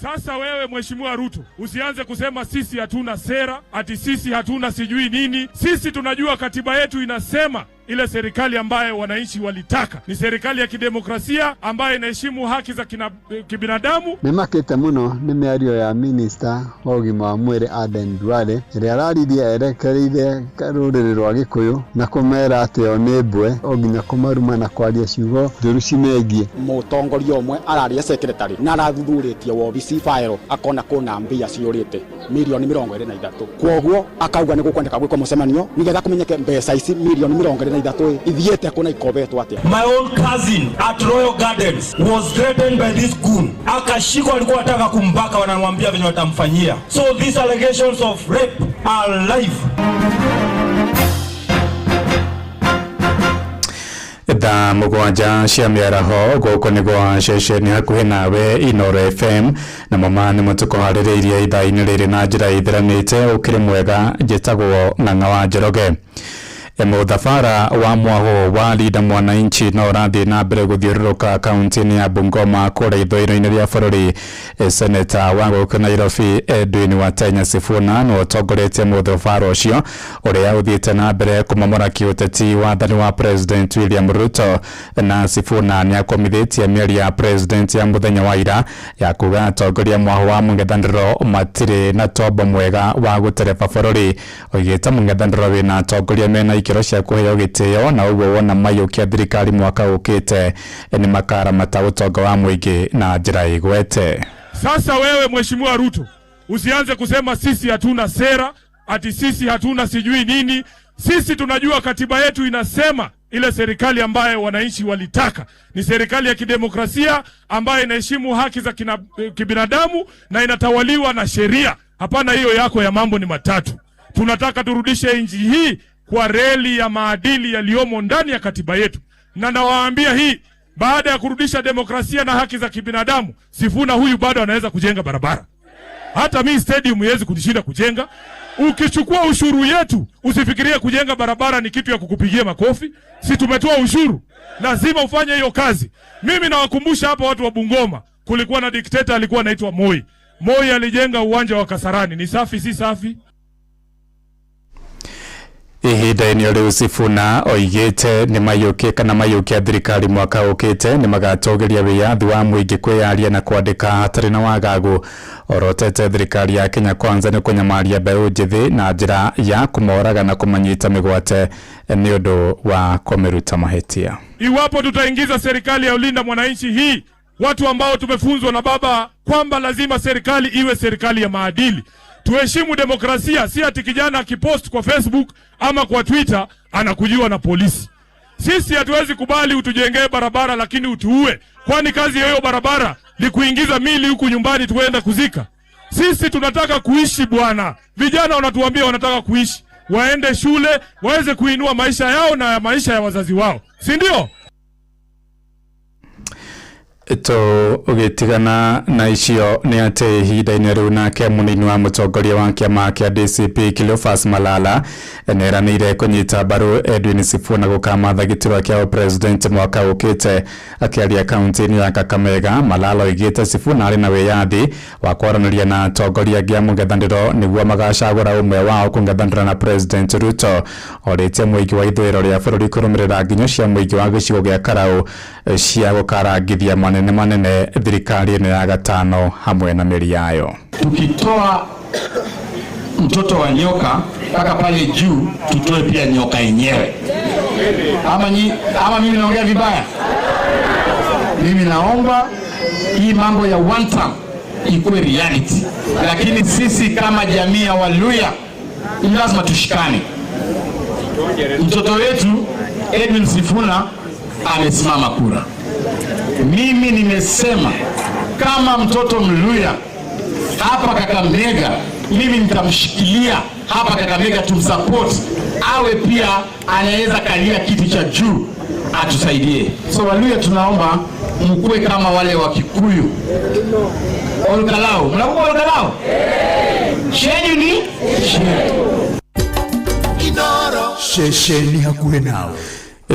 Sasa wewe Mheshimiwa Ruto, usianze kusema sisi hatuna sera, ati sisi hatuna sijui nini. Sisi tunajua katiba yetu inasema ile serikali ambayo wananchi walitaka ni serikali ya kidemokrasia ambayo inaheshimu haki za kibinadamu. Nĩmakĩte mũno nĩ mĩario ya minista wa ũgima wa mwĩrĩ Aden Duale ĩrĩa araririe erekereire rũrĩrĩ rwa Gĩkũyũ na kũmera atĩ o nĩ mbwe o nginya kũmaruma na kwaria ciugo njũru cimegiĩ. Mũtongoria ũmwe araria secretary na arathuthurĩtie wobici file akona kũna mbia ciũrĩte mirioni 23, kwoguo akauga nĩ gũkwendeka gwĩkwo mũcemanio nĩgetha kũmenyeke mbeca ici mirioni 23 ithiĩte kũ na ikobetwo atĩa. My own cousin at Royal Gardens was threatened by this goon. Akashikwa, alikuwa anataka kumbaka, wanamwambia venye watamfanyia. So these allegations of rape are live. Thaa 7 cia mĩaraho gũkũ nĩ gwa ceceni hakuhĩ nawe Inooro FM, na mama nĩmo tũkũharĩrĩirie ithaa-inĩ rĩrĩ na njĩra ĩtheranĩte. Ũkĩrĩ mwega, njĩtagwo Ng'ang'a wa Njoroge. Mũthabara wa mwaho wa Linda Mwananchi no ũrathiĩ na mbere gũthiũrũrũka kaunti-inĩ ya Bungoma kũrĩa ithũĩro-inĩ rĩa bũrũri. Seneta wa gũkũ Nairobi Edwin Watenya Sifuna no ũtongoretie mũthabara ũcio ũrĩa ũthiĩte na mbere kũmomora kĩũteti wathani wa President William Ruto. Na Sifuna nĩ akomithĩtie mĩario ya President ya mũthenya wa ira ya kuga atongoria mwaho wa mũng'ethanĩro matirĩ na tombo mwega wa gũtereba bũrũri. Oigĩte mũng'ethanĩro wĩna atongoria mena ikĩro cia kũheo gĩtĩo na ũguo wona maiyũkia thirikari mwaka ũkĩte nĩ makaramata ũtonga wa mũingĩ na njĩra ĩgwete. Sasa wewe Mheshimiwa Ruto, usianze kusema sisi hatuna sera, ati sisi hatuna sijui nini. Sisi tunajua katiba yetu inasema ile serikali ambayo wananchi walitaka ni serikali ya kidemokrasia ambayo inaheshimu haki za kibinadamu na inatawaliwa na sheria. Hapana hiyo yako ya mambo ni matatu. Tunataka turudishe nchi hii kwa reli ya maadili yaliyomo ndani ya katiba yetu, na nawaambia hii, baada ya kurudisha demokrasia na haki za kibinadamu, Sifuna huyu bado anaweza kujenga barabara. Hata mi stadium haiwezi kunishinda kujenga. Ukichukua ushuru yetu, usifikirie kujenga barabara ni kitu ya kukupigia makofi. Si tumetoa ushuru, lazima ufanye hiyo kazi. Mimi nawakumbusha hapa watu wa Bungoma, kulikuwa na dikteta alikuwa anaitwa Moi. Moi alijenga uwanja wa Kasarani, ni safi si safi? Ihinda-inĩ rĩu Sifuna oigĩte nĩ mayũkie kana mayũkia thirikari mwaka ũkĩte nĩ magatũgĩria wĩyathi wa mũingĩ kwĩyaria na kwandĩka hatarĩ na wagagu. Orotete thirikari ya Kenya Kwanza nĩ kũnyamaria mbeũ njĩthĩ na njĩra ya kũmoraga na kũmanyita mĩgwate nĩ ũndũ wa kũmĩruta mahĩtia. Iwapo tutaingiza serikali ya ulinda mwananchi hii, watu ambao tumefunzwa na baba kwamba lazima serikali iwe serikali ya maadili, tuheshimu demokrasia, si ati kijana akipost kwa Facebook ama kwa Twitter anakujiwa na polisi. Sisi hatuwezi kubali utujengee barabara lakini utuue, kwani kazi ya hiyo barabara ni kuingiza mili huku nyumbani tuenda kuzika? Sisi tunataka kuishi bwana. Vijana wanatuambia wanataka kuishi, waende shule waweze kuinua maisha yao na maisha ya wazazi wao, si ndio? Tũgĩtigana na icio nĩ atĩ ihinda-inĩ rĩu nake mũnini wa mũtongoria wa kĩama kĩa DCP Cleophas Malala nĩeranĩire kũnyita mbaru Edwin Sifuna gũkamatha gĩturwa kĩa president mwaka ũkĩte. Akĩaria kaunti-inĩ ya Kakamega, Malala oigĩte Sifuna arĩ na wĩyathi wa kwaranĩria na atongoria angĩ a mũng'ethanĩro nĩguo magacagũra ũmwe wao kũng'ethanĩra na President Ruto. Orĩtie mũingĩ wa ithũĩro rĩa bũrũri kũrũmĩrĩra nginyo cia mũingĩ wa gĩcigo gĩa Karau cia gũkarangithia manene manene thirikari ĩno ya gatano hamwe na mĩri yayo. Tukitoa mtoto wa nyoka mpaka pale juu, tutoe pia nyoka yenyewe. Ama mimi naongea vibaya? Mimi naomba hii mambo ya one term ikuwe reality, lakini sisi kama jamii ya Waluya ni lazima tushikane. Mtoto wetu Edwin Sifuna amesimama kura. Mimi nimesema kama mtoto Mluya hapa Kakamega, mimi nitamshikilia hapa Kakamega, tumsupport awe pia anaweza kalia kiti cha juu, atusaidie. So Waluya tunaomba mkuwe kama wale wa Kikuyu. Olkalau, mnakumbuka Olkalau? Shenyu ni shenyu. Ceceni hakuhĩ nawe.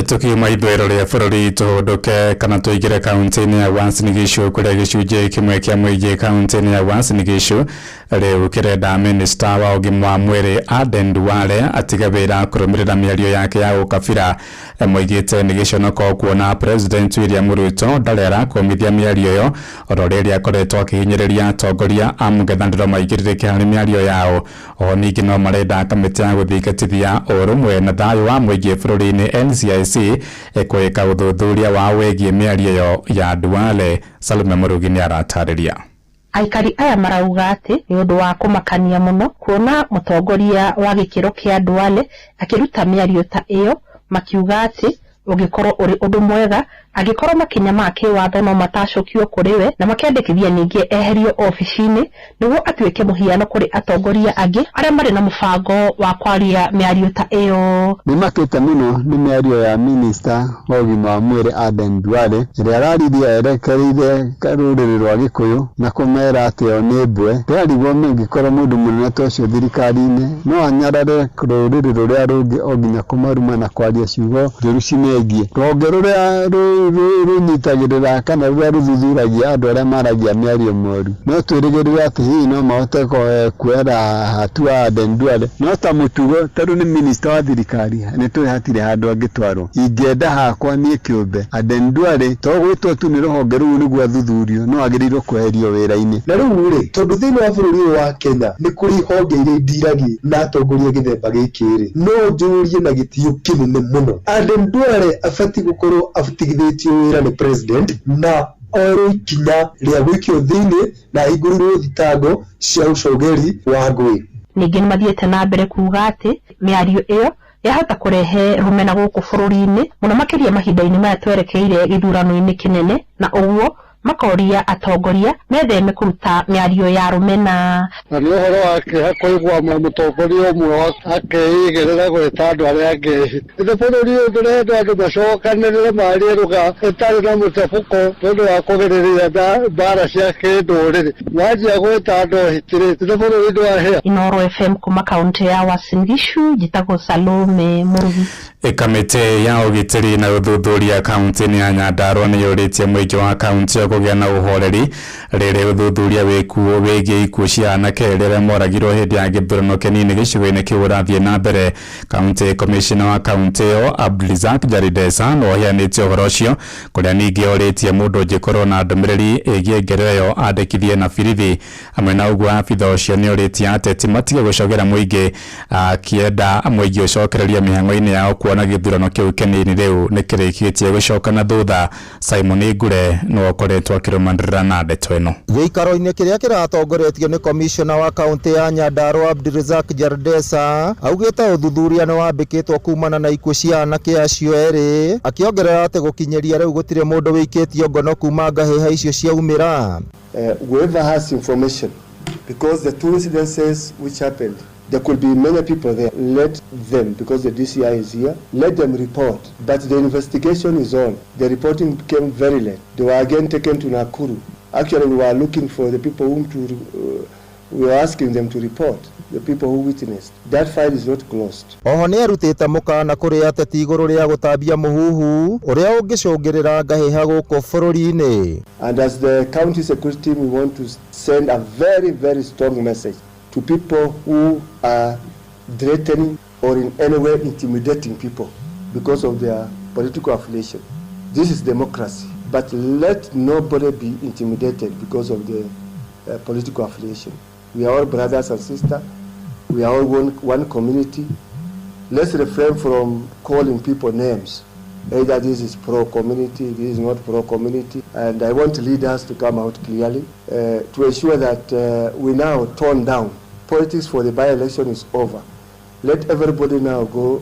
Tukiuma ithũĩro rĩa bũrũri, tũhũndũke kana tũingĩre kaunti-inĩ ya Uasin Gishu, kũrĩa gĩcunjĩ kĩmwe kĩa mũingĩ kaunti-inĩ ya Uasin Gishu rĩu kĩrenda minista wa ũgima wa mwĩrĩ Aden Duale atige wĩra kũrũmĩrĩra mĩario yake ya ũkabira. Moigĩte nĩ gĩconoko kuona President William Ruto ndarĩ arakũmithia mĩario ĩyo, oro rĩrĩa akoretwo akĩhinyĩrĩria atongoria a mũng'ethanĩro maigĩrĩrĩke harĩ mĩario yao. Oho ningĩ no marenda kamĩtĩ ya gũthingatithia ũrũmwe na thayũ wa mũingĩ bũrũri-inĩ NCIC ĩkwĩka ũthuthuria wa wĩgiĩ mĩario ĩyo ya Duale. Salome Mũrugi nĩ aratarĩria. Aikari aya marauga atĩ nĩ ũndũ wa kũmakania mũno kuona mũtongoria wa gĩkĩro kĩa Duale akĩruta mĩario ta ĩyo, makiuga atĩ ũngĩkorwo ũrĩ ũndũ mwega angĩkorwo makinya ma kĩwatho no matacũkio kũrĩ we, na makendekithia ningĩ eherio obici-inĩ nĩguo atuĩke mũhiano kũrĩ atongoria angĩ arĩa marĩ na mũbango wa kwaria mĩario ta ĩyo. Nĩmakĩte mũno nĩ mĩario ya minista wa ũgima wa mwĩrĩ Aden Duale, ĩrĩa araririe erekereire rũrĩrĩ rwa Gĩkũyũ na kũmera atĩ o nĩ mbwe. Ndĩrarigwo mĩngĩkorwo mũndũ mũnene ta ũcio thirikari-inĩ no anyarare rũrĩrĩ rũrĩa rũngĩ o nginya kũmaruma na kwaria ciugo njũru cimegiĩ. Rũhonge rũrĩa rũnyitagĩrĩra kana rũrĩa rũthuthuragia andũ arĩa maragia mĩario mĩũru, no twĩrĩgĩrĩre atĩ hihi no mahote kuoera hatua Aden Duale, no ta mũtugo tondũ nĩ minista wa thirikari nĩ tũĩ hatirĩ handũ angĩtwarwo. Ingĩenda hakwa niĩ kĩũmbe, Aden Duale to gwĩtwo tu nĩ rũhonge rũu nĩguo athuthurio, no agĩrĩirwo kweherio wĩra-inĩ. Na rĩu rĩ, tondũ thĩinĩ wa bũrũri ũyũ wa Kenya nĩ kũrĩ honge iria indiragia na atongoria gĩthemba gĩkĩ rĩ, no njũrie na gĩtĩo kĩnene mũno, Aden Duale abatiĩ gũkorwo atigithĩtio wĩra nĩ president na oerwo ikinya rĩa gwĩkio thĩinĩ na ahingũrĩrwo thitango cia ũcogeri wa ngũĩ. Ningĩ nĩ mathiĩte na mbere kuuga atĩ mĩario ĩyo yahota kũrehe rũmena gũkũ bũrũri-inĩ mũno makĩria mahinda-inĩ maya twerekeire gĩthurano-inĩ kĩnene, na ũguo makoria atongoria metheme kũruta mĩario ya rũmena. Na nĩ ũhoro wa kĩeha kũigua mũtongoria ũmwe akĩigĩrĩra gwĩta andũ arĩa angĩ. Ithe bũrũri ũyũ ndũrenda andũ macokanĩrĩre marie lugha ĩtarĩ na mũcabũko nĩ ũndũ wa kũgirĩrĩria mbara cia kĩndũrĩrĩ. Wanjia gwĩta andũ hitĩrĩ, ithe bũrũri ndwahĩa. Inooro FM kuma kaunti ya Uasin Gishu, njĩtagwo Salome Mũrugi. Kamĩtĩ ya ũgitĩri na ũthuthuria kaunti-inĩ ya Nyandarua nĩ yũrĩtie mũingĩ wa kaunti ĩyo kũgĩa na ũhoreri rĩrĩ ũthuthuria wĩkuo wĩgiĩ ikuũ cia anake rĩrĩa moragirwo hĩndĩ ya gĩthurano kĩnini gĩcigo-inĩ kĩu ũrathiĩ na mbere. Kaunti commissioner wa kaunti ĩyo Abdulrazak Jaridesa no aheanĩte ũhoro ũcio, kũrĩa ningĩ orĩtie mũndũ ũngĩkorwo na ndũmĩrĩri ĩgiĩ ngero ĩyo andĩkithie na birithi. Hamwe na ũguo, abitha ũcio nĩ orĩtie ateti matige gũcogera mũingĩ, akĩenda mũingĩ ũcokererie mĩhang'o-inĩ yao kuona gĩthurano kĩu kĩnini rĩu nĩ kĩrĩkĩtie gũcoka na thutha. Simon Ngure no akoretwo akĩrũmanĩrĩra na ndeto ĩno. Gĩikaro-inĩ kĩrĩa kĩratongoretio nĩ komishona wa kaunti ya Nyandarua Abdirizak Jardesa, augĩte ũthuthuria nĩ wambĩkĩtwo kumana na ikuũ cia anake acio erĩ, akĩongerera atĩ gũkinyĩria rĩu gũtirĩ mũndũ wĩikĩtio ngono kuma ngahĩha icio ciaumĩra. Whoever has information, because the two incidences which happened, there could be many people there. Let them, because the DCI is here, let them report. But the investigation is on. The reporting came very late. They were again taken to Nakuru. Actually, we were looking for the people whom to, we were asking them to report, the people who witnessed. That file is not closed. Oho nĩ arutĩte mũkana kũrĩ ateti igũrũ rĩa gũtambia mũhuhu ũrĩa ũngĩcũngĩrĩra ngahĩha gũkũ bũrũri-inĩ. And as the county security team, we want to send a very, very strong message to people who are threatening or in any way intimidating people because of their political affiliation. This is democracy, but let nobody be intimidated because of the political affiliation. We are all brothers and sisters. We are all one community. Let's refrain from calling people names. Either this is pro-community, this is not pro-community. And I want leaders to come out clearly to ensure that we now tone down. Politics for the by-election is over. Let everybody now go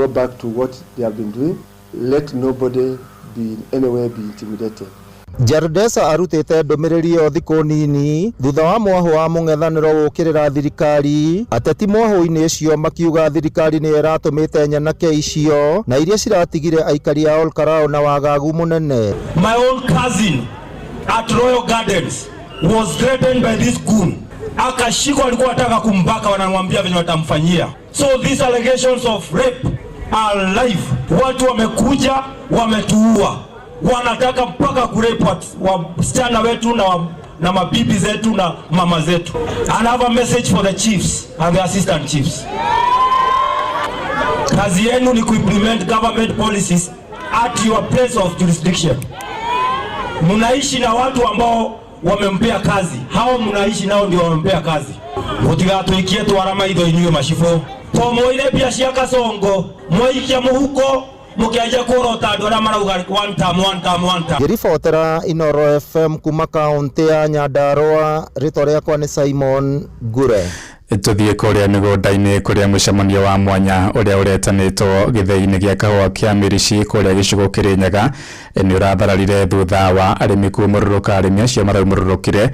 back to what they have been doing. Let nobody be in any way be intimidated. Jardesa arutĩte ndũmĩrĩri ĩyo thikũ nini thutha wa mwahũ wa mũng'ethanĩro gũkĩrĩra thirikari. Ateti mwahũ-inĩ ũcio makiuga thirikari nĩyo ĩratũmĩte nyanake icio na iria ciratigire aikari a Olkalau na wagagu mũnene. My own cousin at Royal Gardens was threatened by this goon. Akashikwa, alikuwa anataka kumbaka, wanamwambia venye watamfanyia. So these allegations of rape Alive. Watu wamekuja wametuua, wanataka mpaka kurape wasichana wetu na mabibi zetu na mama zetu. And I have a message for the chiefs and the assistant chiefs. Kazi yenu ni kuimplement government policies at your place of jurisdiction. Mnaishi na watu ambao wamempea kazi, hao mnaishi nao ndio wamempea kazi. Mutigatwikie twara maitho inyuĩ macibũ to mwoire mbia cia Kasongo mwaikia mũhuko mũkĩanjia kũrota andũ arĩa marauga one term, one term, one term. Ngĩribotera Inooro FM kuma kaunti ya Nyandarua, rĩtwa rĩakwa nĩ Simon Ngure. Tuthiĩ kũrĩa mĩgũnda-inĩ kũrĩa mũcemanio wa mwanya ũrĩa ũretanĩtwo gĩthĩi-inĩ gĩa kahũa kĩa Mĩrici kũrĩa gĩcigo Kĩrĩnyaga nĩ ũrathararire thutha wa arĩmi kumũrũrũka. Arĩmi acio maraumũrũrũkire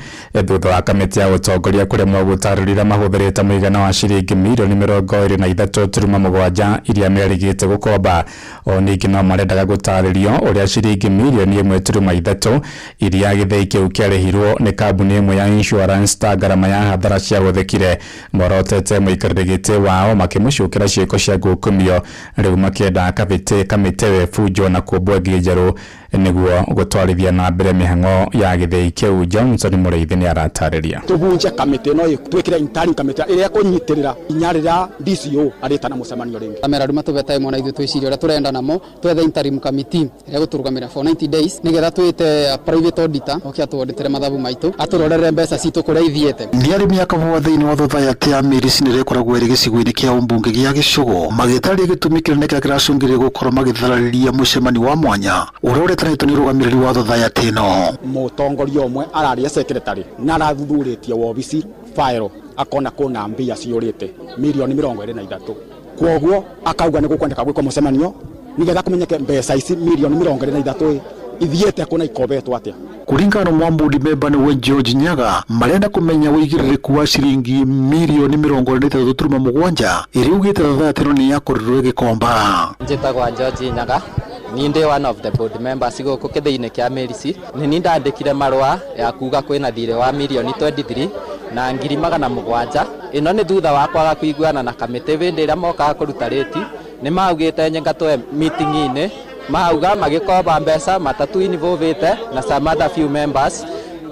thutha wa kamĩtĩ ya ũtongoria kũremwo gũtarĩria mahũthĩrĩte mũigana wa ciringi mirioni 23.7 iria merĩgĩte gũkomba. O ningĩ no marendaga gũtarĩrio ũrĩa ciringi mirioni 1.3 iria gĩthĩi kĩu kĩarĩhirwo nĩ kambuni ĩmwe ya insurance ta ngarama ya hathara ciahũthĩkire. Morotete mũikarĩri gĩtĩ wao makĩmũcukĩra ciĩko cia ngukumio, rĩu makĩenda kamĩtĩ ĩbunjwo na kũmbwo ĩngĩ njerũ nĩguo gũtwarithia na mbere mĩhang'o ya gĩthĩi kĩu. Johnson Mũrĩithi nĩ aratarĩria. Tũbunje kamĩtĩ ĩno twĩkĩre interim kamĩtĩ ĩrĩa ĩkũnyitĩrĩra inya rĩrĩa DCO arĩtana mũcemanio rĩngĩ. Kamera rĩu matũbete ĩmwe na ithuĩ twĩcirie ũrĩa tũrenda namo twethe interim committee ĩrĩa ĩgũtũrũgamĩrĩra for 90 days nĩgetha twĩte private auditor oke atũauditĩre mathabu maitũ atũrorere mbeca citũ kũrĩa ithiĩte. Nĩ arĩmi a kahũa thĩinĩ wa thothaitĩ ya Mĩrici nĩrĩa ĩkoragwo ĩrĩ gĩcigo-inĩ kĩa ũmbunge gĩa Gĩcũgũ magĩtarĩria gĩtũmi kĩnene kĩrĩa kĩracũngĩrĩria gũkorwo magĩthararĩria mũcemanio wa mwanya ũrĩa ũretanĩtwo nĩ ũrũgamĩrĩri wa thothaitĩ ĩno. Mũtongoria ũmwe araria secretary na arathuthurĩtie wobici file akona kũna mbia ciũrĩte mirioni 23, kwoguo akauga nĩ gũkwendeka gwĩkwo mũcemanio nĩgetha kũmenyeke mbeca ici mirioni 23 ithiĩte kũna ikobetwo atĩa. Kũringana na Mwambudi memba nĩwe George Nyaga marenda kũmenya ũigĩrĩrĩku wa ciringi mirioni 23.7 ĩrĩa ugĩte thothaitĩ ĩno nĩ yakorirwo ĩgĩkomba. Njĩtagwo George Nyaga, ni ndĩ one of the board members gũkũ kĩthĩi-inĩ kĩa Mĩrici. Nĩ niĩ ndandĩkire marũa ya kuga kwĩna thirĩ wa mirioni 23 na 700,000. Ĩno nĩ thutha wa kwaga kũiguana na kamĩtĩ hĩndĩ ĩrĩa mokaga kũruta rĩti. Nĩ maugĩte nyengatwe meeting-inĩ, mauga magĩkomba mbeca matatu involvĩte na some other few members.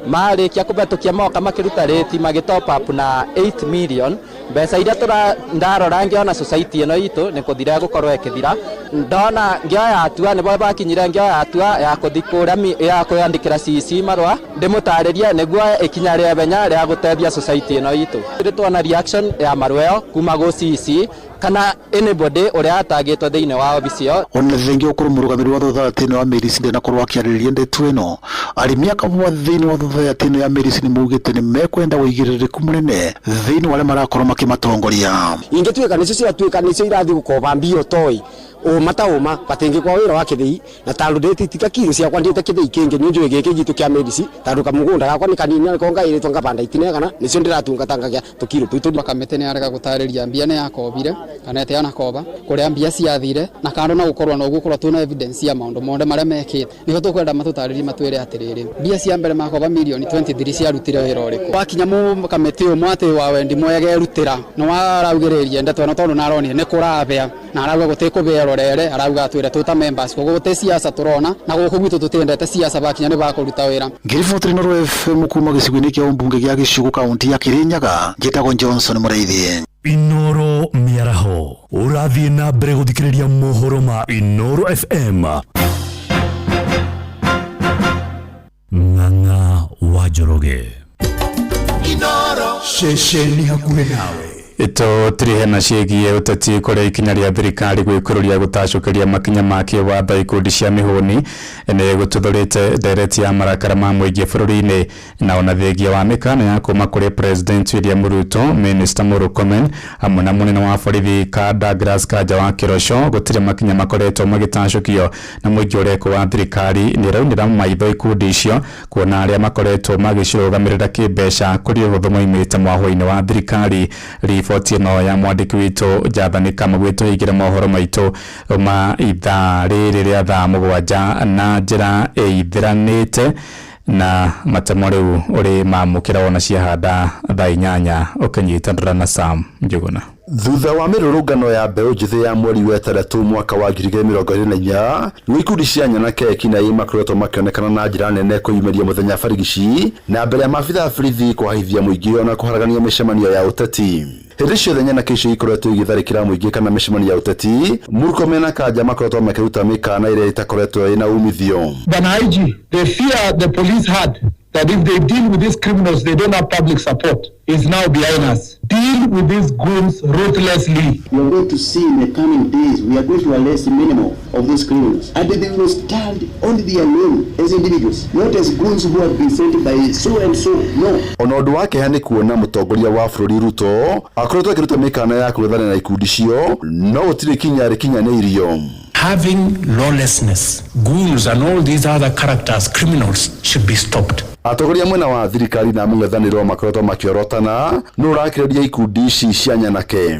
Marĩkia kũhetũkia moka makĩruta rĩti magĩ top up na 8 million. Mbeca iria ndarora ngĩona society ĩno itũ nĩ kũthira ĩgũkorwo ĩkĩthira. Ndona ngĩoya hatua nĩbo bakinyire ngĩoya hatua ya kũthi kũrĩa ya kwandĩkĩra CC marũa ndĩmũtarĩrie nĩguo ikinya rĩa ihenya rĩa gũteithia society ĩno itũ. Rĩrĩ tuona reaction ya marũa ĩyo kuma gũ CC kana anybody ũrĩa atagĩtwo thĩinĩ wa obici ĩyo. Ona thengia gũkorwo mũrũgamĩrĩri wa thothaitĩ ĩno ya Mĩrici ndanakorwo akĩarĩrĩria ndeto ĩno, arĩmi a kahũa thĩinĩ wa thothaitĩ ĩno ya Mĩrici nĩ maugĩte nĩ mekwenda ũigĩrĩrĩku mũnene thĩinĩ wa arĩa marakorwo makĩmatongoria. Ingĩtuĩka nĩcio ciatuĩka nĩcio irathiĩ gũkomba mbia ũtoĩ ũma ta ũma batingĩkwa wĩra wa kĩthĩi na tondũ ndĩtitika kiro ciakwa ndĩte kĩthĩi kĩngĩ nĩ njũĩ gĩkĩ gitũ kĩa Mĩrici tondũ kamũgũnda gakwa nĩ kanini na nĩko ngaĩrĩtwo ngabanda itinegana nĩcio ndĩratungata ngagĩa tũkiro tũu tũ. Kamĩtĩ nĩ yarega gũtarĩria mbia nĩ yakobire kana ĩte yanakoba kũrĩa mbia ciathire na kando na gũkorwo no gũkorwo twĩna evidence ya maũndũ mothe marĩa mekĩte. Nĩho tũkwenda matũtarĩrie matwĩre atĩrĩrĩ, mbia cia mbere makoba mirioni 23 ciarutire wĩra ũrĩkũ. Wakinya kamĩtĩ ũmwe atĩ wa wendi mwega erutĩra nĩ waraugĩrĩria ndeto ĩno tondũ nĩaronire nĩ kũrabĩa na arauga gũtikũbĩa rorere, arauga atwĩre twĩ ta members koguo gũtĩ siasa tũrona na gũkũ gwitũ tũtiendete siasa bakinya nĩ bakũruta wĩra. Ngĩribotera Inooro FM kuma gĩcigo-inĩ kĩa ũmbunge gĩa Gĩcũgũ kaunti ya Kĩrĩnyaga, njĩtagwo Johnson Mũrĩithi. Inooro mĩaraho ũrathiĩ na mbere gũthikĩrĩria mohoro ma Inooro FM. Ng'ang'a wa Njoroge. Inooro ceceni hakuhĩ nawe. Tũtirihe na ciĩgiĩ ũteti kũrĩa ikinya rĩa thirikari gwĩkũrũria gũtacũkĩria makinya ma kĩwatho ikundi cia mĩhũni nĩ gũtuthũrĩte ndereti ya marakara ma mũingĩ bũrũri-inĩ na ona thengia wa mĩkana ya kuma kũrĩ President William Ruto, Minister Murkomen hamwe na mũnene wa borithi ka Douglas Kanja wa Kĩroco gũtirĩ makinya makoretwo magĩtacũkio na mũingĩ ũrekwo wa thirikari nĩ ĩraunĩra maitho ikundi icio kuona arĩa makoretwo magĩcirũgamĩrĩra kĩmbeca kũrĩ ũhũthũ moimĩte mwahũ-inĩ wa thirikari. Riboti ĩno ya mwandĩki witũ Jathani Kamau ĩtũhingĩre mohoro maitũ ma ithaa rĩrĩ rĩa thaa 7 na njĩra ĩithĩranĩte na matemo rĩu ũrĩ mamũkĩra wona ciahanda thaa 8 ũkĩnyitanĩra na Sam Njuguna. Thutha wa mĩrũrũngano ya mbeũ njĩthĩ ya mweri wa ĩtandatũ mwaka wa 2024, nĩguo ikundi cia nyanake ekinaĩ makoretwo makĩonekana na njĩra nene kwĩyumĩria mũthenya barigici na mbere ya maabitha a borithi kũhahithia mũingĩ ona kũharagania mĩcemanio ya ũteti. Hĩndĩ ciothe nyanake icio ikoretwo igĩtharĩkĩra mũingĩ kana mĩcemanio ya ũteti, Murkomen na Kanja makoretwo makĩruta mĩkana ĩrĩa ĩtakoretwo ĩna umithio. Bwana IG, the fear the police had that if they deal with these criminals, they don't have public support, is now behind us. Deal with these goons ruthlessly. We are going to see in the coming days, we are going to arrest many more of these criminals. And they will stand on their own as individuals, not as goons who have been sent by so and so. No. Ona ũndũ wa kĩeha nĩ kuona mũtongoria wa bũrũri Ruto akoretwo akĩruta mĩkana ya kũrethana na ikundi icio, no gũtirĩ kinya rĩkinyanĩirio. Having lawlessness, goons and all these other characters, criminals, should be stopped. Atongoria mwena wa thirikari na mũng'ethanĩro makoretwo makĩorotana nũ ũrakĩrĩria ikundi ici cia nyanake.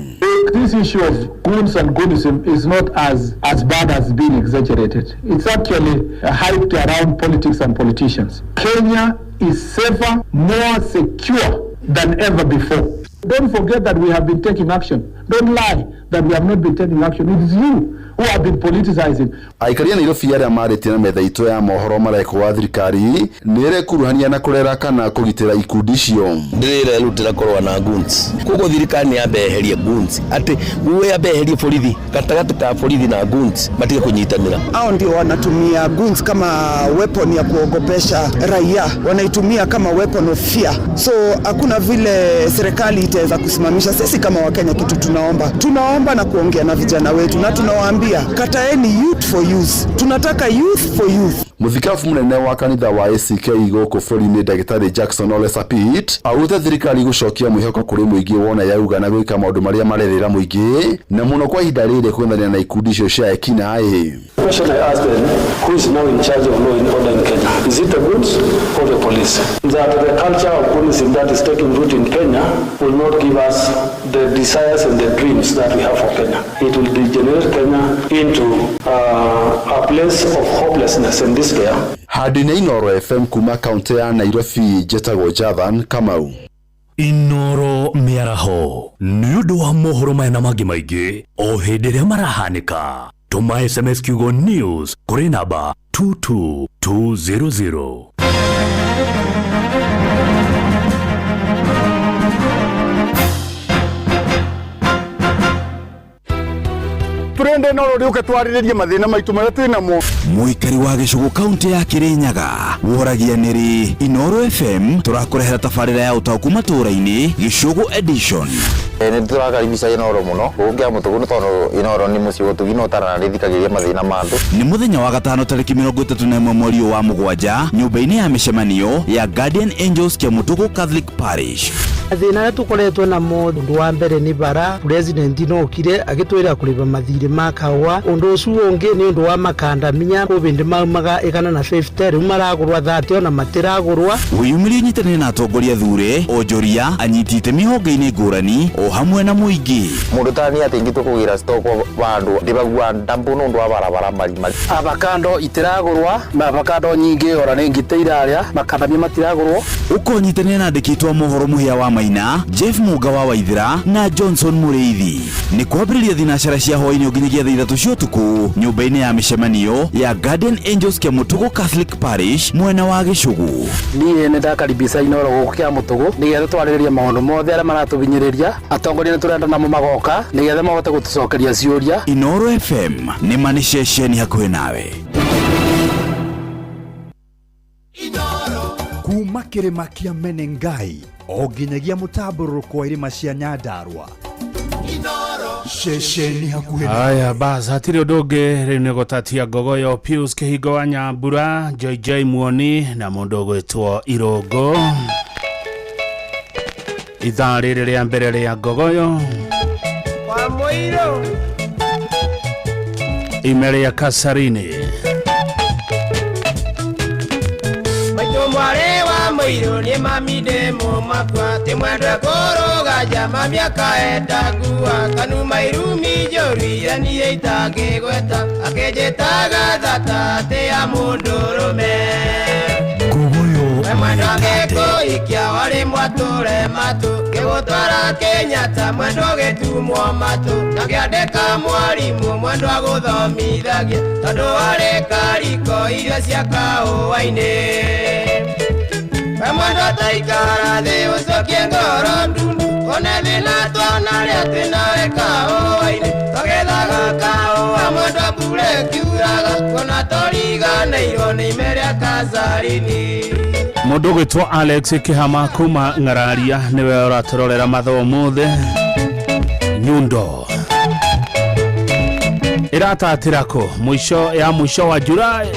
This issue of goons and goonism is not as bad as being exaggerated. It's actually hyped around politics and politicians. Kenya is safer, more secure than ever before. Don't forget that we have been taking action. Don't lie that we have not been taking action. It is you who have been politicizing. Aikari a Nairobi arĩa marĩtie na metha itũ ya mohoro marekwo thirikari nĩ ĩrekuruhania na kũrera kana kũgitĩra ikundi icio. Ndĩrerutĩra kũrũa na goons, koguo thirikari nĩ yambe yeherie goons, atĩ we yambe yeherie borithi gatagatĩ ka borithi na goons matige kũnyitanĩra. Hao ndio wanatumia goons kama weapon ya kuogopesha raia, wanaitumia kama weapon of fear. So hakuna vile serikali itaweza kusimamisha. Sisi kama Wakenya kitu tunaomba na kuongea na vijana wetu na tunawaambia kataeni youth for youth, tunataka youth for youth. Mũthikabu mũnene wa kanitha wa ACK gũkũ bũrũri-inĩ Ndagĩtarĩ Jackson Ole Sapit augĩte thirikari gũcokia mwĩhoko kũrĩ mũingĩ wona yauga na gwĩka maũndũ marĩa marerĩra mũingĩ na mũno kwa ihinda rĩrĩ kũng'ethanĩra na ikundi icio cia ekinaĩ. Question I asked them, who is now in charge of law and order in Kenya? Is it the goons or the police? That the culture of policing that is taking root in Kenya will not give us the desires and the dreams that we have for Kenya. It will degenerate Kenya into a place of hopelessness and despair. Handũ-inĩ Inooro FM kuma kaunti ya Nairobi, njĩtagwo Jathan Kamau. Inooro mĩaraho nĩ ũndũ wa mohoro maya na mangĩ maingĩ o hĩndĩ ĩrĩa marahanĩka. Tũma SMS kiugo news kũrĩ namba 22200. Turende no rĩũke twarĩrĩrie mathĩna maitũ marĩa twĩ namo. Mũikari wa gĩcũgũ kaunti ya Kĩrĩnyaga woragia nĩrĩ Inooro FM tũrakũrehera tabarĩra ya ũtaũku matũũra-inĩ Gĩcũgũ edition. Nĩ tũrakaribisha Inooro mũno gũkũ Kĩamũtũgũ nĩ tondũ Inooro nĩ mũciĩ ũtugi na ũtaranarĩthikagĩria mathĩna ma andũ. Nĩ mũthenya wa gatano tarĩki 31 mweri wa mũgwanja nyũmba-inĩ ya mĩcemanio ya Guardian Angels Kĩamũtũgũ Catholic Parish. Mathĩna arĩa tũkoretwo namo ũndũ wa mbere nĩ bara president no okire agĩtwĩra kũrĩba mathirĩ ma kahũa. Ũndũ ũcio ũngĩ nĩ ũndũ wa makandamia kũbĩndĩ maumaga 150 rĩu maragũrwa 30 ona matiragũrwa. Wĩyumĩrie ũnyitanĩre na atongoria thure onjoria anyiti itemi honge-inĩ ngũrani o hamwe na mũingĩ. Mũndũ ta niĩ atĩ ingĩtua kũgĩra stock vandũ ndĩbagua ndambu nĩ ũndũ wa barabara marima. Avocado itiragũrwa, avocado nyingĩ ora nĩ ngite irarĩa, makandamia matiragũrwo. Ũkonyitanĩra na andĩki a mohoro Mũhĩa wa Maina, Jeff Muga wa Waithira na Johnson Mũrĩithi. Nĩ kwambĩrĩria thinacara cia hwaĩ-inĩ nginyagia thaa 3 cia ũtukũ nyũmba-inĩ ya mĩcemanio ya Guardian Angels Kĩamũtũgũ Catholic Parish mwena wa Gĩcũgũ. Niĩ nĩ ndakaribisha Inooro gũkũ Kĩamũtũgũ nĩgetha twarĩrĩrie maũndũ mothe arĩa maratũhinyĩrĩria. Atongoria nĩ tũrenda namo magoka nĩgetha mahote gũtũcokeria ciũria. Inooro FM nĩ ma nĩ ceceni hakuhĩ nawe. Kuma kĩrĩma kĩa Menengai o nginyagia mũtambũrũko wa irĩma cia Nyandarua. Ceceni hakuhĩ nawe. Aya bas hatirĩ ũndũ ũngĩ rĩu nĩ gũtatia ngogoyo Pius Kĩhingo wa Nyambura, Joy Joy Muoni na mũndũ ũgwĩtwo Irũngũ. Ithaa rĩrĩ rĩa mbere rĩa ngogoyo wa mũirũ ime rĩa Kasarini. Maitũ mwarĩ wa mũirũ nĩ mami ndĩ mũmakwa tĩ mwendwe kũrũga njama mĩaka endangua kanuma irumi njũru iria niĩ itangĩgweta akĩnjĩtaga thata atĩ ya mũndũrũme. Ngogoyo Mwendwa Mĩkate. Ngĩkũikia warĩ mwatũre matũ ngĩgũtwara Kenyatta mwendwa ũgĩtumwo matũ na ngĩandĩka mwarimũ mwendwa gũthomithagia tondũ warĩ kariko irio cia kahũa-inĩ. We mwendwa taikara thĩ ũcokie ngoro ndundu one thĩna twanarĩa twĩ nawe kahũa-inĩ tũgethaga kahũa mwendwa mbura ĩkiuraga kuona tũriganĩirwo nĩ ime rĩa kacarini. Mundu gwitwo Alex Kihama kuma Ng'araria niwe ũratũrorera mathaa ũmũthĩ. Nyundo ĩratatĩra kũ mũico ya mũico wa Julai.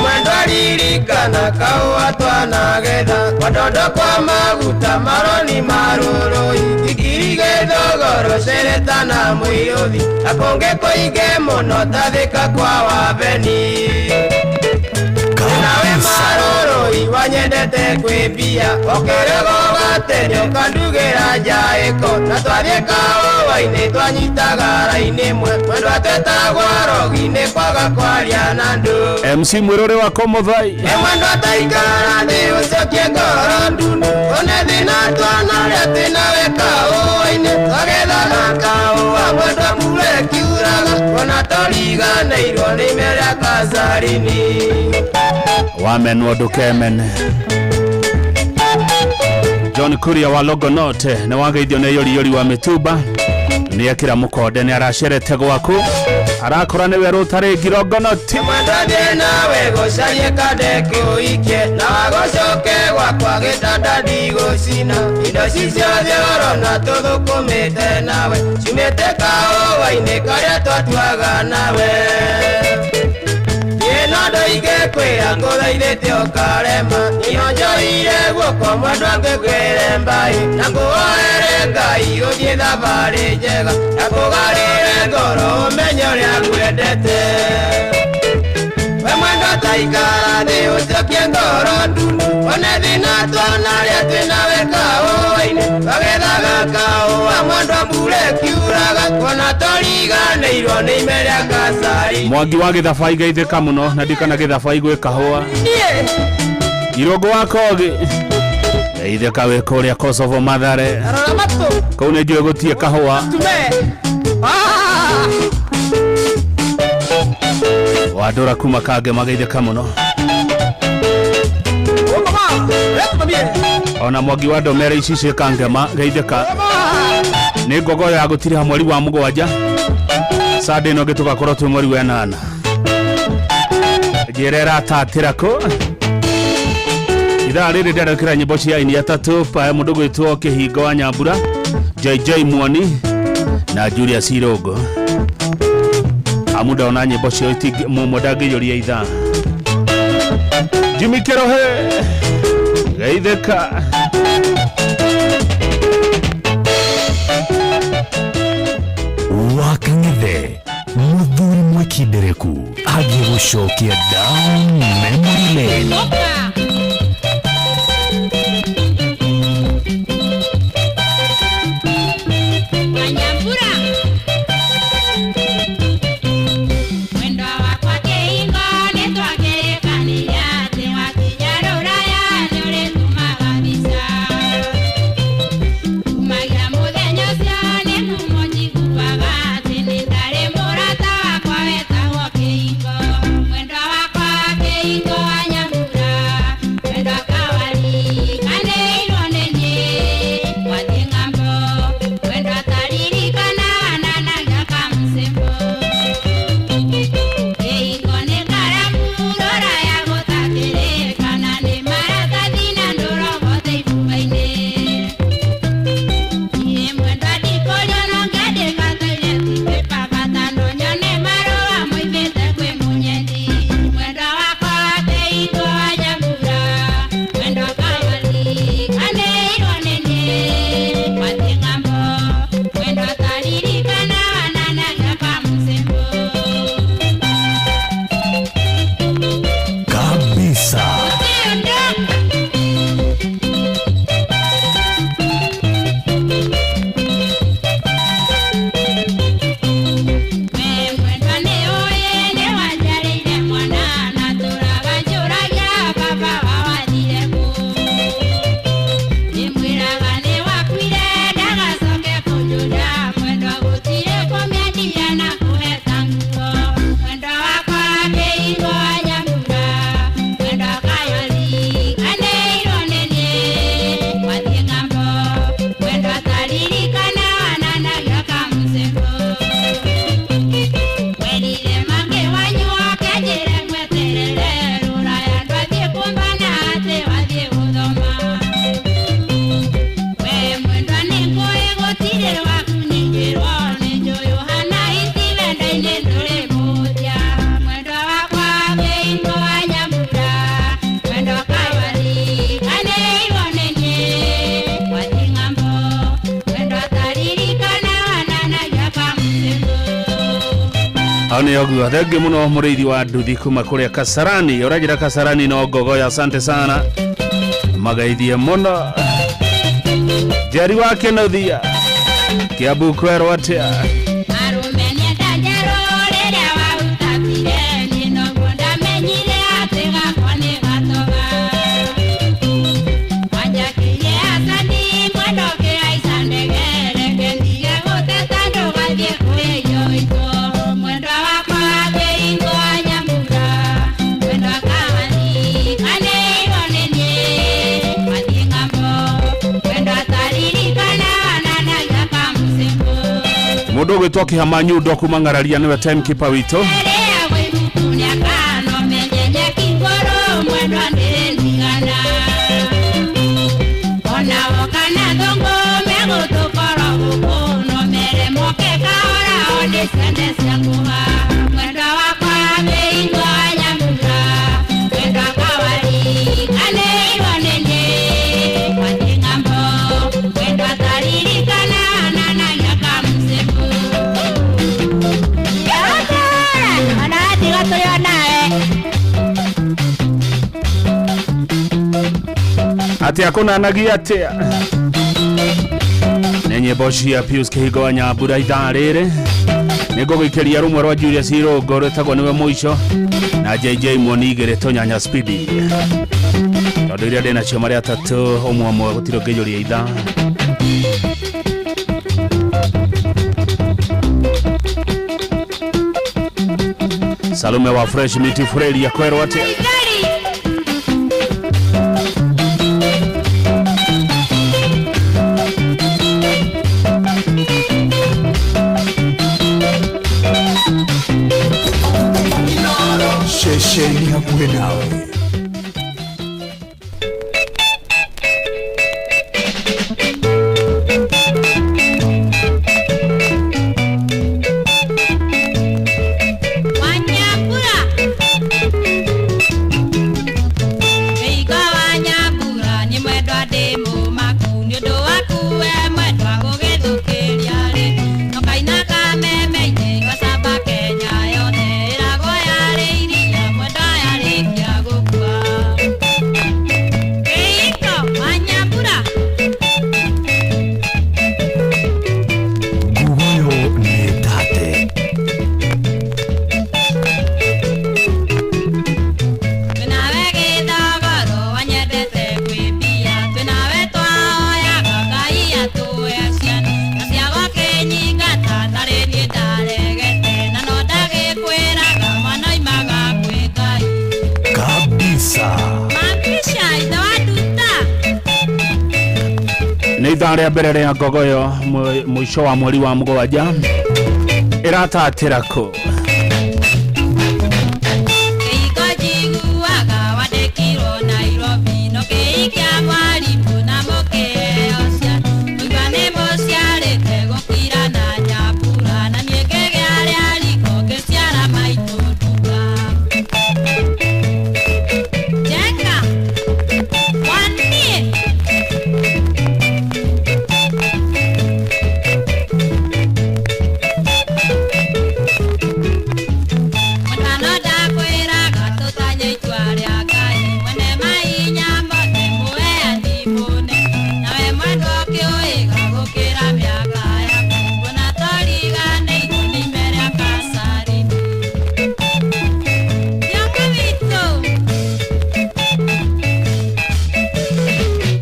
Mwendwa ririkana kahũa twanagetha kwandondo kwa maguta maroni marũrũi ikirige thogoro cereta na mũiyũthi na kũngĩ kũingĩ mũno tathĩka kwa wabeni. Nawe marũrũi wanyendete kwĩ mbia ũkĩrĩgo gatene ũkandugĩra njaĩko na twathiĩ kahũa-inĩ twanyitaga raini ĩmwe mwendwa twetagwo rogi nĩ kwaga kwaria na andũ. MC Mwiruri wa Komothai. Mwendwa taikara thĩ ũcokie ngoro ndundu one thĩna twanarĩa twĩ nawe kahũa-inĩ twagethaga kahũa mwendwa mbura ĩkiuraga kuona tũriganĩirwo nĩ ime rĩa kacarini. Wamenwo ndũkemene. John Kuria wa Longonot nĩ wageithio nĩ yori yori wa mĩtumba nĩ ekĩra mũkonde nĩ aracerete gwaku arakora nĩ werũ ũtarĩ Longonot. Mwendwa thiĩ nawe gũcarie kande kũikie na wagũcoke gwakwa gĩtanda ndigũcina indo ci ciothe ũrona tũthũkũmĩte nawe ciumĩte kahũa-inĩ karĩa twatuaga nawe. Ĩno ndoige kwĩra ngũthaithĩte ũkarema niyo njoire guoko mwendwa ngĩkwĩre mbai na ngũhoere Ngai ũthiĩ thabarĩ njega na kũgarĩre ngoro ũmenye ũrĩa ngwendete. We mwendwa taikara thĩ ũcokie ngoro ndundu one thĩna twanarĩa twĩ nawe kahũa-inĩ twagethaga kahũa mwendwa mbura ĩkiuraga kuona tũriganĩirwo nĩ ime rĩa kacari. Mwangi wa gĩthabai geithĩka mũno na ndikana gĩthabai gwĩ kahũa. Irũngũ wa Kogi geithĩka wĩ kũrĩa Kosovo Mathare kũu nĩ njũĩ gũtiĩ kahũa. Wandũra kuma Kange mageithĩka mũno. Ona Mwangi wa Ndomere ici ciĩ Kangema geithĩka. Nĩ ngogoyo ya gũtiriha mweri wa mũgwanja Sunday ĩno ĩngĩ tũgakorwo twĩ mweri wa ĩnana. Njĩra ĩratatĩra kũ ithaa rĩrĩ ndĩrekĩra nyĩmbo cia aini atatũ pa mũndũ gwĩtwo Kĩhingo wa Nyambura, JJ Muoni na Julius Irũngũ. Amu ndona nyĩmbo cio mũmwe ndangĩiyũria ithaa. Jimmy Kĩrohe geithĩka. Wakang'ethe mũthuri mwĩkindereku agĩgũcokia down memory lane. Mwendwa wakwa Kĩhingo wa Nyambura. Hau nĩ ũguo. Thengiũ mũno mũrĩithi wa nduthi kuma kũrĩa Kasarani. Ũranjĩra Kasarani no ngogoya. Asante sana. Magaithie mũno. Njeri wa Kĩnuthia. Kiambu kwerwo atĩa? Mundu ugwitwo Kihama Nyundo kuma Ng'araria niwe timekeeper witũ. Atia kunanagia atia nĩ nyĩmbo cia Pius Kĩhingo wa Nyambura ithaa rĩrĩ nĩ ngũgũikĩria rũmwe rwa Julius Irũngũ rwĩtagwo nĩwe mũico na JJ Muoni igĩrĩ tũnyanya spidi tondũ iria ndĩnacio marĩ atatũ ũmwe ũmwe gũtirĩ ũngĩiyũria ithaa. Salome wa Fresh Meat Fureria kwerwo atia? Ceceni hakuhĩ nawe. Nĩ ithaa rĩa mbere rĩa ngogoyo mũico wa mweri wa mũgwanja ĩratatĩra kũ?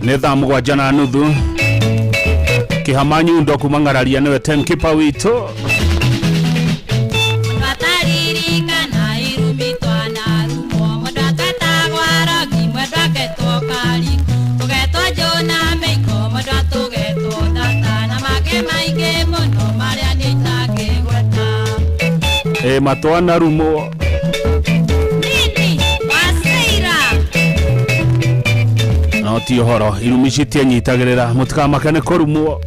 Nĩ thaa 7:30 Kihama Nyundo kuma Ng'araria nĩwe timekeeper witũ. Matwana rumo no ti ũhoro irumi citianyitagĩrĩra mũtikamake nĩ kũrumwo.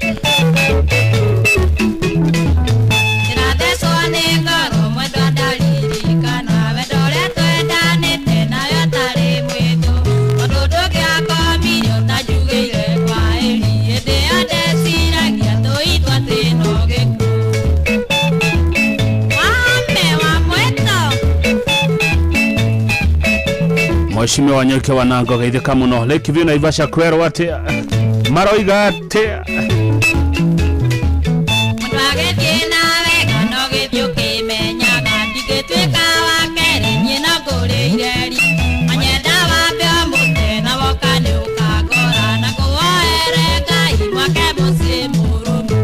Mheshimiwa Wanyoike Wanango geithĩka mũno. Lake View Naivasha kwerwo atĩa? Maroiga atĩa? Mũndũ agĩthiĩ na wega no gĩthiĩ ũkĩmenyaga ndingĩtuĩka wa kerĩ niĩ no ngũrĩire ri manyenda wambe ũmũte na woka nĩ ũkangora na kũwoere Ngai mwake mũciĩ mũrũmu.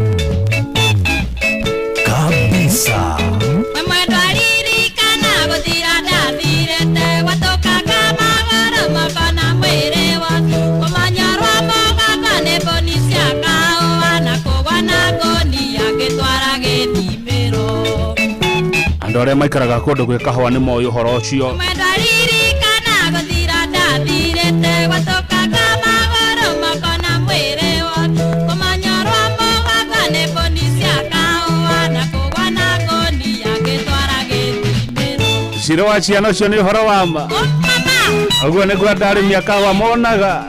Kabisa. We mwendwa ririkana gũthira ndathirĩte gwatũkaga magũrũ moko na mwĩrĩ wothe kũmanyarwo mũgongo nĩ mbũni cia kahũa na kũgwa na ngũnia ngĩtwara gĩthimĩro. Andũ arĩa maikaraga kũndũ gwĩ kahũa nĩ moĩ ũhoro ũcio. Mwendwa ririkana gũthira ndathirĩte gwatũkaga magũrũ moko na mwĩrĩ wothe kũmanyarwo mũgongo nĩ mbũni cia kahũa na kũgwa na ngũnia ngĩtwara gĩthimĩro. Ciro wa ciana ũcio nĩ ũhoro wa ma. Ũguo nĩguo andũ arĩmi a kahũa monaga.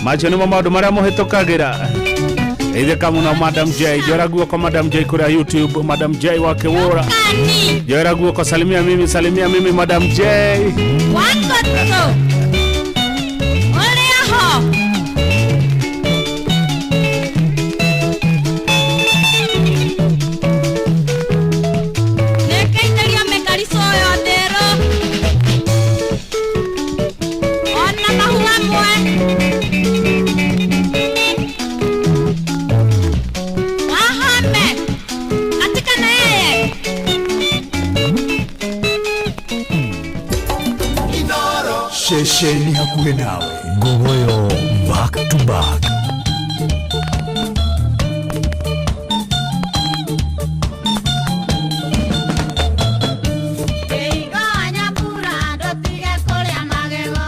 Macio nĩmo maũndũ marĩa mũhĩtũkagĩra. Geithĩka mũno Madam J. Joera guoko Madam J kũrĩa YouTube. Madam J wa Kĩwũra. Joera guoko, salimia mimi, salimia mimi Madam J. Wakotho ũrĩa ho. Nĩngaitĩrio mĩkarico yothe rũ ona mahua mwe wahome katika na yeye. Ceceni hakuhĩ nawe. Ngogoyo back to back. Kĩhingo nyambura ndũtige kũrĩa magego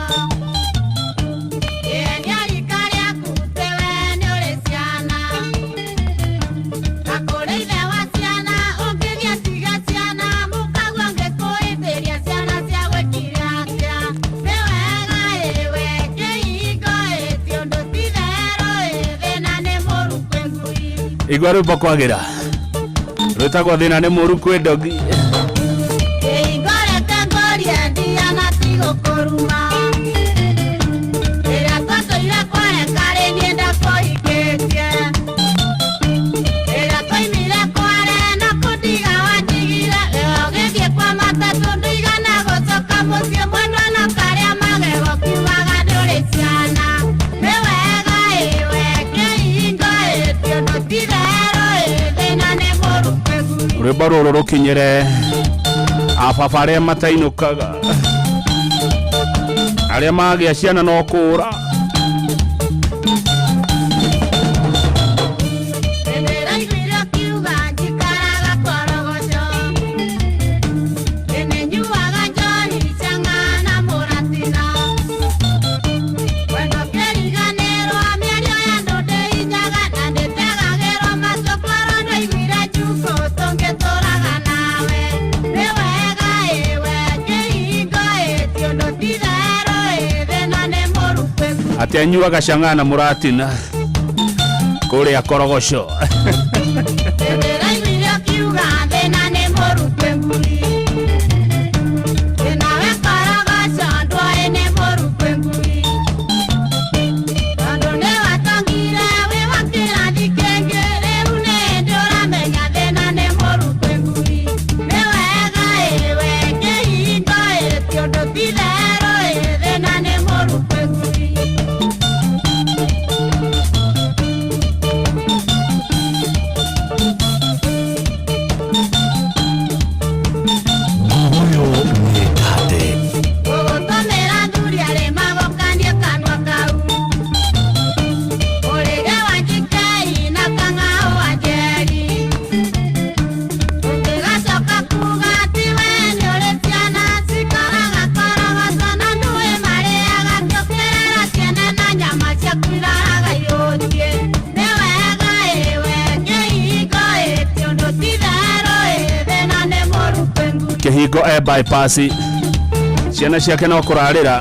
ĩendia rika rĩaku tiwe nĩũrĩ ciana na kũrĩ ithe wa ciana ũngĩgĩa tiga ciana mũkaguo angĩkũhĩmbĩria ciana cia gwĩkire atĩa nĩ wega ĩwe kĩhingo ĩ ti ũndũ ti therũ ĩ thĩna nĩ mũru kwĩ ngui. Igua rwĩmbo kwagĩra. Rwĩtagwo thĩna nĩ mũru kwĩ ndogi. Kĩhingo reke ngũrie ndia na tigũkũruma rĩrĩa twatũire kware karĩ niĩ ndakũhikĩtie rĩrĩa twaimire kware na kũndiga wandigire rĩo ũgĩthiĩ kwa matatũ ndũigana gũcoka mũciĩ mwendwa na karĩa magego kiugaga ndũrĩ ciana nĩ wega ĩwe kĩhingo ĩ ti ũndũ ti therũ ĩ thĩna nĩ mũru kwĩ ngui. Rwĩmbo rũrũ rũkinyĩre ababa arĩa matainũkaga arĩa magĩa ciana no kũũra. Ndĩraiguire ũkiuga njikaraga korogoco nĩnyuaga njohi chang'a na mũratina wendo kĩriganĩrwo mĩario ya andũ ndĩinyaga na ndĩtegagĩrwo macokoro ndaiguire njukũ tũngĩtũraga nawe nĩ wega ĩwe kĩhingo ĩ ti ũndũ ti therũ ĩ thĩna nĩ mũru kwĩ ngui. Atĩ anyuaga cang'a na mũratina kũrĩa korogoco. Ndĩraiguire ũkiuga thĩna nĩ mũru kwĩ ngui thĩna we korogoco ndũĩ nĩ mũru kwĩ ngui tondũ nĩ watongire wĩ wa kĩrathi kĩngĩ rĩu nĩ hĩndĩ ũramenya thĩna nĩ mũru kwĩ ngui nĩ wega ĩwe kĩhingo ĩ ti ũndũ ti therũ ĩ thĩna nĩ mũru kwĩ ngui. Ngogoyo nĩ tate. Gũgũtũmĩra thuri arĩ magũkanie kanua kau ũrĩge wa njikei na kang'aũ wa njeri ũngĩgacoka kuga atĩ we nĩ ũrĩ ciana cikaraga korogoco na ndũĩ marĩaga kĩũkĩrĩra ciana na nyama ciaku iraraga iũtie nĩ wega ĩwe kĩhingo ĩ ti ũndũ ti therũ ĩ thĩna nĩ mũru kwĩ ngui. Kĩhingo e bypass ciana ciake no kũrarĩra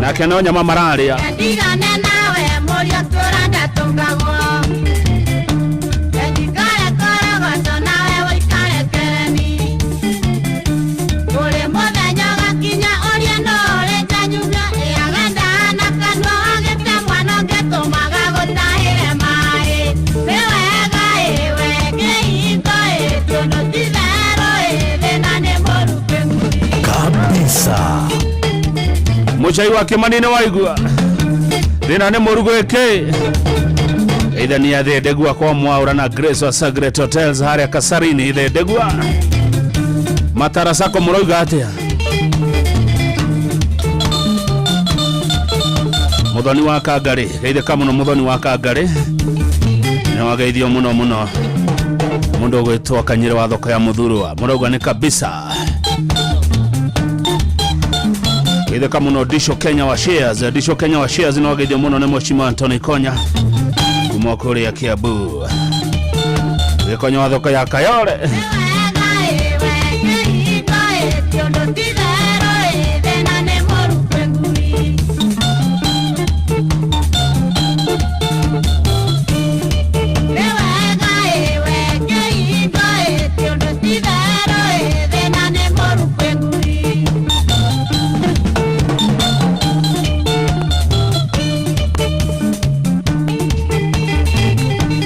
nake no nyama mararĩa. Ndigane nawe mũriũ tũra ndatũngagwo njikare korogoco nawe wĩikare kereni kũrĩ mũthenya ũgakinya ũrĩa no ũrĩ njanyumia Mucai wa Kimani nĩ waigua thĩna nĩ mũru gwĩkĩ geithania Thendegua kwa Mwaũra na Grace wa Sagret Hotels harĩa Kasarini. Thendegua Matarasako mũrauga atĩa? Muthoni wa Kangari, geithĩka mũno Muthoni wa Kangari, nĩ wageithio mũno mũno mũndũ ũgwĩtwo Kanyĩrĩ wa thoko ya Mũthurwa, mũrauga nĩ kabisa. Geithĩka mũno Disho Kenya wa Shares, Disho Kenya wa Shares nĩ wageithio mũno nĩ Mheshimiwa Anthony Konya kuma kũrĩa Kiambu, Gĩkonyo wa thoko ya Kayole.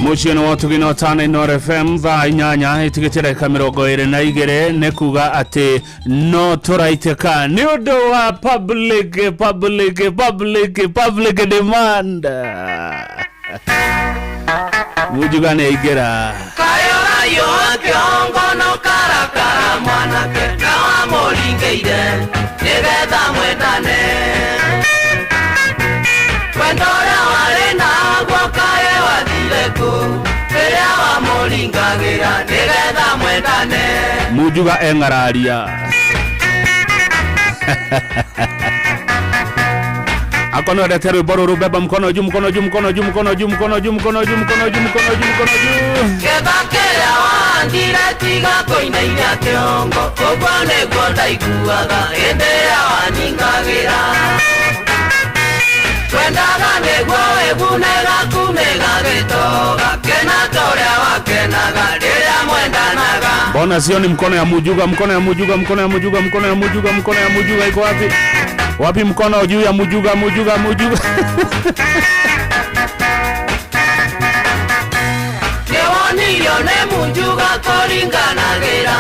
Muciĩ nĩ wotugi no tana Inoro FM thaa 8 ĩtigĩtie ndagĩka 22 nĩ kuga atĩ no tũraitĩka nĩ ũndũ wa public public public public demand. Mujuga nĩ aingĩra. Kayo kĩongo no karakara mwanake na wamũringĩire nĩgetha mwendane wendo ũrĩa warĩ naguo kaĩ wathire kũ rĩrĩa wamũringagĩra nĩgetha mwendane. Mujuga eng'araria akono endete rwĩmbo rũrũ, beba mkono juu, mkono juu, mkono juu, mkono juu, mkono juu, mkono juu, mkono juu, mkono juu, mkono juu. Ketha kĩrĩa wahandire tiga kũinainia kĩongo ũguo nĩguo ndaiguaga hĩndĩ ĩrĩa waningagĩra twendaga nĩguo wĩgune gaku nĩgagĩtoga kena ta ũrĩa wakenaga rĩrĩa mwendanaga. Mbona sio ni mkono ya Mujuga, mkono ya Mujuga, mkono ya Mujuga, mkono ya Mujuga, mkono ya Mujuga iko wapi? Wapi mkono juu ya Mujuga, Mujuga, Mujuga? Nĩwonirio nĩ Mujuga kũringanagĩra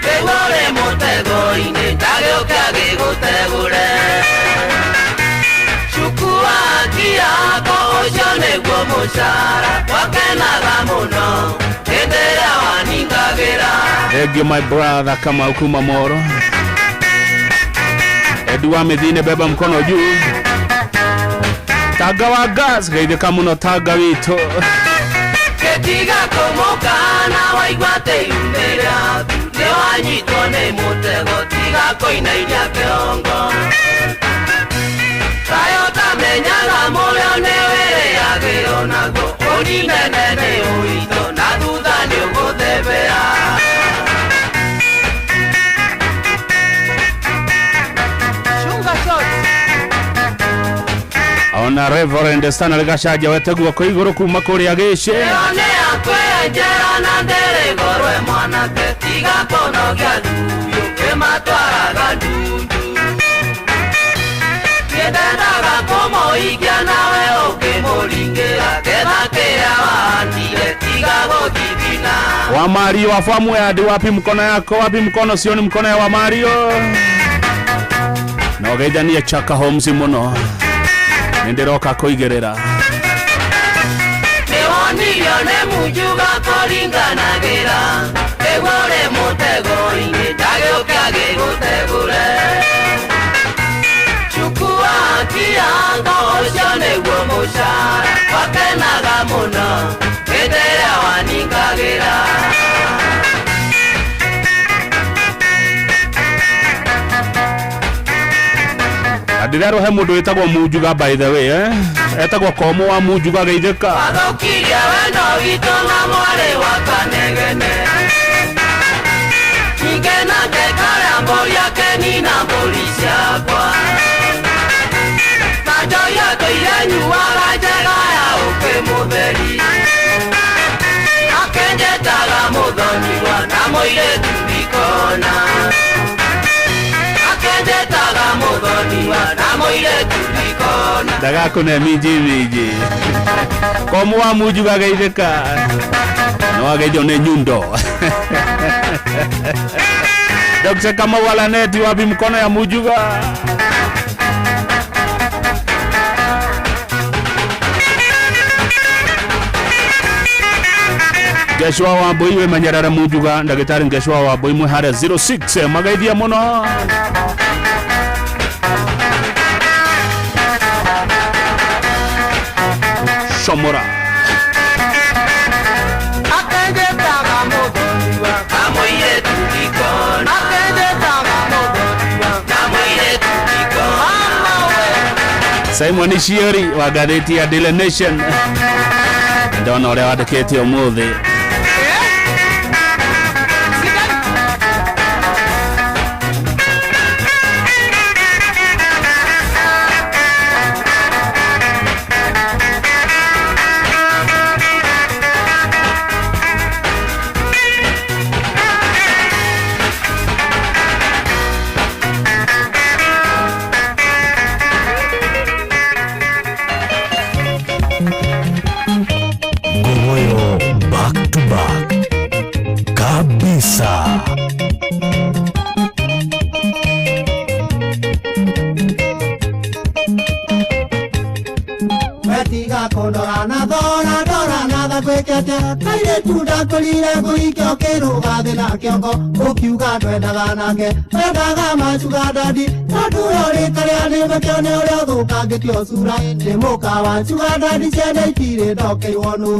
rĩu ũrĩ mũtego-inĩ ndagĩũke agĩgũtegũre cukua haki yako ũcio nĩguo mũcara wakenaga mũno hĩndĩ ĩrĩa waningagĩra. Thank you my brother Kamau kuma Moro. Edu wa Mithine, beba mkono juu. Taga wa gas geithĩka mũno taga witũ. Gĩtiga kũmũkana waigua atĩ iumĩ rĩaku nĩwanyitwo nĩ mũtego tiga kũinainia kĩongo tayo tamenyaga mũrĩo nĩwĩrĩagĩrwo naguo ũninene nĩ ũito na thutha nĩũgũthebea. Ona Reverend Stanley Gachanja wete guoko igũrũ kuma kũrĩa gĩcĩ. Ĩyo nĩ yakwenjera na ndĩrĩgorwe mwanake tiga kũnogia ndundu ĩmatwaraga ndundu nĩndendaga kũmũikia nawe ũkĩmũringĩra ketha kĩrĩa wahandire tiga gũthithina. Wa Mario wa famu ya adi, wapi mkono yako? Wapi mkono? Sioni mkono ya wa Mario. No geithanie Chaka Holmes mũno nĩndĩroka kũigĩrĩra. Nĩwonirio nĩ Mujuga kũringanagĩra nĩguo ũrĩ mũtego-inĩ ndagĩũke agĩgũtegũre cukua haki yako ũcio nĩguo mũcara wakenaga mũno hĩndĩ ĩrĩa waningagĩra. Ndirerwo he mũndũ wĩtagwo Mujuga by the way, eh? Etagwo Komo wa Mujuga geithĩka. Wathũkirie wendo witũ na mwarĩ wa Kanegene ningĩ nake karĩa mbũri akenina mbũri ciakwa na njohi atũire nyuaga njega ya ũkĩ mũtheri akenjetaga mũthoniwa na mũirĩtu ikona akenjetaga mũthoniwa na mũirĩtu ikona. Ndagakũne minji minji. Komo wa Mujuga geithĩka. No wageithio nĩ Nyundo. Dr. Kamau Alaneti, wapi mkono ya Mujuga? Ngecwa wa Mbui wĩmenyerere munjuga ndagĩtarĩ Ngecwa wa Mbui mwĩ harĩa 06 magaithia mũno. Comora. Akenjetaga mũthoniwa na mũirĩtu gikoni. Akenjetaga mũthoniwa na mũirĩtu gikoni. Mama we. Simon Shiori wa ngathĩti ya Daily Nation, ndona ũrĩa wandĩkĩte ũmũthĩ. Ngogoyo back to back kabisa. Wetiga kũndora na thora ndora na thakwĩke atĩa kairĩtu ndakũrire ngũikio kĩrũga thĩ na kĩongo ũkiuga ndwendaga nake wendaga macuga ndandi tondũ ũrĩa ũrĩ karĩa nĩmekĩo nĩ ũrĩa ũthũkangĩtio cura nĩ mũka wa cuga ndandi ciene itirĩ ndokeirwo nũ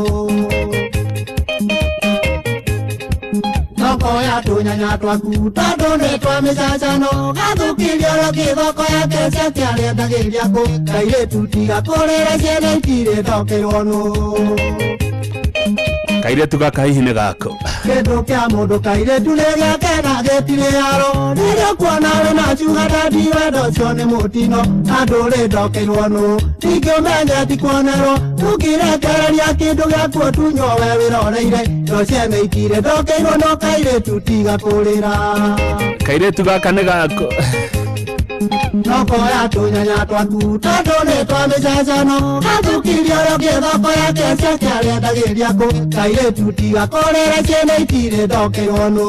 thoko ya tũnyanya twaku tondũ nĩ twa mĩcacano gathũkirie oro kĩthoko yake ciake arĩendagĩria kũ kairĩtu tiga kũrĩra ciene itirĩ ndokeirwo nũ. Kairĩtu gaka hihi nĩ gako. Kĩndũ kĩa mũndũ kairĩtu nĩ gĩake na gĩtirĩ haro rĩrĩa ũkuona wĩna cuga ndandi wendo ũcio nĩ mũtino na ndũrĩ ndokeirwo nũ ningĩ ũmenye ti kuonerwo ndũngĩrekereria kĩndũ gĩaku ũtunywo we wĩroreire indo ciene itirĩ ndokeirwo no kairĩtu tiga kũrĩra. Kairĩtu gaka nĩ gako. Thoko ya tũnyanya twaku tondũ nĩ twa mĩcacano gathũkirie ũrĩa ũngĩ thoko yake ciake arĩendagĩria kũ kairĩtu tiga kũrĩra ciene itirĩ ndokeirwo nũ.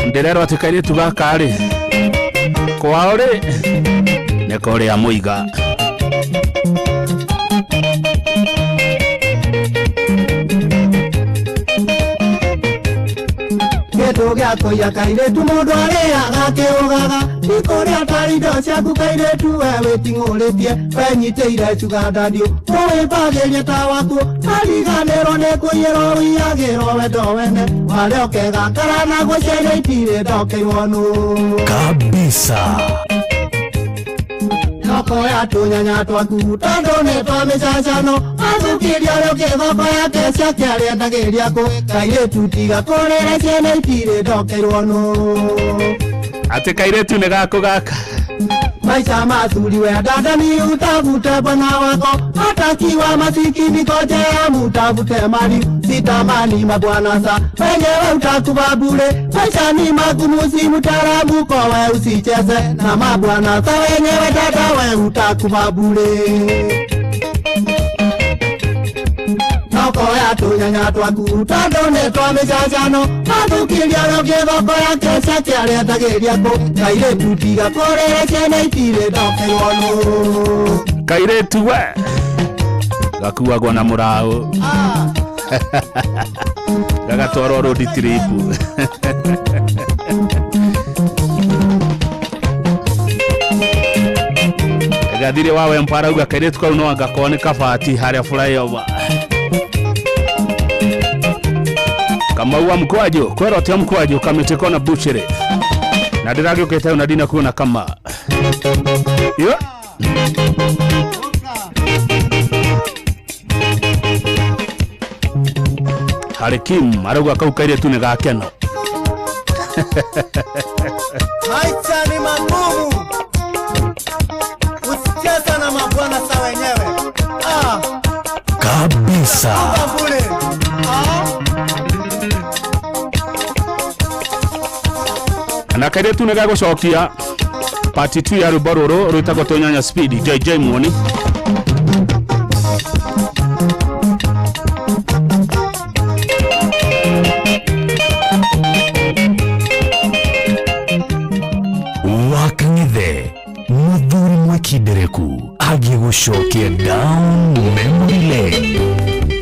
Ndĩrerwo atĩ kairĩtu gaka rĩ kwao rĩ nĩ kũrĩa Mũiga. Kĩndũ gĩa kũiya kairĩtu mũndũ arĩaga akĩũgaga ti kũrĩa tarĩ indo ciaku kairĩtu we wĩting'ũrĩtie wenyitĩire cuga ndandiũ ũwĩbagĩrie ta waku ariganĩrwo nĩ kũiyĩrwo wiyagĩrwo wendo wene warĩa ũkegakara naguo ciene itirĩ ndokeirwo nũ. Kabisa. Thoko ya tũnyanya twaku tondũ nĩ twa mĩcacano athũkirie ũrĩa ũngĩ thoko yake ciake arĩendagĩria kũ kairĩtu tiga kũrĩra ciene itirĩ ndokeirwo nũ. Atĩ kairĩtu nĩ gako gaka. Maisha mazuri we dada ni utafute bwana wako atakiwa masikini kojea mutafute mali sitamani mabwana sa wenyewe utakufa bure maisha ni magumu si mtaarabu kwa we usicheze na mabwana sa wenyewe dada we utakufa bure. Thoko ya tũnyanya twaku tondũ nĩ twa mĩcacano athũkirie ũrĩa ũngĩ thoko yake ciake arĩendagĩria kũ kairĩtu tiga kũrĩra ciene itirĩ ndokeirwo nũ. Kairĩtu we gakuagwo na mũraũ gagatwarwo road trip. Gathire wawe mparauga kairĩtu kau no angakorwo nĩ kabati harĩa flyover. Kamau wa mkwaju kwero tia mkwaju kamĩtĩ kona buchere na ndĩragĩũkĩte na ndinakuona kama yo. Harĩ Kim arauga kau kairĩtu nĩ gakeno. Maisha ni magumu, usicheza na mabwana sa wenyewe. Kabisa. Na kairĩtu nĩ gagũcokia part 2 ya rwĩmbo rũrũ rwĩtagwo Tũnyanya Speed JJ Muoni. Wakang'ethe mũthuri mwĩkindereku agĩgũcokia down memory lane.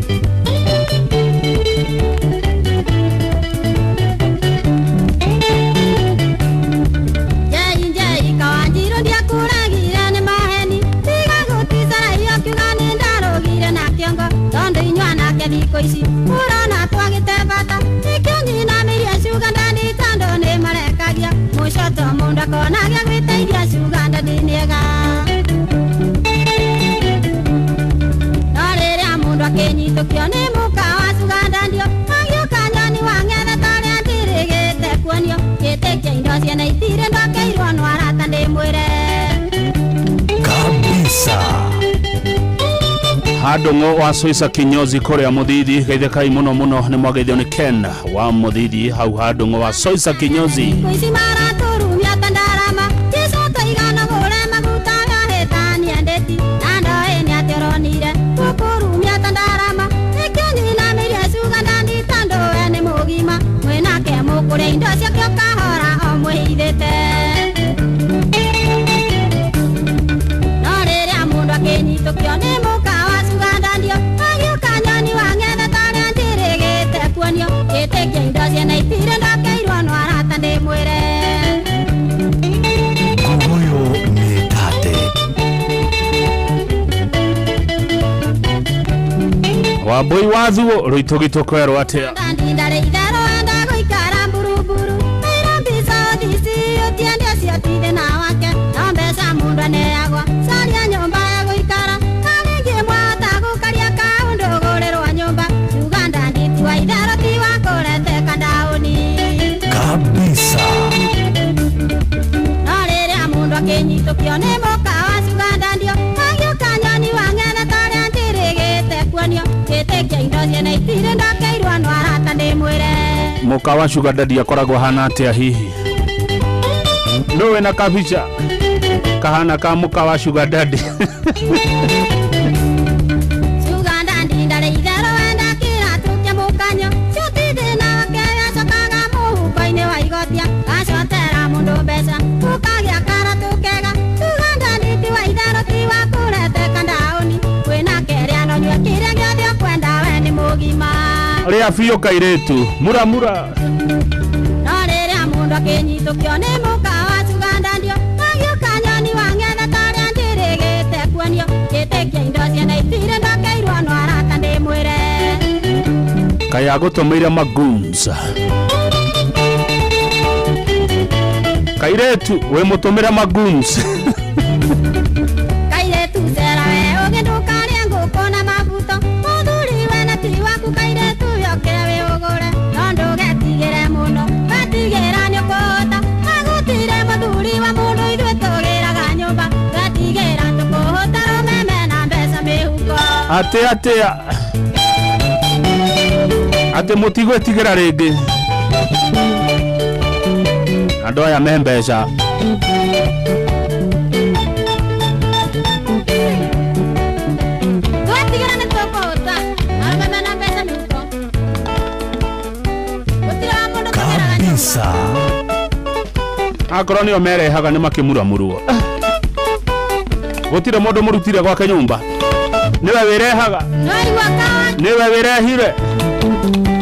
thikũ ici ũrona twagĩte bata nĩkĩo nyinamĩria cuga ndani tondũ nĩ marekagia mũcoto mũndũ akona gĩa gwĩteithia cuga ndani nĩega no rĩrĩa mũndũ akĩnyitũkio nĩ mũka wa cuga ndandio agĩũka nyoni wa ng'etha tarĩa ndirĩgĩte kuonio gĩtĩkia indo ciene itirĩ ndokeirwo no arata ndĩmwĩre Kabisa. Handũng'o wa Soisa kinyozi kũrĩa mũthithi geithĩkai mũno mũno nĩ mwageithio nĩ Ken wa mũthithi hau handũng'o wa Soisa kinyozi. Ici maraturumia ta ndarama Jesu tũigana gũre maguta gahĩtania ndĩti na ndoĩ nĩ atĩ ũronire gũkũrumia ta ndarama nĩkĩo nyinamĩria cuga ndani tondũ we nĩ mũgima mwĩnake mũkũrĩa indo ciake ũkahora o mwĩhithĩte no rĩrĩa mũndũ akĩnyitũkio nĩ mũka wa cuga ndandio agĩũka nyoni wa ng'etha tarĩa njĩrĩgĩte kuonio gĩtĩkia indo ciene itirĩ ndokeirwo no arata ndĩmwĩre. Ngogoyo mĩtate. Wambui wa thuo rũitũ kwerwo atĩa Ndandindare itherũ enda gũikara mburuburu Nairobi South East ũtiende ũcio ti thĩna wake no mbeca mũndũ aneagwo caria nyũmba ya gũikara na rĩngĩ mwahota gũkaria kaũndũ gũrĩrwo nyũmba Uganda nditi wa itherũ ti wa kũreteka ndaũni. Kabisa. No rĩrĩa mũndũ akĩnyitũkio nĩ mũka wa Uganda ndio agĩũka nyoni wa ng'etha tarĩa njĩrĩgĩte kuonio gĩtĩkia indo ciene itirĩ ndokeirwo no arata ndĩmwĩre. Mũka wa sugar daddy akoragwo hana atĩa hihi nũ wĩna kabica kahana ka mũka wa sugar daddy. Uganda ndindare itherũ enda kĩratũ kĩa mũkanyo cuti thĩna wake acokaga mũhuko-inĩ wa igotia gacotera mũndũ mbeca ũkagĩa karatũ kega Uganda nditi wa itherũ ti wa kũreteka ndaũni kwĩna kerĩa no nyue kĩrĩa gĩothe ũkwenda we nĩ mũgima. Rĩa biũ kairĩtu muramura. No rĩrĩa mũndũ akĩnyitũkio nĩ mũka wa Uganda ndio agĩũka nyoni wa ng'etha tarĩa njĩrĩgĩte kuonio gĩtĩkia indo ciene itirĩ ndokeirwo no arata ndĩmwĩre. Kaya agũtũmĩire magoons kairĩtu wĩ mũtũmĩre magoons. Kairĩtu cera we ũgĩ ndũkarĩe ngũkũ na mabuto mũthuri we na ti waku kairĩtu yokĩre wĩ ũgũre no ndũgetigĩre mũno wetigĩra nĩ ũkũhũta agũtire mũthuri wa mũndũ ithuĩ tũgĩraga nyũmba twetigĩra tũkũhũta rũmeme na mbeca mĩhuko. Atĩ atĩa atĩ mũtigwĩtigĩra rĩngĩ andũ aya me mbeca. Twetigĩra nĩ tũkũhũta arũme mena mbeca mĩhuko gũtirĩ wa mũndũ tũgĩraga nyũmba. Kabisa. Akorwo nĩo merehaga nĩ makĩmuramurwo gũtirĩ mũndũ mũrutire gwake nyũmba nĩwe wĩrehaga Nĩwaigua kawa nĩwe wĩrehire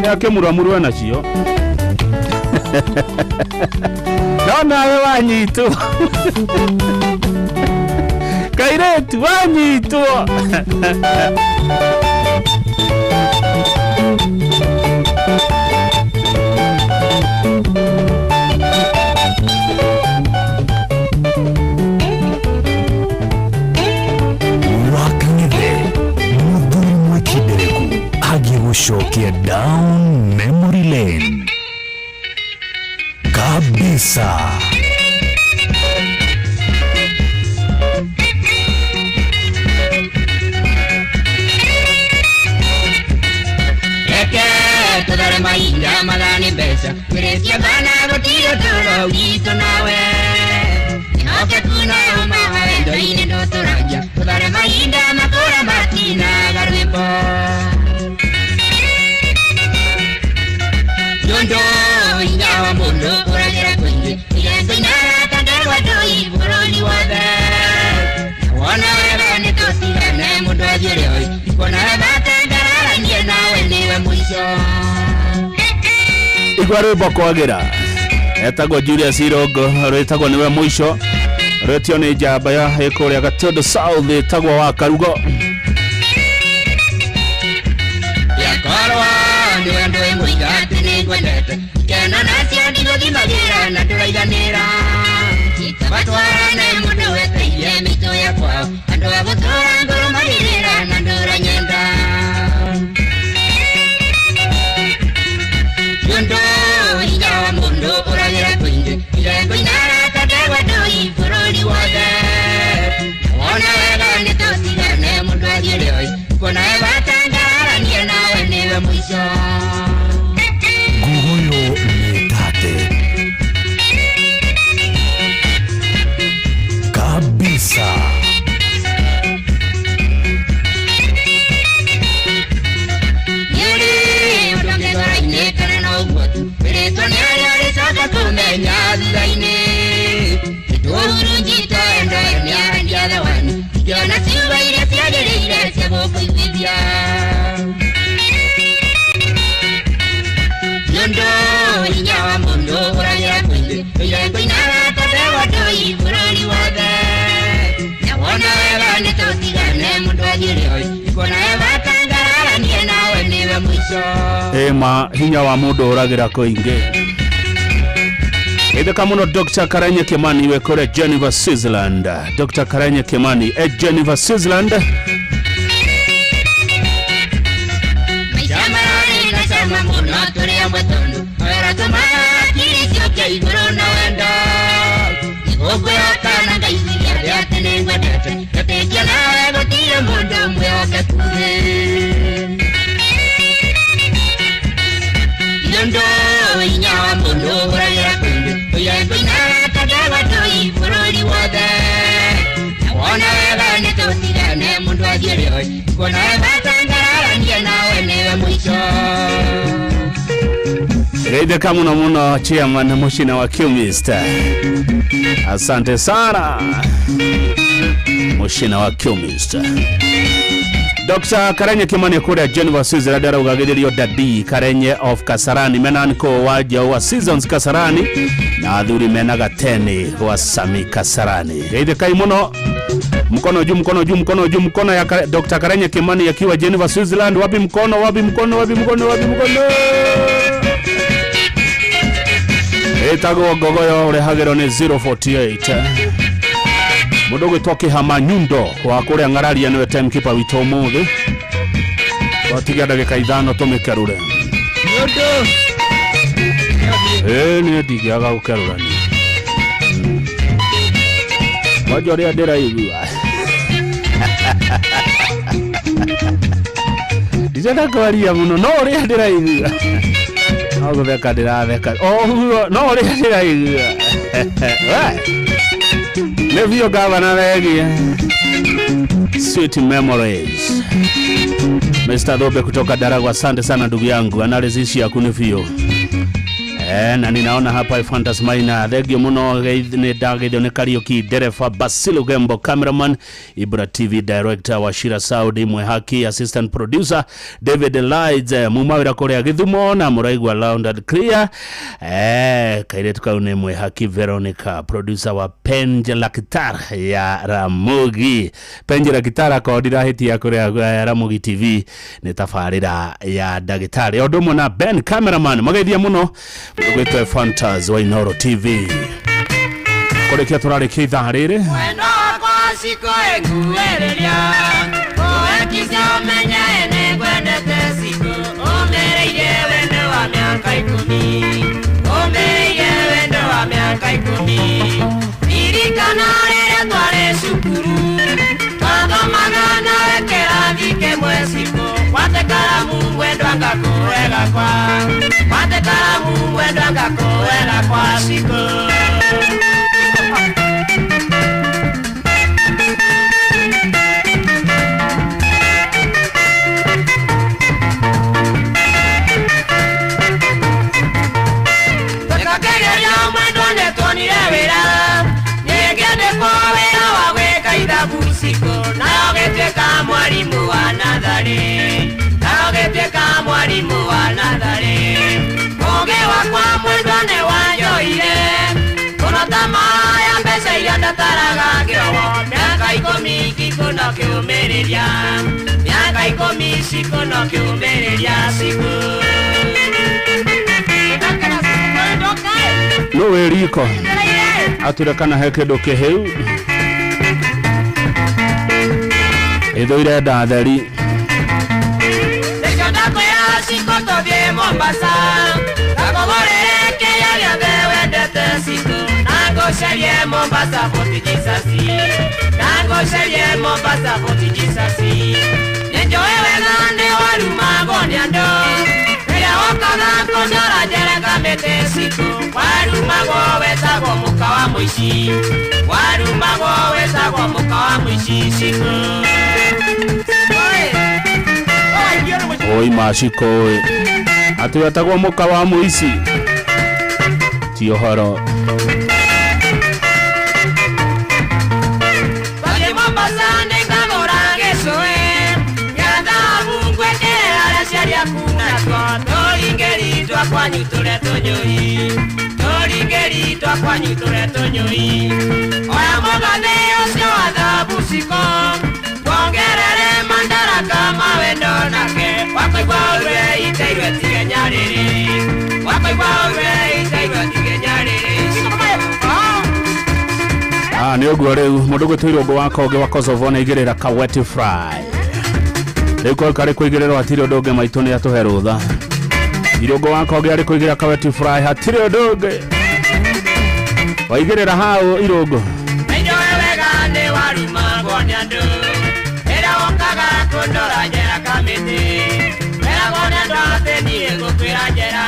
nĩ akĩmuramurwo nacio no nawe wanyitwo kairĩtu wanyitwo. Wakang'ethe mũthuri mwĩkindĩrĩku agĩgũcokia down memory lane. Kabisa. Reke tũthare mahinda mathani mbeca twĩrĩtie bana gũtirĩ ũtũũro witũ nawe ĩhokeku na ũma wa wendo-inĩ ndũtũragia tũthare mahinda makũra matinaga rwĩmbo Nyondo hinya wa mũndũ ũragĩra kũingĩ igenzo inarata ndegwa ndũi bũrũri wothe wona wega nĩ tũtigane mũndũ athiĩ oi kuona wega ndararanie nawe nĩwe mũico. Igua rwĩmbo kwagĩra etagwo Julius Irongo rwĩtagwo nĩwe mũico rwĩtio nĩ njamba ya ĩkũrĩa Gatundu South ĩtagwo wa Karugo. Yakwa nĩngwendete ikeno nacio ndigũthimagĩra na ndũraiganĩra batwarane mũndũ weteire mĩtũ ya kwao andũ a gũtũra ngũrũmagĩrĩra na ndũranyenda Nyondo hinya wa mũndũ ũragĩra kũingĩ irengo inarata ndegwa ndũi bũrũri wothe wona wega nĩ tũtigane mũndũ athiĩ rĩoi kuona ebatangararanie nawe nĩwe mũico. Ngugoyo nĩ tate kabisa. Nyeri ũndũ ngoro-inĩ kana no ũguo tu wĩrĩtwo nĩ arĩa ũrĩcoka kũmenya thutha-inĩ tũhurunjĩte endo nĩarendia thawani ingĩona ciugo iria ciagĩrĩire cia gũkũiguithia Nyondo hinya wa mũndũ ũragĩra kũingĩ irengo inarata ndegwa ndũi bũrũri wothe na wona wega nĩ tũtigane mũndũ athiĩ rĩoi kuona ebatangararanie nawe nĩwe mũico. Ĩma hinya wa mũndũ ũragĩra kũingĩ. Itheka mũno Dr. Karenye Kimani we kũrĩa Geneva, Switzerland. Dr. Karenye Kimani e Geneva, Switzerland. Maica mararĩ na cama mũno tũrĩ amwe tondũ mawĩra tũmaga hakiri ciũke igũrũ na wendo nĩgũkwĩhoka na ngaiguithia thĩ atĩ nĩngwendete ngetĩkia nawe gũtirĩ mũndũ mwĩhokeku thĩ Nyondo hinya wa mũndũ ũragĩra kũingĩ irengo inarata ndegwa ndũi bũrũri wothe na wona wega nĩ tũtigane mũndũ athiĩ rĩoi kuona ebatangararanie nawe nĩwe mũico. Geithĩka mũno mũno chairman Mushina wa Qmist. Asante sana Mushina wa Qmist. Dr. Karenye Kimani kũrĩa Geneva, Switzerland araugagĩrĩrio Dadi Karenye of Kasarani menanko waja wa Seasons Kasarani na athuri mena gateni wa Sami Kasarani. Geithĩkai mũno. Mkono juu, mkono juu, mkono juu, mkono ya Dr. Karenye Kimani akiwa Geneva, Switzerland. Wapi mkono, wapi mkono, wapi mkono, wapi mkono? Ĩtagwo Ngogoyo ũrehagĩrwo nĩ 048. Mũndũ ũgwĩtwo Kĩhama Nyundo wa kũrĩa Ng'araria nĩwe timekeeper witũ ũmũthĩ. Twatigia ndagĩka 5 tũmĩkerũre. Ĩĩ niĩ ndingĩaga gũkerũrania. Kwanja ũrĩa ndĩraigua. Ndirenda kwaria mũno no ũrĩa ndĩraigua. No gũtheka ndĩratheka. O no ũrĩa ndĩraigua. Nĩ biũ gavana thegie. Sweet memories. Mr. Thobe kutoka Daragwa, asante sana ndugu yangu. Analysis yaku nĩ biũ. Na ninaona hapa Fantas Maina thengio muno nĩ ndageithio nĩ Kariuki dereba Basilu Gembo cameraman Ibra TV director wa Shira Saudi Mwehaki assistant producer David Lides mumawira kũrĩa Gĩthumo na mũraigua loud and clear. Kairetu kau nĩ Mwehaki Veronica producer wa Penje la Kitar ya Ramogi. Penje la Kitar akorwo ndirahĩtia kũrĩa Ramogi TV nĩ tabarĩra ya ndagĩtarĩ o ũndũ ũmwe na Ben cameraman mageithia mũno gwĩtwo Fantas wa Inoro TV. Kũrĩkia tũrarĩkia ithaa rĩrĩ. Mwendo wakwa ciko ĩnguĩrĩria ũwekice ũmenye nĩngwendete ciko ũmĩrĩire wendo wa mĩaka 10 ũmĩrĩire wendo wa mĩaka 10 ririkana rĩrĩa twarĩ cukuru twathomaga nawe kĩrathi kĩmwe ciko gwate karamu mwendwa ngakũhe gakwa gwate karamu mwendwa ngakũhe gakwa ciko. Twekakegeria mwendwa nĩtuonire wĩra nĩngĩandĩkwo wĩra wa gwĩka ithabu ciko nayo gĩtuĩka mwarimũ wa natharĩ nayo gĩtuĩka mwarimũ wa natharĩ ũgĩ wakwa mwendwa nĩwanjoire mũno tamaa ya mbeca iria ndataraga ngĩowo mĩaka 10 kikono kĩũmĩrĩria mĩaka 10 cikono kĩũmĩrĩria ciko. Nũ wĩ riko atwĩre kana he kĩndũ kĩhĩu ĩthũire ndatheri. Nĩkĩo ndakwĩra Shiko tũthiĩ Mombasa, ngakũgũrĩre kĩrĩa gĩothe wendete Shiko, na ngũcerie Mombasa Fort Jesus, na ngũcerie Mombasa Fort Jesus. Nĩnjũĩ wega nĩ warumagwo nĩ andũ, rĩrĩa wokaga kũndora njerega mĩtĩ Shiko, warumagwo wetagwo mũka wa mũici, warumagwo wetagwo mũka wa mũici Shiko. Oi maciko ĩ atĩ wetagwo mũka wa mũici ti ũhoro. Twathiĩ Mombasa nĩngagũra gĩcũĩ gĩa thahabu ngwĩkĩre harĩa aciari aku natuo, tũringĩri twa kwanyu tũrĩa tũnyũi, tũringĩri twa kwanyu tũrĩa tũnyũi. Oya mũgathĩ ũcio wa thahabu Shiko, tuongerere mandaraka ma wendo nake, wakũigua ũrue iteirwe tige nyarĩrĩ, wakũigua ũrue iteirwe tige nyarĩrĩ. Ah, nĩ ũguo rĩu mũndũ gwĩtwo Irũngũ wa Konge wa Kosovo nĩ aigĩrĩra Kaweti Fry. Rĩu ko karĩ kũigĩrĩrwo hatirĩ ũndũ ũngĩ maitũ nĩ atũhe rũtha. Irũngũ wa Konge arĩ kũigĩrĩra Kaweti Fry hatirĩ ũndũ ũngĩ. Waigĩrĩra hau Irũngũ. Nĩnjũĩ wega nĩ warumagwo nĩ andũ, rĩrĩa wokaga kũndora njera kamĩtĩ, weragwo nĩ andũ atĩ niĩ ngũkwĩra njera,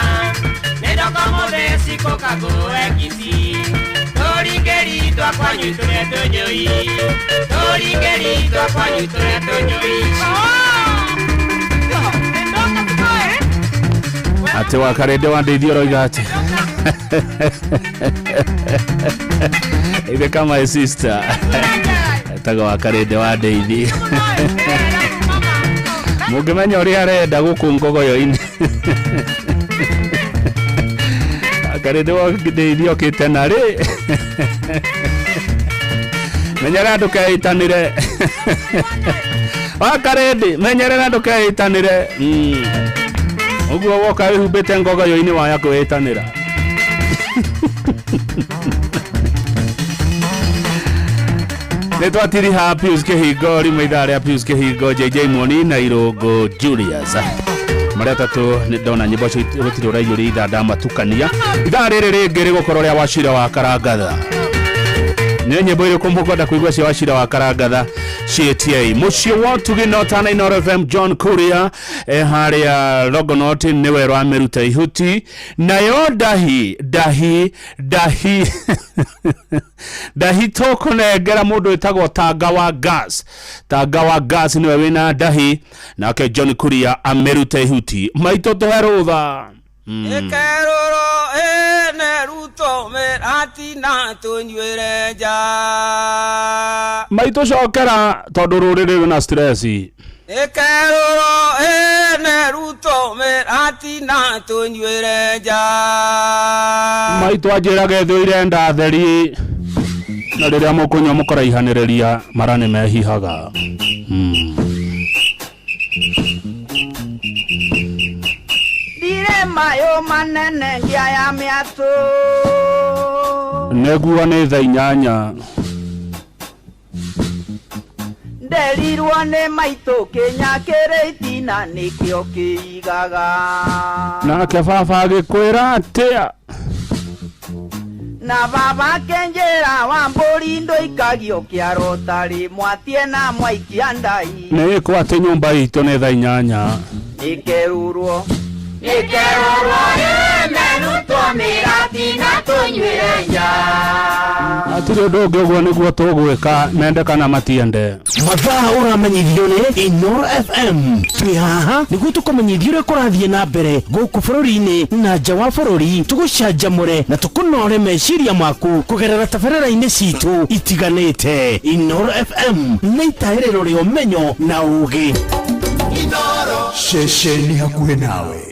nĩndoka ũmũthĩ Shiko kangũe Kisii, tũringĩri twa kwanyu tũrĩa tũnyũi, tũringĩri twa kwanyu tũrĩa tũnyũi. Atĩ wa Karĩndĩ wa Ndeithio ũroiga atĩ ithe kama my sister etagwo wa Karĩndĩ wa Ndeithi. Mũngĩmenya ũrĩa arenda gũkũ ngogoyo-inĩ. Karĩndĩ wa Ndeithi okĩte narĩ. Menyerera ndũkeitanĩre. Wa Karĩndĩ menyerera ndũkeitanĩre. Ũguo woka wĩhumbĩte ngogoyo-inĩ waya kwĩĩtanĩra. Nĩ twatiriha Pius Kĩhingo rĩmwe ithaa rĩa Pius Kĩhingo JJ Muoni na Irũngũ Julius marĩa atatũ nĩ ndona nyĩmbo icio gũtirĩ ũraiyũria ithaa ndamatukania. Ithaa rĩrĩ rĩngĩ rĩgũkorwo rĩa Wachira wa Karangatha. Nĩ nyĩmbo irĩkũ mũkwenda kũigua cia Wachira wa Karangatha ciĩtiei mũciĩ wa Ũtugi Notana Inooro FM John Kuria harĩa Longonot nĩwe ũramĩruta ihuti nayo ndahi ndahi ndahi ndahi tũkũnengera mũndũ wĩtagwo Tanga wa Gas. Tanga wa Gas nĩwe wĩna ndahi nake John Kuria amĩrute ihuti maitũ tũhe rũtha. Ĩkerũrwo ĩne Ruto mĩratina tũnyuĩre nja. Maitũ cokera tondũ rũrĩrĩ rwĩna stress. Ĩkerũrwo ĩne Ruto mĩratina tũnyuĩre nja. Maitũ anjĩraga ĩthũire ndatheri na rĩrĩa mũkũnyua mũkaraihanĩrĩria mara nĩ mehihaga. Ndirĩ mayũ manene ngia ya mĩatũ. Nĩguo nĩ thaa 8. Nderirwo nĩ maitũ kĩnya kĩrĩ itina nĩkĩo kĩigaga. Nake baba agĩkwĩra atĩa? Na baba akĩnjĩra wa mbũri ndũikagio kĩaro tarĩ mwatie na mwaikia ndai. Nĩ ĩkwo atĩ nyũmba itũ nĩ thaa 8. Nĩkerũrwo Nĩkerũrwo ĩne Ruto mĩratina tũnyuĩre nja. Hatirĩ ũndũ ũngĩ ũguo nĩguo tũgwĩka mende kana matiende. Mathaa ũramenyithio nĩ Inooro FM. Twĩ haha nĩguo tũkũmenyithie ũrĩa kũrathiĩ na mbere gũkũ bũrũri-inĩ na nja wa bũrũri, tũgũcanjamũre na tũkũnore meciria maku kũgerera tabarĩra-inĩ citũ itiganĩte. Inooro FM nĩ itaĩrĩro rĩa ũmenyo na ũũgĩ. Ceceni hakuhĩ nawe.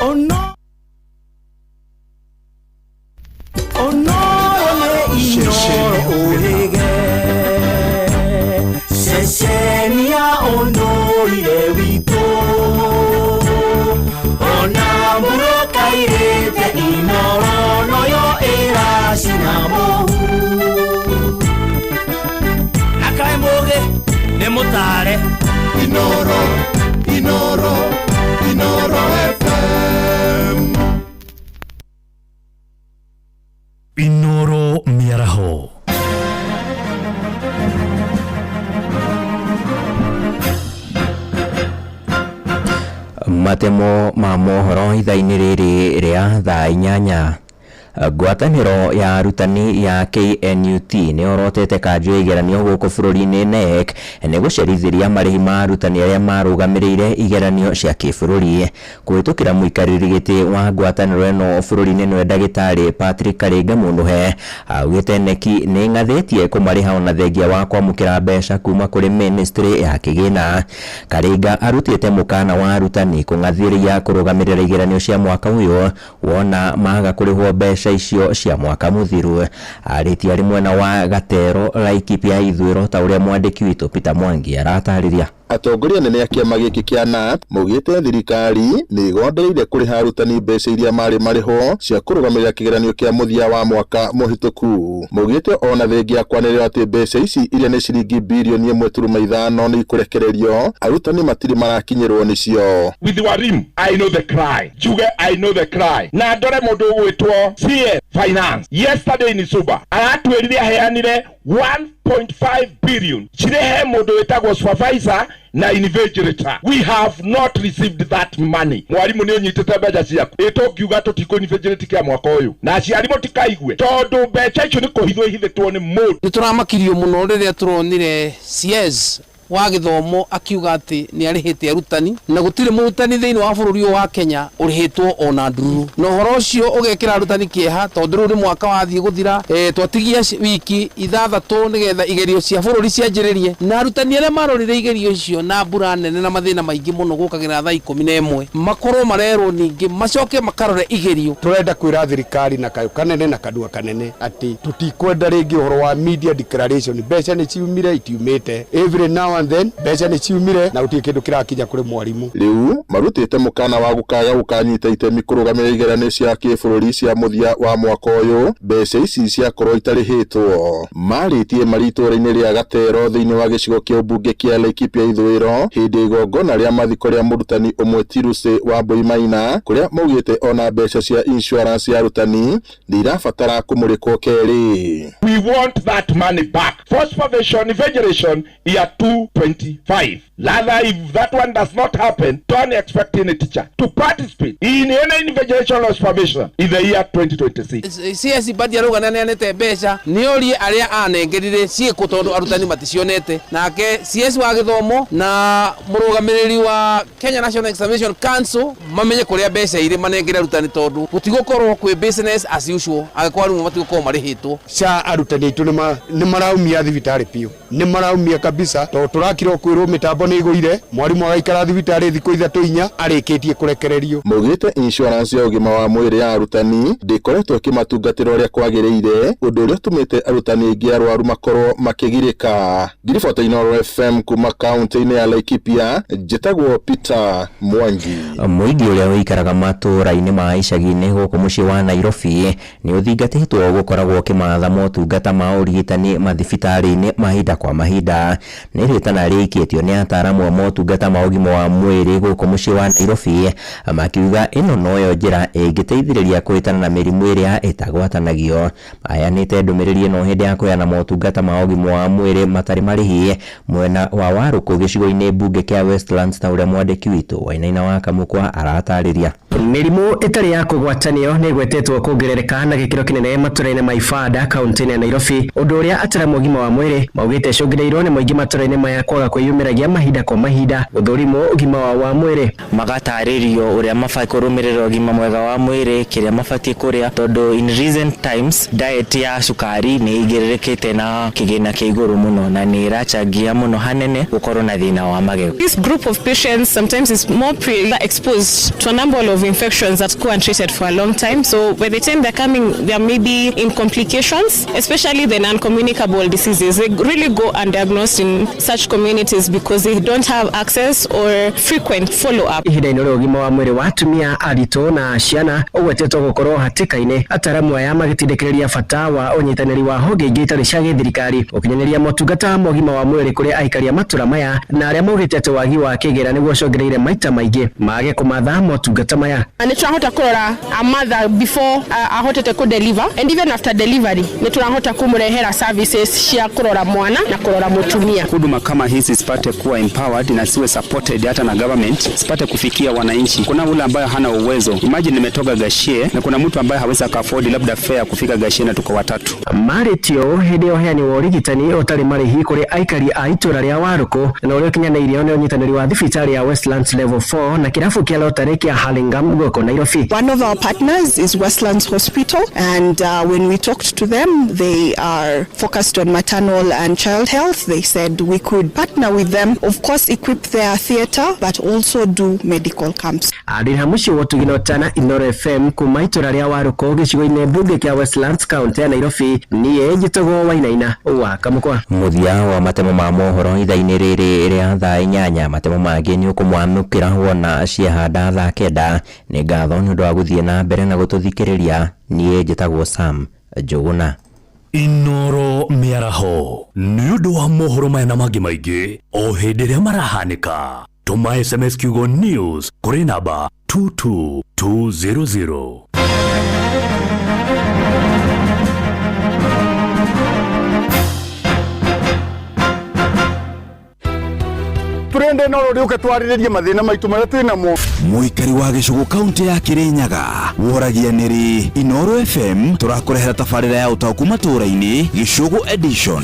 Ono Onoro nĩ Inooro ũhĩge ceceni ya ũndũire witũ. Inoro noyo ĩracina mũhu. Akaĩ mũgĩ nĩ mũtare. Inoro, Inoro, Inoro FM. Inoro mĩaraho. Matemo ma mohoro ithaa-inĩ rĩrĩ rĩa thaa 8. Ngwatanĩro ya arutani ya KNUT nĩ yorotete kanjũ ya igeranio gũkũ bũrũri-inĩ KNEC nĩ gũcerithĩria marĩhi ma arutani arĩa marũgamĩrĩire igeranio cia kĩbũrũri. Kũhĩtũkĩra mũikarĩri gĩtĩ wa ngwatanĩro ĩno bũrũri-inĩ nĩwe ndagĩtarĩ Patrick Karinga Mũnũhe augĩte KNEC nĩ ĩng'athĩtie kũmarĩha ona thengia wa kwamũkĩra mbeca kuma kũrĩ ministry ya kĩgĩna. Karinga arutĩte mũkana wa arutani kũng'athĩria kũrũgamĩrĩra igeranio cia mwaka ũyũ wona maga kũrĩhwo mbeca icio cia mwaka mũthiru. Arĩtie arĩ mwena wa Gatero, Laikipia Ithũĩro, ta ũrĩa mwandĩki witũ Peter Mwangi aratarĩria. Atongoria anene a kĩama gĩkĩ kĩa KNUT maugĩte thirikari nĩ ĩgondereire kũrĩha arutani mbeca iria marĩ marĩhwo cia kũrũgamĩrĩra kĩgeranio kĩa mũthia wa mwaka mũhĩtũku. Maugĩte ona thengia ya kwanĩrĩra atĩ mbeca ici iria nĩ ciringi birioni 1.5 nĩ ikũrekererio, arutani matirĩ marakinyĩrwo nĩcio. With warimu, I know the cry. Njuge I know the cry. Na ndore mũndũ ũgwĩtwo CS Finance yesterday in Suba aratwĩrire aheanire 1.5 billion cirehe mũndũ wĩtagwo supervisor na invigilator. We have not received that money. Mwarimu nĩ ũnyitĩte mbeca ciaku, ĩ tũngiuga tũtikũ invigilate kĩa mwaka ũyũ na aciari mũtikaigue tondũ mbeca icio nĩ kũhithwo ihithĩtwo nĩ mũndũ. Nĩ tũramakirio mũno rĩrĩa tũronire CS wa gĩthomo akiuga atĩ nĩ arĩhĩte arutani na gũtirĩ mũrutani thĩinĩ wa bũrũri ũyũ wa Kenya ũrĩhĩtwo ona ndururu, na ũhoro ũcio ũgekĩra arutani kĩeha tondũ rĩu nĩ mwaka wathiĩ gũthira. Twatigia wiki 6 nĩgetha igerio cia bũrũri cianjĩrĩrie, na arutani arĩa marorire igerio icio na mbura nene na mathĩna maingĩ mũno gũkagĩra thaa 11 makorwo marerwo ningĩ macoke makarore igerio. Tũrenda kwĩra thirikari na kayũ kanene na kanua kanene atĩ tũtikwenda rĩngĩ ũhoro wa media declaration. Mbeca nĩ ciumire itiumĩte, every now and then mbeca nĩ ciumire na gũtirĩ kĩndũ kĩrakinya kũrĩ mwarimũ. Rĩu marutĩte mũkana wa gũkaga gũkanyita itemi kũrũgamĩrĩra igeranio cia kĩbũrũri cia mũthia wa mwaka ũyũ mbeca ici ciakorwo itarĩhĩtwo. Marĩtie marĩ itũũra-inĩ rĩa Gatero thĩinĩ wa gĩcigo kĩa ũmbunge kĩa Laikipia Ithũĩro hĩndĩ igongona rĩa mathiko rĩa mũrutani ũmwe Tiruse wa Mbui Maina, kũrĩa maugĩte ona mbeca cia insurance ya arutani nĩ irabatara kũmũrĩkwo kerĩ. We want that money back for supervision invigilation year 225. Rather, if that one does not happen, don't expect any teacher to participate in any invigilation or supervision in the year 2026. CS Badi arauga nĩ aneanĩte mbeca, nĩ orie arĩa anengerire ciĩkũ tondũ arutani maticionete. Nake CS wa gĩthomo na mũrũgamĩrĩri wa Kenya National Examination Council mamenye kũrĩa mbeca irĩ manengere arutani tondũ gũtigũkorwo kwĩ business as usual angĩkorwo arimũ matigũkorwo marĩhĩtwo. Ca arutani aitũ nĩ maraumia thibitarĩ biũ, nĩ maraumia kabisa tondũ tũrakira kwĩrwo mĩtambo nĩ ĩgũire, mwarimũ agaikara thibitarĩ thikũ 3 4 arĩkĩtie kũrekererio. Maugĩte insurance ya ũgima wa mwĩrĩ ya arutani ndĩkoretwo ĩkĩmatungatĩra ũrĩa kwagĩrĩire, ũndũ ũrĩa ũtũmĩte arutani aingĩ arwaru makorwo makĩgirĩka. Ngiribota Inooro FM kuma kaunti-inĩ ya Laikipia, njĩtagwo Peter Mwangi. Mũingĩ ũrĩa ũikaraga matũũra-inĩ ma icagi-inĩ gũkũ mũciĩ wa Nairobi nĩ ũthingatĩtwo gũkoragwo ũkĩmatha motungata ma ũrigitani mathibitarĩ-inĩ mahinda kwa mahinda. Nĩ rĩtana rĩikĩtio nĩ ataaramu a motungata ma ũgima wa mwĩrĩ gũkũ mũciĩ wa Nairobi makiuga ĩno noyo njĩra ĩngĩteithĩrĩria kũhĩtana na mĩrimũ ĩrĩa ĩtagwatanagio. Maheanĩte ndũmĩrĩri ĩno hĩndĩ ya kũheana motungata ma ũgima wa mwĩrĩ matarĩ marĩhi mwena wa Warũkũ gĩcigo-inĩ mbunge kĩa Westlands, ta ũrĩa mwandĩki witũ Wainaina wa Kamũkwa aratarĩria. Mĩrimũ ĩtarĩ ya kũgwatanio nĩ ĩgwetetwo kuongerereka na gĩkĩro kĩnene matũra-inĩ ma Ibanda kaunti-inĩ ya Nairobi, ũndũ ũrĩa ataaramu a ũgima wa mwĩrĩ maugĩte icũngĩrĩirwo nĩ mũingĩ matũra-inĩ maya kwaga kwĩyumĩragia mahinda kwa mahinda gũthũrimwo ũgima wao wa mwĩrĩ. Magatarĩrio ũrĩa mabatiĩ kũrũmĩrĩra ũgima mwega wa mwĩrĩ, kĩrĩa mabatiĩ kũrĩa, tondũ in recent times diet ya cukari nĩ ĩigĩrĩrĩkĩte na kĩgĩna kĩa igũrũ mũno na nĩ ĩrachangia mũno hanene gũkorwo na thĩna wa magego. This group of patients sometimes is more exposed to a number of infections that go untreated for a long time. So by the time they're coming, there may be in complications, especially the non-communicable diseases. They really go undiagnosed in such communities because they they don't have access or frequent follow-up. Ihinda-inĩ rĩa ũgima wa mwĩrĩ wa atumia aritũ na ciana ũgwetetwo gũkorwo hatĩka-inĩ, ataramu aya magĩtindĩkĩrĩria bata wa ũnyitanĩri wa honge ingĩ itarĩ cia gĩthirikari gũkinyanĩria motungata ma ũgima wa mwĩrĩ kũrĩ aikari a matũra maya na arĩa maugĩte atĩ wagi wa kĩgĩra nĩguo ũcũngĩrĩire maita maingĩ mage kũmatha motungata maya. Nĩ tũrahota kũrora a mother before ahotete kũ deliver and even after delivery nĩ tũrahota kũmũrehera services cia kũrora mwana na kũrora mũtumia. Huduma kama hizi zipate kuwa empowered na ziwe supported hata na government, zipate kufikia wananchi. Kuna ule ambaye hana uwezo, imagine nimetoka Gashie na kuna mtu ambaye hawezi akaafford labda fare kufika Gashie na tuko watatu. Marĩtio hĩndĩ ya ũheani wa ũrigitani ũtarĩ marĩhi kũrĩ aikari a itũra rĩa Warũkũ na ũrĩa ũkinyanĩirio nĩ ũnyitanĩri wa thibitarĩ ya Westlands Level 4 na kĩrabu kĩa Lottery kĩa Hurlingham gũkũ Nairobi. One of our partners is Westlands Hospital, and when we talked to them, they are focused on maternal and child health. They said we could partner with them, of course, equip their theatre, but also do medical camps. Adira mũciĩ wa ũtugi na ũtana Inooro FM kuma itũra rĩa Warũkũ gĩcigo-inĩ mbunge kĩa Westlands kaũntĩ ya Nairobi, niĩ njĩtagwo Wainaina wa Kamũkwa. Mũthia wa matemo ma mohoro ithaa-inĩ rĩrĩ rĩa thaa 8, matemo mangĩ nĩ ũkũmwamũkĩra wona ciahanda thaa 9. Nĩ ngatho nĩ ũndũ wa gũthiĩ na mbere na gũtũthikĩrĩria. Niĩ njĩtagwo Sam Njũgũna. Inooro mĩaraho nĩ ũndũ wa mohoro maya na mangĩ maingĩ o hĩndĩ ĩrĩa marahanĩka. Tũma SMS kiugo news kũrĩ namba 22200. Turende no rĩũke twarĩrĩrie mathĩna maitũ marĩa twĩ namo. Mũikari wa gĩcũgũ kaunti ya Kirinyaga woragia nĩrĩ Inooro FM tũrakũrehera tabarĩra ya ũtaũku matũũra-inĩ Gĩcũgũ edition.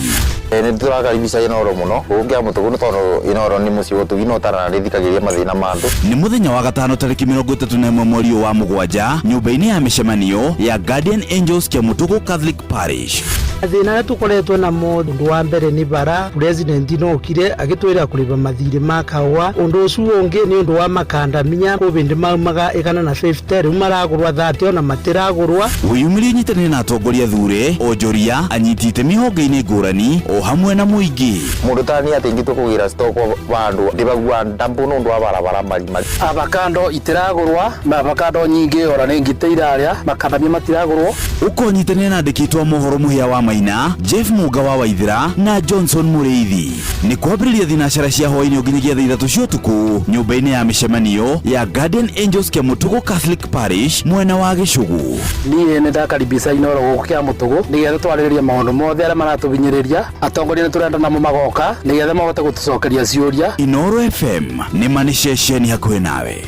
Nĩ tũrakaribisha Inooro mũno gũkũ Kĩamũtũgũ nĩ tondũ Inooro nĩ mũciĩ ũtugi na ũtaranĩthikagĩria mathĩna ma andũ. Nĩ mũthenya wa gatano tarĩki 31 mweri wa mũgwanja nyũmba-inĩ ya mĩcemanio ya Guardian Angels Kĩamũtũgũ Catholic Parish. Mathĩna arĩa tũkoretwo namo ũndũ wa mbere nĩ bara president no okire agĩtwĩra kũrĩba mathirĩ ma kahũa. Ũndũ ũcio ũngĩ nĩ ũndũ wa makandamia kũbĩndĩ maumaga 150 rĩu maragũrwa 30 ona matiragũrwa. Wĩyumĩrie ũnyitanĩre na atongoria thure onjoria anyiti itemi honge-inĩ ngũrani o hamwe na mũingĩ. Mũndũ ta niĩ atĩ ingĩtua kũgĩra stock vandũ ndĩbagua ndambu nĩ ũndũ wa barabara marima. Avocado itiragũrwa na avocado nyingĩ ora nĩ ngite irarĩa makandamia matiragũrwo. Ũkonyitanĩra na andĩki a mohoro Mũhĩa wa Maina, Jeff Muga wa Waithira na Johnson Mũrĩithi. Nĩ kwambĩrĩria thinacara cia hwaĩ-inĩ nginyagia thaa 3 cia ũtukũ nyũmba-inĩ ya mĩcemanio ya Guardian Angels Kĩamũtũgũ Catholic Parish mwena wa Gĩcũgũ. Niĩ nĩ ndakaribisha Inooro gũkũ Kĩamũtũgũ nĩgetha twarĩrĩrie maũndũ mothe arĩa maratũhinyĩrĩria. Atongoria nĩ tũrenda namo magoka nĩgetha mahote gũtũcokeria ciũria. Inooro FM nĩ ma nĩ ceceni hakuhĩ nawe.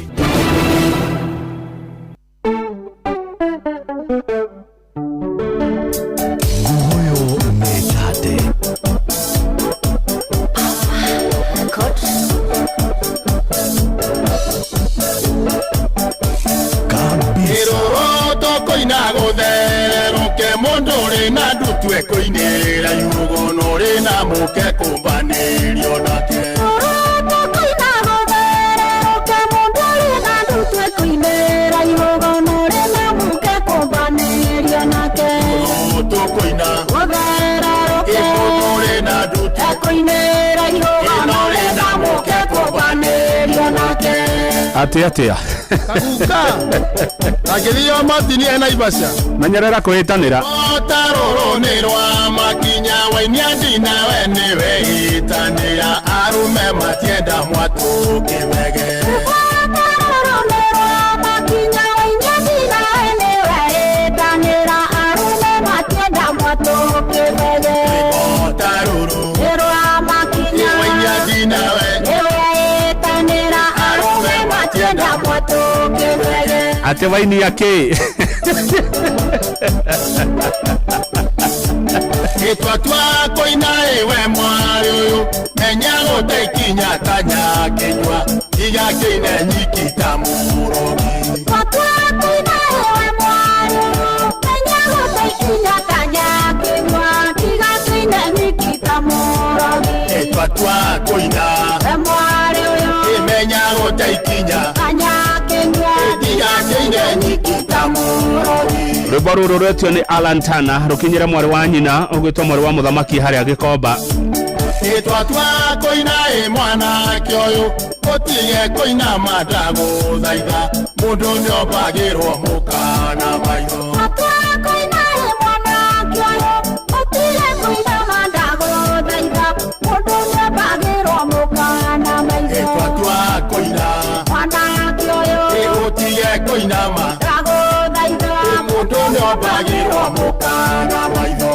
Atia atia kaguka agithio matini ena Naivasha menyerera kwĩtanĩra otarũrũ nĩ rwa makinya wainia ndina we nĩwe itanĩra arume matienda mwatũ kĩbege. Ate waini ya kĩ? Gĩtwatua kũina ĩwe mwarĩ ũyũ menya gũtaikinya ta nyakĩnyua iga kĩine nyiki ta mũrogi. Twatua kũina ĩwe mwarĩ ũyũ menya gũtaikinya ta nyakĩnyua tiga kĩine nyiki ta mũrogi. Gĩtwatua kũina we mwarĩ ũyũ imenya gũtaikinya ta nyakĩnyua tiga kĩine nyiki ta mũrogi. Rwĩmbo rũrũ rwetio nĩ Alan Tana rũkinyĩre mwarĩ wa nyina ũgwĩtwo mwarĩ wa mũthamaki harĩa Gĩkomba. Ĩtwatua kũina ĩ mwanake ũyũ ũtige kũina mandagũthaitha mũndũ nĩombagĩrwo mũka na maitho. Ĩtwatua kũina ũtige kũinama mũndũ nĩombagĩrwo mũka na maitho.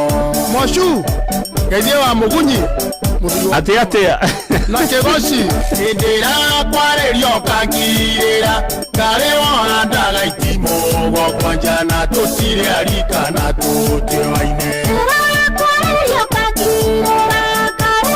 Mocu ngeithie wa mũgunyi atia atia na kĩgoci hĩndĩ ĩrĩa kwarĩrio kangirĩra karĩ wohandaga itimũ gwakwa njana tũtirĩ arika na tũtĩoaine. Hĩndĩ ĩrĩa kwarĩrio karĩ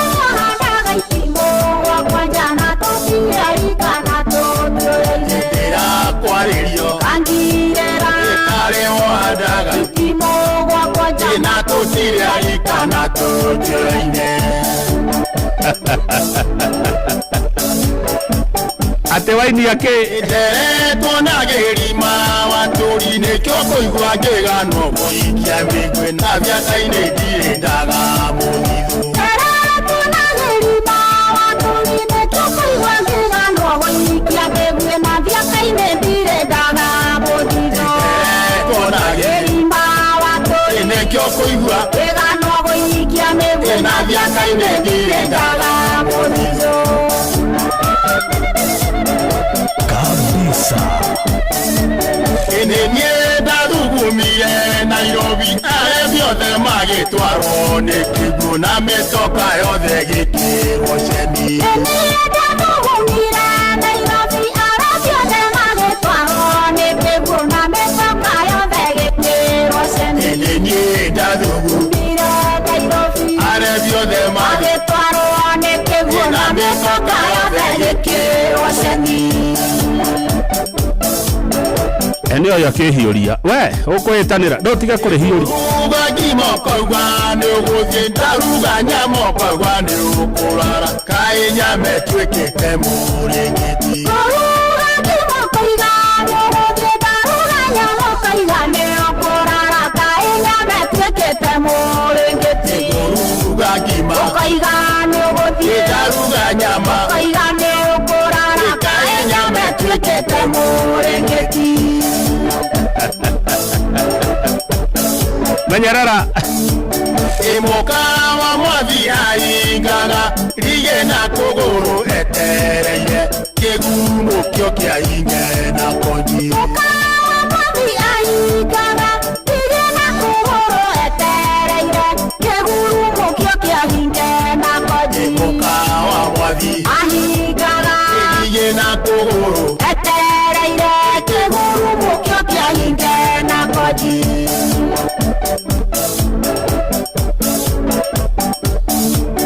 wohandaga itimũ gwakwa njana tũtirĩ arika na tũtĩoaine. Ate waini yake nderetwo na gĩrima watũri nĩkĩo kũigua ngĩganwo gũikia mĩgwe na mĩaka-inĩ ndirĩ ndaga mũthithũ. Nderetwo na gĩrima watũri nĩkĩo kũigua ngĩganwo gũikia mĩgwe na mĩaka-inĩ ndirĩ ndaga mũthithũ. Nderetwo na gĩrima watũri nĩkĩo kũigua ngĩganwo gũikia mĩgwe na mĩaka-inĩ ndirĩ ndaga mũthithũ. Kabisa. Ĩnĩ niĩ ndathugumire Nairobi arĩa othe magĩtwarwo nĩ kĩguũ na mĩtoka yothe gĩkĩrwo ceni. Ĩnĩ ndathugumire Nairobi arĩa othe magĩtwarwo nĩ kĩguũ na mĩtoka yothe gĩkĩrwo ceni. Ĩnĩ niĩ ndathugumire Nairobi arĩa othe magĩtwarwo nĩ kĩguũ na mĩtoka yothe gĩkĩrwo ceni. Eneo ya kĩhiũria we ũkwĩtanĩra ndũtige kũrĩhiũria. Ruga ngima ũkauga nĩ ũgũthiĩ ndaruga nyama ũkauga nĩ ũkũrara kaĩ nyama ĩtuĩkĩte mũrĩngĩti. Ruga ngima ũkauga nĩ ũgũthiĩ ndaruga nyama ũkauga nĩ ũkũrara kaĩ nyama ĩtuĩkĩte mũrĩngĩti. Ruga ngima ũkauga nĩ ũgũthiĩ ndaruga nyama ũkauga nĩ ũkũrara kaĩ nyama ĩtuĩkĩte mũrĩngĩti. Menyerera Ĩmũka wa mwathi aingaga rige na kũgũrũ etereire kĩgumo kĩo kĩa inge na konji. Mũka wa mwathi aingaga rige na kũgũrũ etereire kĩgumo kĩo kĩa inge na konji. Ĩmũka wa mwathi ahingaga rige na kũgũrũ etereire kĩgumo kĩo kĩa inge na konji.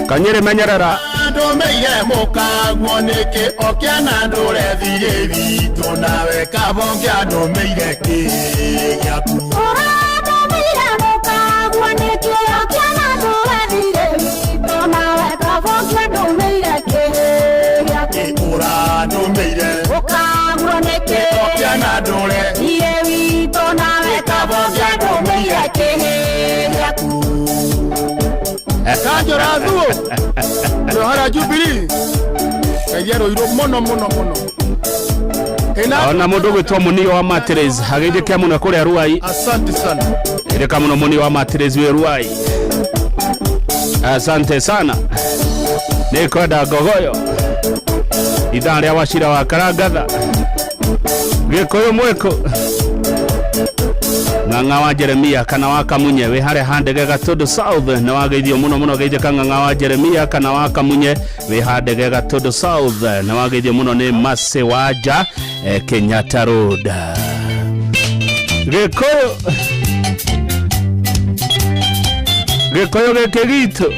Kanyere menyerera ndũmĩire mũkaguo nĩkĩ ũkĩana ndũrethire witũ nawe kabonge andũmĩire kĩ gĩaku. Ũrandũmĩire mũkaguo nĩkĩ ũkĩana ndũrethire witũ nawe kabonge andũmĩire kĩ gĩaku. Ũrandũmĩire mũkaguo nĩkĩ ũkĩana ndũrethire witũ nawe kabonge andũmĩire kĩ gĩaku. Kanjora thuo Rohara Jubilee Kaigĩa rũirũ mũno mũno mũno. Ona mũndũ ũgwĩtwo Munio wa Matres agĩithĩkia mũno kũrĩa Ruai. Asante sana. Ĩrĩka mũno Munio wa Matres wĩ Ruai. Asante sana. Nĩ kwenda ngogoyo ithaa rĩa Wachira wa Karangatha Gĩkũyũ mwĩkũ Ng'ang'a wa Jeremia kana wa Kamunye wĩ harĩa Handege Gatundu South nĩ wageithio mũno mũno geithĩka Ng'ang'a wa Jeremia kana wa Kamunye wĩ Handege Gatundu South nĩ wageithio mũno nĩ Mase Wanja Kenyatta Road. Gĩkũyũ Gĩkũyũ gĩkĩ gitũ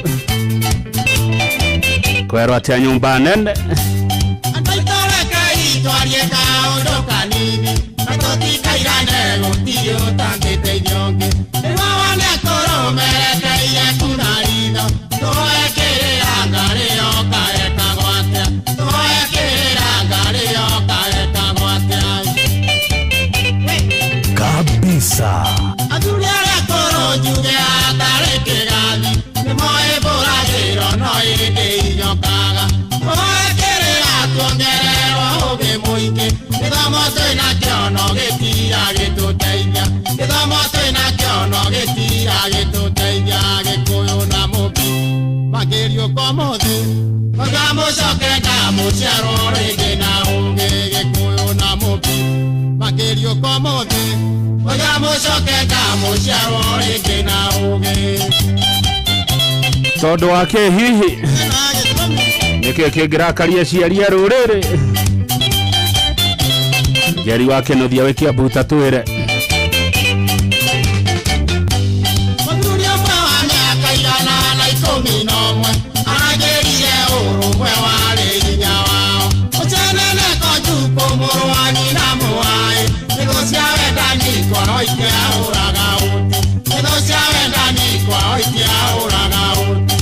kwerwo atĩa nyũmba nene. Kabisa. Njuge atarĩ kĩgathi, nĩ moĩ mbũragĩro no ĩndĩ Makĩriũka ũmũthĩ Mauga mũcoke ndamũciarwo rĩngĩ na ũgĩ Gĩkũyũ na Mũmbi Makĩriũka ũmũthĩ Mauga mũcoke ndamũciarwo rĩngĩ na ũgĩ. Tondũ wa kĩ hihi nĩkĩ kĩngĩrakaria aciari a rũrĩrĩ? Njeri wa Kĩnuthia wĩ Kiambu tatwĩre. Mũthuri ũmwe wa mĩaka 111 aragĩrire ũrũmwe warĩ hinya wao. Ũceneneko Njukũ mũrũ wa nyina Mũaĩ nĩguo cia wendani kwao itiahũraga ũti. Nĩguo cia wendani kwao itiahũraga ũti.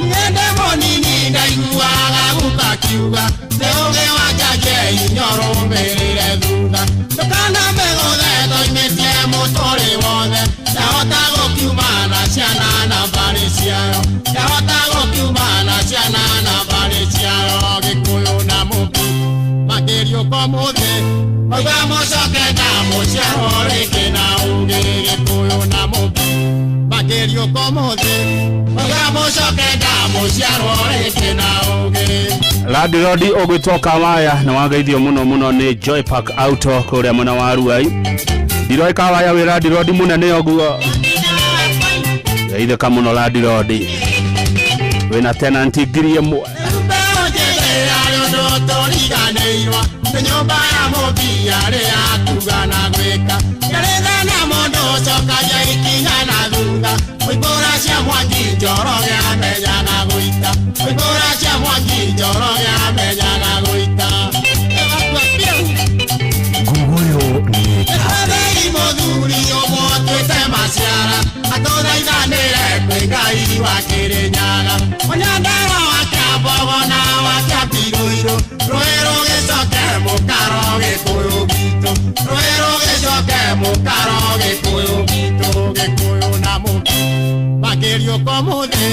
Ng'ende mũnini ndaiguaga guka akiuga nĩ ũgĩ wa njanjie inyorũmĩrĩre thutha. Ndũkanambe gũthe toimĩtie mũtũrĩ wothe yahota gũkiuma na ciana na mbarĩ ciayo. Yahota gũkiuma na ciana na mbarĩ ciayo. Gĩkũyũ na Mũmbi makĩriũka ũmũthĩ mauga mũcoke ndamũciarwo rĩngĩ na ũgĩ. Gĩkũyũ na Mũmbi makĩriũka ũmũthĩ mauga mũcoke ndamũciarwo rĩngĩ na ũgĩ. Landirodi ũgwĩtwo Kawaya nĩ wageithio mũno mũno nĩ Joy Park Auto kũrĩa mwena wa Ruai. Ndiroĩ Kawaya wĩ landirodi mũnene ũguo. Geithĩka mũno landirodi. Wĩna tenanti 1000. Mbeũ njĩthĩ arĩ ũndũ tũriganĩirwo nĩ nyũmba ya Mũmbi yarĩ ya kuga na gwĩka. Yarĩ na mũndũ ũcokagia ikinya na thutha. Mũikũra cia mwaki Njoroge amenyaga gũita. Mũikũra cia mwaki Njoroge amenyaga gũita. Nguguyo nĩ Nĩtwethei mũthuri ũmwe ũtuĩte maciara atũthaithanĩre kwĩ Ngai wa Kĩrĩnyaga. Mũnyandarua wa Kĩambogo na wa Kĩambirũirũ rũĩ rũgĩcoke mũkaro Gĩkũyũ gitũ. Rũĩ rũgĩcoke mũkaro Gĩkũyũ gitũ. Gĩkũyũ na Mũmbi makĩriũka ũmũthĩ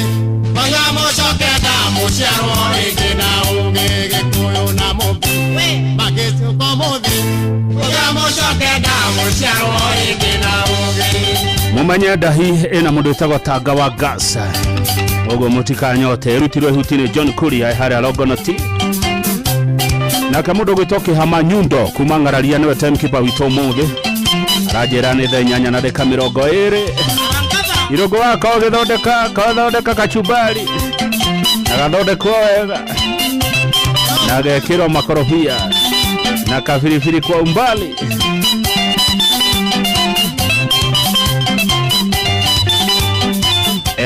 mauga mũcoke ndamũciarwo rĩngĩ na ũgĩ. Gĩkũyũ na Mũmbi makĩriũka ũmũthĩ mauga mũcoke ndamũciarwo rĩngĩ na ũgĩ. Mũmenye ndahi ĩna mũndũ wĩtagwo Tanga wa Gas. Ũguo mũtikanyote ĩrutirwo ihuti-inĩ John Kuria harĩa Longonot. Nake mũndũ ũgwĩtwo Kĩhama Nyundo kuma Ng'araria nĩwe timekeeper witũ ũmũthĩ. Aranjĩra nĩ thaa 8:20. Irũngũ wako ũgĩthondeka kachumbari na gathondekwo wega na gekĩrwo makorobia na kabiribiri kwa umbali.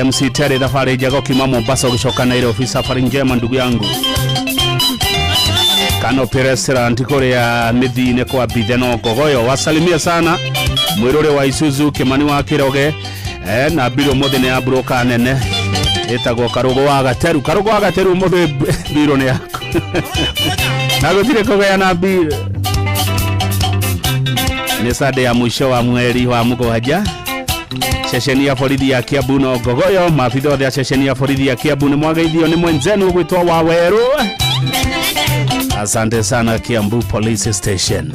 MC Terry thabarĩ njega ũkiuma Mombasa ũgĩcoka Nairobi, safari njema ndugu yangu. Canopy Restaurant kũrĩa mĩthii-inĩ kwa Mbithe no Ngogoyo wasalimia sana mwĩrũrĩ wa Isuzu Kĩmani wa Kĩroge na mbirũ ũmũthĩ nĩ ya broker nene ĩtagwo Karũgũ wa Gateru. Karũgũ wa Gateru ũmũthĩ mbirũ nĩ yaku na gũtirĩ kũgĩa mbirũ. Nĩ Sunday ya mũico wa mweri wa mũgwanja. Ceceni ya borithi ya Kiambu no Ngogoyo, maabitha othe a ceceni ya borithi ya Kiambu nĩ mwageithio nĩ mwenzenu ũgwĩtwo Wawerũ. Asante sana Kiambu Police Station.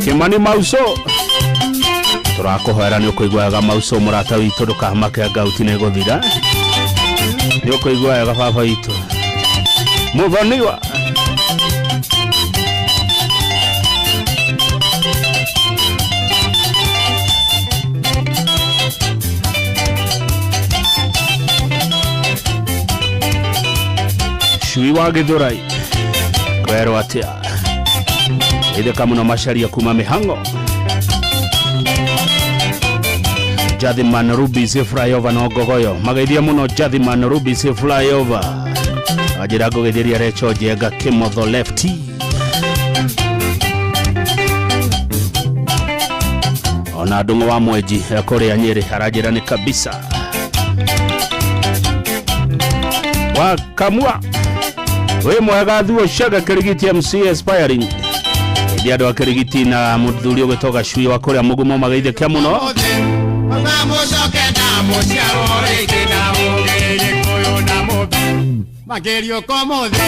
Kimani Mauso tũrakũhoera nĩ ũkũigua wega Mauso mũrata witũ ndũkahamake ngauti nĩ gũthira. Nĩ ũkũigua wega baba witũ Muthoniwa. Cui wa Gĩthũrai kwerwo atĩa? Itheka mũno macaria kuma mĩhang'o. Jathiman Rubis flyover no Ngogoyo mageithia mũno Jathiman Rubis flyover. Anjĩra ngũgeithĩria Recho Njenga Kĩmotho lefty. Ona Ndung'u wa Mwenji kũrĩa Nyĩrĩ aranjĩra nĩ kabisa. Wa Kamua wĩ mwega thuo Shaga Kĩrigiti MC aspiring. Ĩndĩ andũ a Kĩrigiti na mũthuri ũgwĩtwo Gacui wa kũrĩa Mũgumo mageithĩke mũno. Mauga mũcoke ndamũciarwo rĩngĩ na ũgĩ. Gĩkũyũ na Mũmbi makĩriũka ũmũthĩ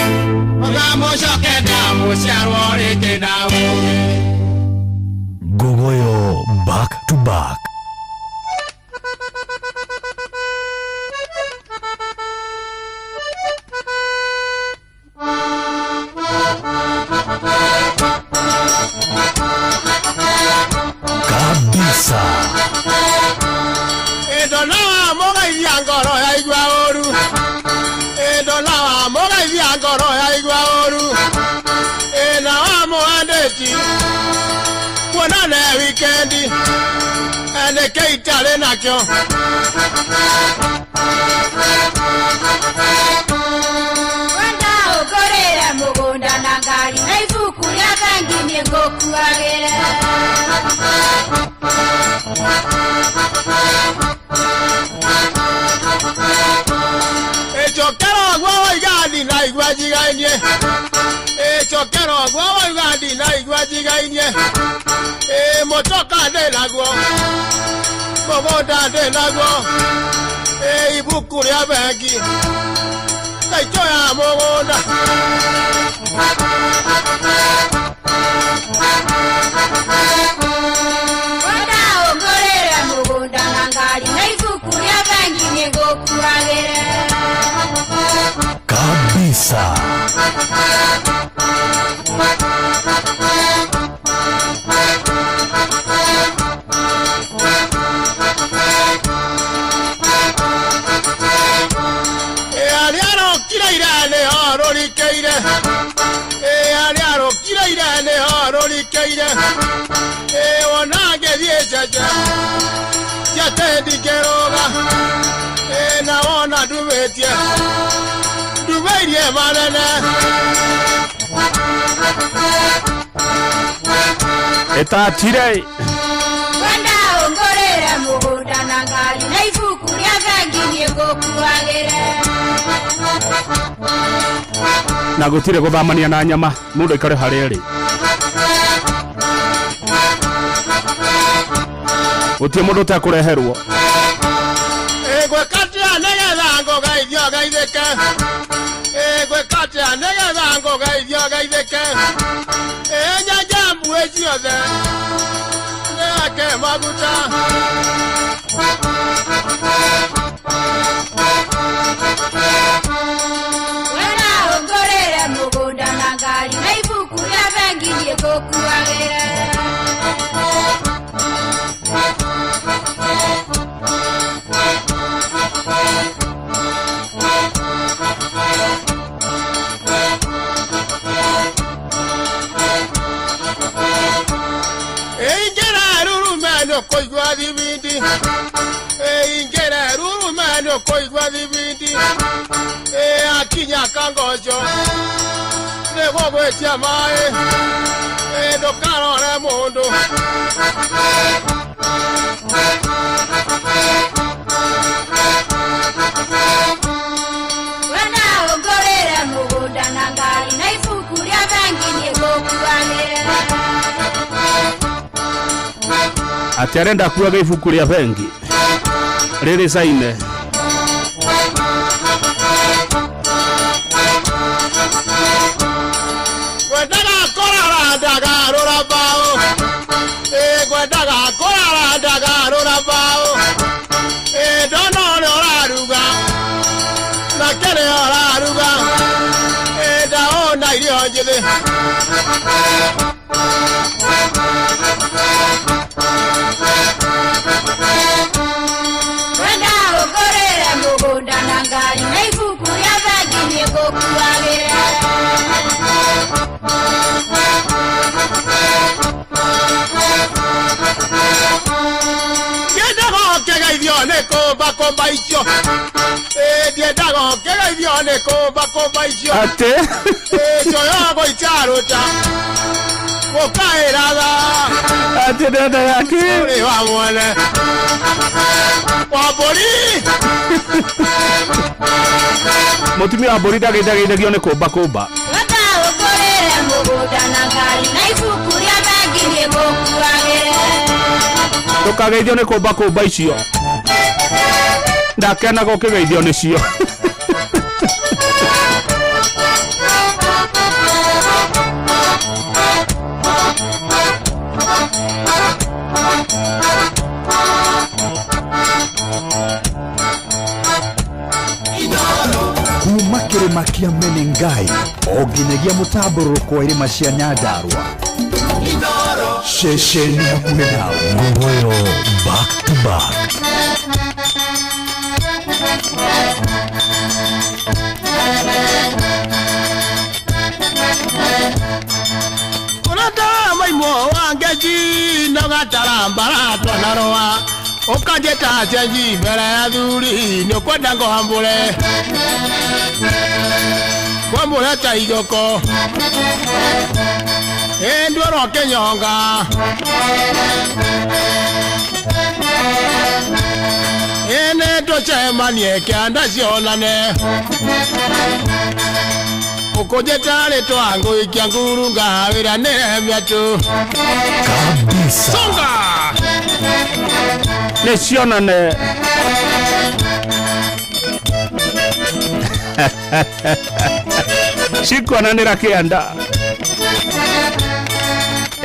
Mũgacoke ndamũciarwo rĩngĩ na ũũgĩ. Ngogoyo back to back. Kabisa. Ĩndona wa mũgeithia ngoro yaigua ũru. Ĩndona wa mũgeithia ngoro yaigua ũru. Ĩna wa mũandĩki kuona ne wikendi nĩkĩ itarĩ nakĩo. Wenda ũngũrĩre mũgũnda na ngari na ibuku rĩa bengi niĩ ngũkuagĩre. Ĩcokera ũguo waiga ndinaigua njigainie. Ĩcokera ũguo waiga ndinaigua njigainie. Ĩ mũtoka ndĩ naguo, mũgũnda ndĩ naguo, ĩ ibuku rĩa bengi taitũ ya mũgũnda. Wenda ũngũrĩre mũgũnda na ngari na ibuku rĩa bengi niĩ ngũkuagĩre. Kabisa. Ĩ arĩa arokire ira nĩho rũrikĩire. Ĩ arĩa arokire ira nĩho rũrikĩire. Ĩ wona ngĩthiĩ cece ciate ndingĩrũga. Ĩ na wona ndumĩtie ndumĩirie manene. Ĩtatire. Wenda ũngũrĩre mũgũnda na ngari na ibuku rĩa bengi niĩ ngũkuagĩre. Na gũtirĩ gũthamania na nyama mũndũ aikare harĩa arĩ. Gũtirĩ mũndũ ũtekũreherwo. Ĩ ngwĩka atĩa nĩgetha ngũgeithio geithĩke. Ĩ ngwĩka atĩa nĩgetha ngũgeithio geithĩke. Ĩ nyenje mbuĩ ciothe nĩhake maguta. Wenda ũngũrĩre mũgũnda na ngari na ibuku rĩa bengi niĩ ngũkuagĩre. Ingĩra rurume nĩũkũigua thibindi. Ingĩra rurume nĩũkũigua thibindi. Ĩ akinya kangoco nĩgũgwĩtia maĩ. Ĩ ndũkarore mũndũ. Wenda ũngũrĩre mũgũnda na ngari na ibuku rĩa bengi niĩ ngũkuagĩre. Atĩ arenda akuaga ibuku rĩa bengi rĩrĩ caine. Ngwendaga kũrara ndagarũra mbaũ. Ĩ ngwendaga kũrara ndagarũra mbaũ. Ĩ ndona ũrĩa ũraruga na kĩrĩa ũraruga. Ĩ ndaona irio njĩthĩ. Wenda ũngũrĩre mũgũnda na ngari na ibuku rĩa bengi niĩ ngũkuagĩre. Ndiendaga ũkĩgeithio nĩ kũmbakũmba icio. Ĩ ndiendaga ũkĩgeithio nĩ kũmbakũmba icio. Atĩ? Ĩ coyo gũicarũta gũkaĩra tha. Atĩ ndendaga kĩ? Ũrĩ wa mwene wa mbũri. Mũtumia wa mbũri ndageithagĩithagio nĩ kũmbakũmba. Wenda ũngũrĩre mũgũnda na ngari na ibuku rĩa bengi niĩ ngũkuagĩre. Ndũkageithio nĩ kũmbakũmba icio. Ndakenaga ũkĩgeithio nĩcio. Kĩrĩma kĩa Menengai o nginyagia mũtambũrũrũko wa irĩma cia Nyandarua. Ceceni hakuhĩ nawe. Ngogoyo back to back. Ũratara maimũ wa ngeji na ũgatara mbara twanarũa ũkanjĩta cenji mbere ya thuri nĩ ũkwenda ngũhambũre ngwambũre ta igoko ĩ ndwĩrwo kĩnyonga ĩ nĩ tũcemanie kĩanda cionane ũkũnjĩta rĩtwa ngũikia nguru ngawĩra nĩre mĩatũ Kabisa. Songa! Nĩ cionane. Cikuonanĩra kĩanda.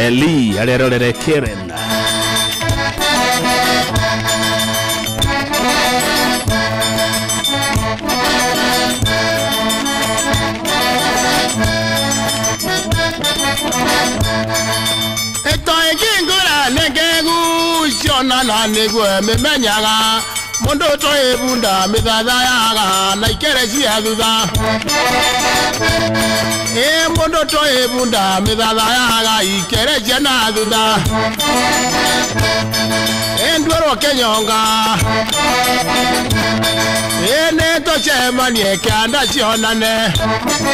Eli arerorere Karen. Ĩto ĩkĩngũra nĩngegu cionana nĩguo mĩmenyaga mũndũ ũtoĩ bunda mĩthathayaga na ikere cia thutha ĩ mũndũ ũtoĩ bunda mĩthathayaga ikere cia na thutha ĩ nduĩrwo kĩnyonga ĩ nĩ tũcemanie kĩanda cionane.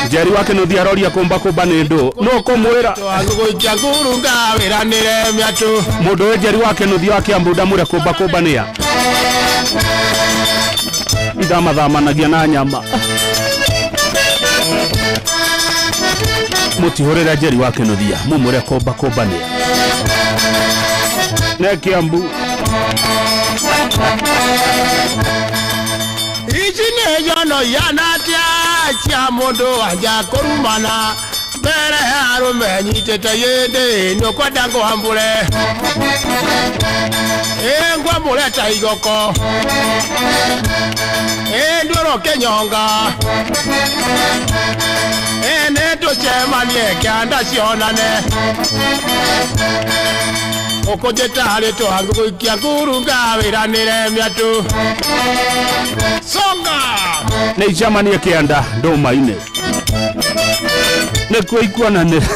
Njeri wa Kĩnuthia aroria kũmba kũmba nĩ ndũ nũ ũkũmwĩra gũikia nguru ngawĩranĩre mĩatũ. Mũndũ wĩ Njeri wa Kĩnuthia wa Kĩambu ndamwĩre kũmba kũmba nĩa ithamathamanagia na nyama. Mũtihũrĩre Njeri wa Kĩnuthia mumwĩre kũmba kũmba nĩa ne Kĩambu. Ici nĩ njono ihana atĩa cia mũndũ wanja kũrumana mbere ya arũme nyitĩte yĩndĩ nĩ ũkwenda ngũhambũre ĩ ngwambũre ta igoko ĩ ndwĩrwo kĩnyonga ĩ nĩ tũcemanie kĩanda cionane ũkũnjĩta rĩtwa ngũikia nguru ngawĩranĩre mĩatũ. Songa! Nĩ icemanie kĩanda ndũma-inĩ nĩkuo ikuonanĩra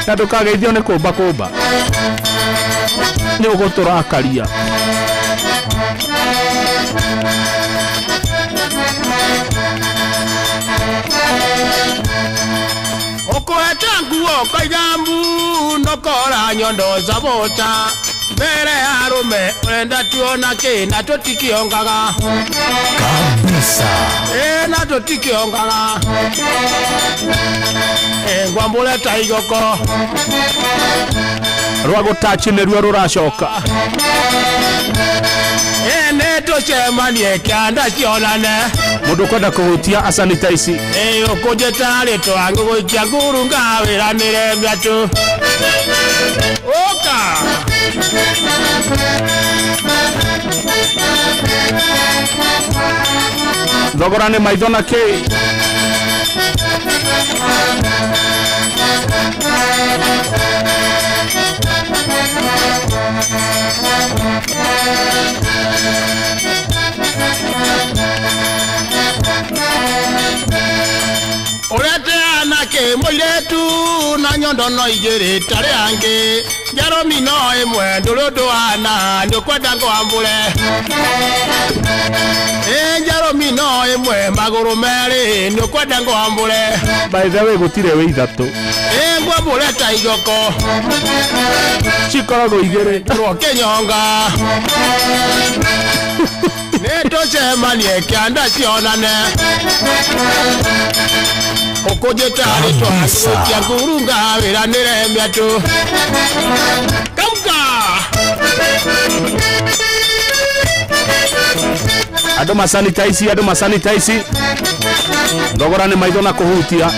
na ndũkageithio nĩ kũmba kũmba nĩ ũgũtũrakaria. Ũkũheta nguo ũkaiga mbu nokora nyondo zabota mbere ya arũme ũrenda tuona kĩ na tũtikĩongaga Kabisa. ĩ na tũtikĩongaga ĩ ngwambũre ta igoko rwa gũtachi nĩruo rũracoka. Ĩ nĩ tũcemanie kĩanda cionane. Mũndũ ũkwenda kũhutia asanitaici. Ĩ ũkũnjĩta rĩtwa ngũgũikia nguru ngawĩranĩre mĩatũ. Ũka! Thogora nĩ maitho na kĩ. Ũrete anake mũirĩtu na nyondo no igĩrĩ tarĩ angĩ njarũmi no ĩmwe ndũrĩ ũndũ wana nĩ ũkwenda ngwambũre ĩ njarũmi no ĩmwe magũrũ merĩ nĩ ũkwenda ngwambũre. By the way gũtirĩ wĩ ithatũ. Ĩ ngwambũre ta igoko cikoragwo igĩrĩ. Ndũrwo kĩnyonga nĩ tũcemanie kĩanda cionane ũkũnjĩta rĩtwa ngũikia nguru ngawĩranĩre mĩatũ. Kauka! Andũ masanitaici, andũ masanitaici. Thogora nĩ maitho na kũhutia.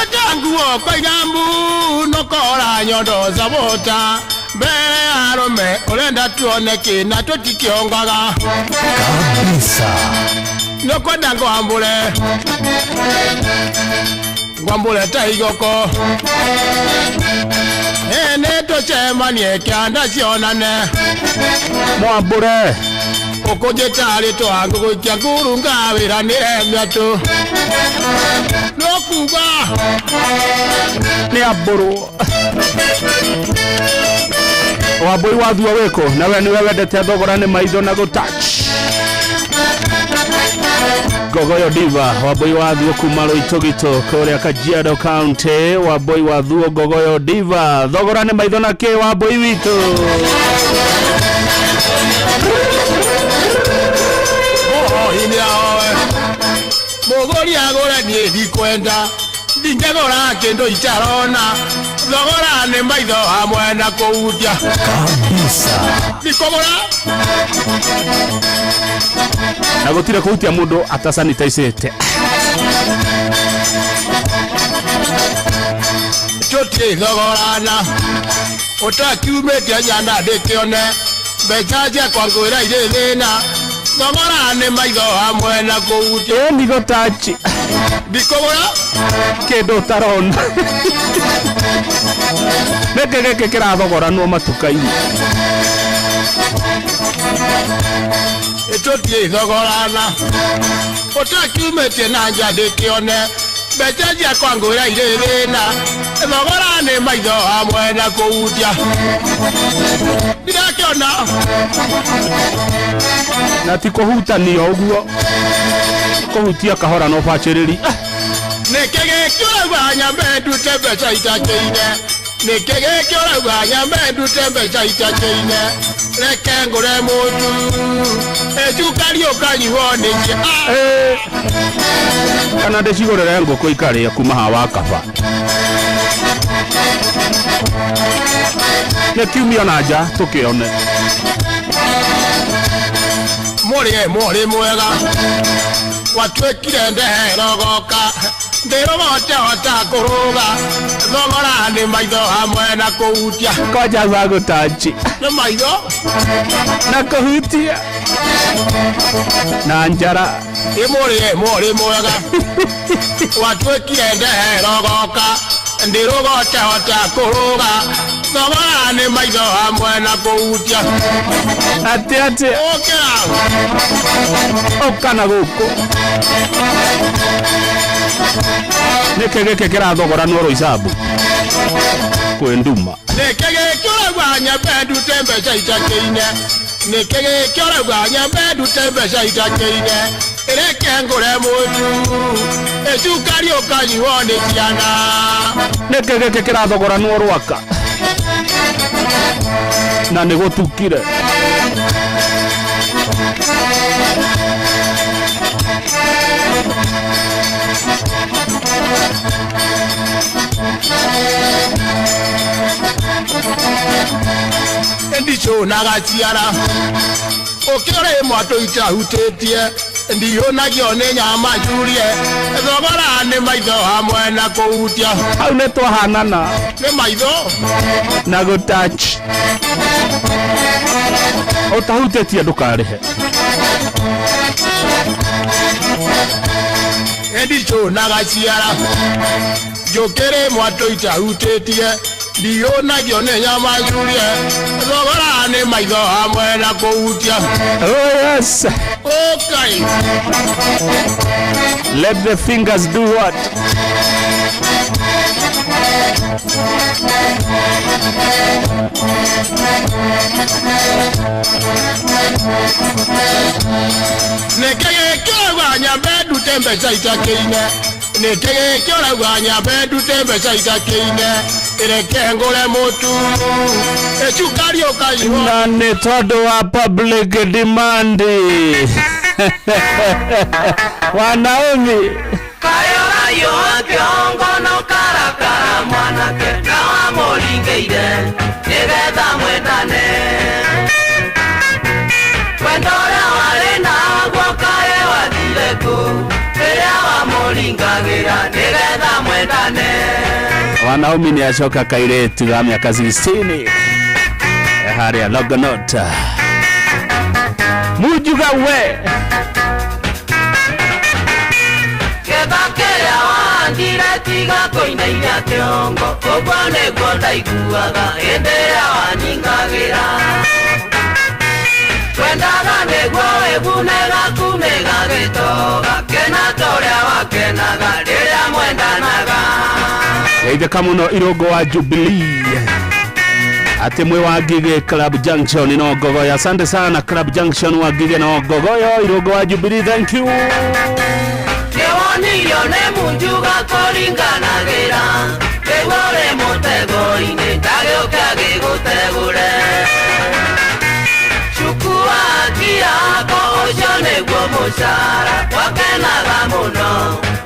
Ũhambĩte nguo ũkoiga mbu nũkora nyondo zabota mbere ya arũme ũrenda tuone kĩ na tũtikĩongaga Kabisa. Nĩũkwenda ngwambũre ngwambũre ta igoko ĩ nĩ tũcemanie kĩanda cionane Mwambũre ũkũnjĩta rĩtwa ngũgũikia nguru ngawĩra nĩre mĩatũ nĩũkuga nĩ ambũrwo Wambũi wathua wĩkũ nawe nĩwe wendete thogora nĩ maitho na gũtouch Gogoyo Diva Wambũi wathuo kuma Rũitũgitũ kũrĩa Kajiado County. Wambũi wathuo Gogoyo Diva thogora nĩ maitho na kĩ Wambũi witũ. Mũgũri agũre niĩ ndikwenda ndingĩgũra kĩndũ itarona thogora nĩ maitho hamwe na kũhutia Kabisa. Ndikũgũra na gũtirĩ kũhutia mũndũ atasanitaicĩte. Tũtirĩ thogorana ũtakiumĩte nyana ndĩkĩone mbeca ciakwa ngwĩra irĩ thĩna thogora nĩ maitho hamwe na kũhutia ĩ ndigũtachi ndikũgũra kĩndũ ũtarona nĩkĩ gĩkĩ kĩrathogoranwo matuka-inĩ. Tũtirĩ thogorana ũtakiumĩtie na nja ndĩkĩone mbeca ciakwa ngwĩra irĩ thĩna thogora nĩ maitho hamwe na kũhutia ndirakĩona na ti kũhutania ũguo kũhutia kahora na ũbacĩrĩri. Nĩkĩ gĩkĩ ũrauga nyambe ndute mbeca itakĩine nĩkĩ gĩkĩ ũrauga nyambe ndute mbeca itakĩine reke ngũre mũtu ĩcukari ũkanyuo nĩkĩ. Kana ndĩcigũrĩre ngũkũ ikarĩa kuma haha wa kaba nĩ kiumia na nja tũkĩone. Mũrĩe mũrĩ mwega watuĩkire ndehe rogoka ndĩrũgotehota kũrũga thogora nĩ maitho hamwe na kũhutia kwanja za gũtanji nĩ maitho na kũhutia na njara. Ĩ mũrĩe mũrĩ mwega watuĩkire ndehe rogoka ndĩrũgotehota kũrũga thogora nĩ maitho hamwe na kũhutia. Atĩ atĩ ũkĩra ũka na gũkũ nĩkĩ gĩkĩ kĩrathogoranwo Roysambu kwĩ nduma. Nĩkĩ gĩkĩ ũrauga nyambe ndute mbeca itakĩine nĩkĩ gĩkĩ ũrauga nyambe ndute mbeca itakĩine reke ngũre mũtu ĩcukari ũkanyuo nĩ ciana. Nĩkĩ gĩkĩ kĩrathogoranwo Rwaka na nĩ gũtukire. Ndicunaga ciara ũkĩũrĩ mwatũ itahutĩtie ndihũnagio nĩ nyama njurie thogora nĩ maitho hamwe na kũhutia. Hau nĩ twahanana nĩ maitho na gũtouch ũtahutĩtie ndũkarĩhe. Ndicunaga ciara njũkĩrĩ mwatũ itahutĩtie ndihũnagio nĩ nyama njurie thogora nĩ maitho hamwe na kũhutia. Oh yes. Okay. Let the fingers do what? Nĩkĩ gĩkĩ ũrauga nyambe ndute mbeca itakĩine nĩkĩ gĩkĩ ũrauga nyambe ndute mbeca itakĩine reke ngũre mũtu ĩcukari ũkanyuo na nĩ tondũ wa public demand. Wanaume Kayo kĩongo no karakara mwanake na wamũringĩire nĩgetha mwendane wendo ũrĩa warĩ naguo kaĩ wathire kũ rĩrĩa wamũringagĩra nĩgetha mwendane. mwendane. Wa Naomi nĩ acoka kairĩtu ga mĩaka 16 harĩa Longonot. Mujuga we Ketha kĩrĩa wahandire tiga kũinainia kĩongo, ũguo nĩguo ndaiguaga hĩndĩ ĩrĩa wanyingagĩra. Twendaga nĩguo wĩgune gaku nĩ gagĩtoga, kena ta ũrĩa wakenaga rĩrĩa mwendanaga. Geithĩka mũno Irũngũ wa Jubilee atĩ mwĩ wa Ngigĩ Club Junction no Ngogoyo. Asante sana Club Junction wa Ngigĩ no Ngogoyo. Irũngũ wa Jubilee, thank you. Nĩwonirio nĩ Munjuga kũringanagĩra, rĩu ũrĩ mũtego-inĩ ndagĩũke agĩgũtegũre. Chukua haki yako, ũcio nĩguo mũcara, wakenaga mũno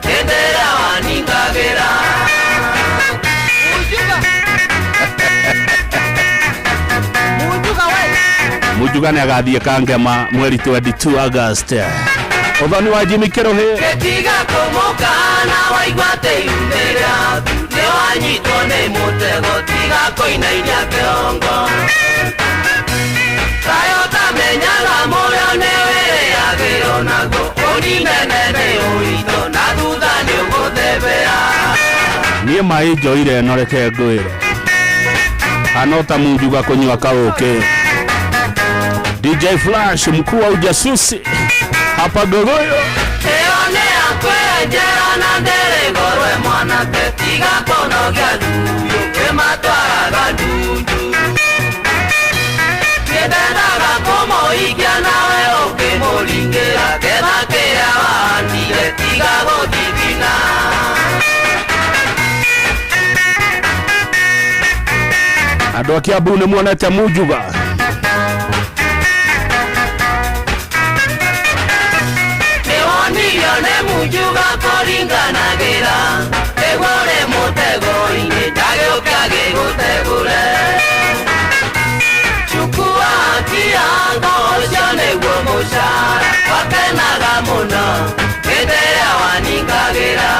hĩndĩ ĩrĩa waningagĩra. Mujuga nĩ agathiĩ Kangema mweri 22 August. Ũthoni wa Jimmy Kĩrũhĩ. Gĩtiga kũmũkana waigua atĩ yumĩra, nĩwanyitwo nĩ mũtego tiga kũinainia kĩongo. Kaĩ ũtamenyaga mũrĩo nĩwĩrĩagĩrwo naguo, ũninene nĩ ũritũ na thutha nĩũgũthebea. Niĩ maĩ njoire no reke ngwĩre, hana ta Munjuga kũnyua kaũkĩ. DJ Flash mkuu wa ujasusi hapa Gogoyo. Ĩyo nĩ yakwenjera na ndĩrĩgorwe mwanake, tiga kũnogia nduyũ kĩmatwaraga ndundu. Nĩndendaga kũmũhikia nawe ũkĩmũringĩra, ketha kĩrĩa wahandire tiga gũthithina. Andũ a Kiambu nĩ muonete Munjuga. Nĩwonirio nĩ Munjuga kũringanagĩra, rĩu ũrĩ mũtego-inĩ ndagĩũke agĩgũtegũre. Chukua haki yako, ũcio nĩguo mũcara, wakenaga mũno hĩndĩ ĩrĩa waningagĩra.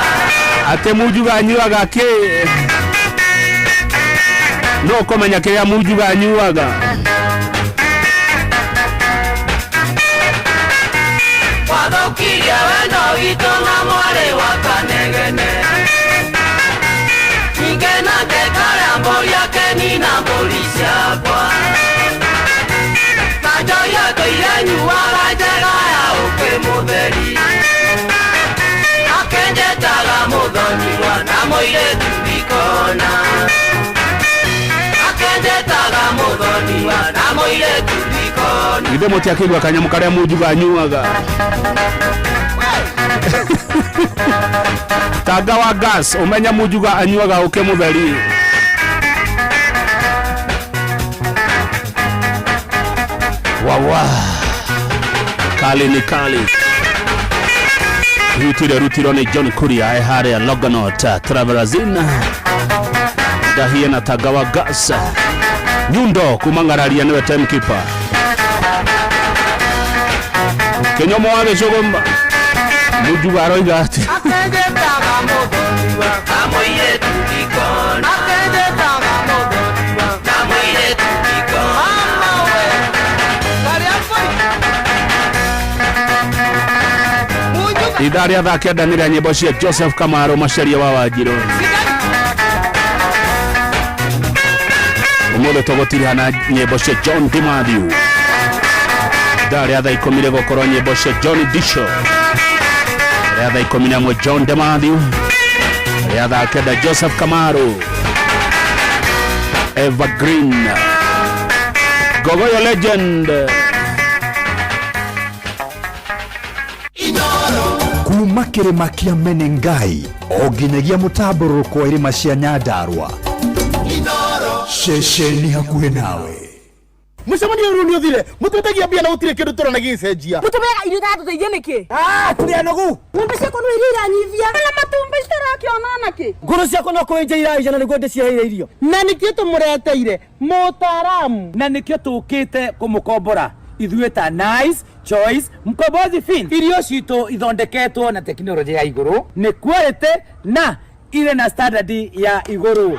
Atĩ Munjuga anyuaga kĩ? No ũkũmenya kĩrĩa Munjuga anyuaga. Wathũkirie wendo witũ na mwarĩ wa Kanegene, ningĩ nake karĩa mbũri akenina mbũri ciakwa. Na njohi atũire nyuaga njega ya ũkĩ mũtheri, akenjetaga mũthoniwa na mũirĩtu ndikona. Akenjetaga mũthoniwa na mũirĩtu ndikona. Githĩ mũtiakĩigua kanyamũ karĩa Munjuga anyuaga? Tanga wa gas, ũmenya Munjuga anyuaga ũkĩ mũtheri. Wawa. Kali ni kali. Rutire rutiro ni John Kuria e harĩa Longonot Travelers Inn. Ndahie na tanga wa gas. Nyundo kuma ng'araria nĩwe timekeeper. Kĩnyomo wa gĩcũgũma. Munjuga aroiga atĩ Akenjetaga mũthoniwa na mũirĩtu ndikona. Akenjetaga mũthoniwa na mũirĩtu ndikona. Mama we, karĩa mbũri. Ithaa rĩa thaa kenda nĩ rĩa nyĩmbo cia Joseph Kamaru Macharia wa Wanjirũ. Ũmũthĩ tũgũtiriha na nyĩmbo cia John DiMathew. Ithaa rĩa thaa ikũmi rĩgũkorwo nyĩmbo cia John Disho. Rĩa thaa 11 John DiMathew. Rĩa thaa kenda Joseph Kamaru. Evergreen. Gogoyo Legend. Kuma kĩrĩma kĩa Menengai o nginyagia mũtambũrũko wa irĩma cia Nyandarua. Ceceni hakuhĩ nawe. Mũcemanio ũyũ nĩ ũthire, mũtwĩtagia mbia na gũtirĩ kĩndũ tũrona gĩgĩcenjia. Mũtũmeaga irio itatũteithia nĩkĩ? Ah, tũrĩ anogu. Ng'ombe ciakwa no iria iranyivia na matumbĩ citarakĩona nakĩ. Ngũrũ ciakwa no kũenja iraenja na nĩguo ndĩciheire irio. Na nĩkĩo tũmũreteire mũtaaramu. Na nĩkĩo tũkĩte kũmũkombora ithuĩ ta Nice Choice Mkombozi Fin. Irio citũ ithondeketwo na tekinoronjĩ ya igũrũ, nĩ quality na Irĩ na standard ya igũrũ.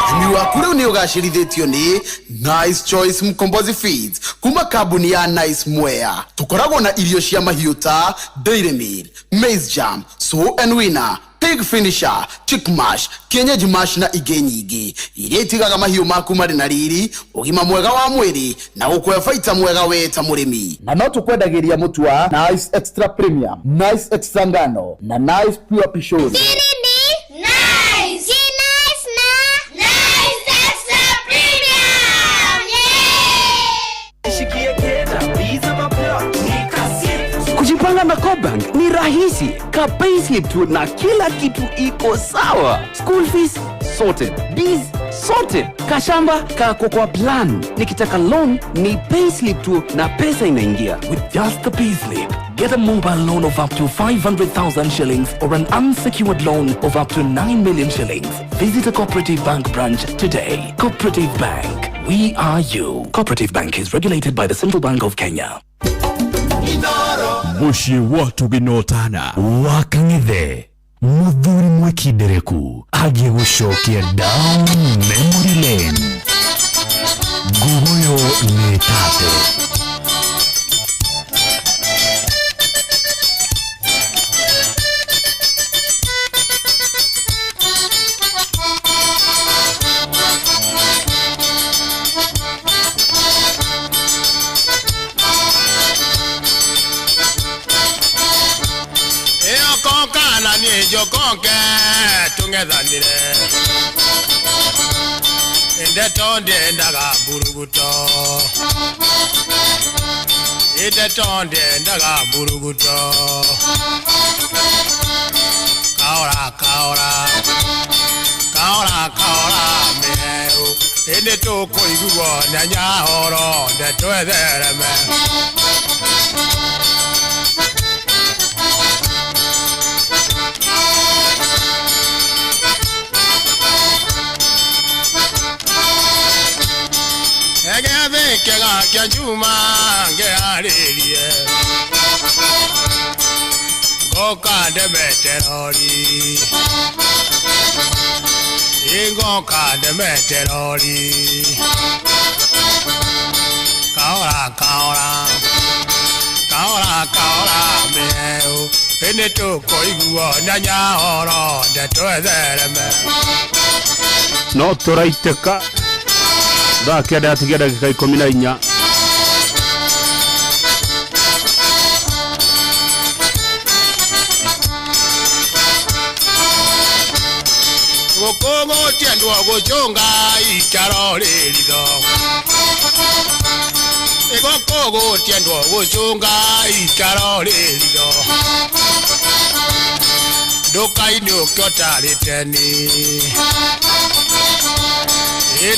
Ũrĩmi waku rĩu nĩ ũgacĩrithĩtio nĩ Nice Choice Mkombozi Feeds kuma kambuni ya Nice Mwea. Tũkoragwo na irio cia mahiũ ta Dairy Meal, Maize Jam, Sow and Winner, Pig Finisher, Chick Mash, Kienyeji Mash na ingĩ nyingĩ iria itigaga mahiũ maku marĩ na riri, ũgima mwega wa mwĩrĩ na gũkũhe baita mwega we ta mũrĩmi. Na no tũkwendagĩria mũtu wa Nice Extra Premium, Nice Extra Ngano na Nice Pure Pishori. Nice. Nice na. Nice Extra Premium. Kujipanga na CoBank ni rahisi ka payslip tu na kila kitu iko sawa. School fees sorted, biz sorted, kashamba kako kwa plan. Nikitaka loan ni payslip tu na pesa inaingia. With just the payslip, get a mobile loan of up to 500,000 shillings or an unsecured loan of up to 9 million shillings. Visit a Cooperative Bank branch today. Cooperative Bank, we are you. Cooperative Bank is regulated by the Central Bank of Kenya. Mũciĩ wa tũgĩnotana wa kang'ethe mũthuri mwĩkindereku agĩgũcokia down memory lane. Nguguyo nĩ tate. Ĩyo kokana niĩ njokoke tũng'ethanĩre ndeto ndiendaga mburuguto ndeto ndiendaga mburuguto kaora kaora kaora kaora mĩhehu ĩndĩ tũkũiguo na nyahoro ndeto ĩthereme. Egethĩ kĩa Juma ngĩarĩrie ngoka ndemete rori ĩ ngoka ndemete rori kaora kaora kaora kaora mĩhehu ĩnĩ tũkũiguo na nyahoro ndeto ĩthereme. No tũraitĩka thaa kenda yatigia ndagĩka 14. Gũkũ gũtiendwo gũcũnga ikaro rĩritho gũkũ gũtiendwo gũcũnga ikaro rĩritho ndũkainũke ũtarĩ teni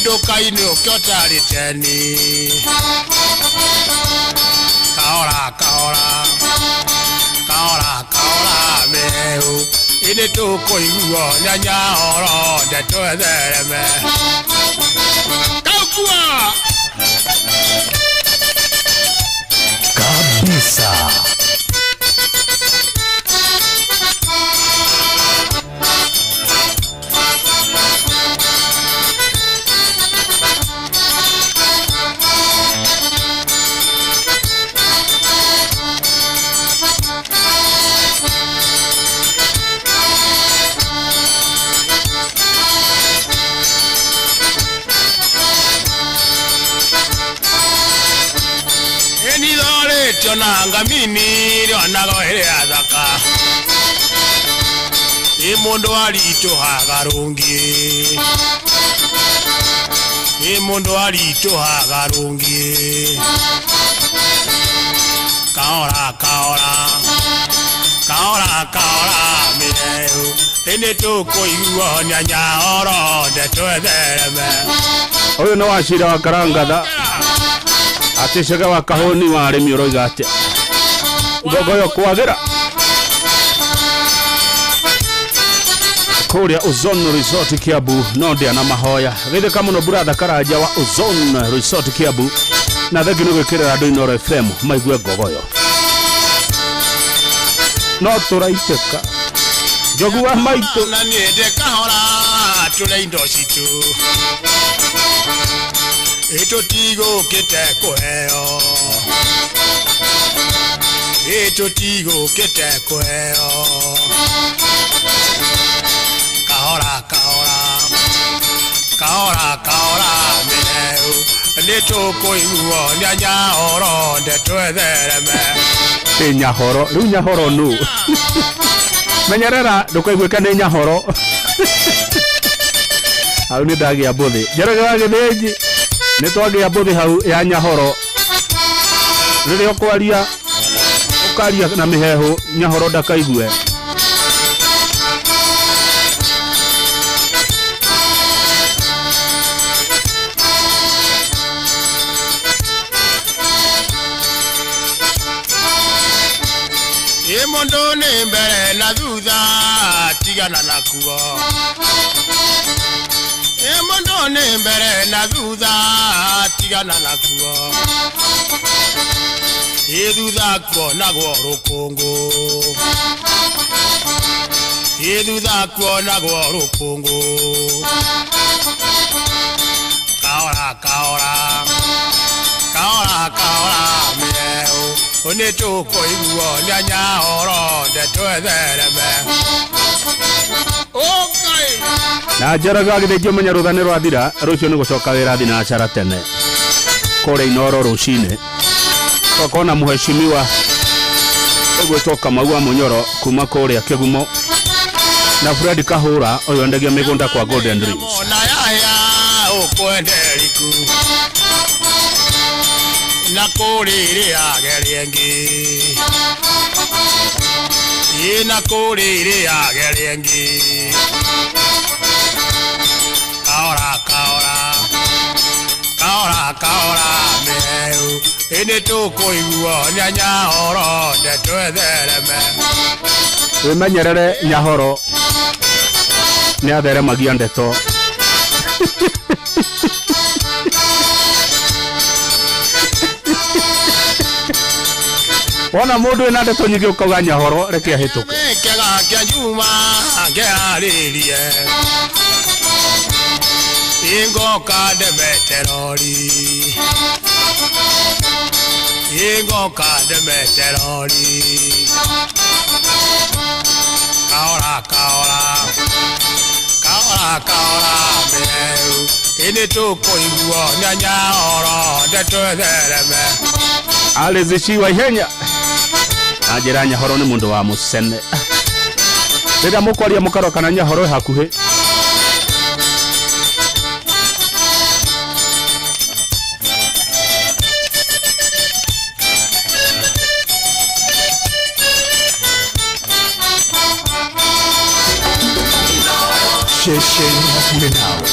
ndũkainũke ũtarĩ teni kaora kaora kaora kaora mĩhehu ĩnĩ tũkũiguo na nyahoro ndeto ĩthereme kaukua Kabisa. Ĩnithorĩtio na ngamini rĩonago ĩrĩa thaka ĩ mũndũ aritũhaga rũngĩ ĩ mũndũ aritũhaga rũngĩ kaora kaora kaora kaora mĩhehu ĩnĩ tũkũiguo na nyahoro ndeto ĩthereme. Ũyũ nĩ wacira wa karangatha atĩ cege wa kahũni wa arĩmi ũroiga atĩa ngogoyo kwagĩra kũrĩa Ozone Resort Kiambu no ndĩa na mahoya geithĩka mũno buratha Karanja wa Ozone Resort Kiambu na thengi nĩ gwĩkĩrĩra andũ Inooro FM maigue ngogoyo no tũraitĩka. Njogu wa maitũ. Na niĩ ndĩ kahora tũrĩ indo citũ ĩ tũtigũkĩte kũheo ĩ tũtigũkĩte kũheo kahora kahora kahora kahora mĩhehu nĩ tũkũiguo nĩ anyahoro ndeto ĩthereme. Ĩ Nyahoro, rĩu Nyahoro nũ? Menyerera ndũkaiguĩke nĩ Nyahoro. Hau nĩ ndagĩa mbũthĩ. Njoroge wa Gĩthĩnji, nĩ twagĩa mbũthĩ hau ya Nyahoro. Rĩrĩa ũkwaria ũkaria na mĩhehu Nyahoro ndakaigue. Ĩ mũndũ nĩ mbere na thutha tigana nakuo ĩ mũndũ nĩ mbere na thutha tigana nakuo ĩ thutha kuonagwo rũkũngũ ĩ thutha kuonagwo rũkũngũ kahora kahora kahora kahora mĩhehu nĩ tũkũiguo nĩ anyahoro ndeto ĩthereme. Ũkai. Na Njoroge wa Gĩthĩnji ũmenye rũtha nĩ rwathira, rũciũ nĩ gũcoka wĩra thinacara tene kũrĩa Inooro rũcinĩ. Tũgakorwo na mũheshimiwa ũgwĩtwo Kamau wa Mũnyoro kuma kũrĩa Kĩgumo na Fred Kahũra ũyũ endagia mĩgũnda kwa Golden Dreams. Ona yaya ũkwenderiku na kũrĩrĩage rĩngĩ ĩ na kũrĩrĩage rĩngĩ kahora kahora kahora kahora mĩhehu ĩ nĩ tũkũiguo nĩ anyahoro ndeto ĩthereme. Wĩmenyerere Nyahoro nĩ atheremagia ndeto. Wona mũndũ wĩna ndeto nyingĩ ũkauga Nyahoro reke ahĩtũke. Kĩga kĩa Juma ngeharĩrie ĩ ngoka ndemete rori ĩ ngoka ndemete rori kahora kahora kahora kahora mĩhehu ĩ nĩ tũkũiguo nĩ anyahoro ndeto ĩthereme. Alice Shiwa Ihenya na njĩra Nyahoro nĩ mũndũ wa mũcene. Rĩrĩa mũkwaria mũkarora kana Nyahoro ĩ hakuhĩ. Ceceni hakuhĩ nawe.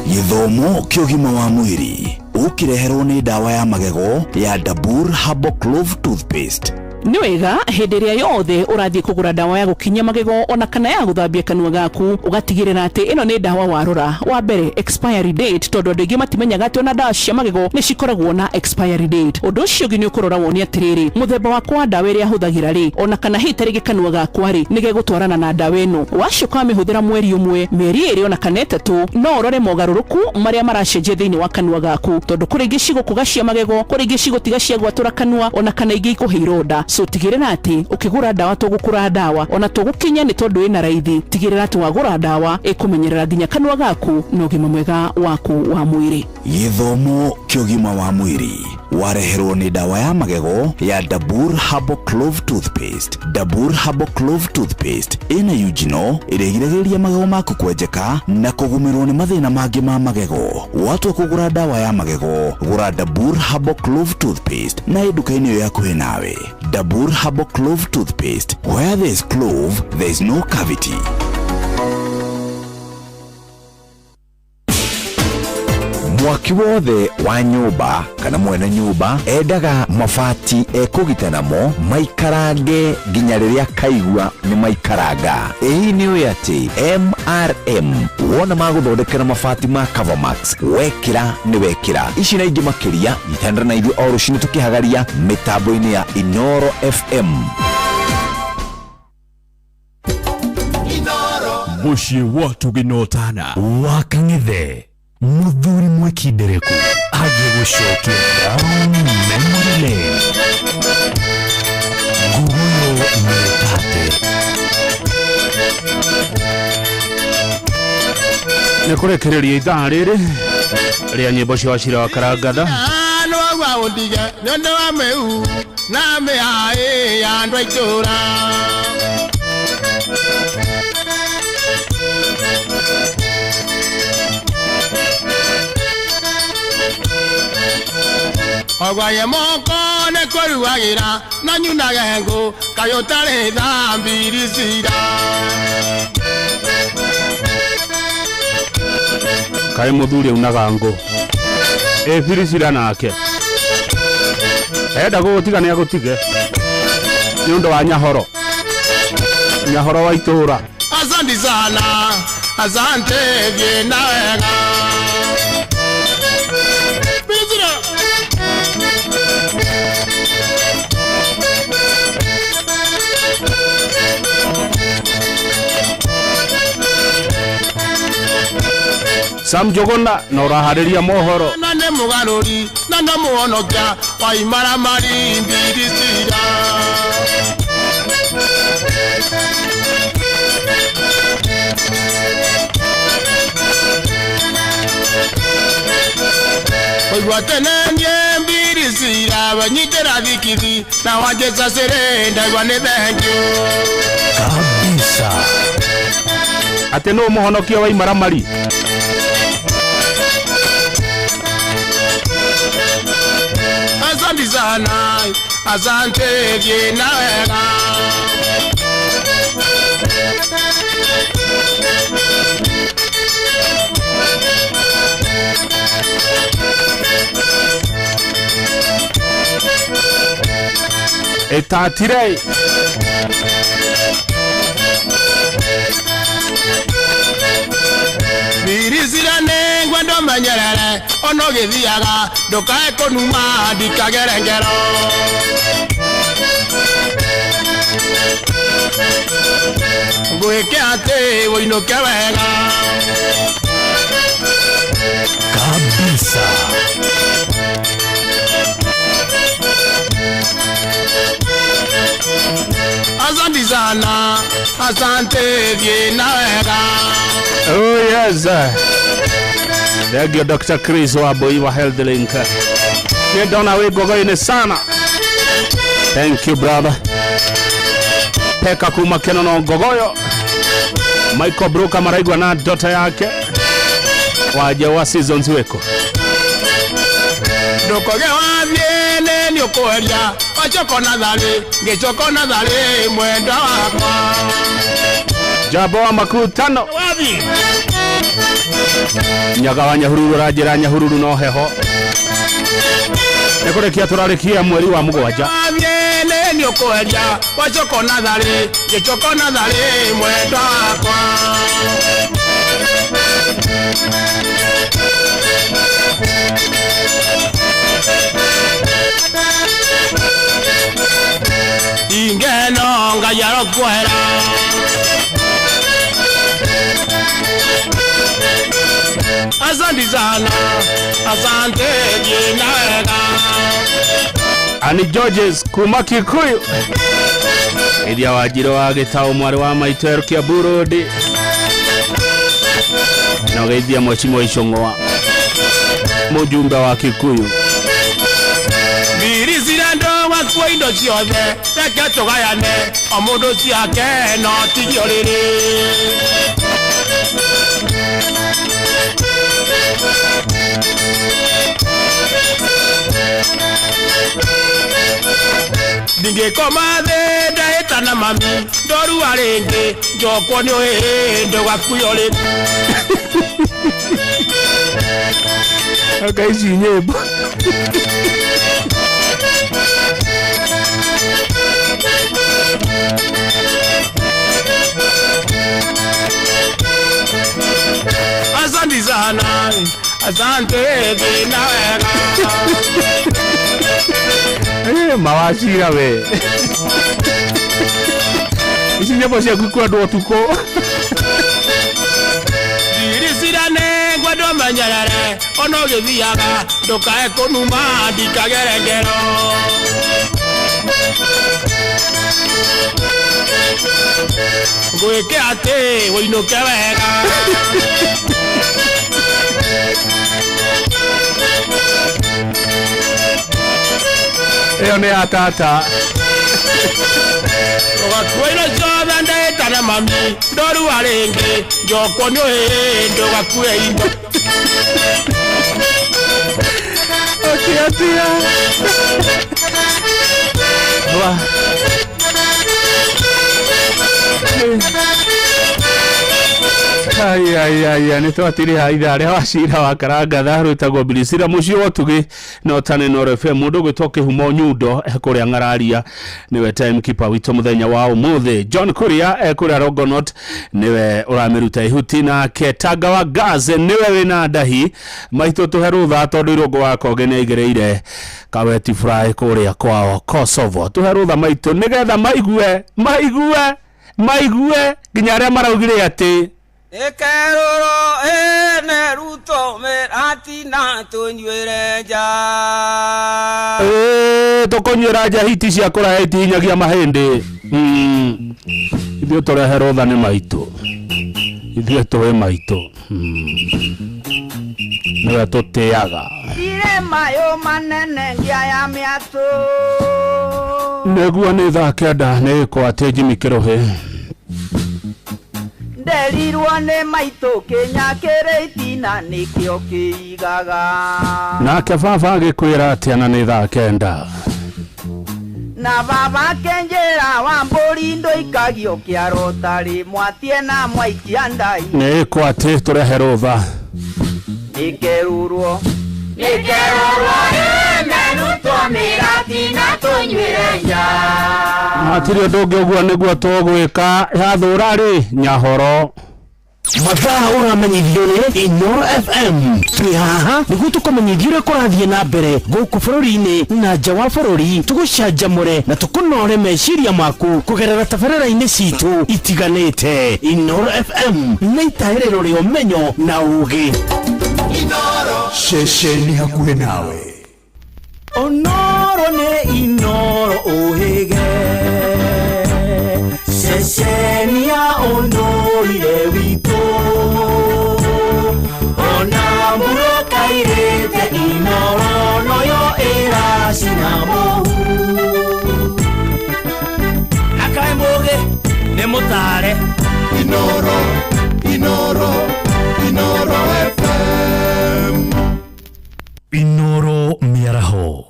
Gĩthomo kĩa ũgima wa mwĩrĩ ũkĩreherwo nĩ ndawa ya magego ya Dabur Herbal Clove Toothpaste. Nĩ wega hĩndĩ ĩrĩa yothe ũrathiĩ kũgũra ndawa ya gũkinyia magego ona kana ya gũthambia kanua gaku ũgatigĩrĩra atĩ ĩno nĩ ndawa warora. Wa mbere expiry date, tondũ andũ aingĩ matimenyaga atĩ ona ndawa cia magego nĩ cikoragwo na expiry date. Ũndũ ũcio ũngĩ nĩ ũkũrora wone atĩrĩrĩ, mũthemba wakwa wa ndawa ĩrĩa hũthagĩra rĩ, ona kana hihi ta rĩngĩ kanua gakwa rĩ, nĩ gegũtwarana na ndawa ĩno. Wacoka wamĩhũthĩra mweri ũmwe, mĩeri ĩrĩ ona kana ĩtatũ, no ũrore mogarũrũku marĩa maracenjia thĩinĩ wa kanua gaku, tondũ kũrĩ ingĩ cigũkũga cia magego, kũrĩ ingĩ cigũtiga cia gwatũra kanua, ona kana ingĩ ikũhe ironda. So tigĩrĩra atĩ ũkĩgũra ndawa tũgũkũra ndawa ona tũgũkinya nĩ tondũ ĩna raithi, tigĩrĩra atĩ wagũra ndawa ĩkũmenyerera nginya kanua gaku na ũgima mwega waku wa mwĩrĩ. Gĩthomo kĩa ũgima wa mwĩrĩ wareherwo nĩ ndawa ya magego ya Dabur Herbal Clove Toothpaste. Dabur Herbal Clove Toothpaste ĩna eugenol ĩrĩa ĩgiragĩrĩria magego maku kwenjeka na kũgũmĩrwo nĩ mathĩna mangĩ ma magego. Watua kũgũra ndawa ya magego, gũra Dabur Herbal Clove Toothpaste na ĩ nduka-inĩ ĩyo hakuhĩ nawe. Dabur Herbal Clove Toothpaste, where there is clove, there is no cavity. Mwaki Mwaki wothe wa nyũmba kana mwene nyũmba endaga mabati ekũgita namo maikarange nginya rĩrĩa kaigua nĩ maikaranga. Ĩĩ nĩ ũĩ atĩ MRM wona magũthondekera mabati ma Covermax wekĩra nĩ wekĩra. Ici na ingĩ makĩria nyitanĩra na ithuĩ o rũcinĩ tũkĩhagaria mĩtambo-inĩ ya Inoro FM. Mũciĩ wa tũgĩnotana wa kang'ethe mũthuri mwĩkindereku agĩgũcokia down memory lane. Nguguyo mĩtate. Nä kå rekä rä ria ithaa rä rä rä a nyä mbo cia wacira wa karangatha. Nĩwaigua ũndige nĩ ũndũ wa mĩu na mĩhaĩ ya andũ a itũũra. Ogwaye moko nĩ kũruagĩra na nyunage ngũ kaĩ ũtarĩ thambiri cira. Kaä må thuri aunaga ngå ä biricira nake enda gå gå tiga nä agå tige nä å ndå wa nyahoro nyahoro wa itå ra. Asante sana, asante thiĩ na wega. Biricira. Sam Njũgũna na ũraharĩria mohoro. Na nĩ mũgarũri na no mũhonokia wa imaramari mbiricira. Kũigua tene niĩ mbiricira wenyitĩra thikithi na wanjĩcacĩrĩ ndaigua nĩ thengiũ. Kabisa. Atä nä å må honokia wa imaramari. Asante sana, asante thiĩ na wega. Ĩtatire. Biricira nĩ ngwenda ũmenyerere ona ũgĩthiaga ndũkae kũnuma ndikagere ngero. Ngwĩke atĩ ũinũke wega. Kabisa. Asante sana, asante thiĩ na wega. Oh yes. Thank you Dr. Chris Wambui wa Health Link. Nĩ ndona wĩ ngogoinĩ sana. Thank you, brother. Peka kuma Kenono Ngogoyo. Michael Broka maraigwa na dota yake. Waje wa seasons weko. Ndũkoge wathiĩ nĩ nĩ ũkweria wacoko na tharĩ ngĩcoko na tharĩ mwendwa wakwa. Jabo wa makutano. Wathiĩ. Nyaga wa Nyahururu aranjĩra Nyahururu no heho. Nĩ kũrĩkia tũrarĩkia mweri wa mũgwanja. Wathiĩ nĩ nĩ ũkweria wacoko na tharĩ ngĩcoko na tharĩ mwendwa wakwa. Ingeno Ngai arokuohera. Asante sana, asante thiĩ na wega. Ani Georges kuma Kikuyu. Iria Wanjirũ wa Gĩtaũ mwarĩ wa maitũ Erũkia Burudi. Na ũgeithia Mheshimiwa Icũng'wa mũjumbe wa Kikuyu. Mbiricira ndũgakua indo ciothe reke tũgayane o mũndũ ciake no tigio rĩrĩ. Ndingĩkoma thĩ ndahĩtana mami ndorua rĩngĩ njokwo nĩ ũhĩhĩ ndũgakuo rĩ. Anga ici nyĩmbo. Asante sana, asante thina wega. Mawacira we. Ici nyĩmbo ciaku kwendwo ũtukũ. Ndiricirane ngwendwo menyerere ona ũgĩthiaga ndũkae kũnuma ndikagere ngero. Ngwĩke atĩ wĩinũke wega. Ĩyo nĩ ya tata. Ndũgakue indo ciothe ndĩtane mami ndorua rĩngĩ njokwo nĩ ũhĩĩ ndũgakue indo. Atia. Wa. Ai ai ai nĩ twatiriha ithaa rĩa wacira wa karangatha rwĩtagwo Bilisira mũciĩ wa ũtugi na ũtane Inooro FM. Mũndũ ũgwĩtwo Kĩhumo Nyundo ekũrĩa Ng'araria nĩwe timekeeper witũ mũthenya wa ũmũthĩ. John Kuria ekũrĩa Longonot nĩwe ũramĩruta ihuti, nake Tanga wa Gas nĩwe wĩna ndahi maitũ. Tũhe rũtha tondũ Irũngũ wa Konge nĩ aigĩrĩire Kaweti Fry kũrĩa kwao Kosovo. Tũhe rũtha maitũ nĩgetha maigue maigue maigue nginya arĩa maraugire atĩ Ĩkerũrwo ĩne Ruto mĩratina tũnyuĩre nja. Tũkũnyuĩra nja hiti cia kũraya itihinyagia mahĩndĩ. Ithuĩ tũrehe rũtha nĩ maitũ, ithuĩ tũĩ maitũ. Nĩwe tũtĩaga. Irĩ mayũ manene ngia ya mĩatũ. Nĩguo nĩ thaa 9 nĩ ĩkwo atĩ Jimmy Kĩrũhĩ. Nderirwo nĩ maitũ kĩnya kĩrĩ itina nĩkĩo kĩigaga. Nake baba agĩkwĩra atĩa na nĩ thaa 9. Na baba kenjera wa mbũri ndũikagio kĩaro tarĩ mwatie na mwaikia ndai. Nĩ ĩkwo atĩ tũrehe rũtha. Nĩkerũrwo Nĩkerũrwo ĩne Ruto mĩratina tũnyuĩre nja. Hatirĩ ũndũ ũngĩ ũguo nĩguo tũgwĩka yathũra rĩ nyahoro. Mathaa ũramenyithio nĩ Inooro FM. Twĩ haha nĩguo tũkũmenyithie ũrĩa kũrathiĩ na mbere gũkũ bũrũri-inĩ na nja wa bũrũri, tũgũcanjamũre na tũkũnore meciria maku kũgerera tabarĩra-inĩ citũ itiganĩte. Inooro FM nĩ itaĩrĩro rĩa ũmenyo na ũũgĩ. Ceceni hakuhĩ nawe. Onoro nĩ Inooro ũhĩge ceceni ya ũndũire witũ ona mũrũkairĩte Inooro noyo ĩracina mũhu. Akaĩ mũgĩ nĩ mũtare. Inooro, Inooro, Inooro FM. Inooro mĩaraho.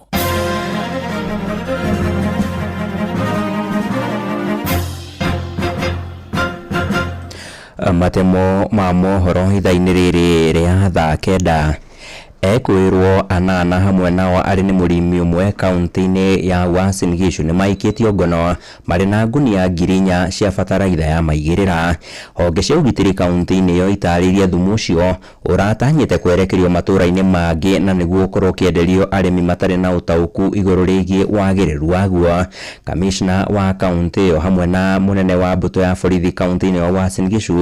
Matemo ma mohoro ithaa-inĩ rĩrĩ rĩa thaa 9 ekwĩrwo anana hamwe nao arĩ nĩ mũrĩmi ũmwe kaunti-inĩ ya Uasin Gishu nĩ maikĩtio ngono marĩ na ngunia 4,000 cia bataraitha ya maigĩrĩra. Honge cia ũgitĩri kaunti-inĩ ĩyo itarĩirie thumu ũcio ũratanyĩte kwerekerio matũũra-inĩ mangĩ na nĩguo ũkorwo ũkĩenderio arĩmi matarĩ na ũtaũku igũrũ rĩgiĩ wagĩrĩru waguo. Kamishna wa kaunti ĩyo hamwe na mũnene wa mbũtũ ya borithi kaunti-inĩ ya Uasin Gishu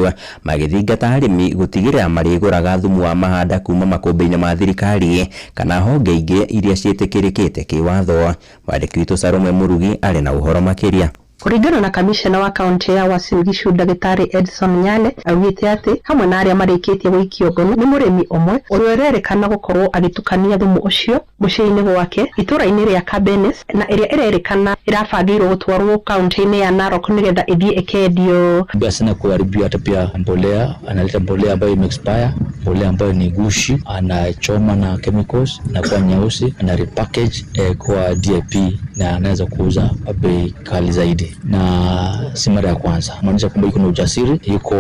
magĩthingata arĩmi gũtigĩrĩra marĩgũraga thumu wa mahanda kuma makũmbĩ-inĩ ma thirikari kana honge ingĩ iria ciĩtĩkĩrĩkĩte kĩwatho. Mwandĩki witũ Salome Mũrugi arĩ na ũhoro makĩria. Kũringana na kamishna wa kaunti ya Uasin Gishu ndagĩtarĩ Edson Nyale augĩte atĩ hamwe na arĩa marĩkĩtie gũikio ngono nĩ mũrĩmi ũmwe ũrĩa ũrerĩkana gũkorwo agĩtukania thumu ũcio mũciĩ-inĩ gwake itũũra-inĩ rĩa Kabenes na ĩrĩa ĩrerĩkana ĩrabangĩirwo gũtwarwo kaunti-inĩ ya Narok nĩgetha ĩthiĩ ĩkendio. Pia sana kuharibia hata pia mbolea, analeta mbolea ambayo imeexpire, mbolea ambayo ni gushi, anachoma na chemicals inakuwa nyeusi, ana repackage kwa DAP na anaweza kuuza kwa bei kali zaidi, na si mara ya kwanza. Maanisha kwamba yuko na ujasiri, yuko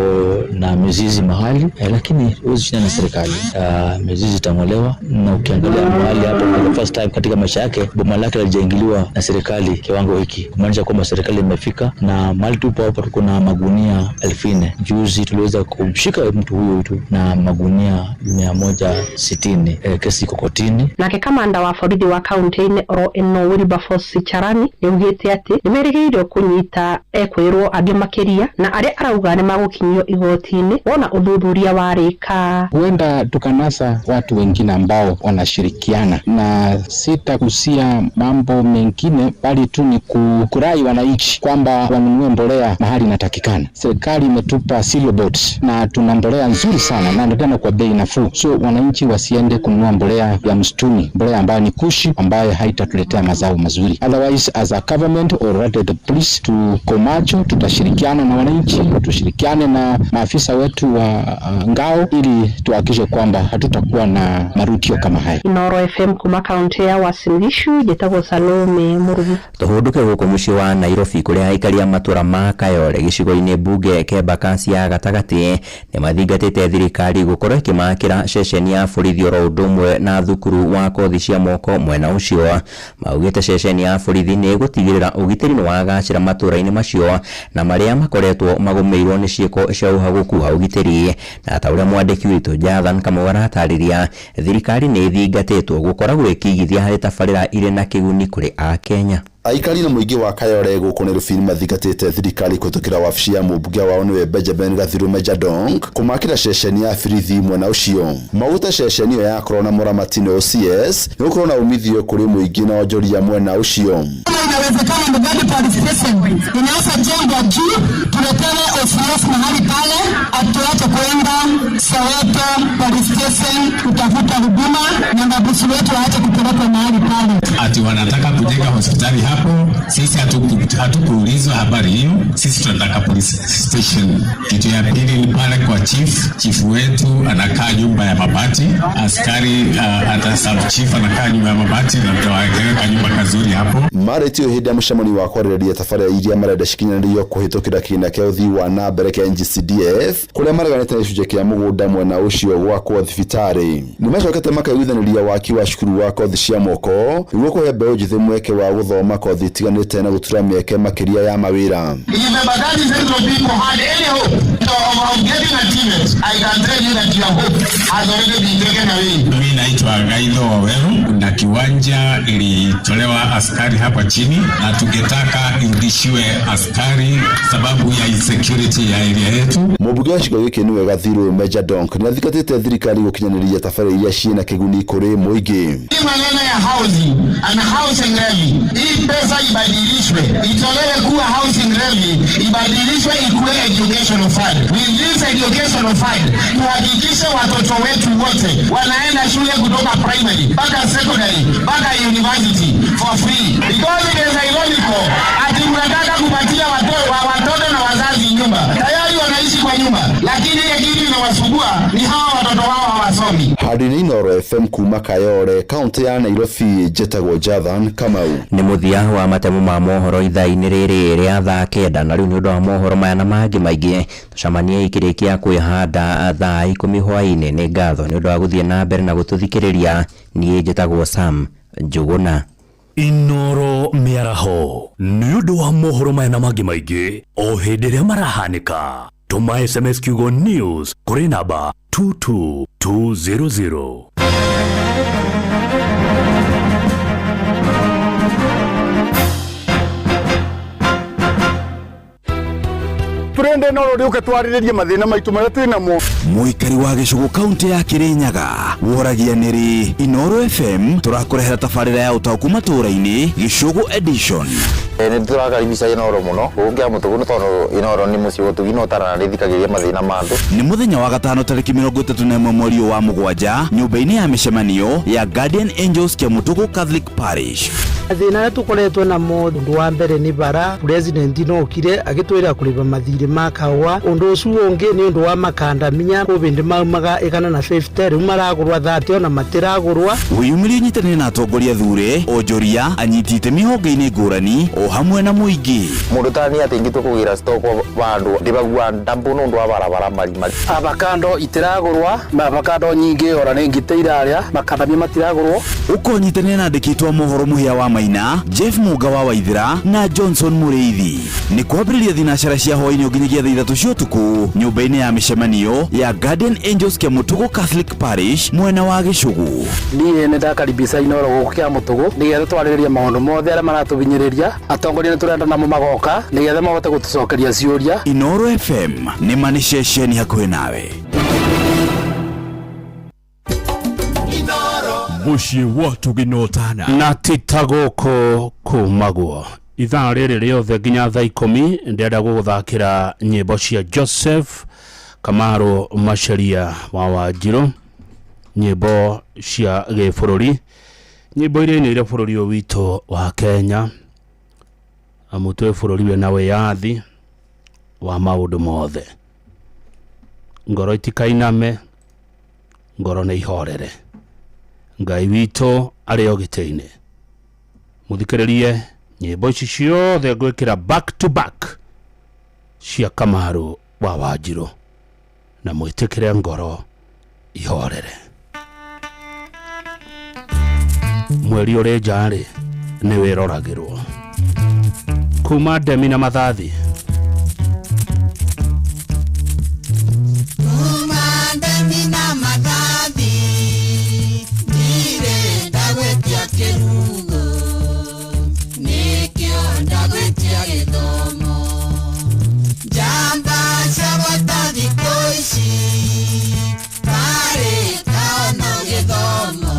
na mizizi mahali lakini huwezi shindana na serikali. Mizizi itang'olewa, na ukiangalia mahali hapo, for the first time katika maisha yake, boma lake halijaingiliwa na serikali kiwango hiki, kumaanisha kwamba serikali imefika na mahali tupo hapa, tuko na magunia 4,000. Juzi tuliweza kumshika mtu huyu tu na magunia 160. Kesi iko kotini. Nake kamanda wa borithi wa kaunti-inĩ oro ĩno Wilberforce Charani nĩaugĩte atĩ nĩmerĩgĩrĩirwo kũnyita ekwĩrwo angĩ makĩria na arĩa arauga nĩmagũkinyio igoti-inĩ wona ũthuthuria warĩka. Huenda tukanasa watu wengine ambao wanashirikiana, na sitagusia mambo mengine, bali tu ni kurai wananchi kwamba wanunue mbolea mahali inatakikana. Serikali imetupa cereal boards na tuna mbolea nzuri sana na tena kwa bei nafuu, so wananchi wasiende kununua mbolea ya msituni, mbolea ambayo ni kushi, ambayo haitatuletea mazao mazuri. Otherwise, as a government or rather the police, tuko macho, tutashirikiana na wananchi, tushirikiane na maafisa wetu wa ngao ili tuhakikishe kwamba hatutakuwa na marutio kama haya. Inooro FM kuma kaunti ya Uasin Gishu njĩtagwo Salome Mũrugi. Tũhũndũke gũkũ mũciĩ wa Nairobi kũrĩa aikari a matũra ma Kayole gĩcigo-inĩ mbunge Kembakasi ya gatagatĩ nĩ mathingatĩte thirikari gũkorwo ĩkĩmakĩra ceceni ya borithi oro ũndũ ũmwe na thukuru wa kothi cia moko mwena ũcio. Maugĩte ceceni ya borithi nĩ ĩgũtigĩrĩra ũgitĩri nĩ wagacĩra matũra-inĩ macio na marĩa makoretwo magũmĩirwo nĩ ciĩko cia ũhagũku wa ũgitĩri. Na ta ũrĩa mwandĩki witũ Jathan Kamau aratarĩria, thirikari nĩ ĩthingatĩtwo gũkoragwo ĩkĩigithia harĩ tabarĩra irĩ na kĩguni kũrĩ Akenya. Aikari na mũingĩ wa Kayole gũkũ Nairobi nĩmathingatĩte thirikari kũhĩtũkĩra wabici ya mũmbunge wao nĩwe Benjamin Gathiru Jadong kũmakĩra ceceni ya borithi mwena ũcio. Maugĩte ceceni ĩyo yakorwo na mũramati nĩ OCS nĩ gũkorwo na umithio kũrĩ mũingĩ na onjoria mwena ũcio. Inawezekana Mbugani Police Station inaweza jengwa juu, tuletewe OCS mahali pale, atuache kuenda Soweto Police Station kutafuta huduma na mabusu wetu waache kupelekwa mahali pale. Ati wanataka kujenga hospitali hapo, sisi hatukuulizwa habari hiyo. Sisi tunataka police station. Kitu ya pili ni pale kwa chief. Chief wetu anakaa nyumba ya mabati, askari hata sub chief anakaa nyumba ya mabati, na tutawaweka nyumba kazuri hapo. Marĩtio hĩndĩ ya mũcemanio wa kwarĩrĩria tabarĩra iria marenda cikinyanĩrio kũhĩtũkĩra kĩgĩna kĩa ũthii wa na mbere kĩa NGCDF kũrĩa mareganĩte na gĩcunjĩ kĩa mũgũnda mwena ũcio gwakwo thibitarĩ. Nĩmacokete makaiguithanĩria waki wa cukuru wa kothi cia moko nĩguo kũhe mbeũ njĩthĩ mweke wa gũthoma kothi itiganĩte na gũtura mĩeke makĩria ya mawĩra. If the Mbagathi Central people had any hope of getting a TVET, I can tell you that your hope has already been taken away. Mimi naitwa Gaitho Waweru na kiwanja ilitolewa askari hapa chini, na tungetaka irudishiwe askari sababu ya insecurity ya area yetu. Mũmbunge wa gĩcigo gĩkĩ nĩwe Gathiru Meja Donk nĩathingatĩte thirikari gũkinyanĩria tabarĩra iria ciĩna kĩguni kũrĩ mũingĩ. Hii maneno ya housing and housing levy, hii pesa ibadilishwe, itolewe kuwa housing levy, ibadilishwe ikuwe educational fund. With this educational fund, tuhakikishe watoto wetu wote wanaenda shule kutoka primary mpaka secondary mpaka university for free. Because it is ironical ati mnataka kupatia watoto na wazazi nyumba, tayari wanaishi kwa nyumba, lakini ile kitu inawasumbua ni hawa watoto wao hawasomi. Handũ-inĩ Inooro FM kuma Kayole, kaunti ya Nairobi, njĩtagwo Jathan Kamau. Nĩ mũthia wa matemo ma mohoro ithaa-inĩ rĩrĩ rĩa thaa 9, na rĩu nĩ ũndũ wa mohoro maya na mangĩ maingĩ tũcemanie ikĩrĩkia kwĩhanda thaa 10 hwaĩ-inĩ. Nĩ ngatho nĩ ũndũ wa gũthiĩ na mbere na gũtũthikĩrĩria. Niĩ njĩtagwo Sam Njũgũna. Inooro mĩaraho nĩ ũndũ wa mohoro maya na mangĩ maingĩ o hĩndĩ ĩrĩa marahanĩka. Tũma SMS kiugo news kũrĩ namba 22200. Turende no rĩũke twarĩrĩrie mathĩna maitũ marĩa twĩ namo. Mũikari wa gĩcũgũ kaunti ya Kĩrĩnyaga woragia nĩrĩ Inooro FM tũrakũrehera tabarĩra ya ũtaũku matũũra-inĩ Gĩcũgũ edition. Nĩ tũrakaribisha Inooro mũno gũkũ Kĩamũtũgũ nĩ tondũ Inooro nĩ mũciĩ ũtugi na ũtaranarĩthikagĩria mathĩna ma andũ. Nĩ mũthenya wa gatano tarĩki 31 mweri ũyũ wa mũgwanja nyũmba-inĩ ya mĩcemanio ya Guardian Angels Kĩamũtũgũ Catholic Parish. Mathĩna arĩa tũkoretwo namo ũndũ wa mbere nĩ bara president nokire agĩtwĩra kũrĩba mathirĩ ma kahũa ũndũ ũcio ũngĩ nĩ ũndũ wa makandamia kũbĩndĩ maumaga 150 rĩu maragũrwa 30 ona matiragũrwa. Wĩyumĩrie ũnyitanĩre na atongoria thure onjoria anyiti itemi honge-inĩ ngũrani o hamwe na mũingĩ. Mũndũ ta niĩ atĩ ingĩtua kũgĩra stock vandũ ndĩbagua ndambu nũndũ wa barabara marima. Avocado itiragũrwa, avocado nyingĩ ora nĩ ngitĩ irarĩa, makandamia matiragũrwo. Ũkonyitanĩra na andĩki a mohoro Mũhĩa wa Maina, Jeff Mũnga wa Waithĩra na Johnson Mũrĩithi. Nĩ kwambĩrĩria thinacara cia hwaĩ-inĩ nginyagia thaa 3 cia ũtukũ nyũmba-inĩ ya mĩcemanio ya Guardian Angels Kĩamũtũgũ Catholic Parish mwena wa Gĩcũgũ. Niĩ nĩ ndakaribisha Inooro gũkũ Kĩamũtũgũ nĩgetha twarĩrĩrie maũndũ mothe arĩa maratũhinyĩrĩria. Atongoria nĩ tũrenda namo magoka nĩgetha mahote gũtũcokeria ciũria. Inooro FM nĩ ma nĩ ceceni hakuhĩ nawe. Mũciĩ wa tũginotana na tita gũkũ kumagwo ithaa rĩrĩ rĩothe nginya thaa 10 ndĩrenda gũgũthakĩra nyĩmbo cia Joseph Kamaru Macharia wa Wanjirũ, nyĩmbo cia gĩbũrũri, nyĩmbo iria inĩire bũrũri ũyũ witũ wa Kenya, amu twĩ bũrũri wĩna wĩyathi wa maũndũ mothe. Ngoro itikainame, ngoro nĩ ihorere, Ngai witũ arĩ o gĩtĩ-inĩ. Mũthikĩrĩrie nyĩmbo ici ciothe ngwĩkĩra back to back cia Kamaru wa Wanjirũ, na mwĩtĩkĩre ngoro ihorere. Mweri ũrĩ nja-rĩ nĩ wĩroragĩrwo kuma ndemi na mathathi. Kuma ndemi na mathathi ndirĩ ndagwĩtia kĩrugo, nĩkĩo ndagwĩtia gĩthomo. Njamba cia bata thikũ ici karĩ kaono gĩthomo,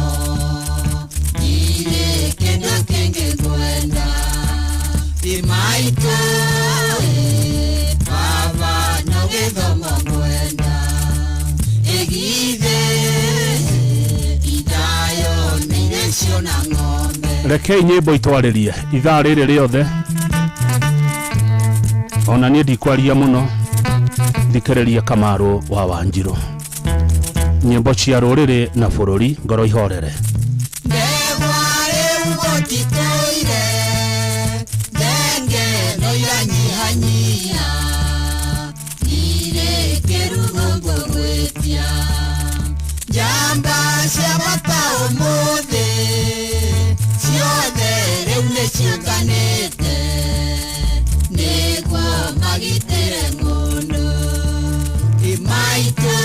ndirĩ kĩndũ kĩngĩ ngwenda. Maitũ baba no gĩthomo ngwenda, ĩgithe ithayo nĩ irio na ng'ombe. Rekei nyĩmbo itwarĩrie ithaa rĩrĩ rĩothe, ona niĩ ndikwaria mũno, thikĩrĩria Kamaru wa Wanjirũ, nyĩmbo cia rũrĩrĩ na bũrũri, ngoro ihorere. Ndegwa rĩu gũtitũire, thenge no iranyihanyia, ndirĩ kĩrugo ngũgwĩtia. Njamba cia bata ũmũthĩ ciothe rĩu nĩ ciũnganĩte, nĩguo magitĩre ng'ũndũ. Maitũ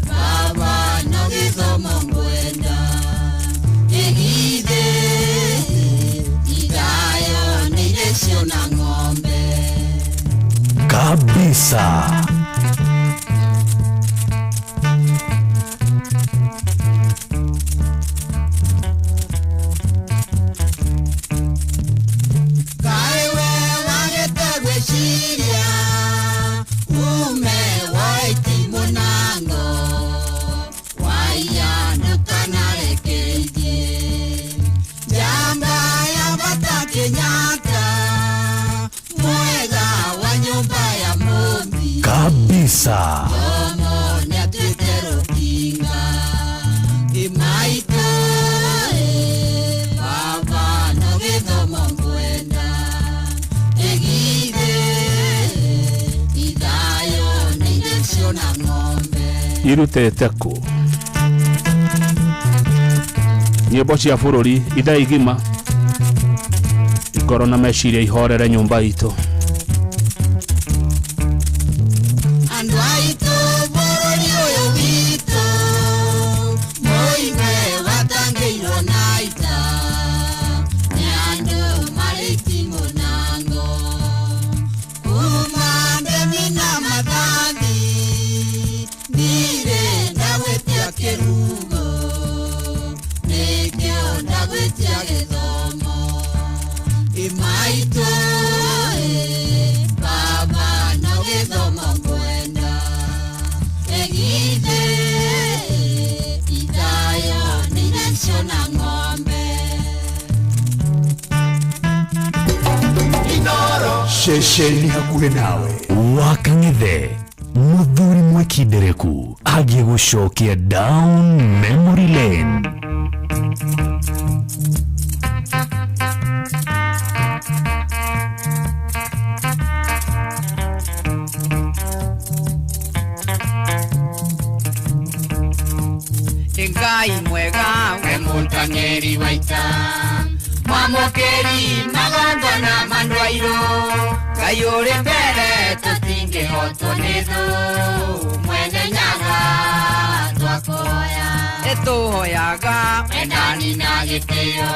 baba no gĩthomo ngwenda, ĩgithe ithayo nĩ irio na ng'ombe. Kabisa. Kaĩ we wagĩte gwĩciria ume wa itimũ na ngo, waiya ndũkanarekeithie. Njamba ya bata Kenyatta, mwega wa nyũmba ya Mũmbi. Kabisa. Jomo nĩatuĩte rũkinga. Maitũ baba no gĩthomo ngwenda, ĩgithe ithayo nĩ irio na ng'ombe. Irutĩte kũ nyĩmbo cia bũrũri ithaa igima, ngoro na meciria ihorere nyũmba itũ. Andũ aitũ bũrũri ũyũ witũ moime watangĩirwo na ita, nĩ andũ marĩ itimũ na ngo. Kuma ndemi na mathathi ndirĩ ndagwĩtia kĩrugo, nĩkĩo ndagwĩtia gĩthomo. Maitũ Ceceni hakuhĩ nawe. Wakang'ethe muthuri mwikindereku agĩgũcokia down memory lane. Ngai mwega we mũtang'eri wa ita mwamũkĩri magongona mandwairũ Ngai ũrĩ mbere tũtingĩhotwo nĩ thũ mwene Nyaga twakũhoya ĩtũhoyaga wendani na gĩtĩo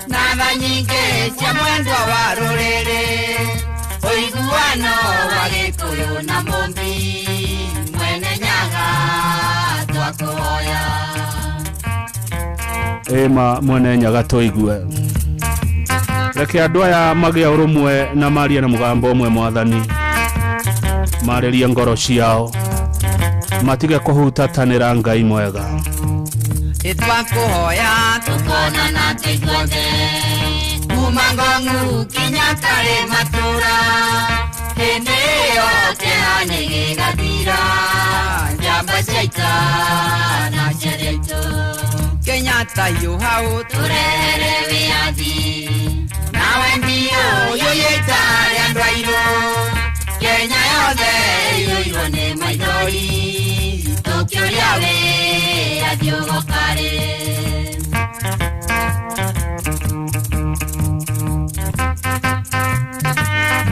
na tha nyingĩ cia mwendwa wa rũrĩrĩ ũiguano wa Gĩkũyũ na Mũmbi mwene Nyaga twakũhoya. Ema mwene Nyaga tũigue. Reke andũ aya magĩa ũrũmwe na marie na mũgambo ũmwe mwathani, marĩrie ngoro ciao, matige kũhutatanĩra. Ngai mwega ĩtwakũhoya tũkonana tũithuothe kuma Ngong'u kinya Karĩ matũra hĩndĩ ĩyo kĩeha nĩ gĩgathira njamba cia ita na ciarĩ aitũ Kenyatta hiũha ũtũrehere wĩyathi nawe mbio yũyĩta rĩa andũ airũ Kenya yothe iyũirwo nĩ maithori tũkĩũria wĩyathi ũgoka rĩ.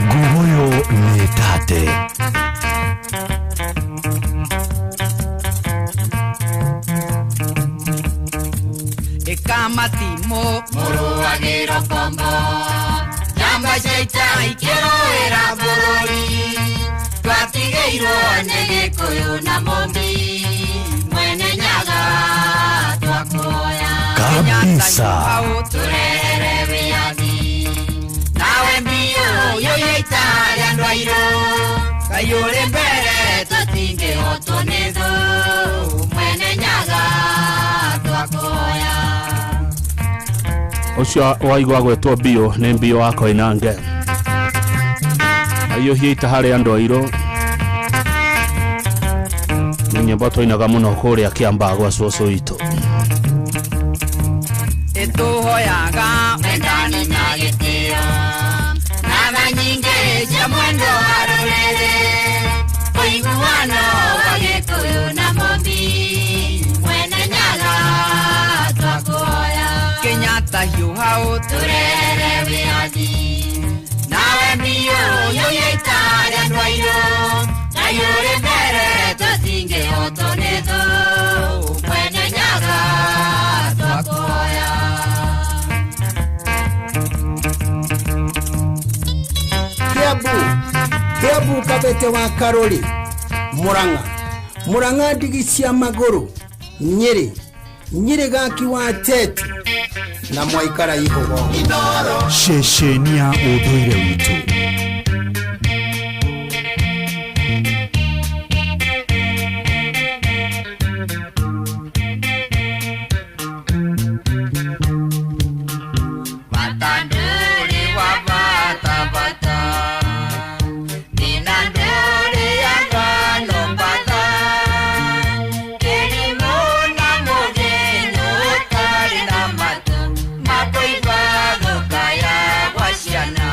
Nguoyo nĩ tate. Ĩkamatimo mũrũagĩro kombo njamba cia ita ikĩrũĩra bũrũri twatigĩirwo nĩ Gĩkũyũ na Mũmbi mwene Nyaga twakũhoya kabisa ũtũrehere wĩyathi nawe mbio yũyĩta rĩa andũ airũ Ngai ũrĩ mbere tũtingĩhotwo nĩ thũ mwene Nyaga twakũhoya. Ũcio waigua gwĩtwo mbio nĩ mbio wa Koinange aiyũhia ita harĩ andũ airũ. Nĩ nyĩmbo twainaga mũno kũrĩa Kĩambaa gwa cũcũ witũ. Ĩtũhoyaga wendani na gĩtĩo na tha nyingĩ cia mwendo wa rũrĩrĩ ũiguano wa Gĩkũyũ na Mũmbi mwene Nyaga twakũhoya Kenyatta hiũha ũtũrehere wĩyathi nawe mbio yũyĩta rĩa andũ airũ Ngai ũrĩ mbere tũtingĩhotwo nĩ thũ mwene Nyaga twakũhoya. Kiambu Kiambu Kabete wa Karori Murang'a Murang'a ndigi cia magũrũ Nyĩrĩ Nyĩrĩ gaki wa Tete na mwaikara ihogo. Ceceni ya ũndũire witũ. Batanduri wa bata bata Ninanduri ya ngano bata Kirimu na mugenu ũtarĩ na matũ makũigua gũkaya gwa ciana.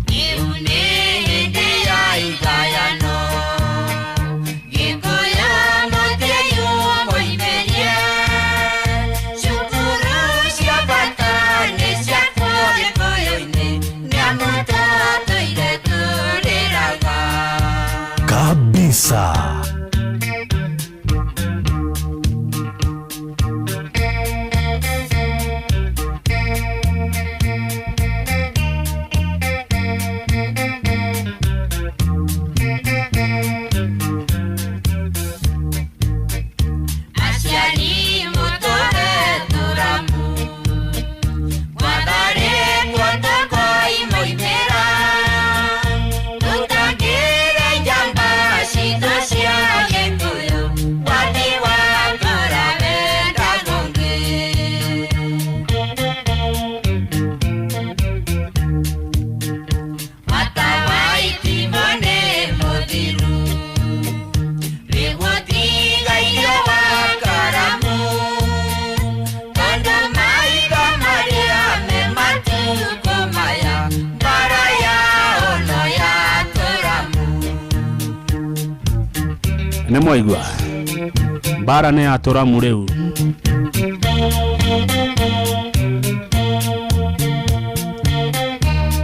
Rĩu nĩ hĩndĩ ya igayano Gĩkũyũ mũtĩyũ moimĩrie cukuru cia bata nĩ ciakwo Gĩkũyũ-inĩ nĩamu tũtũire tũrĩraga. Kabisa. Aciari mũtũhe tũramu gwatharĩkwo tũkoimoimĩra tũtangĩre njamba citũ cia Nĩ mwaigua mbara nĩ ya tũramu rĩu.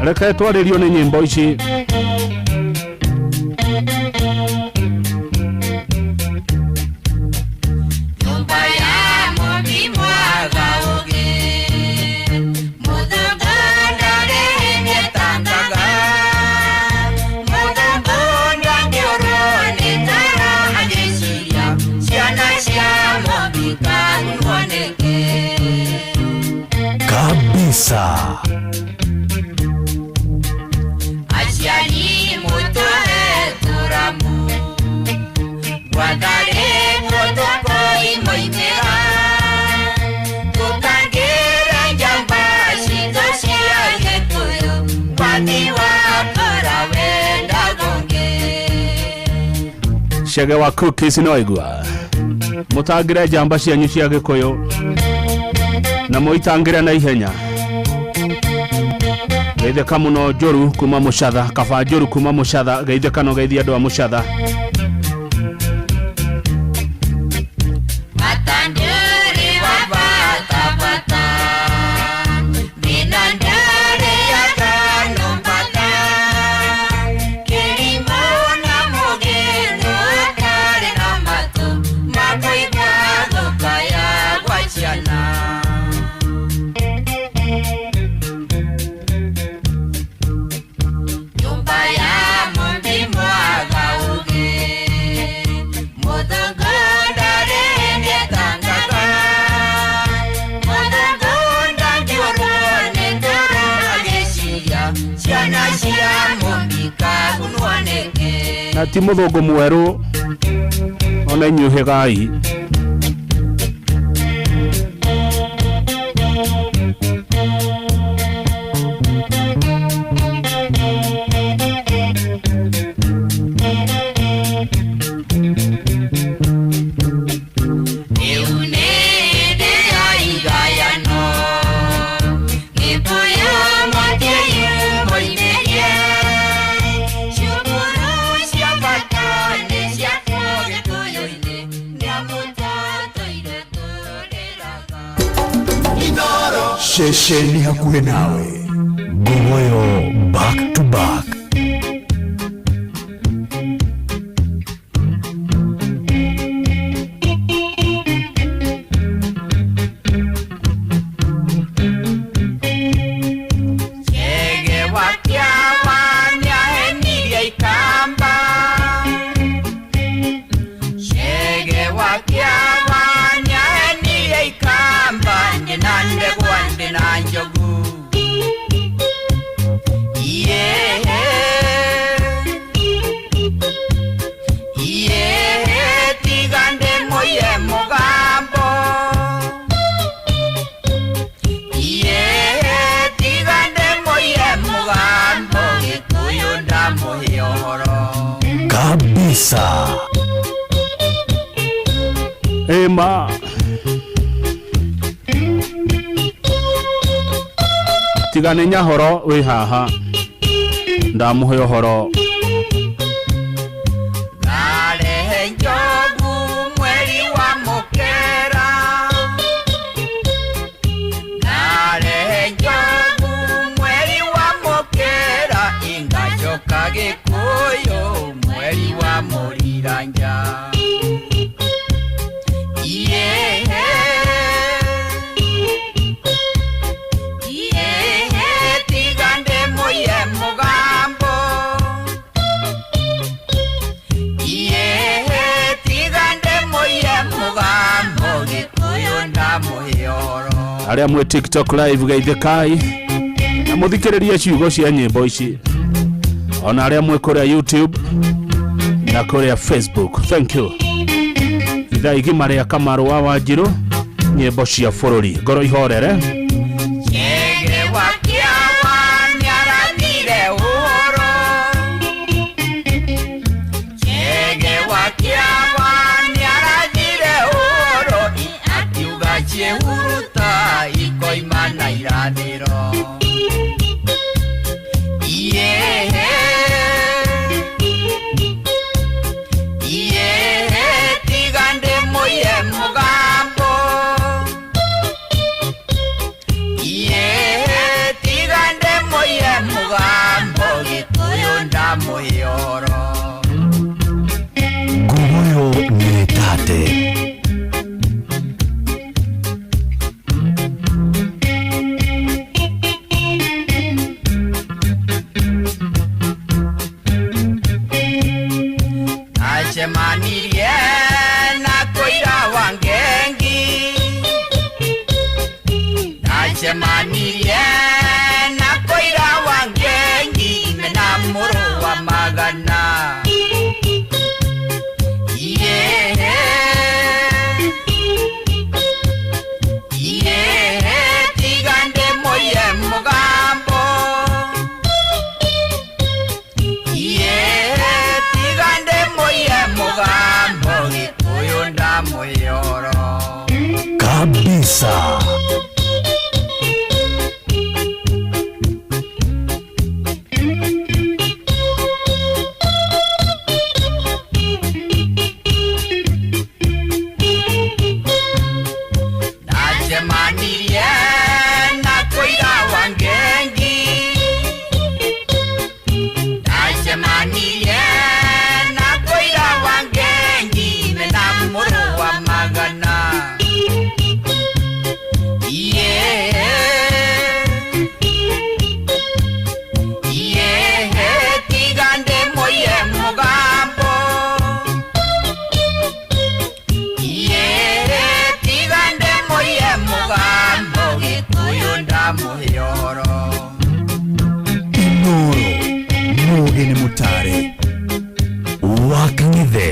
Reke twarĩrio nĩ nyĩmbo ici. Nyũmba ya mũmbi mwaga ũgĩ, mũthũngũ ndarĩ nĩetangaga. Mũthũngũ ndangĩũrwo nĩ toro agĩciria ciana cia mũmbi kagunwo nĩkĩ. Kabisa. Aciari mũtũhe tũramu, gwatharĩ mũtũkoi moimĩra. Tũtangĩra njamba citũ cia Gĩkũyũ, wathi wa kora wenda gũngĩ. Chege wa cookies nĩ waigua mũtangĩre njamba cianyu cia Gĩkũyũ na mũitangĩre na ihenya. Geithĩka mũno Njũru kuma Mũcatha, kaba Njũru kuma Mũcatha, geithĩka no geithia andũ a Mũcatha. Matandũrĩ wa bata bata, thĩna ndũrĩ atano bata. Kĩrimũ na mũgĩndũ atarĩ na matũ, makũigua gũkaya gwa ciana. Nyũmba ya mũmbi mwaga ũgĩ, mũthũngũ ndarĩ nĩetangaga. Mũthũngũ ndangĩũrwo nĩ toro agĩciria ciana cia mũmbi kagunwo nĩkĩ. Na ti mũthũngũ mwerũ ona inyuĩ hĩgai. Rĩu nĩ hĩndĩ ya igayano, Gĩkũyũ mũtĩĩu moimĩrie. Cukuru cia bata nĩ ciakwo Gĩkũyũ-inĩ, nĩamu tũtũire tũrĩraga. Ceceni hakuhĩ nawe. Ngogoyo back to back. Chege wa kĩawa nĩahenirie ikamba. Chege wa kĩawa nĩahenirie ikamba, ndĩ na ndegwa ndĩ na njogu. Iyehe, iyehe, tiga ndĩmũiye mũgambo. Iyehe, tiga ndĩmũiye mũgambo, Gĩkũyũ ndamũhe ũhoro. Kabisa. Ĩma tiga nĩ nyahoro wĩ haha ndamũhe ũhoro. Ngarehe njogu mweri wa mũkera. Ngarehe njogu mweri wa mũkera, ingacoka Gĩkũyũ mweri wa mũriranja. Iyehe, iyehe, tiga ndĩmũiye mũgambo. Iyehe, tiga ndĩmũiye mũgambo, Gĩkũyũ ndamũhe ũhoro. Arĩa mwĩ TikTok live geithĩkai na mũthikĩrĩrie ciugo cia nyĩmbo ici, ona arĩa mwĩ kũrĩa YouTube na kũrĩa Facebook. Thank you. Ithaa igima rĩa Kamaru wa Wanjirũ, nyĩmbo cia bũrũri, ngoro ihorere. Chege wa kĩawa nĩarathire ũhoro. Chege wa kĩawa nĩarathire ũhoro, akiuga ciĩhuruta ikoima na irathĩro. Iyehe, iyehe, ndamũhĩoro. Nguguyo nĩ tate. Acemanirie na kũira wa ngengi, acemanirie na kũira wa ngengi mena mũrũ wa magana. Iye, iye, tiga ndĩmũiye mũgambo. Iye, tiga ndĩmũiye mũgambo, Gĩkũyũ ndamũyoro. Kabisa. Ndacemanirie na kũira wa ngengi, ndacemanirie na kũira wa ngengi mena mũrũ wa magana. Iye, iye, tiga ndĩmũiye mũgambo. Iye, tiga ndĩmũiye mũgambo, Gĩkũyũ ndamũhĩoro. Inoro mũgĩ nĩ mũtare wa Kang'ethe,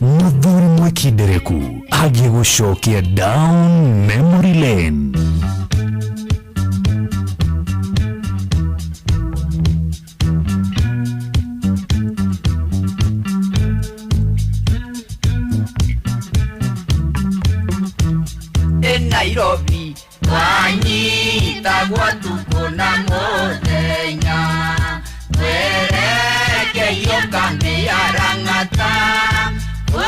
mũthuri mwĩkindereku agĩgũcokia down memory lane. Ĩ Nairobi twanyitagwo tukũ na mũthenya, twerekeio kambĩ ya Lang'ata, kũu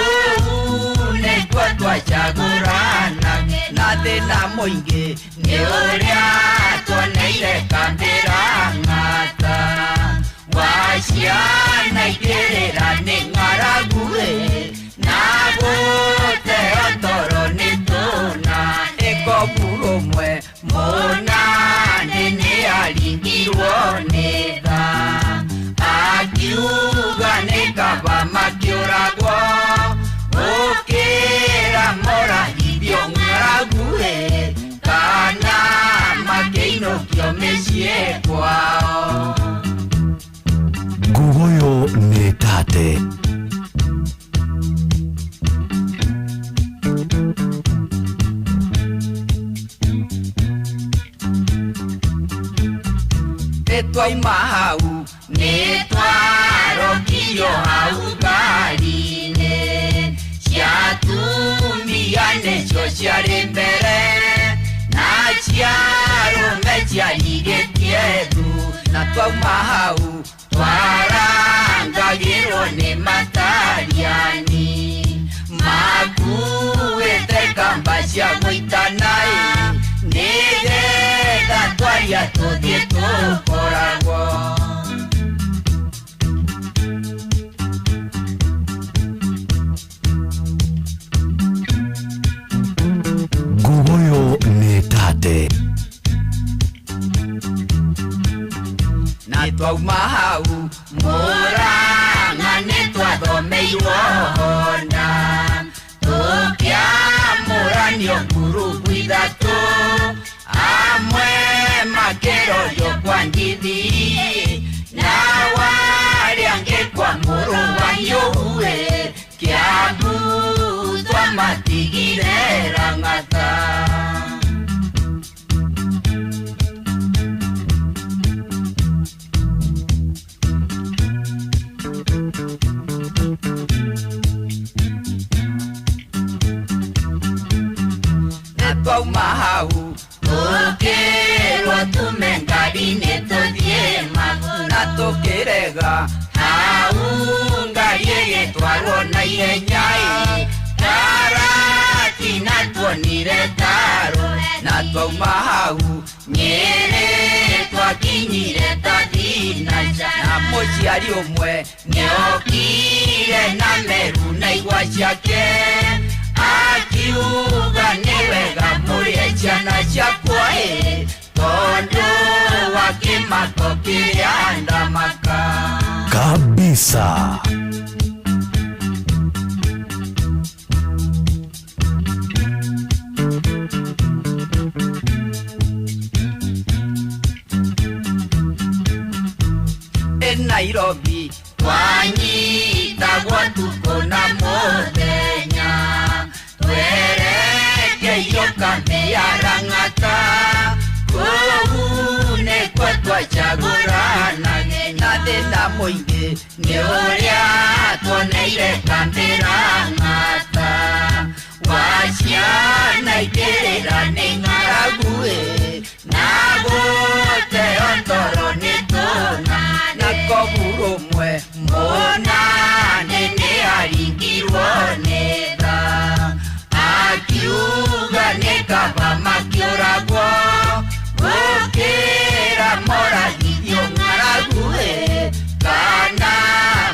nĩkuo twacagũrana na thĩna mũingĩ nĩ ũrĩa tuoneire kambĩ Lang'ata. Wa ciana ikĩrĩra nĩ ng'aragu ĩ, na gũteo toro nĩ tũna, ĩkobu rũmwe mũnane nĩ aringirwo nĩ tha, akiuga nĩ kaba makĩũragwo, gũkĩra moragithio ng'aragu ĩ, kana makĩinũkio mĩciĩ kwao. Nguguyo nĩ tate. Twaima hau nĩ twarokirio hau ngari-inĩ, cia atumia nĩcio ciarĩ mbere, na cia arũme ciarigĩtie thu, na twauma hau twarangagĩrwo nĩ matariani makuĩte kamba cia gũitana ĩ, nĩgetha twaria tũthiĩ tũkoragwo. Nguguyo nĩ tate. Na twauma hau Mũrang'a nĩ twathomeirwo Honda, tũkĩamũranio ngurubu ithatũ, amwe makĩrorio kwa ngithi, na arĩa angĩ kwa mũrũ wa Nyũĩ, Kĩambu twamatigire Lang'ata. Twauma hau tũkĩrwo tume ngari-inĩ tũthiĩ na tũkĩrega hau ngari ĩgĩtwarwo na ihenya ĩ, Karatina tuonire taro, na twauma hau Nyĩrĩ twa Twakinyire tathinaca na mũciari ũmwe nĩokire na meru na igwa ciake akiuga nĩ wega mũrĩe ciana ciakwa ĩ tondũ wa kĩmako kĩrĩa ndamaka. Kabisa. Nairobi twanyitagwo tukũ na mũthenya twerekeire kambi ya Lang'ata kũu nĩkuo twacagũranaga na thĩna mũingĩ nĩ ũrĩa tuoneire kambi Lang'ata wa ciana ikĩrĩra nĩ ng'aragu ĩ na gũteo toro nĩ tũna na koburu mwe mũnane nĩ aringirwo nĩ tha akiuga nĩ kaba makĩũragwo gũkĩra moragithio ng'aragu ĩ kana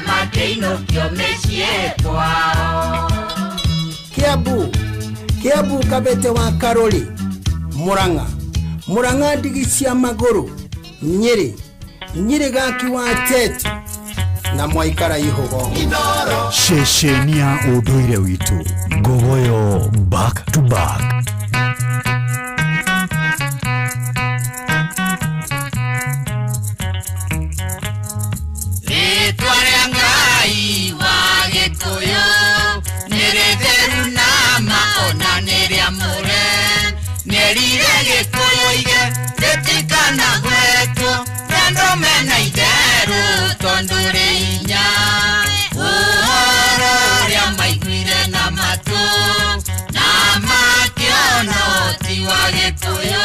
makĩinũkio mĩciĩ kwao. Kiambu Kiambu Kabete wa Karori Murang'a Murang'a ndigi cia magũrũ Nyĩrĩ Nyĩrĩ gaki wa Tete na mwaikara ihugo. Ceceni ya ũndũire witũ Ngogoyo back to back. Rĩtwa rĩa Ngai wa Gĩkũyũ nĩ rĩtheru na ma ona nĩ rĩamũre nĩerire Gĩkũyũ ige rĩtikanagwetwo andũ mena itherũ tondũ rĩ hinya ũhoro ũrĩa maiguire na matũ na makĩona ũti wa Gĩkũyũ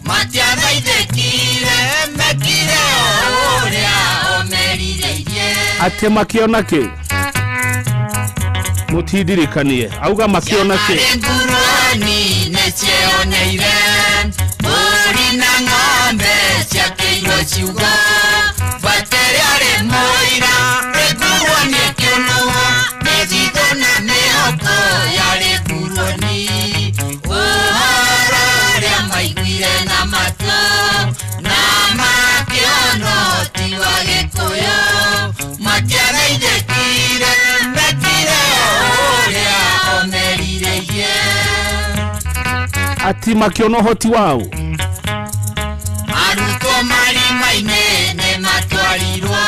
matiathaithĩkire mekire o ũrĩa o merirĩirie. Atĩ makĩona kĩ? Mũtindirikanie auga makĩona kĩ? Ciana nguruoni nĩcioneire mbũri na ng'ombe ciakĩirwo ciugo batere arĩ mũira rĩngurwo nĩ kĩũnũhu mĩthithũ na mĩhoko yarĩ nguruoni ũhoro ũrĩa maiguire na matũ na makĩona ũti wa Gĩkũyũ matiathaithĩkire mekire o ũrĩa o merirĩirie. Ati makĩona ũhoti wao. Arutwo marima-inĩ nĩ matwarirwo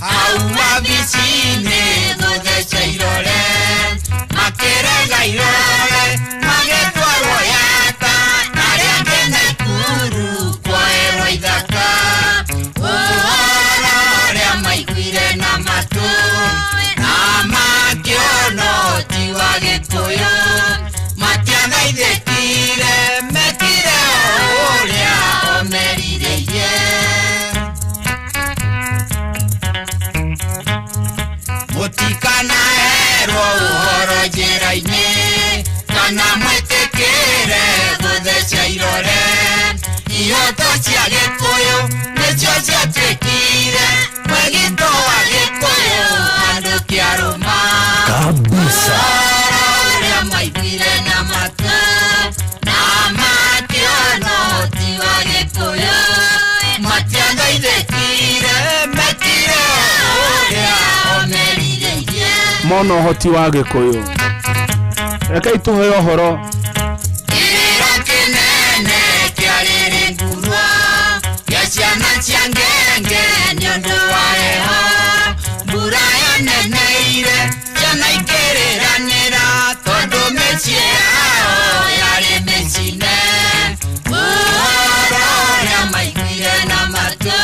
hau wabici-inĩ gũtheca irore makĩrega irore magĩtwarwo Yata arĩa angĩ Naikuru kwoerwo ithaka ũhoro ũrĩa maiguire na matũ na makĩona ũti wa Gĩkũyũ matiathaithĩkire mekire o ũrĩa o merirĩirie. Mũtikanaherwo ũhoro njĩra-inĩ kana mwĩtĩkĩre gũtheca irore ihoto cia Gĩkũyũ nĩcio ciatuĩkire mwĩgito wa Gĩkũyũ andũ kĩarũma Kabisa. ũhoro ũrĩa maiguire na matũ na makĩona ũti wa Gĩkũyũ matiathaithĩkire mekire o ũrĩa o merirĩirie. Mona ũhoti wa Gĩkũyũ. Rekei tũheo ũhoro. Kĩrĩro kĩnene kĩarĩrĩ ngurwo gĩa ciana cia ngenge nĩ ũndũ wa heho mbura yaneneire ciana ikĩrĩranĩra tondũ mĩciĩ yao yarĩ mĩcine ũhoro ũrĩa maiguire na matũ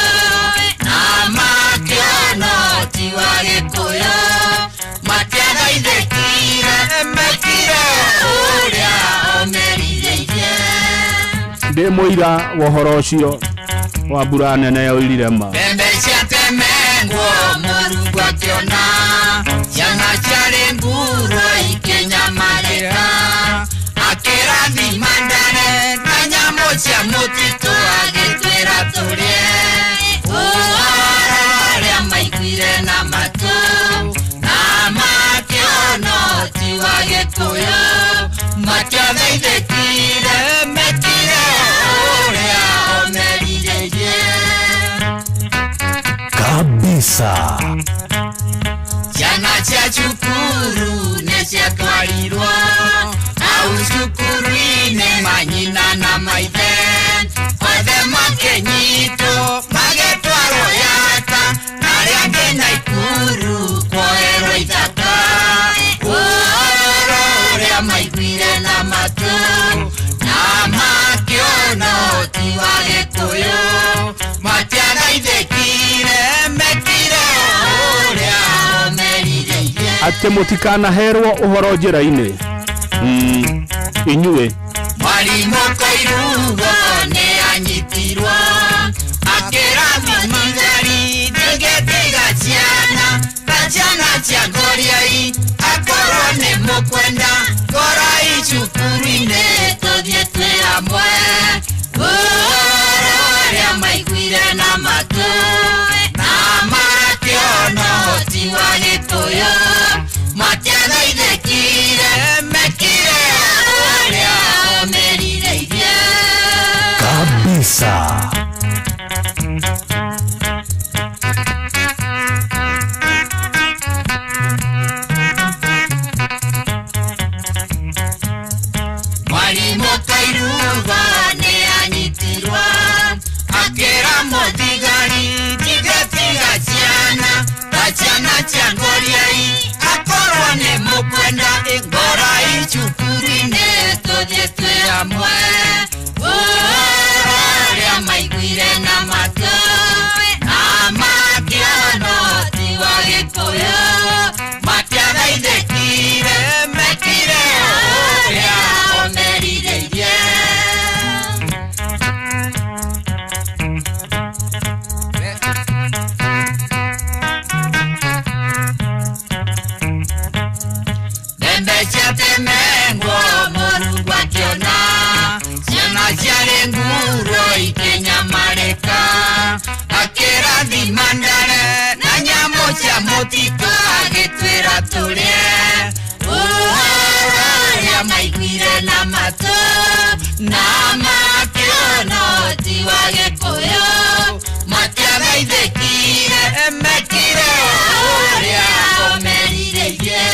na makĩona ũti wa Gĩkũyũ matiathaithĩkire mekire ũrĩa o merirĩirie. Ndĩ mũira wa ũhoro ũcio wa mbura nene yoirire ma. Mbembe ciatemengwo Mũrungu akĩona ciana ciarĩ ngurwo ikĩnyamarĩka akĩrathima ndare na nyamũ cia mũtitũ agĩtwĩra tũrĩ Gĩkũyũ matiathaithĩkire mekire ũrĩa o merirĩirie. Kabisa. Ciana cia cukuru nĩ ciatwarirwo hau cukuru-inĩ manyina na maithe othe makĩnyitwo magĩtwarwo Yata na arĩa angĩ Naikuru kuoerwo ithaka. Ũhoro ũrĩa maiguire na matũ na makĩona ti wa Gĩkũyũ matiathaithĩkire mekire ũrĩa o merirĩirie. Atä må tikanaherwo å horo njä ra-inä inyuä. Mwarimũ Kairugo nĩ anyitirwo akĩra mũthigari ndingĩtiga ciana ta ciana cia ngoriai akorwo nĩ mũkwenda ngorai cukuru-inĩ tũthiĩ twĩ hamwe. Ũhoro ũrĩa maiguire na matũ na makĩona ũhoti wa Gĩkũyũ matiathaithĩkire mekire ũrĩa o merirĩirie. Kabisa. Mwarimũ Kairugo nĩ anyitirwo akĩra mũthigari ndigatiga ciana ta ciana cia ngoriai akorwo nĩ mũkwenda ngorai cukuru-inĩ tũthiĩ twĩ hamwe. Ũhoro ũrĩa maiguire na matũ na makĩona ti wa Gĩkũyũ matiathaithĩkire mekire ũrĩa o merirĩirie. Mbembe ciatemengwo Mũrungu akĩona ciana ciarĩ nguro ikĩnyamarĩka akĩrathima ndare na nyamũ cia mũtitũ agĩtwĩra tũrĩe. Ũhoro ũrĩa maiguire na matũ na makĩona ti wa Gĩkũyũ matiathaithĩkire mekire ũrĩa o merirĩirie.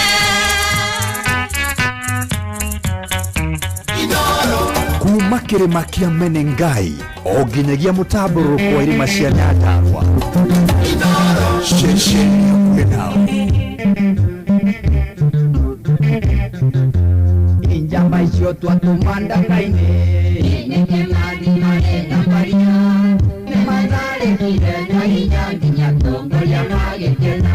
Kuma kĩrĩma kĩa Menengai o nginyagia mũtambũrũko wa irĩma cia Nyandarua. Ceceni hakuhĩ nawe. Injamba icio twatũma ndaka-inĩ nĩmatharĩkire na hinya nginya atongoria magĩkena.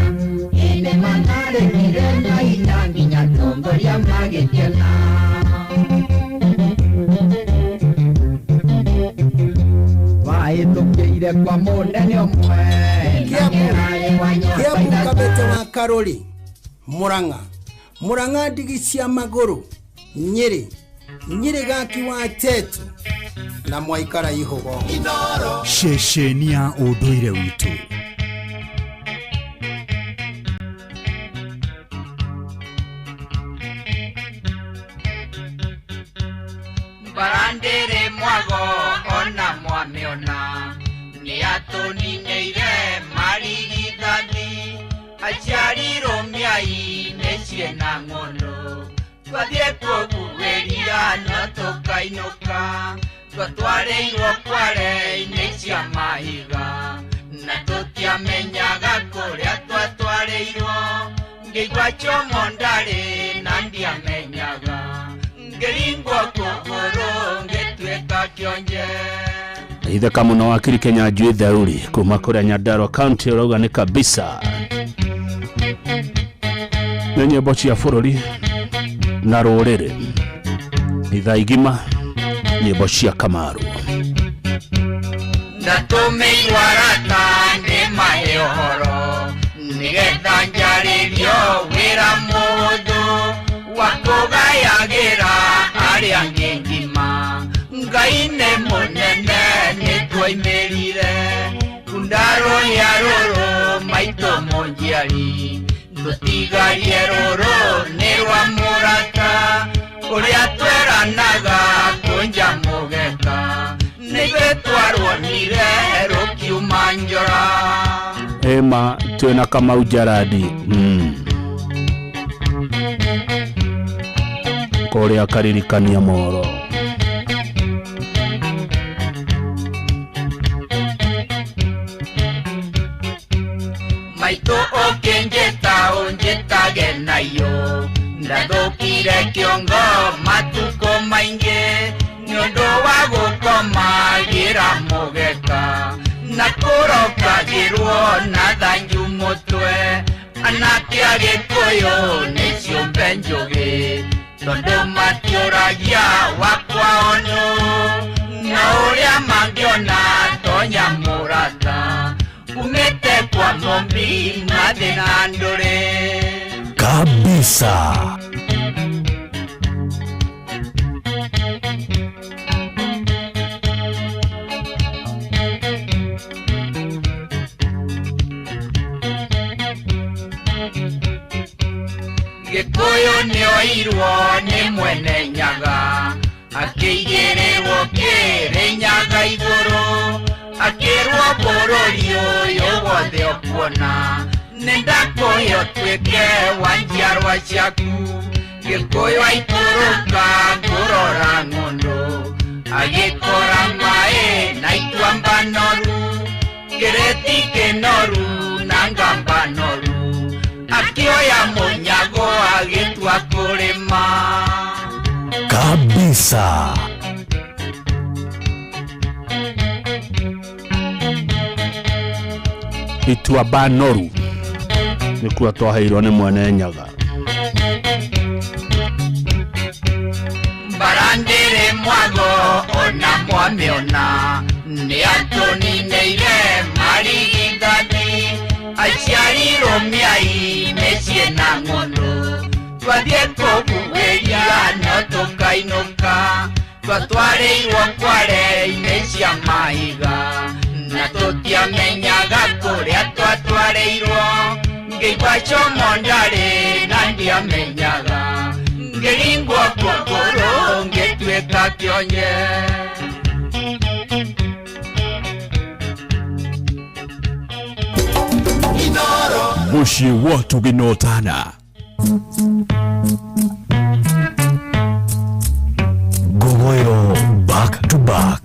Nĩmatharĩkire na hinya nginya atongoria magĩkena. Wahĩtũkĩire kwa mũnene ũmwe Kiambu Kabete wa Karori Murang'a Murang'a ndigi cia magũrũ Nyĩrĩ Nyĩrĩ gaki wa Tetu na mwaikara ihũgo. Ceceni ya ũndũire witũ. Barandĩrĩ mwago ona mwamĩona nĩatũninĩire marigithathi aciarirwo mĩai mĩciĩ na ng'ũndũ twathiĩ kũguĩria no tũkainũka twatwarĩirwo kware-inĩ cia mahiga na tũtiamenyaga kũrĩa twatwarĩirwo ngĩigua chomo ndarĩ na ndiamenyaga ngĩringwo kũgũrũ ngĩtuĩka kĩonje. Itheka muno wakiri Kenya njui theuri kuma kuria Nyandarua County urauga ni kabisa nĩ nyĩmbo cia bũrũri na rũrĩrĩ ithaa igima nyĩmbo cia Kamaru. Ndatũmĩirwo arata ndĩmahe ũhoro nĩgetha njarĩrio wĩra mũhũthũ wa kũgayagĩra arĩa angĩ ngima. Ngai nĩ mũnene nĩtwoimĩrire kundarũhĩa rũrũ maitũ mũnjiari tũtigarie rũrũ nĩ rwa mũrata. Twaiganaga kũnja mũgeka nĩithuĩ twaruonire rũkiuma njora. Ema twĩna Kamau Jaradi kũrĩa karirikania mohoro. Maitũ ũkĩnjĩta ũnjĩtage nayo ndathũkire kĩongo matukũ maingĩ nĩ ũndũ wa gũkomagĩra mũgeka na kũrokagĩrwo na thanju mũtwe. Anake a Gĩkũyũ nĩ ciũmbe njũgĩ tondũ matiũragia wakwa onũ na ũrĩa mangĩona tonya mũrata umĩte kwa Mũmbi mathĩna ndũrĩ kabisa. Gĩkũyũ nĩoirwo nĩ mwene Nyaga akĩigĩrĩrwo Kĩrĩnyaga igũrũ akĩrwo bũrũri ũyũ wothe ũkuona nĩndakũhe ũtuĩke wa njiarwa ciaku. Gĩkũyũ aikũrũka kũrora ng'ũndũ agĩkora maĩ na ituamba noru kĩrĩti kĩnoru na ngamba noru akĩoya mũnyago agĩtua kũrĩma kabisa. Ituamba noru nĩkuo twaheirwo nĩ mwene Nyaga. Mbarandĩrĩ mwago ona mwamĩona nĩ atũnineire marigithathi aciari rũmiai mĩciĩ na ng'ũndũ twathiĩ kũbuĩria no tũkainũka twatwarĩirwo kware-inĩ cia mahiga na tũtiamenyaga kũrĩa twatwarĩirwo ngĩigua como ndarĩ na ndiamenyaga ngĩringwo kũgũrũ ngĩtuĩka kĩonye. Mũciĩ wa Tũgĩnotana. Gogoyo back to back.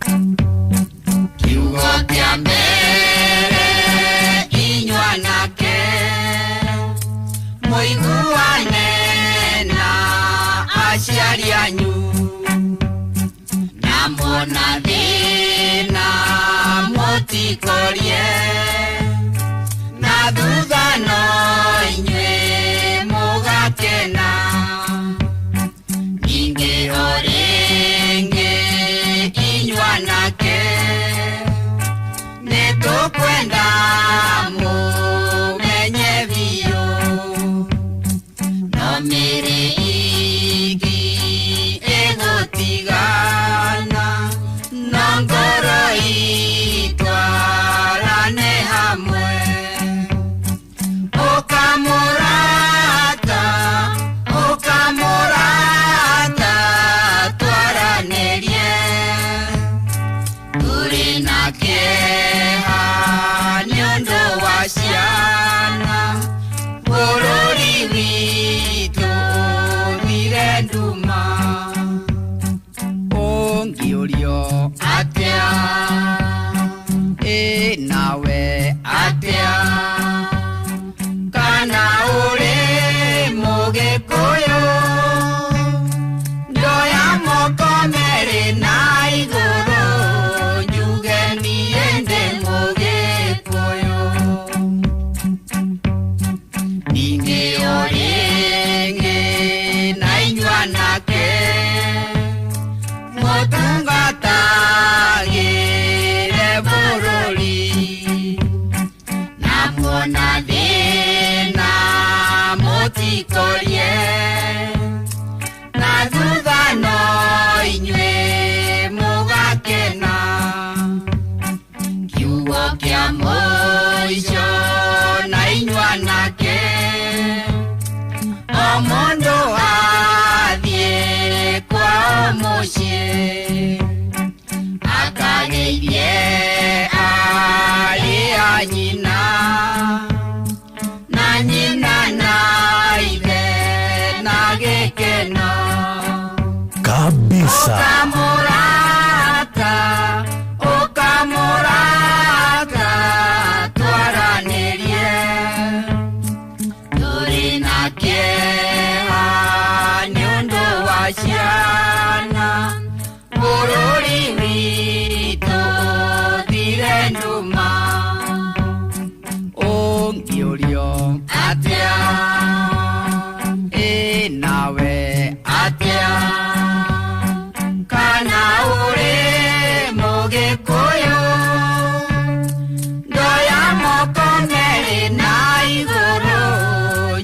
Kiugo kĩa mbere inyuanake mũiguane na aciari anyu na muona thĩna mũtikorie na thutha no inyuĩ mũgakena ningĩ o rĩngĩ inyuanake nĩtũkwenda mũmenye biũ no mĩrĩ igi ĩgũtigana no ngoro itwarane hamwe. Ũkamũrata ũkamũrata twaranĩrie tũrĩ na kĩeha nĩ ũndũ wa ciana bũrũri witũ ũthire nduma. Ũngĩũrio atĩa ĩ nawe atĩa kana ũrĩ Mũgĩkũyũ ndoya moko merĩ na igũrũ njuge niĩ ndĩ Kabisa. Ũkamũrata, ũkamũrata, twaranĩrie. Tũrĩ na kĩeha nĩ ũndũ wa ciana, bũrũri witũ thire nduma. Ũngĩũrio atĩa, ĩ nawe atĩa, kana ũrĩ Mũgĩkũyũ, ndoya moko merĩ na igũrũ,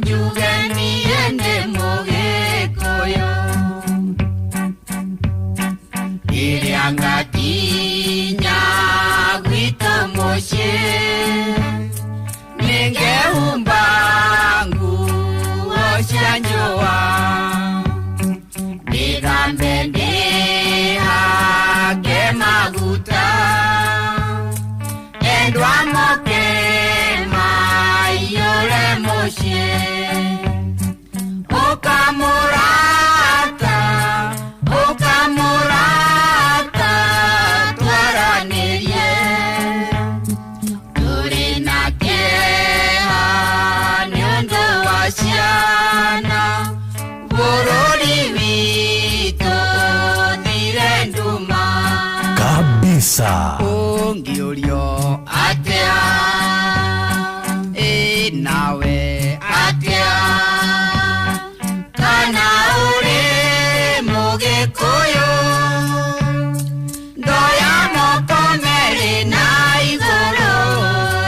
njuge niĩ nĩ Mũgĩkũyũ. Rĩrĩa ngakinya gwitũ mũciĩ, nĩngehumba nguo cia njũa, ndĩthambe ndĩhake maguta, endwa moke maiyũre mũciĩ. Ũkamũrata, ũkamũrata, twaranĩrie. Tũrĩ na kĩeha nĩ ũndũ wa ciana, bũrũri witũ thire nduma. Kabisa. Ũngĩũrio atĩa, ĩ nawe atĩa, kana ũrĩ Mũgĩkũyũ, ndoya moko merĩ na igũrũ,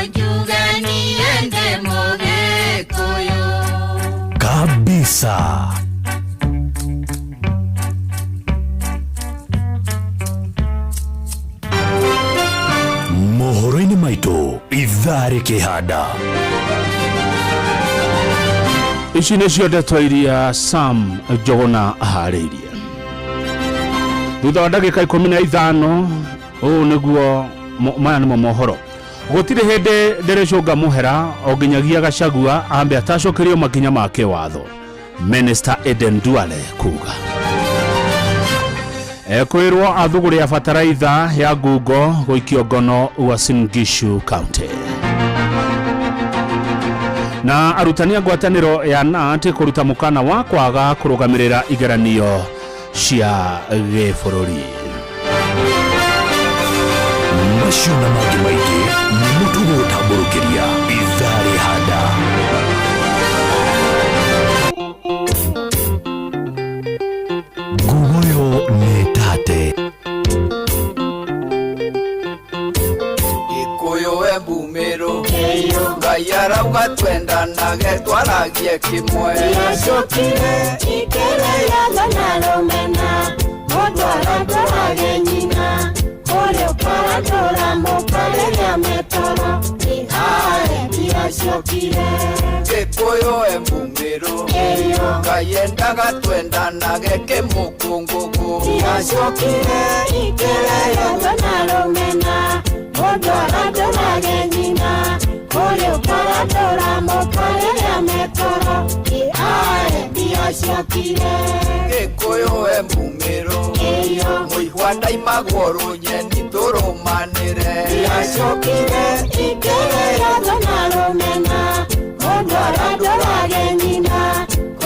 njuge niĩ ndĩ Mũgĩkũyũ. Kabisa. Mohoro-inĩ maitũ ithaa rĩkĩhanda. Ici nĩcio ndeto iria Sam Njogona aharĩirie thutha wa ndagĩka 15. Ũũ nĩguo maya nĩmo mohoro. Gũtirĩ hĩndĩ ndĩrĩcũnga mũhera o nginyagia Gachagua ambe atacũkĩrio makinya ma kĩwatho, Minister Eden Duale kuga. Ekwĩrwo athuguri ya bataraitha ya ngungo gũikio ngono Uasin Gishu County. Na arutani a ngwatanĩro ya KNUT kũruta mũkana wa kwaga kũrũgamĩrĩra igeranio cia gĩbũrũri. Macio na mangĩ maingĩ nĩmo tũgũgũtambũrũkĩria ithaa rĩhanda. Ngugoyo nĩ tate. Gĩkũyũ Embu Mĩrũ, Ngai arauga twendanage twaragie kĩmwe. Yacokire ikĩrĩaga na rũmena, mũndũ aratũrage nyina, ũrĩa ũkaratũra mũka rĩrĩa metoro, ĩhae ndiacokire. Gĩkũyũ Embu Mĩrũ, Ngai endaga twendanage kĩmũkũngũgũ. Yacokire ikĩrĩaga na rũmena, mũndũ aratũrage nyina, ũrĩa ũkaratũra mũka rĩrĩa metoro, ĩhae ndiacokire. Gĩkũyũ Embu Mĩrũ, mũihwa ndaimagwo rũnyeni tũrũmanĩre. Yacokire ikĩrĩaga na rũmena, mũndũ aratũrage nyina,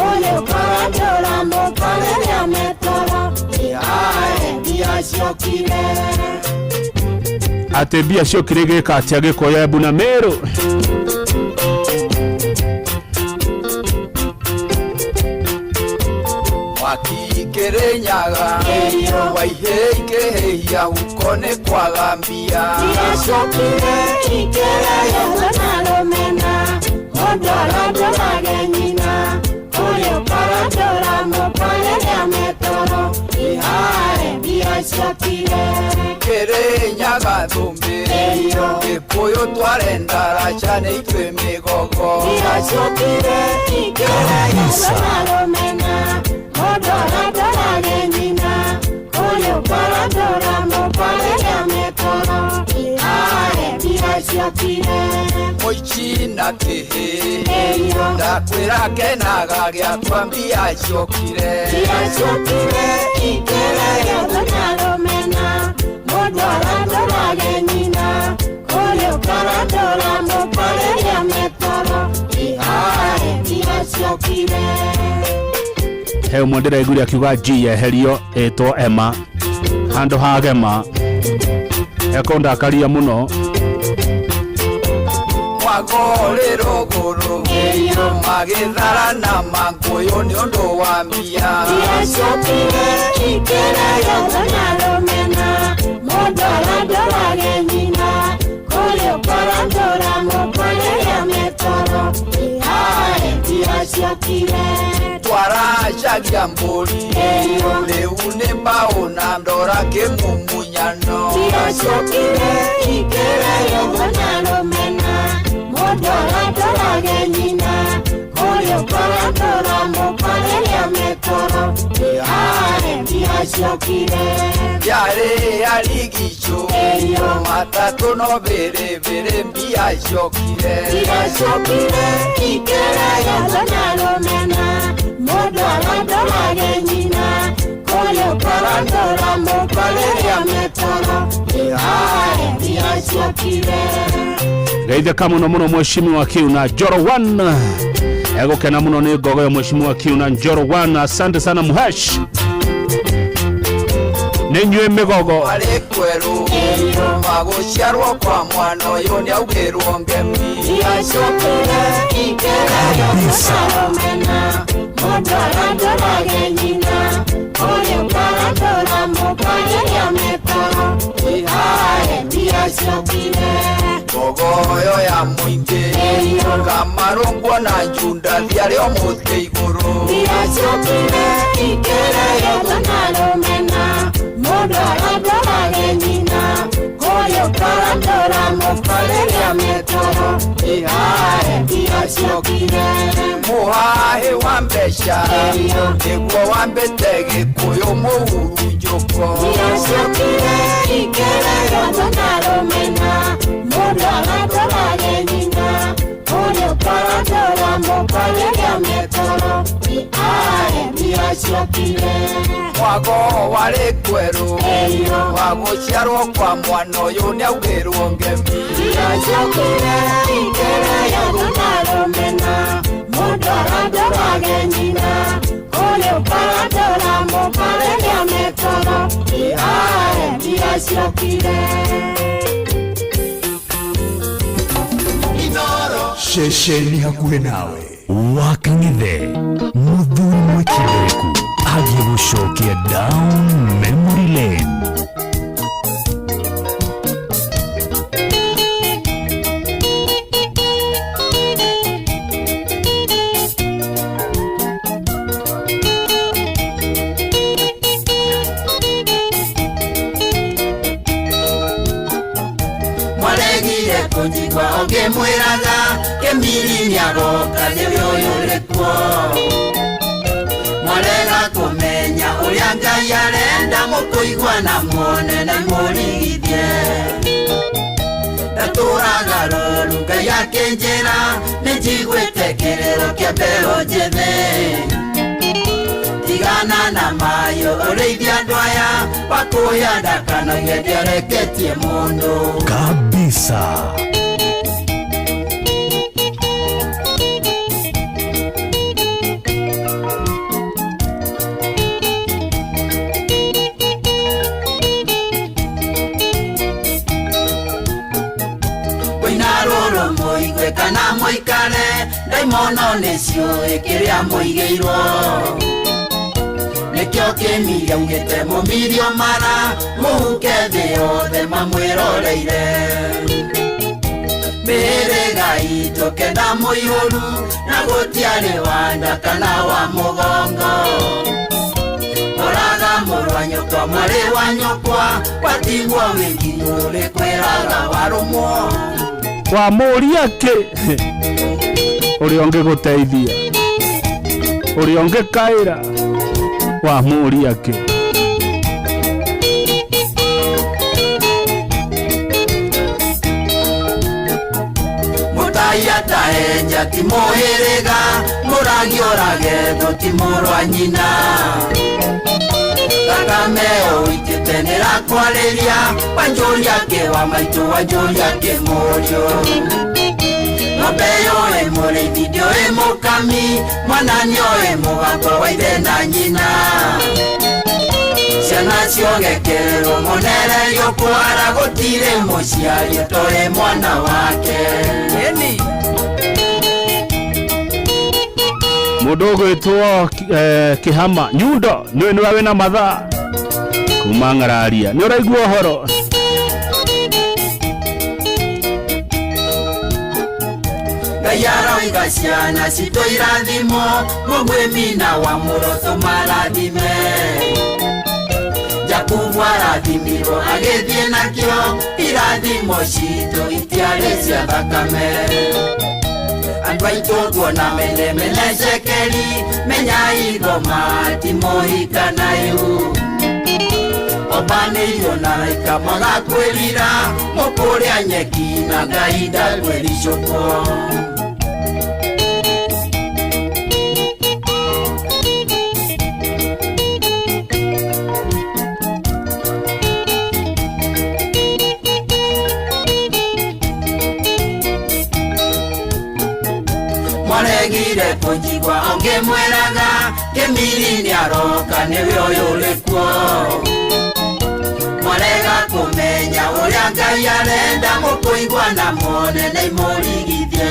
ũrĩa ũkaratũra mũka rĩrĩa metoro, ĩhae ndiacokire. Atĩ mbia ciokire gĩka atĩa Gĩkũyũ Embu na Meru? Mwaki Kĩrĩnyaga, waihĩ ikĩhĩhia huko nĩ kwaga mbia. Yacokire ikĩrĩaga na rũmena, mũndũ aratũrage nyina, ũrĩa ũkaratũra mũka rĩrĩa metoro, ĩhae ndiacokire. Kĩrĩnyaga thũmbĩ, Gĩkũyũ twarenda raca nĩ ithuĩ mĩgogo. Yacokire ikĩrĩaga na rũmena, mũndũ aratũrage nyina, ũrĩa ũkaratũra mũka rĩrĩa metoro, ĩhae ndiacokire. Mũici Gĩcina kĩhĩ ndakwĩra kenaga gĩakwa mbia ciokire. Ciacokire ikĩreyetwo na rũmena, mũndũ arandorage nyina, kũrĩa ũkarandora mũkarĩria mĩtoro, ihae ciacokire. He ũmwe ndĩraiguire akiuga G yeherio ĩtwo Emma handũ ha Gema ekũndakaria mũno. Mwagore rũgũrũ magĩtharana mangũyũ nĩ ũndũ wa mbia. Ciacokire ikĩreyetwo na rũmena, mũndũ arandorage nyina, kũrĩa ũkarandora mũkarĩria mĩtoro, ihae ciacokire. Twaracagia mbũri rĩu nĩ mbaũ na ndora kĩmumunyano. Ciacokire ikĩreyetwo na rũmena, mũndũ arandorage nyina, kũrĩa ũkarandora mũkarĩria mĩtoro, ihae ciacokire. Yarĩ yarigicũ matatũ no bĩrĩbĩrĩ mbia ciokire. Ciacokire ikĩreyetwo na rũmena, mũndũ arandorage nyina, kũrĩa ũkarandora mũkarĩria mĩtoro, ihae ciacokire. Geithĩka mũno mũno mheshimiwa Kiuna Njoro 1 egũkena mũno nĩ ngogo ya mheshimiwa Kiuna Njoro 1. Asante sana Muhesh, nĩ inyuĩ mĩgogo. Arĩ kwerũ magũciarwo kwa mwana ũyũ nĩaugĩrwo ngemi. Ciacokire ikĩreyetwo na rũmena, mũndũ arandorage nyina, kũrĩa ũkarandora mũkarĩria mĩtoro, ihae ciacokire. Ngogoyo ya mũingĩ kamarũngwo na njunda thiarĩ o mũtĩ igũrũ. Ciacokire ikĩreyetwo na rũmena, mũndũ arandorage nyina, kũrĩa ũkarandora mũkarĩria mĩtoro, ihae ciacokire. Mũhahĩ wa mbeca nĩguo wambĩte gĩkũyũ mũhurunjũko. Ciacokire ikĩreyetwo na rũmena, mũndũ arandorage nyina, kũrĩa ũkarandora mũkarĩria mĩtoro, ihae ciacokire. Mwago warĩ kwerũ wa gũciarwo kwa mwana ũyũ nĩaugĩrwo ngemi. Ciacokire ikĩreyetwo na rũmena, mũndũ arandorage nyina, kũrĩa ũkarandora mũkarĩria mĩtoro, ihae ciacokire. Ceceni hakuhĩ nawe. Wakang'ethe mũthuri mwĩkindĩrĩku agiĩ gũcokia down memory lane. Mwaregire kũnjigua ũngĩmwĩraga kĩmiri nĩagoka nĩwe ũyũ ũrĩ kuo. Mwarega kũmenya ũrĩa Ngai arenda mũkũigua na muone na mũrigithie. Ndatũraga rũru Ngai akĩnjĩra nĩnjiguĩte kĩrĩro kĩa mbeũ njĩthĩ. Tigana na mayo ũrĩithie andũ aya wakũhĩa ndakanoige ndĩareketie mũndũ. Kabisa. Kũina rũrũ mũigue kana mũikare ndaimono nĩciũĩ kĩrĩa mũigĩirwo. Nĩkĩo kĩmiri augĩte mũmirio mara mũhuke thĩ yothe mamwĩroreire. Mĩhĩrĩga itũ kenda mũihũru na gũtiarĩ wa nda kana wa mũgongo. Ũraga mũrũ wa nyũkwa mwarĩ wa nyũkwa watigwo wiki ũrĩ kwĩraga warũmwo. Wamũria kĩ ũrĩa ũngĩgũteithia ũrĩa ũngĩkaĩra wamũria kĩ. Mũtai Mũtahi atahenja ti mũhĩrĩga, mũragi ũragetwo ti mũrũ wa nyina. Thakame ũitĩte nĩrakwarĩria, wanjũria kĩ wa maitũ, wanjũria kĩ mũriũ. Ng'ombe yũĩ mũrĩithi ndĩũĩ mũkami, mwana nĩoĩ mũgambo wa ithe na nyina. Ciana ciogekerwo monererio kwara, gũtirĩ mũciari ũtoĩ mwana wake. Mundu ugwitwo Kihama Nyundo niwe niwe wina mathaa kuma ng'araria ni uraigua uhoro. Ngai aroiga ciana citũ irathimo, mũgwĩmi na wa mũroto marathime. Jakubu arathimirwo agĩthiĩ nakĩo, irathimo citũ itiarĩ cia thakame. Andũ aitũ nguona menemene cekeri, menya igoma ti mũhika na ihu. Obanĩirio na raika magakwĩrira, mũkũrĩa nyeki na Ngai ndakwĩricũkwo. Mwaregire kũnjigua ũngĩmwĩraga, kĩmiri nĩaroka nĩwe ũyũ ũrĩ kuo. Mwarega kũmenya ũrĩa Ngai arenda, mũkũigua na muone na imũrigithie.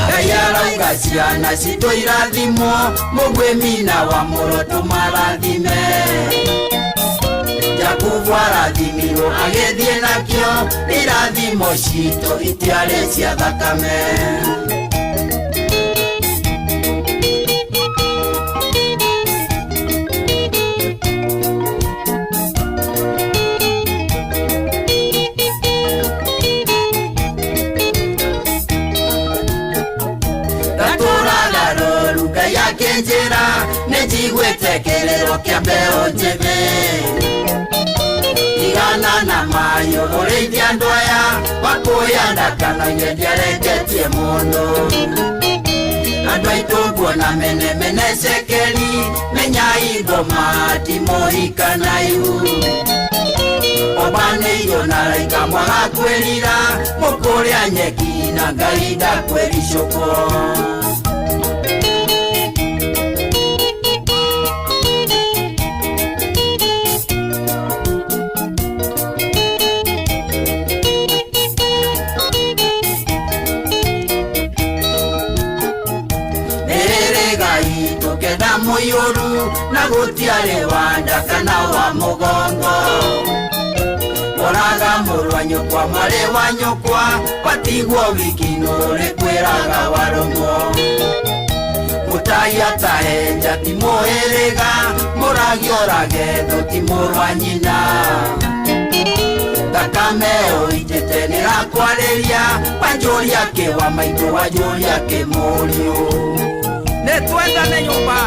Ngai arauga ciana citũ irathimwo, mũgwĩmi na wa mũroto marathime. Jakubu arathimirwo agĩthiĩ nakĩo, irathimo citũ itiarĩ cia thakame. Ndatũraga rũru Ngai akĩnjĩra, nĩnjiguĩte kĩrĩro kĩa mbeũ njĩthĩ. Tigana na mayũ ũrĩithie andũ aya, wakũya ndakanaige ndiareketie mũndũ. Andũ aitũ nguona menemene cekeri, menya igoma ti mũhika na ihu. Obanĩirio na raika mwagakwĩrira, mũkũrĩa nyeki na Ngai ndakwĩricũkwo. Kenda mũiyũru na gũtiarĩ wa nda kana wa mũgongo. Ũraga mũrũ wa nyũkwa mwarĩ wa nyũkwa, watigwo wiki nũrĩ kwĩraga warũmwo. Mũtahi atahenja ti mũhĩrĩga, mũragi ũragetwo ti mũrũ wa nyina. Thakame ũitĩte nĩrakwarĩria, wanjũria kĩ wa maitũ, wanjũria kĩ mũriũ. Nĩtwendane nyũmba.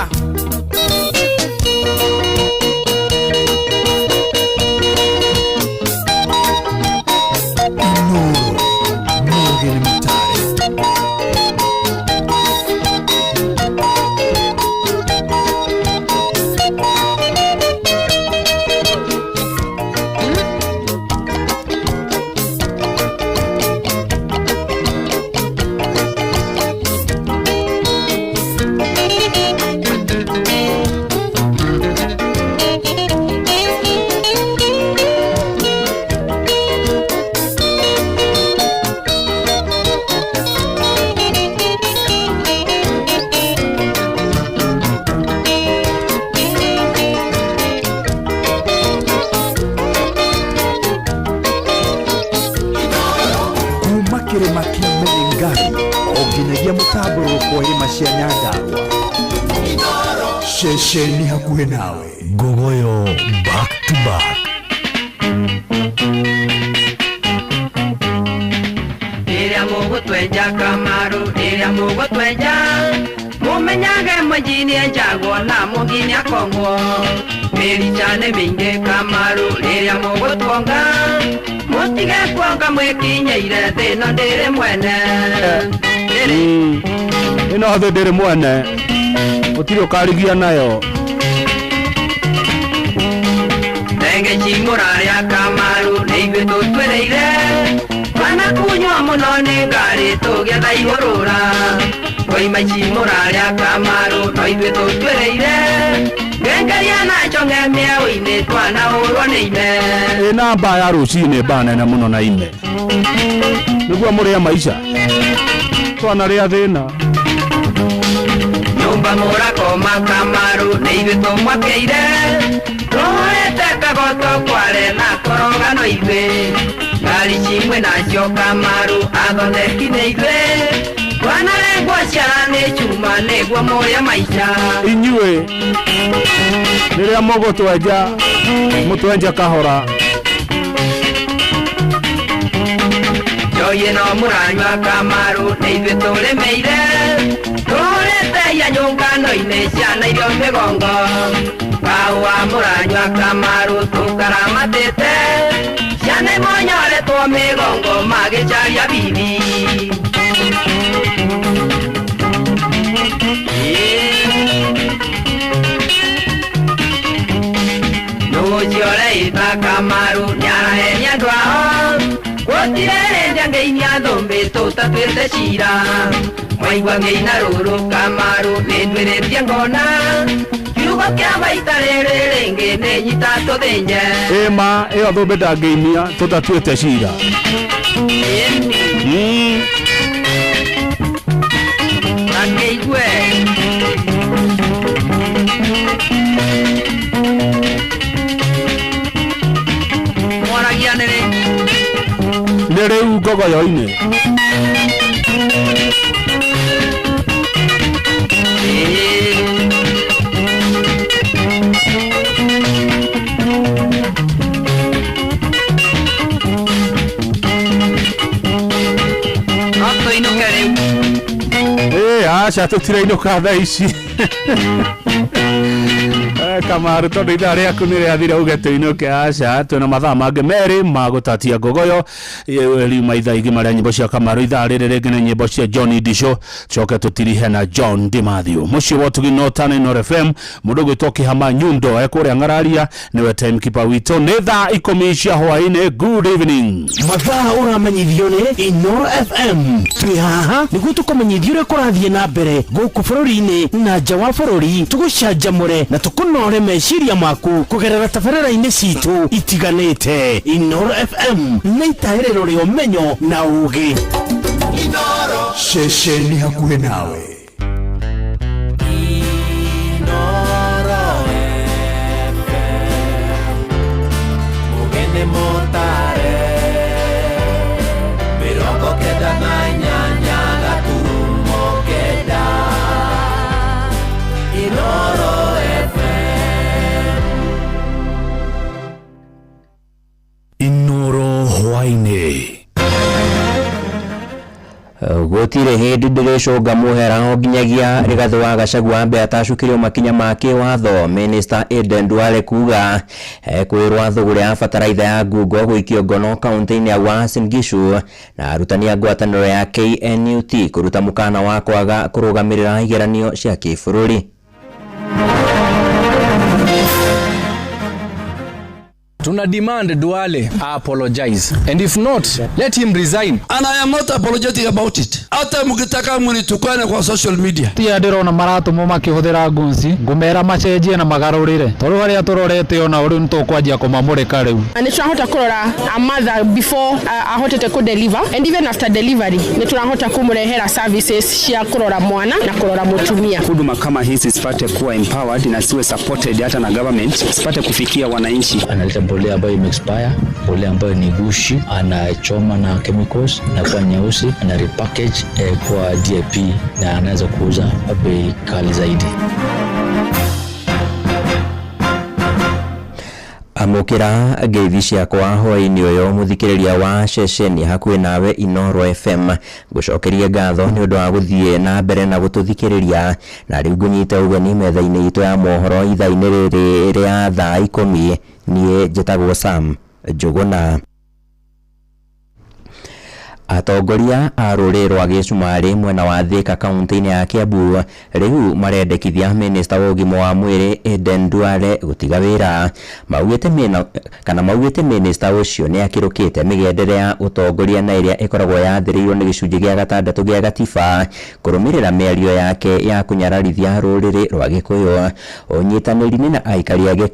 Inoro Mũgeni Mutare. Kuma kĩrĩma kĩa Menengai o nginyagia mũtambũrũko wa irĩma cia Nyandarua, ceceni hakuhĩ nawe. Ngogoyo back to back. Rĩrĩa mũgũtwenja Kamaru, rĩrĩa mũgũtwenja, mũmenyage mwenji nĩenjagwo na mũgi nĩakongwo. Mĩrica nĩ mĩingĩ Kamaru, rĩrĩa mũgũtuonga, Mũtige kuonga mwĩkinyĩire thĩ ĩno ndĩrĩ mwene. Ĩno thĩ ndĩrĩ mwene, gũtirĩ ũkarigia nayo. Thenge ci mũrarĩa Kamaru nĩ ithuĩ tũtwĩrĩire. Twanakunywo mũno nĩ ngari tũgĩetha ihũrũra. Twaima ici mũrarĩa Kamaru no ithuĩ tũtwĩrĩire. Ngengeria na chonge mĩaũ-inĩ twanahũrwo nĩ ime. Ĩna mbaa ya rũcinĩ, mbaa nene mũno na ime. Nĩguo mũrĩe maica, twanarĩa thĩna. Nyũmba mũrakoma Kamaru nĩ ithuĩ tũmwakĩire. Tũhũrĩte kagoto kware na korogano ithuĩ. Ngari cimwe nacio Kamaru athondeki nĩ ithuĩ. Twanarengwo ciara nĩ cuma nĩguo mũrĩe maica. Inyuĩ rĩrĩa mũgũtwenja mũtwenje kahora. Njohi ĩno mũranyua Kamaru nĩ ithuĩ tũrĩmĩire. Tũhũrĩte ia nyũngano-inĩ ciana irio mĩgongo. Kahũa mũranyua Kamaru tũkaramatĩte. Ciana imonyoretwo mĩgongo magĩcaria bibi. Nũcio ũreita Kamaru nĩarahenia andũ ao. Gũtirĩ hĩndĩ angĩinia thũmbĩ tũtatuĩte cira. Mwaigua ngĩina rũrũ Kamaru nĩnduĩrĩtie ngona. Kiugo kĩa maita rĩrĩ rĩngĩ nĩ nyita tũthĩnje. Ĩma ĩyo thũmbĩ ndangĩinia tũtatuĩte cira. Akĩigue. Mwaragia nĩ rĩ? Nĩ rĩu ngogoyo-inĩ. No tũinũke rĩu. Aca tũtirainũka thaa ici. Kamaru tondũ ithaa rĩaku nĩ rĩathira uge tũinũke. Aca twĩna mathaa mangĩ merĩ ma gũtatia ngogoyo. Riuma ithaa igima rĩa nyĩmbo cia Kamaru, ithaa rĩrĩ rĩngĩ nĩ nyĩmbo cia John Disho, coke tũtirihe na John Dimathew. Mũciĩ wa ũtugi no Tana Inooro FM, mũndũ ũgwĩtwo Kĩhama Nyundo ekũrĩa Ng'araria nĩwe timekeeper witũ. Nĩ thaa 10 cia hwaĩ-inĩ. Good evening. Mathaa ũramenyithio nĩ Inooro FM. Twĩ haha nĩguo tũkũmenyithie ũrĩa kũrathiĩ na mbere gũkũ bũrũri-inĩ na nja wa bũrũri, tũgũcanjamũre na tũkũnore meciria maku kũgerera tabarĩra-inĩ citũ itiganĩte. Inooro FM nĩ itaĩrĩro rĩa ũmenyo na ũgĩ. Ceceni hakuhĩ nawe. Inooro FM, mugene motare, 98 gaturumo 9. Inooro FM. Inooro hwaĩ-inĩ. Gũtirĩ hĩndĩ ndĩrĩcũnga mũhera o nginyagia Rigathĩ wa Gachagua ambe atacũkĩrio makinya ma kĩwatho. Minister Aden Duale kuga kwĩrwo thũgũrĩ ya bataraitha ya ngungo gũikio ngono kaunti-inĩ ya Uasin Gishu, na arutani a ngwatanĩro ya KNUT kũruta mũkana wa kwaga kũrũgamĩrĩra igeranio cia kĩbũrũri. Tuna demand Duale apologize, and if not, let him resign. And I am not apologetic about it. Hata mkitaka mnitukane kwa social media. Tia ndĩrona maratũmwo makĩhũthĩra ngunci, ngũmera macenjie na magarũrĩre tondũ harĩa tũrorete ona rĩu nĩtũkwanjia kũmamũrĩka rĩu. Nĩ tũrahota kũrora a mother before ahotete kũ deliver and even after delivery nĩ tũrahota kũmũrehera services cia kũrora mwana na kũrora mũtumia. Huduma kama hizi zipate kuwa empowered na ziwe supported hata na government, zipate kufikia wananchi. Analeta mbolea ambayo imeexpire, mbolea ambayo ni gushi, anachoma na chemicals na kuwa nyeusi, ana repackage kwa DAP na anaweza kuuza kwa bei kali zaidi. Amũkĩra ngeithi ciakwa hwaĩ-inĩ ũyũ mũthikĩrĩria wa ceceni hakuhĩ nawe Inooro FM. Ngũcokerie ngatho nĩ ũndũ wa gũthiĩ na mbere na gũtũthikĩrĩria, na rĩu ngũnyite ũgeni metha-inĩ itũ ya mohoro ithaa-inĩ rĩrĩ rĩa thaa 10. Niĩ njĩtagwo Sam Njũgũna. Atongoria a rũrĩrĩ rwa gĩcumarĩ mwena wa Thika kaunti-inĩ ya Kiambu rĩu marendekithia minista wa ũgima wa mwĩrĩ Aden Duale gũtiga wĩra. Maugĩte mĩna kana maugĩte minista ũcio nĩ akĩrũkĩte mĩgendere ya ũtongoria na ĩrĩa ĩkoragwo yathĩrĩirwo nĩ gĩcunjĩ gĩa gatandatũ gĩa gatiba kũrũmĩrĩra mĩario yake ya kũnyararithia rũrĩrĩ rwa Gĩkũyũ. Ũnyitanĩri-inĩ na aikari angĩ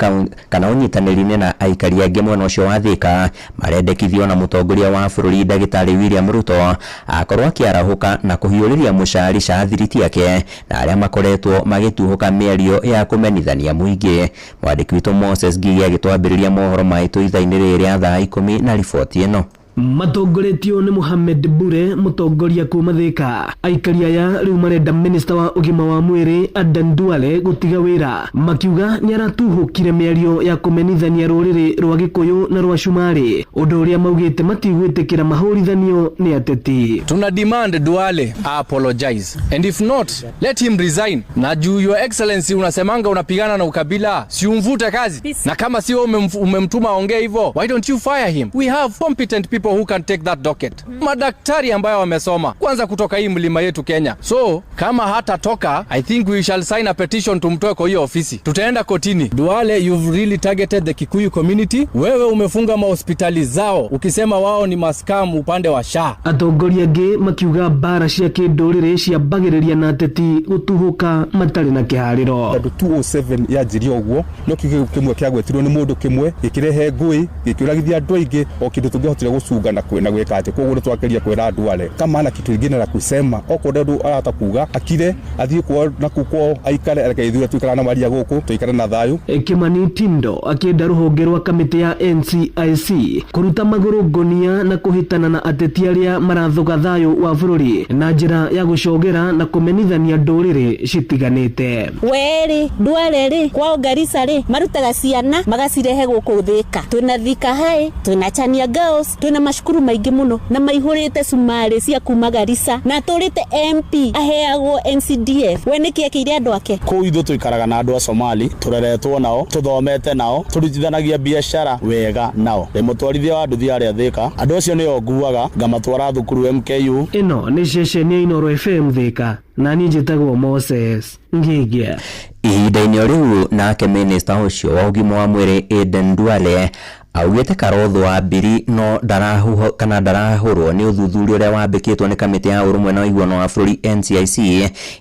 kana ũnyitanĩri-inĩ na aikari angĩ mwena ũcio wa Thika marendekithio na mũtongoria wa bũrũri ndagĩtarĩ William Ruto akorwo akĩarahũka na kũhiũrĩria mũcarica thiriti yake na arĩa makoretwo magĩtuhũka mĩario ya kũmenithania mũingĩ. Mwandĩki witũ Moses Ngigi agĩtwambĩrĩria mohoro maitũ ithaa-inĩ rĩrĩ rĩa thaa 10 na riboti ĩno. Matongoretio nĩ Mohamed Bure mũtongoria kuma Thika. Aikari aya rĩu marenda minista wa ũgima wa mwĩrĩ Aden Duale gũtiga wĩra, makiuga nĩ aratuhũkire mĩario ya kũmenithania rũrĩrĩ rwa Gĩkũyũ na rwa Cumarĩ, ũndũ ũrĩa maugĩte matigwĩtĩkĩra mahũrithanio nĩ ateti. Tuna demand Duale apologize and if not let him resign. Na juu your excellency unasemanga unapigana na ukabila, si umvute kazi? Na kama sio umemtuma aongee hivyo, why don't you fire him? We have competent people who can take that docket. Madaktari ambayo wamesoma kwanza kutoka hii mlima yetu Kenya. So kama hatatoka, I think we shall sign a petition tumtoe kwa hiyo ofisi. Tutaenda kotini. Duale, you've really targeted the Kikuyu community. Wewe umefunga mahospitali zao ukisema wao ni maskam upande wa SHA. Atongoria angĩ makiuga mbara cia kĩndũrĩrĩ ciambagĩrĩria na ateti gũtuhũka matarĩ na kĩharĩro. Tondũ 207 yanjirie ũguo no kiugo kĩmwe kĩagwetirwo nĩ mũndũ kĩmwe gĩkĩrehe ngũĩ gĩkĩũragithia andũ aingĩ o kĩndũ tũngĩahotire gũcunga na kwĩna gwĩka atĩ. Koguo nĩtwageria kwĩra andũ ale kama ana kitu ingine la kusema okorwo ndũ arahota kuga akire athiĩ kwao na kuu kwao aikare areke ithuĩ tuikara na maria gũkũ tuikare na thayũ. Kimani Tindo akĩenda rũhonge rwa kamĩtĩ ya NCIC kũruta magũrũ ngonia na kũhĩtana na ateti arĩa marathuga thayũ wa bũrũri na njĩra ya gũcogera na kũmenithania ndũrĩrĩ citiganĩte. Werĩ Duale rĩ kwao Garissa rĩ marutaga ciana magacirehe gũkũ Thika. Twĩna Thika High, twĩna Chania Girls, twĩna macukuru maingĩ mũno na maihũrĩte cumarĩ cia kuma Garissa na tũrĩte MP aheagwo NCDF. We nĩkĩ ekĩire andũ ake? Kũu ithuĩ tũikaraga na andũ a Somali, tũreretwo nao, tũthomete nao, tũrutithanagia biacara wega nao. Ndĩ mũtwarithia wa nduthi arĩa Thika, andũ acio nĩo nguaga ngamatwara thukuru MKU. Ĩno nĩ ceceni ya Inooro FM Thika na niĩ njĩtagwo Moses Ngigia. Ihinda-inĩ o rĩu nake minista ũcio wa ũgima wa mwĩrĩ Aden Duale augĩte Karotho wa Mbiri no ndarahuho kana ndarahũrwo nĩ ũthuthuria ũrĩa wambĩkĩtwo nĩ kamĩtĩ ya ũrũmwe na ũiguano wa bũrũri NCIC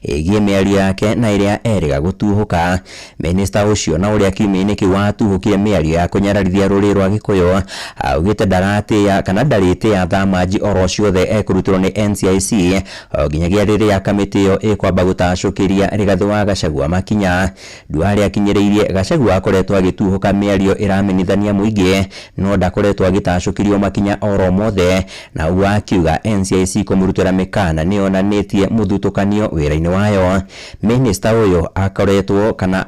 ĩgiĩ mĩario yake na ĩrĩa erĩga gũtuhũka. Minista ũcio na ũrĩa kiumia-inĩ kĩu watuhũkire mĩario ya kũnyararithia rũrĩrĩ rwa Gĩkũyũ augĩte ndaratĩĩa kana ndarĩtĩĩa thamanji oro ciothe ekũrutĩrwo nĩ NCIC o nginyagia rĩrĩa kamĩtĩ ĩyo ĩkwamba gũtacũkĩria Rigathĩ wa Gachagua makinya. Duale akinyĩrĩirie Gachagua akoretwo agĩtuhũka mĩario ĩramenithania mũingĩ no ndakoretwo agĩtacũkĩrio makinya oro mothe, na ũguo akiuga NCIC kũmũrutĩra mĩkana nĩyonanĩtie mũthutũkanio wĩra-inĩ wayo. Minista ũyũ akoretwo kana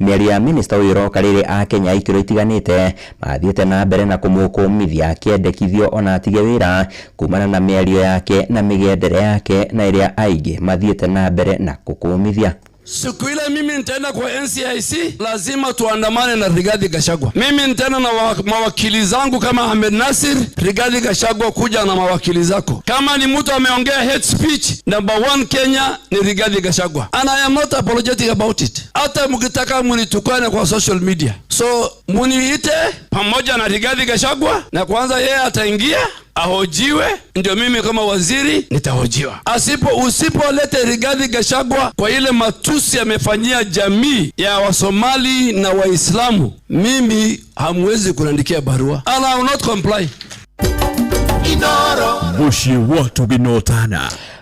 mĩario ya minista ũyũ ĩroka rĩrĩ akenya ikĩro itiganĩte mathiĩte na mbere na kũmũkũmithia akĩendekithio ona atige wĩra kumana na mĩario yake na mĩgendere yake na ĩrĩa aingĩ mathiĩte na mbere na kũkũmithia. Siku ile mimi nitaenda kwa NCIC lazima tuandamane na Rigathi Gachagua. Mimi nitaenda na mawakili zangu kama Ahmed Nasir, Rigathi Gachagua kuja na mawakili zako. Kama ni mtu ameongea hate speech, number 1 Kenya ni Rigathi Gachagua. And I am not apologetic about it. Hata mkitaka mnitukane kwa social media. So muniite pamoja na Rigathi Gachagua, na kwanza yeye ataingia ahojiwe, ndio mimi kama waziri nitahojiwa. Usipolete Rigathi Gachagua kwa ile matusi amefanyia jamii ya Wasomali na Waislamu, mimi hamwezi kuniandikia barua. And I will not comply. Muciĩ wa tũgĩnotana.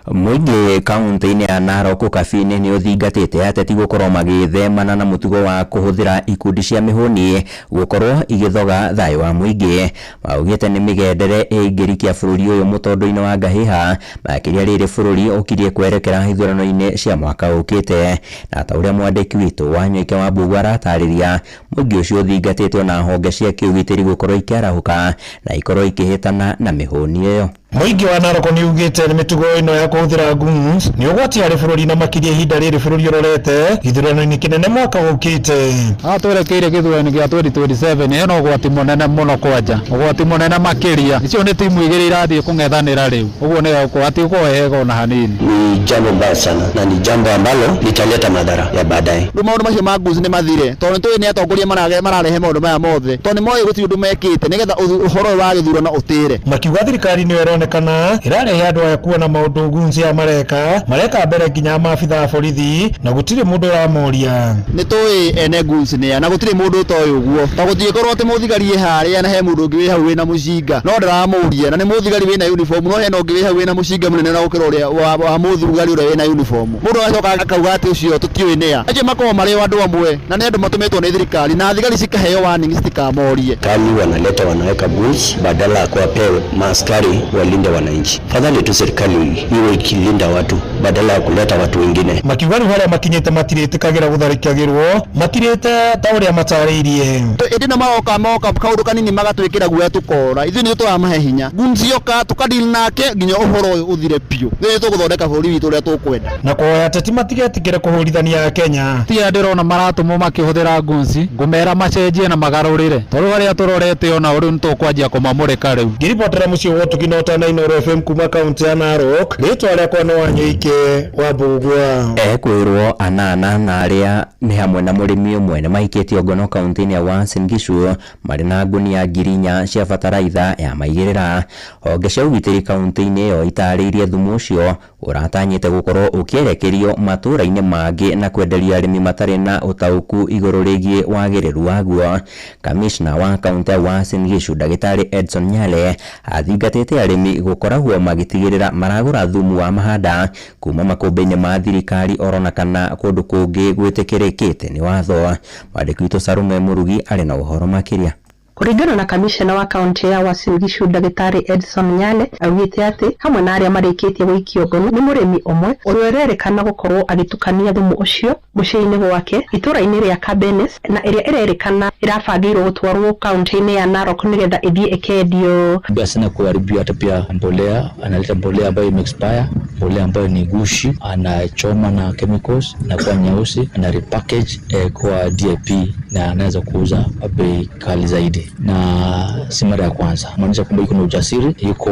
Mũingĩ kaunti-inĩ ya Narok Kabi-inĩ nĩ ũthingatĩte ateti gũkorwo magĩthemana na mũtugo wa kũhũthĩra ikundi cia mĩhũni gũkorwo igĩthoga thayũ wa mũingĩ. Maugĩte nĩ mĩgendere ĩngĩrikia bũrũri ũyũ mũtondo-inĩ wa ngahĩha makĩria rĩrĩ bũrũri ũkirie kwerekera ithurano-inĩ cia mwaka ũkĩte. Na ta ũrĩa mwandĩki witũ Wanyoike wa Mbugua aratarĩria, mũingĩ ũcio ũthingatĩtwo na honge cia kĩũgitĩri gũkorwo ikĩarahũka na ikorwo ikĩhĩtana na mĩhũni ĩyo. Mũingĩ wa Narok nĩ ugĩte nĩ mĩtugo ĩno ya kũhũthĩra goons nĩ ũgwati harĩ bũrũri na makĩria ihinda rĩrĩ bũrũri ũrorete gĩthurano-inĩ kĩnene mwaka ũkĩte. Haha twerekeire gĩthurano gĩa 2027 hena ũgwati mũnene mũno kwanja ũgwati mũnene makĩria icio nĩ timu igĩrĩ irathiĩ kũng'ethanĩra rĩu ũguo nĩ hatigũkorwo hega ona hanini. Ni jambo mbaya sana na ni jambo ambalo litaleta madhara ya baadaye. Rĩu maũndũ macio ma goons nĩ mathire tondũ nĩ tũĩ nĩ atongoria mararehe maũndũ maya mothe tondũ nĩ moĩ gũtirĩ ũndũ mekĩte nĩgetha ũhoro ũyũ wa gĩthurano ũtĩre. Makiuga thirikari nĩyo ĩronekana ĩrarehe andũ aya kuona maũndũ goons aya mareka mbere nginya maabitha a borithi na gũtirĩ mũndũ ũramoria. Nĩ tũĩ ene goons nĩ a na gũtirĩ mũndũ ũtoĩ ũguo tondũ gũtingĩkorwo atĩ mũthigari ĩ harĩa na he mũndũ ũngĩ wĩ hau wĩna mũcinga no ndĩramũria na nĩ mũthigari wĩna uniform no hena ũngĩ wĩ hau wĩna mũcinga mũnene na gũkĩra ũrĩa wa mũthigari ũrĩa wĩna uniform. Mũndũ agacoka akauga atĩ ũcio tũtiũĩ nĩa. Acio makoragwo marĩ o andũ amwe na nĩ andũ matũmĩtwo nĩ thirikari na thigari cikaheo warning citikamorie. Kali wanaleta wanaweka goons badala ya kuwapea maaskari walinde wananchi. Fadhali tu serikali iwe ikilinda watu badala ya kuleta watu wengine. Makiuga rĩu harĩa makinyĩte matirĩtĩkagĩra gũtharĩkagĩrwo makirĩte ta ũrĩa matarĩirie. Ĩndĩ no maroka moka kaũndũ kanini magatwĩkĩra guoya tũkora ithuĩ nĩ tũramahe hinya goons yoka tũkadeal nake nginya ũhoro ũyũ ũthire biũ. Ithuĩ tũgũthondeka bũrũri witũ ũrĩa tũkwenda. Na kũhoya ateti matigetĩkĩre kũhũrithania Akenya. Tia ndĩrona maratũmwo makĩhũthĩra goons ngũmera macenjie na magarũrĩre tondũ harĩa tũrorete ona rĩu nĩ tũkwanjia kũmamũrĩka rĩu. Ngĩribotera mũciĩ wa Ũtugi na Ũtana Inooro FM kuma kaunti ya Narok, rĩtwa rĩakwa nĩ Wanyoike wa Mbugua. Ekwĩrwo anana na arĩa nĩ hamwe na mũrĩmi ũmwe nĩ maikĩtio ngono kaunti-inĩ ya Uasin Gishu marĩ na ngunia 4,000 cia bataraitha ya maigĩrĩra. Honge cia ũgitĩri kaunti-inĩ ĩyo itarĩirie thumu ũcio ũratanyĩte gũkorwo ũkĩerekerio matũũra-inĩ mangĩ na kwenderia arĩmi matarĩ na ũtaũku igũrũ rĩgiĩ wagĩrĩru waguo. Kamishna wa kaunti ya Uasin Gishu ndagĩtarĩ Edson Nyale athingatĩte arĩmi gũkoragwo magĩtigĩrĩra maragũra thumu wa mahanda kuma makũmbĩ-inĩ ma thirikari orona kana kũndũ kũngĩ gwĩtĩkĩrĩkĩte nĩ watho. Mwandĩki witũ Sarume Mũrugi arĩ na ũhoro makĩria. Kũringana na kamishna wa kaunti ya Uasin Gishu ndagĩtarĩ Edson Nyale augĩte atĩ hamwe na arĩa marĩkĩtie gũikio ngono nĩ mũrĩmi ũmwe ũrĩa ũrerĩkana gũkorwo agĩtukania thumu ũcio mũciĩ-inĩ gwake itũũra-inĩ rĩa Kabenes na ĩrĩa ĩrerĩkana ĩrabangĩirwo gũtwarwo kaunti-inĩ ya Narok nĩgetha ĩthiĩ ĩkendio. Sana kuharibia hata pia mbolea, analeta mbolea ambayo imeexpire, mbolea ambayo ni gushi, anachoma na chemicals na kwa nyeusi, ana repackage kwa DAP na anaweza kuuza kwa bei kali zaidi. Na si mara ya kwanza, maanisha kwamba yuko na ujasiri, yuko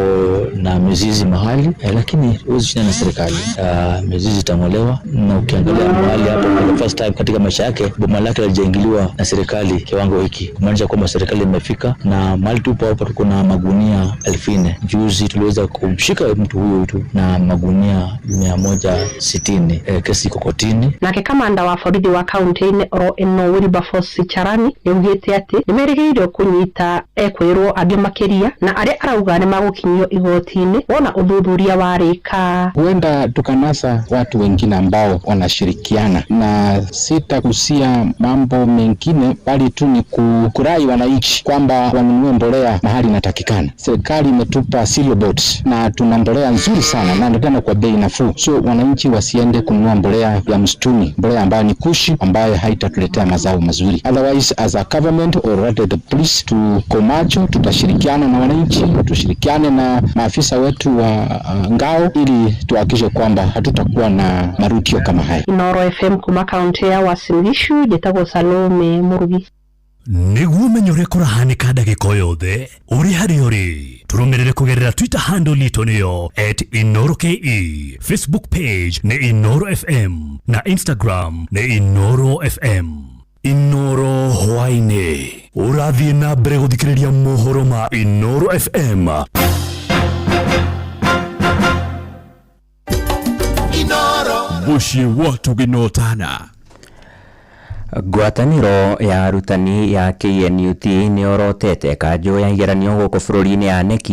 na mizizi mahali lakini huwezi shindana na serikali. Mizizi itang'olewa, na ukiangalia mahali hapo for the first time katika maisha yake boma lake halijaingiliwa na serikali kiwango hiki, kumaanisha kwamba serikali imefika. Na mahali tupo hapa tuko na magunia 4,000. Juzi tuliweza kumshika mtu huyu tu na magunia 160. Kesi iko kotini. Nake kamanda wa borithi wa kaunti-inĩ oro ĩno Wilberforce Charani nĩaugĩte atĩ nĩmerĩgĩrĩirwo kũnyita ekwĩrwo angĩ makĩria na arĩa arauga nĩ magũkinyio igoti-inĩ wona ũthuthuria warĩka. Huenda tukanasa watu wengine ambao wanashirikiana, na sitagusia mambo mengine bali tu ni kurai wananchi kwamba wanunue mbolea mahali inatakikana. Serikali imetupa cereal boards na tuna mbolea nzuri sana na tena kwa bei nafuu, so wananchi wasiende kununua mbolea ya msituni, mbolea ambayo ni kushi, ambayo haitatuletea mazao mazuri. Otherwise as a government or rather the police, tuko macho, tutashirikiana na wananchi, tushirikiane na maafisa wetu wa ngao ili tuhakikishe kwamba hatutakuwa na marudio kama haya. Inooro FM kuma kaunti ya Uasin Gishu, njĩtagwo Salome Mũrugi. Nĩguo ũmenye ũrĩa kũrahanĩka ndagĩka o yothe ũrĩ harĩa ũrĩ, tũrũmĩrĩre kũgerera Twitter handle itũ nĩyo @InooroKE, Facebook page nĩ Inooro FM na Instagram nĩ Inooro FM. Inooro hwaĩ-inĩ ũrathiĩ na mbere gũthikĩrĩria mohoro ma Inooro FM. Mũciĩ wa Tũgĩnotana. Ngwatanĩro ya arutani ya KNUT nĩyorotete kanjũ ya igeranio gũkũ bũrũri-inĩ ya KNEC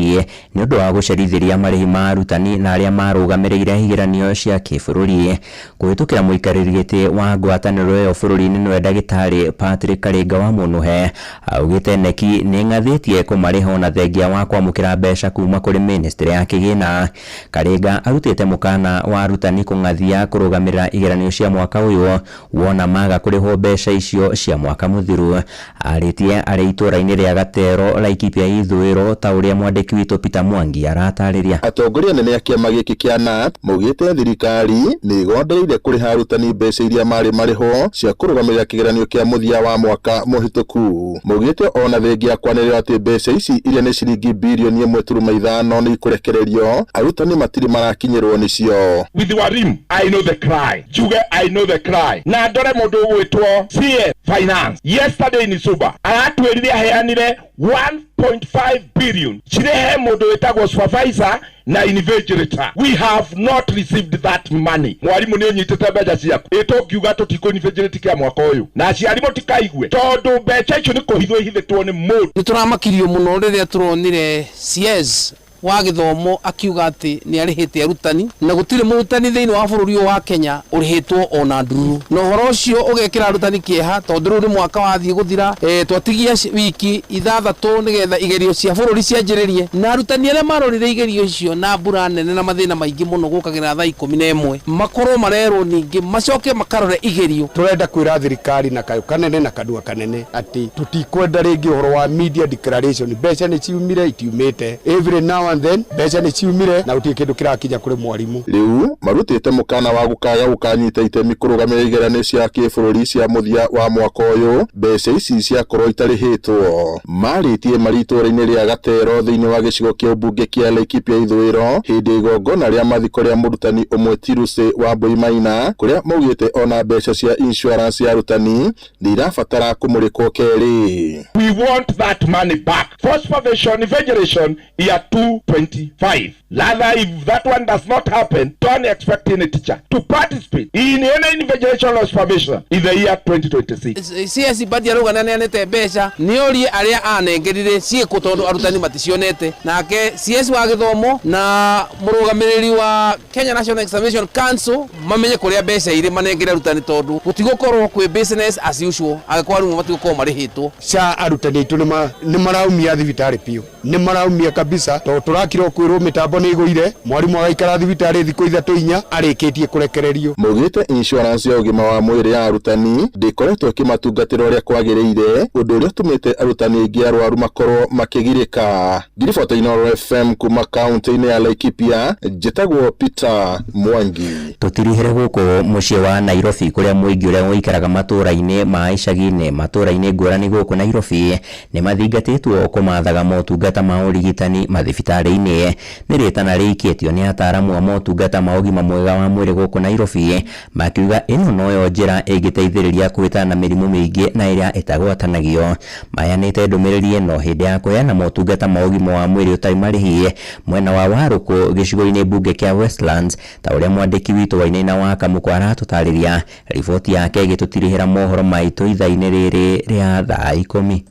nĩ ũndũ wa gũcerithĩria marĩhi ma arutani na arĩa marũgamĩrĩire igeranio cia kĩbũrũri. Kũhĩtũkĩra mũikarĩri gĩtĩ wa ngwatanĩro ĩyo bũrũri-inĩ nĩwe ndagĩtarĩ Patrick Karinga wa Mũnũhe augĩte KNEC nĩ ĩng'athĩtie kũmarĩha ona thengia wa kwamũkĩra mbeca kuma kũrĩ ministry ya kĩgĩna. Karinga arutĩte mũkana wa arutani kũng'athia kũrũgamĩrĩra igeranio cia mwaka ũyũ wona maga kũrĩhwo mbeca mbeca icio cia mwaka mũthiru. Arĩtie arĩ itũra-inĩ rĩa Gatero, Laikipia ithũĩro, ta ũrĩa mwandĩki witũ Peter Mwangi aratarĩria. Atongoria anene a kĩama gĩkĩ kĩa KNUT maugĩte thirikari nĩ ĩgondereire kũrĩha arutani mbeca iria marĩ marĩhwo cia kũrũgamĩrĩra kĩgeranio kĩa mũthia wa mwaka mũhĩtũku. Maugĩte ona thengia kwanĩrĩra atĩ mbeca ici iria nĩ ciringi birioni 1.5 nĩ ikũrekererio, arutani matirĩ marakinyĩrwo nĩcio. With warimu, I know the cry. Njuge I know the cry. Na ndore mũndũ ũgwĩtwo CS Finance yesterday in Suba aratwĩrire aheanire 1.5 billion cirehe mũndũ wĩtagwo supervisor na invigilator. We have not received that money. Mwarimu nĩ ũnyitĩte mbeca ciaku, ĩ tũngiuga tũtikũ invigilate kĩa mwaka ũyũ, na aciari mũtikaigue tondũ mbeca icio nĩ kũhithwo ihithĩtwo nĩ mũndũ. Nĩ tũramakirio mũno rĩrĩa tũronire CS wa gĩthomo akiuga atĩ nĩ arĩhĩte arutani, na gũtirĩ mũrutani thĩinĩ wa bũrũri ũyũ wa Kenya ũrĩhĩtwo ona ndururu, na ũhoro ũcio ũgekĩra arutani kĩeha tondũ rĩu nĩ mwaka wathiĩ gũthira. Twatigia wiki 6 nĩgetha igerio cia bũrũri cianjĩrĩrie, na arutani arĩa marorire igerio icio na mbura nene na mathĩna maingĩ mũno gũkagĩra thaa 11 makorwo marerwo ningĩ macoke makarore igerio. Tũrenda kwĩra thirikari na kayũ kanene na kanua kanene atĩ tũtikwenda rĩngĩ ũhoro wa media declaration. Mbeca nĩ ciumire itiumĩte, every now and then mbeca nĩ ciumire na gũtirĩ kĩndũ kĩrakinya kũrĩ mwarimu. Rĩu marutĩte mũkana wa gũkaga gũkanyita itemi kũrũgamĩrĩra igeranio cia kĩbũrũri cia mũthia wa mwaka ũyũ mbeca ici ciakorwo itarĩhĩtwo. Marĩtie marĩ itũũra-inĩ rĩa Gatero thĩinĩ wa gĩcigo kĩa ũmbunge kĩa Laikipia ithũĩro hĩndĩ igongona rĩa mathiko rĩa mũrutani ũmwe Tiruse wa Mbui Maina, kũrĩa maugĩte ona mbeca cia insurance ya arutani nĩ irabatara kũmũrĩkwo kerĩ. We want that money back for supervision invigilation year 225. Rather, if that one does not happen, don't expect any teacher to participate in any invigilation or supervision in the year 2026. CS Mbadi arauga nĩaneanĩte mbeca, nĩorie arĩa anengerire ciĩkũ tondũ arutani maticionete. Nake CS wa gĩthomo na mũrũgamĩrĩri wa Kenya National Examination Council mamenye kũrĩa mbeca irĩ manengere arutani tondũ gũtigũkorwo kwĩ business as usual angĩkorwo arimũ matigũkorwo marĩhĩtwo. Ca arutani aitũ nĩ maraumia thibitarĩ biũ, nĩ maraumia kabisa tondũ tũrakira kwĩrwo mĩtambo nĩ ĩgũire, mwarimu agaikara thibitarĩ thikũ 3 4 arĩkĩtie kũrekererio. Maugĩte insurance ya ũgima wa mwĩrĩ ya arutani ndĩkoretwo ĩkĩmatungatĩra ũrĩa kwagĩrĩire, ũndũ ũrĩa ũtũmĩte arutani aingĩ arwaru makorwo makĩgirĩka. Ngiribota Inooro FM kuma kaunti-inĩ ya Laikipia, njĩtagwo Peter Mwangi. Tũtirihĩre gũkũ mũciĩ wa Nairobi kũrĩa mũingĩ ũrĩa ũikaraga matũũra-inĩ ma icagi-inĩ, matũũra-inĩ ngũrani gũkũ Nairobi nĩ mathingatĩtwo kũmathaga motungata ma ũrigitani mathibitarĩ-inĩ. Nĩ rĩtana rĩikĩtio nĩ ataramu a motungata ma ũgima mwega wa mwĩrĩ gũkũ Nairobi makiuga ĩno noyo njĩra ĩngĩteithĩrĩria kũhĩtana na mĩrimũ mĩingĩ na ĩrĩa ĩtagwatanagio. Maheanĩte ndũmĩrĩri ĩno hĩndĩ ya kũheana motungata ma ũgima wa mwĩrĩ ũtarĩ marĩhi mwena wa Warũkũ gĩcigo-inĩ mbunge kĩa Westlands, ta ũrĩa mwandĩki witũ Wainaina wa Kamũkũ aratũtarĩria. Riboti yake ĩgĩtũtirihĩra mohoro maitũ ithaa-inĩ rĩrĩ rĩa thaa 10.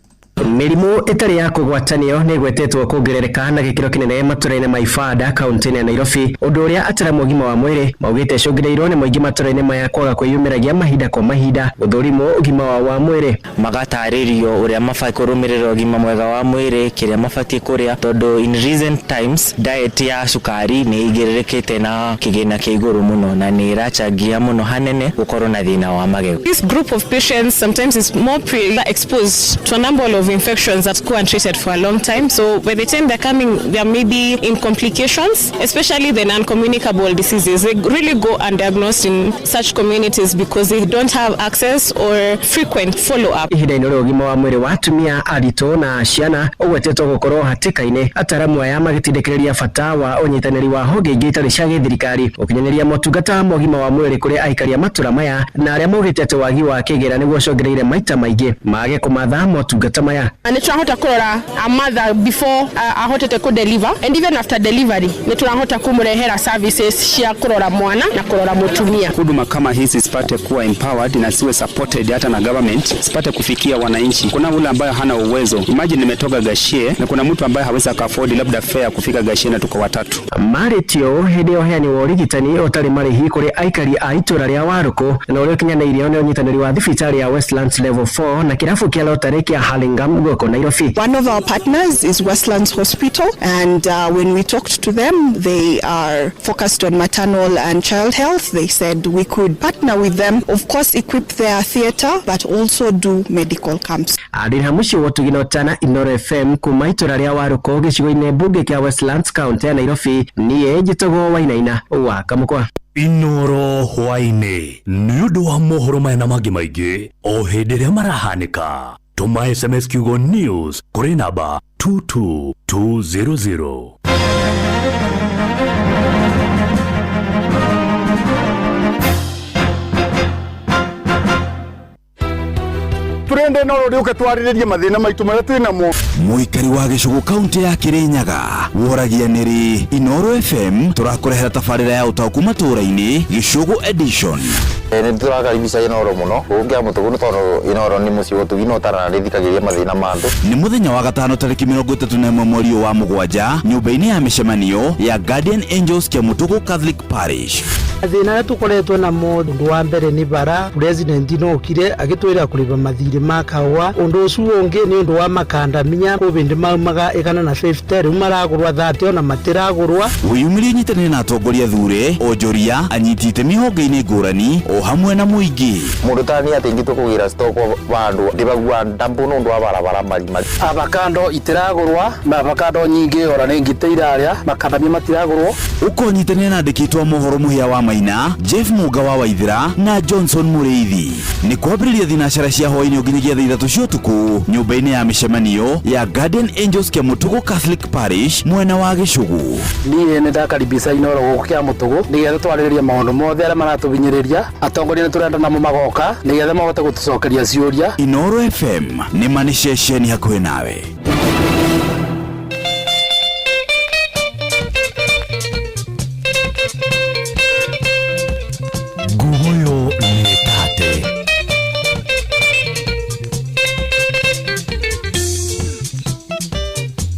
Mĩrimũ ĩtarĩ ya kũgwatanio nĩ ĩgwetetwo kuongerereka na gĩkĩro kĩnene matũra-inĩ ma Ibanda kaunti-inĩ ya Nairobi, ũndũ ũrĩa ataramu ũgima wa mwĩrĩ maugĩte ĩcũngĩrĩirwo nĩ mũingĩ matũra-inĩ maya kwaga kwĩyumĩragia mahinda kwa mahinda gũthũrimwo ũgima wao wa mwĩrĩ. Magatarĩrio ũrĩa mabatiĩ kũrũmĩrĩra ũgima mwega wa mwĩrĩ, kĩrĩa mabatiĩ kũrĩa, tondũ in recent times diet ya cukari nĩ ĩigĩrĩrĩkĩte na kĩgĩna kĩa igũrũ mũno na nĩ ĩrachangia mũno hanene gũkorwo na thĩna wa magego. This group of patients sometimes is more exposed to a number of infections that go untreated for a long time. So by the time they're coming, there may be in complications, especially the non-communicable diseases. They really go undiagnosed in such communities because they don't have access or frequent follow-up. Ihinda-inĩ rĩa ũgima wa mwĩrĩ wa atumia aritũ na ciana ũgwetetwo gũkorwo hatĩka-inĩ, ataramu aya magĩtindĩkĩrĩria bata wa ũnyitanĩri wa honge ingĩ itarĩ cia gĩthirikari gũkinyanĩria motungata ma ũgima wa mwĩrĩ kũrĩ aikari a matũra maya, na arĩa maugĩte atĩ wagi wa kĩgĩna nĩguo ũcũngĩrĩire maita maingĩ mage kũmatha motungata maya. Nĩ tũrahota kũrora a mother before ahotete kũ deliver and even after delivery nĩ tũrahota kũmũrehera services cia kũrora mwana na kũrora mũtumia. Huduma kama hizi zipate kuwa empowered na siwe supported hata na government, zipate kufikia wananchi. Kuna ule ambaye hana uwezo, imagine nimetoka Gashie na kuna mtu ambaye hawezi akaafford labda fare kufika Gashie na tuko watatu. Marĩtio hĩndĩ ya ũheani wa ũrigitani ũtarĩ marĩhi kũrĩ aikari a itũra rĩa Warũkũ na ũrĩa ũkinyanĩirio nĩ ũnyitanĩri wa thibitarĩ ya Westlands Level 4 na kĩrabu kĩa Lottery kĩa Hurlingham. Wanga gũkũ Nairobi. One of our partners is Westlands Hospital, and when we talked to them, they are focused on maternal and child health. They said we could partner with them, of course, equip their theatre, but also do medical camps. Arĩ mũciĩ wa ũtugi na ũtana Inooro FM kuma itũra rĩa Warũkũ gĩcigo-inĩ mbunge kĩa Westlands kaũntĩ ya Nairobi. Niĩ njĩtagwo Wainaina wa Kamũkwa. Inoro hwaĩ-inĩ nĩ ũndũ wa mohoro maya na mangĩ maingĩ o hĩndĩ ĩrĩa marahanĩka, tũma SMS kiugo news kũrĩ namba 22200. Turende no rĩũke twarĩrĩrie mathĩna maitũ marĩa twĩ namo. Mũikari wa gĩcũgũ kaunti ya Kĩrĩnyaga woragia nĩrĩ Inooro FM tũrakũrehera tabarĩra ya ũtaũku matũũra-inĩ Gĩcũgũ edition. Nĩ tũrakaribisha Inooro mũno gũkũ Kĩamũtũgũ nĩ tondũ Inooro nĩ mũciĩ wa ũtugi na ũtarana rĩthikagĩria mathĩna ma andũ. Nĩ mũthenya wa gatano tarĩki 31 mweri ũyũ wa mũgwanja nyũmba-inĩ ya mĩcemanio ya Guardian Angels Kĩamũtũgũ Catholic Parish. Mathĩna arĩa tũkoretwo namo ũndũ wa mbere nĩ bara president no okire agĩtwĩra kũrĩba mathirĩ ma kahũa. Ũndũ ũcio ũngĩ nĩ ũndũ wa makandamia kũbĩndĩ maumaga 150 rĩu maragũrwa 30 ona matiragũrwa. Wĩyumĩrie ũnyitanĩre na atongoria thure onjoria anyiti itemi honge-inĩ ngũrani o hamwe na mũingĩ. Mũndũ ta niĩ atĩ ingĩtua kũgĩra stock vandũ ndĩbagua ndambu nĩ ũndũ wa barabara marima. Avocado itiragũrwa na avocado nyingĩ ora nĩ ngitĩ irarĩa makandamia matiragũrwo. Ũkonyitanĩra na andĩkĩtwo a mohoro Mũhĩa wa Maina, Jeff Mũnga wa Waithĩra na Johnson Mũrĩithi. Nĩ kwambĩrĩria thinacara cia hwaĩ-inĩ nginyagia thaa 3 cia ũtukũ nyũmba-inĩ ya mĩcemanio ya Guardian Angels Kĩamũtũgũ Catholic Parish mwena wa Gĩcũgũ. Niĩ nĩ ndakaribisha Inooro gũkũ Kĩamũtũgũ nĩgetha twarĩrĩrie maũndũ mothe arĩa maratũhinyĩrĩria. Atongoria nĩ tũrenda namo magoka nĩgetha mahote gũtũcokeria ciũria. Inooro FM nĩ ma nĩ ceceni hakuhĩ nawe. Nguguyo nĩ tate.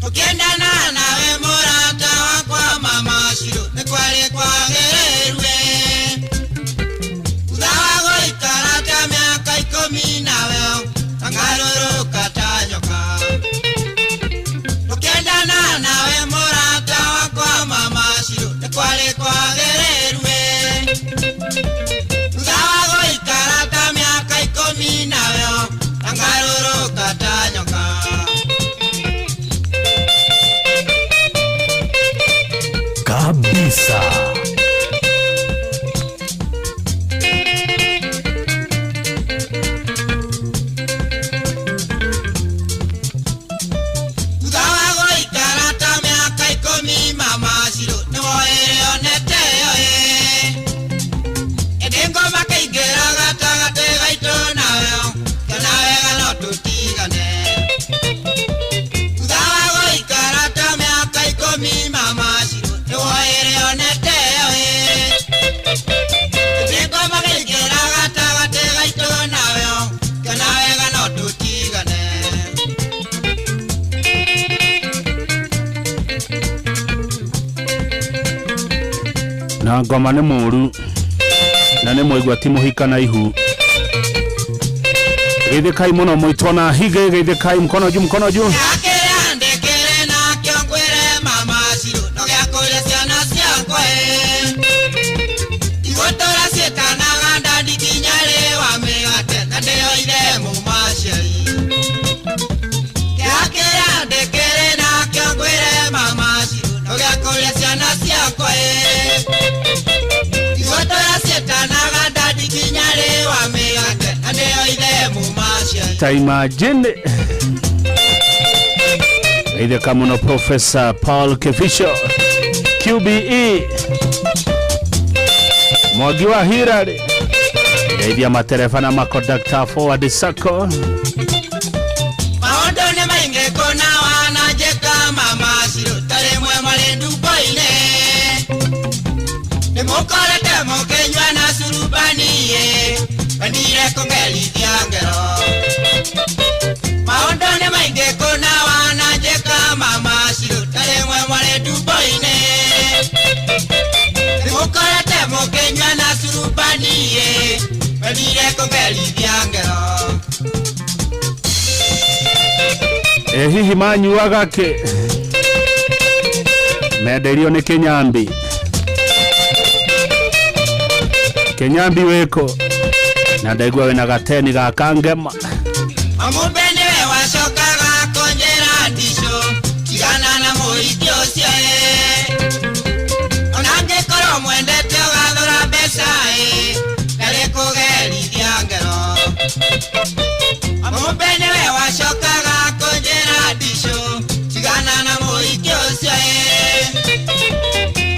Tukiendana nawe mũrata wakwa mama Shiro nĩ kwarĩ kwagĩrĩirwe. Thutha wa gũikara ta mĩaka 10 nawe ngarũrũka ta nyoka. Tukiendana nawe mũrata wakwa mama Shiro nĩ kwarĩ kwagĩrĩirwe. Thutha wa gũikara ta mĩaka 10 nawe ngarũrũka ta nyoka. Kabisa. Thutha wa gũikara ta mĩaka 10 mama Shiro nĩ woire onete ĩ. Ĩndĩ ngoma kĩingĩra gatagatĩ gaitũ nawe kana wega no tũtigane. Thutha wa gũikara ta mĩaka 10 mama Shiro nĩ woire onete ĩ. Ĩndĩ ngoma kĩingĩra gatagatĩ gaitũ nawe kana wega no tũtigane. Na ngoma nĩ mũru na nĩ mũigua ti mũhika na ihu. Geithĩkai mũno mũitwo na hige, geithĩkai mkono juu, mkono juu. Akĩra ndĩkĩre nakĩo ngwĩre mama Shiro no gĩa kũrĩa ciana ciakwa ĩ. Igũtũra ciĩtanaga ndandi nginya rĩ wa mĩgate na ndĩyoire mũmaciari. Akĩra ndĩkĩre nakĩo ngwĩre mama Shiro no gĩa kũrĩa ciana ciakwa ĩ. Igũtũra ciĩtanaga ndandi nginya rĩ wa mĩgate na ndĩyoire mũmaciari. Ta imagine. Geithĩka mũno Professor Paul Kefisho QBE Mwangi wa Hirari geithia matereba na makondakta Forward Sacco. Maũndũ nĩ maingĩ kũna wananjĩka mama Shiro ta rĩmwe marĩ ndumbo-inĩ. Nĩ mũkorete mũkĩnyua na curubani ĩ, wendire kũngerithia ngero. Maũndũ nĩ maingĩ kũna wananjĩka mama Shiro ta rĩmwe marĩ ndumbo-inĩ. Nĩ mũkorete mũkĩnyua na curubani ĩ, wendire kũngerithia ngero. Ĩ hihi manyuaga kĩ? Mendeirio nĩ Kĩnyambi. Kĩnyambi wĩkũ? Na ndaigua wĩna gateni ga kangema. Amũmbe nĩwe wacokaga kũnjĩra ndicũ tigana na mũhiki ũcio ĩ ona angĩkorwo mwendete ũgathũra mbeca ĩ ndarĩ kũgerithia ngero. Amũmbe nĩwe wacokaga kũnjĩra ndicũ tigana na mũhiki ũcio ĩ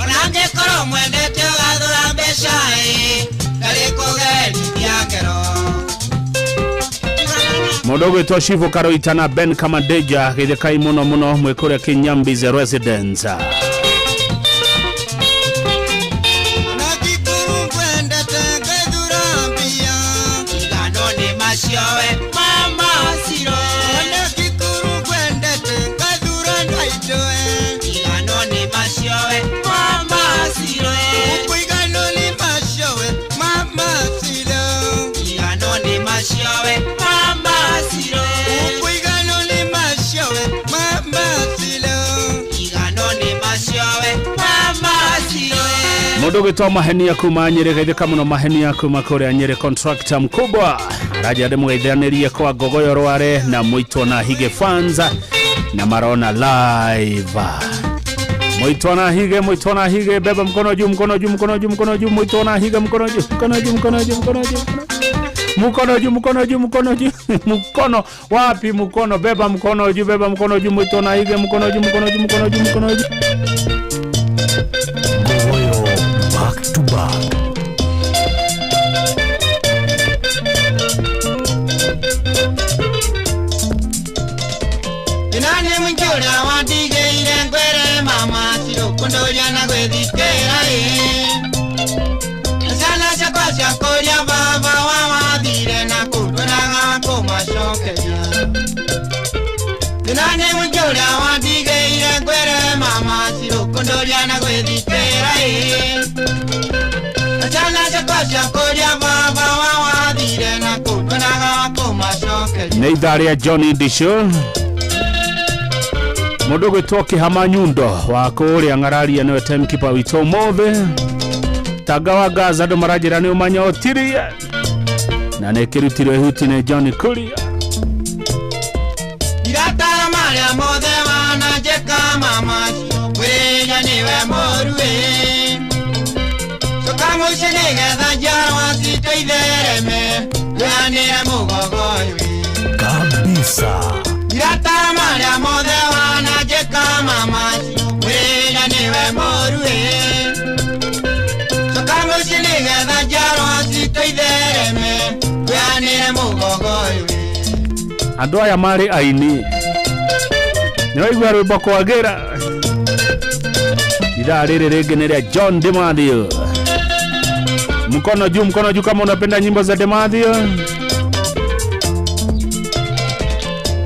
ona angĩkorwo mwendete ũgathũra mbeca ĩ ndarĩ kũgerithia ngero. Mũndũ ũgwĩtwo Shivu Karoita na Ben Kamadeja gĩthĩkai mũno mũno mwĩ kũrĩa Kinyambi's residence. Kwendete ngathura mbia igano nĩ maciowe mama ciro onakikuru kwendete ngathura ndaitwe igano nĩ maciowe mama ciro igano nĩ maciowe mama ciro igano nĩ maciowe mama ciro igano nĩ maciowe mama ciro igano nĩ maciowe mama ciro. Mũndũ ũgwĩtwo Mahenia kuma Nyĩrĩ, geithĩka mũno Mahenia kuma kũrĩa Nyĩrĩ, contractor mkubwa araja ndĩmũgeithanĩrie kwa Ngogoyo Rware na Mũitwo na Hige fans na marona live. Mũitwo na Hige, Mũitwo na Hige, beba mkono juu, mkono juu, mkono juu, mkono juu, Mũitwo na Hige, mkono juu, mkono juu, mkono juu, mkono juu, mkono juu, mkono juu, mkono juu, mkono wapi? Mkono, beba mkono juu, beba mkono juu, Mũitwo na Hige, mkono juu, mkono juu, mkono juu, mkono juu. Ngogoyo back to back. Nani mwingi ũrĩa wandigĩire ngwĩre mama cirũ kũndũria na gwĩthikĩra ĩ ciana ciakwa cia kũrĩa baba wa wathire na kũndwĩraga kũmacokeria. Nani mwingi ũrĩa wandigĩire ngwĩre mama cirũ kũndũria na gwĩthikĩra ĩ ciana ciakwa cia kũrĩa baba wa wathire na kũndwĩraga kũmacokeria. Nĩ ithaa rĩa Johnny Ndicũ. Mũndũ ũgwĩtwo Kĩhama Nyundo wa kũrĩa Ng'araria nĩwe timekeeper witũ ũmũthĩ. Tanga wa Gaza andũ maranjĩra nĩ ũmanyotirie na nĩ kĩrutirwo ihuti nĩ John Kuria. Iratara marĩa mothe wananjĩka mama ngwĩrĩria nĩwe mũru ĩ coka mũciĩ nĩgetha njiarwa citũ ithereme twĩanĩre mũgogo ũyũ ĩ Kabisa. Iratara marĩa mothe wananjĩka mama ngwĩrĩria nĩwe mũru ĩ coka mũciĩ nĩgetha njiarwa citũ ithereme twĩanĩre mũgogo ũyũ ĩ. Andũ aya marĩ aini nĩwaigua rwĩmbo kwagĩra. Ithaa rĩrĩ rĩngĩ nĩ rĩa John Demathew. Mkono juu, mkono juu kama unapenda nyimbo za Demathew.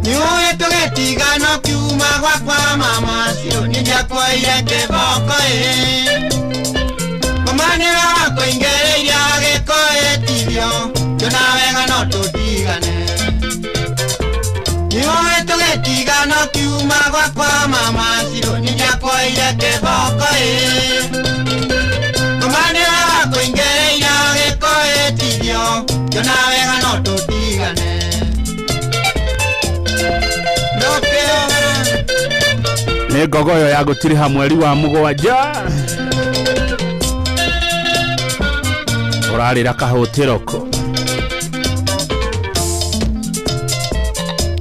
Nĩũĩ tũgĩtigana kiuma gwakwa mama cirũ nĩndiakuoire kĩboko ĩ mama nĩwe wakũingĩrĩirie gĩkũĩtithio tuona wega no tũtigane. Nĩũĩ tũgĩtigana kiuma gwakwa mama cirũ nĩndiakuoire kĩboko ĩ mama nĩwe wakũingĩrĩirie gĩkũĩtithio tuona wega no tũtigane. Nĩ Ngogoyo ya gũtiriha mweri wa mũgwanja ũrarĩra kahũtĩro kũ.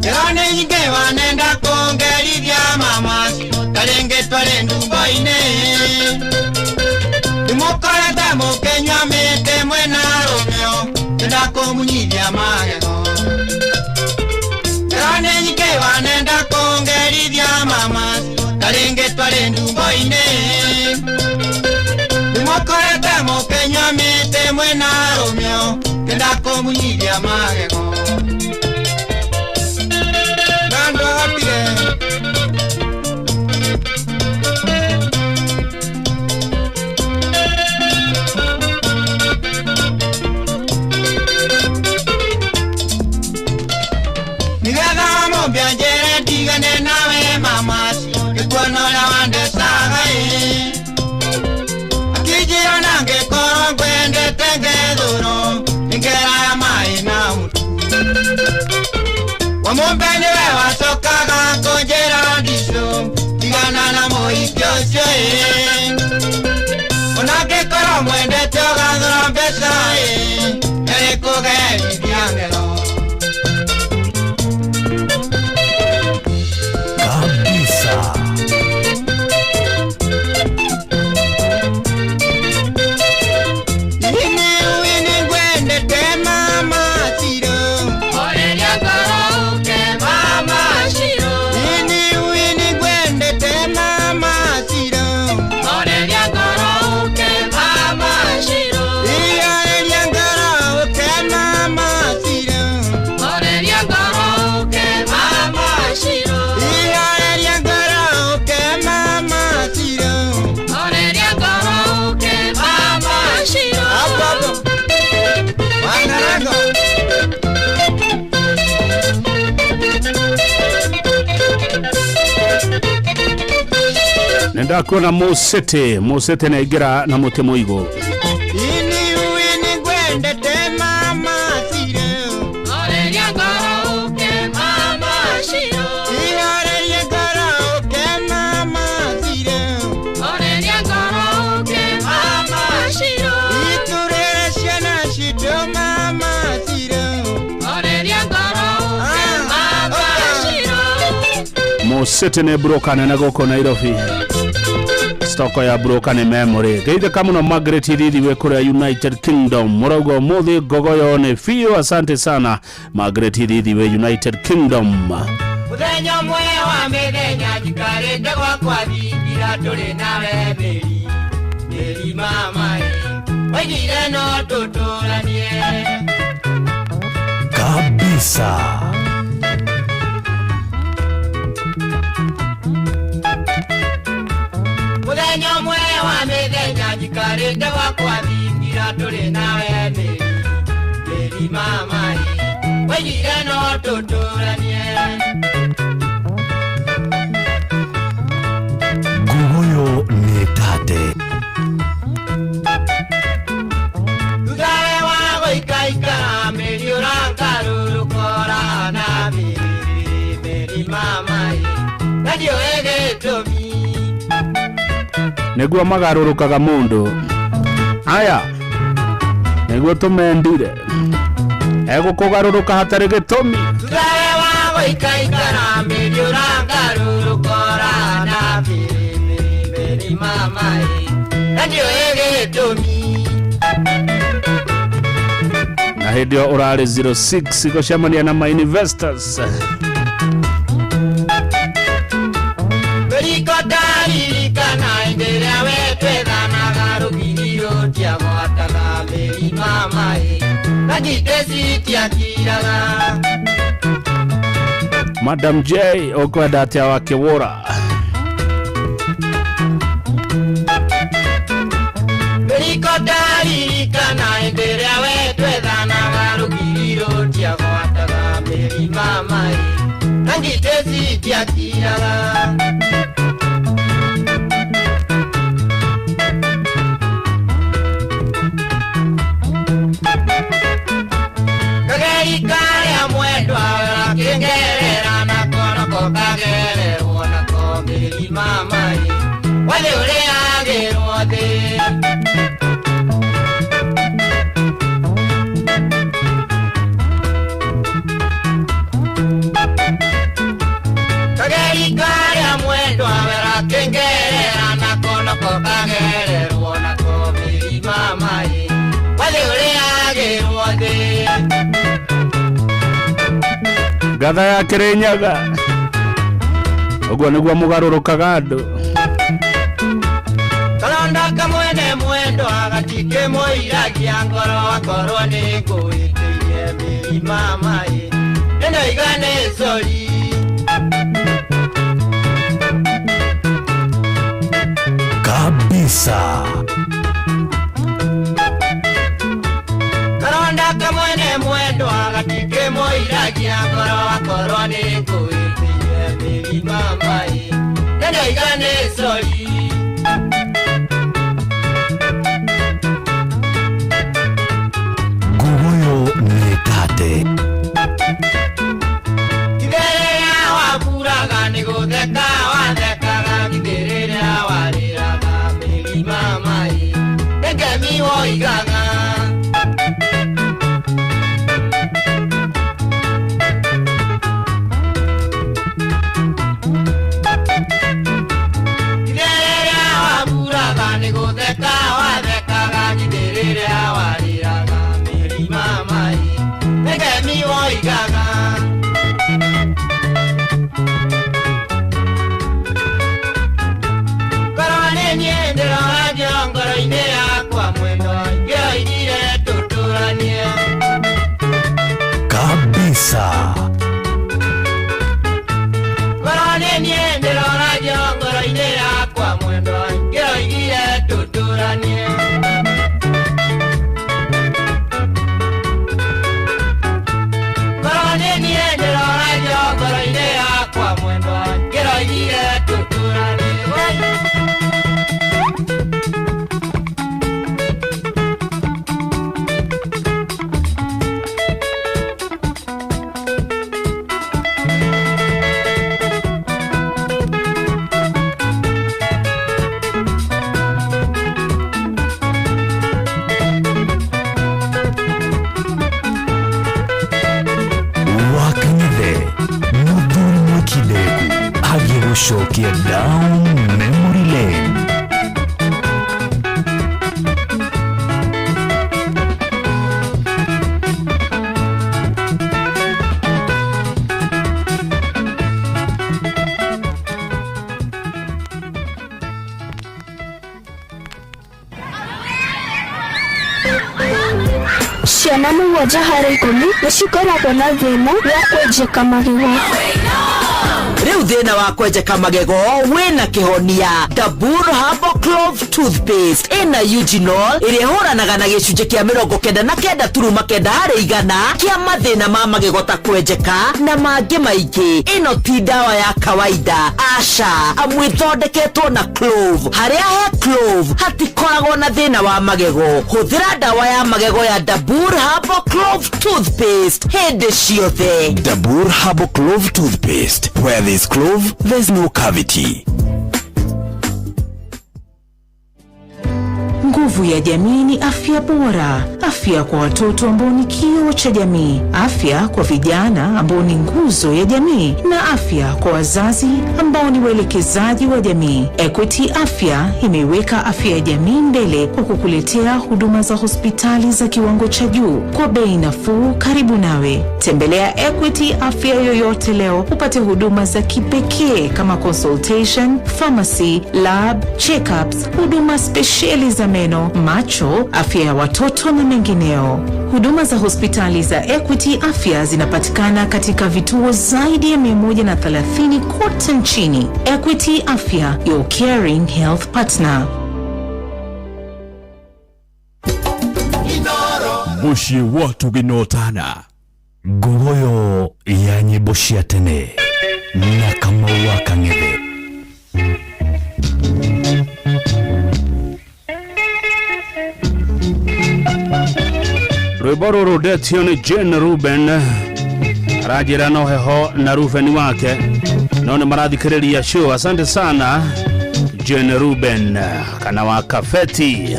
Ngero nĩ nyingĩ wanenda kũngerithia mama ta rĩngĩ twarĩ ndumbo-inĩ ndĩmũkorete mũkĩnyua mĩtĩ mwĩna rũmĩo ndĩrenda kũmunyithia magego. Ngero nĩ nyingĩ wanenda kũngerithia mama ta rĩngĩ twarĩ ndumbo-inĩ ndĩmũkorete mũkĩnyua mĩtĩ mwĩna rũmĩo ndĩrenda kũmunyithia magego. Na ndwahotire nĩgetha mũmbia njĩre ndigane Omumbe niwe wacokaga kũnjĩra ndicũ tigana na mũhiki ũcio ĩ Onangĩkorwo mwendete ũgathũra mbeca ĩ nĩrĩkũgerithia ngero. Kabisa. Ini wini ngwendete mama Shiro. Oreria ngoro ũke mama Shiro. Ini wini ngwendete mama Shiro. Oreria ngoro ũke mama Shiro. Oreria ngoro ũke mama Shiro. Oreria ngoro ũke mama Shiro. Oreria ngoro ũke mama Shiro. Oreria ngoro ũke mama Shiro. Hapo hapo. Wangarango. Nĩndakuona Mũcĩtĩ Mũcĩtĩ nĩaingĩra na mũtĩ mũigũ. Ini wini ngwendete mama Shiro. Oreria ngoro ũke mama Shiro. Oreria ngoro ũke mama Shiro. Oreria ngoro ũke mama Shiro. Iturere ciana citũ mama Shiro. Oreria ngoro ũke mama Shiro. Mũcĩtĩ nĩ broker nene gũkũ Nairobi. Stoko ya broker nĩ memory. Geithĩka mũno Margaret Ithithi wĩ kũrĩa United Kingdom. Mũrauga ũmũthĩ ngogoyo nĩ biũ. Asante sana Margaret Ithithi wĩ United Kingdom. Mũthenya ũmwe wa mĩthenya njikarĩte gwakwa thingira tũrĩ nawe mĩri mĩri mama ĩ waigire no tũtũranie. Kabisa. Mũthenya ũmwe wa mĩthenya njikarĩte gwakwa thingira tũrĩ nawe mĩri mĩri mama ĩ waigire no tũtũranie. Ngugoyo nĩ tate. Thutha wa gũikaikara mĩri ũrangarũrũka ũrahana mĩri mĩri mama ĩ na ndiũĩ gĩtũmi. Nĩguo magarũrũkaga mũndũ. Aya nĩguo tũmendire. Egũkũgarũrũka hatarĩ gĩtũmi. Thutha wa gũikaikara mĩri ũrangarũrũka ũrahana mĩri mĩri mama ĩ na ndiũĩ gĩtũmi. Na hĩndĩ ĩyo ũrarĩ 06 gũcemania na my investors. Mĩriko ndaririkana hĩndĩ ĩrĩa wetwethanaga rũgiri rũtiagwataga mĩri mama ĩ na ngitĩ citiakiraga. Madam J ũkwenda atĩa wakĩwũra? Mĩriko ndaririkana hĩndĩ ĩrĩa wetwethanaga rũgiri rũtiagwataga mĩri mama ĩ na ngitĩ citiakiraga. Kageri karĩa mwendwa ũrakĩngerera nako nako kagererwo nako mĩri mama ĩ wathĩ ũrĩagĩrwo thĩ. Kageri karĩa mwendwa ũrakĩngerera nako nako kagererwo nako mĩri mama ĩ wathĩ ũrĩagĩrwo thĩ. Ngatha ya Kĩrĩnyaga. Ũguo nĩguo mũgarũrũkaga andũ. Karonda kamwene mwendwa gatikĩmũiragia ngoro akorwo nĩ ngũĩtĩirie mĩri mama ĩ nĩndoiga nĩ sori. Kabisa. Karonda kamwene mwendwa gatikĩmũiragia ngoro akorwo nĩ ngũĩtĩirie mĩri mama ĩ nĩndoiga nĩ sori. Ngugoyo nĩ tate. Mary mama Nĩngemi woigaga. Githĩ rĩrĩa wamburaga nĩ gũtheka wathekaga, githĩ rĩrĩa warĩraga Mary mama Nĩngemi woigaga. Korwo nĩ niĩ ndĩroragio ngoro-inĩ yakwa mwendwa, ingĩoigire tũtũranie. Kabisa. Korwo nĩ niĩ ndĩroragio ngoro-inĩ yakwa mwendwa, ingĩoigire tũtũranie. Korwo nĩ niĩ ndĩroragio ngoro-inĩ yakwa mwendwa, ingĩoigire tũtũranie. Wakanyithe muthuri mwikindeku agĩgũcokia down memory lane. Ciana 7 harĩ 10 nĩ cikoragwo na thĩna wa kwenjeka magego. Rĩu thĩna wa kwenjeka magego wĩna kĩhonia. Dabur Herbal Clove Toothpaste ĩna eugenol ĩrĩa ĩhũranaga na gĩcunjĩ kĩa 99.9 harĩ igana kĩa mathĩna ma magego ta kwenjeka na mangĩ maingĩ. Ĩno ti ndawa ya kawaida, aca, amu ĩthondeketwo na clove. Harĩa he clove hatikoragwo na thĩna wa magego. Hũthĩra ndawa ya magego ya Dabur Herbal Clove Toothpaste hĩndĩ ciothe. Dabur Herbal Clove Toothpaste. Where there's clove, there's no cavity. Nguvu ya jamii ni afya bora, afya kwa watoto ambao ni kioo cha jamii, afya kwa vijana ambao ni nguzo ya jamii, na afya kwa wazazi ambao ni waelekezaji wa jamii. Equity Afya imeiweka afya ya jamii mbele kwa kukuletea huduma za hospitali za kiwango cha juu kwa bei nafuu karibu nawe. Tembelea Equity Afya yoyote leo upate huduma za kipekee kama consultation, pharmacy, lab, checkups, huduma spesheli za meno, macho, afya ya watoto na mengineo. Huduma za hospitali za Equity Afya zinapatikana katika vituo zaidi ya 130 kote nchini. Equity Afya, your caring health partner. Mũciĩ wa tũgĩnotana. Ngogoyo ya nyĩmbo cia tene na Kamau wa Kang'ethe. Rwĩmbo rũrũ ndetio nĩ Jane Ruben, aranjĩra no heho na Ruben wake no nĩ marathikĩrĩria show. Asante sana Jane Ruben kana wa Kafeti.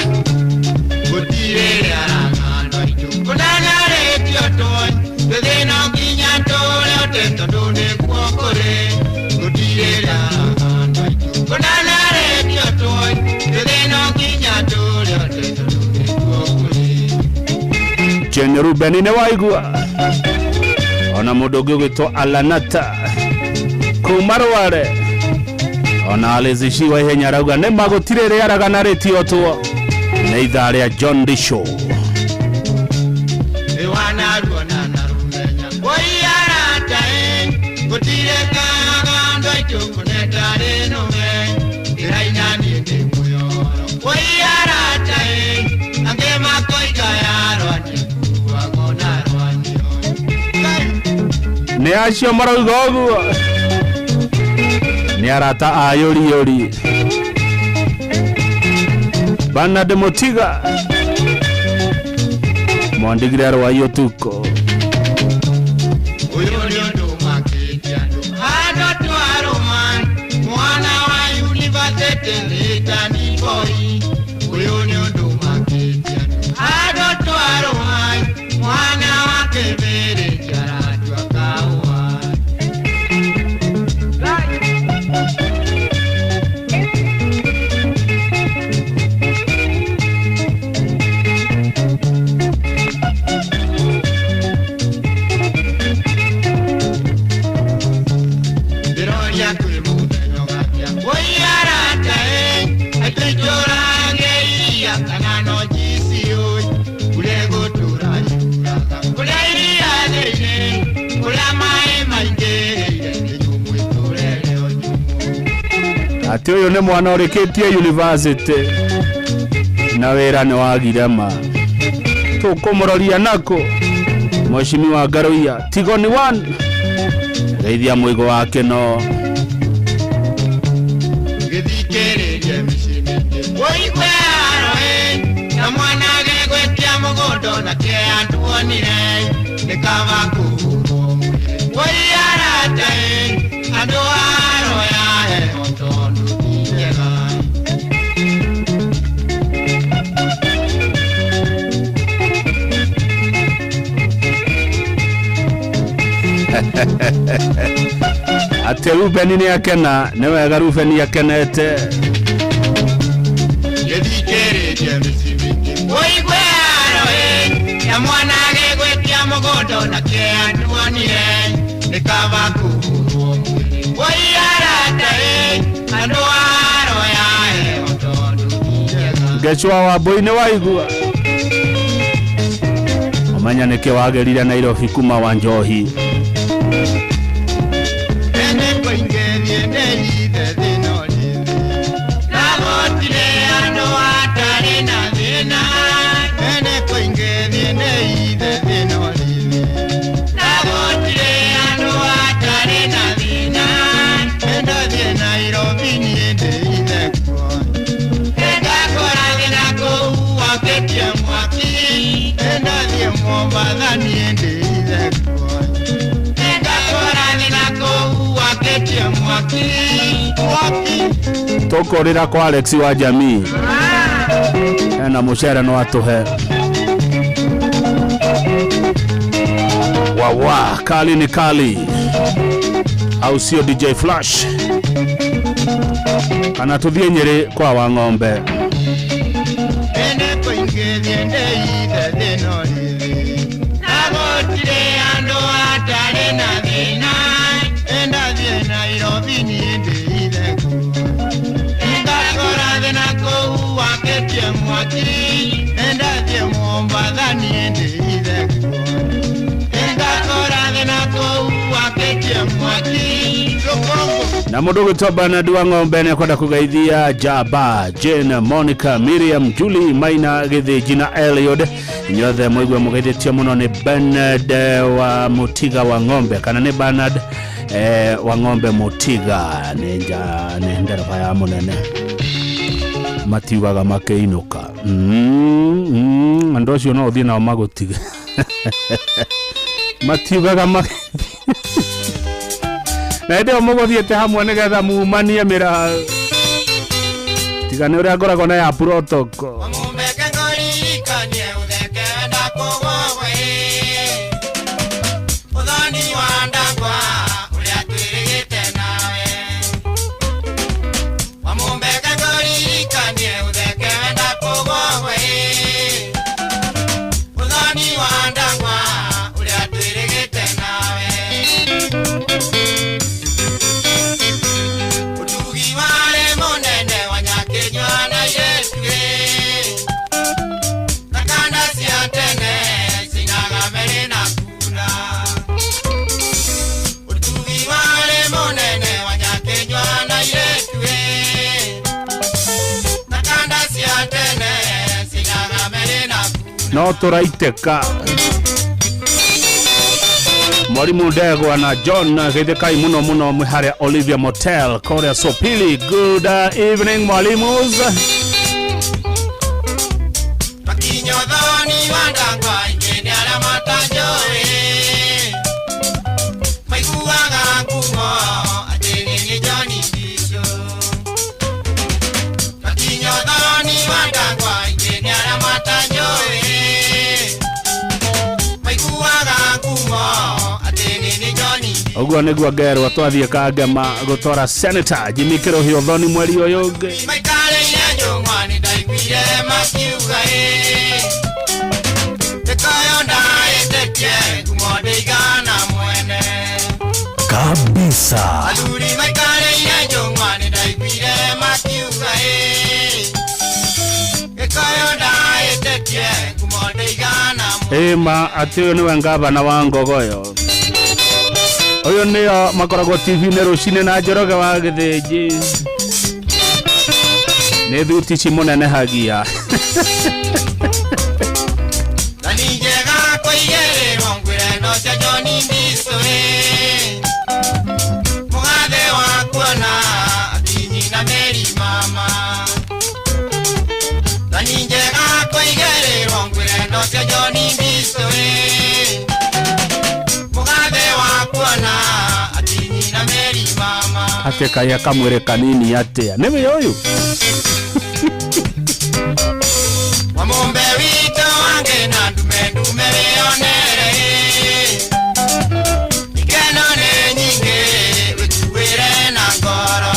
Gũtirĩ aragano aitũ kũnanarĩtio tũĩ twĩthĩna nginya tũrĩ ote tondũ nĩkuo kũrĩ. Gũtirĩ aragano aitũ kũnanarĩtio tũĩ twĩthĩna nginya tũrĩ ote tondũ nĩkuo kũrĩ. Jane Ruben nĩ waigua ona mũndũ ũngĩ ũgwĩtwo Alanata kuma Rware, ona Alizishi wa ihenya arauga nĩ magũtirĩ rĩaraga rĩtio two nĩ ithaa rĩa John D Show. Wanaruona na rumenya woiarata gũtirĩ kagando aitũ kũnetarĩ nũme ndĩraina niĩ ndĩ mũyoro woiarata angĩ makoiga yarwa nĩkuagwo na rwanio. Nĩ acio marauga ũguo nĩ arata a yũriyũri. Bernard Mutiga mwandigire arwai ũtukũ. Ũyũ nĩ ũndũ makĩtie andũ handũ twarũma mwana wa yunivasĩtĩ nĩtani boy. Atĩ ũyũ nĩ mwana ũrĩkĩtie university na wĩra nĩ wagire ma tũkũmũroria nakũ Mheshimiwa Ngaruiya tigo ni one geithia mũigo wake no Gĩthikĩrĩrie mĩciĩ mĩingĩ ũigue haro ĩ na mwana agĩgwĩtia mũgũnda na kĩea nduonire nĩ kaba kũhurwo mwĩrĩ woi arata ĩ andũ aro ya heho tondũ ti njega. Atĩ Rubeni nĩ akena nĩ wega Rubeni akenete. Gĩthikĩrĩrie mĩciĩ mĩingĩ ũigue haro ĩ na mwana agĩgwĩtia mũgũnda na kĩea nduonire nĩ kaba kũhurwo mwĩrĩ woi arata ĩ andũ aro ya heho tondũ ti njega. Ngecwa wa mbũi nĩ waigua ũmenya nĩkĩ wagĩrire Nairobi kuma wa njohi. Ene kũingĩrie ndĩithe thĩna ũrĩthĩ na gũtirĩ andũ atarĩ na thĩna. Ene kũingĩrie ndĩithe thĩna ũrĩthĩ na gũtirĩ andũ atarĩ na thĩna. Ndathiĩ Nairobi niĩ ndĩithe kuo ndakora thĩna kũu wakĩtie mwaki. Ndathiĩ Mombatha niĩ ndĩithe kuo ndakora thĩna kũu wakĩtie mwaki mwaki. Tũkũrĩra kwa Alex wa jamii ena mũcere no atũhe wawa kali ni kali au sio DJ Flash kana tũthiĩ Nyĩrĩ kwa wa ng'ombe. Ene kũingĩrie ndĩithe thĩna ũrĩthĩ na gũtirĩ andũ atarĩ na thĩna. Ndathiĩ Nairobi niĩ ndĩithe kuo ndakora thĩna kũu wakĩtie mwaki. Ndathiĩ Mombatha niĩ ndĩithe kuo ndakora thĩna kũu wakĩtie mwaki. Rũkũngũ na mũndũ ũgwĩtwo Bernard wa ng'ombe nĩ akwenda kũgeithia Jaba, Jane, Monica, Miriam, Julie, Maina, Gĩthĩnji na Eliud. Inyuothe mũigue mũgeithĩtio mũno nĩ Bernard wa Mũtiga wa ng'ombe kana nĩ Bernard wa ng'ombe Mũtiga nĩ nja nĩ ndereba ya mũnene matiugaga makĩinũka. Andũ acio no ũthiĩ nao magũtige matiugaga na hĩndĩ ĩyo mũgũthiĩte hamwe nĩgetha mumanie mĩra tiga nĩ ũrĩa ngoragwo na ya protocol. Mũmbeke ngũririkanie ũtheke ndakũgwo we ũthoni wa ndakwa ũrĩa twĩrĩgĩte nawe. Wamũmbeke ngũririkanie ũtheke ndakũgwo we ũthoni wa ndakwa ũrĩa twĩrĩgĩte nawe. Ũtugi warĩ mũnene wa Nyakĩnyua na Yesu ĩ na kanda cia tene cinaga mbere na kura. Ũtugi warĩ mũnene wa Nyakĩnyua na Yesu ĩ na kanda cia tene cinaga mbere na no tũraitĩka Mwalimu Ndegwa na John geithĩkai mũno mũno mwĩ harĩa Olivia Motel kũrĩa Sopili. Good evening mwalimus. Twakinya ũthoni wa ndangwa aingĩ nĩ arĩa matanjũĩ maiguaga ngumo atĩ niĩ nĩ John Ndichu. Twakinya ũthoni wa ndangwa aingĩ nĩ arĩa matanjũĩ maiguaga ngumo atĩ niĩ nĩ John. Ũguo nĩguo ngerwo twathiĩ Kangema gũtwara Senator Jimmy Kĩrũhi ũthoni mweri ũyũ ũngĩ. Maikarĩire njũng'wa nĩ ndaiguire makiuga ĩ gĩkoyo ndaĩtĩtie ngumo ndĩigana mwene. Kabisa. Athuri maikarĩire njũng'wa nĩ ndaiguire makiuga ĩ gĩkoyo ndaĩtĩtie ngumo ndĩigana Ĩma atĩ ũyũ nĩwe ngavana wa Ngogoyo. Ũyũ nĩo makoragwo TV-inĩ rũcinĩ na Njoroge wa Gĩthĩnji. Nĩ thuti ci mũnenehagia. Na nĩ njega kũigĩrĩrwo ngwĩre no cia John Mbicũ ĩ. Mũgathe wa kuona atinyi na Mary mama. Na nĩ njega kũigĩrĩrwo ngwĩre no cia John Mbicũ ĩ. Mũgathe wa kuona atinyi na Mary mama. Atĩ kaĩ akamwĩrĩ kanini atĩa? Nĩwe ũyũ? Wamũmbe witũ wange na ndume ndume wĩonere ĩ. Ikeno nĩ nyingĩ wĩkuĩre na ngoro.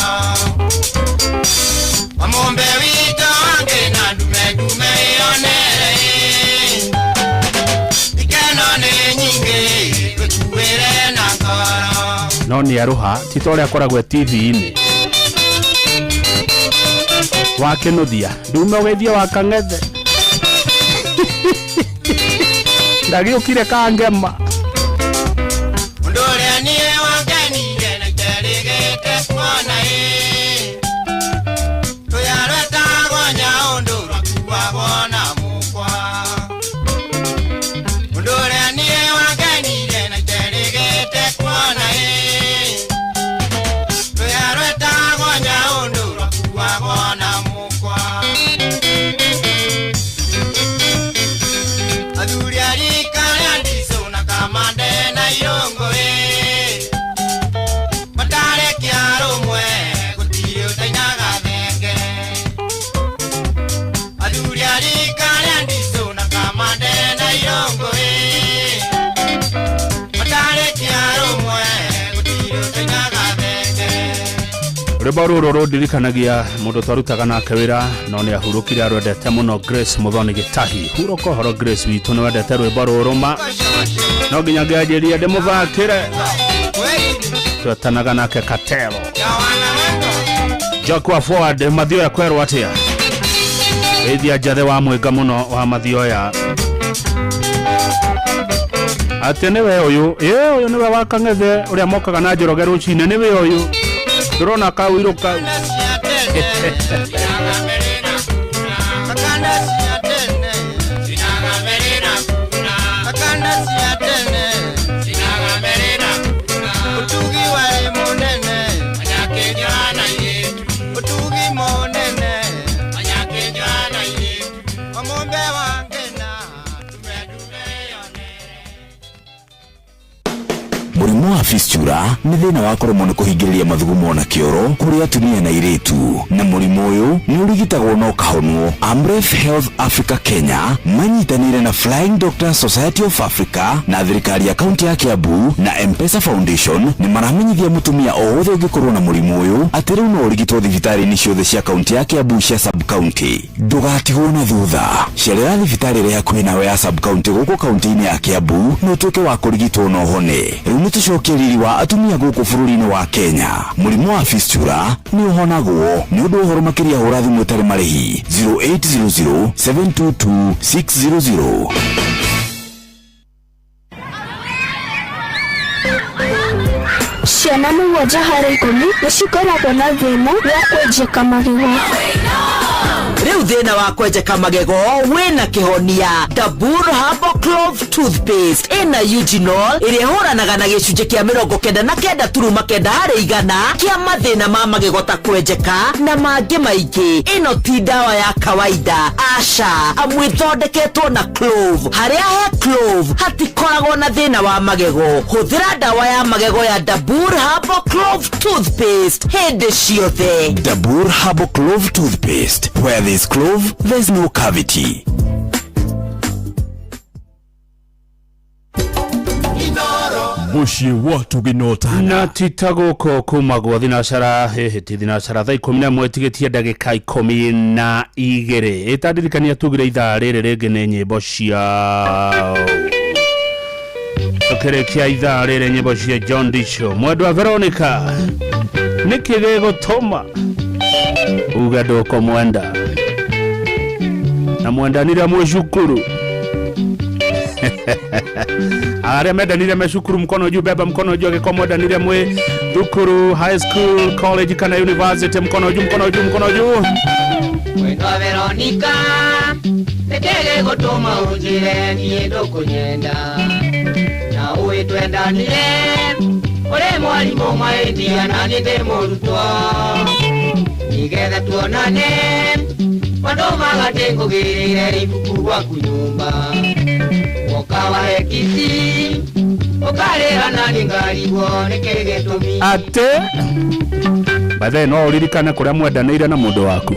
Wamũmbe witũ wange na ndume ndume wĩonere ĩ. Ikeno nĩ nyingĩ wĩkuĩre na ngoro. No nĩ arũha ti ta ũrĩa akoragwo e TV-inĩ. Wa Kĩnuthia ndume ũgeithie wa Kang'ethe. Ndagĩũkire Kangema. Ũndũ ũrĩa niĩ wangenire na iterĩgĩte kuona ĩ. Rũya rwetagwo nyaũndũ rwakuagwo na mũkwa. Ũndũ ũrĩa niĩ wangenire na iterĩgĩte kuona ĩ. Rũya rwetagwo nyaũndũ rwakuagwo na mũkwa. Athuri a rika rĩa ndicũ na kamande na irũngũ ĩ. Matarekia rũmwe gũtirĩ ũtainaga thenge. Athuri a rika rĩa ndicũ na kamande na irũngũ ĩ. Matarekia rũmwe gũtirĩ ũtainaga thenge. Rwĩmbo rũrũ rũndirikanagia mũndũ twarutaga nake wĩra no nĩ ahurũkire arwendete mũno Grace Muthoni Gĩtahi. Hurũka ũhoro Grace witũ nĩ wendete rwĩmbo rũrũ ma no nginya ngĩanjĩria ndĩmũthakĩre. Twetanaga nake Katelo. Jock wa forward Mathioya kwerwo atĩa? Geithia njathe wa mwĩnga mũno wa Mathioya. Atĩ nĩwe ũyũ, ĩ ũyũ nĩwe wa Kang'ethe ũrĩa mokaga na Njoroge rũcinĩ nĩwe ũyũ. Ndũrona kawĩirũ kau. Akanda cia tene cinaga mbere na kuna. Akanda cia tene cinaga mbere na kuna. Ũtugi warĩ mũnene Manyakĩnjwa na airĩtu. Ũtugi mũnene Manyakĩnjwa na airĩtu. Wamũmbe wa ngena ndume ndume yonere. Mũrimũ wa fistula nĩ thĩna wa kũremwo nĩ kũhingĩrĩria mathugumo na kĩoro kũrĩ atumia na airĩtu, na mũrimũ ũyũ nĩ ũrigitagwo na ũkahonwo. Amref Health Africa Kenya manyitanĩire na Flying Doctors Society of Africa na thirikari ya kaunti ya Kiambu na M-Pesa Foundation nĩ maramenyithia mũtumia o wothe ũngĩkorwo na mũrimũ ũyũ atĩ rĩu no ũrigitwo thibitarĩ-inĩ ciothe cia kaunti ya Kiambu cia sub county. Ndũgatigwo na thutha, cerera thibitarĩ ĩrĩa hakuhĩ nawe ya sub county gũkũ kaunti-inĩ ya Kiambu na ũtuĩke wa kũrigitwo na ũhone. Rĩu nĩ tũcokie riri wa atumia gũkũ bũrũri-inĩ wa Kenya. Mũrimũ wa fistula nĩ ũhonagwo. Nĩ ũndũ wa ũhoro makĩria hũra thimũ ĩtarĩ marĩhi 0800 722 600. Ciana 7 harĩ 10 nĩ cikoragwo na thĩna wa kwenjeka magego. Rĩu thĩna wa kwenjeka magego wĩna kĩhonia. Dabur Herbal Clove Toothpaste ĩna eugenol ĩrĩa ĩhũranaga na gĩcunjĩ kĩa 99.9 harĩ igana kĩa mathĩna ma magego ta kwenjeka na mangĩ maingĩ. Ĩno ti ndawa ya kawaida, aca, amu ĩthondeketwo na clove. Harĩa he clove hatikoragwo na thĩna wa magego. Hũthĩra ndawa ya magego ya Dabur Herbal Clove Toothpaste hĩndĩ ciothe. Dabur Herbal Clove Toothpaste. Where there's clove, there's no cavity. Mũciĩ wa Tũgĩnotana. Na ti ta gũkũ kumagwo thinacara hĩhĩ ti thinacara thaa 11 tigĩtie ndagĩka 12. Ĩtandirikania tugire ithaa rĩrĩ rĩngĩ nĩ nyĩmbo cia tũkĩrĩkia ithaa rĩrĩ nyĩmbo cia John Dicho mwendwa Veronica nĩkĩ gĩgũtũma uge ndũkũmwenda na mwendanire mwĩ cukuru. Aria mendanire me cukuru mkono juu, beba mkono juu, angĩkorwo mwendanire mwi thukuru, high school, college kana university, mkono juu, mkono juu, mkono juu. Mwendwa Veronica nĩkĩĩ gĩgũtũma ũnjĩre niĩ ndũkũnyenda na ũĩ twendanire ũrĩ mwarimũ mahĩtia na niĩ ndĩ mũrutwo nĩgetha tuonane andũ magatĩ ngũgĩrĩire ibuku gwaku nyũmba woka wahe kisi ũkarĩra na niĩ ngarigwo nĩkĩĩ gĩtũmi atĩ by the way no ũririkane kũrĩa mwendanĩire na mũndũ waku.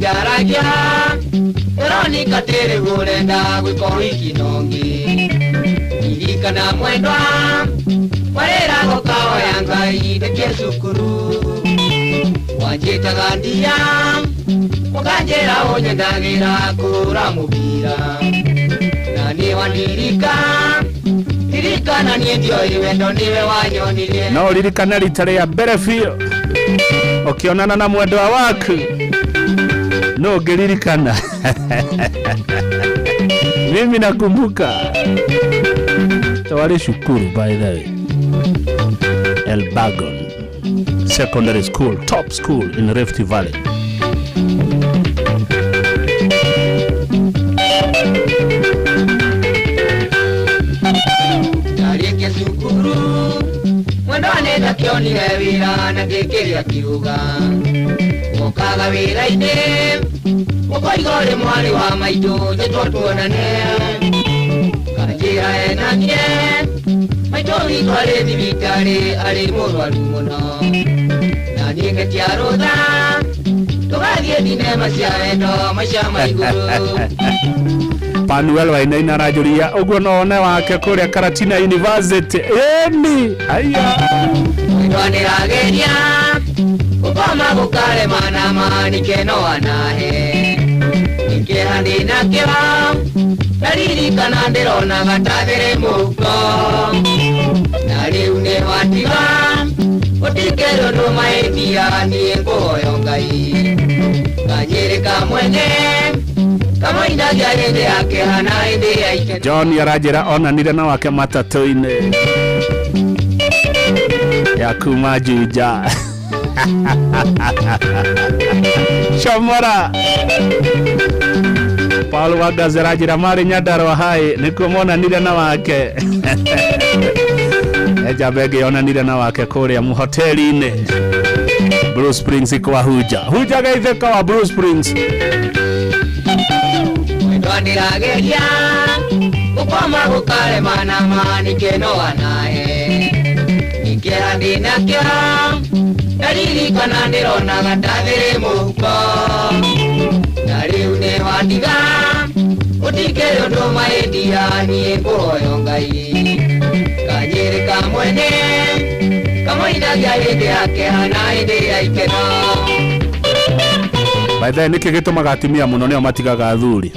Garagia Veronica tere gurenda gwĩka ũhiki nongi ririkana mwendwa warĩra gũkahoya Ngai ndĩkie cukuru wanjĩtaga ndia ũkanjĩra ũnyendagĩra kũra mũbira na nĩ wandirika ririkana niĩ ndioĩ wendo nĩwe wanyonirie. No ũririkane rita rĩa mbere biũ ũkĩonana na mwendwa waku no ngeririkana. Mimi nakumbuka tawari shukuru by the way Elbagon Secondary School, top school in Rift Valley. Ndarĩkia cukuru mwendwa nĩndakĩonire wĩra na ngĩkĩrĩa kiuga ũkaga wĩra-inĩ ũkoiga ũrĩ mwarĩ wa maitũ njĩtwo tuonane kanjĩra enanie maitũ witũ arĩ thibitarĩ arĩ mũrwaru mũno na niĩ ngetia rũtha tũgathiĩ thinema cia wendo maica ma igũrũ. Panuel Wainaina aranjũria ũguo no one wake kũrĩa Karatina University. Ĩni aya mwendwa nĩrageria gũkoma gũkarema na manike no anahe nĩkĩeha ndĩnakĩo ndaririkana ndĩronaga ta thĩrĩ mũhuko na rĩu nĩ watiga ũtikĩrwo ndũ mahĩtia niĩ ngũhoyo Ngai kanyĩrĩ ka mwene kamũindagia hĩndĩ ya kĩeha na hĩndĩ ya ikeno. John aranjĩra onanire na wake matatũ-inĩ ya kuma Juja. Shomora Paul Wagazera njĩra marĩ Nyandarua High nĩkuo monanire na wake. Njamba ĩngĩ yonanire na wake kũrĩa mũhoteli-inĩ Blue Springs kwa Huja. Huja geithĩka wa Blue Springs. Mwendwa ndĩrageria gũkoma gũkarema na manike no anahe nĩkĩeha ndĩnakĩo ndaririkana ndĩronaga ta thĩrĩ mũhuko na rĩu nĩ wandiga ũtikĩrĩ ũndũ mahĩtia niĩ ngũhoyo Ngai kanyĩrĩ ka mwene kamũindagia hĩndĩ ya kĩeha na hĩndĩ ya ikeno. By the way nĩkĩ gĩtũmaga atumia mũno nĩo matigaga athuri?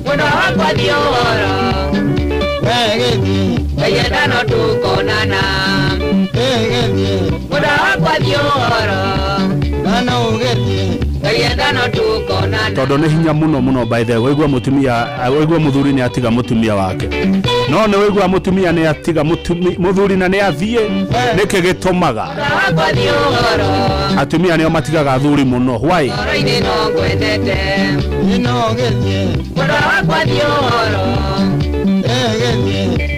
Mwendwa wakwa thiĩ ũhoro Ngai no tũkonana mwendwa wakwa thiĩ ũhoro Ngai no tũkonana tondũ nĩ hinya mũno mũno by the way waigua mũtumia waigua mũthuri nĩ atiga mũtumia wake no nĩ waigua mũtumia nĩ atiga mũthuri na nĩ athiĩ nĩkĩ gĩtũmaga atumia nĩo matigaga athuri mũno why? Ngoro-inĩ no ngwendete mwendwa wakwa thiĩ ũhoro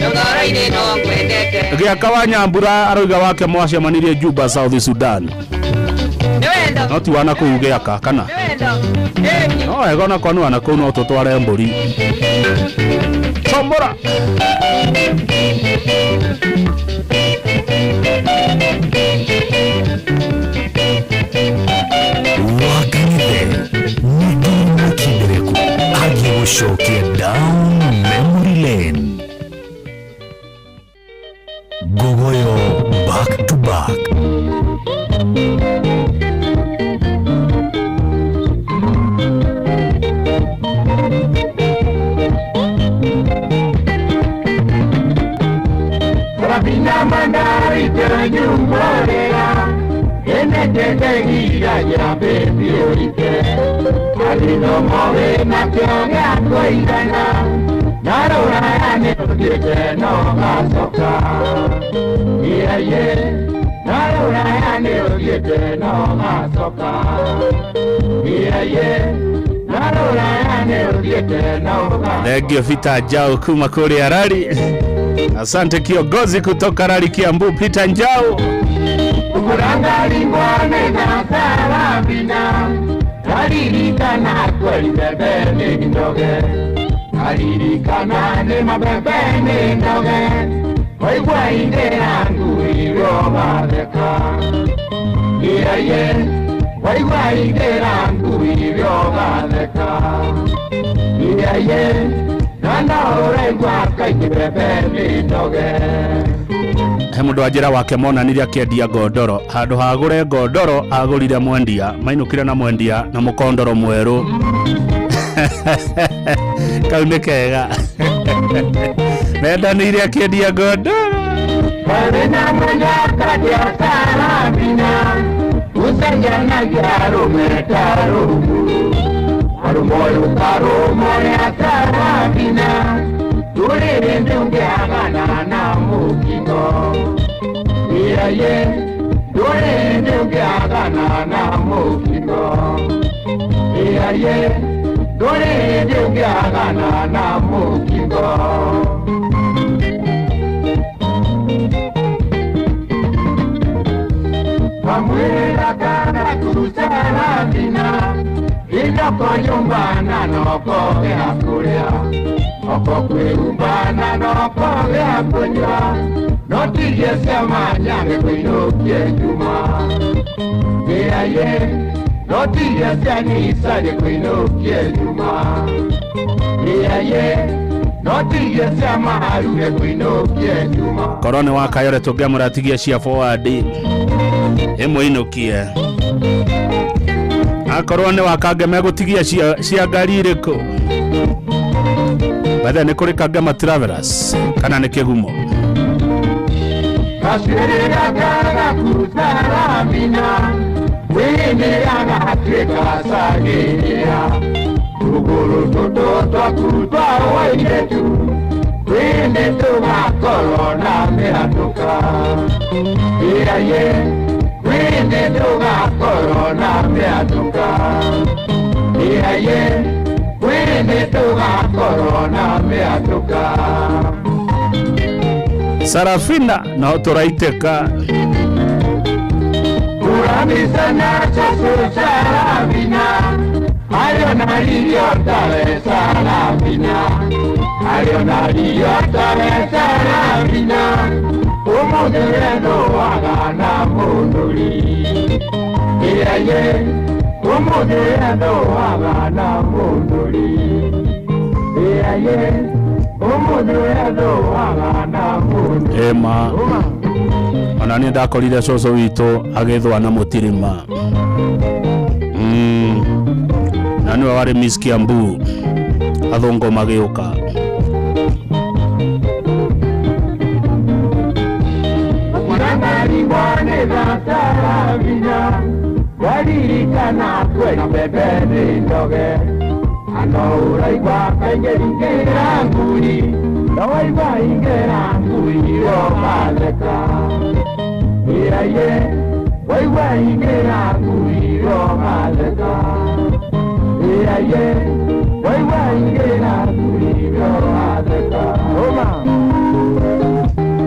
ngoro-inĩ no ngwendete. Gĩaka wa Nyambura arauga wake mwacemanirie Juba South Sudan no ti wana kũu gĩaka kana no wega ona kwanu wana kũu no tũtware mbũri. Tombora Wakanithe nĩ kindereku agĩgũcokia down memory lane. Gogoyo back to back. Rabina mandari ternyumbolea Thengio Peter Njau kuma kũrĩa Rari. Asante kiongozi kutoka Rari Kiambu, Peter Njau. He mũndũ wa njĩra wake monanirie akĩendia ngondoro, handũ ha agũre ngondoro agũrire mwendia, mainũkire na mwendia na mũkondoro mwerũ. Kau nĩ kega. Mendanĩire akĩendia ngondoro. Korwo nĩ wa Kayore tũngĩamũratigia cia forward ĩmũinũkie, akorwo nĩ wa Kangema egũtigia cia ngari irĩkũ? Bethe nĩ kũrĩ Kangema Travelers kana nĩ kĩgumo? Sarafina no tũraitĩka. Ema ona niĩ ndakorire cũcũ witũ agĩthũa na mũtirima. Na nĩwe warĩ Miss Kiambu athũngũ magĩũka.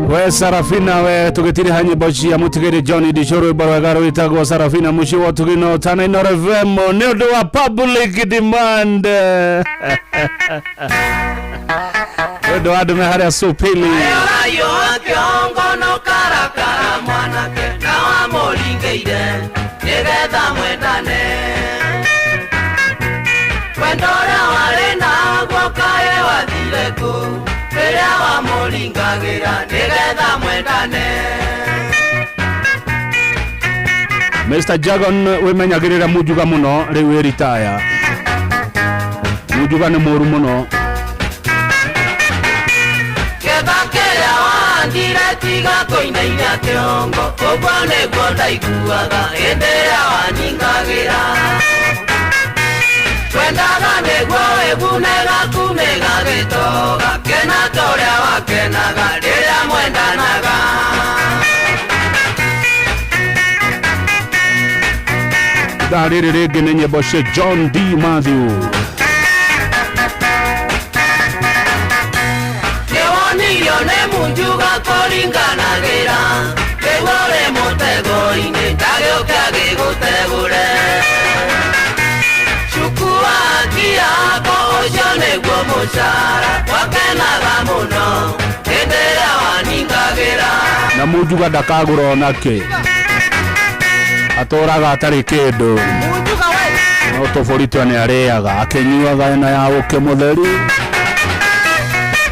We Sarafina we tũgĩtiriha nyĩmbo cia mũtigĩrĩ John Ndicũ rwĩmbo rwega rwĩtagwo Sarafina mũciĩ wa Tugino Tana Inooro FM nĩ ũndũ wa public demand. Nĩ ũndũ wa andũ me harĩa Supili. Mr. Jagon wimenyagirira mujuga muno riu wi ritaya. Mujuga ni muru muno. Wahandire tiga kũinainia kĩongo ũguo nĩguo ndaiguaga hĩndĩ ĩrĩa wanyingagĩra twendaga nĩguo wĩgune gaku nĩgagĩtoga kena ta ũrĩa wakenaga rĩrĩa mwendanaga. Ithaa rĩrĩ rĩngĩ nĩ nyĩmbo cia John D Matthew. Nĩwonirio nĩ munjuga kũringanagĩra rĩu ũrĩ mũtego-inĩ ndagĩũke agĩgũtegũre cukua haki yako ũcio nĩguo mũcara wakenaga mũno hĩndĩ ĩrĩa waningagĩra. Na munjuga ndakagũra onakĩ atũraga atarĩ kĩndũ no tũbũri twa nĩ arĩaga akĩnyuaga ĩno ya ũkĩ mũtheri.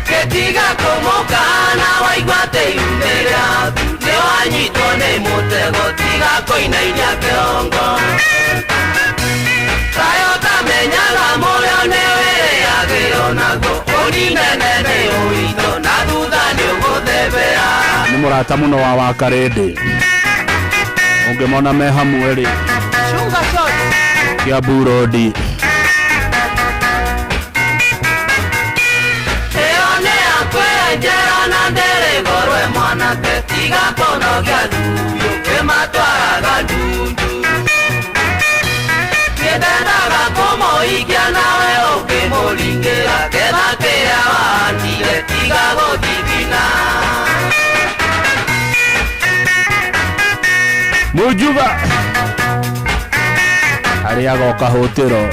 Gĩtiga kũmũkana waigua atĩ yumĩra nĩwanyitwo nĩ mũtego tiga kũinainia kĩongo tayo tamenyaga mũrĩo nĩwĩrĩagĩrwo naguo ũninene nĩ ũito na thutha nĩũgũthebea. Nĩ mũrata mũno wa Wakarĩndĩ ũngĩmona me hamwe rĩ Kiambu Road. Ĩyo nĩ ya kwĩenjera na ndĩrĩ gorwe mwanake tiga kũnogia ndundu kĩmatwaraga ndundu nĩndendaga kũmũikia nawe ũkĩmũringĩra ketha kĩrĩa wahandire tiga gũthithina. Mujuga arĩaga ũkahũtĩro.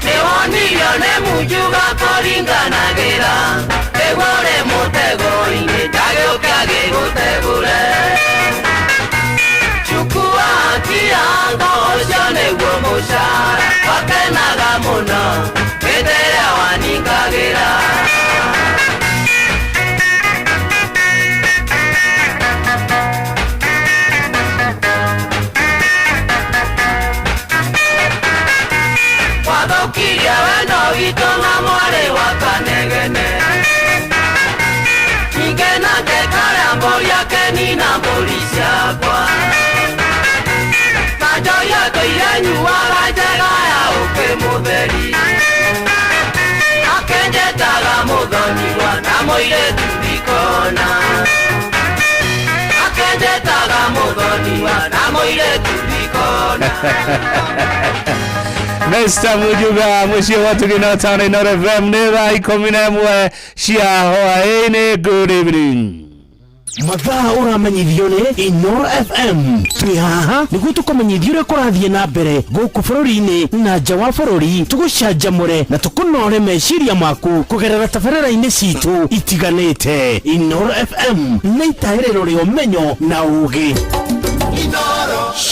Nĩwonirio nĩ munjuga kũringanagĩra nĩguo ũrĩ mũtego-inĩ ndagĩũke agĩgũtegũre chukua haki yako ũcio nĩguo mũcara wakenaga mũno hĩndĩ ĩrĩa waningagĩra. Wathũkirie wendo witũ na mwarĩ wa Kanegene ningĩ nake karĩa mbũri akenina mbũri ciakwa na njohi atũire nyuaga njega ya ũkĩ mũtheri akenjetaga mũthoniwa na mũirĩtu ndikona akenjetaga mũthoniwa na mũirĩtu ndikona. Mr. Mujuga mũciĩ wa Tugina Town Inooro FM nĩ thaa 11 cia hwaĩ-inĩ. Good evening. Mathaa ũramenyithio nĩ Inooro FM. Twĩ haha nĩguo tũkũmenyithie ũrĩa kũrathiĩ na mbere gũkũ bũrũri-inĩ na nja wa bũrũri, tũgũcanjamũre na tũkũnore meciria maku kũgerera tabarĩra-inĩ citũ itiganĩte. Inooro FM nĩ itaĩrĩro rĩa ũmenyo na ũũgĩ.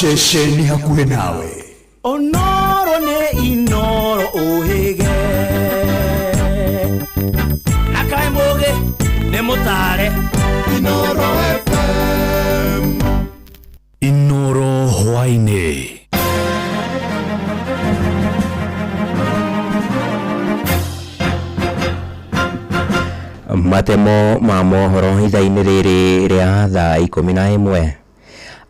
Ceceni hakuhĩ nawe. Onoro nĩ Inooro ũhĩge na kaĩ mũgĩ nĩ mũtare. Inooro FM. Inooro hwaĩ-inĩ. Matemo ma mohoro ithaa-inĩ rĩrĩ rĩa thaa 11.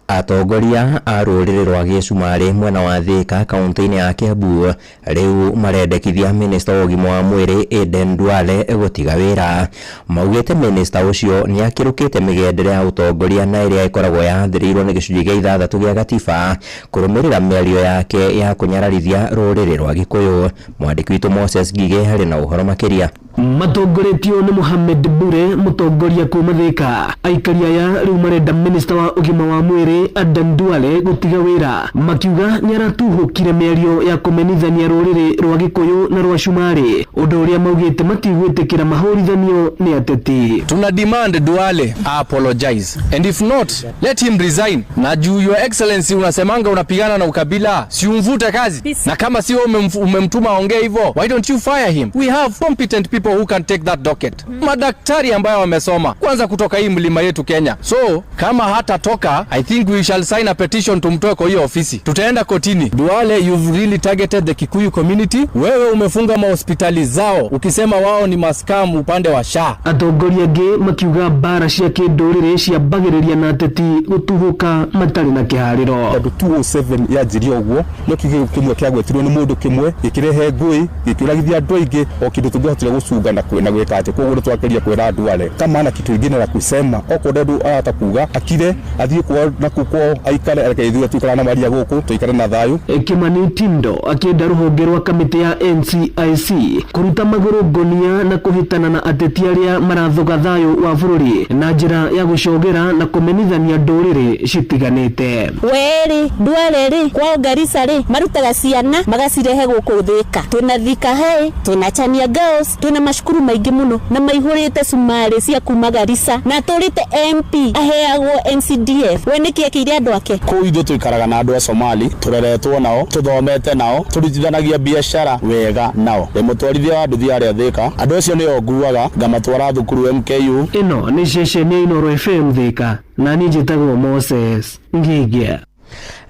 Atongoria a rũrĩrĩ rwa gĩcumarĩ mwena wa Thika kaunti-inĩ ya Kiambu rĩu marendekithia minista wa ũgima wa mwĩrĩ Aden Duale gũtiga wĩra. Maugĩte minista ũcio nĩ akĩrũkĩte mĩgendere ya ũtongoria na ĩrĩa ĩkoragwo yathĩrĩirwo nĩ gĩcunjĩ gĩa 6 gĩa gatiba kũrũmĩrĩra mĩario yake ya kũnyararithia rũrĩrĩ rwa Gĩkũyũ. Mwandĩki witũ Moses Ngigĩ harĩ na ũhoro makĩria. Matongoretio nĩ Mohamed Bure mũtongoria kuma Thika. Aikari aya rĩu marenda minista wa ũgima wa mwĩrĩ Aden Duale gũtiga wĩra, makiuga nĩ aratuhũkire mĩario ya kũmenithania rũrĩrĩ rwa Gĩkũyũ na rwa Cumarĩ, ũndũ ũrĩa maugĩte matigwĩtĩkĩra mahũrithanio nĩ ateti. Tuna demand Duale apologize and if not let him resign. Na juu your excellency unasemanga unapigana na ukabila, si umvute kazi? Na kama sio umemtuma aongee hivyo, why don't you fire him? We have competent people people who can take that docket. Madaktari ambayo wamesoma kwanza kutoka hii mlima yetu Kenya. So kama hatatoka, I think we shall sign a petition tumtoe kwa hiyo ofisi, tutaenda kotini. Duale, you've really targeted the Kikuyu community. Wewe umefunga mahospitali zao ukisema wao ni maskamu upande wa SHA. Atongoria angĩ makiuga mbara cia kĩndũrĩrĩ ciambagĩrĩria na ateti gũtuhũka matarĩ na kĩharĩro. Tondũ 207 yanjirie ũguo no kiugo kĩmwe kĩagwetirwo nĩ mũndũ kĩmwe gĩkĩrehe ngũĩ gĩkĩũragithia andũ aingĩ o kĩndũ tũngĩahotire gũcunga na gwĩka atĩ koguo nĩtwageria kwĩra andũ ale kama ana kitu ingine la kusema okorwo ndu arahota kuga akire athiĩ kwao na kuu kwao aikare areke ithuĩ tuikara na maria gũkũ tuikare na thayũ. Kimani Tindo akĩenda rũhonge rwa kamĩtĩ ya NCIC kũruta magũrũ ngonia na kũhĩtana na ateti arĩa marathoga thayũ wa bũrũri na njĩra ya gũcogera na kũmenithania ndũrĩrĩ citiganĩte. Werĩ Duale rĩ kwao Garissa rĩ marutaga ciana magacirehe gũkũ Thika. Twĩna Thika High, twĩna Chania Girls, twĩna macukuru maingĩ mũno na maihũrĩte cumarĩ cia kuma Garissa na tũrĩte MP aheagwo NCDF. We nĩkĩ ekĩire andũ ake? Kũu ithuĩ tũikaraga na andũ a Somali, tũreretwo nao, tũthomete nao, tũrutithanagia biacara wega nao. Ndĩ mũtwarithia wa nduthi harĩa Thika, andũ acio nĩo nguaga ngamatwara thukuru MKU. Ĩno nĩ ceceni ya Inooro FM Thika na niĩ njĩtagwo Moses Ngigia.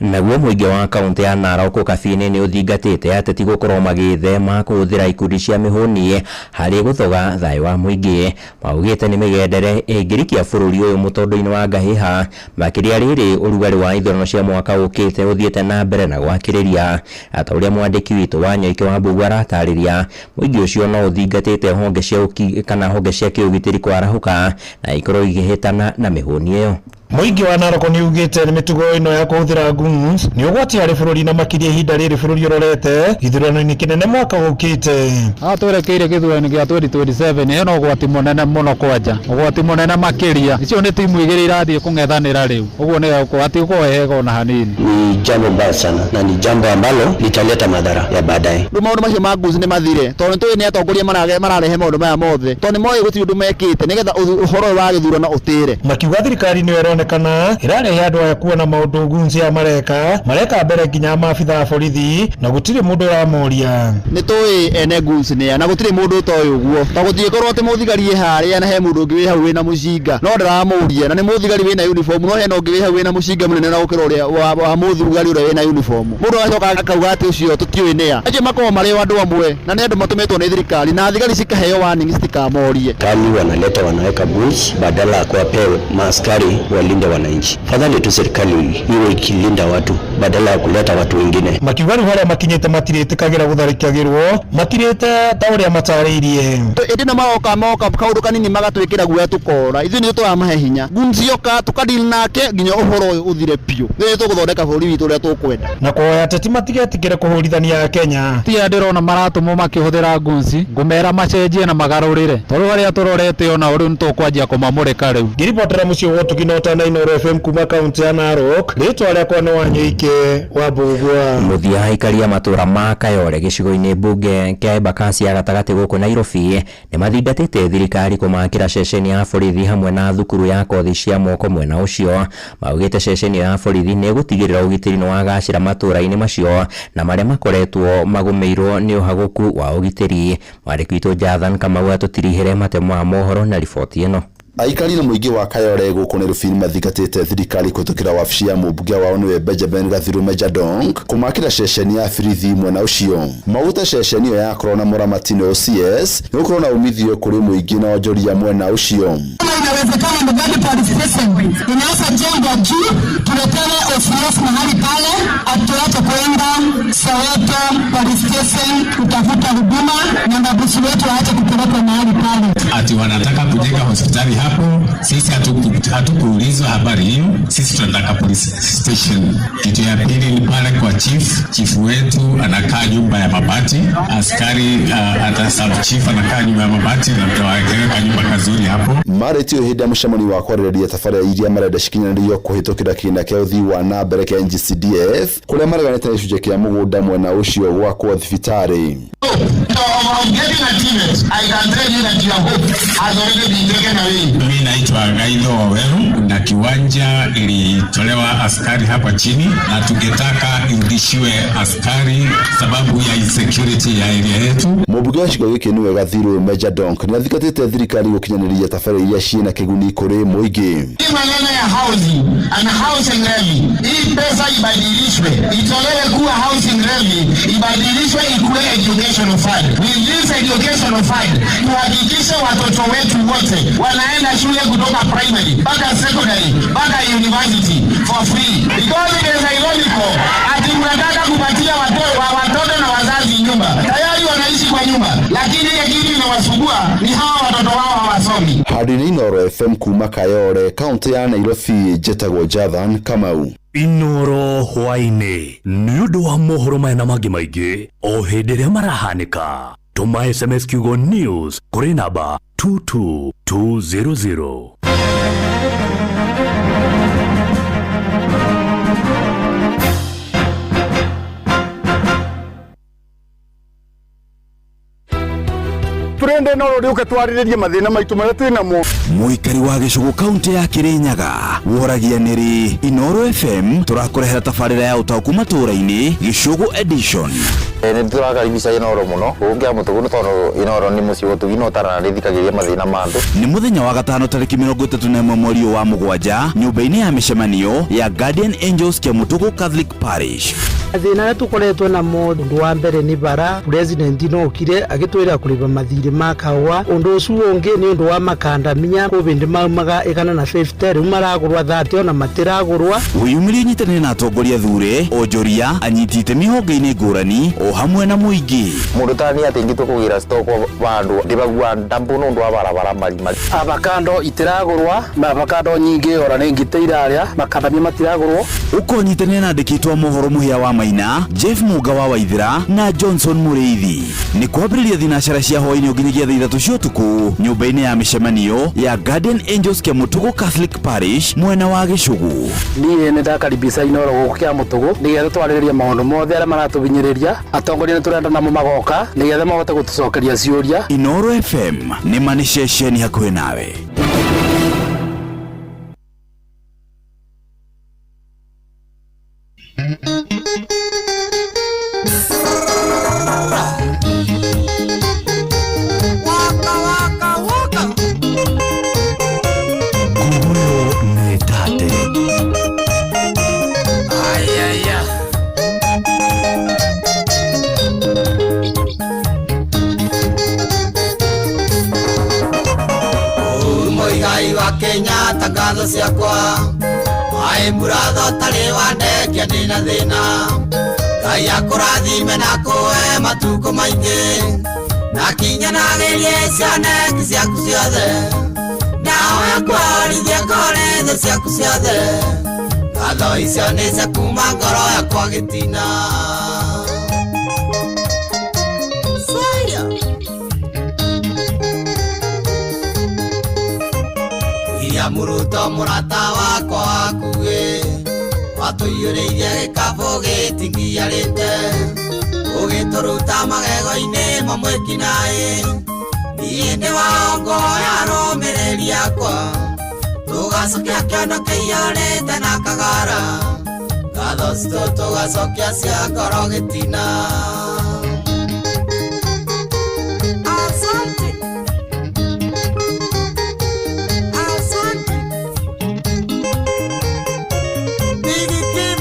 Naguo mũingĩ wa kaunti ya Narok Kabiĩ-inĩ nĩ ũthingatĩte ateti gũkorwo magĩthema kũhũthĩra ikundi cia mĩhũni harĩ gũthoga thayũ wa mũingĩ. Maugĩte nĩ mĩgendere ĩngĩrikia bũrũri ũyũ mũtondo-inĩ wa ngahĩha, makĩria rĩrĩ ũrugarĩ wa ithurano cia mwaka ũkĩte ũthiĩte na mbere na gwakĩrĩria. Ta ũrĩa mwandĩki witũ wa Nyoike wa Mbugua aratarĩria, mũingĩ ũcio no ũthingatĩte honge cia kana honge cia kĩũgitĩri kwarahũka na ikorwo igĩhĩtana na mĩhũni ĩyo. Mũingĩ wa Narok nĩ ugĩte nĩ mĩtugo ĩno ya kũhũthĩra goons nĩ ũgwati harĩ bũrũri na makĩria ihinda rĩrĩ bũrũri ũrorete gĩthurano-inĩ kĩnene mwaka ũkĩte. Haha twerekeire gĩthurano gĩa 2027 ĩyo no ũgwati mũnene mũno kwanja, ũgwati mũnene makĩria. Icio nĩ timu igĩrĩ irathiĩ kũng'ethanĩra rĩu, ũguo nĩ hatigũkorwo hega ona hanini. Ni jambo mbaya sana na ni jambo ambalo litaleta madhara ya baadaye. Rĩu maũndũ macio ma goons nĩ mathire tondũ nĩtũĩ nĩ atongoria mararehe maũndũ maya mothe tondũ nĩmoĩ gũtirĩ ũndũ mekĩte nĩgetha ũhoro ũyũ wa gĩthurano ũtĩre. Makiuga thirikari nĩyo ĩronekana ĩrarehe andũ aya kuona maũndũ goons ya mareka mbere nginya maabitha a borithi na gũtirĩ mũndũ ũramoria. Nĩ tũĩ ene goons nĩa na gũtirĩ mũndũ ũtoĩ ũguo tondũ gũtingĩkorwo atĩ mũthigari ĩ harĩa na he mũndũ ũngĩ wĩ hau wĩna mũcinga no ndĩramũria na nĩ mũthigari wĩna uniform no hena ũngĩ wĩ hau wĩna mũcinga mũnene na gũkĩra ũrĩa wa mũthigari ũrĩa wĩna uniform. Mũndũ agacoka akauga atĩ ũcio tũtiũĩ nĩa. Acio makoragwo marĩ andũ amwe na nĩ andũ matũmĩtwo nĩ thirikari na thigari cikaheo warning citikamorie. Kali wanaleta wanaweka goons badala ya kuwapea maaskari walinde wananchi. Fadhali tu serikali iwe ikilinda watu badala ya kuleta watu wengine. Makiuga rĩu harĩa makinyĩte matirĩtĩkagĩra gũtharĩkagĩrwo makirĩte ta ũrĩa matarĩirie. Ĩndĩ no maroka moka kaũndũ kanini magatwĩkĩra guoya tũkora. Ithuĩ nĩ tũramahe hinya. Goons yoka tũkadeal nake nginya ũhoro ũyũ ũthire biũ. Nĩ tũgũthondeka bũrũri witũ ũrĩa tũkwenda. Na kũhoya ateti matigetĩkĩre kũhũrithania Kenya. Ti ndĩrona maratũmwo makĩhũthĩra goons, ngũmera macenjie na magarũrĩre tondũ harĩa tũrorete ona rĩu nĩtũkwanjia kũmamũrĩka rĩu. Ngĩribotera mũciĩ wa Ũtugi na Ũtana Inooro FM kuma kaunti ya Narok, rĩtwa rĩakwa nĩ Wanyoike wa Mbugua. Mũthia aikaria matũra ma Kayole gĩcigo-inĩ mbunge kĩa Embakasi ya gatagatĩ gũkũ Nairobi nĩ mathingatĩte thirikari kũmakĩra ceceni ya borithi hamwe na thukuru ya kothi cia moko mwena ũcio. Maugĩte ceceni ya borithi nĩ ĩgũtigĩrĩra ũgitĩri nĩ wagacĩra matũra-inĩ macio na marĩa makoretwo magũmĩirwo nĩ ũhagũku wa ũgitĩri. Mwandĩki witũ Jathan Kamau atũtirihĩre matemo ma mohoro na riboti ĩno. Aikari na mũingĩ wa Kayole gũkũ Nairobi nĩmathingatĩte thirikari kũhĩtũkĩra wabici ya mũmbunge wao nĩwe Benjamin Gathirume Jadong kũmakĩra ceceni ya borithi mwena ũcio. Maugĩte ceceni ĩyo yakorwo na mũramati nĩ OCS nĩgũkorwo na umithio kũrĩ mũingĩ na onjoria mwena ũcio. Inawezekana Mbagadi Police Station inaweza jengwa juu, tuletewe OCS mahali pale, atuache kwenda Soweto Police Station kutafuta huduma na mabusu wetu waache kupelekwa mahali pale. Ati wanataka kujenga hospitali hapo, sisi hatukuulizwa habari hiyo, sisi tunataka police station. Kitu ya pili ni pale kwa chief wetu anakaa nyumba ya mabati, askari hata sub chief anakaa nyumba ya mabati na tutaweka nyumba kazuri hapo. Marĩtio hĩndĩ ya mũcemanio wa kwarĩrĩria tabarĩra iria marenda cikinyanĩrio kũhĩtũkĩra kĩgĩna kĩa ũthii wa na mbere kĩa NGCDF kũrĩa mareganĩte na gĩcunjĩ kĩa mũgũnda mwena ũcio gwakwo thibitarĩ. Mimi naitwa Gaitho Waweru, Kuna kiwanja ilitolewa askari hapa chini, na tungetaka irudishiwe askari sababu ya insecurity ya area yetu. Mũmbunge wa gĩcigo gĩkĩ nĩwe Gathiru Meja Donk nĩathingatĩte thirikari gũkinyanĩria tabarĩra iria ciĩna kĩguni kũrĩ mũingĩ. Hii maneno ya housing and housing levy, hii pesa ibadilishwe, itolewe kuwa housing levy, ibadilishwe ikuwe educational fund. With this educational fund, tuhakikishe watoto wetu wote wanaenda shule kutoka primary mpaka secondary mpaka university for free, because it is ironical ati mnataka kupatia watoto na wazazi nyumba, tayari wanaishi kwa nyumba, lakini ile kitu inawasumbua ni hawa watoto wao hawasomi. Handũ-inĩ Inooro FM kuma Kayole, kaũntĩ ya Nairobi, njĩtagwo Jathan Kamau. Inoro hwaĩ-inĩ nĩ ũndũ wa mohoro maya na mangĩ maingĩ o hĩndĩ ĩrĩa marahanĩka, tũma SMS kiugo news kũrĩ namba 22200. Turende no rĩũke twarĩrĩrie mathĩna maitũ marĩa twĩ namo. Mũikari wa gĩcũgũ kaũntĩ ya Kĩrĩnyaga woragia nĩrĩ Inooro FM tũrakũrehera tabarĩra ya ũtaũku matũũra-inĩ Gĩcũgũ edition. Nĩ tũrakaribisha Inooro mũno gũkũ Kĩamũtũgũ nĩ tondũ Inooro nĩ mũciĩ gũtugi na ũtaranĩthikagĩria mathĩna ma andũ. Nĩ mũthenya wa gatano tarĩki 31 mweri ũyũ wa mũgwanja nyũmba-inĩ ya mĩcemanio ya Guardian Angels Kĩamũtũgũ Catholic Parish. Mathĩna arĩa tũkoretwo namo ũndũ wa mbere nĩ bara president no okire agĩtwĩra kũrĩba mathirĩ ma kahũa. Ũndũ ũcio ũngĩ nĩ ũndũ wa makandamia kũbĩndĩ maumaga 150 rĩu maragũrwa 30 ona matiragũrwa. Wĩyumĩrie ũnyitanĩre na atongoria thure onjoria anyiti itemi honge-inĩ ngũrani o hamwe na mũingĩ. Mũndũ ta niĩ atĩ ingĩtua kũgĩra stock vandũ ndĩbagua ndambu nĩ ũndũ wa barabara marima. Avocado itiragũrwa na avocado nyingĩ ora nĩ ngitĩ irarĩa makandamia matiragũrwo. Ũkonyitanĩra na andĩki a mohoro Mũhĩa wa Maina, Jeff Muga wa Waithira na Johnson Mũrĩithi. Nĩ kwambĩrĩria thinacara cia hwaĩ-inĩ nginyagia thaa ithatũ cia ũtukũ nyũmba-inĩ ya mĩcemanio ya Guardian Angels Kĩamũtũgũ Catholic Parish mwena wa Gĩcũgũ. Niĩ nĩ ndakaribisha Inooro gũkũ Kĩamũtũgũ nĩgetha twarĩrĩrie maũndũ mothe arĩa maratũhinyĩrĩria. Atongoria nĩ tũrenda namo magoka nĩgetha mahote gũtũcokeria ciũria. Inooro FM nĩ ma nĩ ceceni hakuhĩ nawe. Waka waka waka. Nguyo nĩ tate. Ayaya. Uhuru Muigai wa Kenyatta ngatho ciakwa maĩ mũratho ũtarĩ wandekia ndĩna thĩna. Ngai akũrathime na akũhe matukũ maingĩ na kinyanagĩrie cioneki ciaku ciothe nawe akwarithie kũrĩ thũ ciaku ciothe. Ngatho icio nĩ cia kuma ngoro yakwa gĩtina. William Ruto mũrata wakwa wakuĩ watũiyũrĩirie gĩkabũ gĩtingiarĩte ũgĩtũruta magego-inĩ mamwe kinaĩ. Niĩ ndĩ wao ngoya arũmĩrĩri akwa tũgacokia kĩondo kĩiyũrĩte na kagara ngatho citũ tũgacokia cia ngoro gĩtina. Asante. Asante. Big Kim.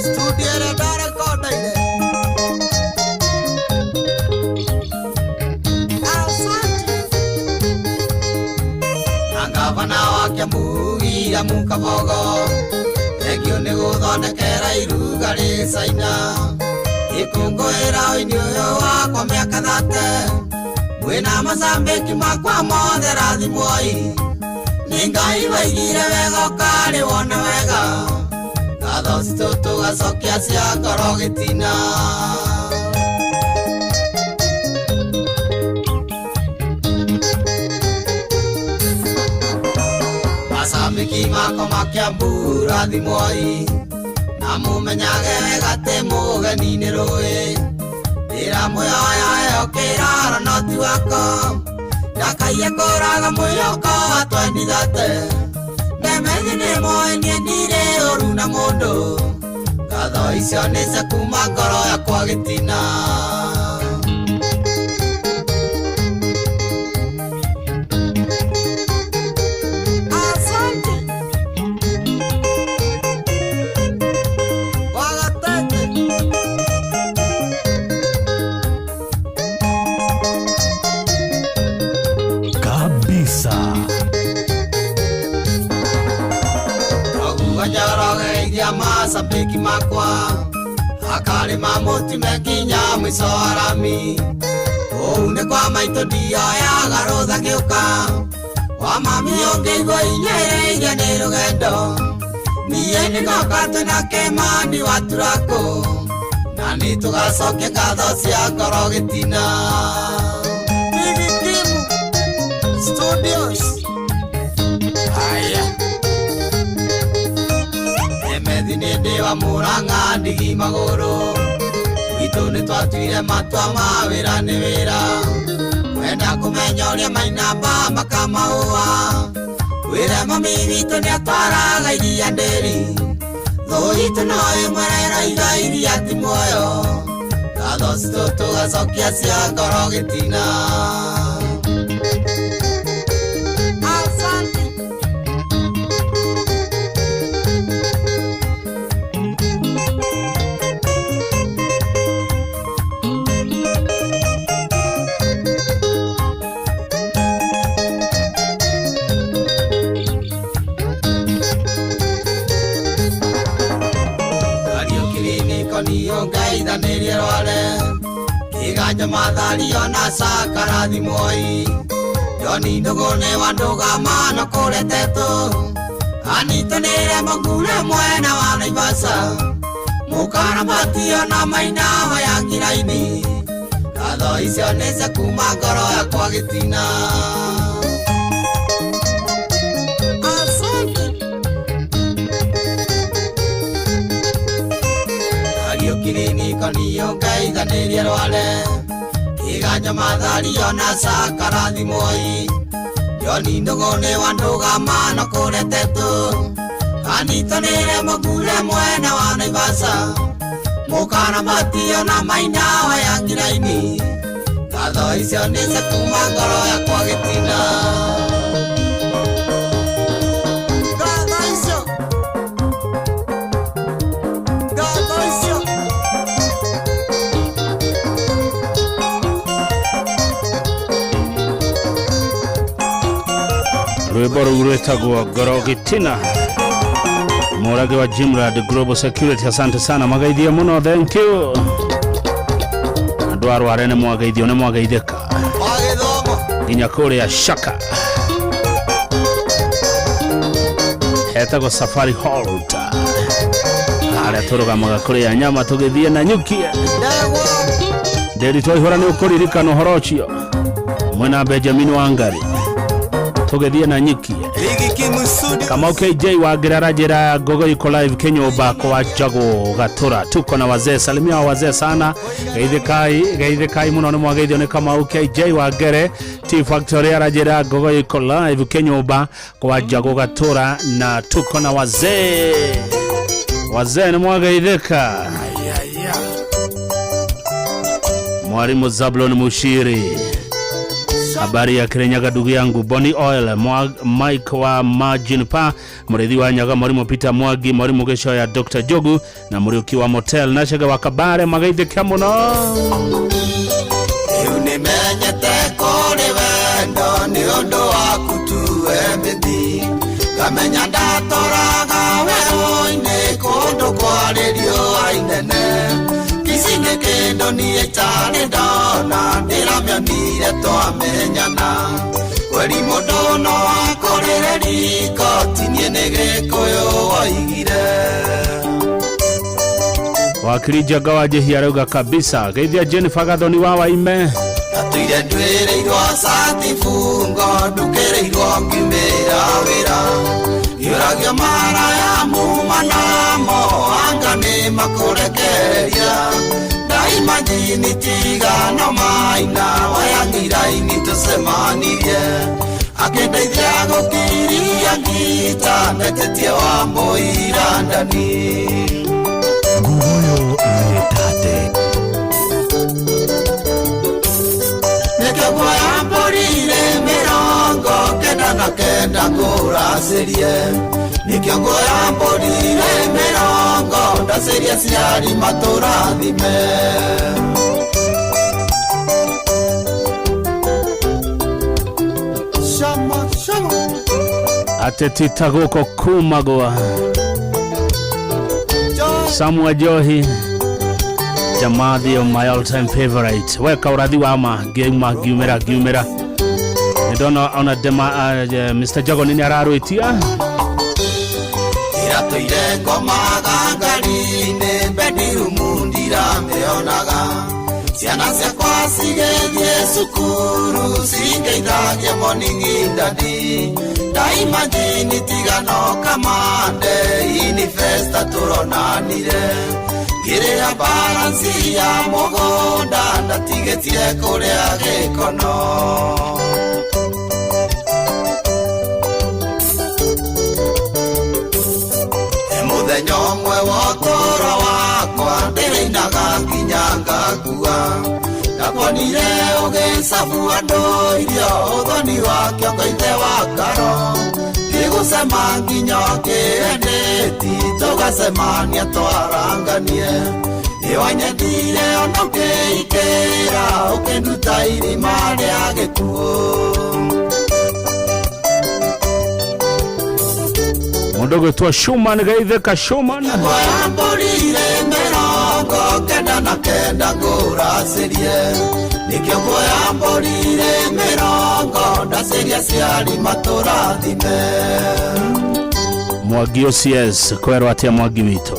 Studio ĩrĩa ndarekondeire. Asante. Na ngavana wa Kiambu William Kabogo thengio nĩ gũthondekera iruga rĩ Caina gĩkũngũĩra ũini ũyũ wakwa mĩaka 30 mwĩna macambĩki makwa mothe rathimwoi nĩ Ngai waigire wega ũkarĩ wona wega ngatho citũ tũgacokia cia ngoro gĩtina. Macambĩki makwa ma Kiambu rathimwoi na mũmenyage wega atĩ mũgeni nĩ rũĩ ndĩramũyoya ĩyo kĩraro no ti wako ndakaiye kũraga mwĩhoko wa 2030 Ndemethi nĩ moĩ niĩ ndirĩ ũru na mũndũ Ngatho icio nĩ cia kuma ngoro yakwa gĩtina. Asante. Wagatete. Kabisa. Koguo njorogeithia macambĩki makwa akarĩma mũtime nginya mũico wa rami Kũu nĩ kwa maitũ ndioyaga rũtha ngĩũka wa mami ũngĩigua inyĩrĩirie nĩ rũgendo niĩ nĩngoka twĩna Kĩmani wa Turakũ na nĩ tũgacokia ngatho cia ngoro gĩtina. Big Kimu Studios. Aya. Emethi nĩ ndĩ wa Mũrang'a ndigi magũrũ gwitũ nĩ twatuire matua ma wĩra nĩ wĩra kwenda kũmenya ũrĩa mainamba makamahũa wĩre mami witũ nĩ atwaraga iria ndĩri thũ itũ no ĩmwe ĩroiga iria ti muoyo ngatho citũ tũgacokia cia ngoro gĩtina. Asante. Kariũki niko niyo ngeithanĩrie rware kĩganjo mathario na cakarathi moi Joni ndũgũ nĩ wa ndũgamano kũretetwo anyitanĩre mũgure mwena wa Naivasha mũkaramatio na maina wa ya ngiraini ngatho icio nĩ cia kuma ngoro yakwa gĩtina. Asante. Kariũki niko niyo ngeithanĩrie rware kĩganjo mathario na cakarathi moi Joni ndũgũ nĩ wa ndũgamano kũretetwo anyitanĩre mũgure mwena wa Naivasha mũkaramatio na maina wa ya ngiraini ngatho icio nĩ cia kuma ngoro yakwa gĩtina. Ngatho icio. Ngatho icio. Rwĩmbo rũu rwĩtagwo ngoro gĩtina mũrage wa Jimrad Global Security. Asante sana, magaithie mũno, thank you. Andũ a Rware nĩ mwageithio, nĩ mwageithĩka nginya kũrĩa Shaka hetagwo Safari Halt harĩa tũrũgamaga kũrĩa nyama tũgĩthiĩ na nyuki. Nderi twaihũra nĩ ũkũririkana ũhoro ũcio mwena Benjamin Wangari tũgĩthiĩ na nyuki. Kamau KJ wa Ngĩrara Gogo iko live Kinyumba kwa Jago Gatura. Tuko na wazee, salimia wa wazee sana. Geithikai, geithikai muno nĩ mwageithio nĩ Kamau KJ wa Ngere T Factory arajĩra Gogo iko live Kinyumba kwa Jago Gatura na tuko na wazee. Wazee nĩ mwageithĩka. Mwalimu Zablon Mushiri, habari ya Kirinyaga ndugu yangu. Bonny Oil Mike wa Margin Pa Murithi wa Nyaga Mwalimu Peter Mwagi Mwalimu Gesho ya Dr. Jogu na Muriuki wa Motel na Chege wa Kabare magaithĩka mũno. Rĩu nĩmenyete kũrĩ wendo nĩ ũndũ waku tu mĩthi ngamenya ndatoraga werũ-inĩ kũndũ kwarĩ riũa inene Kici nĩ kĩndũ niĩ itarĩ ndona ndĩramĩonire twamenyana kweri mũndũ no akũrĩre riko ti niĩ nĩ Gĩkũyũ woigire. Wakiri Njenga wa Njihia arauga kabisa geithia Jennifer Gathoni wa Waime. Ndatũire ndwĩrĩirwo cati bungo ndukĩrĩirwo ngĩmĩra wĩra ngĩũragio mara ya muma namo anga nĩ makũrekereria ndaimajini tigano maina wayang'iraini tũcemanirie akĩndeithia gũkinya Ndĩraria ngita metĩtie wa mũirandani. Nguoyo nĩ tate. Nĩkĩo nguoya mbũri irĩ 99 ngũracĩrie. Nĩkĩo nguoya mbũri irĩ mĩrongo ndacĩrie aciari matũrathime. Shama, shama. Ateti tagũkũ kumagwa Samuel Johi Jamathi my all time favorite. Weka ũrathi wa ma ngiuma ngiumĩra ngiumĩra nĩndona ona dema Mr. Jagoni nĩ ararwĩtia. Iratũire ngomaga ngari-inĩ bedroom ndiramĩonaga. Ciana ciakwa cigĩthiĩ cukuru cingeithagia morning daddy. Ndaimagini tigano kamande inifesta tũronanire. Ngĩrĩha balance ya mũgũnda ndatigĩtie kũrĩa gĩkono. Mũthenya ũmwe wa ũtũũro wakwa ndĩrĩinaga nginya ngakua. Ndakuonire ũgĩcabu andũ irio ũthoni wa kĩongo ithe wa karo. Ngĩgũcema nginya ũkĩendeti tũgacemania twaranganie. Nĩwanyendire ona ũkĩikĩra ũkĩnduta irima rĩa gĩkuũ. Mũndũ ũgwĩtwo Schumann Gaitheka Schumann. Nguoya mbũri irĩ 99 ngũracĩrie. Nĩkĩo nguoya mbũri irĩ mĩrongo ndacĩrie aciari matũrathime. Mwangi OCS kwerwo atĩa Mwangi witũ?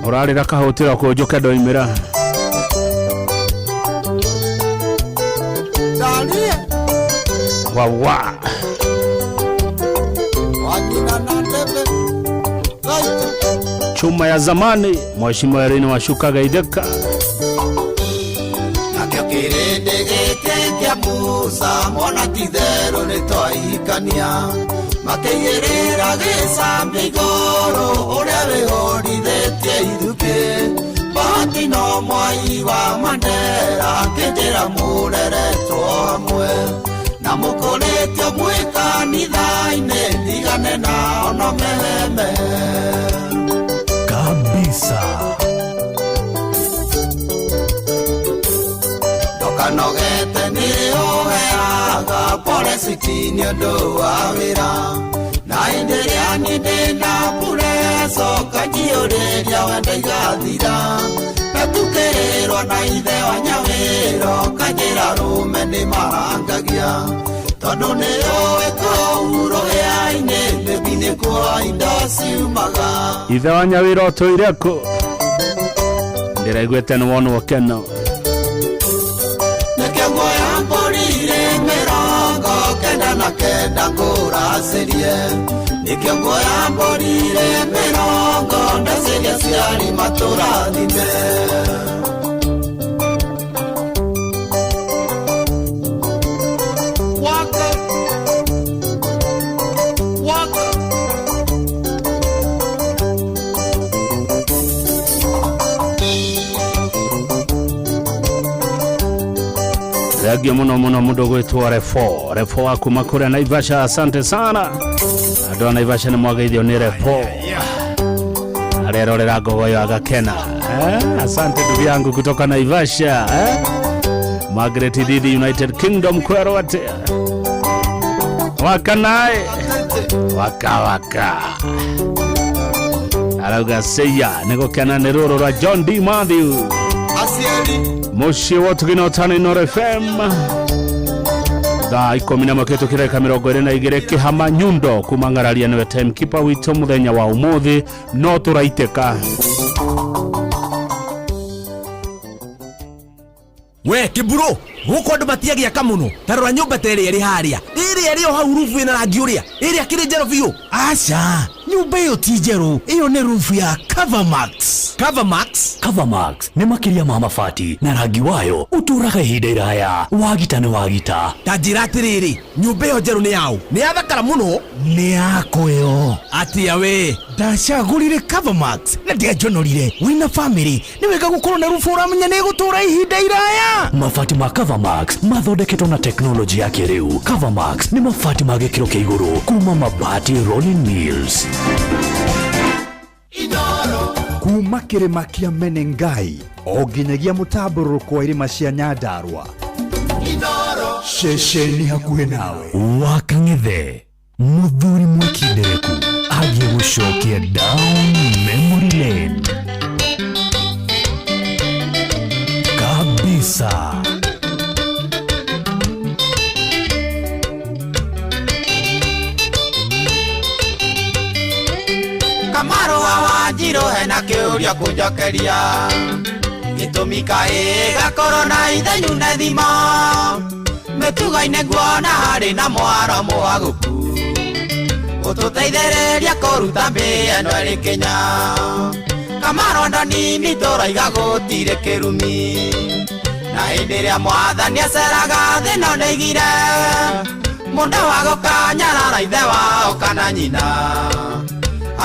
Ũrarĩra kahũtĩro kũ njũke ndoimĩra. Ndarie. Wawa. Wanyina na ndebe. Gaitũ. Chuma ya zamani Mheshimiwa Irene Wacuka Gaitheka. Nakĩo kĩrĩndĩ gĩkĩ kĩa Musa mona ti itherũ nĩtwaikania. Makĩigĩrĩra gĩcambia igũrũ ũrĩa wĩhũrithĩtie ithukĩ. Bahati no mwai wa Mandera akĩnjĩra mũreretwo hamwe. Na mũkũrĩtio mwĩ kanitha-inĩ ndigane nao no meheme. Kabisa. Ndokanogete nĩ ũheaga pole citi nĩ ũndũ wa wĩra. Na hĩndĩ ĩrĩa niĩ ndĩna pureco kanjiyũrĩria wendo igathira. Ndatukĩrĩrwo na ithe wa Nyawĩra kanjĩra rũme nĩ marangagia. Tondũ nĩ ũĩ kũu rũhĩa-inĩ maybe nĩkuo indo ciumaga. Ithe wa Nyawĩra ũtũire kũ? Ndĩraiguĩte nĩ wonwo keno. Nĩkĩo nguoya mbũri irĩ 99 ngũracĩrie. Nĩkĩo nguoya mbũri irĩ mĩrongo ndacĩrie aciari matũrathime. Waka. Waka. Thengio mũno mũno mũndũ ũgwĩtwo Refo Refo wa kuma kũrĩa Naivasha, asante sana. Andũ a Naivasha nĩ mwageithio nĩ Refo arerorera ngogoyo agakena. Asante ndugu yangu kutoka Naivasha. Margaret Didi United Kingdom kwerwo atĩa? Waka nae waka waka arauga seya nĩ gũkena nĩ rũrũ rwa John D Matthew. Aciari. Mũciĩ wa ũtugi na ũtano Inooro FM thaa 11 kĩtũkĩreka 22 kĩhama nyundo kuma ng'araria nĩwe timekeeper witũ mũthenya wa ũmũthĩ no tũraitĩka. We kĩmburu gũkũ andũ matiagĩaka mũno ta rora nyũmba ta ĩrĩa ĩrĩ harĩa ĩrĩa ĩrĩ o hau rubu ĩna rangi ũrĩa ĩrĩa kĩrĩ njerũ biũ. Aca Nyũmba ĩyo ti njerũ, ĩyo nĩ roof ya Covermax. Covermax? Covermax nĩ makĩria ma mabati na rangi wayo ũtũũraga ihinda iraya. Wagita nĩ wagita. Ta njĩra atĩrĩrĩ, nyũmba ĩyo njerũ nĩ yaũ? Nĩ yathakara mũno. Nĩ yakwa ĩyo. Atĩa we? Ndacagũrire Covermax na ndianjonorire. Wĩna famĩlĩ nĩ wega gũkorwo na roof ũramenya nĩ ĩgũtũũra ihinda iraya. Mabati ma Covermax mathondeketwo na teknolojĩ ya kĩrĩu. Covermax nĩ mabati ma gĩkĩro kĩa igũrũ kuma Mabati Rolling Mills. Kuma kĩrĩma kĩa Menengai o nginyagia mũtambũrũrũko wa irĩma cia Nyandarua, ceceni hakuhĩ nawe. Wakang'ethe mũthuri mwĩkindereku agiĩ gũcokia down memory lane kabisa. Kamarũa wa Njirũ hena kĩũria kũnjokeria gĩtũmi kaĩ gakorwo na ithenyu na thimo mĩtugo-inĩ nguona harĩ na mwaro mwagũku ũtũteithĩrĩria kũruta mbĩa ĩno ĩrĩ Kenya. Kamarũ ndonini tũraiga gũtirĩ kĩrumi na hĩndĩ ĩrĩa mwathani aceraga thĩ no nĩaigire mũndũ wa gũkanyarara ithe wao kana nyina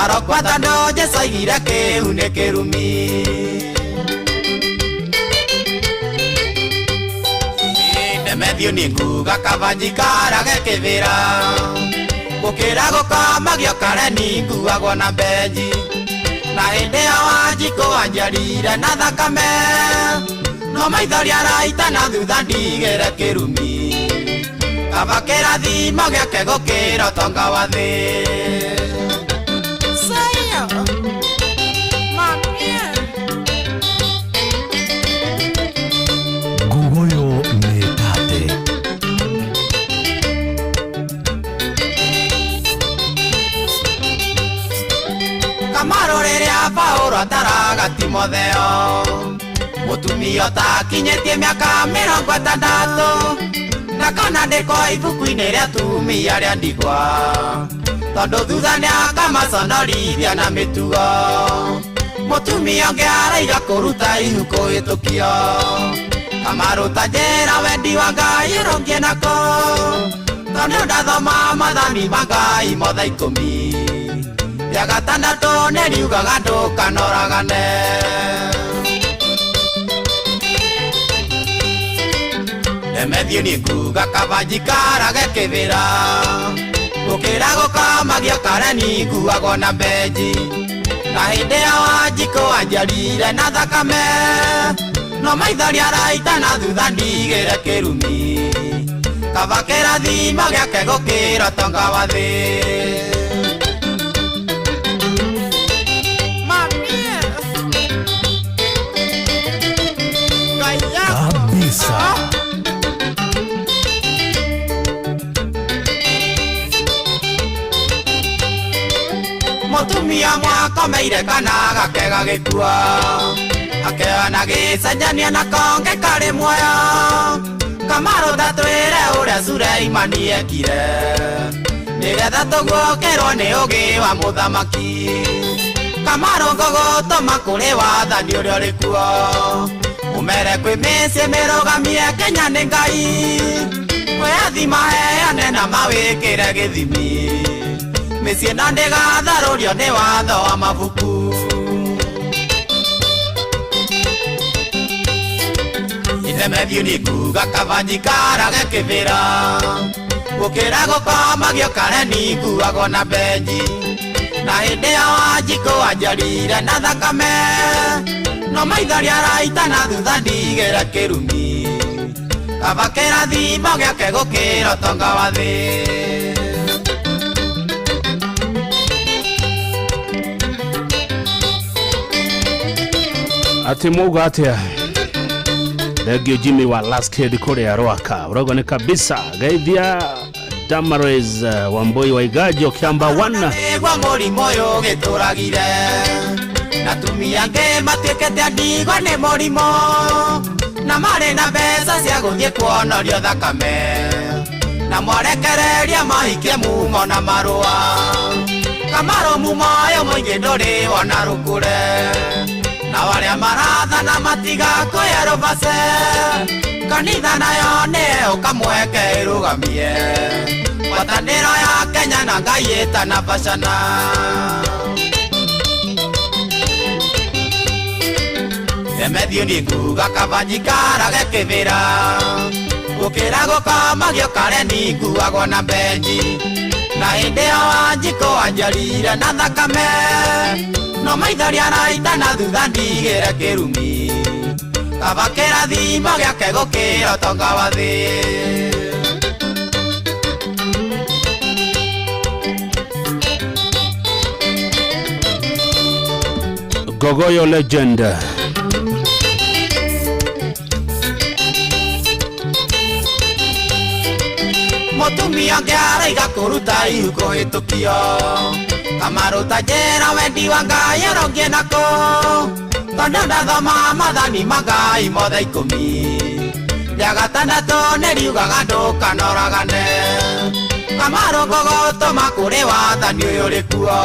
arokwa tondũ Jesũ aigire kĩu nĩ kĩrumi. Ndemethio nĩ nguga kaba njikarage kĩbĩra gũkĩra gũkomagio kareni nguagwo na mbenji na hĩndĩ ĩyo Wanjikũ anjiarire na thakame no maithori araita na thutha ndigĩre kĩrumi kaba kĩrathimo gĩake gũkĩra ũtonga wa thĩ. Ngugoyo nĩ tate. Kamarũ rĩrĩa Paũlũ ataraga Timotheo mũtumia ũtakinyĩtie mĩaka 60 ndakanandĩkwo ibuku-inĩ rĩa atumia arĩa ndigwa tondũ thutha nĩakamaconorithia na mĩtugo mũtumia ũngĩ araiga kũruta ihu kũhĩtũkio. Kamarũ ta njĩra wendi wa Ngai ũrũngie nako tondũ ndathoma maathani ma Ngai mothe 10 rĩa gatandatũ nĩriugaga ndũkanoragane. Ndemethio nĩ nguga kaba njikarage kĩbĩra gũkĩra gũkomagio kareni nguagwo na mbenji na hĩndĩ ĩyo Wanjikũ anjiarire na thakame no maithori araita na thutha ndigĩre kĩrumi kaba kĩrathimo gĩake gũkĩra ũtonga wa thĩ. Kabisa. Mũtumia mwakomeire kana gake gagĩkua akĩona gĩcenjania na konge karĩ muoyo. Kamarũ ta twĩre ũrĩa Suleimani ekire nĩgetha tũguũkĩrwo nĩ ũũgĩ wa mũthamaki. Kamarũ ngũgũtũma kũrĩ wathani ũrĩa ũrĩ kuo ũmere kwĩ mĩciĩ mĩrũgamie Kenya nĩ Ngai wĩyathi maheane na mawĩkĩre gĩthimi mĩciĩ ĩno ndĩgatharũrio nĩ watho wa mabuku. Ndemethio nĩ nguga kaba njikarage kĩbĩra gũkĩra gũkomagio kareni nguagwo na mbenji na hĩndĩ ĩyo Wanjikũ anjiarire na thakame no maithori araita na thutha ndigĩre kĩrumi kaba kĩrathimo gĩake gũkĩra ũtonga wa thĩ. Atĩ mwauga atĩa? Thengio Jimmy wa Last Kid kũrĩa Rwaka ũrauga nĩ kabisa. Geithia Damaris Wambui wa Igajo Kiamba 1 Nĩguo mũrimũ ũyũ ũgĩtũragire na atumia angĩ matuĩkĩte a ndigwa nĩ mũrimũ na marĩ na mbeca cia gũthiĩ kuonorio thakame na mwarekereria mahikie mumo na marũa. Kamaru mumoyo mũingĩ ndũrĩ wona rũkũre na arĩa marathana matigakoya rũbace kanitha nayo nĩ ũkamweke ĩrũgamie ngwatanĩro ya Kenya na Ngai ĩtanabacana. Emethio nĩ nguga kaba njikarage kĩbĩra gũkĩra gũkomagio kareni nguagwo na mbenji na hĩndĩ ĩyo Wanjikũ anjarire na thakame no maithori araita na thutha ndigĩre kĩrumi kaba kĩrathimo gĩake gũkĩra ũtonga wa thĩ. Gogoyo legend. Mũtumia ũngĩ araiga kũruta ihu kũhĩtũkio Kamaru ta njĩra wendi wa Ngai ũrũngiĩ nakũ tondũ ndathoma mathani ma Ngai mothe 10 rĩa gatandatũ nĩriugaga ndũkanoragane Kamaru ngũgũtũma kũrĩ wathani ũyũ ũrĩ kuo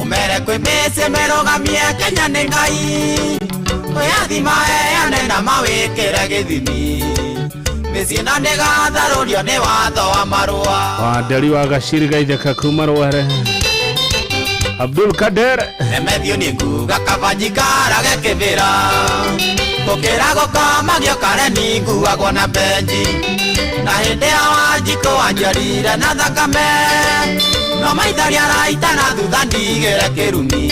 ũmere kwĩ mĩciĩ mĩrũgamie Kenya nĩ Ngai wĩyathi maheane na mawĩkĩre gĩthimi mĩciĩ na nĩgatharũrio nĩ watho wa marũa. Wanderi wa Gaciri gaitheka kuma Rwere Abdul Kader. Emethio nĩ nguga kaba njikarage kĩbĩra gũkĩra gũkomagio kareni nguagwo na mbenji na hĩndĩ ĩyo Wanjikũ anjarire na thakame no maithori araita na thutha ndigĩre kĩrumi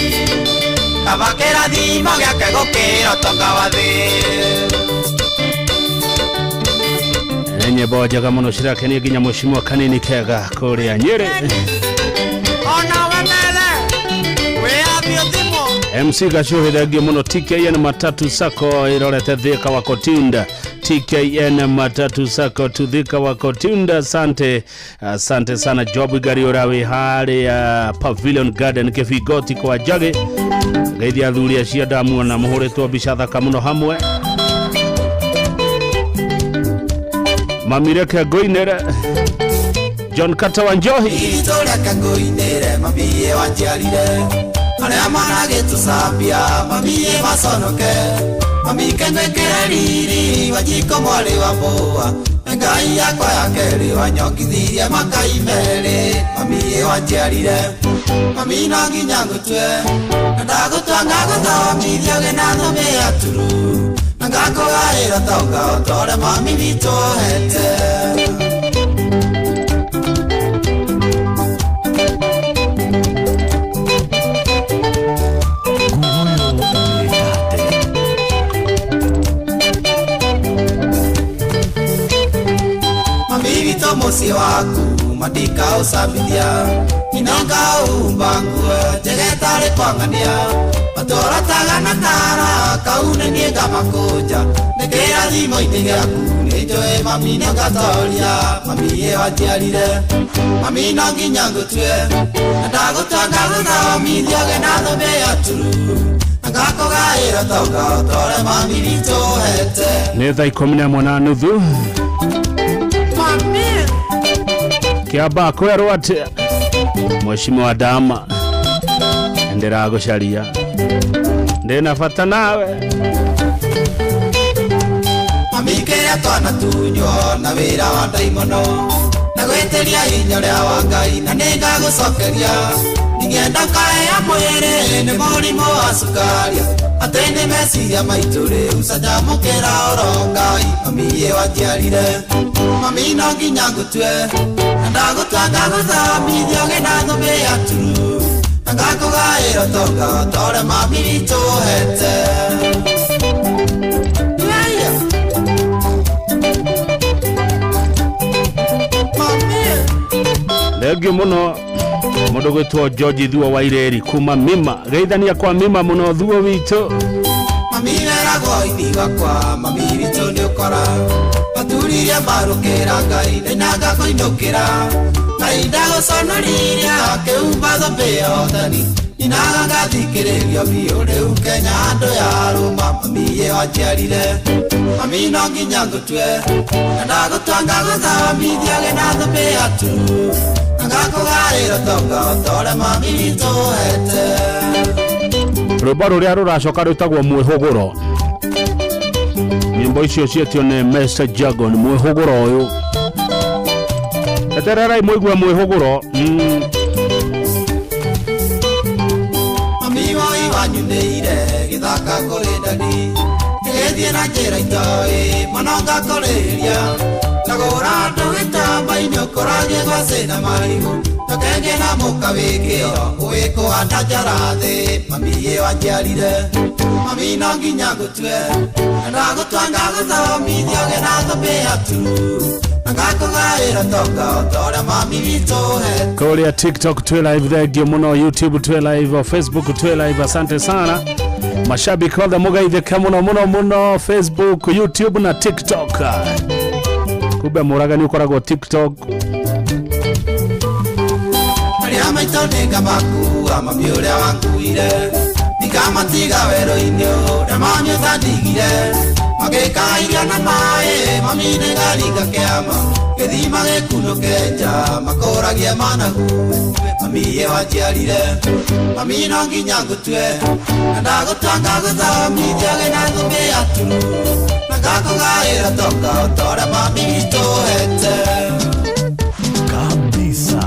kaba kĩrathimo gĩake gũkĩra ũtonga wa thĩ. Nĩ nyĩmbo njega mũno cirakenia nginya mũcimwa kanini kega kũrĩa Nyĩrĩ. Onawe mele wĩyathi ũthimwo. MC Gacuhi thengiũ mũno. TKN Matatu Sacco ĩrorete Thika wa Kotunda. TKN Matatu Sacco to Thika wa Kotunda. Asante, asante sana Job Gariora wĩ harĩa Pavilion Garden Kĩbingoti kwa Njagĩ. Ngeithia athuri acio ndamuona mũhũrĩtwo mbica thaka mũno hamwe. Mamireke ngũinĩre John Kata wa Njohi. Itũreke ngũinĩre mamiĩ wanjiarire arĩa maragĩtũcambia mamiĩ maconoke mami kengwĩkĩre riri Wanjikũ mwarĩ wa Mbũa Ngai yakwa ya kerĩ wanyongithirie makai merĩ mamiĩ wanjiarire mami no nginya ngũtue na ndagũtua ngagũthomithia ũgĩ na thũmbĩ ya turu na ngakũgaĩra tonga ũtore mami witũ ũhete. Mami witũ mũciĩ waku matikaũcambithia inongaũhumba nguo njega ĩtarĩ kwang'ania matũrotaga na kara kau nĩ niĩ ngamakũnja nĩ kĩrathimo-inĩ gĩaku nĩ njũĩ mami nĩũngatoria mami ĩ wanjiarire mami no nginya ngũtue na ndagũtua ngagũthomithia ũgĩ na thũmbĩ ya turu na ngakũgaĩra tonga ũtore mami witũ ũhete. Nĩ thaa 11:30 Kĩamba kwerwo atĩa Mheshimiwa Dama ndĩragũcaria ndĩna bata nawe. Mami kĩrĩa twanatunywo na wĩra wa ndaimono na gwĩtĩria hinya ũrĩa wa Ngai na nĩngagũcokeria ingĩenda ũkahea mwĩrĩ nĩ mũrimũ wa cukari atĩ nĩ meciria maitũ rĩu canjamũkĩra oro Ngai mami ĩ wanjiarire mami no nginya ngũtue na ndagũtua ngagũthomithia ũgĩ na thũmbĩ ya turu na ngakũgaĩra ũtonga ũtore mami witũ ũhete. Thengiũ mũno mũndũ gwĩtwo George Thuo wa Ireri kuma Mima geithania kwa Mima mũno Thuo witũ. Mami weragwo ithi gwakwa mami witũ nĩ ũkora maturirie mbarũkĩra Ngai ndainaga kũinũkĩra Ngai ndagũconoririe akĩhumba thũmbĩ ya ũhotani ninaga ngathikĩrĩrio biũ rĩu Kenya andũ ya rũma mami ĩ wanjiarire mami no nginya ngũtue na ndagũtua ngagũthomithia ũgĩ na thũmbĩ ya turu Ngakũgaĩra tonga o ta ũrĩa mami witũ hete. Rwĩmbo rũrĩa rũracoka rwĩtagwo mwĩhũgũro. Nyĩmbo icio cietio nĩ Mr. Jagon. Mwĩhũgũro ũyũ, etererai mũigue mwĩhũgũro. Mami woi wanyunĩire gĩthaka kũrĩ ndadi, gĩgĩthiĩ na njĩra itoĩ mũno ngakũrĩria, ngagũra andũ gĩtamba-inĩ ũkũragie ngwacĩ na marigũ, tũkenge na mũkawĩkĩo ũĩ kũhanda njara thĩ. Mami ĩ wanjiarire, mami no nginya ngũtue, na ndagũtua ngagũthomithia ũgĩe na thũmbĩ ya turu, na ngakũgaĩra tonga o ta ũrĩa mami witũ hete. Kũrĩa TikTok twĩ live, thengiũ mũno. YouTube twĩ live, Facebook twĩ live, asante sana mashabiki othe, mũgeithĩke mũno mũno mũno, Facebook, YouTube na TikTok. Kumbe mũragani ũkoragwo TikTok. Arĩa maitũ nĩngamakua, mami ũrĩa wanguire, ndikamatiga werũ-inĩ ũrĩa mami ũtandigire, magĩka irio na maĩ, mami nĩngaringa kĩama gĩthima gĩkunũke nja, makũragie managu. Mami ĩ wanjiarire, mami no nginya ngũtue, na ndagũtua ngagũthomithia ũgĩe na thũmbĩ ya turu, na ngakũgaĩra tonga o ta ũrĩa mami witũ hete. Kabisa.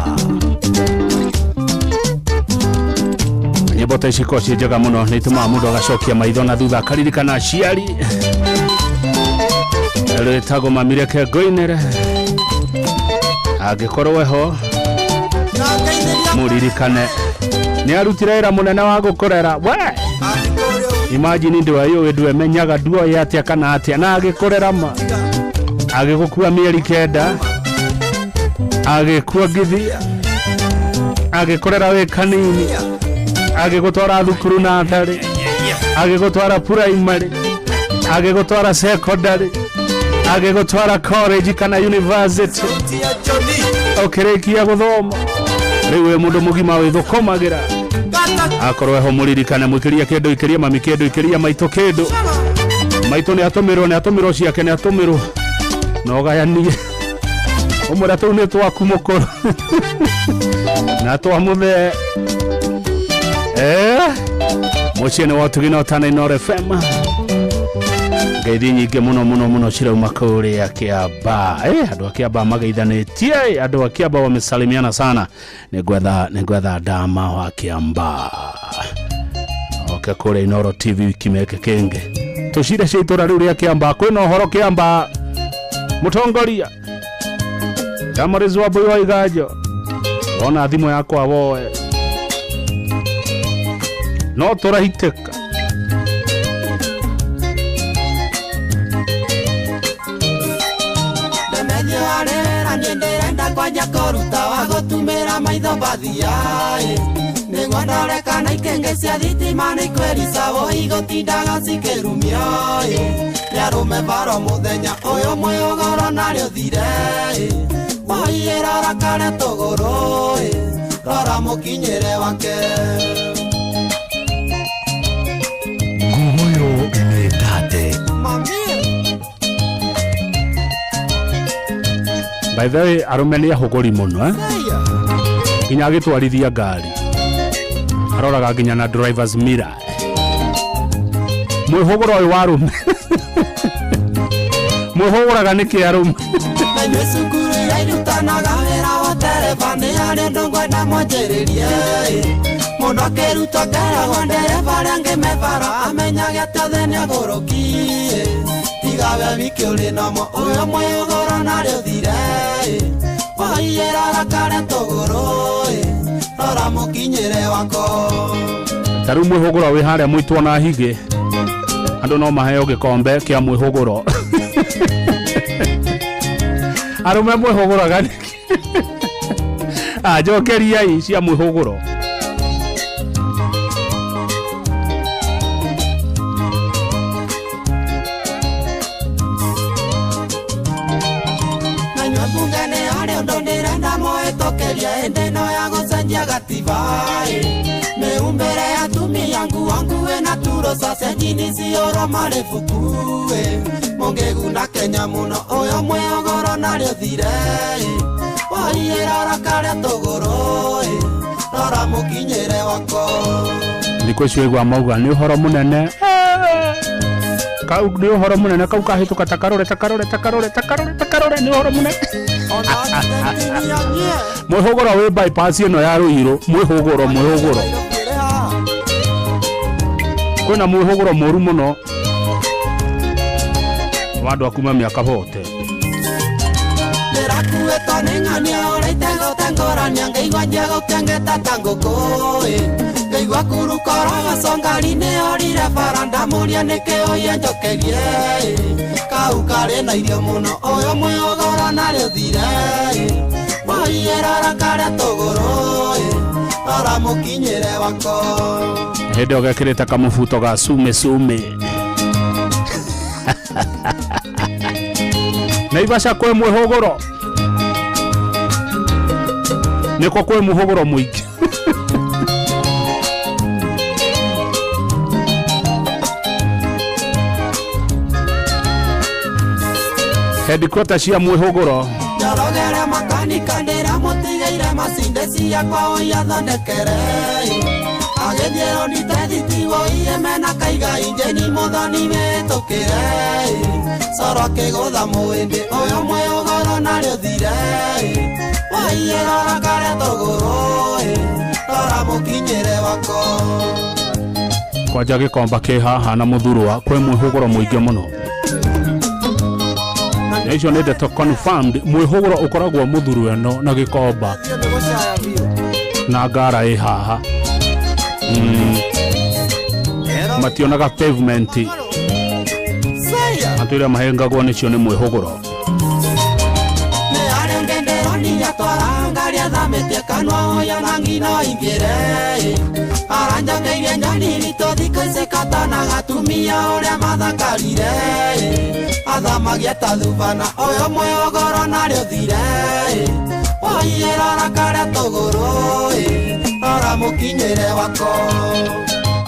Nyĩmbo ta ici korwo ciĩ njega mũno, nĩ itũmaga mũndũ agacokia maitho na thutha, akaririkana aciari. Rwĩtagwo mami reke ngũinĩre, angĩkorwo eho mũririkane nĩ arutire wĩra mũnene wa gũkũrera we. Imagine ndwayũĩ, ndwemenyaga, nduoĩ atĩa kana atĩa, na agĩkũrera ma, agĩgũkua mĩeri 9, agĩkuongithia, agĩkũrera wĩ kanini, agĩgũtwara thukuru natharĩ, agĩgũtwara primary, agĩgũtwara secondary, agĩgũtwara college kana university, ũkĩrĩkia gũthoma, rĩu wĩ mũndũ mũgima wĩthũkũmagĩra. Akorwo eho mũririkane, mwĩkĩria kĩndũ, ikĩria mami kĩndũ, ikĩria maitũ kĩndũ. Maitũ nĩ atũmĩrwo, nĩ atũmĩrwo ciake, nĩ atũmĩrwo na ũgayanie, ũmwĩra tũu nĩ twaku mũkũrũ na twa mũthee. Mũciĩ nĩ wotugi na ũtana Inooro FM. Ngeithi nyingĩ mũno mũno mũno cirauma kũrĩa Kĩamba. Andũ a Kĩamba mageithanĩtie, andũ a Kĩamba wamesalimiana sana. Nĩngwetha ndama wa Kĩamba oke kũrĩa Inooro TV kimeke kĩngĩ, tũcire cia itũra rĩu rĩa Kĩamba. Kwĩna ũhoro Kĩamba, mũtongoria Damaris Wambui wa Iganjo, wona thimũ yakwa woe no tũraitĩka. Ndemethio arĩra niĩ ndĩrenda kwanja kũruta wa gũtumĩra maitho bathiaĩ, nĩguo ndore kana ikenge cia thitima nĩ ikwĩricagwo igũtindaga cikĩrumio-ĩ, nĩ arũme baro mũthenya ũyũ mwĩũgoro narĩ ũthire-ĩ, waiĩ rora karĩa tũgũrũ-ĩ, rora mũkinyĩre wake. Nguoyo nĩ tate. By the way, arũme nĩ ahũgũri mũno, eh? Nginya agĩtwarithia ngari aroraga nginya na drivers mirror. Mwĩhũgũro ũyũ wa arũme, mwĩhũgũraga nĩkĩ arũme? Na inyuĩ cukuru iria irutanaga wĩra wa ndereba, nĩ harĩ ũndũ ngwenda mwanjĩrĩrie. Mũndũ akĩrutwo ngeragwo ndereba, arĩa angĩ me bara amenyage atĩ othe nĩ agũrũki. Tiga we wiki ũrĩ nomo ũyũ mwĩhũgũro narĩ ũthire. Waiĩ rora karĩa tũgũrũ, rora mũkinyĩre wako. Ta rĩu mwĩhũgũro wĩ harĩa mũitwo na higĩ, andũ no maheo gĩkombe kĩa mwĩhũgũro. Arũme mwĩhũgũraga nĩkĩ? Njokeriai cia mwĩhũgũro. Na inyuĩ mbunge nĩ harĩ ũndũ ndĩrenda mũhĩtũkĩrie hĩndĩ ĩno ya gũcenjia gatiba-ĩ, mĩhumbĩre ya atumia, nguo nguhĩ na turo sacenji cihũrwo marĩbuku-ĩ, mũngĩguna Kenya mũno ũyũ mwĩhũgũro narĩ ũthire-ĩ, waiĩ rora karĩa tũgũrũ. Mũkinyĩre wako. Thikũ ici waigua mauga nĩ ũhoro mũnene kau nĩ ũhoro mũnene kau kahĩtũka ta karore ta karore ta karore ta karore ta karore nĩ ũhoro mũnene. Mwĩhũgũro wĩ bypass ĩno ya Ruiru, mwĩhũgũro mwĩhũgũro kwĩna mwĩhũgũro mũru mũno wa andũ a kuma mĩaka bote. Ndĩrakuĩtwo nĩ ng'ania ũrĩa itegũtengũrania ngaigua njegũkengeta ta ngũkũ ĩ. Ngaigua kurukorogoco ngari nĩyorire bara ndamũria nĩkĩ ũiye njokerie ĩ. Kau karĩ na irio mũno ũyũ mwĩhũgũro narĩ ũthire ĩ. Waiye rora karĩa tũgũrũ ĩ, rora mũkinyĩre wako. Hĩndĩ ĩyo gekĩrĩte kamũbuto ga sume sume. Naivasha kwĩ mwĩhũgũro nĩkuo kwĩ mũhũgũro mũingĩ. Headquarter cia mwĩhũgũro. Njorogere makanika ndĩramũtigĩire macinde ciakwa ũiathondekere. Agĩthiĩ rũndite thitiwo ieme na kaiga injini mũthoni wĩtũkĩre. Coro akĩgũtha mũĩndĩ ũyũ mwĩhũgũro narĩ ũthire. Waiye rora karĩa tũgũrũ ĩ, rora mũkinyĩre wako. Kwanja gĩkomba kĩ haha na mũthurwa kwĩ mwĩhũgũro mũingĩ mũno. Na icio nĩ ndeto confirmed mwĩhũgũro ũkoragwo mũthurwa ĩno na gĩkomba na ngara ĩ haha. Mationaga pavement andũ arĩa mahengagwo nĩcio nĩ mwĩhũgũro. Nĩ arĩa ngenderoni atwara ngari athamĩtie kanua ũyũ na ngino ingĩre. Aranjokeirie nyoni ritũ thikũ ici katanaga atumia ũrĩa mathakarire. Athamagia ta thubana ũyũ mwĩhũgũro narĩ ũthire. Waiye rora karĩa tũgũrũ ĩ, rora mũkinyĩre wako.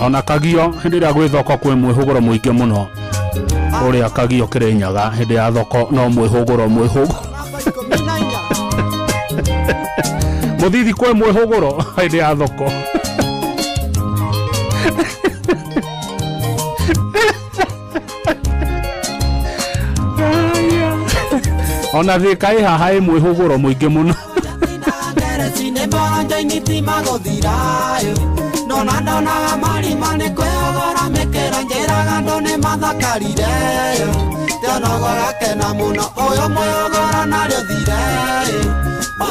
Ona kagio hĩndĩ ĩrĩa gwĩ thoko kwĩ mwĩhũgũro mũingĩ mũno. Ũrĩa kagio Kĩrĩnyaga hĩndĩ ya thoko no mwĩhũgũro mwĩhũgũro. Mũthithi kwĩ mwĩhũgũro hĩndĩ ya thoko. Ona Thika ĩ haha ĩ mwĩhũgũro mũingĩ mũno. Nona ndonaga marima nĩ kwĩhũgũra mĩkĩra njĩraga andũ nĩ mathakarire. Ndionaga gakena mũno ũyũ mwĩhũgũro narĩ ũthire.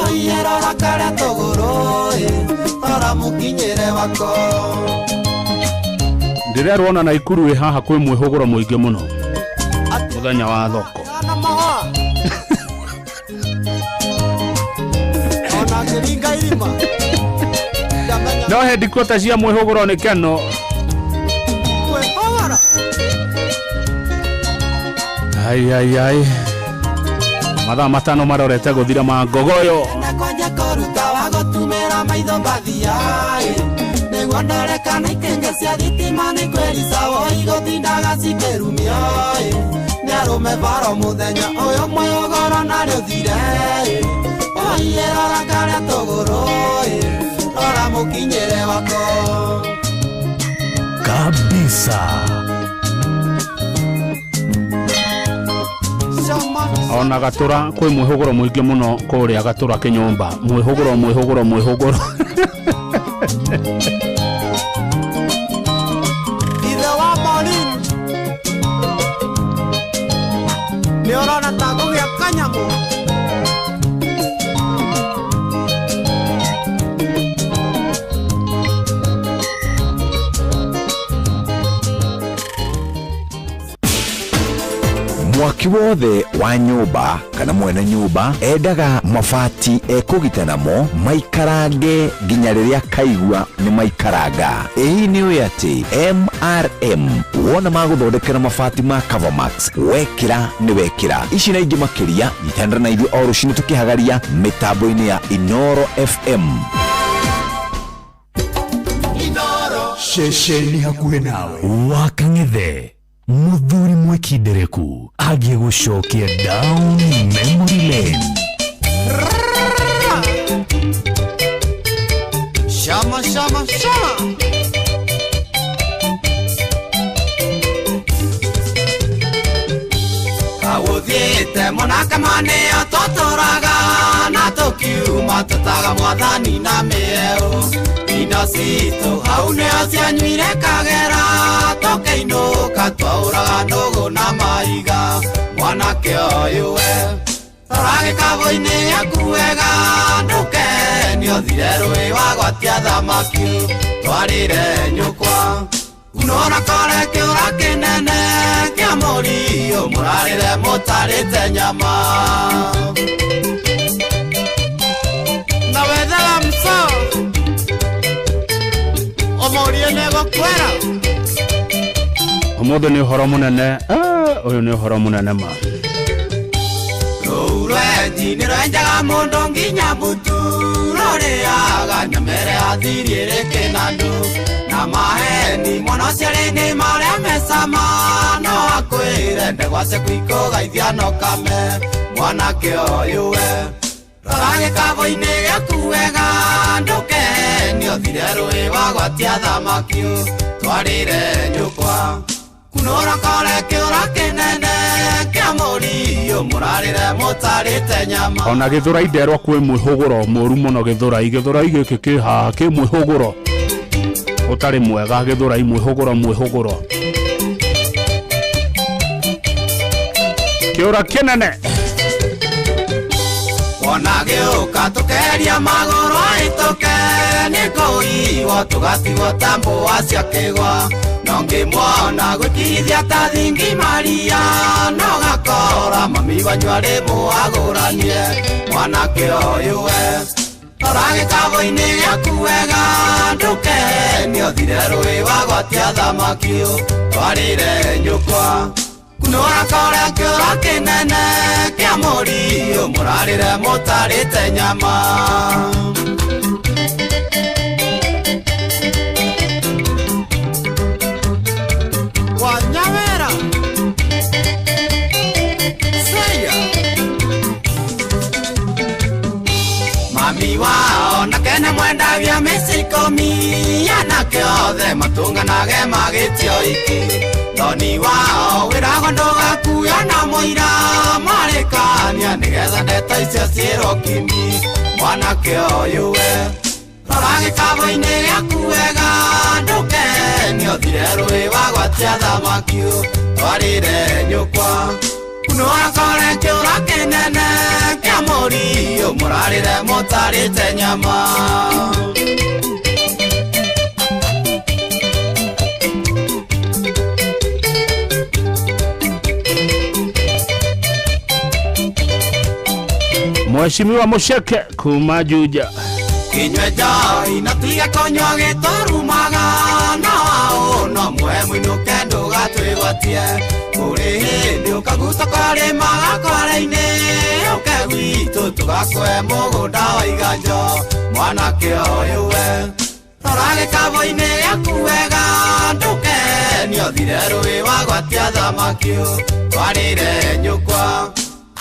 Oiye rora karĩa tũgũrũ ĩ, rora mũkinyĩre wako. Ndĩrerwo ona Naikuru ĩ haha kwĩ mwĩhũgũro mũingĩ mũno mũthenya wa thoko. Ona akĩringa irima. No headquarter cia mwĩhũgũro nĩ Keno. Kwĩhũgũra. Ai ai ai. Mathaa 5 marorete gũthira ma ngogoyo. Kwanja kũruta wa gũtumĩra maitho mbathia ĩ. Nĩguo ndore kana ikenge cia thitima nĩ kwĩricawo igũtindaga cikĩrumio ĩ. Nĩ arũme baro mũthenya ũyũ mwĩhũgũro narĩ ũthire ĩ. Oiye rora karĩa tũgũrũ ĩ, rora mũkinyĩre wako. Kabisa. Ona Gatũra kwĩ mwĩhũgũro mũingĩ mũno kũrĩa Gatũra kĩnyũmba. Mwĩhũgũro mwĩhũgũro mwĩhũgũro. Ithe wa Maureen nĩ ũrona ta ngũgĩa kanyamũ. Mwaki wothe wa nyũmba kana mwene nyũmba endaga mabati ekũgita namo maikarange nginya rĩrĩa kaigua nĩ maikaranga. Ĩĩ nĩ ũĩ atĩ MRM wona magũthondekera mabati ma Covermax wekĩra nĩ wekĩra. Ici na ingĩ makĩria nyitanĩra na ithuĩ o rũcinĩ tũkĩhagaria mĩtambo-inĩ ya Inoro FM. Ceceni hakuhĩ nawe. Wakang'ethe muthuri mwikindereku agĩgũcokia down memory lane. Shama shama. thani na mĩeũ indo citũ hau nĩho cianyuire kagera tũkĩinũka twaũraga nũgũ na maiga mwanake ũyũ we rora gĩkabũ-inĩ gĩaku wega ndũkenio thire rũĩ wagwatia thamaki twarĩre nyũkwa unora kore kĩũra kĩnene kĩa mũriũ mũrarĩre mũtarĩte nyama na wethera mso ũmũrie nĩgũkwĩra Ũmũthĩ nĩ ũhoro mũnene ũyũ nĩ ũhoro mũnene ma rũu rwenji nĩ rwenjaga mũndũ nginya mbutu rũrĩaga nyamere athiri ĩrĩ kĩnandũ na maheni mwana ũcio rĩ nĩ marĩa mecama no akwĩre ndegwa ciaku ikũgaithia no kame mwanake ũyũ we rora gĩkabũ-inĩ gĩaku wega ndũkenio thire rũĩ wagwatia thamaki twarĩre nyũkwa kunũra kore kĩũra kĩnene kĩa mũriũ mũrarĩre mũtarĩte nyama ona Gĩthũrai nderwa kwĩ mwĩhũgũro mũru mũno Gĩthũrai Gĩthũrai gĩkĩ kĩ haha kĩ mwĩhũgũro ũtarĩ mwega Gĩthũrai mwĩhũgũro mwĩhũgũro kĩũra kĩnene wona gĩũka tũkeria magũrũ ahĩtũke nĩ kũiywo tũgatigwo ta mbũa cia kĩgwa no ngĩmuona gwĩkithia ta thingi maria no gakora mami wanyu arĩ mũagũranie mwanake ũyũ we rora gĩkabũ-inĩ gĩaku wega ndũkenio thire rũĩ wagwatia thamaki twarĩre nyũkwa kunũra kore kĩũra kĩnene kĩa mũriũ mũrarĩre mũtarĩte nyama Wanyawera Seya Mami wao nake nĩ mwendagia mĩcikomi anake othe matũnganage magĩtio iki thoni wao wĩragwo ndũgakuya na mũira marĩkania nĩgetha ndeto icio ciĩrwo kimi mwanake ũyũ we rora gĩkabũ-inĩ gĩaku wega ndũkenio thire rũĩ wagwatia thamaki twarĩre nyũkwa kunũra kore kĩũra kĩnene kĩa mũriũ mũrarĩre mũtarĩte nyama Mheshimiwa Musheke kuma Juja kinywe njoi na tige kũnyua gĩtũrumaga na wao no muhe mũinũke ndũgatwĩgwatie kũrĩ hĩndĩ ũkaguta karĩmaga kware-inĩ ũke gwitũ tũgakũhe mũgũnda wa iganjo mwanake ũyũ we rora gĩkabũ-inĩ gĩaku wega ndũkenio thire rũĩ wagwatia thamaki twarĩre nyũkwa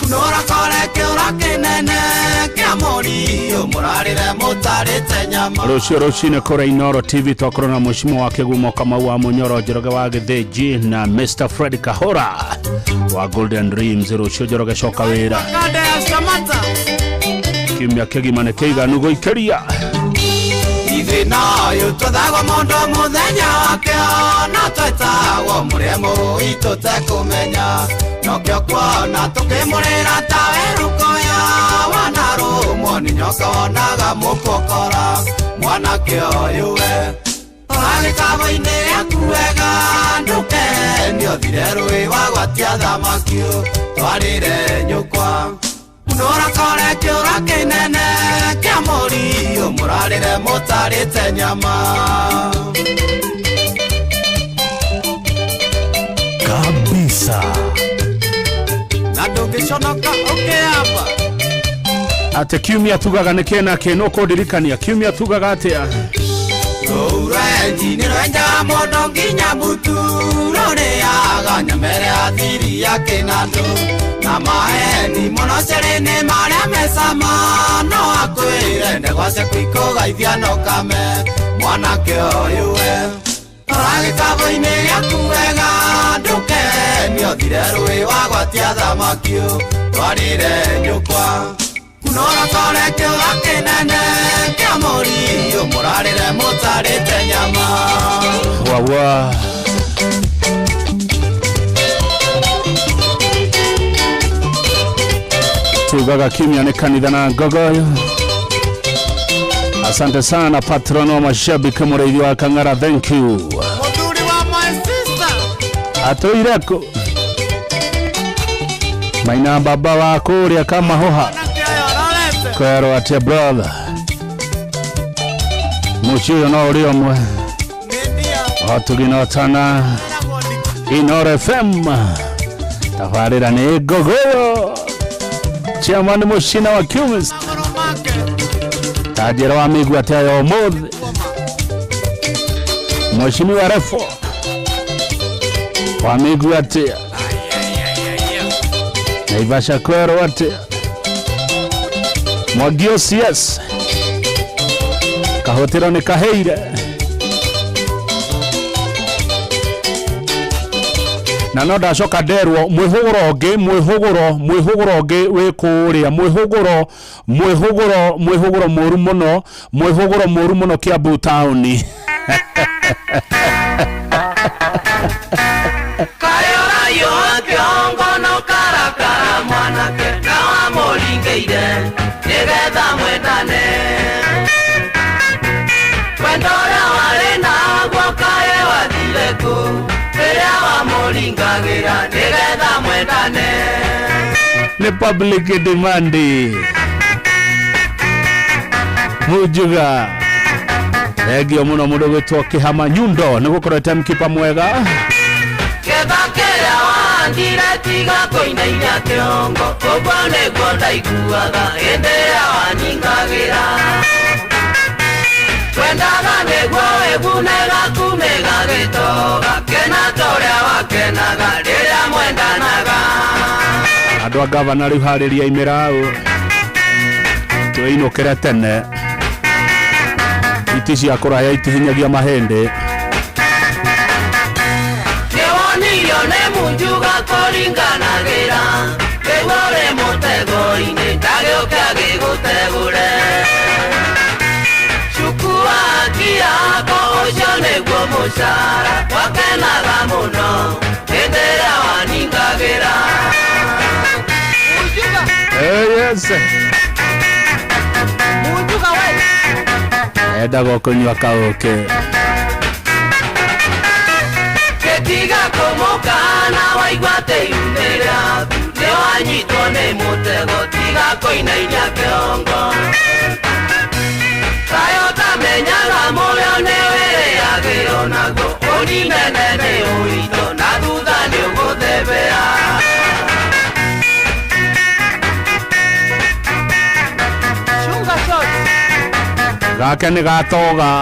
kunũra kore kĩũra kĩnene kĩa mũriũ mũrarĩre mũtarĩte nyama rũciũ rũcinĩ kũrĩa Inooro TV twakorwo na mheshimiwa wa Kĩgumo Kamau wa Mũnyoro Njoroge wa Gĩthĩnji na Mr Fred Kahora wa Golden Dreams rũciũ Njoroge coka wĩra Kanda ya Samata kiumia kĩgima nĩ kĩiganu gũikĩria ithuĩ noyũ twathagwo mũndũ mũthenya wake na twetagwo mũrĩe mũitũ tekũmenya nokĩo kuona tũkĩmũrĩra ta werũkoya wanarũmwo nĩ nyoka wonaga mũkũkora mwanake ũyũ we rora gĩkabũ-inĩ gĩaku wega ndũkenio thire rũĩ wagwatia thamaki twarĩre nyũkwa kunũra kore kĩũra kĩnene kĩa mũriũ mũrarĩre mũtarĩte nyama kabisa na ndũngĩconoka ũkĩamba atĩ kiumia tugaga nĩ kĩna kĩ nũ kũndirikania kiumia tugaga atĩa rũu rwenji nĩ rwenjaga mũndũ nginya mbutu rũrĩaga nyamere athiri ya kĩnandũ na maheni mũno cerĩ nĩ marĩa mecama no akwĩre ndegwa ciaku ikũgaithia no kame mwanake ũyũ we rora gĩkabũ-inĩ gĩaku wega ndũkenio thire rũĩ wagwatia thamaki twarĩre nyũkwa Norotore kĩũga kĩnene kĩa mũriũ mũrarĩre mũtarĩte nyama. Wawa. Tugaga kimya ni kanitha na ngogoyo. Asante sana patron wa mashabiki mũrĩithi wa Kang'ara, thank you. Mũthuri wa my sister. Atũireko maina baba wa kũrĩa kamahoha kwerwo atĩa brother mũciĩ ũyũ no ũrĩ ũmwe otuginotana Inooro FM tabarĩra nĩ ngogoyo chairman mũcina wa Cumis tanjĩra wa mĩigua atĩa ya ũmũthĩ mheshimiwa refo wa mĩigua atĩa Naivasha kwerwo atĩa Mwangi OCS kahũtĩro nĩ kaheire na no ndacoka nderwo mwĩhũgũro ũngĩ mwĩhũgũro mwĩhũgũro ũngĩ wĩ kũrĩa mwĩhũgũro mwĩhũgũro mwĩhũgũro mũru mũno mwĩhũgũro mũru mũno Kiambu taũni. Kayorayo kĩongo no karakara mwanake na wamũringĩire nĩgetha mwendane. Wendo ũrĩa warĩ naguo kaĩ wathire kũ rĩrĩa wamũringagĩra nĩgetha mwendane. Nĩ public demand. Mujuga thengio mũno mũndũ gwĩtwo Kĩhama Nyundo nĩ gũkorwo timekeeper mwega. Ketha kĩrĩa wahandire tiga kũinainia kĩongo ũguo nĩguo ndaiguaga hĩndĩ ĩrĩa waningagĩra. Twendaga nĩguo wĩgune gaku nĩgagĩtoga kena ta ũrĩa wakenaga rĩrĩa mwendanaga. Andũ a gavana rĩu harĩria imĩraũ twĩinũkĩre tene iti cia kũraya itihinyagia mahĩndĩ. Nĩwonirio nĩ munjuga kũringanagĩra rĩu ũrĩ mũtego-inĩ ndagĩũke agĩgũtegũre. Cukua haki yako ũcio nĩguo mũcara wakenaga mũno hĩndĩ ĩrĩa waningagĩra. Yes. Munjuga we. Endaga kũnyua kaũkĩ. Gĩtiga kũmũkana waigua atĩ ihu nĩ rĩaku nĩwanyitwo nĩ mũtego tiga kũinainia kĩongo. Kaĩ ũtamenyaga mũrĩo nĩwĩrĩagĩrwo naguo ũninene nĩ ũritũ na thutha nĩũgũthebea. Gake nĩ gatoga.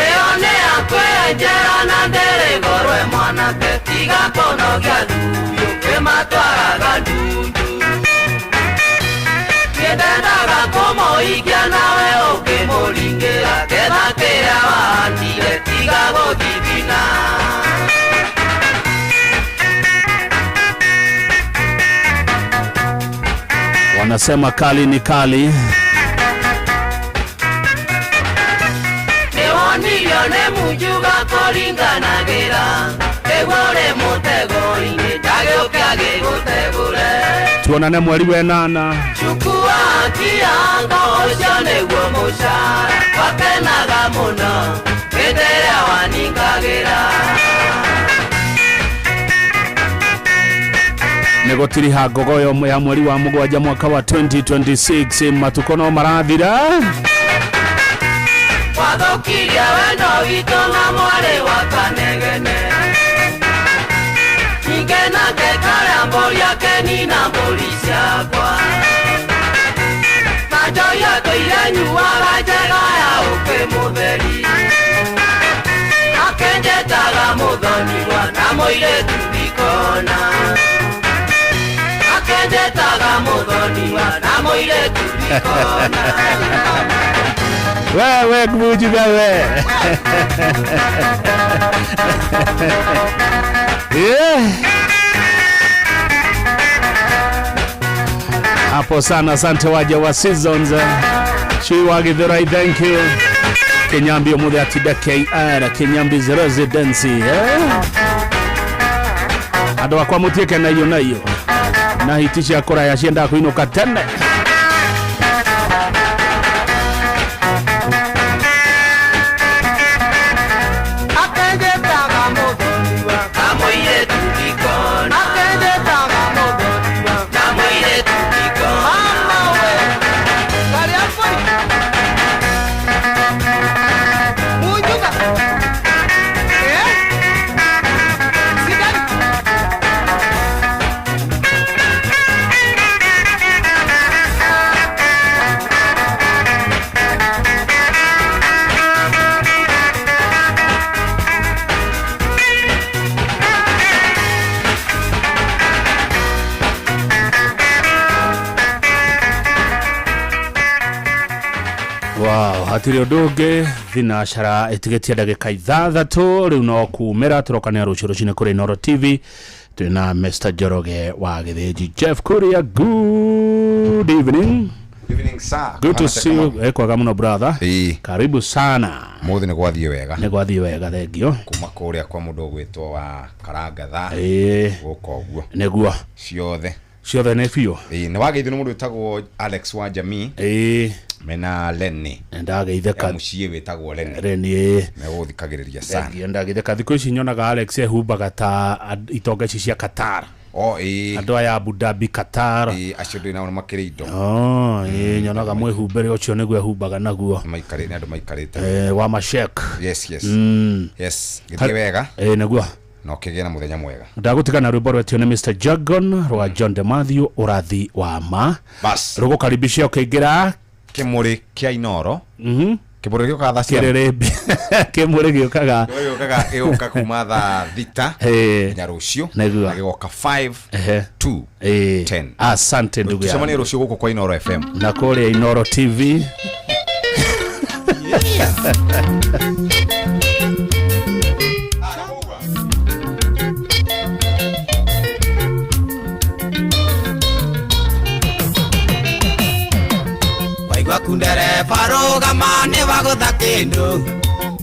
Ĩyo nĩ ya kwĩyenjera na ndĩrĩ goro mwanake tiga kũnogia thuyu kĩmatwaraga ndundu. Nĩndendaga kũmũhikia nawe ũkĩmũringĩra ketha kĩrĩa wahandire tiga gũthithina. Wanasema kali ni kali. Nĩwonirio nĩ munjuga kũringanagĩra nĩguo ũrĩ mũtego-inĩ ndagĩũke agĩgũtegũre. Tuonane mweri wa ĩnana. Chukua haki yako ũcio nĩguo mũcara wakenaga mũno hĩndĩ ĩrĩa waningagĩra. Nĩ gũtiriha ngogoyo ya mweri wa mũgwanja mwaka wa 2026 matukũ no marathira. Wathũkirie wendo witũ na mwarĩ wa Kanegene ningĩ nake karĩa mbũri akenina mbũri ciakwa na njohi atũire nyuaga njega ya ũkĩ mũtheri akenjetaga mũthoniwa na mũirĩtu ndikona akenjetaga mũthoniwa na mũirĩtu ndikona. Wewe Mujuga we. Yeah. Hapo sana, asante waja wa Seasons. Chui wa Githurai, thank you. Kinyambi omuthe atinda KR Kinyambi's residency, eh? Andå akwa må tiä ke na iyo na hiti cia kå raya ciendaga kå inå ka tene. Akendetaga mũthoniwa na mũirĩtu ndikona. Akendetaga mũthoniwa na mũirĩtu ndikona. Mama we, karĩa mbũri. Munjuga. Eh? Sidari. Wow, hatirĩ ũndũ ũngĩ thinacara ĩtigĩtie ndagĩka 6 rĩu no kumĩra tũrokania rũciũ rũcinĩ kũrĩ Inooro TV twĩna Mr. Njoroge wa Gĩthĩnji. Jeff Kuria, good evening. Evening, sir. Good to Kuhana see you. kama- Eh, kwega mũno brother. Karibu sana. Mũthĩ nĩ gwathiĩ wega. Nĩ gwathiĩ wega, thengio. Kuma kũrĩa kwa mũndũ ũgwĩtwo wa Karangatha. Gũka ũguo. Nĩguo. Ciothe. Ciothe nĩ biũ. Ĩĩ, nĩ wageithio nĩ mũndũ wĩtagwo Alex wa Jamii. Mena Lenny. Ndageithĩka. Ya mũciĩ wĩtagwo Lenny. Lenny, ĩĩ. Megũgũthikagĩrĩria sana. Thengio, ndageithĩka. Thikũ ici nyonaga Alex ehumbaga ta itonga ici cia Qatar. O, ĩĩ. Andũ aya Abu Dhabi, Qatar. Ĩĩ, acio ndĩ nao nĩ makĩrĩ indo. Oh, ĩĩ, nyonaga mwĩhumbĩre ũcio nĩguo ehumbaga naguo. Maikarĩ, nĩ andũ maikarĩte. Wa mashek. Yes, yes. Yes, gĩthiĩ wega. Ĩĩ, nĩguo. Na ũkĩgĩe na mũthenya mwega. Ndagũtigana rwĩmbo rwetio nĩ Mr. Jagon rwa John de Matthew, ũrathi wa ma. Bas. Rũgũkaribisha ũkĩingĩra kĩmũrĩ kĩa Inooro. Kĩmũrĩ gĩũkaga thaa cigana? Kĩrĩrĩmbĩ. Kĩmũrĩ gĩũkaga. Kĩmũrĩ gĩũkaga gĩũka kuma thaa 6 nginya rũciũ. Nĩguo. Na gĩgoka 5 2 10. Asante ndugu yangu. Tucemanie rũciũ gũkũ kwa Inooro FM. Na kũrĩa Inooro TV. Waigua kundereba rũgama nĩ wagũtha kĩndũ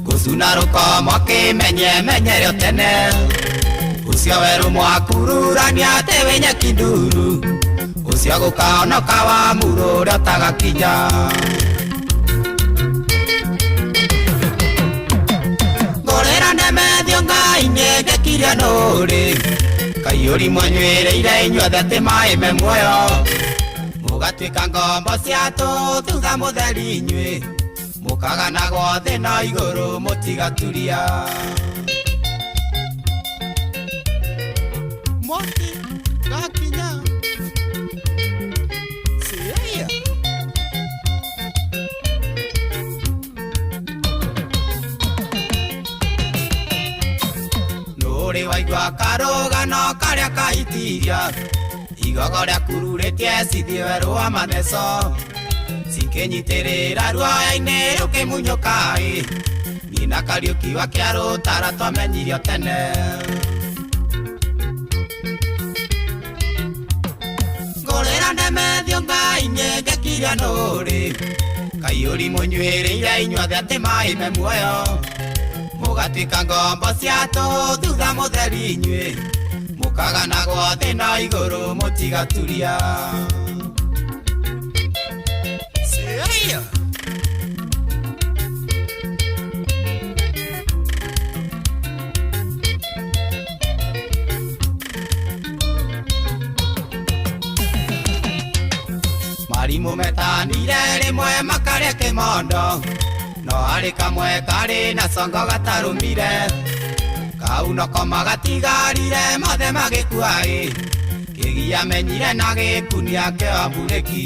gũcuna rũkomo kĩmenye menyerio tene ũcio werũ mwakururania atĩ wĩ nyeki nduru ũcio gũkaonoka wa muru ũrĩa ũtagakinya. Ngũrĩra ndemethio Ngai-inĩ ngĩkiria nũrĩ kaiyũri mwanyuĩrĩire inyuothe atĩ maĩ me muoyo mũgatuĩka ngombo cia tũ thutha mũtheri inyuĩ mũkaganagwo thĩ na igũrũ mũtigaturia. Mwaki gakinya. Siaya. Nũrĩ waigua karũgano karĩa kaitiria igogo rĩakururĩtie cithiĩ werũ wa matheco cikĩnyitĩrĩra ruoya-inĩ rũkĩmunyũka-ĩ niĩ na Kariũki wa Kĩarũtara twamenyirio tene. Ngũrĩra ndemethio Ngai-inĩ ngĩkiria nũrĩ kaiyũri mũnyuĩrĩire inyuothe atĩ maĩ me muoyo mũgatuĩka ngombo cia tũ thutha mũtheri inyuĩ mũkaganagwo thĩ na igũrũ mũtigaturia. Siaya. Marimũ metanire rĩmwe makarĩa kĩmondo no harĩ kamwe karĩ na congo gatarũmire kau noko magatigarire mothe magĩkua-ĩ kĩgia menyire na gĩkunia kĩa mburĩki.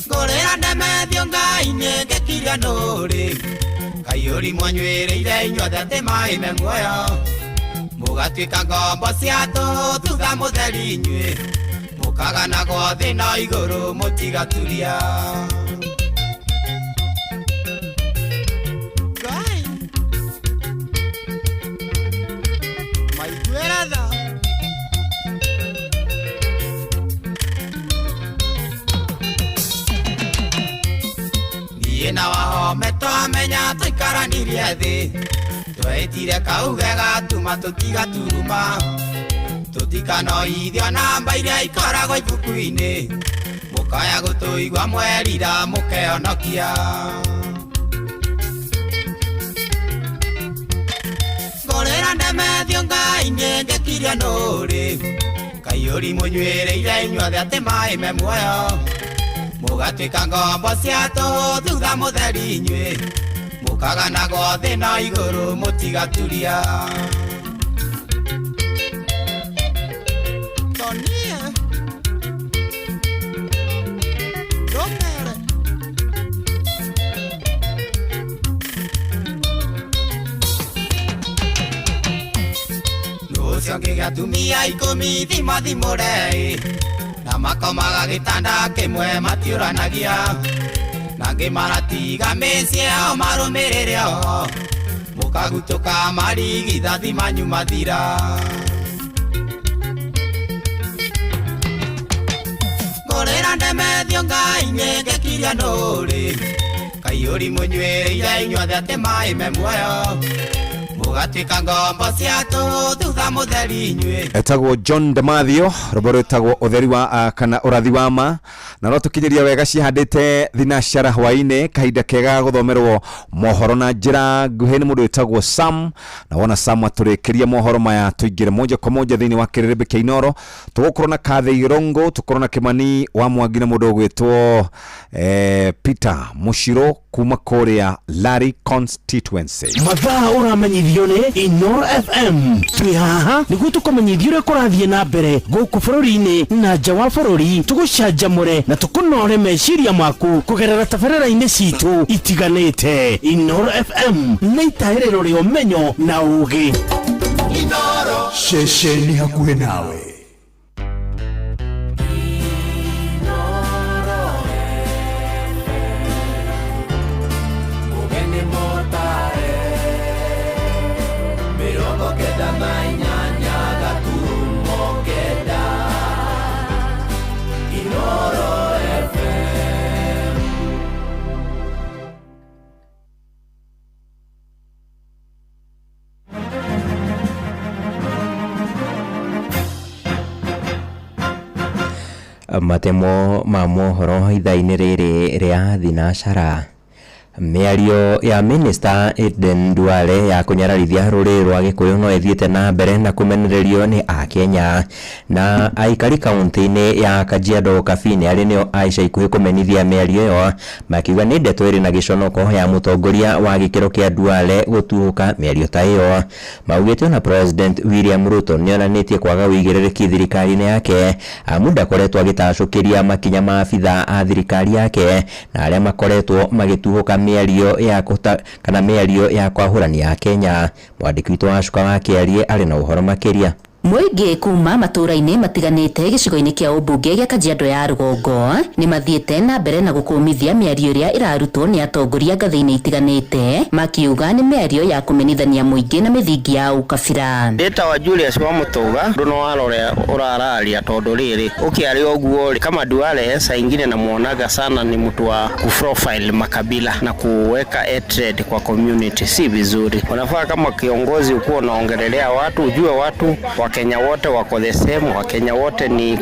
Ngũrĩra ndemethio Ngai-inĩ ngĩkiria nũrĩ kaiyũri mwanyuĩrĩire inyuothe atĩ maĩ me muoyo mũgatuĩka ngombo cia tũ thutha mũtheri inyuĩ mũkaganagwo thĩ na igũrũ mũtigaturia. Ngai. Maiguĩra tha. Thĩna wa home twamenya tũikaranirie thĩ tweitire kauge gatuma tũtigaturuma tũtikanoithio namba iria ikoragwo ibuku-inĩ mũkaya gũtũigua mwerira mũkeonokia. Ngũrĩra ndemethio Ngai-inĩ ngĩkiria nũrĩ kaiyũri mũnyuĩrĩire inyuothe atĩ maĩ me muoyo mũgatuĩka ngombo cia tũhũ thutha mũtheri inyuĩ mũkaganagwo thĩ na igũrũ mũtigaturia. Ũcio ngĩgĩatumia 10 thima thimũre na makomaga gĩtanda kĩmwe matiũranagia na angĩ maratiga mĩciĩ yao marũmĩrĩre o mũkagutũka marigithathi manyu mathira. Ngũrĩra ndemethio Ngai-inĩ ngĩkiria nũrĩ kaiyũri mũnyuĩrĩire inyuothe atĩ maĩ me muoyo mũgatuĩka ngombo cia tũhũ thutha mũtheri inyuĩ. Etagwo John Demathio rwĩmbo rwĩtagwo ũtheri wa kana ũrathi wa ma na no tũkinyĩria wega cihandĩte thinacara hwaĩ-inĩ kahinda kega gũthomerwo mohoro na njĩra nguhĩ nĩ mũndũ wĩtagwo Sam na wona Sam atũrĩkĩria mohoro maya tũingĩre moja kwa moja thĩinĩ wa kĩrĩrĩmbĩ kĩa Inoro tũgũkorwo na Kathe Irongo tũkorwo na Kimani wa Mwangi na mũndũ ũgwĩtwo Peter Mushiro kuma kũrĩa Lari constituency. Mathaa ũramenyithio nĩ Inoro FM twĩ haha nĩguo tũkũmenyithie ũrĩa kũrathiĩ na mbere gũkũ bũrũri-inĩ na nja wa bũrũri tũgũcanjamũre na tũkũnore meciria maku kũgerera tabarĩra-inĩ citũ itiganĩte. Inoro FM nĩ itahĩrĩro rĩa ũmenyo na ũũgĩ. Ceceni hakuhĩ nawe. Matemo ma mohoro ithaa-inĩ rĩrĩ rĩa thinacara. Mĩario ya Minister Aden Duale ya kũnyararithia rũrĩrĩ rwa Gĩkũyũ no ĩthiĩte na mbere na kũmenererio nĩ Akenya na aikari kaunti-inĩ ya Kajiado Kabini arĩ nĩo a ica ikuhĩ kũmenithia mĩario ĩyo makiuga nĩ ndeto ĩrĩ na gĩconoko ya mũtongoria wa gĩkĩro kĩa Duale gũtuũka mĩario ta ĩyo. Maugĩte ona President William Ruto nĩonanĩtie kwaga ũigĩrĩrĩki thirikari-inĩ yake amu ndakoretwo agĩtacũkĩria makinya ma abithaa a thirikari yake na arĩa makoretwo magĩtuhũka mĩario ya kana mĩario ya kwahũrania Kenya. Mwandĩki witũ wa Cuka wa Kĩarie arĩ na ũhoro makĩria. Mũingĩ kuma matũũra-inĩ matiganĩte gĩcigo-inĩ kĩa ũmbunge gĩa Kajiado ya rũgongo nĩ mathiĩte na mbere na gũkũmithia mĩario ĩrĩa ĩrarutwo nĩ atongoria ngathĩ-inĩ itiganĩte makiuga nĩ mĩario ya kũmenithania mũingĩ na mĩthingi ya ũkabira. Ndĩta wa Julius wa Mũtũga ndũ warore ũrararia tondũ rĩrĩ ũkĩaria ũguo kama Duale saa ingine namuonaga sana ni mtu wa kuprofile makabila na kuweka hatred kwa community, si vizuri. Unafaa kama kiongozi ukuwa unaongelelea watu, ujue watu wa Kenya wote wako the same, wa Kenya wote ni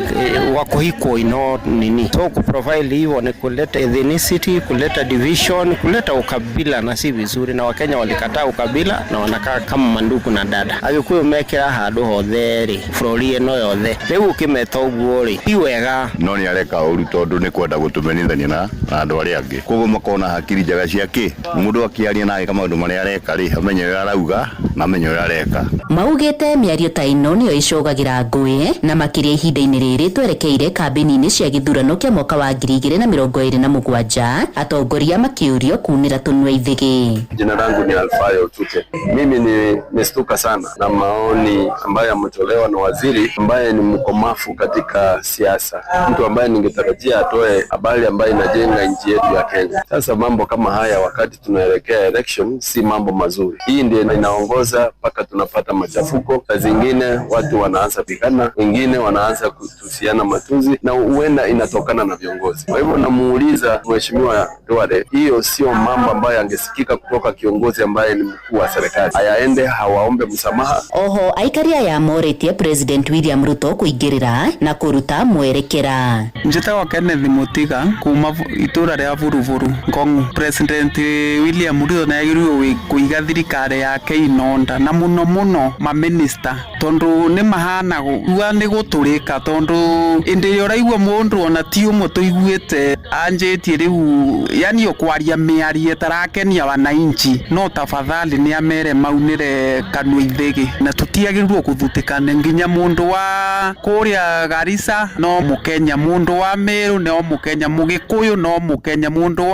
wako equal ino nini. So kuprofile hivyo ni kuleta ethnicity, kuleta division, kuleta ukabila na si vizuri, na Wakenya walikataa ukabila na wanakaa kama mandugu na dada. Agikuyu mekira handu hothe ri bũrũri ĩno yothe rĩu ũkĩmeta ũguo rĩ ti wega. No nĩ areka ũru tondũ nĩ kwenda gũtũmenithania na andũ arĩa angĩ, koguo makona hakiri njega ciake mũndũ akĩaria na agĩka maũndũ marĩa areka rĩ amenye ũrĩa arauga na amenye ũrĩa areka. Maugĩte mĩario ta ĩno nĩyo ĩcũgagĩra ngũĩ na makĩria ihinda-inĩ rĩrĩ twerekeire kambĩni-inĩ cia gĩthurano kĩa mwaka wa 2027 atongoria makĩũrio kunĩra tũnua ithĩgĩ. Jina langu ni Alfayo Tute. Mimi nimestuka sana na maoni ambayo yametolewa na waziri ambaye ni mkomafu katika siasa, mtu ambaye ningetarajia atoe habari ambayo inajenga nchi yetu ya Kenya. Sasa mambo kama haya wakati tunaelekea election si mambo mazuri. Hii ndiyo inaongoza mpaka tunapata machafuko. Saa zingine Watu wanaanza pigana, wengine wanaanza kutusiana matuzi, na huenda inatokana na viongozi. Kwa hivyo namuuliza Mheshimiwa Duale, hiyo sio mambo ambayo angesikika kutoka kiongozi ambaye ni mkuu wa serikali. Ayaende hawaombe msamaha. Oho aikari aya morĩtie President William Ruto kũingĩrĩra na kũruta mwerekera. Njĩtagwo Kenneth Mutiga kuma itũra rĩa Buruburu Ngong'u. President William Ruto nĩagĩrĩirwo kũiga thirikari yake inonda na mũno mũno maminista tondu nĩ mahana gua nĩ gũtũrĩka tondu ĩndĩ ĩrĩa ũraigua mũndũ ona ti ũmwe tũiguĩte anjĩtie rĩu yani ũkwaria mĩario ĩtarakenia wananchi no tafadhali nĩ amere maunĩre kanua ithĩgĩ na tũtiagĩrĩirwo gũthutĩkana nginya mũndũ wa kũrĩa Garissa no mũkenya, mũndũ wa Meru no mũkenya, mũgĩkũyũ no mũkenya, mũndũ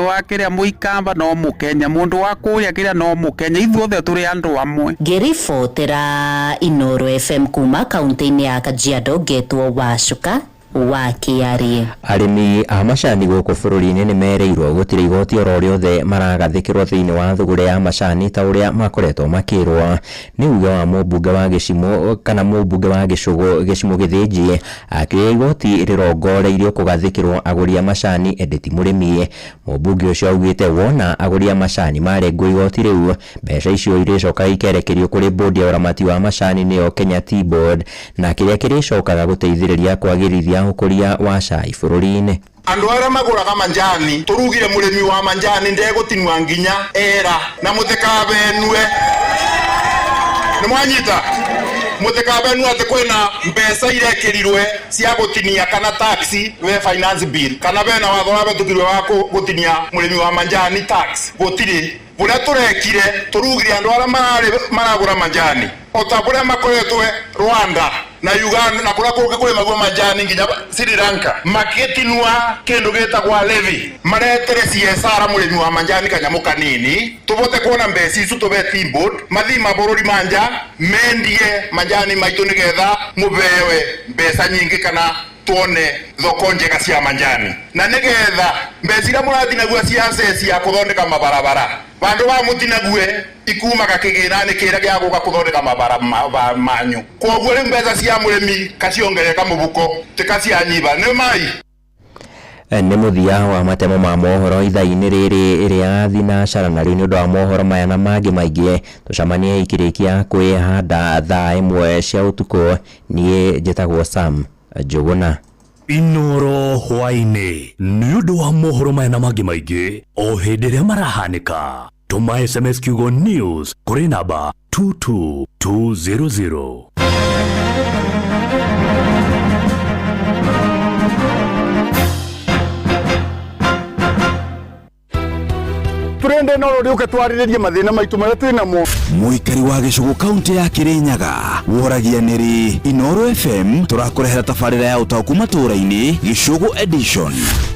wa kĩrĩa mũikamba no mũkenya, mũndũ wa kũrĩa kĩrĩa no mũkenya, ithuothe tũrĩ andũ amwe. Ngĩribotera Inooro FM kuma kaunti-inĩ ya Kajiado ngetwo Wacuka wa Kĩarĩ. Arĩmi a macani gũkũ bũrũri-inĩ nĩ merĩirwo gũtirĩ igoti oro rĩothe maragathĩkĩrwo thĩinĩ wa thũgũrĩ ya macani ta ũrĩa makoretwo makĩrwo. Nĩ uge wa mũmbunge wa gĩcimo kana mũmbunge wa gĩcũgũ gĩcimo Gĩthĩnji akĩoya igoti rĩrongoreirio kũgathĩkĩrwo agũri a macani ĩndĩ ti mũrĩmi. Mũmbunge ũcio augĩte wona agũri a macani marengwo igoti rĩu mbeca icio irĩcoka ikerekerio kũrĩ bodi ya ũramati wa macani nĩyo Kenya Tea Board na kĩrĩa kĩrĩcokaga gũteithĩrĩria kwagĩrithia ũkũria wa cai bũrũri-inĩ. Andu aria maguraga manjani turugire murimi wa manjani ndegutinua nginya era na mutikabenue ni mwanyita mutikabenue ati kwina mbeca irekirirwe cia gutinia kana tax we finance bill kana bena watho wabetukirwe wa gutinia murimi wa manjani tax gutiri. Buria turekire turugire andu aria maragura manjani ota buria makoretwe Rwanda na Uganda na kuria kungi kurimagwo manjani nginya Sri Lanka makitinua kindu gitagwa levy maretere CSR murimi wa manjani kanyamu kanini tubote kuona mbeca icu tube Tea Board mathi mabururi manja mendie manjani maitu nigetha mubewe mbeca nyingi kana tuone thoko njega cia manjani na nigetha mbeca iria mũratinagua cia cia kuthondeka mabarabara bandu ba mutinague ikumaga kigina-inĩ kĩrĩa gĩa gũka kũthondeka mabara manyu kwoguo rĩu mbeca cia mũrĩmi kaciongerereka mũbuko tikacianyiba nĩ mai. Nĩ mũthia wa matemo ma mohoro ithaa-inĩ rĩrĩ rĩa thinacara na rĩu nĩ ũndũ wa mohoro maya na mangĩ maingĩ tũcemanie ikĩrĩkia kwĩhanda thaa 1 cia ũtukũ. Niĩ njĩtagwo Sam Njũgũna. Inooro hwaĩ-inĩ nĩ ũndũ wa mohoro maya na mangĩ maingĩ o hĩndĩ ĩrĩa marahanĩka. Tũma SMS kiugo news kũrĩ namba 22200. Turende no rĩũke twarĩrĩrie mathĩna maitũ marĩa twĩnamo. Mũikari wa gĩcũgũ kaunti ya Kirinyaga woragia nĩrĩ Inooro FM tũrakũrehera tabarĩra ya ũtaũku matũũra-inĩ Gĩcũgũ edition.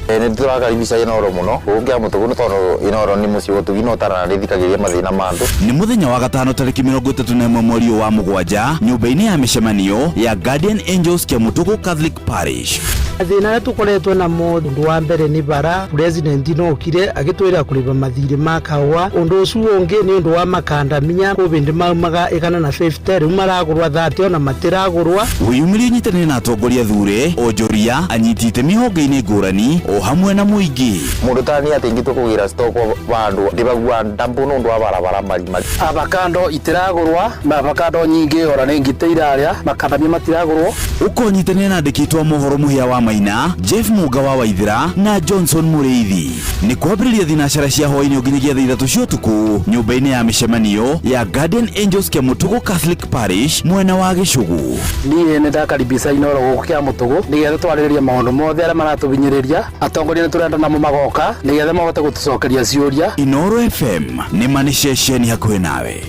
Nĩ tũrakaribisha Inooro mũno gũkũ Kĩamũtũgũ nĩ tondũ Inooro nĩ mũciĩ ũtugi na ũtaranĩthikagĩria mathĩna ma andũ. Nĩ mũthenya wa gatano tarĩki 31 mweri wa mũgwanja nyũmba-inĩ ya mĩcemanio ya Guardian Angels Kĩamũtũgũ Catholic Parish. Mathĩna arĩa tũkoretwo namo ũndũ wa mbere nĩ bara president no okire agĩtwĩra kũrĩba mathirĩ ma kahũa ũndũ ũcio ũngĩ nĩ ũndũ wa makandamia kũbĩndĩ maumaga 150 rĩu maragũrwa 30 ona matiragũrwa. Wĩyumĩrie nyitanĩre na atongoria thure onjoria anyiti itemi honge-inĩ ngũrani o hamwe na mũingĩ. Mũndũ ta niĩ atĩ ingĩtua kũgĩra stock vandũ ndĩbagua ndambu nĩ ũndũ wa barabara marimari. Avocado itiragũrwa na avocado nyingĩ ora nĩ ngite irarĩa makandamia matiragũrwo. Ũkonyitanĩra na andĩki a mohoro mũhĩa wa Maina, Jeff Muga wa Waithira na Johnson Mũrĩithi. Nĩ kwambĩrĩria thinacara cia hwaĩ-inĩ nginyagia thaa 3 cia ũtukũ nyũmba-inĩ ya mĩcemanio ya Guardian Angels Kĩamũtũgũ Catholic Parish mwena wa Gĩcũgũ. Niĩ nĩ ndakaribisha Inooro gũkũ Kĩamũtũgũ nĩgetha twarĩrĩrie maũndũ mothe arĩa maratũhinyĩrĩria atongoria nĩ tũrenda namo magoka nĩgetha mahote gũtũcokeria ciũria. Inooro FM nĩ ma nĩ ceceni hakuhĩ nawe.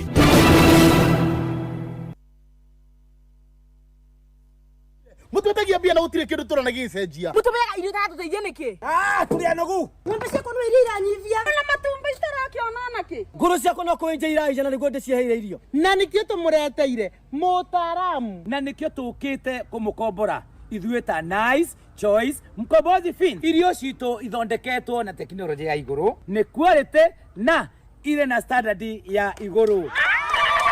Mutwetagia mbia na gutire kindu turona gicenjia. Mutubeaga irio tatuteithie niki? Ah, turi anogu. Ng'ombe ciakwa no iria iranyivia. Na matumbi citarakiona naki. Nguru ciakwa no kwinja iraija na niguo ndiciheire irio. Na nikio tumureteire mutaramu. Na nikio tukite kumukombora ithuĩ ta Nice Choice Mkombozi Fin. Irio citũ ithondeketwo na tekinoronjĩ ya igũrũ, nĩ quality na ire na standard ya igũrũ.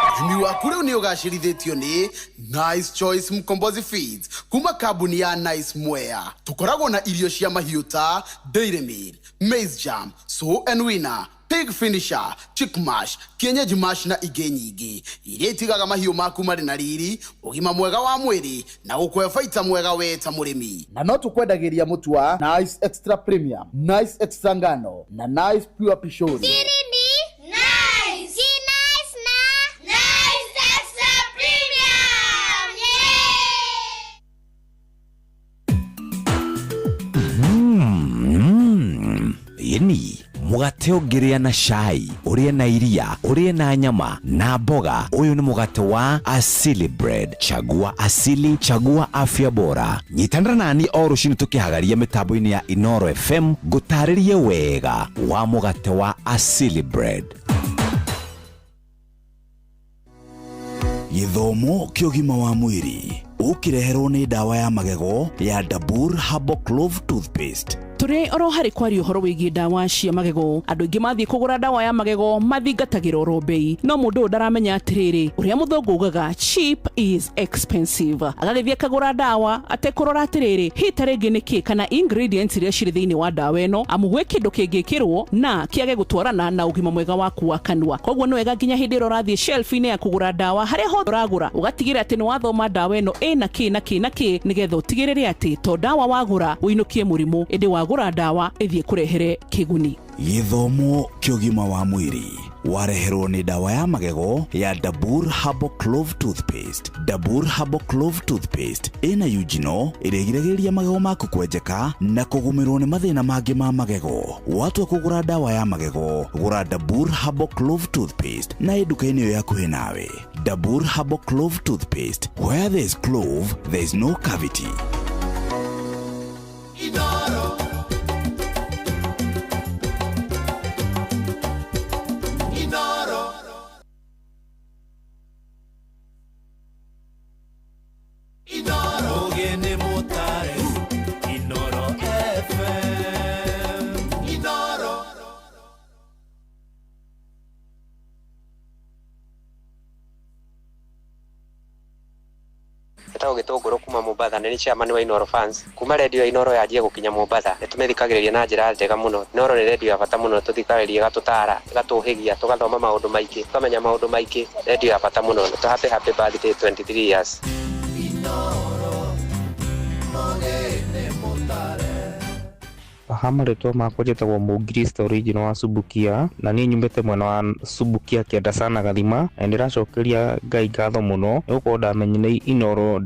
Ũrĩmi waku rĩu nĩ ũgacĩrithĩtio nĩ Nice Choice Mkombozi Feeds kuma kambuni ya Nice Mwea. Tũkoragwo na irio cia mahiũ ta Dairy Meal, Maize Jam, Sow and Winner, Pig Finisher, Chick Mash, Kienyeji Mash na ingĩ nyingĩ iria itigaga mahiũ maku marĩ na riri, ũgima mwega wa mwĩrĩ na gũkũhe baita mwega we ta mũrĩmi. Na no tũkwendagĩria mũtu wa Nice Extra Premium, Nice Extra Ngano na Nice Pure Pishori. Siri ni nice. Ki nice na Nice Extra Premium. Yeah. Ĩni mũgate ũngĩrĩa na cai, ũrĩe na iria, ũrĩe na nyama na mboga. Ũyũ nĩ mũgate wa Asili Bread. Chagua Asili, chagua afya bora. Nyitanĩra nani o rũcinĩ tũkĩhagaria mĩtambo-inĩ ya Inoro FM ngũtarĩrie wega wa mũgate wa Asili Bread. Gĩthomo kĩa ũgima wa mwĩrĩ ũkĩreherwo nĩ ndawa ya magego ya Dabur Herbal Clove Toothpaste. Tũrĩ oro harĩ kwaria ũhoro wĩgiĩ ndawa cia magego. Andũ aingĩ mathiĩ kũgũra ndawa ya magego mathingatagĩra oro mbei, no mũndũ ũyũ ndaramenya atĩrĩrĩ, ũrĩa mũthũngũ ugaga cheap is expensive. Agagĩthiĩ akagũra ndawa atekũrora atĩrĩrĩ, hihi ta rĩngĩ nĩkĩ kana ingredients iria cirĩ thĩinĩ wa ndawa ĩno, amu gwĩ kĩndũ kĩngĩkĩrwo na kĩage gũtwarana na ũgima mwega waku wa kanua. Koguo nĩ wega nginya hĩndĩ ĩrĩa ũrathiĩ shelf-inĩ ya kũgũra ndawa, harĩa hothe ũragũra, ũgatigĩrĩra atĩ nĩ wathoma ndawa ĩno ĩna kĩ na kĩ na kĩ, nĩgetha ũtigĩrĩre atĩ to ndawa wagũra ũinũkie mũrimũ, ĩndĩ wagũra ndawa ĩthiĩ kũrehere kĩguni. Gĩthomo kĩa ũgima wa mwĩrĩ wareherwo nĩ ndawa ya magego ya Dabur Herbal Clove Toothpaste. Dabur Herbal Clove Toothpaste ĩna eugenol ĩrĩa ĩgiragĩrĩria magego maku kwenjeka na kũgũmĩrwo nĩ mathĩna mangĩ ma magego. Watua kũgũra ndawa ya magego, gũra Dabur Herbal Clove Toothpaste na ĩ nduka-inĩ ĩyo hakuhĩ nawe. Dabur Herbal Clove Toothpaste, where there is clove, there is no cavity. Ogene motare Inoro FM Inoro. Etagwo Gĩtũngũrũ kuma Mombatha, nĩ chairman wa Inoro Fans. Kuma redio ya Inoro yanjie gũkinya Mombatha, nĩ tũmĩthikagĩrĩria na njĩra njega mũno. Inoro nĩ redio ya bata mũno, tũthikagĩrĩria, ĩgatũtaara, ĩgatũhĩgia, tũgathoma maũndũ maingĩ, tũkamenya maũndũ maingĩ. Redio ya bata mũno. Nĩ happy happy birthday 23 years. Haha marĩtwa makwa njĩtagwo Mũngiristo original wa Subukia, na niĩ nyumĩte mwena wa Subukia kĩanda sana Gathima, na nĩndĩracokeria Ngai ngatho mũno nĩ gũkorwo ndamenyire Inoro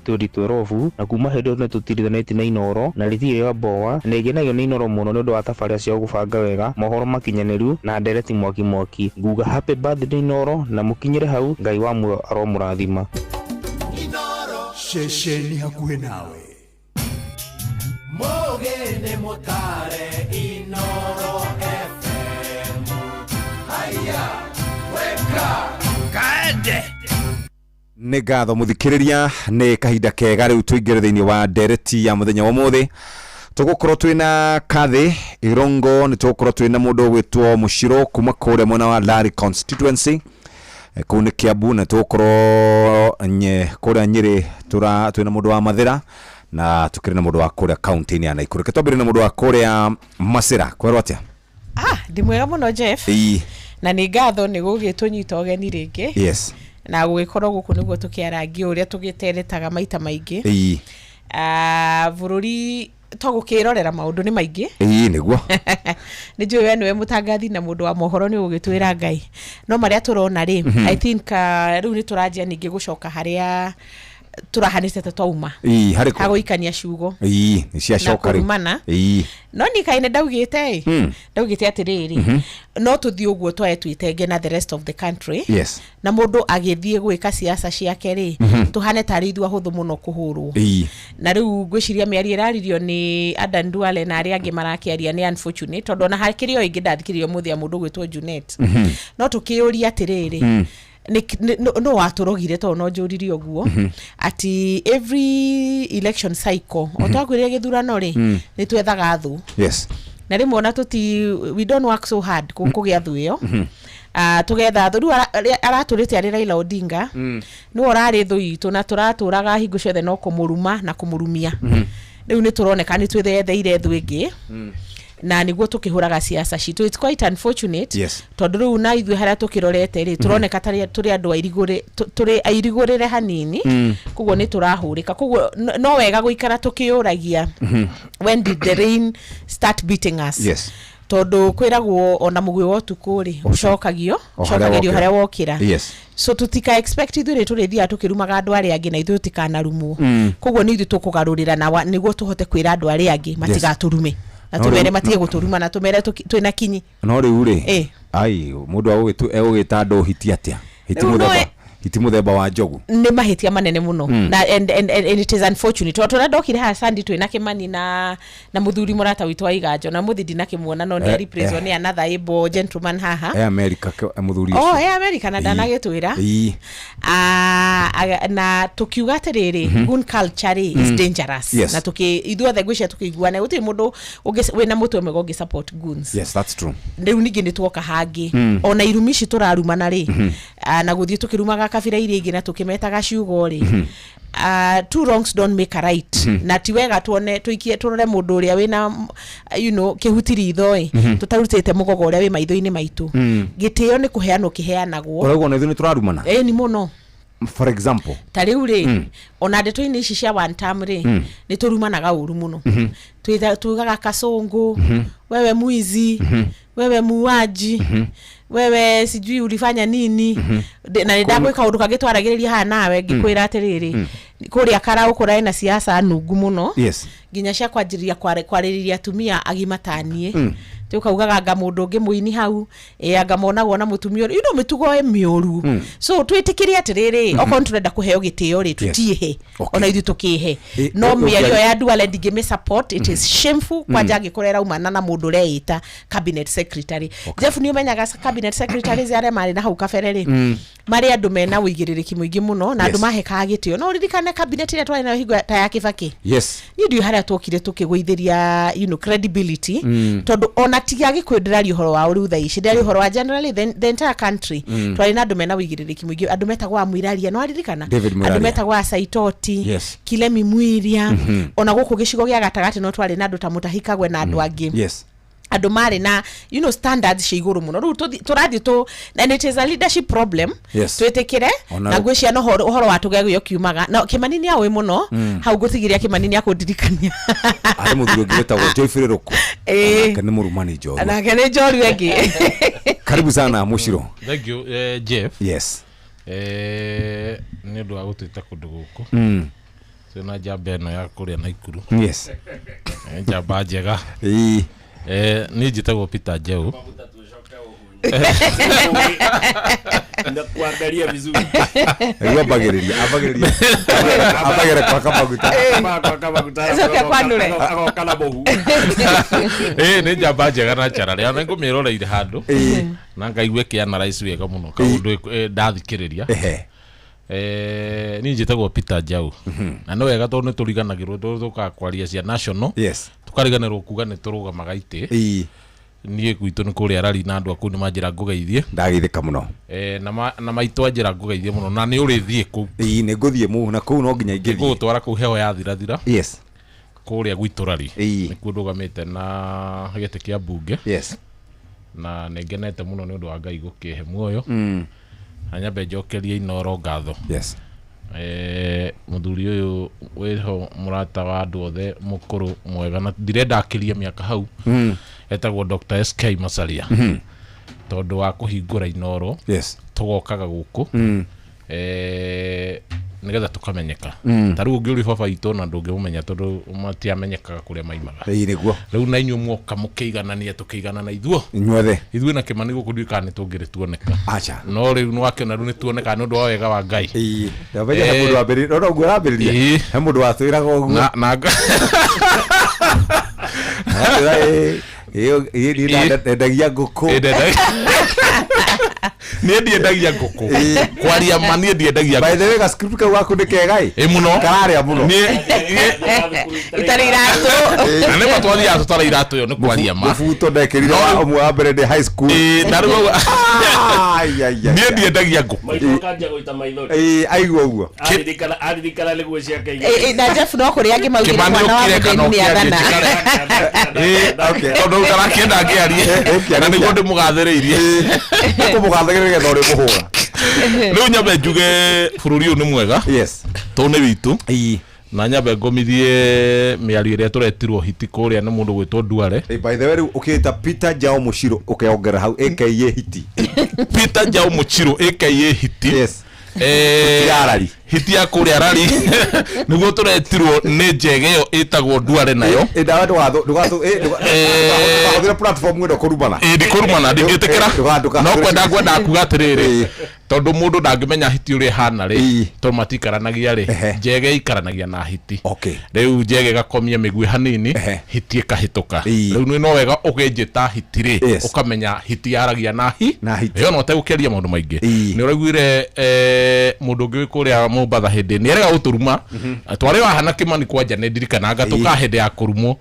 2012, na kuma hĩndĩ ĩyo nĩ tũtirithanĩtie na Inoro na rĩtirĩ rĩa mboa, na nĩngenagio nĩ Inoro mũno nĩ ũndũ wa tabarĩra ciao gũbanga wega, mohoro makinyanĩru na ndereti mwaki mwaki. Nguga happy birthday Inoro, na mũkinyĩre hau, Ngai wa muoyo aromũrathima. Ceceni hakuhĩ nawe. Mogene motare Inoro FM. Haya, weka kaende. Nĩ ngatho mũthikĩrĩria, nĩ kahinda kega rĩu tũingĩre thĩinĩ wa ndereti ya mũthenya wa ũmũthĩ. Tũgũkorwo twĩna Kathĩ Irongo, nĩ tũgũkorwo twĩna mũndũ ũgwĩtwo Mũcirũ kuma kũrĩa mwena wa Lari constituency, kũu nĩ Kiambu, na tũgũkorwo kũrĩa Nyĩrĩ twĩna mũndũ wa Mathĩra, na tukĩrĩ na mũndũ wa kũrĩa kaunti-inĩ ya Naikuru. Reke twambĩrĩrie na mũndũ wa kũrĩa Masĩra. Kwerwo atĩa? Ndĩ mwega mũno Jeff. Ĩĩ. Na nĩ ngatho nĩ gũgĩtũnyita ũgeni rĩngĩ. Yes. Na gũgĩkorwo gũkũ nĩguo tũkĩarangia ũrĩa tũgĩteretaga maita maingĩ. Ĩĩ. Bũrũri to gũkĩrorera maũndũ nĩ maingĩ. Ĩĩ nĩguo. Nĩ njũĩ we nĩwe mũtangathi na mũndũ wa mohoro nĩ ũgĩtwĩra Ngai. No marĩa tũrona rĩ, I think rĩu nĩ tũranjia ningĩ gũcoka harĩa tũrahanĩte ta twauma. Ĩĩ, harĩ kũ? Hagũikania ciugo. Ĩĩ, nĩ ciacoka rĩu. Na kũrumana. Ĩĩ. No niĩ kaĩ nĩ ndaugĩte ĩ, ndaugĩte atĩrĩrĩ, no tũthiĩ ũguo twae twĩtenge na the rest of the country. Yes. Na mũndũ agĩthiĩ gwĩka siasa ciake rĩ, tũhane tarĩ ithuĩ ahũthũ mũno kũhũrwo. Ĩĩ. Na rĩu ngwĩciria mĩario ĩraririo nĩ Adan Duale na arĩa angĩ marakĩaria nĩ unfortunate, tondũ ona hakĩrĩ o ĩngĩ ndathikĩrĩirio mũthĩ ya mũndũ ũgwĩtwo Junet. No tũkĩũria atĩrĩrĩ, no watũrogire tondũ no njũririe ũguo, ati every election cycle o twakwĩrĩra gĩthurano rĩ, nĩ twethaga thũ. Yes. Na rĩmwe ona tũti, we don't work so hard kũgĩa thũ ĩyo. Tũgetha thũ rĩu aratũrĩte arĩ Raila Odinga. Nĩwe ũrarĩ thũ itũ na tũratũraga hingo ciothe no kũmũruma na kũmũrumia. Rĩu nĩ tũroneka nĩ twĩthetheire thũ ĩngĩ na nĩguo tũkĩhũraga siasa citũ. It's quite unfortunate, tondũ rĩu na ithuĩ harĩa tũkĩrorete rĩ, tũroneka tarĩ tũrĩ andũ airigũrĩ, tũrĩ airigũrĩre hanini. Koguo nĩ tũrahũrĩka, koguo no wega gũikara tũkĩũragia, when did the rain start beating us? Tondũ kwĩragwo ona mũgwĩ wa ũtukũ rĩ, ũcokagio o harĩa ũcokagĩrio wokĩra. Harĩa wokĩra. So tũtika expect ithuĩ rĩ tũrĩthiaga tũkĩrumaga andũ arĩa angĩ na ithuĩ tũtikanarumwo. Koguo nĩ ithuĩ tũkũgarũrĩra na nĩguo tũhote kwĩra andũ arĩa angĩ matigatũrume na No tũmere matige gũtũruma na tũmere twĩna kinyi. No rĩu rĩ, ai, mũndũ egũgĩta andũ hiti atĩa? Hiti Rĩu no mũthemba, hiti mũthemba wa njogu. Nĩ mahĩtia manene mũno. Na and it is unfortunate tondũ ũrĩa ndokire haha Sunday twĩna Kĩmani na mũthuri mũrata witũ wa Iganjo na mũthi ndinakĩmuona no nĩ replace nĩ another able gentleman haha. E America mũthuri Oh, ũcio. e America na ndanagĩtwĩra. Na tukiuga atiriri, goon culture rĩ is dangerous. Na tuki ithuothe ngwĩciria tukĩiguana gũtirĩ mũndũ wĩna mũtwe mwega ũngĩ support goons. Yes, that's true. Rĩu ningĩ nĩ tuoka hangĩ, ona irumi ici tũrarumana rĩ, na gũthiĩ tũkĩrumaga kabira iria ingĩ na tũkĩmetaga ciugo rĩ, two wrongs don't make a right. Na ti wega tuone tũikie tũrore mũndũ ũrĩa wĩna kĩhuti ritho ĩ, tũtarutĩte mũgogo ũrĩa wĩ maitho-inĩ maitũ. Gĩtĩo nĩ kũheanwo kĩheanagwo. Ũraigua na ithuĩ nĩ tũrarumana. Ĩni mũno. For example? Ta rĩu rĩ, ona ndeto-inĩ ici cia one term rĩ, nĩ tũrumanaga ũru mũno. Tugaga kasongo, wewe mwizi, wewe muuaji, wewe sijui ulifanya nini. Na nĩ ndagwĩ kaũndũ kangĩ twaragĩrĩria haha nawe ngĩkwĩra atĩrĩrĩ, kũrĩa karaũ kũrarĩ na siasa nungu mũno, nginya cia kwanjĩrĩria kwarĩrĩria atumia agima ta niĩ. Tũkaugaga anga mũndũ ũngĩ mũini hau ĩ anga monagwo na mũtumia ũrĩa, mĩtugo ĩ mĩũru. So twĩtĩkĩre atĩrĩrĩ, okorwo nĩ tũrenda kũheo gĩtĩo rĩ, tũtiĩhe ona ithuĩ tũkĩhe. No mĩario ya Duale ndingĩmĩ support. It is shameful, kwanja angĩkorwo ĩraumana na mũndũ ũreĩta cabinet secretary. Jeff, nĩ ũmenyaga cabinet secretaries arĩa marĩ na hau kabere rĩ, marĩ andũ mena ũigĩrĩrĩki mũingĩ mũno na andũ mahekaga gĩtĩo. No ũririkane cabinet ĩrĩa twarĩ nayo hingo ta ya Kibaki? Yes. Niĩ ndiũĩ harĩa tuokire tũkĩgũithĩria credibility, tondũ ona tiga Gĩkũyũ ndĩraria ũhoro wao rĩu thaa ici, ndĩraria ũhoro wa generally the entire country. Twarĩ na andũ mena ũigĩrĩrĩki mũingĩ, andũ metagwo a Mwiraria, no waririkana? David Mwiraria. Andũ metagwo a Saitoti, Kilemi Mwiria. Ona gũkũ gĩcigo gĩa gatagatĩ no twarĩ na andũ ta Mũtahi Kagwe na andũ angĩ, andũ marĩ na standards cia igũrũ mũno. Rĩu tũrathiĩ tũ and it is a leadership problem. Twĩtĩkĩre. Na ngwĩciria no ũhoro wa tũgegũyo kiumaga na Kĩmani nĩ aũĩ mũno. Hau ngũtigĩria Kĩmani nĩ akũndirikania. Arĩ mũthuri ũngĩ wĩtagwo Joyfrey Rũkũ. Nake nĩ mũrumani njorua. Nake nĩ njorua ĩngĩ. Karibu sana Mũciro. Thank you, Jeff. Nĩ ũndũ wa gũtwĩta kũndũ gũkũ. Twĩna njamba ĩno ya kũrĩa Naikuru. Njamba njega. Niĩ njĩtagwo Peter Njeu. Nakuangalia vizuri. Rĩu ambagĩrĩria kwaka maguta. Kwaka maguta. Acoke akwanũre. Agoka na mũhu. Nĩ njamba njega na njararĩa na ngũmĩroreire handũ na ngaigua ĩkĩ-analyze wega mũno kaũndũ ndathikĩrĩria. Niĩ njĩtagwo Peter Njau na nĩ wega tondũ nĩ tũriganagĩrwo tondũ tũkaga kwaria cia national, tũkariganĩrwo kuga nĩ tũrũgamaga itĩ. Niĩ gwitũ nĩ kũrĩa rari na andũ a kũu nĩ manjĩra ngũgeithie. Ndageithĩka mũno. Na maitũ anjĩra ngũgeithie mũno na nĩ ũrĩthiĩ kũu. Ĩĩ, nĩ ngũthiĩ mũhu na kũu no nginya ingĩthiĩ. Ngũgũtwara kũu heho yathirathira. Kũrĩa gwitũ rari nĩkuo ndũgamĩte na gĩtĩ kĩa mbunge. Na nĩ ngenete mũno nĩ ũndũ wa Ngai gũkĩhe muoyo. Na nyambe njokerie Inooro ngatho. Mũthuri ũyũ wĩho mũrata wa andũ othe mũkũrũ mwega na ndirenda akĩrie mĩaka hau, etagwo Dr. SK Macharia, tondũ wa kũhingũra Inooro tũgokaga gũkũ nĩgetha tũkamenyeka. Ta rĩu ũngĩũria baba witũ na ndũngĩmũmenya tondũ matiamenyekaga kũrĩa maimaga. Ĩĩ, nĩguo. Rĩu na inyuĩ muoka mũkĩiganania tũkĩiganana ithuo. Inyuothe. Ithuĩ na Kĩmani gũkũ ndiũĩ kana nĩ tũngĩrĩ tuoneka. Aca. No rĩu nĩwakĩona rĩu nĩ tuoneka nĩ ũndũ wa wega wa Ngai. Ĩĩ. Ndamenya he mũndũ wambĩrĩria, no ũguo arambĩrĩria. He mũndũ watwĩraga ũguo. Na Agatwĩra, ĩĩ, ĩĩ, ĩĩ, niĩ ndendagia ngũkũ. Ĩĩ, ndendagia. Niĩ ndiendagia ngũkũ. Kwaria ma niĩ ndiendagia. By the way, ga script kau gaku nĩ kega ĩ. Ĩ mũno. Kararĩa mũno. Itarĩ iratũ. Na nĩ ma twathiaga tũtarĩ iratũ ĩyo nĩ kwaria ma. Mũbuto ndekĩrire wa ũmwe wa mbere ndĩ high school. Ĩ na rĩu niĩ ndiendagia ngũkũ. Maitho akanjia gũita maithori. Ĩ aigua ũguo. Aririkana aririkana nĩguo ciake Ĩ, na Jeff no kũrĩa angĩ maugire Kĩmani mwana wa ũkire kana mũthĩni nĩ ũkĩarie athana. Ĩ, tondũ ũtarakĩenda ngĩarie na nĩguo ndĩmũgathĩrĩirie. Ũkũmũgathĩrĩria nĩgetha ũrĩmũhũra. Rĩu nyambe njuge bũrũri ũyũ nĩ mwega. Yes. Tondũ nĩ witũ. Na nyambe ngomithie mĩario ĩrĩa tũretirwo hiti kũrĩa nĩ mũndũ gwĩtwo Duale. By the way rĩu ũkĩta Peter Jao Mũcirũ ũkeongerera hau aka Hiti. Peter Jao Mũcirũ aka Hiti. Yes. Hiti ya rari. Hiti ya kũrĩa rari nĩguo tũretirwo nĩ njege ĩyo ĩtagwo Duale nayo. Ndawa ndũgathũre platform ĩno kũrumana. Ĩ ndikũrumana ndingĩtĩkĩra no kwenda ngwenda kuga atĩrĩrĩ tondũ mũndũ ndangĩmenya hiti ũrĩa ĩhana rĩ tondũ matikaranagia rĩ njege ikaranagia na hiti. Rĩu njege ĩgakomia mĩguĩ hanini hiti ĩkahĩtũka. Rĩu nĩ no wega ũkĩnjĩta hiti rĩ ũkamenya hiti yaragia na hi ĩyo no ũtegũkĩaria maũndũ maingĩ. Nĩ ũraiguire mũndũ ũngĩ wĩ kũrĩa Mombatha hĩndĩ nĩ erega gũtũruma twarĩ waha na Kĩmani kwanja nĩ ndirikanaga tũka hĩndĩ ya kũrumwo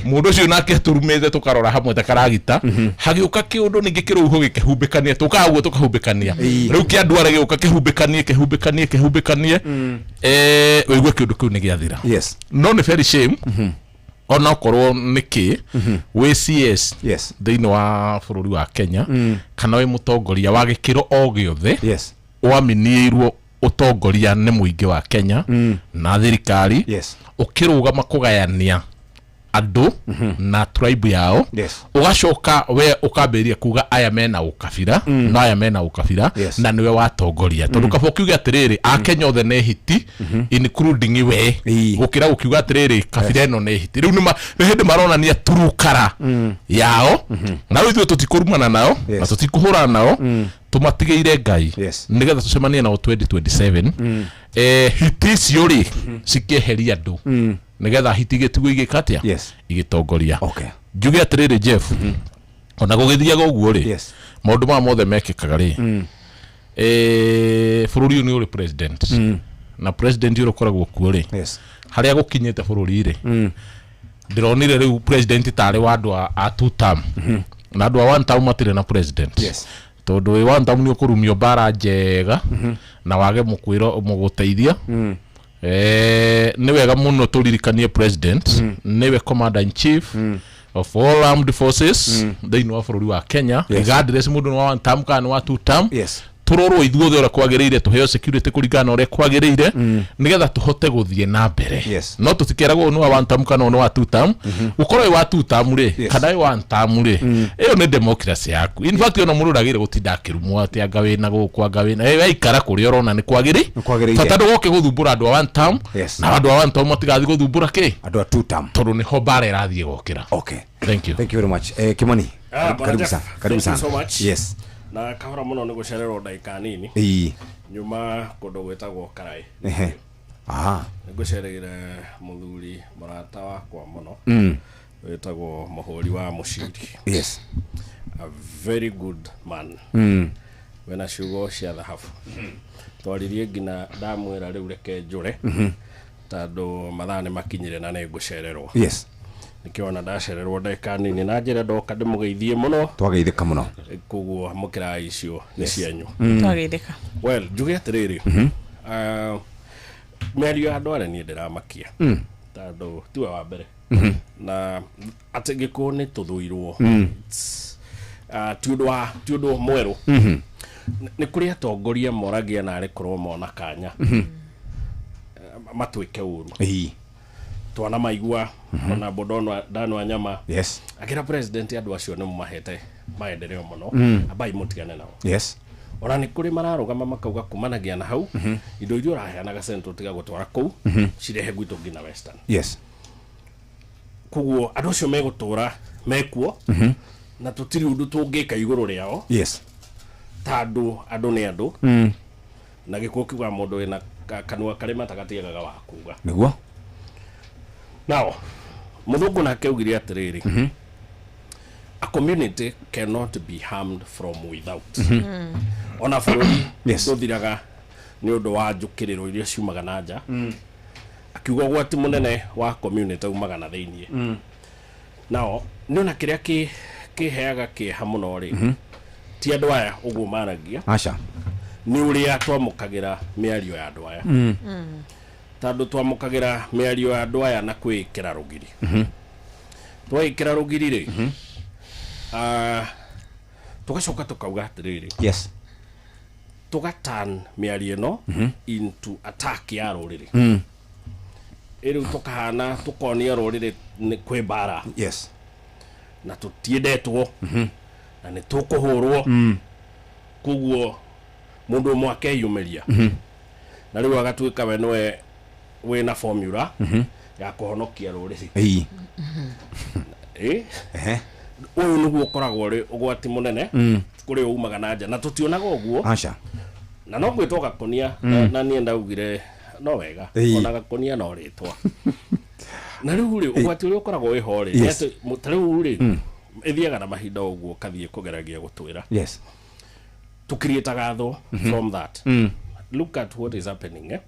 mũndũ ũcio nake atũrumĩte tũkarora hamwe ta karagita hagĩũka kĩũndũ ningĩ kĩrũhuho gĩkĩhumbĩkania tũkaga ũguo tũkahumbĩkania rĩu kĩa Duale gĩũka kĩhumbĩkanie kĩhumbĩkanie kĩhumbĩkanie ũigue kĩũndũ kĩu nĩ gĩathira. Yes. No nĩ very shame ona okorwo nĩ kĩ wĩ CS thĩinĩ wa bũrũri wa Kenya kana wĩ mũtongoria wa gĩkĩro o gĩothe waminiĩirwo ũtongoria nĩ mũingĩ wa Kenya na thirikari ũkĩrũgama kũgayania andũ na tribe yao ũgacoka we ũkambĩrĩria kuga aya mena ũkabira na aya mena ũkabira na nĩwe watongoria tondũ kaba ũkiuge atĩrĩrĩ akenya othe nĩ hiti including we gũkĩra gũkiuga atĩrĩrĩ kabira ĩno nĩ hiti. Rĩu nĩ hĩndĩ maronania turukara yao na rĩu ithuĩ tũtikũrumana nao na tũtikũhũrana nao tũmatigĩire Ngai nĩgetha tũcemanie nao 2027 hiti icio rĩ cikĩeheria andũ nĩgetha hiti igĩtigwo igĩka atĩa igĩtongoria. Njuge atĩrĩrĩ Jeff ona gũgĩthiaga ũguo rĩ maũndũ maya mothe mekĩkaga rĩ bũrũri ũyũ nĩ ũrĩ president na president ũrĩa ũkoragwo kuo rĩ harĩa gũkinyĩte bũrũri rĩ ndĩronire rĩu president tarĩ wa andũ a two term na andũ a one term matirĩ na president tondũ wĩ one term nĩ ũkũrumio mbara njega na wage mũkwĩro mũgũteithia. Nĩ wega mũno tũririkanie president nĩwe commander in chief of all armed forces thĩinĩ wa bũrũri wa Kenya regardless mũndũ nĩ wa one term kana nĩ wa two term. Tũrorwo ithuothe ũrĩa kwagĩrĩire tũheo security kũringana na ũrĩa kwagĩrĩire nĩgetha tũhote gũthiĩ na mbere no tũtikeragwo nĩ wa one term kana nĩ wa two term. Gũkorwo wĩ wa two term rĩ kana wĩ one term rĩ ĩyo nĩ democracy yaku. In fact ona mũndũ ndagĩrĩire gũtinda akĩrumwo atĩ anga wĩna gũkũ anga wĩna waikara kũrĩa ũrona nĩ kwagĩrĩire bata ndũgoke gũthumbũra andũ a one term na andũ a one term matigathiĩ gũthumbũra kĩ andũ a two term tondũ nĩho mbara ĩrathiĩ gũkĩra. Okay. Thank you. Thank you very much. Kimani, karibu sana. Karibu sana. So much. Yes. Na kahora muno nĩ gũcererwo ndagĩka nini. Nyuma kũndũ gwĩtagwo Karai. Ehe. Aha. Nĩ ngũcereire mũthuri mũrata wakwa mũno. Wĩtagwo Mũhũri wa Mũciri. Yes. A very good man. Wena ciugo cia thahabu. Twaririe nginya ndamwĩra rĩu reke njũre. Tondũ mathaa nĩ makinyire na nĩ ngũcererwo. Yes. Nĩkĩo ndacererwo ndagĩka nini na njĩra ndoka ndĩmũgeithie mũno. Twageithĩka mũno. Koguo amũkĩrai icio nĩ cianyu. Twageithĩka. Well, njuge atĩrĩrĩ mĩario ya andũ arĩa niĩ ndĩramakia tondũ tiwe wa mbere na atĩ Gĩkũyũ nĩ tũthũirwo ti ũndũ mwerũ. Nĩ kũrĩ atongoria moragia na arĩ korwo mona kanya matuĩke ũru twana maigua ona bodono ndanwa nyama. Yes. Akira president andu acio nĩ mahete maendeleo mũno abai mutigane nao. Yes. Ona nĩ kũrĩ mararũgama makauga kumanagia na hau indo iria ũraheanaga central tiga gũtwara kũu cirehe gwitũ nginya western. Yes. Koguo andũ acio megũtũra mekuo na tũtirĩ ũndũ tũngĩka igũrũ rĩao. Yes. Tondũ andũ nĩ andũ na gĩkuũ kiuga mũndũ wĩna kanua karĩ matagatiagaga wa kuga. ' Nĩguo. Now, mũthũngũ nake augire atĩrĩrĩ A community cannot be harmed from without. Mhm. Ona bũrũri Yes. ndũthiraga nĩ ũndũ wa njũkĩrĩro iria ciumaga na nja. Akiuga ũgwati mũnene wa community umaga na thĩiniĩ. Nao nĩ ona kĩrĩa kĩheaga kĩeha mũno rĩ, ti andũ aya ũguo maragia, Aca. nĩ ũrĩa twamũkagĩra mĩario ya andũ aya, tondũ twamũkagĩra mĩario ya andũ aya na kwĩĩkĩra rũgiri. Tweĩkĩra rũgiri rĩ, tũgacoka tũkauga atĩrĩrĩ, tũgatan mĩario ĩno into attack ya rũrĩrĩ. Ĩrĩu tũkahana tũkonia rũrĩrĩ nĩ kwĩ mbara na tũtiendetwo na nĩ tũkũhũrwo. Koguo mũndũ ũmwe akeyumĩria na rĩu agatuĩka we nĩwe wĩna formula ya kũhonokia rũrĩrĩ. Ĩ ũyũ nĩguo ũkoragwo ũrĩ ũgwati mũnene kũrĩ umaga na nja na tũtionaga ũguo. Aca. Na no gwĩtwo gakonia. Na niĩ ndaugire no wega. Ona gakonia no rĩtwa na rĩu rĩ, ũgwati ũrĩa ũkoragwo wĩho rĩ, nĩ atĩ ta rĩu rĩ, ĩthiaga na mahinda ũguo kathiĩ kũgeragia gũtwĩra tũkiriĩtaga thũ from that. Look at what is happening, eh?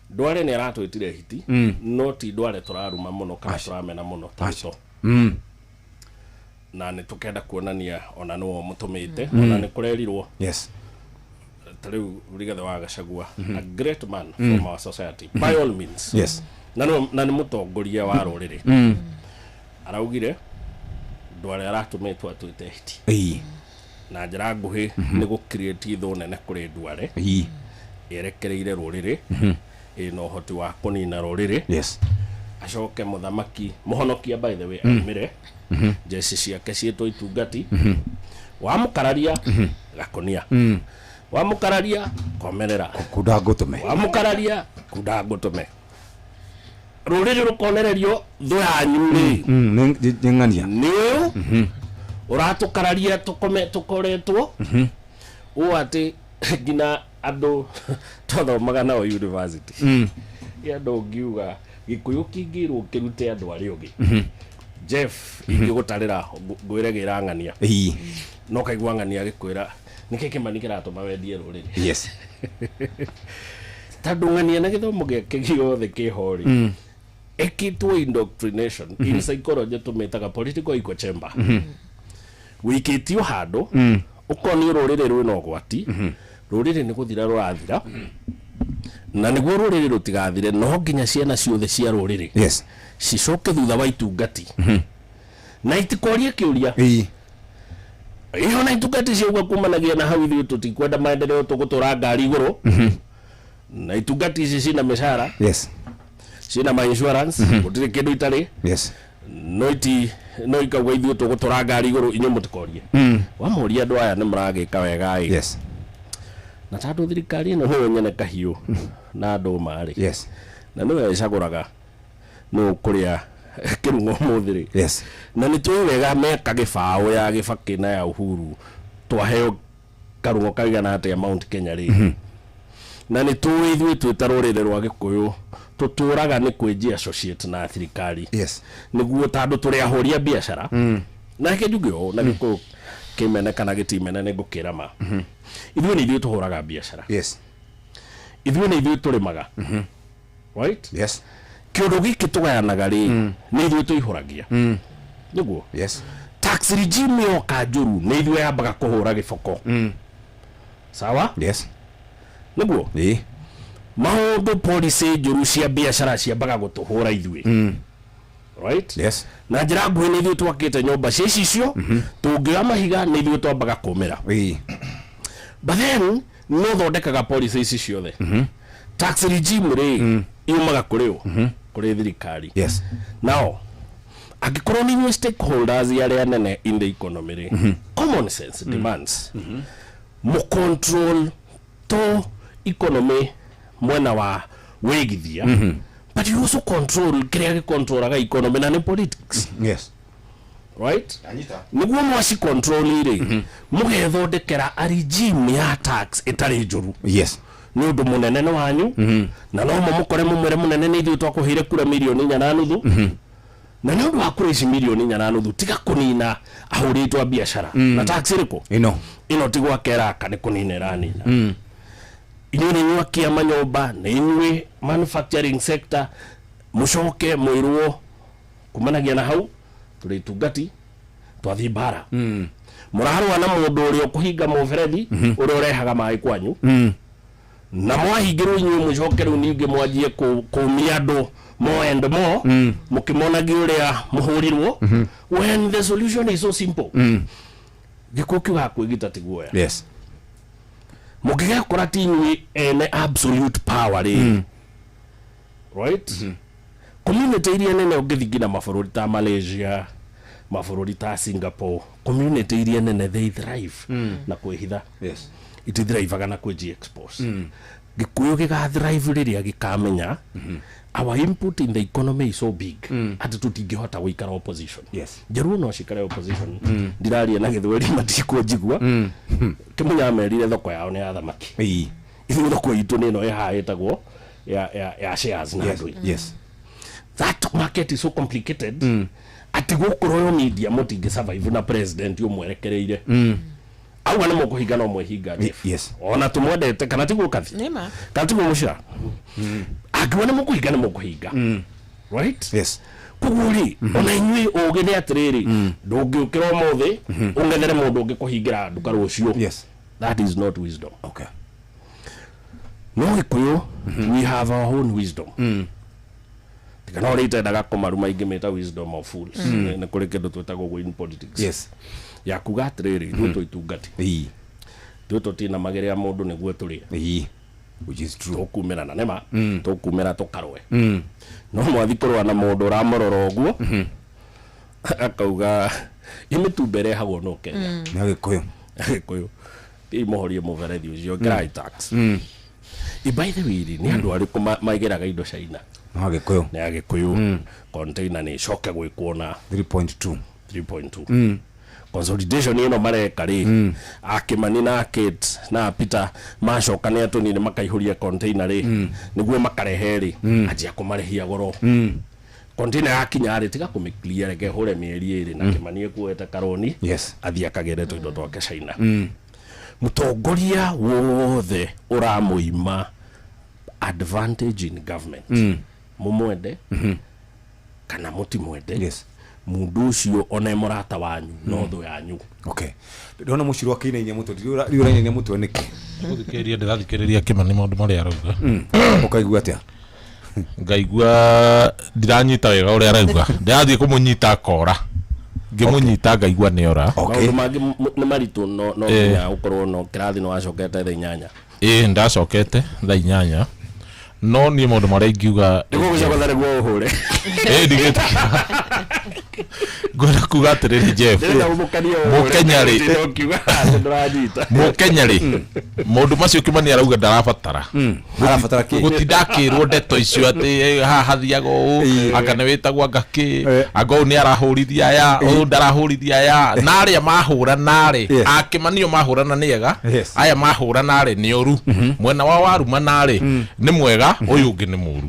Ndware nĩ aratwĩtire hiti, no ti ndware tũraruma mũno kana tũramena mũno ta Ruto. Na nĩ tũkenda kuonania ona nĩwe mũtũmĩte, ona nĩ kũrerirwo ta rĩu Rigathĩ wa Gachagua, a great man from our society, by all means, na nĩ mũtongoria wa rũrĩrĩ, araugire ndware aratũmĩtwo atwĩte hiti. Na njĩra nguhĩ, nĩ gũ-create thũ nene kũrĩ ndware yerekereire rũrĩrĩ, ĩna ũhoti wa kũnina rũrĩrĩ. Acoke mũthamaki mũhonokia, by the way, aumĩre njeci ciake ciĩtwo itungati, wamũkararia gakonia, wamũkararia komerera, Kunda ngũtũme. Wamũkararia kunda ngũtũme, rũrĩrĩ rũkonererio thũ yanyu rĩ Nĩ ng'ania. Nĩ ũyũ ũratũkararia tũkome tũkoretwo ũũ atĩ nginya andũ twathomaga nao university, ĩ andũ ngiuga gĩkũyũ kĩngĩrwo kĩrute andũ arĩa ũngĩ. Jeff, ingĩgũtarĩra ngwĩre gĩra ng'ania, no kaigua ng'ania gĩkwĩra nĩkĩ kĩmani kĩratũma wendie rũrĩrĩ? Tondũ ng'ania na gĩthomo gĩake gĩothe kĩho rĩ, ĩkĩtwo indoctrination. In psychology tũmĩtaga political echo chamber. Wĩikĩtio handũ ũkonio rũrĩrĩ rwĩna ũgwati, rũrĩrĩ nĩ gũthira rũrathira, na nĩguo rũrĩrĩ rũtigathire no nginya ciana ciothe cia rũrĩrĩ cicoke thutha wa itungati na itikorie kĩũria. Ĩyo na itungati ciauga kumanagia na hau ithuĩ tũtikwenda maendeleo, tũgũtũra ngari igũrũ, na itungati ici cina mĩcara, cina ma insurance, gũtirĩ kĩndũ itarĩ, no iti no ikauga ithuĩ tũgũtũra ngari igũrũ, inyuĩ mũtikorie. Wamũria andũ aya nĩ mũragĩka wega ĩ? Na tondũ thirikari ĩno nĩyo nyene kahiũ na ndũma rĩ, na nĩwe ĩcagũraga nũ kũrĩa kĩrung'o ũmũthĩ rĩ, na nĩ tũĩ wega meka gĩbaũ ya Gĩbakĩ na ya Uhuru twaheo karung'o kaigana atĩa Mount Kenya rĩ, na nĩ tũĩ ithuĩ twĩ ta rũrĩrĩ rwa Gĩkũyũ tũtũraga nĩ kwĩnjia associate na thirikari nĩguo tondũ tũrĩ ahũri a biacara. Na reke njuge ũũ na Gĩkũyũ kĩmene kana gĩtimene, nĩ ngũkĩra ma ithuĩ nĩ ithuĩ tũhũraga biacara, ithuĩ nĩ ithuĩ tũrĩmaga, right? Kĩũndũ gĩkĩ tũgayanaga rĩ, nĩ ithuĩ tũihũragia nĩguo tax regime yoka njũru nĩ ithuĩ yambaga kũhũra gĩboko. Sawa? Nĩguo maũndũ policy njũru cia biacara ciambaga gũtũhũra ithuĩ, right? Na njĩra nguhĩ, nĩ ithuĩ twakĩte nyũmba cia icicio, tũngĩoya mahiga nĩ ithuĩ twambaga kũmĩra. But then no thondekaga policy ici ciothe, tax regime rĩ, yumaga kũrĩ ũ? Kũrĩ thirikari. Now angĩkorwo nĩ inyuĩ stakeholders arĩa nene in the economy rĩ, common sense demands mũcontrol to economy mwena wa wĩgithia, but you also control kĩrĩa gĩcontrolaga economy, na nĩ politics. Right, nĩguo mwaci control rĩ, mũgethondekera a regime ya tax ĩtarĩ njũru. Nĩ ũndũ mũnene nĩ wanyu, na no mũmũkore mũmwĩre mũnene nĩ ithuĩ twakũheire kura 4.5 million, Na nĩ ũndũ wa kura ici mirioni 4 na nuthu, tiga kũnina ahũrĩtwo a biacara na tax ĩrĩkũ ĩno ĩno, ti gwaka ĩraka, nĩ kũnina ĩranina. Inyuĩ nĩ inyuĩ akia manyũmba, nĩ inyuĩ manufacturing sector, mũcoke mwĩrwo kumanagia na hau tũrĩ itungati twathiĩ mbara, mũrarũa na mũndũ ũrĩa ũkũhinga mũberethi ũrĩa ũrehaga maĩ kwanyu, na mwahingĩrwo inyuĩ, mũcoke rĩu ningĩ mwanjie kũmia andũ more and more, mũkĩmonagia ũrĩa mũhũrirwo, when the solution is so simple. Gĩkuũ kiugaga kwĩgita ti guoya. Mũngĩgekora ti inyuĩ ene absolute power rĩ, right, community iria nene ũngĩthiĩ nginya mabũrũri ta Malaysia, mabũrũri ta Singapore, community iria nene, they thrive na kwĩhitha. Itithrivaga na kwĩji expose. Gĩkũyũ gĩgathrive rĩrĩa gĩkamenya our input in the economy is so big atĩ tũtingĩhota gũikara opposition. Njaruo no cikare opposition. Ndiraria na gĩthweri, matikũnjigua. Kĩmunya amerire thoko yao nĩ ya thamaki, ithuĩ thoko itũ nĩ ĩno ĩhaha ĩtagwo ya shares na andũ. That market is so complicated atĩ gũkũ Royal Media mũtingĩ survive na president ũmwerekereire auga nĩ mũkũhinga, no mwĩhinga, Jeff. Ona tũmwendete kana tiguo, Kathi? Nĩma. Kana tiguo, mũcira? Angiuga nĩ mũkũhinga, nĩ mũkũhinga, right? Koguo rĩ, ona inyuĩ ũgĩ nĩ atĩrĩrĩ, ndũngĩũkĩra ũmũthĩ ũng'ethere mũndũ ũngĩ kũhingĩra nduka rũciũ. That is not wisdom. No Gĩkũyũ, we have our own wisdom, tiga no rĩ itendaga kũmaruma ingĩ mĩta wisdom of fools. Nĩ kũrĩ kĩndũ twĩtagwo ũguo in politics, ya kuga atĩrĩrĩ, ithuĩ twĩ itungati, ithuĩ tũtinamagĩrĩra mũndũ nĩguo tũrĩe. Which is true. Tũkumĩra na nĩma tũkumĩra tũkarũe, no mwathi kũrũa na mũndũ ũramũrora ũguo akauga imĩtumba ĩrehagwo no Kenya. Nĩ Agĩkũyũ. Agĩkũyũ ii mũhorie mũberethi ũcio, ĩkĩrai tax. By the way rĩ, nĩ andũ arĩkũ maigĩraga indo China? No Agĩkũyũ. Nĩ Agĩkũyũ. Container nĩ icoke gwĩkwo na 3.2. 3.2. Consolidation ĩno mareka rĩ, akĩmani na Kate na Peter macoka nĩ atũnini makaihũria container rĩ, nĩguo makarehe rĩ, anjia kũmarĩhia goro. Container yakinya rĩ, tiga kũmĩ clear, reke hũre mĩeri 2 na Kĩmani ekuoete karoni, athiĩ akagĩre tũindo twake China. Mũtongoria wothe ũramũima advantage in government, mũmwende kana mũtimwende, mũndũ ũcio ona e mũrata wanyu no thũ yanyu. Okay, ndona mũciro akĩinainia mũtwe, ndiũĩ ũrainainia mũtwe nĩkĩ. Gũthikĩrĩria ndĩrathikĩrĩria Kĩmani maũndũ marĩa arauga. Ũkaigua atĩa? Ngaigua ndiranyita wega ũrĩa arauga, ndĩrathiĩ kũmũnyita akora, ngĩmũnyita ngaigua nĩ ora. Maũndũ mangĩ nĩ maritũ, no nginya ũkorwo no kĩrathi nĩ wacokete thaa 8. Ĩĩ, ndacokete thaa 8, no niĩ maũndũ marĩa ingiuga nĩguo gũcokotha nĩguo ũhũre. Ĩĩ, ndigĩtĩkĩra. Ngwenda kuga atĩrĩrĩ, Jeff, Ndĩrenda gũmũkania ũhũre. Mũkenya rĩ, Ndĩrenda ũkiuga atĩ ndũranyita. Mũkenya rĩ, maũndũ macio Kĩmani arauga ndarabatara. Arabatara kĩ? Gũtinda akĩrwo ndeto icio atĩ haha hathiaga ũũ, anga nĩ wĩtagwo, anga kĩ, anga ũyũ nĩ arahũrithia aya, ũyũ ndarahũrithia aya, na arĩa mahũra narĩ akĩmanio mahũrana nĩ ega, aya mahũra narĩ nĩ ũru, mwena wa waruma narĩ nĩ mwega, ũyũ ũngĩ nĩ mũru.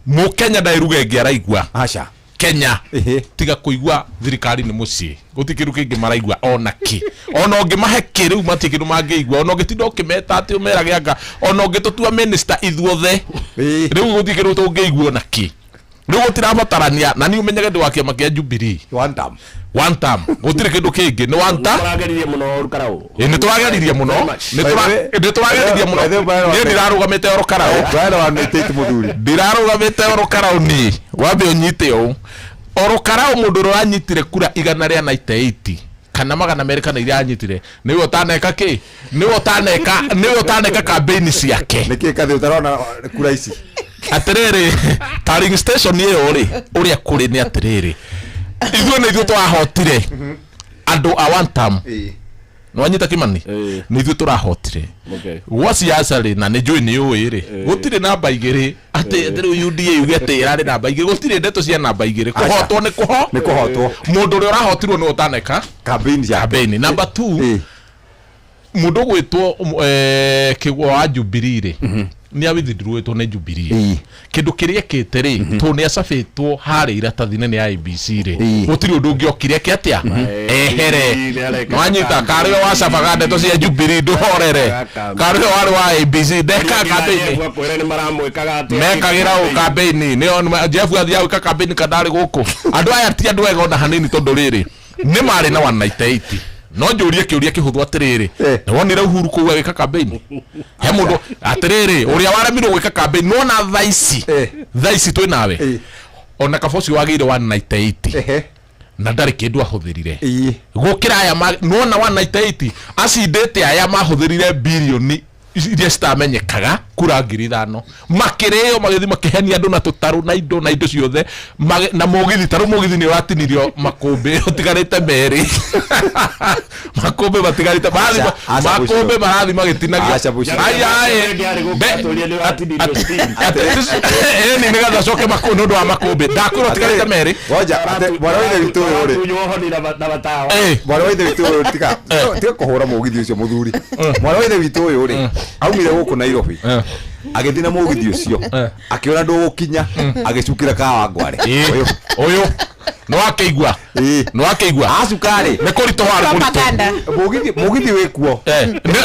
Mũkenya ndarĩ ruga ĩngĩ araigua. Aca. Kenya tiga kũigua thirikari nĩ mũciĩ, gũtirĩ kĩndũ kĩngĩ maraigua ona kĩ, ona ũngĩmahe kĩ rĩu matirĩ kĩndũ mangĩigua, ona ũngĩtinda ũkĩmeta atĩ ũmerage anga, ona ũngĩtũtua minister ithuothe rĩu gũtirĩ kĩndũ tũngĩigua ona kĩ. Rĩu gũtirabatarania na niĩ ũmenyage ndĩ wa kĩama kĩa Jubilee. One term. One term, gũtirĩ kĩndũ kĩngĩ, nĩ one term. Mũrageririe mũno Karau. Ĩ, nĩ tũrageririe mũno, nĩ tũrageririe mũno. Niĩ ndirarũgamĩte oro Karau, ndirarũgamĩte oro Karau, niĩ wambe ũnyite ũũ, oro Karau mũndũ ũrĩa ũranyitire kura igana rĩa 98 kana 200 kana iria anyitire, nĩwe ũtaneka kĩ, nĩwe ũtaneka campaign ciake. Nĩkĩ Kathĩ ũtarona kura ici? Atĩrĩrĩ, polling station ĩyo rĩ, ũrĩa kũrĩ nĩ atĩrĩrĩ, ithuĩ nĩ ithuĩ tũrahotire andũ a one term. Nĩwanyita Kĩmani? Nĩ ithuĩ tũrahotire gwa siasa rĩ, na nĩ njũĩ nĩ ũĩ rĩ, gũtirĩ namba igĩrĩ atĩ rĩu UDA yuge atĩ ĩrarĩ namba igĩrĩ, gũtirĩ ndeto cia namba igĩrĩ. Kũhotwo nĩ kũho Nĩ kũhotwo. Mũndũ ũrĩa ũrahotirwo nĩ ũtaneka campaign ciake. Campaign number 2, mũndũ ũgwĩtwo Kĩgwa wa Jubilee rĩ, Nĩ awithdrawĩtwo nĩ Jubilee. Kĩndũ kĩrĩa ekĩte rĩ, tondũ nĩ acabĩtwo harĩa iratathi-inĩ nĩ IEBC rĩ, gũtirĩ ũndũ ũngĩ okire eke atĩa ehere. Nwanyita karĩo wacabaga ndeto cia Jubilee ndũhorere, karĩo warĩ wa IEBC ndeka campaign. Akwĩre nĩ maramwĩkaga atĩa. Mekagĩra ũ campaign nĩo Jeff athiaga gwĩka campaign kandarĩ gũkũ. Andũ aya ti andũ ega ona hanini, tondũ rĩrĩ nĩ marĩ na 198. No njũrie kĩũria kĩhũthũ atĩrĩrĩ, nĩ wonire Uhuru kũu agĩka campaign? He mũndũ atĩrĩrĩ ũrĩa waremirwo gwĩka campaign nona thaa ici, thaa ici twĩ nawe, ona kaba ũcio wagĩire 198 na ndarĩ kĩndũ ahũthĩrire gũkĩra aya nona 198 acindĩte aya mahũthĩrire birioni iria citamenyekaga kura 5,000, makĩrĩo, magĩthiĩ makĩhenia andũ na tũtarũ na indo ciothe na mũgithi. Tarũ mũgithi nĩ ũratinirio makũmbĩ, ũtigarĩte merĩ, makũmbĩ matigarĩte Aca, aca. Makũmbĩ marathiĩ magĩtinagia. Aca, Bucio. Aya, ĩni nĩgetha acoke makũmbĩ nĩ ũndũ wa makũmbĩ ndakwĩra ũtigarĩte merĩ. Ngoja, mwana wa ithe witũ ũyũ rĩ, Tunywo honi na matawa. Mwana wa ithe witũ ũyũ, tiga tiga kũhũra mũgithi ũcio mũthuri. Mwana wa ithe witũ ũyũ rĩ, aumire gũkũ Nairobi agĩthiĩ na mũgithi ũcio, akĩona ndũgũkinya, agĩcukĩra Kawangware. Ũyũ. Ũyũ nĩwakĩigua, nĩwakĩigua. Acukarĩ. Nĩ kũritũha arĩ mũritũ. Propaganda. Mũgithi, mũgithi wĩkuo.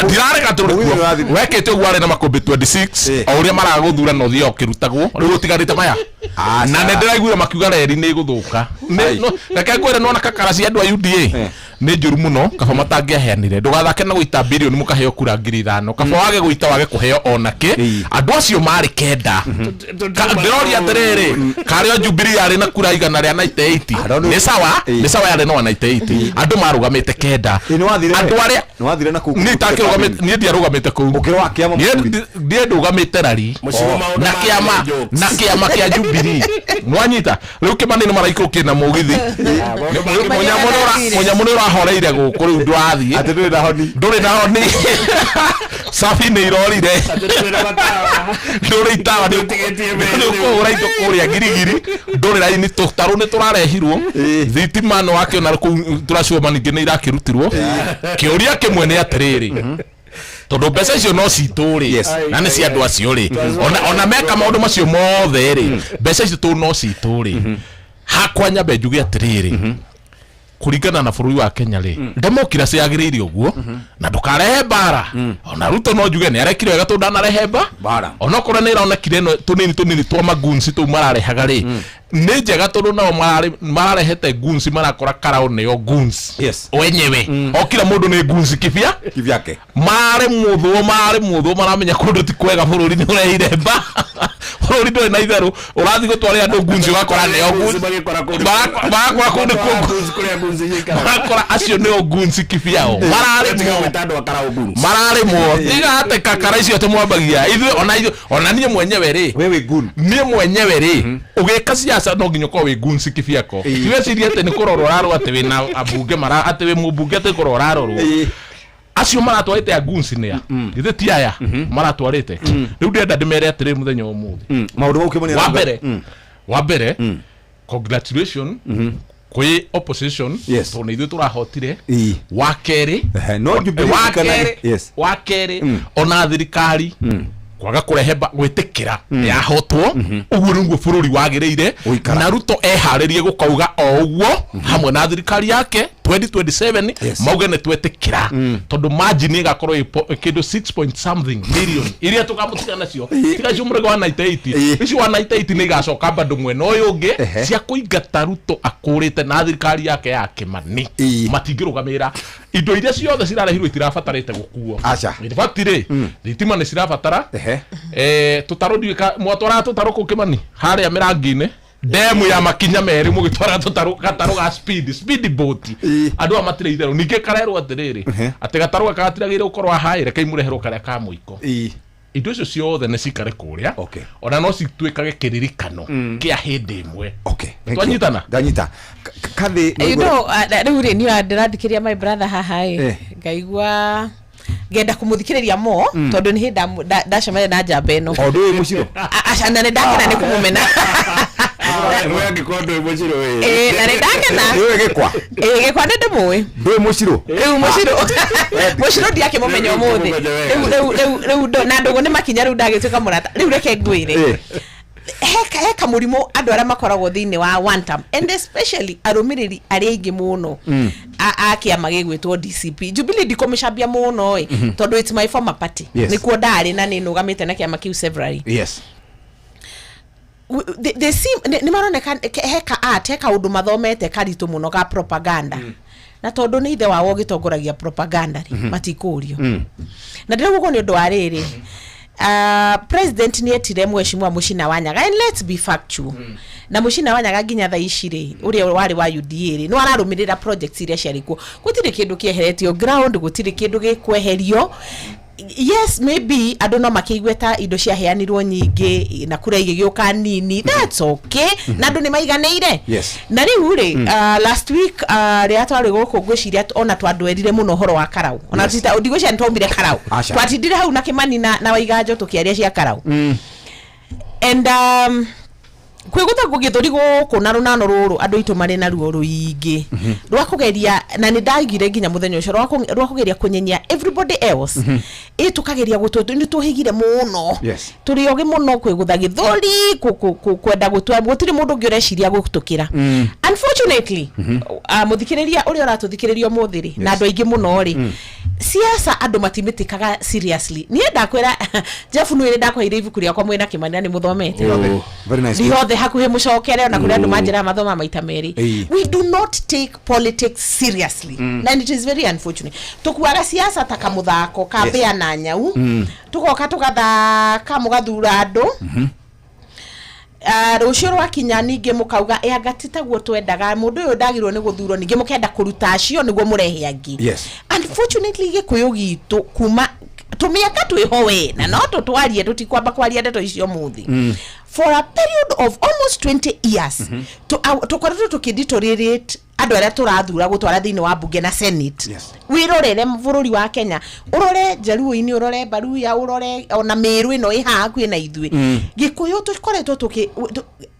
Ndirarega tũrĩ Mũgithi kuo. nĩũrathiĩ. Wekĩte ũguo arĩ na makũmbĩ 26 o ũrĩa maragũthura na ũthiaga ũkĩrutagwo rĩu ũtigarĩte maya, na nĩ ndĩraiguire makiuga reri nĩ ĩgũthũka. Reke ngwĩre, nona kakara cia andũ a UDA nĩ njũru mũno. Kaba matangĩaheanire. Ndũgathake na gũita birioni mũkaheo kura 5,000, kaba wage gũita, wage kũheo ona kĩ. Andũ acio marĩ kenda. Ndĩroria atĩrĩrĩ, karĩo Jubilee yarĩ na kura 198, nĩ sawa, nĩ sawa, yarĩ na 198, andũ marũgamĩte kenda, andũ arĩa Nĩwathire na kũu? Niĩ itakĩrũgamĩte, niĩ ndiarũgamĩte kũu. Ũkĩrĩ wa kĩama? Niĩ ndũgamĩte rari Mũcigo maũndũ na ma kĩama jokes. Na kĩama kĩa Jubilee, nwanyita rĩu Kĩmani nĩ maraikũrũkire na mũgithi. Mũnyamũ nĩ ũrahoreire gũkũ rĩu, ndũrathiĩ. Atĩ ndũrĩ na honi? Ndũrĩ na honi, cabi nĩ irorire, ndũrĩ itawa, nĩ ũkũhũra indo kũrĩa girigiri, ndũrĩ raini, tũtarũ nĩ tũrarehirwo, thitima nĩ wakĩona kũu tũracioma, ningĩ nĩ irakĩrutirwo. Kĩũria kĩmwe nĩ atĩrĩrĩ, tondũ mbeca icio no citũ rĩ, na nĩ cia andũ acio rĩ, ona meka maũndũ macio mothe rĩ, mbeca icio tũ no citũ rĩ. Hakwa nyambe njuge atĩrĩrĩ, kũringana na bũrũri wa Kenya rĩ, democracy yagĩrĩire ũguo na ndũkarehe mbara. Ona Ruto no njuge nĩ arekire wega tondũ ndanarehe mbara, onokorwo nĩ ĩronekire ĩno tũnini tũnini twa magunci tũu mararehaga rĩ, nĩ njega tondũ nao mararehete gunci, marakora karao nĩo guns wenyewe, o kila mũndũ nĩ gunci kibia kivyake. Mararĩ mũthwo, mararĩ mũthwo, maramenya kũndũ ti kwega, bũrũri nĩ ũreire mba, bũrũri ndũrĩ na itherũ. Ũrathiĩ gũtwarĩra andũ gunci ũgakora nĩo gunci, marakora kũndũ kũu, marakora acio nĩo gunci kibiao, mararĩ mararĩ mo tiga atĩ kakara icio tũmwambagia ithuĩ, ona ithuĩ, ona niĩ mwenyewe rĩ, wewe gun. Niĩ mwenyewe rĩ, ũgĩka siasa no nginya ũkorwo wĩ gunci kibiako. Tiwecirie atĩ nĩ kũrorwo ũrarorwo, atĩ wĩna ambunge mara, atĩ wĩ mũmbunge, atĩ kũrorwo ũrarorwo. Acio maratwarĩte a gunci nĩa? Githĩ ti aya maratwarĩte? Rĩu ndĩrenda ndĩmere atĩrĩ mũthenya wa ũmũthĩ. Maũndũ mau Kĩmani wa arauga. mbere, wa mbere, congratulation kwĩ opposition tondũ nĩ ithuĩ tũrahotire. Wa kerĩ, no Jubilee wa kana- kerĩ, wa kerĩ, ona thirikari kwaga kũrehe gwĩtĩkĩra yahotwo, ũguo nĩguo bũrũri wagĩrĩire, na Ruto eharĩrie gũkauga o ũguo hamwe na thirikari yake 2027 mauge nĩ twetĩkĩra, tondũ margin ĩgakorwo ĩ kĩndũ 6 point something million iria tũkamũtiga nacio, tiga icio mũrĩgo wa 98, icio wa 98 nĩ igacoka bado mwena ũyũ ũngĩ cia kũingata Ruto akũrĩte na thirikari yake ya Kĩmani. Matingĩrũgamĩrĩra indo iria ciothe cirarehirwo, itirabatarĩte gũkuo. Aca. Batirĩ thitima nĩ cirabatara. Tũtarũ ndiũĩ mwatwaraga tũtarũ kũu Kĩmani harĩa mĩrangi-inĩ, ndemu ya makinya merĩ, mũgĩtwara tũtarũ, gatarũ ga speed boat. Andũ aya matirĩ itherũ. Ningĩ karerwo atĩrĩrĩ, atĩ gatarũ gaka gatiragĩrĩire gũkorwo haha, reke imũreherwo karĩa ka mũiko. Indo icio ciothe nĩ cikare kũrĩa, ona no cituĩkage kĩririkano kĩa hĩndĩ ĩmwe. Twanyitana? Ndanyita. Kathĩ. You know, rĩu rĩ niĩ ndĩrathikĩrĩria my brother haha ĩ, ngaigua ngenda kũmũthikĩrĩria mo, tondũ nĩ hĩndĩ ndacemania na njamba ĩno. O ndũĩ mũciro. Aca, na nĩ ndakena nĩ kũmũmena. We angĩkorwo ndũĩ mũcirũ ĩ. Ĩĩ, na nĩ ndakena. Nĩũĩ gĩkwa? Ĩĩ, gĩkwa nĩ ndĩmũĩ. Ndũĩ mũcirũ? Rĩu mũcirũ mũcirũ ndiakĩmũmenya ũmũthĩ. Ndũkĩmũmenya wega. Rĩu rĩu rĩu rĩu na ndũgũ nĩ makinya rĩu ndagĩtuĩka mũrata. Rĩu reke ngwĩre. He kamũrimũ andũ arĩa makoragwo thĩinĩ wa one term and especially arũmĩrĩri arĩa aingĩ mũno a kĩama gĩgwĩtwo DCP. Jubilee ndikũmĩcambia mũno ĩ, tondũ it's my former party. Nĩkuo ndarĩ na nĩ nũgamĩte na kĩama kĩu severally. They seem nĩ maroneka he ka art, he kaũndũ mathomete karitũ mũno ga propaganda. Na tondũ nĩ ithe wao ũgĩtongoragia propaganda rĩ, matikũrio. Na ndĩrauga ũguo nĩ ũndũ wa rĩrĩ, president nĩ etire mheshimiwa Mũcina wa Nyaga, and let's be factual, na Mũcina wa Nyaga nginya thaa ici rĩ, ũrĩa warĩ wa UDA rĩ, nĩ ararũmĩrĩra projects iria ciarĩ kuo. Gũtirĩ kĩndũ kĩeheretio ground, gũtirĩ kĩndũ gĩkweherio. Yes, maybe andũ no makĩigue ta indo ciaheanirwo nyingĩ na kura igĩgĩũka nini. That's okay, na andũ nĩ maiganĩire. Na rĩu rĩ, last week, rĩrĩa twarĩ gũkũ, ngwĩciria ona twandwerire mũno ũhoro wa karau, ona ndigwĩciria nĩ twaumire karau. Aca. Twatindire hau na Kĩmani na Waiganjo tũkĩaria cia karau. And kwĩ gũtangwo gĩthũri gũkũ na rũnano rũrũ andũ aitũ marĩ naruo rũingĩ rwa kũgeria, na nĩ ndaigire nginya mũthenya ũcio, rwa kũgeria kũnyenyia everybody else. Ĩ tũkageria gũtũ nĩ tũhĩgire mũno, tũrĩ ogĩ mũno kwĩgũtha gĩthũri, kwenda gũtua gũtirĩ mũndũ ũngĩ ũreciria gũtũkĩra. Unfortunately, mũthikĩrĩria ũrĩa ũratũthikĩrĩria ũmũthĩ rĩ, na andũ aingĩ mũno rĩ, siasa andũ matimĩtĩkaga seriously. Niĩ ndakwĩra, Jeff, nĩ ndakwaire ibuku rĩakwa mwĩna Kĩmani na nĩ mũthomete. Rĩothe. Very nice book. Rĩothe hakuhĩ mũcokere, ona kũrĩ andũ manjĩraga mathoma maita merĩ. We do not take politics seriously, and it is very unfortunate. Tũkuaga siasa ta kamũthako ka mbĩa na nyau. Tũgoka tũgathaka, mũgathura andũ. Rũciũ rwakinya ningĩ mũkauga, "Ĩ anga ti taguo twendaga, mũndũ ũyũ ndagĩrĩirwo nĩ gũthurwo." Ningĩ mũkenda kũruta acio nĩguo mũrehe angĩ. Unfortunately, gĩkũyũ gitũ kuma tũmĩaka twĩho we na no tũtwarie, tũtikwamba kwaria ndeto icio mũthĩ. For a period of almost 20 years, tũkoretwo tũkĩdeteriorate andũ arĩa tũrathura gũtwara thĩinĩ wa mbunge na senate. Wĩrorere bũrũri wa Kenya, ũrore Njaruo-inĩ, ũrore Baruya, ũrore ona Mĩrũ ĩno ĩ haha hakuhĩ na ithuĩ. Gĩkũyũ tũkoretwo tũkĩ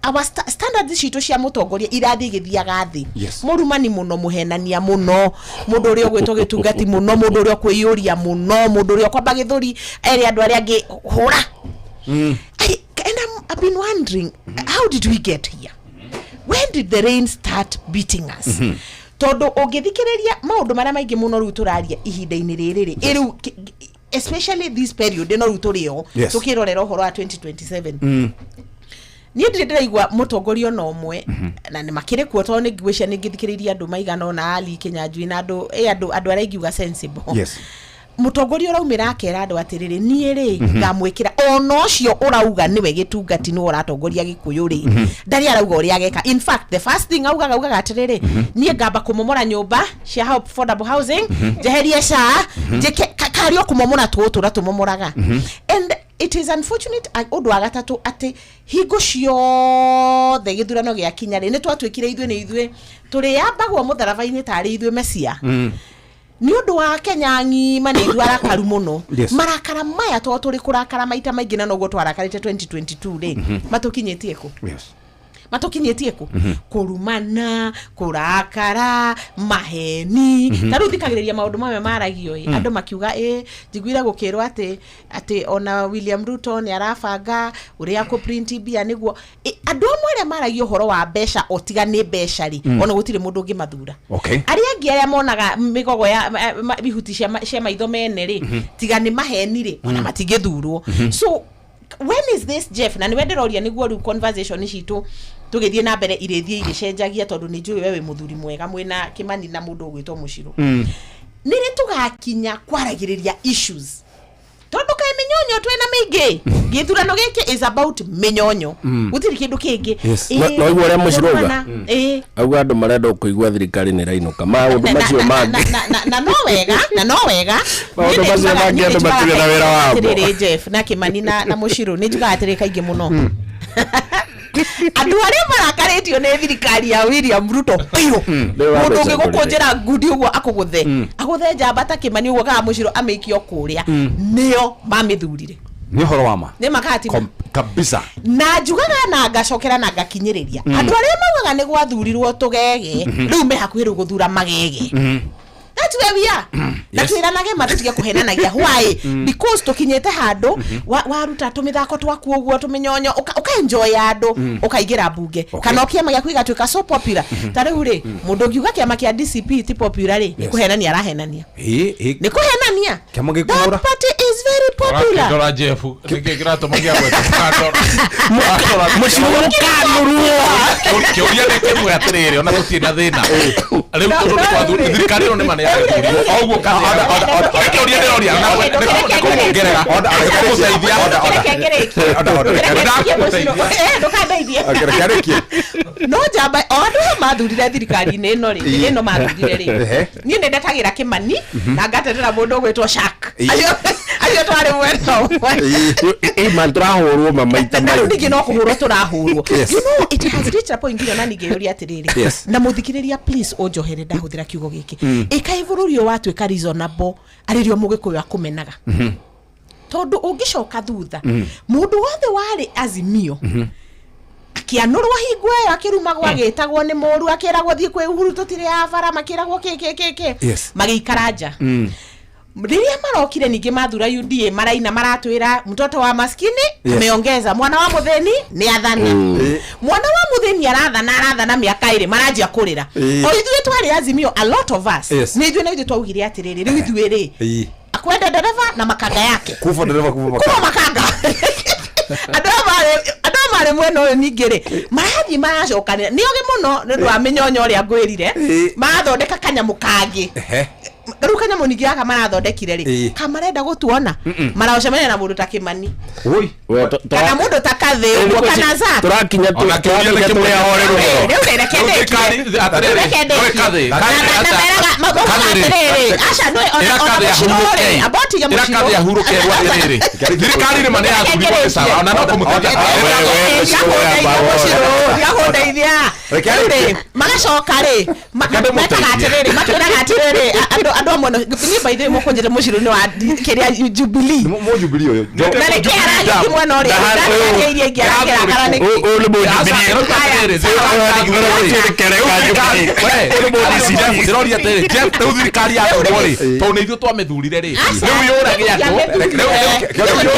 our standards citũ cia mũtongoria irathiĩ igĩthiaga thĩ. Mũrumani mũno, mũhenania mũno, mũndũ ũrĩa ũgwĩtwo gĩtungati mũno, mũndũ ũrĩa ũkwĩyũria mũno, mũndũ ũrĩa ũkwamba gĩthũri ere andũ arĩa angĩ hũra. And I've been wondering, how did we get here? When did the rain start beating us? Tondũ ũngĩthikĩrĩria maũndũ marĩa maingĩ mũno rĩu tũraria ihinda-inĩ rĩrĩ rĩ, ĩ rĩu especially this period ĩno rĩu tũrĩ o tũkĩrorera ũhoro wa 2027, niĩ ndirĩ ndĩraigua mũtongoria ona ũmwe, na nĩ makĩrĩ kuo, tondũ nĩ ngwĩcia nĩ ngĩthikĩrĩirie andũ maigana ũna, Ali Kĩnyanjui na andũ ĩ andũ arĩa ingiuga sensible. Mũtongoria ũraumĩra akera andũ atĩrĩrĩ, niĩ rĩ, ngamwĩkĩra ona ũcio ũrauga nĩwe gĩtungati, nĩwe ũratongoria gĩkũyũ rĩ, ndarĩ arauga ũrĩa ageka. In fact, the first thing augaga atĩrĩrĩ, niĩ ngamba kũmomora nyũmba cia affordable housing, njeherie SHA, njĩke karĩ o kũmomora tũgũtũra tũmomoraga. And it is unfortunate, ũndũ wa gatatũ, atĩ hingo ciothe gĩthurano gĩakinya rĩ, nĩ twatuĩkire ithuĩ nĩ ithuĩ tũrĩambagwo mũtharaba-inĩ tarĩ ithuĩ mecia nĩ ũndũ wa Kenya ng'ima, nĩ ithuĩ arakaru mũno. Marakara maya, to tũrĩ kũrakara maita maingĩ na noguo twarakarĩte 2022 rĩ, matũkinyĩtie kũ? Matũkinyĩtie kũ? Kũrumana, kũrakara, maheni. Ta rĩu thikagĩrĩria maũndũ mamwe maragio ĩ, andũ makiuga, ĩ njiguire gũkĩrwo atĩ ona William Ruto nĩ arabanga ũrĩa kũ mbia nĩguo. Ĩ, andũ amwe arĩa maragia ũhoro wa mbeca, o tiga nĩ mbeca rĩ, ona gũtirĩ mũndũ ũngĩmathura. Arĩa angĩ arĩa monaga mĩgogo ya ihuti cia maitho mene rĩ, tiga nĩ maheni rĩ, ona matingĩthurwo. So when is this, Jeff, na nĩwe ndĩroria nĩguo rĩu conversation citũ tũgĩthiĩ na mbere irĩthiĩ igĩcenjagia, tondũ nĩ njũĩ we wĩ mũthuri mwega mwĩna Kĩmani na mũndũ ũgwĩtwo Mũcirũ, nĩ rĩ tũgakinya kwaragĩrĩria issues? Tondũ kaĩ mĩnyonyo twĩna mĩingĩ, gĩthurano gĩkĩ is about mĩnyonyo, gũtirĩ kĩndũ kĩngĩ. Ĩ, No igua ũrĩa Mũcirũ auga? kũrumana, ĩ. Auga andũ marenda kũigua thirikari nĩ ĩrainũka, maũndũ macio mangĩ Na no wega. Maũndũ Niĩ nĩ macio mangĩ niĩ nĩ andũ njugaga matirĩ na wĩra wamo. atĩrĩrĩ, Jeff na Kĩmani na Mũcirũ, nĩ njugaga atĩrĩ kaingĩ mũno, andũ arĩa marakarĩtio nĩ thirikari ya William Ruto biũ, Nĩwe mũndũ wamĩcagũrire. ũngĩgũkũnjĩra ngundi ũguo akũgũthe, agũthe njamba ta Kĩmani ũguo kana Mũcirũ, amĩikio kũrĩa, nĩo mamĩthurire. Nĩ ũhoro wa ma. Nĩ ma kana ti ma? Kabisa. Na njugaga na ngacokera na ngakinyĩrĩria, andũ arĩa maugaga nĩ gwathurirwo tũgege, rĩu me hakuhĩ rĩu gũthura magege. That's where we are. Na twĩranage ma, tũtige kũhenanagia. Why? Because tũkinyĩte handũ waruta tũmĩthako twaku ũguo, tũmĩnyonyo, ũka enjoy andũ, ũkaingĩra mbunge kana kĩama gĩaku gĩgatuĩka so popular. Ta rĩu rĩ, mũndũ ũngiuga kĩama kĩa DCP ti popular rĩ, nĩ kũhenania arahenania. Ĩ, ĩ. Nĩ kũhenania. Kĩama That gĩkũhũra. party is very popular. Ũrakĩndora Jeff, nĩkĩ kĩratũma gĩagwetwo? Mũcirũ mũkanũrwo. Kĩũria nĩ kĩmwe atĩrĩrĩ, ona tũtirĩ na thĩna rĩu, tondũ nĩ twathuri thirikari ĩno nĩ ma nĩ yagĩthurirwo o ũguo. Kathĩ kĩũria ndĩroria nĩ kũmuongerera, nĩ kũmũteithia. Reke ngĩrĩkie. Reke ngĩrĩkie mũcirũ. Ndũkandeithie. Reke arĩkie. No njamba o andũ aya mathurire thirikari-inĩ ĩno rĩ, ĩno mathurire rĩ, niĩ nĩ ndetagĩra Kĩmani na ngatetera mũndũ ũgwĩtwo Shark, acio twarĩ mwena ũmwe. Man, tũrahũrwo ma maita Na rĩu maingĩ. ningĩ no kũhũrwo tũrahũrwo. You know it has reached a point nginya na ningĩyũria atĩrĩrĩ, na mũthikĩrĩria, please ũnjohere ndahũthĩra kiugo gĩkĩ, ĩkaĩ bũrũri ũyũ watuĩka reasonable arĩ rĩo mũgĩkũyũ akũmenaga, tondũ ũngĩcoka thutha, mũndũ wothe warĩ Azimio akĩanũrwo hingo ĩyo, akĩrumagwo, agĩtagwo nĩ mũru, akĩragwo thiĩ kwĩ Uhuru, tũtirĩ a bara, makĩragwo kĩ kĩ kĩ kĩ, magĩikara nja. Rĩrĩa marokire ningĩ mathura UDA, maraina maratwĩra mtoto wa maskini ameongeza, mwana wa mũthĩni nĩ athana. Mwana wa mũthĩni arathana, arathana mĩaka 2, maranjia kũrĩra. O ithuĩ twarĩ Azimio, a lot of us, nĩ ithuĩ na ithuĩ twaugire atĩrĩrĩ, rĩu ithuĩ rĩ, akwenda ndereba na makanga yake. Kufa ndereba, kufa makanga. Kuma makanga. Andũ aya marĩ mwena ũyũ ningĩ rĩ, marathiĩ maracokanĩra nĩ ogĩ mũno nĩ ũndũ wa mĩnyonyo ũrĩa ngwĩrire, marathondeka kanyamũ kangĩ. Rĩu kanyamũ ningĩ gaka marathondekire rĩ, kamarenda gũtuona maracemania na mũndũ ta Kĩmani Oi. kana mũndũ ta Kathĩ ũguo kana Zack. Tũrakinya Ona kĩũria nĩ tũrakinya kĩmwe. tũrĩ ahoreru mũno. Rĩu rĩ, reke Rĩu ndĩkie. thirikari- atĩrĩrĩ, Reke ndĩkie. we Kathĩ, Na- Kathĩ, na meraga maugaga Kathĩ rĩ, atĩrĩrĩ, aca nĩ ona ĩra ona Kathĩ mũcirũ ahurũke. rĩ, amba ũtige Ĩra mũcirũ. Kathĩ ahurũke erwo atĩrĩrĩ, thirikari nĩ ma nĩ yathurirwo nĩ sawa, ona no kũmũteithia. Tiga Reke kũndeithia. arĩkie. Magacoka rĩ, Reke mekaga ndĩmũteithie. atĩrĩrĩ, matwĩraga atĩrĩrĩ, andũ amwe niĩ by the way mũkũnjĩre mũcirũ nĩ wa kĩrĩa Jubilee. Mo Jubilee ũyũ. Na nĩkĩ aragĩthiĩ mwena ũrĩa ndakĩria iria ingĩ arakĩrakara nĩkĩ? Ũyũ nĩ Mũjubilee. Ndĩroria atĩrĩrĩ, Jeff, rĩu thirikari yathurwo rĩ, tondũ nĩ ithuĩ twamĩthurire rĩ, rĩu yũrage andũ.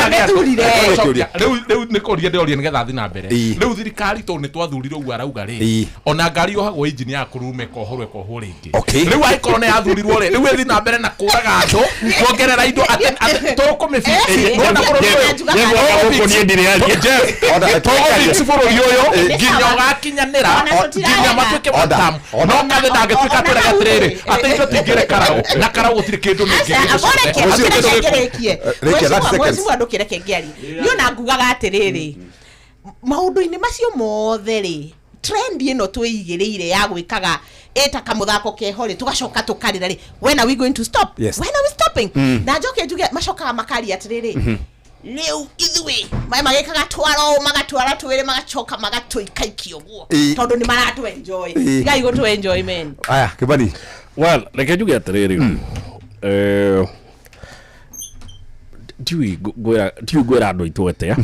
Rĩu Kĩũria. Rĩu nĩ kũria ndĩroria nĩgetha thiĩ na mbere. Rĩu thirikari, tondũ nĩ twathurire ũguo arauga rĩ, ona ngari yohagwo injini ya kũrume ĩkohorwo ĩkohwo rĩngĩ. Rĩu angĩkorwo nĩ yathurirwo rĩ, rĩu ĩthiĩ na mbere na kũraga andũ, kuongerera indo atĩ tũkũmĩbi nĩwona bũrũri ũyũ. Jeff, gũkũ niĩ ndirĩ aria. Jeff, tũgũfix bũrũri ũyũ nginya ũgakinyanĩra, nginya matuĩke matamu. No Kathĩ ndangĩtuĩka atwĩraga atĩrĩrĩ, atĩ indo tingĩre karaũ na karaũ gũtirĩ kĩndũ ningĩ. Ngĩrĩkie. Rĩkia, 30 seconds. Mheshimiwa, ndũkĩreke ngĩarie. Niĩ ona ngugaga atĩrĩrĩ, maũndũ-inĩ macio mothe rĩ, trend ĩno twĩigĩrĩire ya gwĩkaga ĩta kamũthako keho rĩ, tũgacoka tũkarĩra rĩ, when are we going to stop? When are we stopping? Na njoke njuge, macokaga makaria atĩrĩrĩ, rĩu ithuĩ magĩkaga twaro magatwara twĩrĩ, magacoka magatũikaikia ũguo, tondũ nĩ maratũ enjoy. Tigai gũtũ enjoy, men. Aya, Kĩbani. Well, reke njuge atĩrĩrĩ, ndiũĩ ngwĩra andũ aitũ atĩa,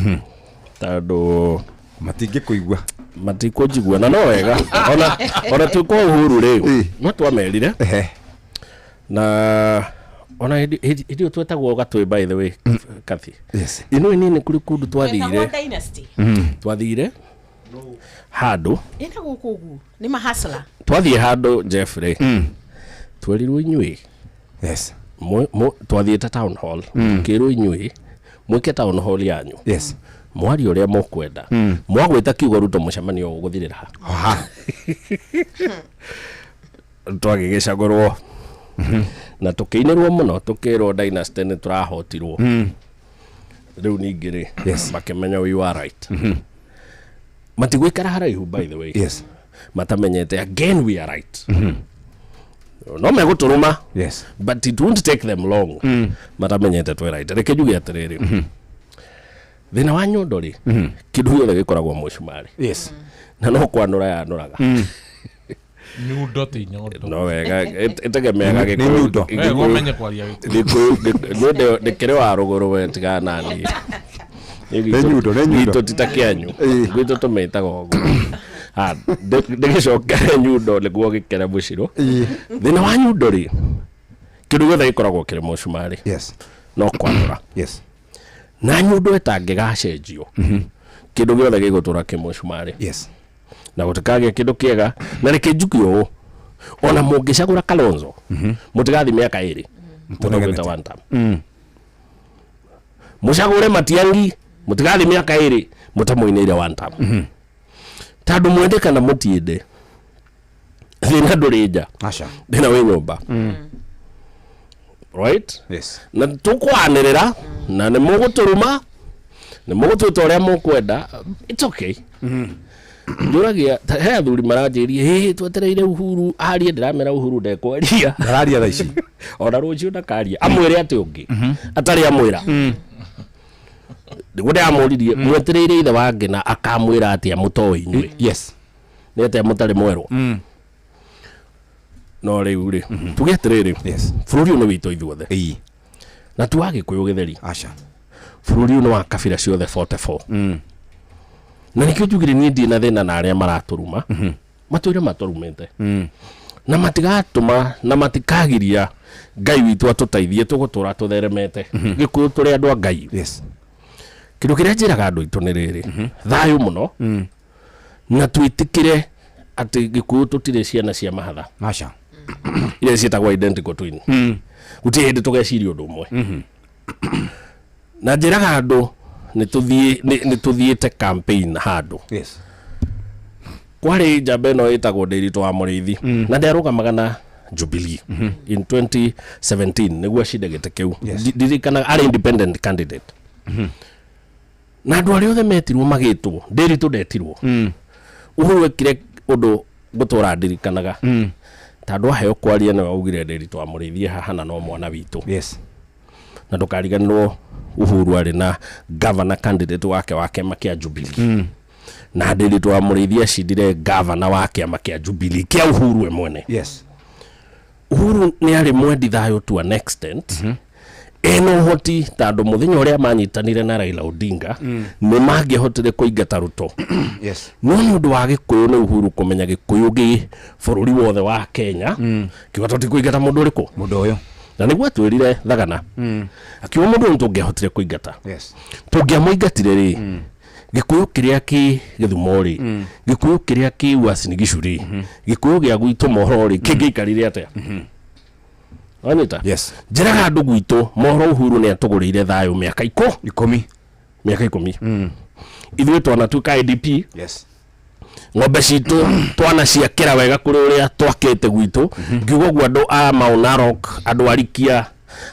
tondũ Matingĩkũigua. Matikũnjigua na no wega ona twĩ kwa Uhuru rĩ, no twamerire na ona hĩndĩ ĩyo twetagwo gatwĩ, by the way, Kathi. Ino niĩ nĩ kũrĩ kũndũ twathire. Twetagwo dynasty. Twathire handũ. Ĩna gũkũ ũguo nĩ mahasla. Twathiĩ handũ, Jeff rĩ, twerirwo inyuĩ twathiĩte town hall, kĩrwo inyuĩ mwĩke town hall yanyu, mwarie ũrĩa mũkwenda, mwagwĩta kiugo Ruto, mũcemanio ũgũthirĩra ha. Twagĩgĩcagũrwo na tũkĩinĩrwo mũno, tũkĩrwo dynasty nĩ tũrahotirwo. Rĩu ningĩ rĩ, makĩmenya we were right. Matigũikara haraihu, by the way, matamenyete again we are right. No megũtũrũma, but it won't take them long matamenyete twĩ right. Reke njuge atĩrĩrĩ, thĩna wa nyondo rĩ, kĩndũ gĩothe gĩkoragwo mũcumarĩ na no kwanũra yanũraga. Nyundo ti nyondo. No wega, ĩtegemeaga. Nĩ nyundo. Wega ũmenye kwaria Gĩkũyũ. Gĩkũyũ ndĩkĩrĩ wa rũgũrũ, we tigana nani. Nĩ nyundo, nĩ nyundo. Gwitũ ti ta kĩanyu. Gwitũ tũmĩtaga ũguo. Ah, ndĩgĩcokere nyundo nĩguo gĩkere mũcirũ. Thĩna wa nyundo rĩ, kĩndũ gĩothe gĩkoragwo kĩrĩ mũcumarĩ. Yes. No kwamũra. Yes. Na nyundo ĩtangĩgacenjio, kĩndũ gĩothe gĩgũtũra kĩ mũcumarĩ. Yes. Na gũtikagĩa kĩndũ kĩega. Na reke njuge ũũ, ona mũngĩcagũra Kalonzo, mũtigathiĩ mĩaka 2 mũtagwĩta one term. Mũcagũre Matiang'i, mũtigathiĩ mĩaka 2 mũtamũinĩire one term. Tondũ mwende kana mũtiende, thĩna ndũrĩ nja. Aca. Thĩna wĩ nyũmba. Right? Yes. Na tũkwanĩrĩra na nĩ mũgũtũruma, nĩ mũgũtwĩta ũrĩa mũkwenda, it's okay. Njũragia he athuri maranjĩrie, hĩ twetereire Uhuru arie, ndĩramera Uhuru ndekwaria. Ndararia thaa ici. Ona rũciũ ndakaria. Amwĩre atĩ ũngĩ atarĩ amwĩra. Nĩguo ndĩramũririe, mwetereire ithe wa Ngĩna akamwĩra atĩa mũtoĩ inyuĩ. Yes. Nĩ atĩa mũtarĩ mwerwo. No rĩu rĩ, tuge atĩrĩrĩ, bũrũri ũyũ nĩ witũ ithuothe. Na ti wa Gĩkũyũ gĩtheri. Aca. Bũrũri ũyũ nĩ wa kabira ciothe 44. Na nĩkĩo njugire niĩ ndirĩ na thĩna na arĩa maratũruma. Matũire matũrumĩte. Na matigatũma na matikagiria Ngai witũ atũteithie tũgũtũra tũtheremete. Gĩkũyũ tũrĩ andũ a Ngai. Yes. Kĩndũ kĩrĩa njĩraga andũ aitũ nĩ rĩrĩ, thayũ mũno, na twĩtĩkĩre atĩ Gĩkũyũ tũtirĩ ciana cia mahatha. Aca. Iria ciĩtagwo identical twin. Gũtirĩ hĩndĩ tũgeciria ũndũ ũmwe. Na njĩraga andũ nĩ tũthiĩte campaign handũ. Yes. Kwarĩ njamba ĩno ĩtagwo Ndĩritũ wa Mũrĩithi, na ndarũgamaga na Jubilee in 2017 nĩguo acinde gĩtĩ kĩu. Ndirikanaga arĩ independent candidate. Na andũ arĩa othe metirwo magĩtwo, Ndĩritũ ndetirwo. Uhuru ekire ũndũ ngũtũra ndirikanaga. Tondũ aheo kwaria nĩwe augire Ndĩritũ wa Mũrĩithi haha na no mwana witũ. Yes. Na ndũkariganĩrwo Uhuru arĩ na governor candidate wake wa kĩama kĩa Jubilee. Na Ndĩritũ wa Mũrĩithi acindire governor wa kĩama kĩa Jubilee kĩa Uhuru we mwene. Yes. Uhuru nĩ arĩ mwendi thayũ to an extent. Ena ũhoti tondũ mũthenya ũrĩa manyitanire na Raila Odinga, nĩ mangĩahotire kũingata Ruto. Yes. No nĩ ũndũ wa Gĩkũyũ nĩ Uhuru kũmenya Gĩkũyũ gĩ bũrũri wothe wa Kenya, kiuga tũtikũingata mũndũ ũrĩkũ? Mũndũ ũyũ. Na nĩguo atwĩrire Thagana. Akiuga mũndũ ũyũ tũngĩahotire kũingata. Yes. Tũngĩamũingatire rĩ, Gĩkũyũ kĩrĩa kĩ Gĩthumo rĩ, Gĩkũyũ kĩrĩa kĩ Uasin Gishu rĩ, Gĩkũyũ gĩa gwitũ Mohoro rĩ, kĩngĩaikarire atĩa? Wanyita? Yes. Njĩraga andũ gwitũ Mohoro Uhuru nĩ atũgũrĩire thayũ mĩaka 10. Mĩaka 10. Ithuĩ twanatuĩka IDP. Yes. Ng'ombe citũ twanaciakĩra wega kũrĩ ũrĩa twakĩte gwitũ. Ngiuga ũguo andũ a Mau Narok, andũ a Rikia,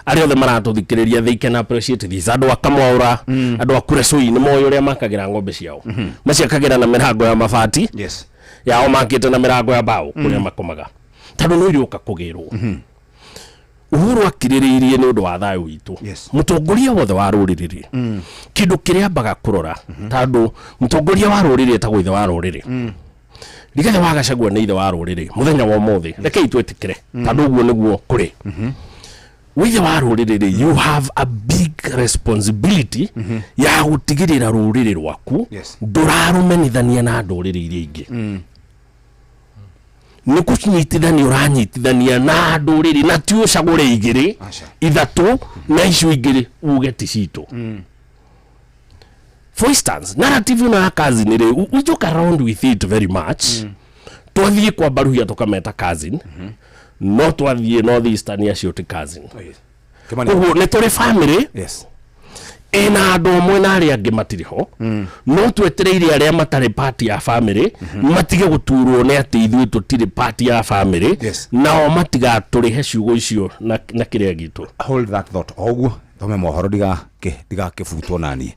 arĩa othe maratũthikĩrĩria, they can appreciate this. Andũ a Kamwaura, andũ a Kuresoi nĩ moĩ ũrĩa makagĩra ng'ombe ciao. Maciakagĩra na mĩrango ya mabati. Yes. Yao makĩte na mĩrango ya mbaũ kũrĩa makomaga. Tondũ nĩ irĩũka kũgĩrwo. Uhuru akirĩrĩirie nĩ ũndũ wa thayũ witũ. Mũtongoria wothe wa rũrĩrĩ rĩ, kĩndũ kĩrĩa ambaga kũrora, tondũ mũtongoria wa rũrĩrĩ etagwo ithe wa rũrĩrĩ. Rigathĩ wa Gachagua nĩ ithe wa rũrĩrĩ mũthenya wa ũmũthĩ. Rekei twĩtĩkĩre, tondũ ũguo nĩguo kũrĩ. Wĩ ithe wa rũrĩrĩ rĩ, you have a big responsibility ya gũtigĩrĩra rũrĩrĩ rwaku ndũrarũmenithania na ndũrĩrĩ iria ingĩ. Nĩ kũnyitithania ũranyitithania na ndũrĩrĩ, na ti ũcagũre 2, 3 na icio ingĩ uge ti citũ. For instance, narrative ĩno ya cousin rĩ, we joke around with it very much. Twathiĩ kwa Baruhia tũkameta cousin, no twathiĩ North Eastern acio ti cousin. Koguo nĩ tũrĩ family. Yes. Ĩna andũ amwe na arĩa angĩ matirĩ ho. No twetereire arĩa matarĩ part ya family, matige gũturwo nĩ atĩ ithuĩ tũtirĩ part ya family, nao matigatũrĩhe ciugo icio na kĩrĩa gitũ. Hold that thought. O ũguo thome mohoro ndigakĩbutwo naniĩ.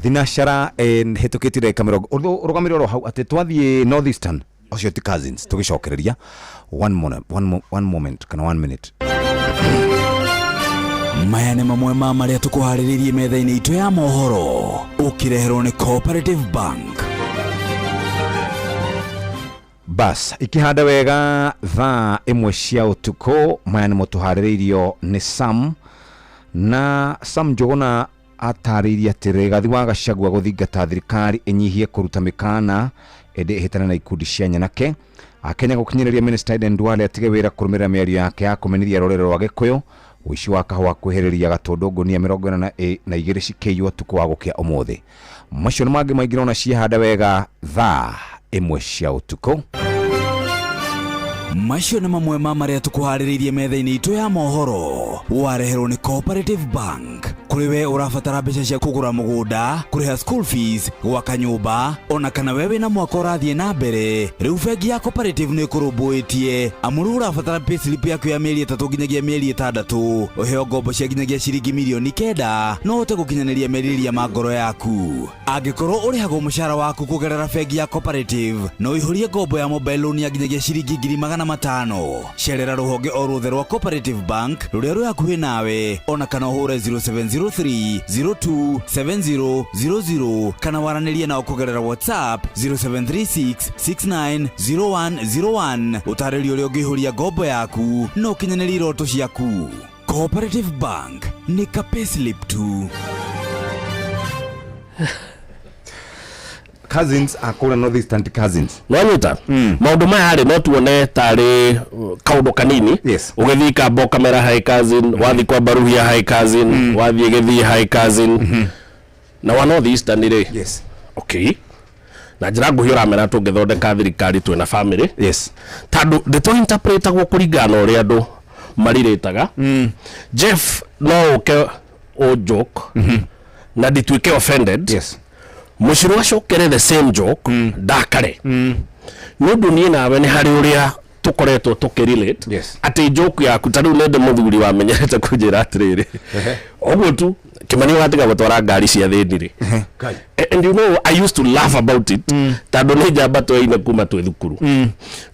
Thinacara hĩtũkĩtie ndagĩka mĩrongo ũrũgamĩre oro hau atĩ twathiĩ North Eastern ũcio ti cousins tũgĩcokereria one moment kana 1 minute. Maya nĩ mamwe ma marĩa tũkũharĩrĩirie metha-inĩ itũ ya mohoro ũkĩreherwo nĩ Cooperative Bank. Bas ikihanda wega thaa 1 cia ũtukũ. Maya nĩmo tũharĩrĩirio nĩ Sam na Sam Njũgũna Atarĩirie atĩ Rigathi wa Gachagua gũthingata thirikari ĩnyihie kũruta mĩkana ĩndĩ ĩhĩtane na ikundi cia nyanake. Akenya gũkinyĩrĩria Minister Aden Duale atige wĩra kũrũmĩrĩra mĩario yake ya kũmenithia rũrĩrĩ rwa Gĩkũyũ. Ũici wa kahũa kwĩhĩrĩria Gatũndũ ngũnia 42 cikĩiywo ũtukũ wa gũkĩa ũmũthĩ. Macio nĩ mangĩ maingĩ ona ciehanda wega thaa 1 cia ũtukũ. Macio nĩ mamwe ma marĩa tũkũharĩrĩirie metha-inĩ itũ ya mohoro. Wareherwo nĩ Cooperative Bank. Kũrĩ we ũrabatara mbeca cia kũgũra mũgũnda, kũrĩha school fees, gwaka nyũmba, ona kana we wĩna mwaka ũrathiĩ na mbere. Rĩu bengi ya Cooperative nĩ ĩkũrũmbũĩtie. Amu rĩu ũrabatara payslip yaku ya mĩeri 3 nginyagia mĩeri 6, ũheo ngombo cia nginyagia ciringi mirioni 9, no ũhote gũkinyanĩria merirĩria ma ngoro yaku. Angĩkorwo ũrĩhagwo mũcara waku kũgerera bengi ya Cooperative, no ũihũrie ngombo ya mobile loan ya nginyagia ciringi 500,000. Cerera rũhonge o ruothe rwa Cooperative Bank rũrĩa rwĩ hakuhĩ nawe, ona kana ũhũre 0703 02 7000 kana waranĩrie nao kũgerera WhatsApp 0736 690101. Ũtarĩrio ũrĩa ũngĩihũria ngombo yaku na ũkinyanĩrie iroto ciaku. Cooperative Bank nĩ ka payslip tu. Cousins akũra North Eastern cousins. Nwanyita maũndũ maya rĩ no tuone tarĩ kaũndũ kanini. Ũgĩthiĩ Kamba ũkamera hi cousin, wathiĩ kwa Baruhia hi cousin, wathiĩ Gĩthii hi cousin, na wa North Eastern rĩ. Okay, na njĩra nguhĩ ũramera tũngĩthondeka thirikari twĩna family. Tondũ ndeto interpretagwo kũringana na ũrĩa andũ marirĩtaga. Jeff no ũke o joke na ndituĩke offended. Mũcirũ acokere the same joke ndakare nĩ ũndũ niĩ nawe nĩ harĩ ũrĩa tũkoretwo tũkĩrelate atĩ joke yaku ta rĩu nĩ ndĩ mũthuri wamenyerete kũnjĩra atĩrĩrĩ, ũguo tu Kĩmani ũgatiga gũtwara ngari cia thĩni rĩ. And you know I used to laugh about it tondũ nĩ njamba tweine kuma twĩ thukuru,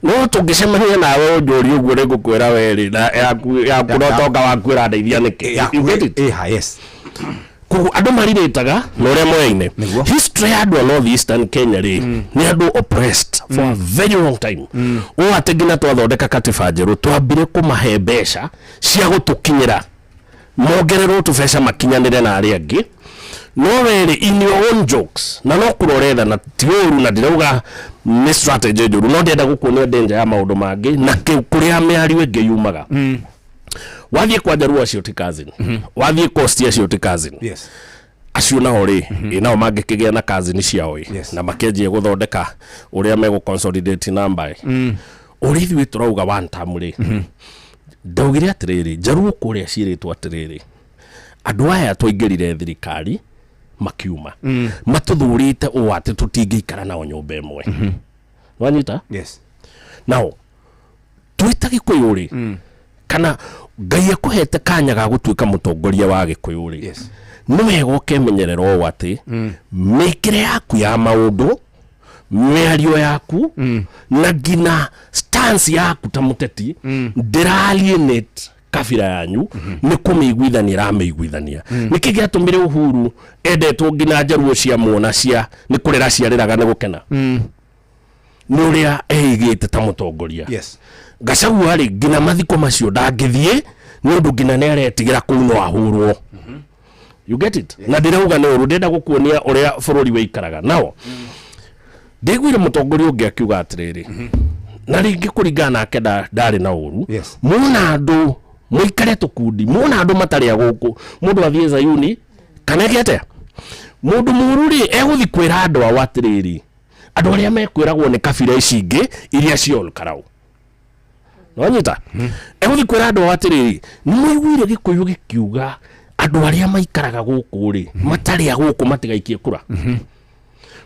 no tũngĩcemania nawe ũnjũrie ũguo nĩ ngũkwĩra werĩ na yaku yaku na ũtonga waku ĩrandeithia nĩkĩ? You get it? Yes. Koguo andũ marirĩtaga na ũrĩa moyaine. History ya andũ a North Eastern Kenya rĩ, nĩ andũ oppressed for a very long time, ũũ atĩ nginya twathondeka katiba njerũ twambire kũmahe mbeca cia gũtũkinyĩra, mongererwo tũbeca makinyanĩre na arĩa angĩ. No werĩ in your own jokes na no kũroretha na ti ũru, na ndirauga nĩ strategy njũru, no ndĩrenda gũkuonia danger ya maũndũ mangĩ na kũrĩa mĩario ĩngĩ yumaga. Wathiĩ kwa Njaruo acio ti cousin, wathiĩ Coast acio ti cousin. Acio nao rĩ, ĩ nao mangĩkĩgĩa na cousin ciao ĩ na makĩanjie gũthondeka ũrĩa megũ consolidate number ĩ ũrĩa ithuĩ tũrauga one term rĩ. Ndaugire atĩrĩrĩ, Njaruo kũrĩa ciĩrĩtwo atĩrĩrĩ, andũ aya twaingĩrire thirikari makiuma matũthurĩte ũũ atĩ tũtingĩikara nao nyũmba ĩmwe. Wanyita? Yes. Nao twĩ ta Gĩkũyũ rĩ, kana Ngai akũhete kanya ga gũtuĩka mũtongoria wa Gĩkũyũ rĩ, nĩ wega ũkemenyerera ũũ atĩ mĩkĩre yaku ya maũndũ, mĩario yaku na nginya stance yaku ta mũteti ndĩralienate kabira yanyu, nĩ kũmĩiguithania ĩramĩiguithania. Nĩkĩ gĩatũmire Uhuru endetwo nginya Njaruo cia muona cia nĩ kũrĩra ciarĩraga nĩ gũkena? Nĩ ũrĩa eigĩte ta mũtongoria. Gachagua rĩ, nginya mathiko macio ndangĩthiĩ nĩ ũndũ nginya nĩ aretigĩra kũu no ahũrwo. You get it? Na ndĩrauga nĩ ũru, ndĩrenda gũkuonia ũrĩa bũrũri wĩikaraga. Nao ndĩguire mũtongoria ũngĩ akiuga atĩrĩrĩ, na rĩngĩ kũringana nake ndarĩ na ũru, muona andũ mũikare tũkundi, muona andũ matarĩ a gũkũ, mũndũ athiĩ Zayuni kana eke atĩa, mũndũ mũru rĩ egũthiĩ kwĩra andũ ao atĩrĩrĩ, andũ arĩa mekwĩragwo nĩ kabira ici ingĩ iria cia Olkarau. Nĩwanyita? Egũthiĩ kwĩra andũ ao atĩrĩrĩ, nĩ mũiguire Gĩkũyũ gĩkiuga andũ arĩa maikaraga gũkũ rĩ matarĩ a gũkũ matigaikie kura.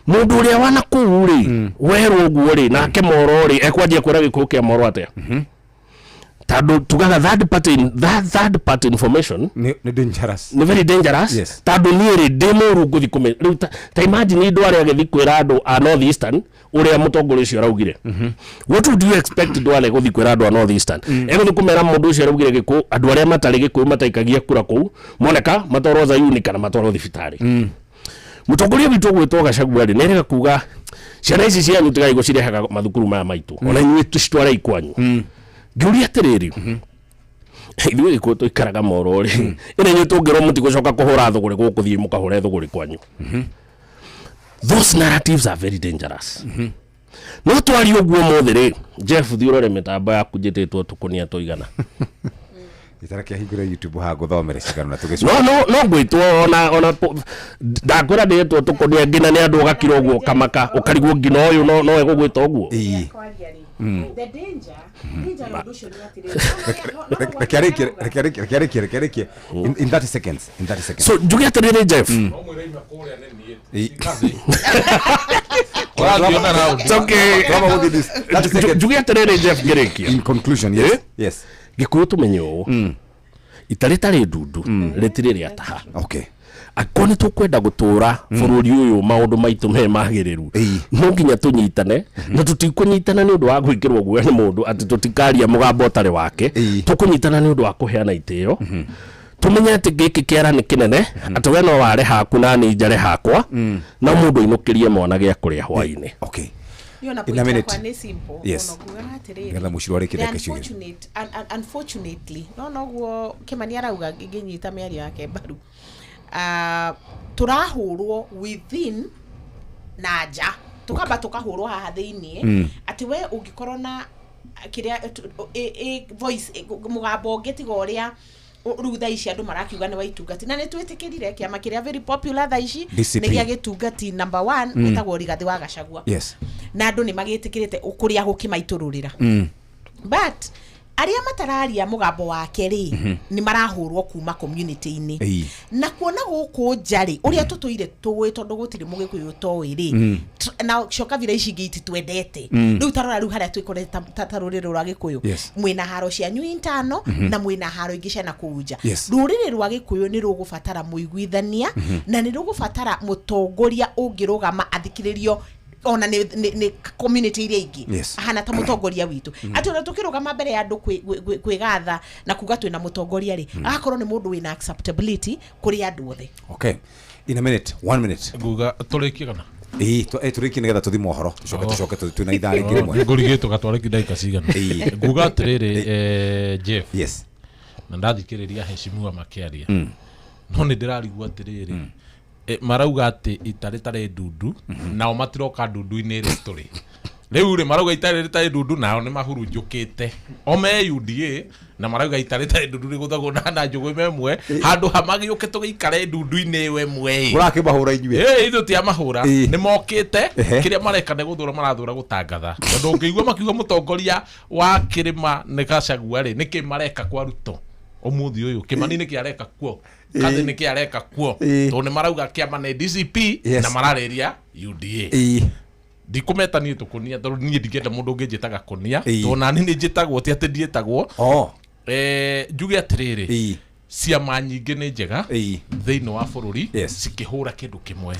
Mũndũ ũrĩa wana kũu rĩ werwo ũguo rĩ, nake moro rĩ ekwanjia kwĩra Gĩkũyũ kĩa moro atĩa? Tondũ tugaga third party, that third party information nĩ dangerous. Nĩ very dangerous. Tondũ niĩ rĩ ndĩ mũru ngũthiĩ kũme rĩu ta imagine andũ arĩa agĩthiĩ kwĩra andũ a North Eastern ũrĩa mũtongoria ũcio araugire. What would you expect Duale gũthiĩ kwĩra andũ a North Eastern? Egũthiĩ kũmera mũndũ ũcio araugire Gĩkũyũ andũ arĩa matarĩ Gĩkũyũ mataikagia kura kũu moneka matwarwo Zayuni kana matwarwo thibitarĩ. Mũtongoria witũ ũgwĩtwo Gachagua rĩ, nĩerega kuga ciana ici cianyu tigai gũcirehaga mathukuru maya maitũ, ona inyuĩ tũcitwarei kwanyu. Ngĩũria atĩrĩrĩ, Ithuĩ gĩkũyũ tũikaraga moro rĩ, ĩrĩ inyuĩ tũngĩrwo mũtigũcoka kũhũra thũgũrĩ gũkũ, thiĩ mũkahũre thũgũrĩ kwanyu. Those narratives are very dangerous. No twarie ũguo ũmũthĩ rĩ, Jeff, thiĩ ũrore mĩtambo yaku, njĩtĩtwo tũkũnia tũigana. Itareke hingũre YouTube ha ngũthomere cigano na tũgĩcoka. No ngwĩtwo ona ndakwĩra ndĩtwo tũkũnia nginya nĩ andũ, ũgakira ũguo ũkamaka, ũkarigwo nginya ũyũ no egũgwĩta ũguo. The danger ya ũndũ ũcio nĩ atĩrĩrĩ, Reke arĩkie, reke arĩkie, reke arĩkie, reke arĩkie in 30 seconds, in 30 seconds. So njuge atĩrĩrĩ, Jeff. It's okay. Njuge atĩrĩrĩ, Jeff, ngĩrĩkia. In conclusion, yes. Yes. Gĩkũyũ tũmenye ũũ, ita rĩtarĩ ndundu rĩtirĩ rĩataha. Angĩkorwo nĩ tũkwenda gũtũra bũrũri ũyũ maũndũ maitũ me magĩrĩru, no nginya tũnyitane, na tũtikũnyitana nĩ ũndũ wa gwĩkĩrwo guoya nĩ mũndũ atĩ tũtikaria mũgambo ũtarĩ wake. Tũkũnyitana nĩ ũndũ wa kũheana itĩo, tũmenye atĩ gĩkĩ kĩara nĩ kĩnene, atĩ we no ware haku na niĩ njare hakwa, na mũndũ ainũkĩrie mwana gĩa kũrĩa hwaĩ-inĩ. Niĩ ona In a point minute. yakwa nĩ simple. Yes. Mũno ngugaga atĩrĩrĩ, Nĩgetha mũciro arĩkie the ndagĩka ciigana. Unfortunately, no noguo Kĩmani arauga, ngĩnyita mĩario yake mbaru. Ah, tũrahũrwo within na nja, tukamba tukahũrwo haha thĩiniĩ, atĩ we ũngĩkorwo na kĩrĩa voice, mũgambo ũngĩ tiga ũrĩa rĩu thaa ici andũ marakiuga nĩ wa itungati, na nĩ twĩtĩkĩrire kĩama kĩrĩa very popular thaa ici DCP. nĩ gĩa gĩtungati number one, wĩtagwo Rigathĩ wa Gachagua, na andũ nĩ magĩtĩkĩrĩte kũrĩa gũkĩmaitũrũrĩra, but arĩa matararia mũgambo wake rĩ, nĩ marahũrwo kuma community-inĩ. Na kuona gũkũ nja rĩ, ũrĩa tũtũire tũĩ, tondũ gũtirĩ mũgĩkũyũ toĩ rĩ, na cio kabira ici ingĩ ititwendete. Rĩu tarora rĩu harĩa twĩkorete ta rũrĩrĩ rwa gĩkũyũ, mwĩna haro cianyu intano, na mwĩna haro ingĩ ciana kũu nja. Rũrĩrĩ rwa gĩkũyũ nĩ rũgũbatara mũiguithania, na nĩ rũgũbatara mũtongoria ũngĩrũgama athikĩrĩrio ona nĩ community iria ingĩ, ahana ta mũtongoria witũ, atĩ ona tũkĩrũgama mbere ya andũ kwĩgatha na kuga twĩna mũtongoria rĩ, agakorwo nĩ mũndũ wĩna acceptability kũrĩ andũ othe. Okay, in a minute, one minute. Nguga tũrĩkie kana? Ĩĩ, tũrĩkie nĩgetha tũthi mohoro, tũcoke, tũcoke twĩna ithaa rĩngĩ rĩmwe. Ngũrigĩtwo gatwarĩki ndagĩka cigana. Nguga atĩrĩrĩ, Jeff. Na ndathikĩrĩria heshimiwa makĩaria, no nĩ ndĩrarigwo atĩrĩrĩ, marauga atĩ ita rĩtarĩ ndundu, nao matiroka ndundu-inĩ ĩrĩa tũrĩ rĩu rĩ, marauga ita rĩtarĩ ndundu, nao nĩ mahurunjũkĩte o me UDA, na marauga ita rĩtarĩ ndundu rĩgũthagwo na njũgũ ĩmwe handũ ha magĩũke tũgĩikare ndundu-inĩ ĩyo ĩmwe ĩ. Mũrakĩmahũra inyuĩ? Ĩ, ithuĩ ti a mahũra. Nĩ mokĩte. Kĩrĩa mareka nĩ gũthũra marathũra gũtangatha, tondũ ũngĩigua makiuga mũtongoria wa kĩrĩma nĩ Gachagua rĩ, nĩkĩ mareka kwa Ruto ũmũthĩ ũyũ? Kĩmani nĩkĩ areka kuo? Kathĩ nĩkĩ areka kuo? Tondũ nĩ marauga kĩama nĩ DCP, na mararĩria UDA. Ndikũmeta niĩ tũkũnia, tondũ niĩ ndingĩenda mũndũ ũngĩ njĩtaga kũnia, tondũ nani nĩ njĩtagwo, ti atĩ ndiĩtagwo. Njuge atĩrĩrĩ, ciama nyingĩ nĩ njega thĩinĩ wa bũrũri, cikĩhũra kĩndũ kĩmwe.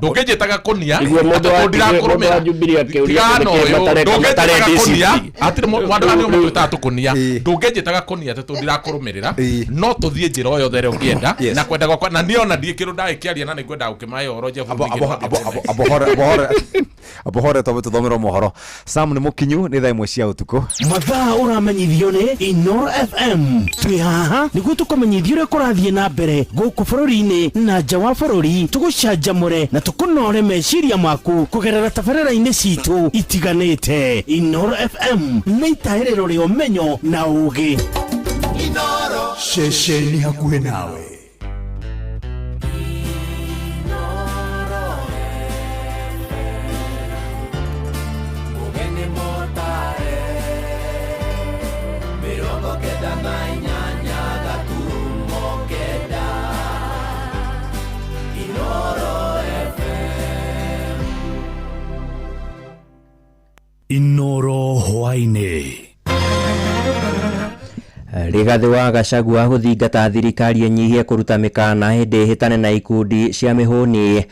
Ndũngĩnjĩtaga kũnia Igua mũndũ atĩ wa- tondũ ndirakũrũmĩra. mũndũ wa Jubilee akĩũria Tigana nĩkĩ ũyũ, matareka ndũngĩnjĩtaga matare kũnia, DCP. hatirĩ mũndũ arĩa matwĩtaga tũkũnia. Ndũngĩnjĩtaga kũnia atĩ tondũ ndirakũrũmĩrĩra, no tũthiĩ njĩra o yothe ĩrĩa ũngĩenda na kwenda gwakwa, na niĩ ona ndiĩ kĩndũ ndagĩkĩaria, na nĩngwendaga gũkĩmahe ũhoro, Jeff, ningĩ no ndĩmũne. Abohore, abohore, abohore, twambe tũthomerwo mohoro. Sam nĩ mũkinyu, nĩ thaa 1 cia ũtukũ. Mathaa ũramenyithio nĩ Inoro FM. Twĩ haha nĩguo tũkũmenyithia ũrĩa kũrathiĩ na mbere gũkũ bũrũri-inĩ na nja wa bũrũri, tũgũcanjamũre na tũkũnore meciria maku kũgerera tabarĩra-inĩ citũ itiganĩte. Inoro FM nĩ itahĩrĩro rĩa ũmenyo na ũgĩ. Inoro. Ceceni hakuhĩ nawe. Mugeni motare 98.9 Inoro FM. Inoro hwaĩ-inĩ. Rigathĩ wa Gachagua gũthingata thirikari ĩnyihie kũruta mĩkana hĩndĩ ĩhĩtane na ikundi cia mĩhũni.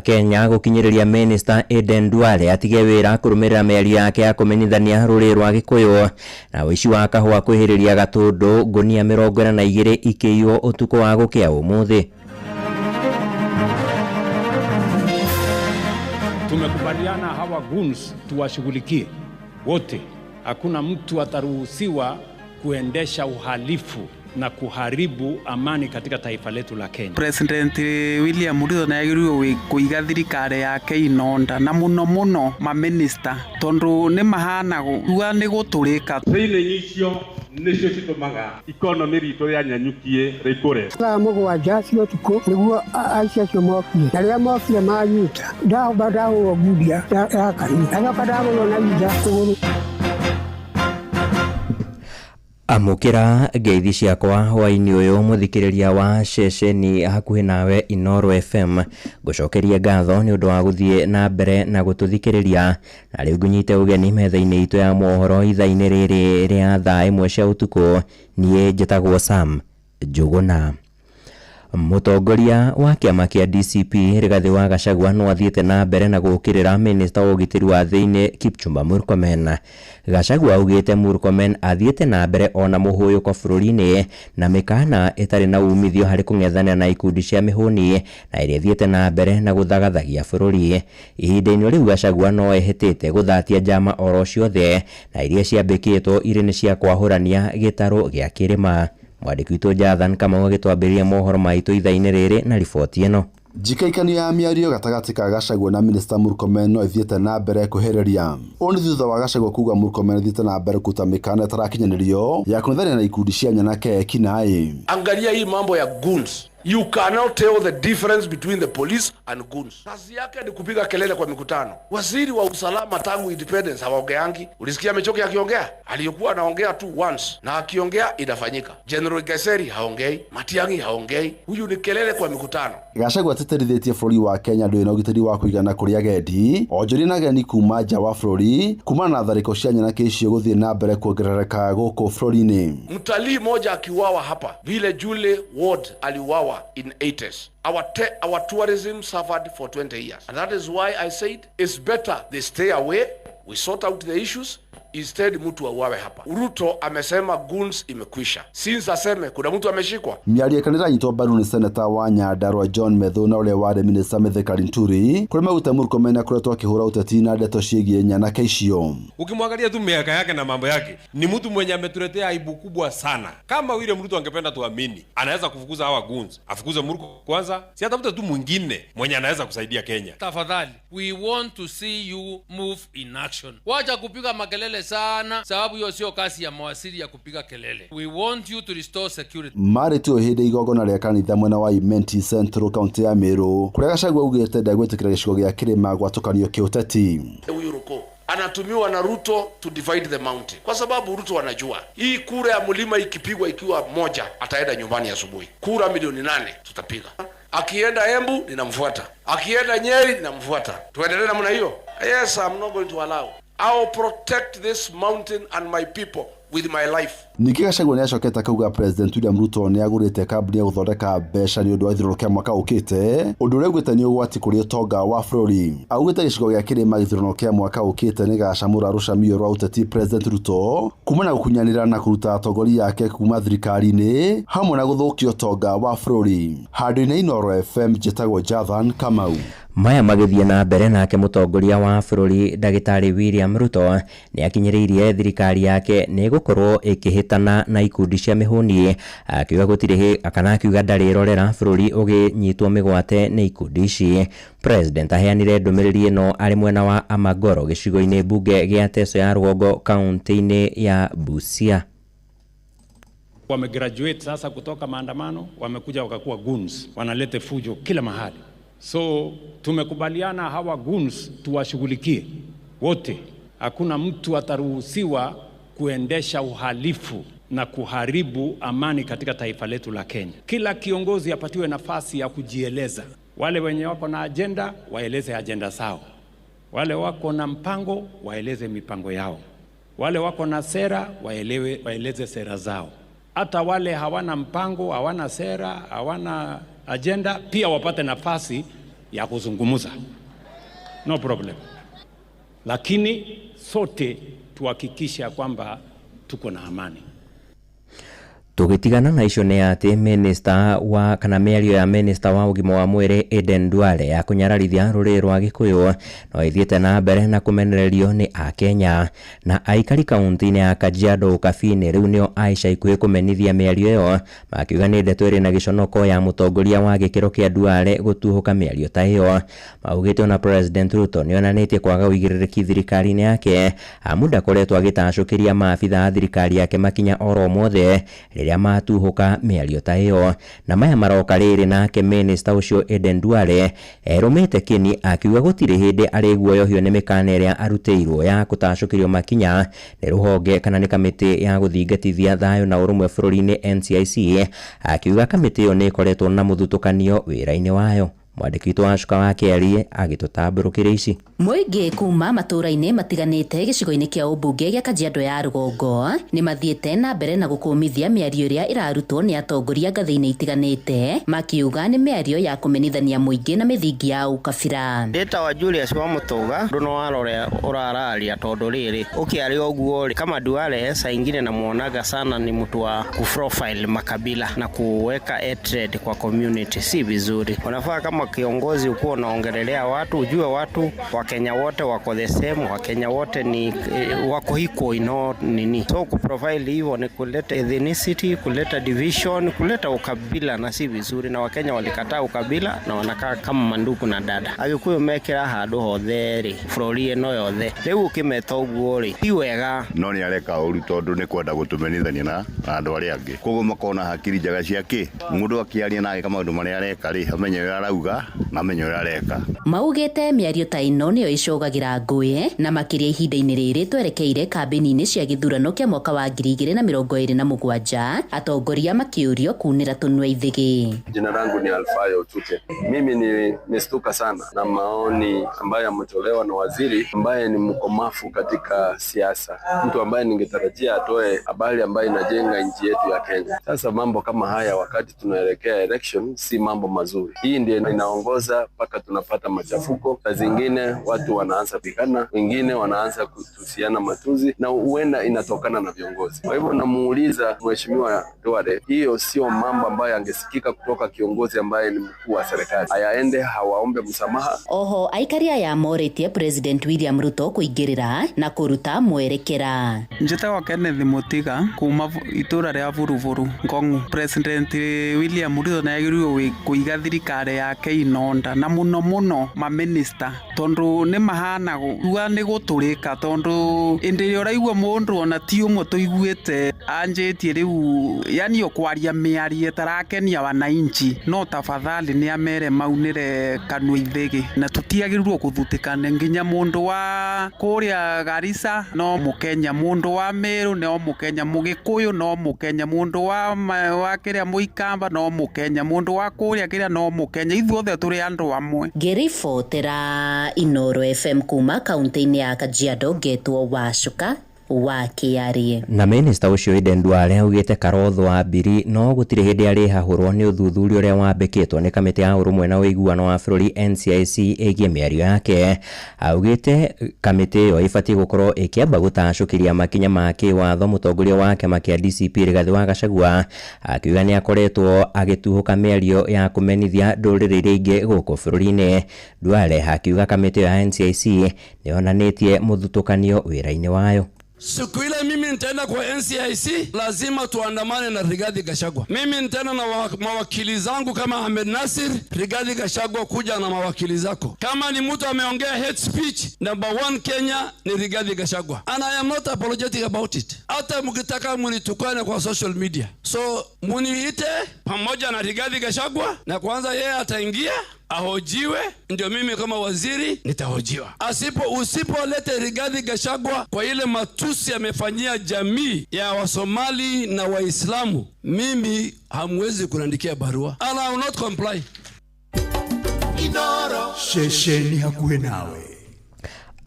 Kenya gũkinyĩrĩria Minister Aden Duale atige wĩra kũrũmĩrĩra mĩario yake ya kũmenyithania rũrĩrĩ rwa Gĩkũyũ. Na ũici wa kahũa kwĩhĩrĩria Gatũndũ, ngũnia 42 ikĩiywo ũtukũ wa gũkĩa ũmũthĩ. Tumekubaliana hawa goons tuwashughulikie wote, hakuna mtu ataruhusiwa kuendesha uhalifu na kuharibu amani katika taifa letu la Kenya. President William Ruto nĩ agĩrĩirwo kũiga thirikari yake inonda na mũno mũno maminista tondũ nĩ mahana uga nĩ gũtũrĩka. Thĩinĩ icio nĩcio citũmaga ikonomi ritũ ya nyanyukie rĩkũre. Thaa 7 cia ũtukũ nĩguo aici acio mokire, na rĩrĩa mokire manyita ndahomba ndahũrwo ngundi ya kanua, ndacoka ndagũrwo na ihinda kũgũrũ. Amũkĩra ngeithi ciakwa hwaĩ-inĩ ũyũ mũthikĩrĩria wa ceceni hakuhĩ nawe Inooro FM. Ngũcokerie ngatho nĩ ũndũ wa gũthiĩ na mbere na gũtũthikĩrĩria, na rĩu ngũnyite ũgeni metha-inĩ itũ ya mohoro ithaa-inĩ rĩrĩ rĩa thaa 1 cia ũtukũ. Niĩ njĩtagwo Sam Njũgũna. Mũtongoria wa kĩama kĩa DCP Rigathĩ wa Gachagua no athiĩte na mbere na gũũkĩrĩra minista wa ũgitĩri wa thĩinĩ Kipchumba Murkomen. Gachagua augĩte Murkomen athiĩte na mbere ona mũhũyũko bũrũri-inĩ na mĩkana ĩtarĩ na umithio harĩ kũng'ethanĩra na ikundi cia mĩhũni na ĩrĩa ĩthiĩte na mbere na gũthagathagia bũrũri. Ihinda-inĩ rĩu Gachagua no ehĩtĩte gũthatia njama oro ciothe na iria ciambĩkĩtwo irĩ nĩ cia kwahũrania gĩtarũ gĩa kĩrĩma. Mwandĩki witũ Jathan Kamau agĩtwambĩrĩria mohoro maitũ ithaa-inĩ rĩrĩ na riboti ĩno. Njikaikanio ya mĩario gatagatĩ ka Gachagua na minista Murkomen no ĩthiĩte na mbere kwĩhĩrĩria. Ũũ nĩ thutha wa Gachagua kuga Murkomen athiĩte na mbere kũruta mĩkana ĩtarakinyanĩrio ya kũng'ethanĩra na ikundi cia nyanake ekinaĩ. Angalia hii mambo ya goons. You cannot tell the difference between the police and goons. Kazi yake ni kupiga kelele kwa mikutano. Waziri wa usalama tangu independence hawaongeangi. Ulisikia Michoki akiongea? Aliyokuwa anaongea tu once, na akiongea inafanyika. General Geseri haongei, Matiang'i haongei. Huyu ni kelele kwa mikutano. Gachagua atĩtĩrithĩtie bũrũri wa Kenya ndũrĩ na ũgitĩri wa kũigana kũrĩ agendi, onjoria na ageni kuma nja wa bũrũri kumana na tharĩko cia nyanake icio gũthiĩ na mbere kuongerereka gũkũ bũrũri-inĩ. Mtalii moja akiuawa hapa vile Julie Ward aliuawa in 80s. Our tourism suffered for 20 years. And that is why I said it's better they stay away, we sort out the issues, instead mtu auawe hapa. Ruto amesema goons imekwisha. Since aseme kuna mtu ameshikwa. Mĩario ĩranyitwo mbaru nĩ seneta wa Nyandarua John Methu na ũrĩa warĩ minista Mithika Linturi, kũrĩa maugĩte Murkomen akoretwo akĩhũra ũteti na ndeto ciĩgiĩ nyanake icio. Ukimwangalia tu miaka yake na mambo yake, ni mtu mwenye ametuletea aibu kubwa sana. Kama William Ruto angependa tuamini, anaweza kufukuza hawa goons, afukuze Murko kwanza, si atafute tu mwingine mwenye anaweza kusaidia Kenya. Tafadhali, we want to see you move in action. Wacha kupiga makelele sana, sababu hiyo sio kazi ya mawaziri ya kupiga kelele. We want you to restore security. Marĩ tu hĩndĩ igongona rĩa kanitha mwena wa Imenti Central kaunti ya Meru, kũrĩa Gachagua augĩte ndegwĩtĩkĩra gĩcigo gĩa kĩrĩma gwatũkanio kĩũteti. Huyu Ruko anatumiwa na Ruto to divide the mountain, kwa sababu Ruto anajua hii kura ya mlima ikipigwa ikiwa moja ataenda nyumbani asubuhi. Kura milioni 8 tutapiga. Akienda Embu ninamfuata, akienda Nyeri ninamfuata. Tuendelee namna hiyo. Yes, I'm not going to allow. I will protect this mountain and my people with my life. Ningĩ Gachagua nĩ acokete akauga President William Ruto nĩ agũrĩte kambuni ya gũthondeka mbeca nĩ ũndũ wa gĩthurano kĩa mwaka ũkĩte, ũndũ ũrĩa augĩte nĩ ũgwati kũrĩ ũtonga wa bũrũri. Augĩte gĩcigo gĩa kĩrĩma gĩthurano kĩa mwaka ũkĩte nĩ gĩgacamũra rũcamio rwa ũteti President Ruto kumana na gũkunyanĩra na kũruta atongoria ake kuma thirikari-inĩ hamwe na gũthũkia ũtonga wa bũrũri. Handũ-inĩ Inooro FM, njĩtagwo Jathan Kamau. Maya magĩthiĩ na mbere, nake mũtongoria wa bũrũri ndagĩtarĩ William Ruto nĩ akinyĩrĩirie thirikari yake nĩ ĩgũkorwo ĩkĩhĩtana na ikundi cia mĩhũni, akiuga gũtirĩ kana akiuga ndarĩrorera bũrũri ũgĩnyitwo mĩgwate nĩ ikundi ici. President aheanire ndũmĩrĩri ĩno arĩ mwena wa Amagoro gĩcigo-inĩ mbunge gĩa Teso ya Rũgongo kaunti-inĩ ya Busia. Wamegraduate sasa kutoka maandamano, wamekuja wakakuwa goons, wanalete fujo kila mahali. So tumekubaliana hawa goons tuwashughulikie wote. Hakuna mtu ataruhusiwa kuendesha uhalifu na kuharibu amani katika taifa letu la Kenya. Kila kiongozi apatiwe nafasi ya kujieleza. Wale wenye wako na agenda waeleze agenda zao, wale wako na mpango waeleze mipango yao, wale wako na sera waeleze sera zao. Hata wale hawana mpango, hawana sera, hawana agenda, pia wapate nafasi ya kuzungumza. No problem. Lakini sote tuhakikishe kwamba tuko na amani. Tũgĩtigana na icio nĩ atĩ minista wa kana mĩario ya minista wa ũgima wa mwĩrĩ Aden Duale ya kũnyararithia rũrĩrĩ rwa Gĩkũyũ no ĩthiĩte na mbere na kũmenererio nĩ Akenya na aikari kaunti-inĩ ya Kajiado Ũkabi-inĩ rĩu nĩo aica ikuhĩ kũmenithia mĩario ĩyo, makiuga nĩ ndeto ĩrĩ na gĩconoko ya mũtongoria wa gĩkĩro kĩa Duale gũtuhũka mĩario ta ĩyo. Maugĩte ona President Ruto nĩonanĩtie kwaga ũigĩrĩrĩki thirikari-inĩ yake amu ndakoretwo agĩtacũkĩria maabitha a thirikari yake makinya oro mothe rĩrĩa matuhũka mĩario ta ĩyo. Na maya maroka rĩrĩ nake minista ũcio Aden Duale erũmĩte kĩni akiuga gũtirĩ hĩndĩ arĩguoyohio nĩ mĩkana ĩrĩa arutĩirwo ya gũtacũkĩrio makinya nĩ rũhonge kana nĩ kamĩtĩ ya gũthingatithia thayũ na ũrũmwe bũrũri-inĩ NCIC, akiuga kamĩtĩ ĩyo nĩ ĩkoretwo na mũthutũkanio wĩra-inĩ wayo. Mwandĩki witũ Wacuka wa Kĩarie agĩtũtambũrũkĩria ici. Mũingĩ kuma matũũra-inĩ matiganĩte gĩcigo-inĩ kĩa ũmbunge gĩa Kajiado ya rũgongo nĩ mathiĩte na mbere na gũkũmithia mĩario ĩrĩa ĩrarutwo nĩ atongoria ngathĩ-inĩ itiganĩte, makiuga nĩ mĩario ya kũmenithania mũingĩ na mĩthingi ya ũkabira. Ndĩtagwo Julius wa Mũtũga, ndũ no warore ũrararia tondũ rĩrĩ ũkĩaria ũguo rĩ, kama Duale saa ingine namuonaga sana ni mtu wa kuprofile makabila na kuweka hatred kwa community, si vizuri. Unafaa kama kiongozi ukuwa unaongelelea watu, ujue watu wa Kenya wote wako the same, wa Kenya wote ni wako equal ino nini. So kuprofile hivyo ni kuleta ethnicity, kuleta division, kuleta ukabila na si vizuri, na Wakenya walikataa ukabila na wanakaa kama mandugu na dada. Agikuyu mekira handu hothe ri bũrũri ĩno yothe rĩu ũkĩmeta ũguo rĩ ti wega. No nĩ areka ũru tondũ nĩ kwenda gũtũmenithania na andũ arĩa angĩ, koguo makona hakiri njega cia kĩ mũndũ akĩaria na agĩka maũndũ marĩa areka rĩ, amenye ũrĩa arauga na amenye ũrĩa areka. Maugĩte mĩario ta ĩno nĩyo ĩcogagĩra ngũĩ na makĩria ihinda-inĩ rĩrĩ twerekeire kambĩni-inĩ cia gĩthurano kĩa mwaka wa 2027, atongoria makĩũrio kunĩra tũnua ithĩgĩ. Jina langu ni Alfayo Tute. Mimi nimestuka sana na maoni ambayo yametolewa na waziri ambaye ni mkomafu katika siasa, mtu ambaye ningetarajia atoe habari ambayo inajenga nchi yetu ya Kenya. Sasa mambo kama haya wakati tunaelekea election si mambo mazuri. Hii ndiyo inaongoza mpaka tunapata machafuko. Saa zingine watu wanaanza pigana, wengine wanaanza kutusiana matuzi, na huenda inatokana na viongozi. Kwa hivyo namuuliza Mheshimiwa Duale, hiyo sio mambo ambayo angesikika kutoka kiongozi ambaye ni mkuu wa serikali. Ayaende hawaombe msamaha. Oho aikari aya morĩtie President William Ruto kũingĩrĩra na kũruta mwerekera. Njĩtagwo Kenneth Mutiga kuma itũra rĩa Buruburu Ngong'u. President William Ruto nĩagĩrĩirwo kũiga thirikari yake inonda na mũno mũno maminista tondũ nĩ mahana uga nĩ gũtũrĩka, tondũ ĩndĩ ĩrĩa ũraigua mũndũ ona ti ũmwe tũiguĩte anjĩtie rĩu yani ũkwaria mĩario ĩtarakenia wananchi, no tafadhali nĩ amere maunĩre kanua ithĩgĩ na tũtiagĩrĩirwo gũthutĩkana nginya mũndũ wa kũrĩa Garissa no mũkenya, mũndũ wa Meru no mũkenya, mũgĩkũyũ no mũkenya, mũndũ wa kĩrĩa mũikamba no mũkenya, mũndũ wa kũrĩa kĩrĩa no mũkenya, ithuothe tũrĩ andũ amwe. Ngĩribotera Inooro FM kuma kaunti-inĩ ya Kajiado, ngetwo Wacuka wa Kĩarie. Na minista ũcio Aden Duale augĩte Karotho wa Mbiri no gũtirĩ hĩndĩ arĩhahũrwo nĩ ũthuthuria ũrĩa wambĩkĩtwo nĩ kamĩtĩ ya ũrũmwe na ũiguano wa bũrũri NCIC ĩgiĩ mĩario yake. Augĩte kamĩtĩ ĩyo ĩbatiĩ gũkorwo ĩkĩamba gũtacũkĩria makinya ma kĩwatho mũtongoria wa kĩama kĩa DCP Rigathĩ wa Gachagua, akiuga nĩ akoretwo agĩtuhũka mĩario ya kũmenithia ndũrĩrĩ iria ingĩ gũkũ bũrũri-inĩ. Duale akiuga kamĩtĩ ĩyo ya NCIC nĩyonanĩtie mũthutũkanio wĩra-inĩ wayo. Siku ile mimi nitaenda kwa NCIC lazima tuandamane na Rigathi Gachagua. Mimi nitaenda na mawakili zangu kama Ahmed Nasir, Rigathi Gachagua kuja na mawakili zako. Kama ni mtu ameongea hate speech, number 1 Kenya ni Rigathi Gachagua. And I am not apologetic about it. Hata mkitaka munitukane kwa social media. So muniite pamoja na Rigathi Gachagua, na kwanza yeye ataingia ahojiwe, ndio mimi kama waziri nitahojiwa. Usipolete Rigathi Gachagua kwa ile matusi amefanyia jamii ya Wasomali na Waislamu, mimi hamwezi kuniandikia barua. And I will not comply. Inoro. Shesheni hakuhe nawe.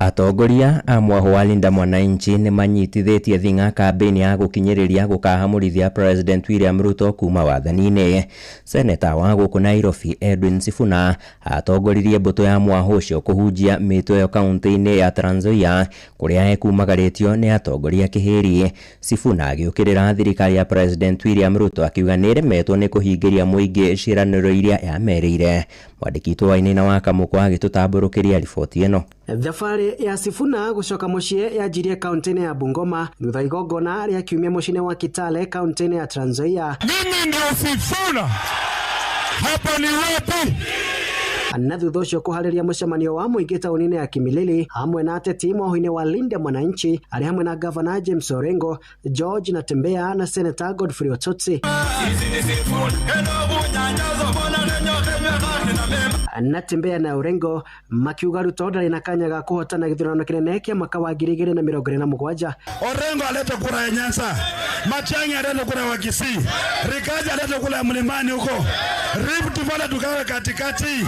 Atongoria a mwahũ wa Linda Mwananchi nĩ manyitithĩtie thing'a kambĩini ya gũkinyĩrĩria gũkahamũrithia President William Ruto kuma wathani-inĩ. Seneta wa gũkũ Nairobi Edwin Sifuna atongoririe mbũtũ ya mwahũ ũcio kũhunjia mĩtwe ĩyo kaunti-inĩ ya Trans Nzoia kũrĩa ekumagarĩtio nĩ atongoria kĩhĩri. Sifuna agĩũkĩrĩra thirikari ya President William Ruto akiuga nĩ ĩremetwo nĩ kũhingĩria mũingĩ ciĩranĩro iria yamerĩire. Mwandĩki witũ Wainaina wa Kamũkwa agĩtũtambũrũkĩria riboti ĩno. Thabarĩ ya Sifuna gũcoka mũciĩ yanjirie kaunti-inĩ ya Bungoma thutha wa igongona rĩa kiumia mũciĩ-inĩ wa Kitale kaunti-inĩ ya Trans Nzoia. Mimi ndio Sifuna, hapa ni wapi? Na thutha ũcio kũharĩria mũcemanio wa mũingĩ taũni-inĩ ya Kimilili hamwe na ateti mwahũ-inĩ wa Linda Mwananchi arĩ hamwe na Gavana James Orengo, George Natembeya na Senator Godfrey Osotsi. Natembeya na Orengo makiuga Ruto ndarĩ na kanya ga kũhotana gĩthurano kĩnene kĩa mwaka wa 2027. Orengo alete kura ya Nyanza, Matiang'i alete kura ya Kisii, Rigathi alete kura ya mlimani huko, Rift Valley tukawe katikati,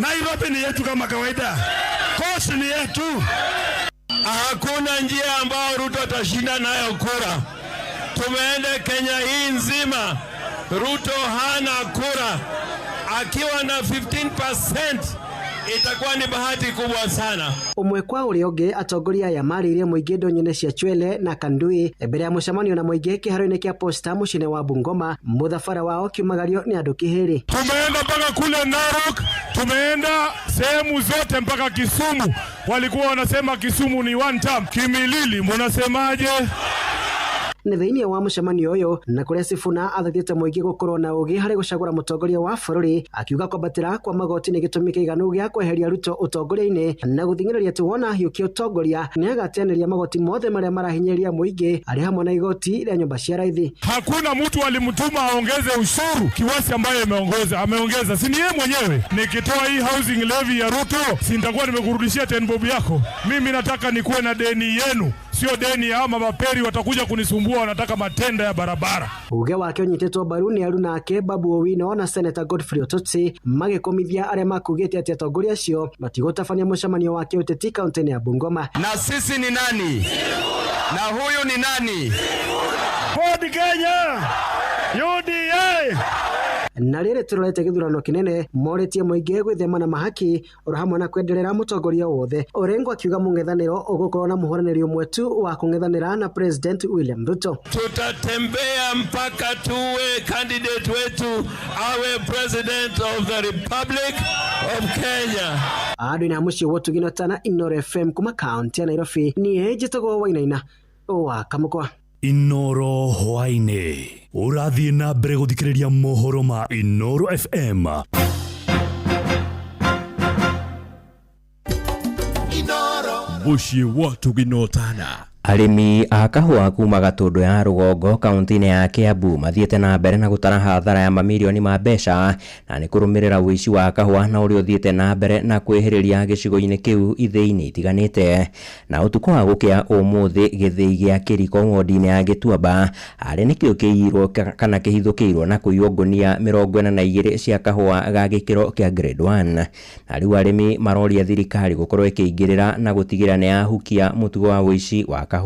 Nairobi ni yetu kama kawaida, Coast ni yetu. Hakuna njia ambayo Ruto atashinda nayo kura. Tumeenda Kenya hii nzima, Ruto hana kura. Akiwa na 15% itakuwa ni bahati kubwa sana. Ũmwe kwa ũrĩa ũngĩ atongoria aya marĩirie mũingĩ ndonyo-inĩ cia Chwele na Kandui mbere ya mũcemanio na mũingĩ kĩharo-inĩ kĩa Posta mũciĩ-inĩ wa Bungoma. Mũthabara wao ũkiumagario nĩ andũ kĩhĩrĩ. Tumeenda mpaka kule Narok, tumeenda sehemu zote mpaka Kisumu. Walikuwa wanasema Kisumu ni one term. Kimilili munasemaje? Nĩ thĩinĩ wa mũcemanio ũyũ na kũrĩa Sifuna athaithĩte mũingĩ gũkorwo na ũgĩ harĩ gũcagũra mũtongoria wa bũrũri, akiuga kwambatĩra kwa magoti nĩ gĩtũmi kĩiganu gĩa kweheria Ruto ũtongoria-inĩ na gũthing'ĩrĩria atĩ wona ahiũkia ũtongoria nĩ agateanĩria magoti mothe marĩa marahinyĩrĩria mũingĩ arĩ hamwe na igoti rĩa nyũmba cia raithi. Hakuna mtu alimtuma aongeze ushuru kiwasi ambaye ameongeza, si ni yeye mwenyewe? Nikitoa hii housing levy ya Ruto, si nitakuwa nimekurudishia 10 bob yako? Mimi nataka nikuwe na deni yenu, sio deni ya maperi watakuja kunisumbua, wanataka matenda ya barabara. Uge wake ũnyitĩtwo mbaru nĩ aruna ake Babu Owino na Senator Godfrey Osotsi magĩkũmithia arĩa makugĩte atĩ atongoria acio matigũtabania mũcemanio wa kĩũteti kaunti-inĩ ya Bungoma. Na sisi ni nani? Na huyu ni nani? Ford Kenya! UDA! Na rĩrĩ tũrorete gĩthurano kĩnene morĩtie mũingĩ gwĩthema na mahaki oro hamwe na kwenderera mũtongoria wothe. Orengo akiuga mũng'ethanĩro ũgũkorwo na mũhũranĩri ũmwe tu wa kũng'ethanĩra na President William Ruto. Tutatembea mpaka tuwe candidate wetu awe President of the Republic of Kenya. Andũ-inĩ a mũciĩ wa Ũtugi na Tana, Inooro FM kuma kaunti ya Nairobi, niĩ njĩtagwo Wainaina wa Kamũkwa. Inooro hwaĩ-inĩ ũrathiĩ na mbere gũthikĩrĩria mohoro ma Inooro FM. Mũciĩ wa Tũgina Ũtana. Arĩmi a kahũa kuma Gatũndũ ya rũgongo kaunti-inĩ ya Kiambu mathiĩte na mbere na gũtara hathara ya mamirioni ma mbeca na nĩ kũrũmĩrĩra ũici wa kahũa na ũrĩa ũthiĩte na mbere na kwĩhĩrĩria gĩcigo-inĩ kĩu ithĩi-inĩ itiganĩte. Na ũtukũ wa gũkĩa ũmũthĩ gĩthĩi gĩa Kĩriko wodi-inĩ ya Gĩtuamba arĩ nĩkĩo kĩiyirwo kana kĩhithũkĩirwo na kũiywo ngũnia 42 cia kahũa ga gĩkĩro kĩa grade 1. Na rĩu arĩmi maroria thirikari gũkorwo ĩkĩingĩrĩra na gũtigĩrĩra nĩ yahukia mũtugo wa ũici wa kahũa.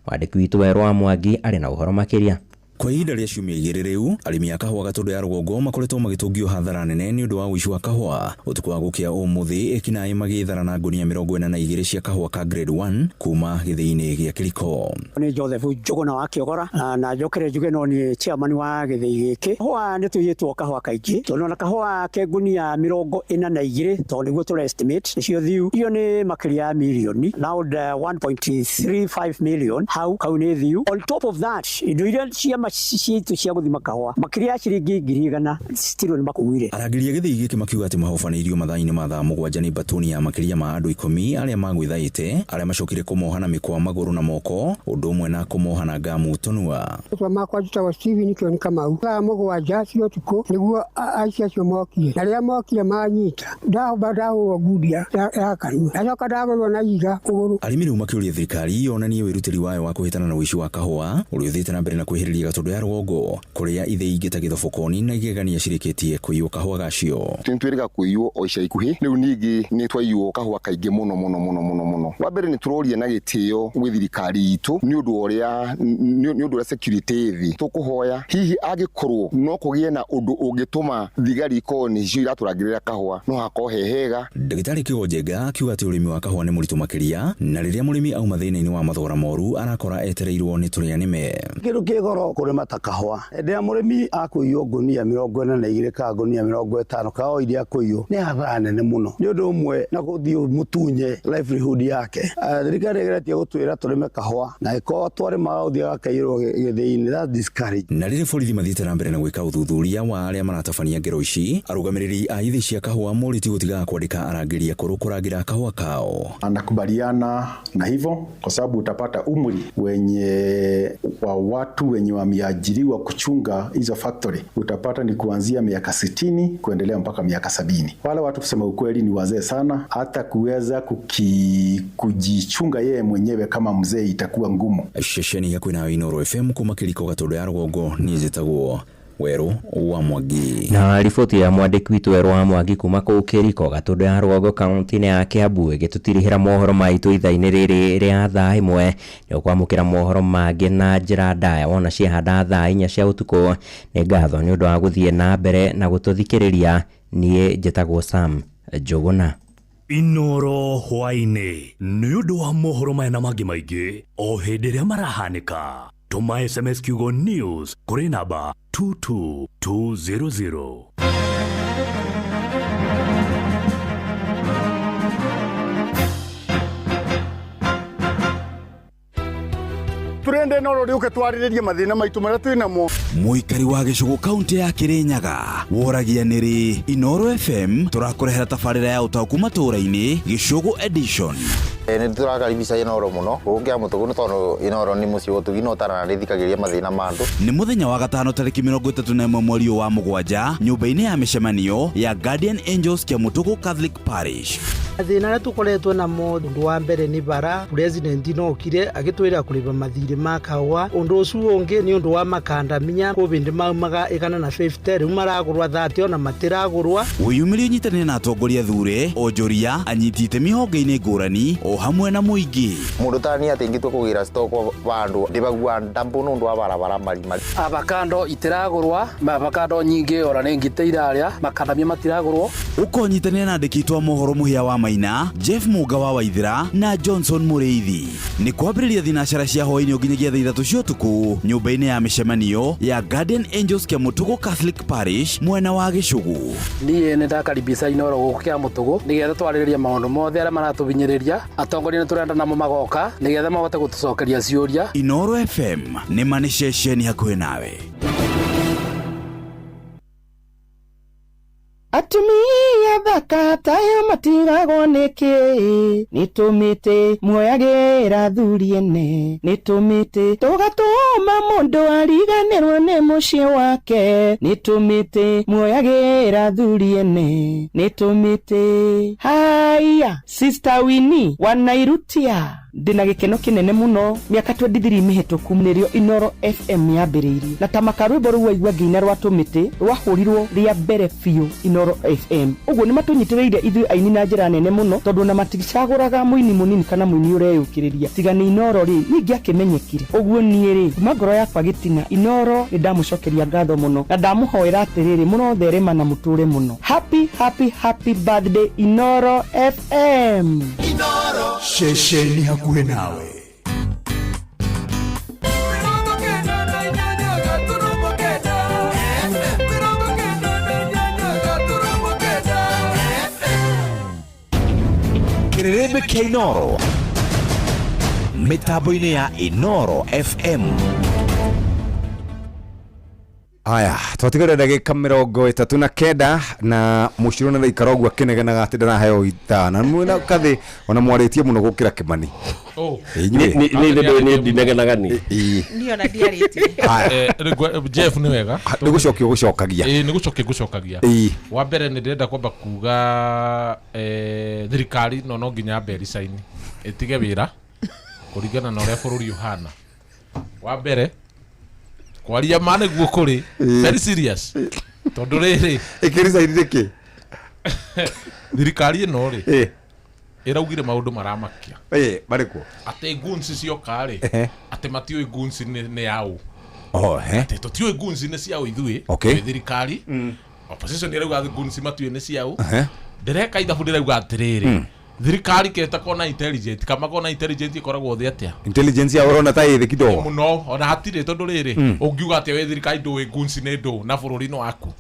Mwandĩki witũ Werũ wa Mwangi arĩ na ũhoro makĩria. Kwa ihinda rĩa ciumia igĩrĩ rĩu, arĩmi a kahũa Gatũndũ ya rũgongo makoretwo magĩtũngio hathara nene nĩ ũndũ wa ũici wa kahũa. Ũtukũ wa gũkĩa ũmũthĩ, ekinaĩ magĩthara na ngũnia 42 cia kahũa ka grade 1 kuma gĩthĩi-inĩ gĩa Kĩriko. Nĩ Joseph Njũgũna wa Kĩogora, na njokere njuge no nĩ chairman wa gĩthĩi gĩkĩ. Kahũa nĩ tũiyĩtwo kahũa kaingĩ, tondũ ona kahũa ke ngunia 42 tondũ nĩguo tũra estimate nĩcio thiu. Iyo nĩ makĩria ya mirioni, round 1.35 million hau kau nĩ thiu. On top of that, indo iria cia citũ cia gũthima kahũa makĩria ya ciringi 100,000 still nĩ makuire. Arangĩri a gĩthĩi gĩkĩ makiuga atĩ mahobanĩirio mathaa-inĩ ma thaa 7 nĩ mbatuni ya makĩria ma andũ 10 arĩa magwĩthaĩte, arĩa macokire kũmoha na mĩkwa magũrũ na moko, ũndũ ũmwe na kũmoha na ngamu tũnua. Rĩtwa makwa njĩtagwo Steven Kĩoni Kamau. Thaa 7 cia ũtukũ nĩguo aici acio mokire, na rĩrĩa mokire manyita ndahũmba ndahũrwo ngundi ya kanua, ndacoka ndagũrwo na ihiga kũgũrũ. Arĩmi rĩu makĩũria thirikari yonanie wĩrutĩri wayo wa kũhĩtana na ũici wa kahũa ũrĩa ũthiĩte na mbere na kwĩhĩrĩria Gatũndũ ya rũgongo kũrĩa ithĩi ingĩ ta Gĩthobokoni na Igegania cirĩkĩtie kũiywo kahũa gacio. Nĩ twĩrĩga kũiywo o ica ikuhĩ rĩu ningĩ nĩ twaiywo kahũa kaingĩ mũno mũno mũno mũno mũno. Wa mbere nĩ tũroria na gĩtĩo gwĩ thirikari itũ nĩ ũndũ wa ũrĩa nĩ ũndũ ũrĩa security ĩ thĩ. Tũkũhoya hihi angĩkorwo no kũgĩe na ũndũ ũngĩtũma thigari ikorwo nĩcio iratũrangĩrĩra kahũa no hakorwo he hega. Ndagĩtarĩ Kĩgonjenga akiuga atĩ ũrĩmi wa kahũa nĩ mũritũ makĩria na rĩrĩa mũrĩmi auma thĩna-inĩ wa mathogora moru arakora etereirwo nĩ tũrĩa nĩme. Kĩndũ kĩ goro kũrĩma ta kahũa. Hĩndĩ ĩrĩa mũrĩmi akũiywo ngũnia 42 kana ngũnia 50 kana o iria akũiywo nĩ hathara nene mũno. Nĩ ũndũ ũmwe na gũthiĩ mũtunye livelihood yake. Thirikari ĩgeretie gũtwĩra tũrĩme kahũa na ĩkorwo twarĩmaga ũthiaga gakaiyĩrwo gĩthĩi-inĩ, that's discourage. Na rĩrĩa borithi mathiĩte na mbere na gwĩka ũthuthuria wa arĩa maratabania ngero ici, arũgamĩrĩri a ithĩ cia kahũa morĩtio gũtigaga kwandĩka arangĩri akũrũ kũrangĩra kahũa kao. Anakubaliana na hivyo kwa sababu utapata umri wenye wa watu wenye wameajiriwa kuchunga hizo factory utapata ni kuanzia miaka 60 kuendelea mpaka miaka 70. Wale watu kusema ukweli ni wazee sana, hata kuweza kujichunga yeye mwenyewe kama mzee itakuwa ngumu. Ceceni ya kwĩnayo Inooro FM kuma kĩriko Gatũndũ ya rũgongo niĩ njĩtagwo Werũ wa Mwangi. Na riboti ya mwandĩki witũ Werũ wa Mwangi kuma kũu Kĩriko Gatũndũ ya rũgongo kaunti-inĩ ya Kiambu ĩgĩtũtirihĩra mohoro maitũ ithaa-inĩ rĩrĩ rĩa thaa 1. Nĩ ũkwamũkĩra mohoro mangĩ na njĩra ndaya wona ciahanda thaa 4 cia ũtukũ. Nĩ ngatho nĩ ũndũ wa gũthiĩ na mbere na gũtũthikĩrĩria. Niĩ njĩtagwo Sam Njũgũna. Inooro hwaĩ-inĩ nĩ ũndũ wa mohoro maya na mangĩ maingĩ o hĩndĩ ĩrĩa marahanĩka. Tũma SMS kiugo news kũrĩ namba 22200. Turende no rĩũke twarĩrĩrie mathĩna maitũ marĩa twĩ namo. Mũikari wa gĩcũgũ kaunti ya Kĩrĩnyaga woragia nĩrĩ Inooro FM tũrakũrehera tabarĩra ya ũtaũku matũũra-inĩ Gĩcũgũ edition. Nĩ tũrakaribisha Inooro mũno gũkũ Kĩamũtũgũ nĩ tondũ Inooro nĩ mũciĩ wa ũtugi na ũtaranarĩthikagĩria mathĩna ma andũ. Nĩ mũthenya wa gatano tarĩki 31 mweri wa mũgwanja nyũmba-inĩ ya mĩcemanio ya Guardian Angels Kĩamũtũgũ Catholic Parish. Mathĩna arĩa tũkoretwo namo ũndũ wa mbere nĩ bara president no okire agĩtwĩra kũrĩba mathirĩ ma kahũa. Ũndũ ũcio ũngĩ nĩ ũndũ wa makandamia kũbĩndĩ maumaga 150 rĩu maragũrwa 30 ona matiragũrwa. Wĩyumĩrie ũnyitanĩre na atongoria thure onjoria anyiti itemi honge-inĩ ngũrani o hamwe na mũingĩ. Mũndũ ta niĩ atĩ ingĩtua kũgĩra stock vandũ ndĩbagua ndambu nĩ ũndũ wa barabara marima. Avocado itiragũrwa, avocado nyingĩ ora nĩ ngite irarĩa, makandamia matiragũrwo. Ũkonyitanĩra na andĩki aitũ a mohoro Mũhĩa wa Maina, Jeff Mũnga wa Waithĩra na Johnson Mũrĩithi. Nĩ kwambĩrĩria thinacara cia hwaĩ-inĩ nginyagia thaa 3 cia ũtukũ nyũmba-inĩ ya mĩcemanio ya Guardian Angels Kĩamũtũgũ Catholic Parish mwena wa Gĩcũgũ. Niĩ nĩ ndakaribisha Inooro gũkũ Kĩamũtũgũ nĩgetha twarĩrĩrie maũndũ mothe arĩa maratũhinyĩrĩria. Atongoria nĩ tũrenda namo magoka nĩgetha mahote gũtũcokeria ciũria. Inooro FM nĩ ma nĩ ceceni hakuhĩ nawe. Atumia thaka tayo matiragwo nĩkĩ nĩtũmĩte muoyagĩra thuri ene nĩtũmĩte tũgatũma mũndũ ariganĩrwo nĩ mũciĩ wake nĩtũmĩte muoyagĩra thuri ene nĩtũmĩte. Haya, Sister Winnie wanairutia ndĩna gĩkeno kĩnene mũno mĩaka 23 mĩhĩtũku nĩrĩo Inooro FM yambĩrĩirie na ta makarwĩmbo rũu waigua ngĩina rwa tũmĩtĩ rwahũrirwo rĩa mbere biũ Inooro FM. Ũguo nĩ matũnyitĩrĩire ithuĩ aini na njĩra nene mũno tondũ na maticagũraga mũini mũnini kana mũini ũreyũkĩrĩria tiga nĩ Inooro rĩ ningĩ akĩmenyekire. Ũguo niĩ rĩ kuma ngoro yakwa gĩtina Inooro nĩ ndamũcokeria ngatho mũno na ndamũhoera atĩrĩrĩ mũrotherema na mũtũre mũno. Happy happy happy birthday Inooro FM. Inooro ceceni hakuhĩ nawe. Kĩrĩrĩmbĩ kĩa Inooro mĩtambo-inĩ ya Inooro FM. Aya, twatigara ndagĩka 39 na mũcirwo na thaikara ũguo akĩnegenaga atĩ ndaraheo ithaa na mwĩna kathĩ ona mwarĩtie mũno gũkĩra Kĩmani. Nĩ ndinegenaga ni. Niĩ ona ndiarĩtie. Jeff nĩ wega. Nĩ gũcokia ũgũcokagia. Ĩĩ nĩ gũcokia ngũcokagia. Wa mbere nĩ ndĩrenda kwamba kuga thirikari no nginya yambe resign ĩtige wĩra kũringana na ũrĩa bũrũri ũhana. Wa mbere Kwaria ma nĩguo kũrĩ. Very serious. Tondũ rĩrĩ ĩkĩresign nĩkĩ? Thirikari ĩno rĩ ĩraugire maũndũ maramakia. Marĩkũ? Atĩ goons cioka rĩ, atĩ matiũĩ goons nĩ yaũ. Oh, he. Atĩ tũtiũĩ goons nĩ ciaũ ithuĩ. Twĩ thirikari. Opposition ĩrauga goons matiũĩ nĩ ciaũ. Ndĩreka ithabu ndĩrauga atĩrĩrĩ, thirikari keta kona intelligent, kama kona intelligent ĩkoragwo thĩ atĩa? Intelligence ya ũrona ta ĩthĩ kidogo. Mũno, ona hatirĩ tondũ rĩrĩ, ũngiuga atĩa wĩ thirikari ndũĩ goons nĩ ndũ na bũrũri nĩ waku.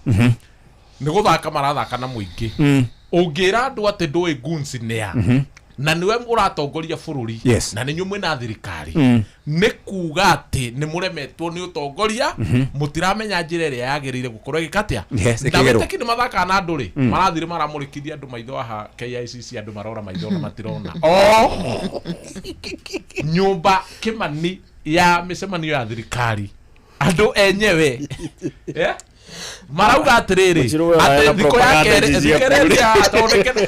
Nĩ gũthaka marathaka na mũingĩ. Ũngĩra andũ atĩ ndũĩ goons nĩ a, na nĩwe ũratongoria bũrũri, na nĩ inyuĩ mwĩna thirikari, nĩ kuga atĩ nĩ mũremetwo nĩ ũtongoria, mũtiramenya njĩra ĩrĩa yagĩrĩire gũkorwo ĩgĩka atĩa. Na Ĩkĩgerwo. wĩtĩki nĩ mathakaga na andũ rĩ, marathire maramũrĩkithia andũ maitho haha KICC, andũ marora maitho na matirona. O nyũmba Kĩmani ya mĩcemanio ya thirikari, andũ enyewe marauga atĩrĩrĩ, atĩ thikũ ya kerĩ, thikũ ĩrĩa ĩrĩa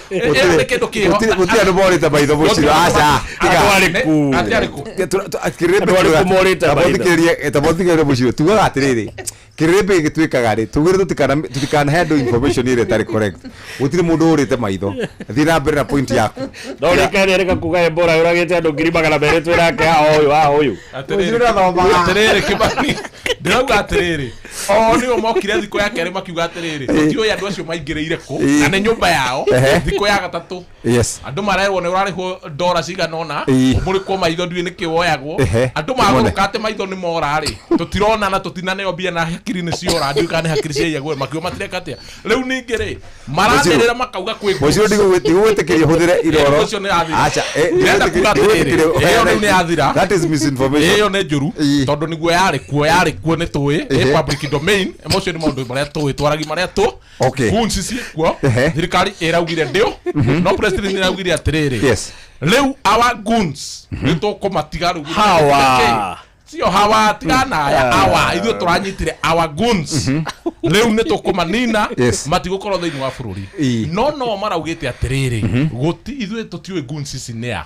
ĩyo nĩ kĩndũ kĩho. Gũtirĩ andũ morĩte maitho mũciro. Aca. Andũ arĩkũ? Atĩ arĩkũ? Andũ arĩkũ morĩte maitho? Tabothikĩrĩrie mũciro. Tugaga atĩrĩrĩ, kĩrĩrĩmbĩ gĩtuĩkaga rĩ, tugĩre tũtikanahe andũ information ĩrĩa ĩtarĩ correct. Gũtirĩ mũndũ ũrĩte maitho. Thiĩ na mbere na point yaku. No rĩkaria rĩka kuga Ebola yũragĩte andũ 200,000 twĩrake haha ũyũ, haha ũyũ. Atĩrĩrĩ, Kĩmani, ndĩrauga atĩrĩrĩ, o nĩo mokire thikũ ya kerĩ makiuga atĩrĩrĩ, tũtiũĩ andũ acio maingĩrĩire kũ, na nĩ nyũmba yao. Thikũ ya gatatũ, andũ marerwo nĩ ũrarĩhwo ndora cigana ũna, ũmũrĩkwo maitho ndiũĩ nĩkĩ woyagwo. Andũ magũrũka atĩ maitho nĩ mora rĩ, tũtirona na tũtinaneo mbia na hakiri nĩ ciora, ndiũĩ kana nĩ hakiri ciaiyagwo, makiuga matireka atĩa. Rĩu ningĩ rĩ, maranĩrĩra makauga kwĩ Mũciro ndigũgwĩtĩkĩria ũhũthĩre iroro. Ũcio nĩ yathira. Aca, Ndĩrenda kuga atĩrĩrĩ, ĩyo rĩu nĩ yathira. That is misinformation. Ĩyo nĩ njũru, tondũ nĩguo yarĩ kuo, yarĩ kuo nĩ tũĩ, ĩ public domain, macio nĩ maũndũ marĩa tũĩ, twaragia marĩa tũ. Goons ciĩkuo, thirikari ĩraugire ndĩo, no president ĩraugire atĩrĩrĩ, rĩu our goons nĩ tũkũmatiga rĩu. Hawa. Sio hawa, tigana aya, awa, ithuĩ tũranyitire our goons. Rĩu nĩ tũkũmanina, matigũkorwo thĩinĩ wa bũrũri. No no maraugĩte atĩrĩrĩ, gũti ithuĩ tũtiũĩ goons ici nĩ a.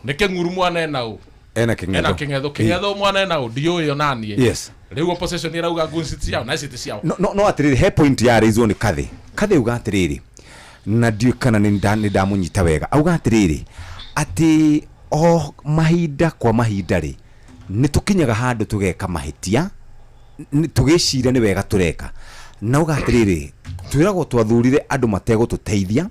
Nĩ kĩng'uru mwana ena ũ? Ena kĩng'etho. Ena kĩng'etho, kĩng'etho mwana ena ũ? Ndiũĩ ona niĩ. Rĩu opposition ĩrauga goons ti ciao, na ici ti ciao. No, no, no atĩrĩrĩ, he point ya raiswo nĩ Kathĩ. Kathĩ auga atĩrĩrĩ, na ndiũĩ kana nĩ ndamũnyita wega. Auga atĩrĩrĩ, atĩ o mahinda kwa mahinda rĩ, nĩ tũkinyaga handũ tũgeka mahĩtia, tũgĩciria nĩ wega tũreka. Na auga atĩrĩrĩ, twĩragwo twathurire andũ mategũtũteithia,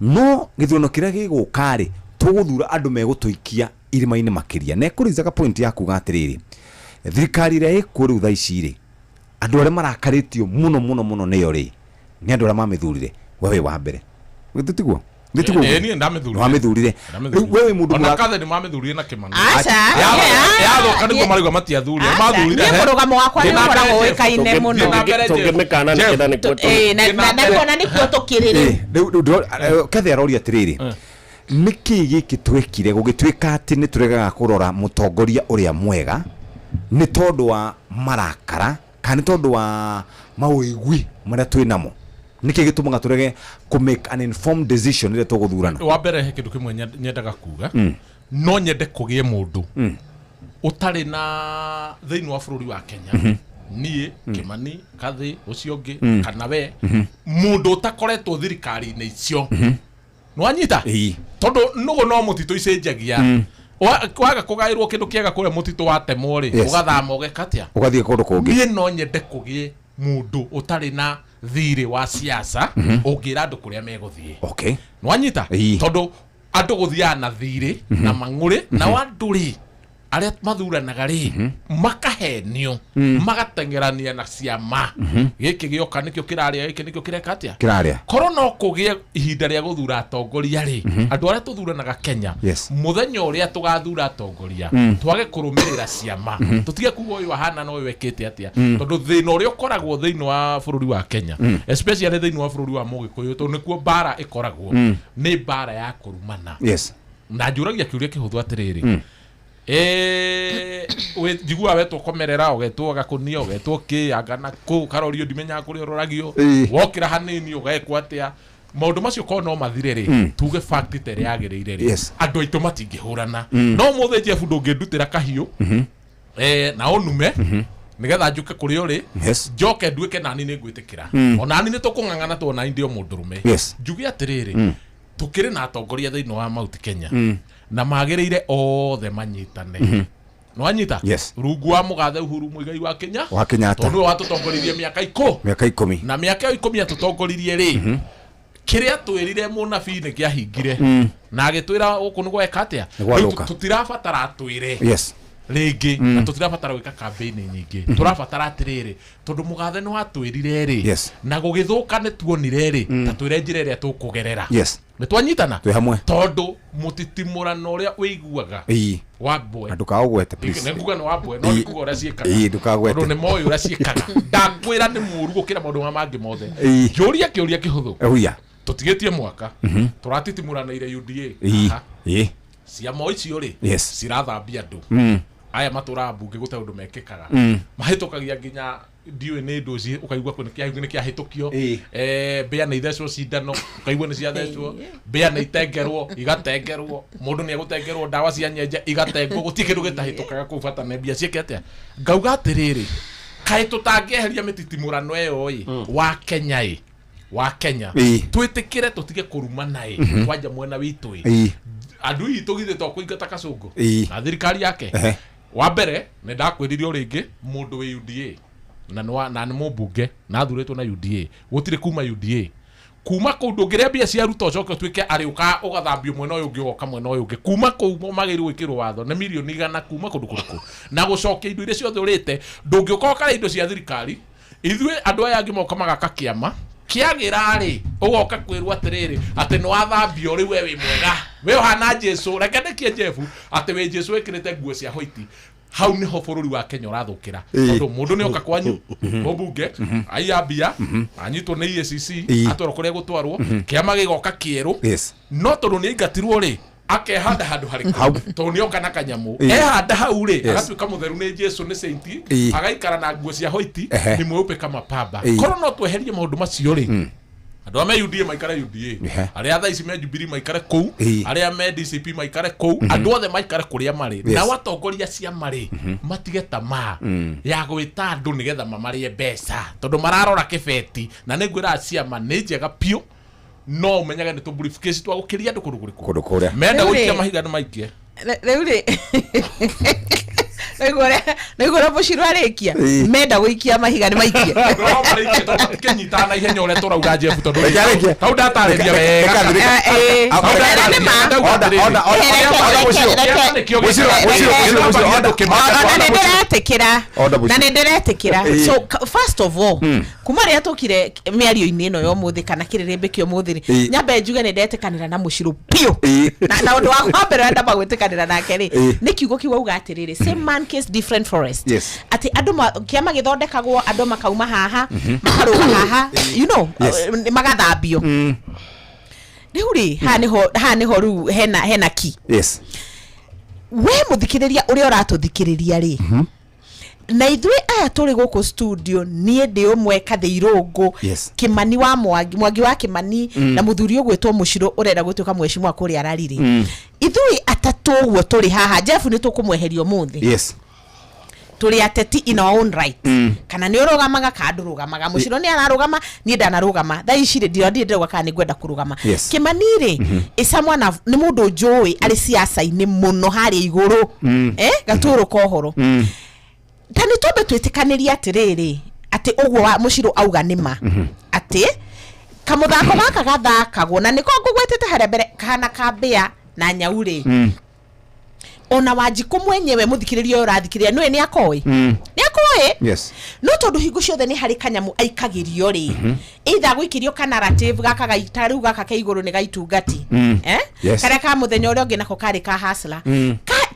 no gĩthurano kĩrĩa gĩgũka rĩ, tũgũthura andũ megũtũikia irima-inĩ makĩria. Na ĩkũraisaga point ya kuga atĩrĩrĩ, thirikari ĩrĩa ĩkuo rĩu thaa ici rĩ, andũ arĩa marakarĩtio mũno mũno mũno nĩyo rĩ, nĩ andũ arĩa mamĩthurire. We wĩ wa mbere. Githĩ tiguo? Githĩ tiguo? Niĩ ndamĩthurire. Wamĩthurire. Rĩu we wĩ mũndũ Ona Kathe nĩ mamĩthurire na Kĩmani. Aca, Yathũka nĩguo marauga matiathurire. Aca, Mathurire niĩ he. mũrũgamo wakwa nĩ Ndĩ na ũkoragwo mbere Jeff. ũĩkaine mũno. Ndĩ na mbere Jeff. Tũngĩmĩkana nĩ ketha nĩkuo Na kuona nĩkuo tũkĩrĩ rĩu. Rĩu Kathe aroria atĩrĩrĩ, nĩkĩ gĩkĩ twekire gũgĩtuĩka atĩ nĩ tũregaga kũrora mũtongoria ũrĩa mwega nĩ tondũ wa marakara kana nĩ tondũ wa mawĩgwi marĩa twĩ namo? Nĩkĩ gĩtũmaga tũrege kũ make an informed decision rĩrĩa tũgũthurana? Wa mbere he kĩndũ kĩmwe nyendaga kuga. No nyende kũgĩe mũndũ ũtarĩ na thĩinĩ wa bũrũri wa Kenya. Niĩ, Kĩmani, Kathĩ, ũcio ũngĩ, kana we, mũndũ ũtakoretwo thirikari-inĩ icio. Nĩwanyita? Tondũ nũgũ no mũtitũ icenjagia. Waga kũgaĩrwo kĩndũ kĩega kũrĩa mũtitũ watemwo rĩ, ũgathama ũgeka atĩa? Ũgathiĩ kũndũ kũngĩ. Niĩ no nyende kũgĩe mũndũ ũtarĩ na thirĩ wa siasa, ũngĩra andũ kũrĩa megũthiĩ. Nĩwanyita? Tondũ andũ gũthiaga na thirĩ, na mang'ũrĩ, nao andũ rĩ, arĩa mathuranaga rĩ, makahenio, magateng'erania na ciama. Gĩkĩ gĩoka nĩkĩo kĩrarĩa, gĩkĩ nĩkĩo kĩreka atĩa? Kĩrarĩa. Korwo no kũgĩe ihinda rĩa gũthura atongoria rĩ, andũ arĩa tũthuranaga Kenya, mũthenya ũrĩa tũgathura atongoria, twage kũrũmĩrĩra ciama, tũtige kuga ũyũ ahana na ũyũ ekĩte atĩa. Tondũ thĩna ũrĩa ũkoragwo thĩinĩ wa bũrũri wa Kenya, especially thĩinĩ wa bũrũri wa Mũgĩkũyũ, tondũ nĩkuo mbara ĩkoragwo, nĩ mbara ya kũrumana. Na njũragia kĩũria kĩhũthũ atĩrĩrĩ, njiguaga wetwo komerera, ũgetwo gakũnia, ũgetwo kĩ, anga na kũ, ũkarorio ndimenyaga kũrĩa ũroragio, wokĩra hanini ũgekwo atĩa. Maũndũ macio korwo no mathire rĩ, tuge fact ta ĩrĩa yagĩrĩire rĩ, andũ aitũ matingĩhũrana. No ũmũthĩ Jeff ndũngĩndutĩra kahiũ, na ũnume, Nĩgetha njũke kũrĩa ũrĩ. Yes. Njoke nduĩke nani nĩ ngwĩtĩkĩra. Onani nĩ tũkũng'ang'ana tondũ onani ndĩ o mũndũrũme. Yes. Njuge atĩrĩrĩ, tũkĩrĩ na atongoria thĩinĩ wa Mount Kenya na magĩrĩire othe manyitane. Nĩwanyita? Yes. Rungu wa mũgathe Uhuru Muigai wa Kenya. Wa Kenyatta. Tondũ nĩwe watũtongoririe mĩaka ikũ. Mĩaka 10. Na mĩaka ĩyo 10 atũtongoririe rĩ, kĩrĩa twĩrire mũnabii nĩ kĩahingire. Na agĩtwĩra gũkũ nĩ gweka atĩa? Nĩ gwathũka. Rĩu tũtirabatara atwĩre. Yes. Rĩngĩ na tũtirabatara gwĩka campaign nyingĩ. Tũrabatara atĩrĩrĩ, tondũ mũgathe nĩ watwĩrire rĩ, Yes. na gũgĩthũka nĩ tuonire rĩ, ta twĩre njĩra ĩrĩa tũkũgerera. Yes. Nĩ twanyitana? Twĩ hamwe. Tondũ mũtitimũrano ũrĩa ũiguaga Ĩĩ. wa mbwe. Na ndũkaũgwete please. Nĩ nguga nĩ wa mbwe, no Ĩĩ. nĩ nguga ũrĩa ciĩkaga. Ĩĩ, ndũkagwete. Tondũ nĩ moĩ ũrĩa ciĩkaga. Ndakwĩra nĩ mũũru gũkĩra maũndũ marĩa mangĩ mothe. Ĩĩ. Njũria kĩũria kĩhũthũ. Huya. Tũtigĩtie mwaka. Tũratitimũranĩire UDA. Ĩĩ. Aha. Ĩĩ. Ciama icio rĩ, Yes. cirathambia andũ. Aya matũraga mbunge gũtarĩ ũndũ mekĩkaga. Mahĩtũkagia nginya ndiũĩ nĩ ndũ ci ũkaigua kũ nĩ kĩahĩtũkio. Mbĩa nĩ ithecwo cindano ũkaigua nĩ ciathecwo. Mbĩa nĩ itengerwo igatengerwo. Mũndũ nĩ egũtengerwo ndawa cia nyenje igatengwo. Gũtirĩ kĩndũ gĩtahĩtũkaga kũu bata nĩ mbia ciĩke atĩa. Ngauga atĩrĩrĩ, kaĩ tũtangĩeheria mĩtitimũrano ĩyo ĩ wa Kenya ĩ wa Kenya twĩtĩkĩre tũtige kũrumana ĩ kwanja mwena witũ ĩ andũ itũ githĩ to kũingata Kasongo na thirikari yake. Wa mbere nĩ ndakwĩrire o rĩngĩ mũndũ wĩ UDA na nĩ mũmbunge na athurĩtwo na UDA gũtirĩ kuma UDA kuma kũu ndũngĩrĩa mbia cia Ruto ũcoke ũtuĩke arĩ ũgathambio mwena ũyũ ũngĩ ũgoka mwena ũyũ ũngĩ. Kuma kũu magĩrĩirwo gwĩkĩrwo watho nĩ mirioni 100 kuma kũndũ kũrĩkũ na gũcokia indo iria ciothe ũrĩte. Ndũngĩũka ũkarĩa indo cia thirikari. Ithuĩ andũ aya angĩ moka magaka kĩama kĩagĩra rĩ ũgoka kwĩrwo atĩrĩrĩ atĩ nĩ wathambio rĩu we wĩ mwega we ũhana Jesu. Reke ndĩkie Jefu atĩ wĩ Jesu wĩkĩrĩte nguo cia hoiti. Hau nĩho bũrũri wa Kenya ũrathũkĩra. Tondũ mũndũ nĩ oka kwanyu mũmbunge aiya mbia anyitwo nĩ EACC atwarwo kũrĩa gũtwarwo kĩama gĩgoka kĩerũ. Yes. No tondũ nĩ aingatirwo rĩ akehanda handũ harĩkũ tondũ nĩ oka na kanyamũ ehanda hau rĩ agatuĩka mũtheru nĩ Jesu nĩ saint agaikara na nguo cia hoiti nĩ mweupe kama pamba. Korwo no tweherie maũndũ macio rĩ, andũ arĩa me UDA maikare UDA, arĩa thaa ici me Jubilee maikare kũu, arĩa me DCP maikare kũu, andũ othe maikare kũrĩa marĩ. Nao atongoria ciama rĩ matige tamaa ya gwĩta andũ nĩgetha mamarĩe mbeca tondũ mararora kĩbeti. Na nĩ ngwĩraga ciama nĩ njega piũ no umenyage nĩ tũ briefcase twa gũkĩria andũ kũndũ kũrĩkũ kũndũ kũrĩa menda gũikia mahiga nĩ maikie. Rĩu rĩ nĩguo ũrĩa Mũciru arĩkia menda gũikia mahiga nĩ maikie. No marĩkie tondũ matikĩnyitaga na ihenya ũrĩa tũrauga Jeff tondũ hau ndatarĩria wega. Na nĩ ndĩretĩkĩra. So first of all kuma rĩrĩa tũkire mĩario-inĩ ĩno ya ũmũthĩ kana kĩrĩrĩmbĩ kĩa ũmũthĩ rĩ, nyambe njuge nĩ ndetĩkanĩra na Mũciru biũ. Na ũndũ wakwa mbere ũrĩa ndamba gwĩtĩkanĩra nake rĩ nĩ kiugo kĩu auga atĩrĩrĩ, same man case different forest. Atĩ andũ kĩama gĩthondekagwo andũ makauma haha makarũga haha you know magathambio. Rĩu rĩ haha nĩho rĩu hena ki. Yes. We mũthikĩrĩria ũrĩa ũratũthikĩrĩria rĩ, na ithuĩ aya tũrĩ gũkũ studio niĩ ndĩ ũmwe Kathĩ Irũngũ, Kĩmani wa Mwangi, Mwangi wa Kĩmani na mũthuri ũgwĩtwo Mũcirũ ũrenda gũtuĩka mheshimiwa kũrĩa Arariri. Ithuĩ atatũ ũguo tũrĩ haha Jeff nĩ tũkũmweheria ũmũthĩ. Yes. Tũrĩ ateti in our own right. Kana nĩ ũrũgamaga kana ndũrũgamaga. Mũcirũ nĩ ararũgama, niĩ ndanarũgama. Thaa ici rĩ ndirĩ ndĩrauga kana nĩ ngwenda kũrũgama. Kĩmani rĩ ĩca mwana nĩ mũndũ njũĩ arĩ siasa-inĩ mũno harĩa igũrũ. Gatũrũ ka ũhoro. Ta nĩ twambe twĩtĩkanĩrie atĩrĩrĩ atĩ ũguo wa Mũcirũ auga nĩ ma. Atĩ kamũthako gaka gathakagwo na nĩko ngũgwetete harĩa mbere kahana ka mbĩa na nyau rĩ. Ona Wanjikũ mwenyewe mũthikĩrĩria ũyũ ũrathikĩrĩria nĩwe nĩ akoĩ. Nĩ akoĩ? Yes. No tondũ hingo ciothe nĩ harĩ kanyamũ aikagĩrio rĩ, either gũikĩrio ka narrative gaka gaita rĩu gaka ke igũrũ nĩ gaitungati. Karĩa ka mũthenya ũrĩa ũngĩ nako karĩ ka hustler.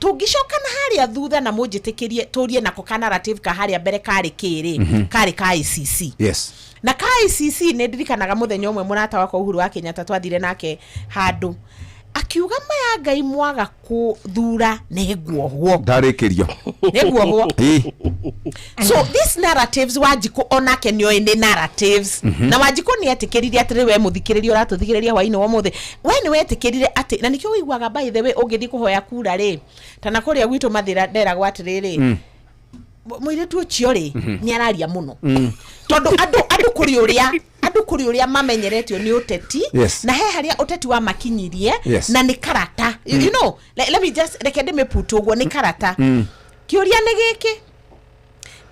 Tũngĩcoka na harĩa thutha na mũnjĩtĩkĩrie tũrie nako ka narrative ka harĩa mbere karĩ kĩrĩ, karĩ ka ICC. Yes. Na ka ICC nĩ ndirikanaga mũthenya ũmwe mũrata wakwa Uhuru wa Kenyatta twathire nake handũ akiuga maya Ngai mwaga kũthura nĩ nguohwo. Ndarĩkĩrio. Nĩ nguohwo. So these narratives Wanjikũ onake nĩoĩ nĩ narratives. Na Wanjikũ nĩ etĩkĩrire atĩrĩ we mũthikĩrĩria ũratũthikĩrĩria hwaĩ-inĩ wa ũmũthĩ. We nĩ wetĩkĩrire atĩ na nĩkĩo ũiguaga by the way ũngĩthiĩ kũhoya kura rĩ ta na kũrĩa gwitũ Mathĩra nderagwo atĩrĩrĩ Mũirĩtu ũcio rĩ, nĩ araria mũno, tondũ andũ kũrĩ ũrĩa mamenyeretio nĩ ũteti, na he harĩa ũteti wa makinyirie, na nĩ karata. You know let me just, reke ndĩmĩputu ũguo, nĩ karata. Kĩũria nĩ gĩkĩ,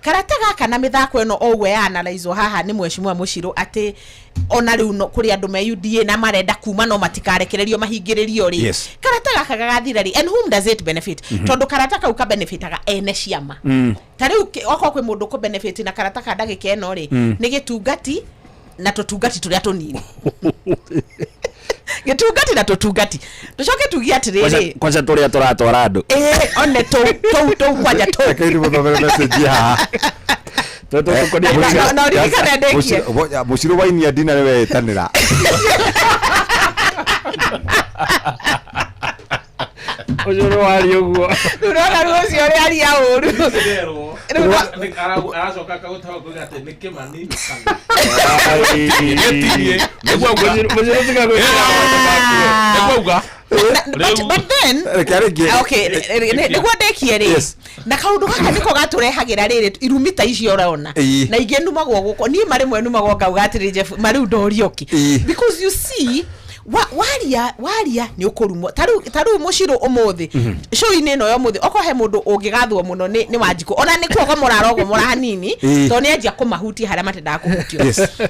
karata gaka na mĩthako ĩno o ũguo ya analyzwo haha nĩ mheshimiwa Mũcirũ, atĩ ona rĩu no kũrĩ andũ me UDA na marenda kuma no matikarekererio mahingĩrĩrio rĩ, karata gaka gagathira rĩ, and whom does it benefit? Tondũ karata kau kabenefitaga ene ciama. Ta rĩu okorwo kwĩ mũndũ kũ benefit na karata ka ndagĩka ĩno rĩ, nĩ gĩtungati na tũtungati tũrĩa tũnini, gĩtungati na tũtungati. Tũcoke tugie atĩrĩrĩ, kwanza tũrĩa tũratwara andũ. Ĩĩ, one tũu tũu tũu, kwanja tũu. Reke ndĩmũthomere message haha. Na ũririkane ndĩkie. Mũcirũ wainia ndina nĩwe ĩtanĩra. Ũcio nĩ waria ũguo. Rĩu nona rĩu ũcio ũrĩa aria ũru. Rĩu Aracoka akagũtaga kuga atĩ nĩ Kĩmani. Mũcirũ tiga gwĩka. Nĩguo auga. But then Reke arĩkie. Okay, nĩguo ndĩkie rĩ, na kaũndũ gaka nĩko gatũrehagĩra rĩrĩ irumi ta icio ũrona, na ingĩ numagwo gũkũ. Niĩ marĩmwe numagwo ngauga atĩrĩ, Jeff, marĩu ndorio kĩ? Because you see, waria waria nĩ ũkũrumwo. Ta rĩu Mũcirũ ũmũthĩ, show-inĩ ĩno ya ũmũthĩ, okorwo he mũndũ ũngĩgathwo mũno nĩ Wanjikũ, ona nĩ kuogomora arogomora hanini, tondũ nĩ anjia kũmahutia harĩa matendaga kũhutio.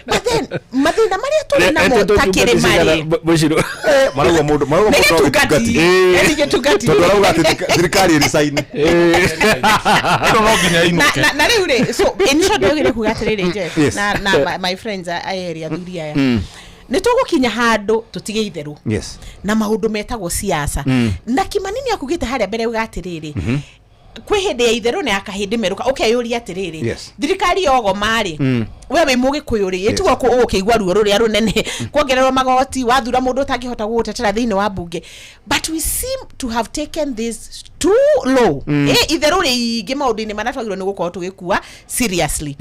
But then mathĩna marĩa tũrĩ namo ta kĩrĩma rĩ, Mũcirũ Marauga mũndũ, marauga nĩ mũndũ no gĩtungati. gĩtungati. Nĩ gĩtungati. Tondũ arauga atĩ thirikari ĩrĩ saini. Ĩno no nginya inũke. Na rĩu rĩ, so in short ndĩrĩ kuga atĩrĩrĩ, Jeff, na my friends aya erĩ, athuri aya, nĩ tũgũkinya handũ tũtige itherũ na maũndũ metagwo siasa. Na Kĩmani nĩ akugĩte harĩa mbere uga atĩrĩrĩ, kwĩ hĩndĩ ya itherũ na ya kahĩndĩ merũka. Ũkeyũria atĩrĩrĩ, thirikari yogoma rĩ, we wĩ mũgĩkũyũ rĩ, ĩtigwo ũgũkĩigua ruo rũrĩa rũnene kuongererwo magoti, wathura mũndũ ũtangĩhota gũgũtetera thĩinĩ wa mbunge. But we seem to have taken this too low. Itherũ rĩingĩ maũndũ-inĩ marĩa twagĩrĩirwo nĩ gũkorwo tũgĩkua seriously.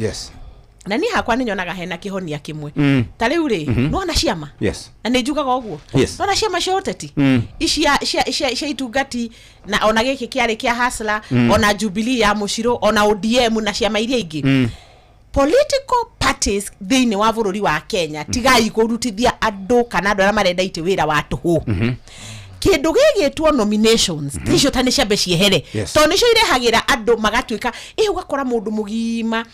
Na niĩ hakwa nĩ nyonaga hena kĩhonia kĩmwe. Ta rĩu rĩ, nĩwona ciama, na nĩ njugaga ũguo, nona ciama cia ũteti, icia cia itungati, na ona gĩkĩ kĩarĩ kĩa Hustler, ona Jubilee ya Mũcirũ, ona ODM na ciama iria ingĩ, political parties thĩinĩ wa bũrũri wa Kenya, tigai kũrutithia andũ kana andũ arĩa marenda itĩ wĩra wa tũhũ. Kĩndũ gĩgĩtwo nominations icio ta nĩ ciambe ciehere, tondũ nĩcio irehagĩra andũ magatuĩka ĩ, ũgakora mũndũ mũgima,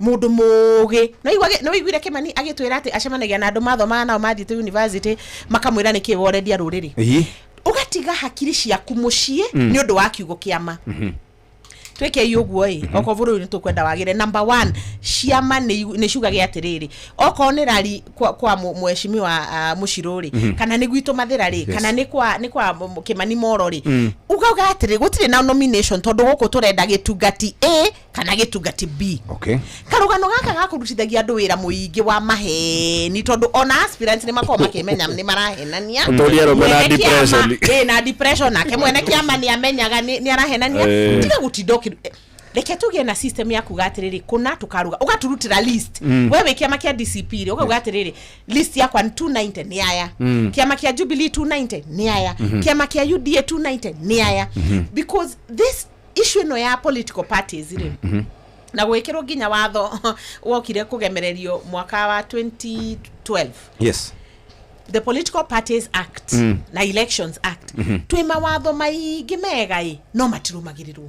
mũndũ mũgĩ. Nĩ waiguire Kĩmani agĩtwĩra atĩ acemanagia na andũ mathomaga nao mathiĩte university, makamwĩra nĩkĩ worendia rũrĩrĩ, ũgatiga hakiri ciaku mũciĩ nĩ ũndũ wa kiugo kĩama. Twĩkei ũguo ĩ, okorwo bũrũri nĩ tũkwenda wagĩre, number one, ciama nĩ ciugage atĩrĩrĩ, okorwo nĩ rari kwa mheshimiwa Mũcirũ rĩ, kana nĩ gwitũ Mathĩra rĩ, kana nĩ kwa Kĩmani Moro rĩ, ukauga atĩrĩ, gũtirĩ na nomination, tondũ gũkũ tũrenda gĩtungati A kana gĩtungati B. Karũgano gaka gakũrutithagia andũ wĩra mũingĩ wa maheni, tondũ ona aspirants nĩ makoragwo makĩmenya nĩ marahenania. Ũtũrie arũme na Mwene kĩama- depression. Ĩ, na depression, nake mwene kĩama nĩ amenyaga nĩ arahenania. Tiga gũtinda reke tũgĩe na system ya kuga atĩrĩrĩ, kũna tũkaruga, ũgaturutĩra list. We wĩ kĩama kĩa DCP rĩ, ũkauga atĩrĩrĩ, list yakwa nĩ 290 nĩ aya, kĩama kĩa Jubilee 290 nĩ aya, kĩama kĩa UDA 290 nĩ aya, because this issue ĩno ya political parties rĩ, na gwĩkĩrwo nginya watho wokire kũgemererio mwaka wa 2012, the Political Parties Act na Elections Act, twĩ mawatho maingĩ mega ĩ, no matirũmagĩrĩrwo.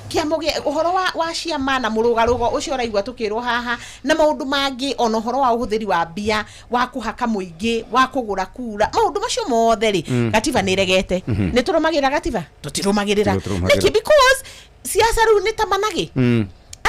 Kĩamo gĩa ũhoro wa ciama na mũrũgarũgo ũcio ũraigua tũkĩrwo haha na maũndũ mangĩ, ona ũhoro wa ũhũthĩri wa mbia wa kũhaka mũingĩ wa kũgũra kura, maũndũ macio mothe rĩ, gatiba nĩ ĩregete. Nĩ tũrũmagĩrĩra gatiba? Tũtirũmagĩrĩra. Tũtirũmagĩrĩra. Nĩkĩ? Because siasa rĩu nĩ ta managĩ.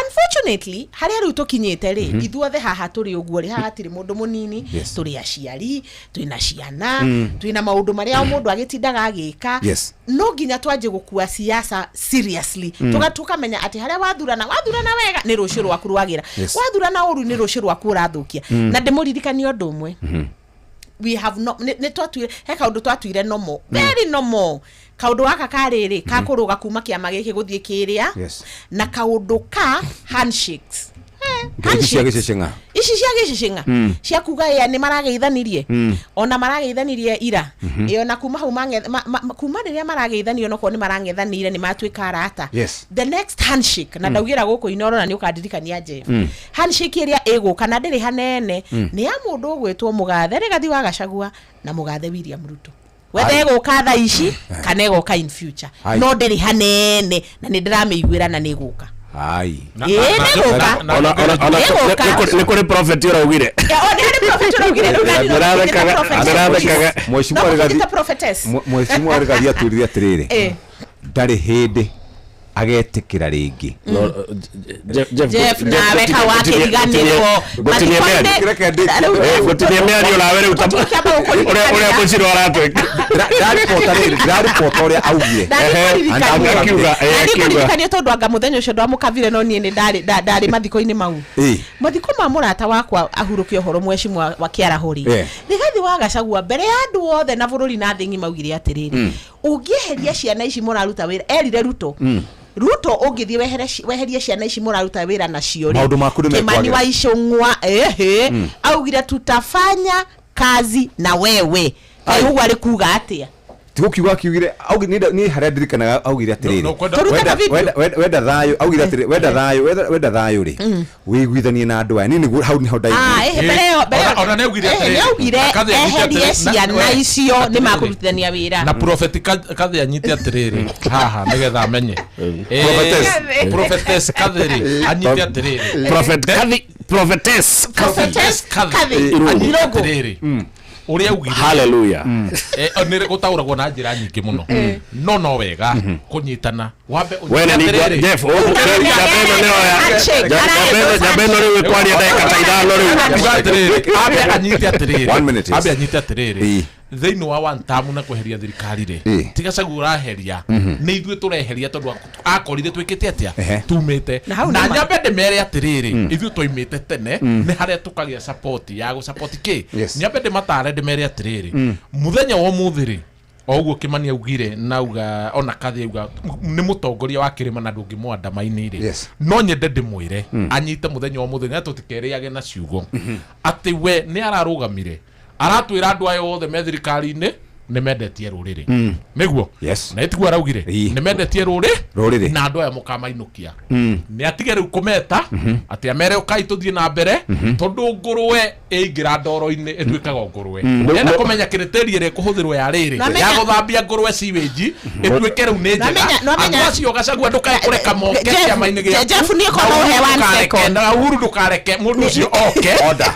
Unfortunately, harĩa rĩu tũkinyĩte rĩ, ithuothe haha tũrĩ ũguo rĩ, haha hatirĩ mũndũ mũnini. Tũrĩ aciari, twĩna ciana, twĩna maũndũ marĩa o mũndũ agĩtindaga agĩka. No nginya twanjie gũkua siasa seriously. Tũkamenya atĩ harĩa wathurana, wathurana wega nĩ rũciũ rwaku rwagĩra, wathurana ũru nĩ rũciũ rwaku ũrathũkia. Na ndĩmũririkanie ũndũ ũmwe, we have no, nĩ twatuire he kaũndũ twatuire normal, very normal, kaũndũ gaka karĩrĩ ka kũrũga kuma kĩama gĩkĩ gũthiĩ kĩrĩa, na kaũndũ ka handshakes. Ngeithi cia gĩcĩcĩng'a. Ici cia gĩcĩcĩng'a cia kuga ĩa nĩ marageithanirie, ona marageithanirie ira, ĩ ona kuma hau kuma rĩrĩa marageithanirie, onokorwo nĩ marang'ethanĩire, nĩ matuĩka arata. The next handshake, na ndaugĩra gũkũ Inoro na nĩ ũkandirikania Jeff, handshake ĩrĩa ĩgũka na ndĩrĩ hanene, nĩ ya mũndũ ũgwĩtwo mũgathe Rigathi wa Gachagua na mũgathe William Ruto, whether ĩgũka thaa ici kana ĩgoka in future, no ndĩrĩ hanene na nĩ ndĩramĩiguĩra na nĩ ĩgũka. Ai. Ĩĩ, nĩ ĩgũka. Ona Ĩgũka. nĩ kũrĩ prophet ũraugire. O nĩ harĩ prophet ũraugire rĩu, nani no Ndĩrathekaga- prophetess. ndĩrathekaga. Mheshimiwa No Rigathi mũkũnyita prophetess. Mheshimiwa Rigathi atwĩrire atĩrĩrĩ, ndarĩ hĩndĩ agetĩkĩra rĩngĩ. Jeff, nawe hau akĩriganĩrwo. Gũtinie mĩario. Gũtinie mĩario nawe rĩu ta ũrĩa mũciro aratwĩka. Ndaripota rĩrĩ, ndaripota ũrĩa augire. Akiuga, akiuga. Ndikũririkania tondũ anga mũthenya ũcio ndwamũkavire, no niĩ nĩ ndarĩ mathiko-inĩ mau, mathiko ma mũrata wakwa ahurũke ũhoro, mheshimiwa wa Kĩarahũri Rigathi wa Gachagua, mbere ya andũ othe na bũrũri na thĩ ng'ima augire atĩrĩrĩ, ũngĩeheria ciana ici mũraruta wĩra, erire Ruto, Ruto, ũngĩthiĩ weherie ciana ici mũraruta wĩra nacio rĩ, Maũndũ maku nĩ Kimani mekwagĩra. wa Ichung'wa ehe augire tutafanya kazi na wewe. Kaĩ ũguo arĩ kuga atĩa? Tigũkiuga akiugire niĩ harĩa ndirikanaga augire atĩrĩrĩ, Tũrute ka video. Wenda thayũ, augire atĩrĩrĩ, wenda thayũ, wenda thayũ rĩ, wĩiguithanie na andũ aya. Niĩ nĩguo hau nĩho Ah, ndaiguire. ehe, mbere ĩyo- mbere ĩyo- Ona nĩ augire ehe, atĩrĩrĩ, nĩ augire na Kathĩ anyite eherie atĩrĩrĩ, ciana icio nĩ atĩrĩrĩ. makũrutithania wĩra. Na prophet Kathĩ anyite atĩrĩrĩ haha nĩgetha amenye. Prophetess. Prophetess Kathĩ rĩ, anyite atĩrĩrĩ. Prophet Kathi, prophetess. Prophetess Kathĩ Kathĩ. anyite Irũngũ. atĩrĩrĩ ũrĩa augire. Hallelujah. Nĩ gũtaũragwo na njĩra nyingĩ mũno, no wega kũnyitana wambe ũnyite Wene ni atĩrĩrĩ. Jeff, njamba ĩno nĩyo Handshake, njamba ĩno rĩu ĩkwaria ndagĩka ta 5 rĩu. Uga atĩrĩrĩ, ambe anyite atĩrĩrĩ. One minute, yes. Ambe anyite atĩrĩrĩ, thĩinĩ wa one term na kweheria thirikari rĩ, ti Gachagua ũraheria, nĩ ithuĩ tũreheria tondũ akorire twĩkĩte atĩa, tumĩte Na hau na nĩ ma. nyambe ndĩmere atĩrĩrĩ, ithuĩ twaimĩte tene, nĩ harĩa tũkagĩa support ya gũ support kĩ. Nyambe ndĩmatare ndĩmere atĩrĩrĩ, mũthenya wa ũmũthĩ rĩ, o ũguo Kimani augire na auga ona Kathĩ auga nĩ mũtongoria wa kĩrĩma na ndũngĩmwandamaini rĩ, no nyende ndĩmwĩre anyite mũthenya wa ũmũthĩ na tũtikerĩage na ciugo atĩ we nĩ ararũgamire aratwĩra andũ aya othe me thirikari-inĩ nĩ mendetie rũrĩrĩ, nĩguo na ĩtiguo araugire nĩ mendetie Rũrĩrĩ. na andũ aya mũkamainũkia, nĩ atige rĩu kũmeta atĩ amere ũkai tũthiĩ na mbere, tondũ ngũrwe ĩingĩra ndoro-inĩ ĩtuĩkaga ngũrwe. Enda kũmenya criteria ĩrĩa ĩkũhũthĩrwo ya rĩrĩ ya gũthambia ngũrwe sewage ĩtuĩke rĩu nĩ njega. Nwamenya- Andũ acio Gachagua ndũkae kũreka moke Jeff, kĩama-inĩ gĩaku. Jeff, niĩ korwo Na Uhuru ũhe one ndũkareke- second. na Uhuru ndũkareke mũndũ ũcio oke,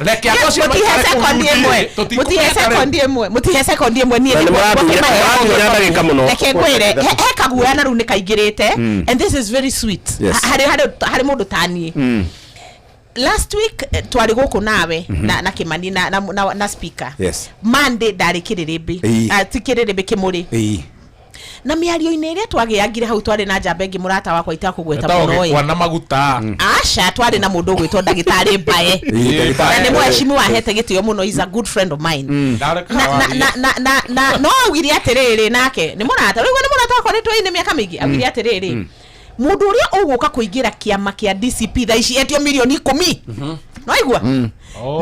reke andũ acio Mũtihe maikare kũu sekondi ĩmwe, UDA, tũtikũmeta mũtihe rĩu. sekondi ĩmwe, mũtihe sekondi ĩmwe, niĩ Na nĩ nĩguo mũratunya ndagĩka mũno. Reke ngwĩre, he kaguoya na rĩu nĩ kaingĩrĩte, and this is very sweet harĩ mũndũ ta niĩ. Last week twarĩ gũkũ nawe na Kimani na speaker. Monday ndarĩ kĩrĩrĩmbĩ. Ah, ti kĩrĩrĩmbĩ, kĩmũrĩ. Na mĩario-inĩ ĩrĩa twagĩangire hau, twarĩ na njamba ĩngĩ, mũrata wakwa itakũgweta Etagwo mũno ĩ. gĩkwa na maguta. Aca, twarĩ na mũndũ ũgwĩtwo ndagĩtarĩ Mbae, na nĩ mheshimiwa ahete gĩtĩo mũno, is a good friend of mine. Ndareka na, na, warie. na no augire atĩrĩrĩ, nake nĩ mũrata rĩu, nĩ mũrata wakwa, nĩ twĩ nĩ mĩaka mĩingĩ, augire atĩrĩrĩ, mũndũ ũrĩa ũgũka kũingĩra kĩama kĩa DCP thaa ici etio mirioni 10, no aigua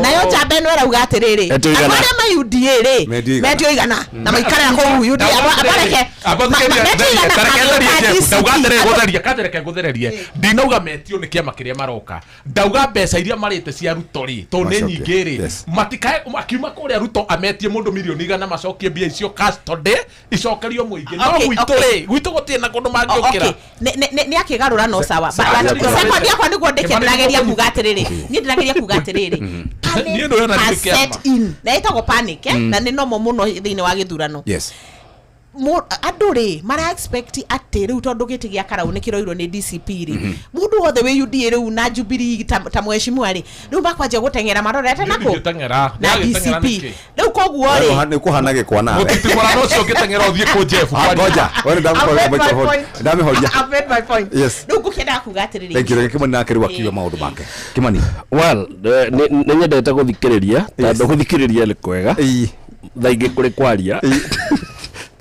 nayo njamba ĩno ĩrauga atĩrĩrĩ, Etio 100. andũ arĩa ma UDA rĩ, Metio 100. metio 100 na maikare kũu UDA, abareke Amba thikĩrĩria, metio 100 tareke mangĩũka therie, Jeff, DCP. ndauga atĩrĩrĩ, gũtheria katereke ngũthererie, ndinauga metio nĩ kĩama kĩrĩa maroka, ndauga mbeca iria marĩte cia Ruto rĩ, tondũ nĩ Macokie. nyingĩ rĩ, matikae akiuma kũrĩa Ruto ametie mũndũ mirioni 100 macokie mbia icio custody icokerio mũingĩ, no gwitũ rĩ, gwitũ gũtirĩ na kũndũ mangĩũkĩra. Okay. Nĩ akĩgarũra, no sawa. Sekondi yakwa nĩguo ndĩke, ndĩrageria kuga atĩrĩrĩ, niĩ ndĩrageria kuga atĩrĩrĩ, Niĩ ndũrona panic nĩ has kĩama. set in, na ĩtagwo panic, na nĩ nomo mũno thĩinĩ wa gĩthurano. Andũ rĩ mara expect atĩ rĩu tondũ gĩtĩ gĩa karau nĩ kĩroirwo nĩ DCP rĩ, mũndũ wothe wĩ UDA rĩu na Jubilee ta mheshimiwa rĩ, rĩu makwanjia gũteng'era marorete nakũ Ndingĩteng'era. na Ndĩragĩteng'era DCP nĩkĩ? rĩu, koguo rĩ Nĩ kũhana gĩkwa nawe. Mũtitimũrano ũcio ũngĩteng'era ũthiĩ kũ, Jeff? Ah, ngoja. Wewe I've made my ndamũhoria point. ndamĩhoria. I've made my point. Rĩu ngũkĩendaga kuga atĩrĩrĩ, Thank you. Reke Kimani nake rĩu akiuga maũndũ make. Kimani. Well, nĩ nyendete gũthikĩrĩria tondũ gũthikĩrĩria nĩ kwega thaa ingĩ kũrĩ kwaria,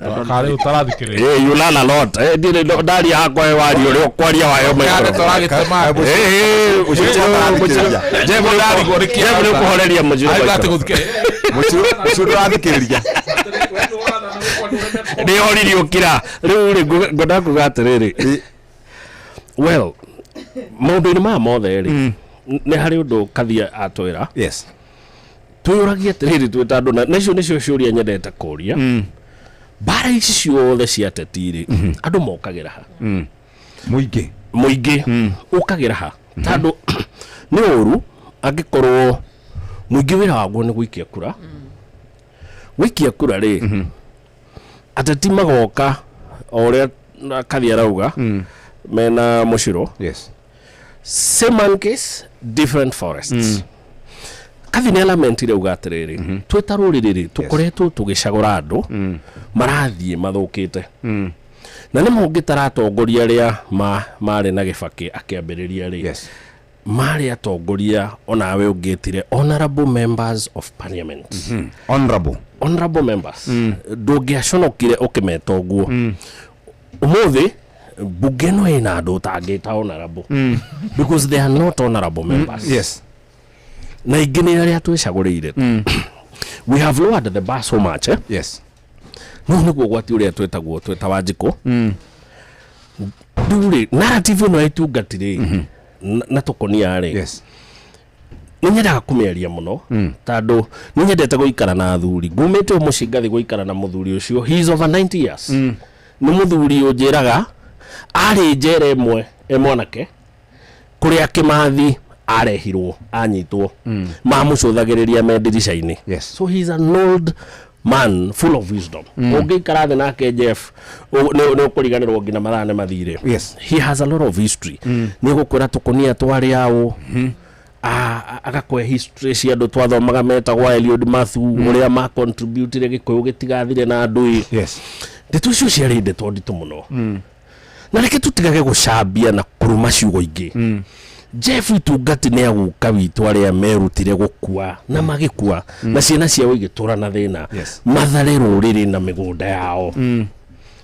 Karĩ ũtarathikĩrĩria. Eh, you learn a lot. Eh, ndirĩ ndaria hakwa we waria ũrĩa ũkwaria wayo Nĩ tũragĩtema. Eh, eh, ũcio Jeff Ndarigwo nĩ kĩĩ Jeff nĩ ũkũhoreria mũciro Auga atĩ maitho. gũthikĩrĩria. Mũciro ndũrathikĩrĩria. Nĩ horirie ũkira rĩu rĩ ngwenda kuga atĩrĩrĩ, well, maũndũ-inĩ maya mothe rĩ, nĩ harĩ ũndũ Kathia atwĩra. Yes. Twĩyũragie atĩrĩrĩ twĩ ta andũ, na icio nĩcio ciũria nyendete kũria. Mbara ici ciothe cia ateti rĩ, andũ mokagĩra ha? Mũingĩ. Mũingĩ ũkagĩra ha? Tondũ nĩ ũru angĩkorwo mũingĩ wĩra waguo nĩ gũikia kura. Gũikia kura rĩ, ateti magoka o ũrĩa Kathia arauga mena mũciro. Yes. Same monkeys, different forests. Kathi nĩ alamentire uga atĩrĩrĩ, twĩ ta rũrĩrĩ rĩ, tũkoretwo tũgĩcagũra andũ marathiĩ mathũkĩte, na nĩ mũngĩtaratongoria arĩa marĩ na Gĩbakĩ akĩambĩrĩria rĩ, marĩ atongoria onawe ũngĩtire honorable members of parliament. Honorable. Honorable members, ndũngĩaconokire ũkĩmeta ũguo. Ũmũthĩ mbunge ĩno ĩna andũ ũtangĩta honorable, because they are not honorable members. Na ingĩ nĩ arĩa twĩcagũrĩire. We have lowered the bar so much, eh? Yes. No nĩguo ũgwati ũrĩa twĩtagwo twĩta Wanjikũ. Rĩu rĩ, narrative ĩno ya itungati rĩ na tũkonia rĩ, nĩ nyendaga kũmĩaria mũno, tondũ nĩ nyendete gũikara na athuri. Ngumĩte mũciĩ ngathi gũikara na mũthuri ũcio, he is over 90 years. Nĩ mũthuri ũnjĩraga arĩ njera ĩmwe e mwanake, kũrĩa Kĩmathi arehirwo anyitwo, mamũcũthagĩrĩria me ndirica-inĩ. So he is an old man full of wisdom. Ũngĩikara thĩ nake, Jeff, nĩ ũkũriganĩrwo nginya mathaa nĩ mathire. He has a lot of history. Nĩ gũkwĩra tũkũnia twarĩ aũ, agakwe history cia andũ twathomaga metagwo Eliud Mathu, ũrĩa ma contributire Gĩkũyũ gĩtigathire na andũ ĩ. Ndeto icio ciarĩ ndeto nditũ mũno, na reke tũtigage gũcambia na kũruma ciugo ingĩ. Jeff, itungati nĩ aguka witũ arĩa merutire gũkua na magĩkua na ciana ciao igĩtũra na thĩna. Mathare rũrĩrĩ na mĩgũnda yao,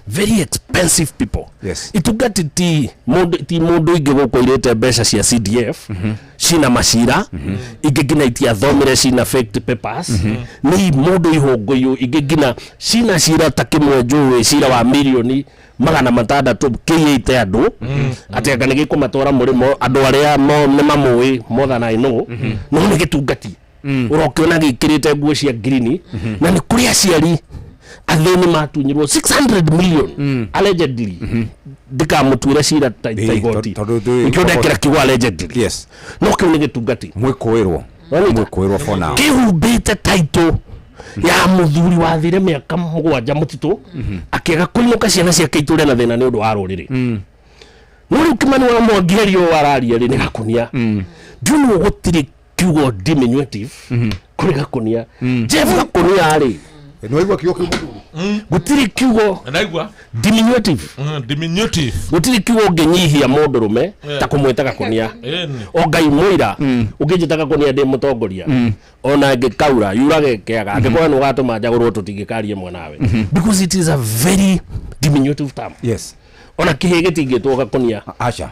very expensive people. Itungati ti mũndũ, ti mũndũ ingĩ gũkũ irĩte mbeca cia CDF, cina macira ingĩ nginya itiathomire, cina fake papers, nĩ mũndũ ihũngũyũ ingĩ nginya cina cira ta kĩmwe njũĩ, cira wa mirioni 600 kĩiyĩte andũ atĩ anga nĩ gĩkũmatwara mũrĩmo. Andũ arĩa nĩ mamũĩ more than I know, no nĩ gĩtungati ũrokĩona gĩkĩrĩte nguo cia green, na nĩ kũrĩ aciari athĩni matunyirwo 600 million allegedly. Ndikamũtuĩre cira ta igoti. Tondũ ndũĩ- Nĩkĩo ndekĩra kiugo allegedly. No kĩu nĩ gĩtungati. Mwĩkũĩrwo. Mwĩkũĩrwo for now. Kĩhumbĩte title ya mũthuri wathire mĩaka 7 mũtitũ, akĩaga kũinũka, ciana ciake itũre na thĩna nĩ ũndũ wa rũrĩrĩ. No rĩu Kĩmani wa Mwangi ũyũ araria rĩ, nĩ gakũnia. Ndiũĩ gũtirĩ kiugo diminutive kũrĩ gakũnia. Jeff, gakũnia rĩ, Nĩwaigua kiugo kĩu, mũthuri? Gũtirĩ kiugo Naigua. diminutive. Diminutive. Gũtirĩ kiugo ũngĩnyihia mũndũrũme ta kũmwĩta gakũnia. O Ngai mũira, ũngĩnjĩta gakũnia ndĩ mũtongoria, ona ngĩkaura yurage kĩaga, angĩkorwo nĩ ũgatũma njagũrwo, tũtingĩkaria ĩmwe nawe, because it is a very diminutive term. Ona kĩhĩ gĩtingĩtwo gakũnia. Aca.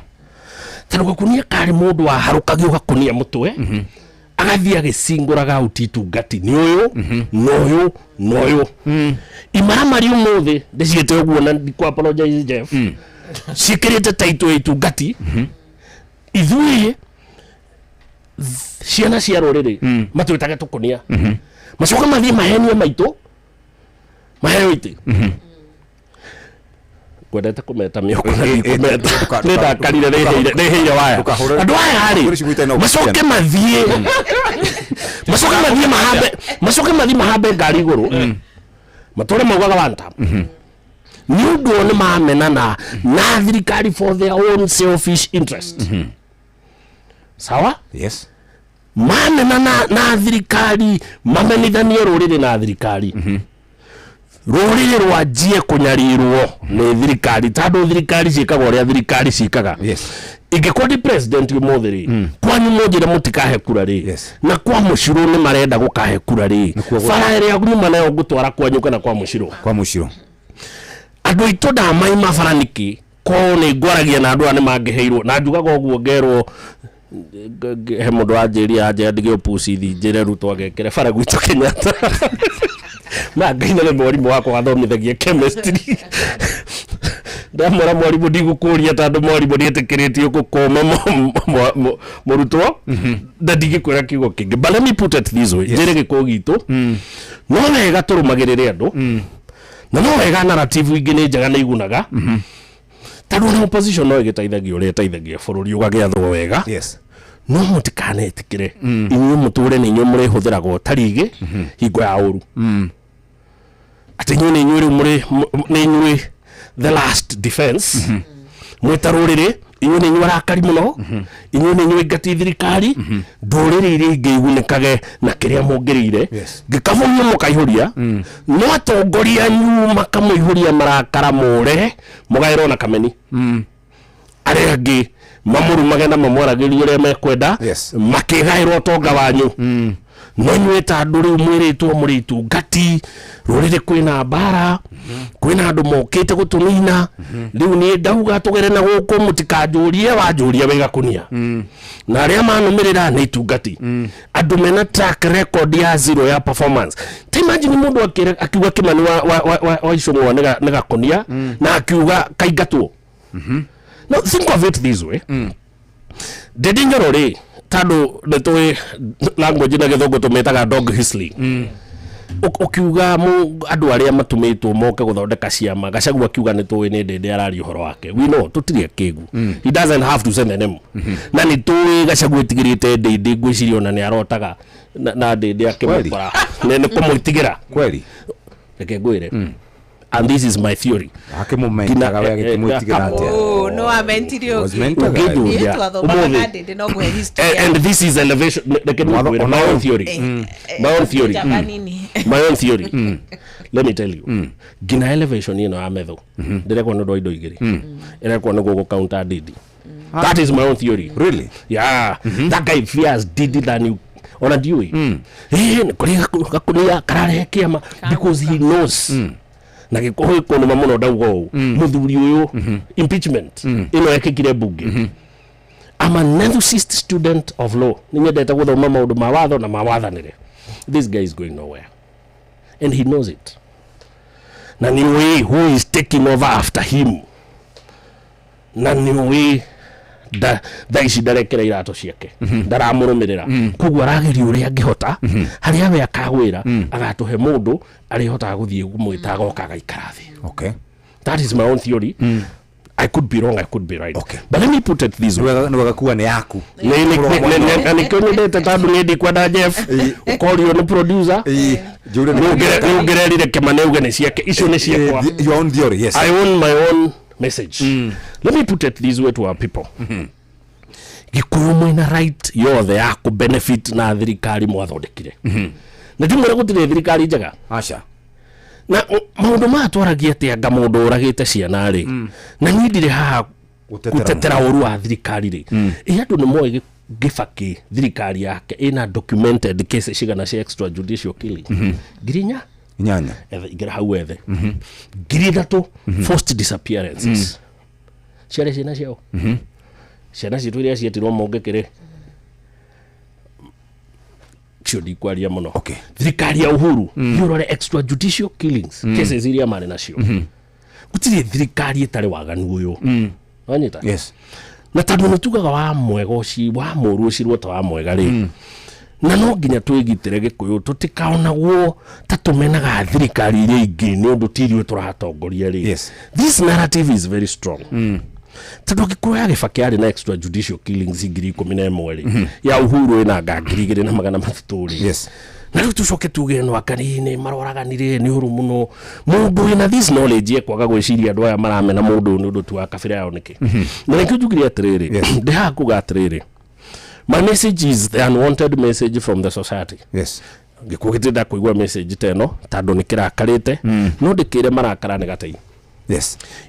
Tondũ gakũnia karĩ mũndũ waharũkagio gakũnia mũtwe, agathiĩ agĩcingũraga auti itungati nĩ ũyũ na ũyũ na ũyũ. Imaramari ũmũthĩ ndĩciĩte ũguo na ndikũ apologize, Jeff, ciĩkĩrĩte taito ya itungati. Ithuĩ ciana cia rũrĩrĩ matwĩtage tũkũnia, macoka mathiĩ mahenie maitũ maheo itĩ. Ngwendete kũmeta mĩoko na ndikũmeta, nĩ ndakarire, nĩhĩire waya. Andũ aya rĩ, macoke mathiĩ mahambe, macoke mathiĩ mahambe ngari igũrũ matũre maugaga one term, nĩ ũndũ o nĩ mamenana na thirikari for their own selfish interest. Sawa? Yes. Mamenana na thirikari, mamenithanie rũrĩrĩ na thirikari, rũrĩrĩ rwanjie kũnyarirwo nĩ thirikari, tondũ thirikari ciĩkaga ũrĩa thirikari ciĩkaga. Ingĩkorwo ndi president ũmũthĩ rĩ, kwanyu mũnjĩre mũtikahe kura rĩ, na kwa mũcirũ nĩ marenda gũkahe kura rĩ, bara ĩrĩa nyuma nayo ngũtwara kwanyu kana kwa mũcirũ? Kwa mũcirũ. Andũ aitũ ndamaima bara nĩkĩ? Ko nĩ ngwaragia na andũ aya nĩ mangĩheirwo na njugaga ũguo ngerwo he mũndũ wanjĩria anjĩra ndige ũpucithi njĩre Ruto agekĩre bara gwitũ Kenyatta. Na Ngai nĩ mwarimũ wakwa wathomithagia chemistry. Ndamwĩra mwarimũ ndigũkũria tondũ mwarimũ nĩetĩkĩrĩtio gũkũma mũrutwo na ndingĩkwĩra kiugo kĩngĩ. But let me put it this way, njĩre gĩkũyũ gitũ no wega tũrũmagĩrĩre andũ na no wega narrative ingĩ nĩ njega nĩ igunaga tondũ ona opposition no ĩgĩteithagia ũrĩa ĩteithagia bũrũri ũgagĩathwo wega. No mũtikanetĩkĩre inyuĩ mũtũre nĩ inyuĩ mũrĩhũthĩragwo ta rigĩ hingo ya ũru, atĩ inyuĩ nĩ inyuĩ rĩu mũrĩ nĩ inyuĩ the last defense mwĩ ta rũrĩrĩ, inyuĩ nĩ inyuĩ arakari mũno, inyuĩ nĩ inyuĩ ngati thirikari ndũrĩrĩ iria ingĩ igunĩkage na kĩrĩa mũngĩrĩire. Gĩkabũ inyuĩ mũkaihũria, no atongoria anyu makamũihũria marakara mũre mũgaĩrwo na kameni, arĩa angĩ mamũrumage na mamwaragĩrie ũrĩa mekwenda makĩgaĩrwo ũtonga wanyu. No inyuĩ ta andũ rĩu mwĩrĩtwo mũrĩ itungati rũrĩrĩ, kwĩna mbara, kwĩna andũ mokĩte gũtũnina. Rĩu niĩ ndauga tũgere na gũkũ, mũtikanjũrie wanjũria wĩ gakunia na arĩa manũmĩrĩra nĩ itungati, andũ mena track record ya zero ya performance. Ta imagine mũndũ akiuga Kimani wa Icũng'wa nĩ gakunia na akiuga kaingatwo. Now think of it this way, Ndindi Nyoro rĩ, tondũ nĩ tũĩ language na gĩthũngũ tũmĩtaga dog whistling. Ũkiuga andũ arĩa matũmĩtwo moke gũthondeka ciama, Gachagua akiuga nĩ tũĩ nĩ Ndindi araria ũhoro wake. We know tũtirĩ akĩgu, he doesn't have to say the name, na nĩ tũĩ Gachagua ĩtigĩrĩte Ndindi. Ngwĩciria ona nĩ arotaga na Ndindi akĩmũkora nĩ kũmwĩtigĩra. Kweli. Reke ngwĩre, and this is my theory. Akĩmũmentaga we agĩkĩmwĩtigĩra atĩa? Oh, no amentirie. Was mentaga. Ũngĩnjũria, Twathomaga ũmũthĩ. na Ndindi no ngũhe history. And this is elevation. Reke ngwĩre my own theory, my own theory, Njamba nini. my own theory. Let me tell you, nginya elevation ĩno ya metho ndĩrekwo nĩ ũndũ wa indo igĩrĩ, ĩrekwo nĩguo gũ counter Ndindi. That is my own theory. Really? Yeah. That guy fears Ndindi than you ona ndiũĩ. Ĩĩ, nĩ kũrĩ gakunia kararehe kĩama because he knows na gĩkũyũ kũnũma mũno. Ndauga ũũ, mũthuri ũyũ, impeachment ĩno yekĩkire mbunge, I'm an enthusiast student of law, nĩ nyendete gũthoma maũndũ ma watho na ma wathanĩre. This guy is going nowhere and he knows it, na nĩ ũĩ who is taking over after him, na nĩ ũĩ thaa ici ndarekera iratũ ciake, ndaramũrũmĩrĩra. Koguo arageria ũrĩa angĩhota harĩa we akagwĩra agatũhe mũndũ arĩhotaga gũthiĩ kũmwĩta agoka agaikara thĩ. That is my own theory. I could be wrong, I could be right. But let me put it this way. Nĩ wega kuga nĩ yaku. Na nĩkĩo nyendete tondũ niĩ ndikwenda Jeff ũkorio nĩ producer nĩ ũngererire Kĩmani auge nĩ ciake, icio nĩ ciakwa. Your own theory, yes. I own my own message. Let me put it this way to our people. Gĩkũyũ mwĩna right yothe ya kũ benefit na thirikari mwathondekire, na ndimwĩre gũtirĩ thirikari njega. Aca. Na maũndũ maya twaragia atĩ anga mũndũ ũragĩte ciana rĩ, na niĩ ndirĩ haha gũtetera ũru wa thirikari rĩ. Ĩ andũ nĩ moĩ Gĩbakĩ thirikari yake ĩna documented cases cigana cia extrajudicial killing? 4,000. 8. Ethe ingĩra hau wethe 3,000 forced disappearances. Ciarĩ ciana ciao, ciana citũ iria cietirwo mũngĩkĩrĩ cio ndikwaria mũno. Thirikari ya Uhuru, mm. Ũrore extrajudicial killings cases iria marĩ nacio. Gũtirĩ thirikari ĩtarĩ waganu ũyũ. Wanyita? Yes. Na tondũ nĩ tugaga wa mwega ũci wa mũru ũcirwo ta wa mwega rĩ, na no nginya twĩgitĩre gĩkũyũ tũtikaonagwo ta tũmenaga thirikari iria ingĩ nĩ ũndũ ti ithuĩ tũratongoria rĩ. This narrative is very strong tondũ angĩkorwo ya Gĩbakĩ yarĩ na extrajudicial killings 11,000 rĩ, ya Uhuru ĩna nga 2,300 rĩ. Na rĩu tũcoke tuge no akari-inĩ maroraganire nĩ ũru mũno. Mũndũ wĩna this knowledge ekwaga gwĩciria andũ aya maramena mũndũ ũyũ nĩ ũndũ tu wa kabira yao nĩkĩ? Na nĩkĩo njugire atĩrĩrĩ, ndĩ haha kuga atĩrĩrĩ, my message is the unwanted message from the society. Gĩkuũ gĩtirenda kũigua message ta ĩno tondũ nĩ kĩrakarĩte, no ndĩkĩre marakara nĩ gatei.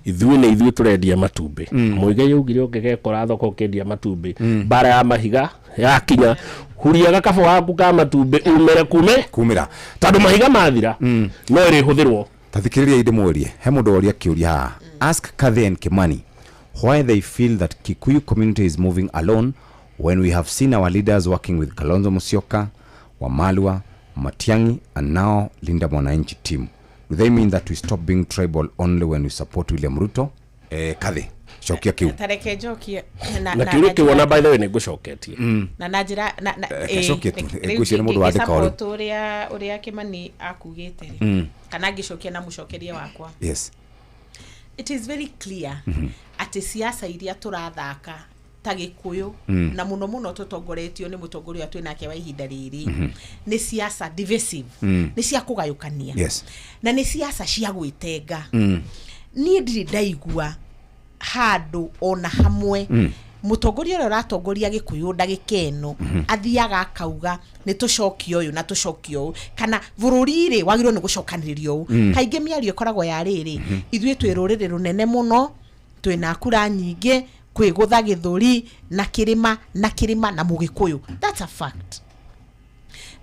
Ithuĩ nĩ ithuĩ tũrendia matumbĩ. Mũigai augire ũngĩgekora thoko ũkĩendia matumbĩ, mbara ya mahiga yakinya, huria gakabũ gaku ka matumbĩ umere kume kumĩra tondũ mahiga mathira no ĩrĩhũthĩrwo. Ta thikĩrĩria ndĩmũrie, he mũndũ woria kĩũria haha. Ask Kathy and Kimani why they feel that Kikuyu community is moving alone when we have seen our leaders working with Kalonzo Musyoka, Wamalwa, Matiang'i and now Linda Mwananchi team. Do they mean that we stop being tribal only when we support William Ruto? Kathy, cokia kiu. Tareke njokie na na kiuria kiu ona by the way nĩ ngũcoketie. Na njĩra na Cokia tu, ngwĩciria nĩ mũndũ wandĩka o rĩu. Support ũrĩa Kimani akugĩte rĩ, kana ngĩcokia na mũcokerie wakwa. Yes. It is very clear atĩ siasa iria tũrathaka ta Gĩkũyũ na mũno mũno tũtongoretio nĩ mũtongoria ũrĩa twĩnake wa ihinda rĩrĩ, nĩ siasa divisive, nĩ cia kũgayũkania, na nĩ siasa cia gwĩtenga. Niĩ ndirĩ ndaigua handũ ona hamwe mũtongoria ũrĩa ũratongoria Gĩkũyũ ndagĩka ĩno athiaga akauga nĩ tũcokie ũyũ na tũcokie ũyũ, kana bũrũri rĩ wagĩrĩirwo nĩ gũcokanĩrĩrio ũũ. Kaingĩ mĩario ĩkoragwo ya rĩrĩ, ithuĩ twĩ rũrĩrĩ rũnene mũno, twĩna kura nyingĩ, kwĩgũtha gĩthũri na kĩrĩma na kĩrĩma na mũgĩkũyũ. That's a fact.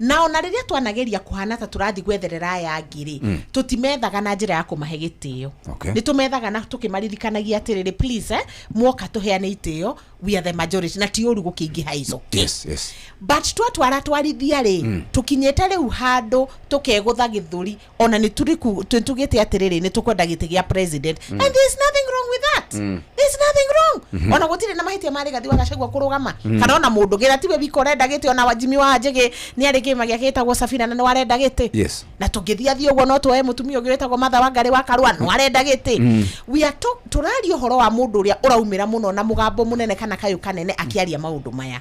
Na ona rĩrĩa twanageria kũhana ta tũrathiĩ gwetherera aya angĩ rĩ, tũtimethaga na njĩra ya kũmahe gĩtĩo. Nĩ tũmethaga na tũkĩmaririkanagia atĩrĩrĩ, please, mwoka tũheane itĩo, we are the majority, na ti ũru gũkĩingĩha ico. Yes, yes. But twatwara twarithia rĩ, tũkinyĩte rĩu handũ tũkegũtha gĩthũri, ona nĩ tugĩte atĩrĩrĩ, nĩ tũkwenda gĩtĩ gĩa president. And there is nothing wrong with that. There is nothing wrong. Ona gũtirĩ na mahĩtia ma Rigathi wa Gachagua kũrũgama, kana ona mũndũ gĩra tiwe wika ũrenda gĩtĩ, ona wa Jimmy wa Njĩgĩ nĩ arĩ kĩama gĩake gĩtagwo Safina na nĩ arenda gĩtĩ. Yes. Na tũngĩthiĩ athiĩ ũguo no tuoe mũtumia ũngĩ wĩtagwo Martha Wangari wa Karua no arenda gĩtĩ. We are tũraria ũhoro wa mũndũ ũrĩa ũraumĩra mũno na mũgambo mũnene kana kayũ kanene akĩaria maũndũ maya.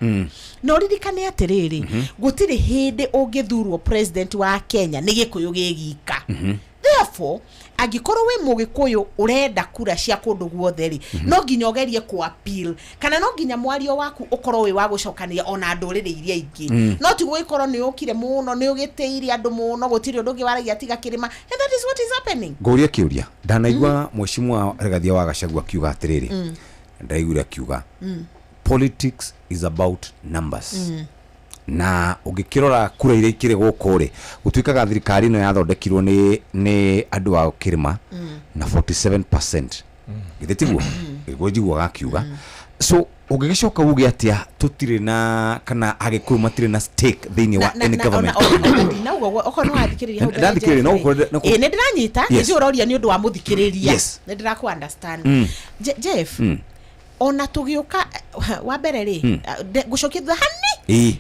Na ũririkane atĩrĩrĩ, gũtirĩ hĩndĩ ũngĩthurwo president wa Kenya nĩ Gĩkũyũ gĩ gika. Therefore, angĩkorwo wĩ mũgĩkũyũ ũrenda kura cia kũndũ guothe rĩ, no nginya ũgerie kũ appeal, kana no nginya mwario waku ũkorwo wĩ wa gũcokanĩria ona ndũrĩrĩ iria ingĩ. No ti gũgĩkorwo nĩ ũkire mũno, nĩ ũgĩtĩire andũ mũno, gũtirĩ ũndũ ũngĩ waragia tiga kĩrĩma. And that is what is happening. Ngũrie kĩũria, ndanaigua mheshimiwa Rigathi wa Gachagua akiuga atĩrĩrĩ, ndaiguire akiuga politics is about numbers. Na ũngĩkĩrora kura iria ikĩrĩ gũkũ rĩ, gũtuĩkaga thirikari ĩno yathondekirwo nĩ andũ a kĩrĩma na 47%. Githĩ tiguo? Nĩguo njiguaga akiuga. So ũngĩgĩcoka uge atĩa tũtirĩ na kana Agĩkũyũ matirĩ na stake thĩinĩ wa any government? Na ũguo okorwo nĩ wathikĩrĩria hau mbere, Ndathikĩrĩria, no Ĩĩ, nĩ ndĩranyita, nĩ ũroria nĩ ũndũ wa mũthikĩrĩria. Yes. Nĩ ndĩrakũ understand. Jeff, ona tũgĩũka wa mbere rĩ, ngũcokia thutha hani,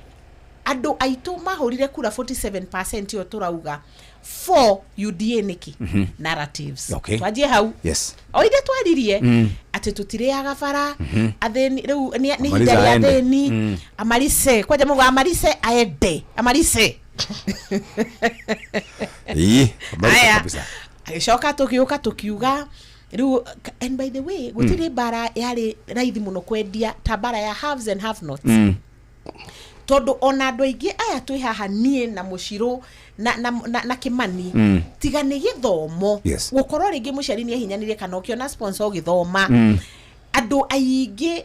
andũ aitũ mahũrire kura 47% ĩyo tũrauga for UDA nĩkĩ? Narratives. Okay. Twanjie hau. Yes. O ithe twaririe atĩ tũtirĩaga bara, athĩni rĩu nĩ Amaliza ihinda rĩa aende. athĩni, amarise kwanja mũgo amarise aende, amarise. Ĩĩ, amarise Aya. kabisa. Agĩcoka tũgĩũka tũkiuga rĩu, and by the way, gũtirĩ mbara yarĩ raithi mũno kwendia ta mbara ya haves and have nots. Tondũ ona andũ aingĩ aya twĩ haha niĩ na Mũcirũ na Kĩmani, tiga nĩ gĩthomo. Yes. Gũkorwo rĩngĩ mũciari nĩ ehinyanirie kana ũkĩona sponsor ũgĩthoma, andũ aingĩ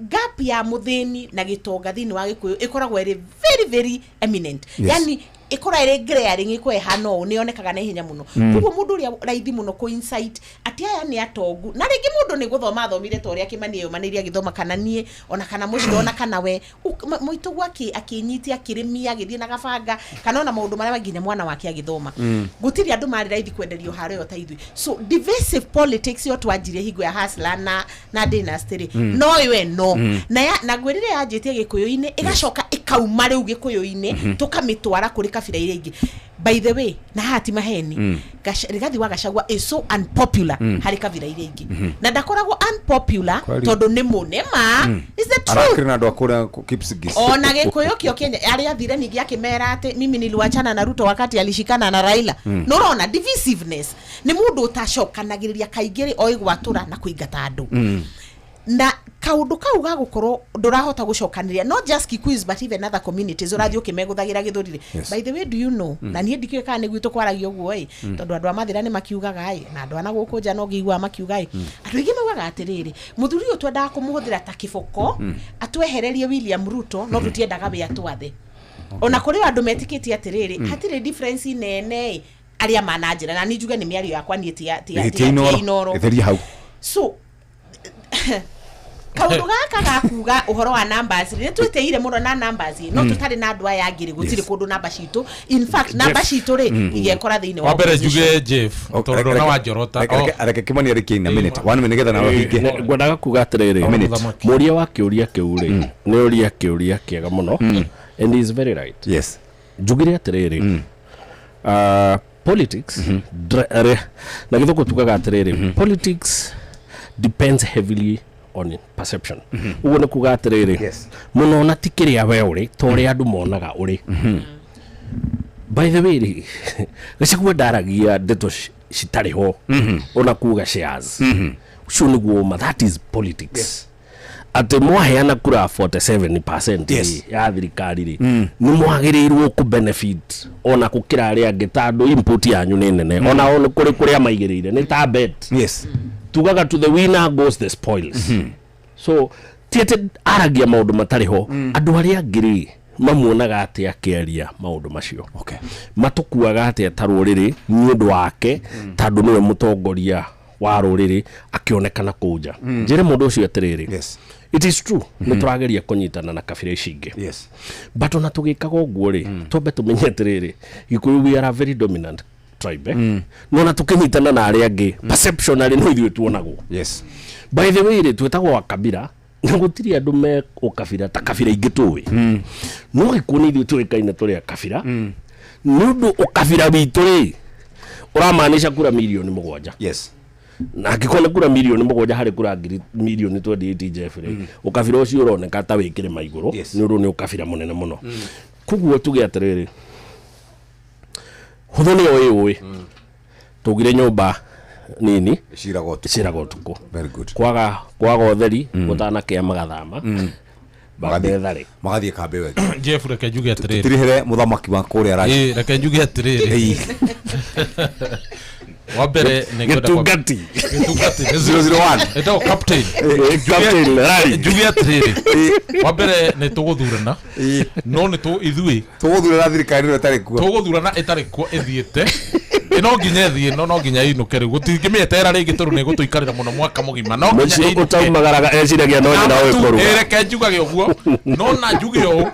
gap ya mũthĩni na gĩtonga thĩinĩ wa Gĩkũyũ ĩkoragwo ĩrĩ very very eminent. Yes. Yani ĩkoragwo ĩrĩ glaring, ĩkoragwo ĩhana ũũ, nĩ yonekaga na ihenya mũno. Koguo mũndũ ũrĩa raithi mũno kũ insight atĩ aya nĩ atongu, na rĩngĩ mũndũ nĩ gũthoma athomire ta ũrĩa Kĩmani eyũmanĩirie agĩthoma, kana niĩ ona kana Mũcirũ ona kana we, mũitũguo akĩnyitia akĩrĩmia agĩthiĩ na gabanga, kana ona maũndũ marĩa nginya mwana wake agĩthoma. Gũtirĩ andũ marĩ raithi kwenderio haro ĩyo ta ithuĩ. So divisive politics ĩyo twanjirie hingo ya Hustler na Dynasty rĩ, no ĩyo ĩno. Na ngwĩrire yanjĩtie Gĩkũyũ-inĩ, ĩgacoka ĩkauma rĩu Gĩkũyũ-inĩ, tũkamĩtwara kũrĩ kabira iria ingĩ. By the way, na haha ti maheni, Rigathi wa Gachagua is so unpopular harĩ kabira iria ingĩ. Na ndakoragwo unpopular Kweli. tondũ nĩ mũnema. Is the truth. Arakĩrĩ na andũ a kũrĩa Kipsigis. Ona Gĩkũyũ kĩo Kenya arĩa athire ningĩ akĩmera atĩ mimi niliwachana na Ruto wakati alishikana na Raila. Nĩ ũrona divisiveness nĩ mũndũ ũtacokanagĩrĩria kaingĩ rĩ oĩ gwatũra na kũingata andũ. Na kaũndũ kau ga gũkorwo ndũrahota gũcokanĩrĩria, not just Kikuyus but even other communities, ũrathiĩ ũkĩmegũthagĩra gĩthũri rĩ. Yes. By the way, do you know, na niĩ ndikĩũĩ kana nĩ gwitũ kwaragio ũguo ĩ, tondũ andũ a Mathĩra nĩ makiugaga ĩ, na andũ a na gũkũ nja no ngĩiguaga makiuga ĩ, andũ aingĩ maugaga atĩrĩrĩ, mũthuri ũyũ twendaga kũmũhũthĩra ta kĩboko atwehererie William Ruto, no tũtiendaga we atwathe. Ona kũrĩ o andũ metĩkĩtie atĩrĩrĩ, hatirĩ difference nene ĩ, Arĩa mananjĩra na niĩ njuge nĩ mĩario yakwa niĩ ti ya- ti ya- Ĩ, ti ti ya- ti ya Inooro. Inooro. Etheria hau. So kaundu gaka gakuga uhoro wa numbers nĩ twĩtĩire mũno na numbers no tũtarĩ na andũ aya angĩ rĩ gũtirĩ kũndũ namba citũ, in fact namba citũ rĩ igekora thĩinĩ wa Wa mbere opposition. njuge Jeff tondũ ndona wanjorota. Reke Kimani arĩkie in a minute, one minute, nĩgetha nawe ũhinge. Ngwendaga kuga atĩrĩrĩ, A minute. Mũria wa kĩũria kĩu rĩ, nĩ ũria kĩũria kĩega mũno and he is very right. Njugire atĩrĩrĩ, politics na gĩthũngũ tugaga atĩrĩrĩ, politics depends heavily on perception. Ũguo nĩ kuga atĩrĩrĩ, mũno na ti kĩrĩa we ũrĩ, ta ũrĩa andũ monaga ũrĩ. By the way rĩ, Gachagua ndaragia ndeto citarĩ ho ona kuga shares ũcio nĩguo ma, that is politics, atĩ mwaheana kura 47% rĩ, ya thirikari rĩ, nĩ mwagĩrĩirwo kũ benefit ona gũkĩra arĩa angĩ tondũ input yanyu nĩ nene. Ona o nĩ kũrĩ kũrĩa maigĩrĩire nĩ ta bet. Tugaga to the winner goes the spoils. So ti atĩ aragia maũndũ matarĩ ho. Andũ arĩa angĩ rĩ, mamuonaga atĩ akĩaria maũndũ macio matũkuaga atĩa ta rũrĩrĩ nĩ ũndũ wake, tondũ nĩwe mũtongoria wa rũrĩrĩ akĩonekana kũu nja. Njĩre mũndũ ũcio atĩrĩrĩ, it is true nĩ tũrageria kũnyitana na kabira ici ingĩ, but ona tũgĩkaga ũguo rĩ, twambe tũmenye atĩrĩrĩ, Gĩkũyũ, we are a very dominant tribe, eh? No ona tũkĩnyitana na arĩa angĩ, perceptionally no ithuĩ tuonagwo. By the way rĩ, twĩtagwo wa kabira na gũtirĩ andũ me ũkabira ta kabira ingĩ tũĩ, no Gĩkũyũ nĩ ithuĩ tũĩkaine tũrĩ a kabira nĩ ũndũ ũkabira witũ rĩ ũramaanisha kura mirioni 7. Na angĩkorwo nĩ kura mirioni 7 harĩ kura ngiri mirioni 28, Jeff rĩ, ũkabira ũcio ũroneka ta wĩ kĩrĩma igũrũ nĩ ũndũ nĩ ũkabira mũnene mũno. Koguo tuge atĩrĩrĩ, hũthũ nĩyo ĩũĩ tũgire nyũmba nini ĩciraga ũtukũ. Ĩciraga ũtukũ. Very good. Kwaga ũtheri gũtanakĩa magathama methare. Magathiĩ kambĩ ĩyo ĩngĩ. Jeff, reke njuge atĩrĩrĩ. Tũtirĩhĩre mũthamaki wa kũrĩa Ĩĩ, reke njuge atĩrĩrĩ, wa mbere nĩ ngwenda Gĩtungati. Gĩtungati. 001. Ĩtagwo captain. Captain Larry. Njuge atĩrĩrĩ, wa mbere nĩ tũgũthurana, no nĩ tũ ithuĩ tũgũthurana thirikari ĩno ĩtarĩ kuo. Tũgũthurana ĩtarĩ kuo ĩthiĩte. Ĩ, no nginya ĩthiĩ, no no nginya ĩinũke rĩu, gũtingĩmĩeterera rĩngĩ tondũ nĩ ĩgũtũikarĩra mũno mwaka mũgima, no nginya Mũciĩ ĩinũke. ũtaumagaraga eciragia no nyina ũĩ kũruga. Ĩ, reke njugage ũguo, no na njuge ũũ,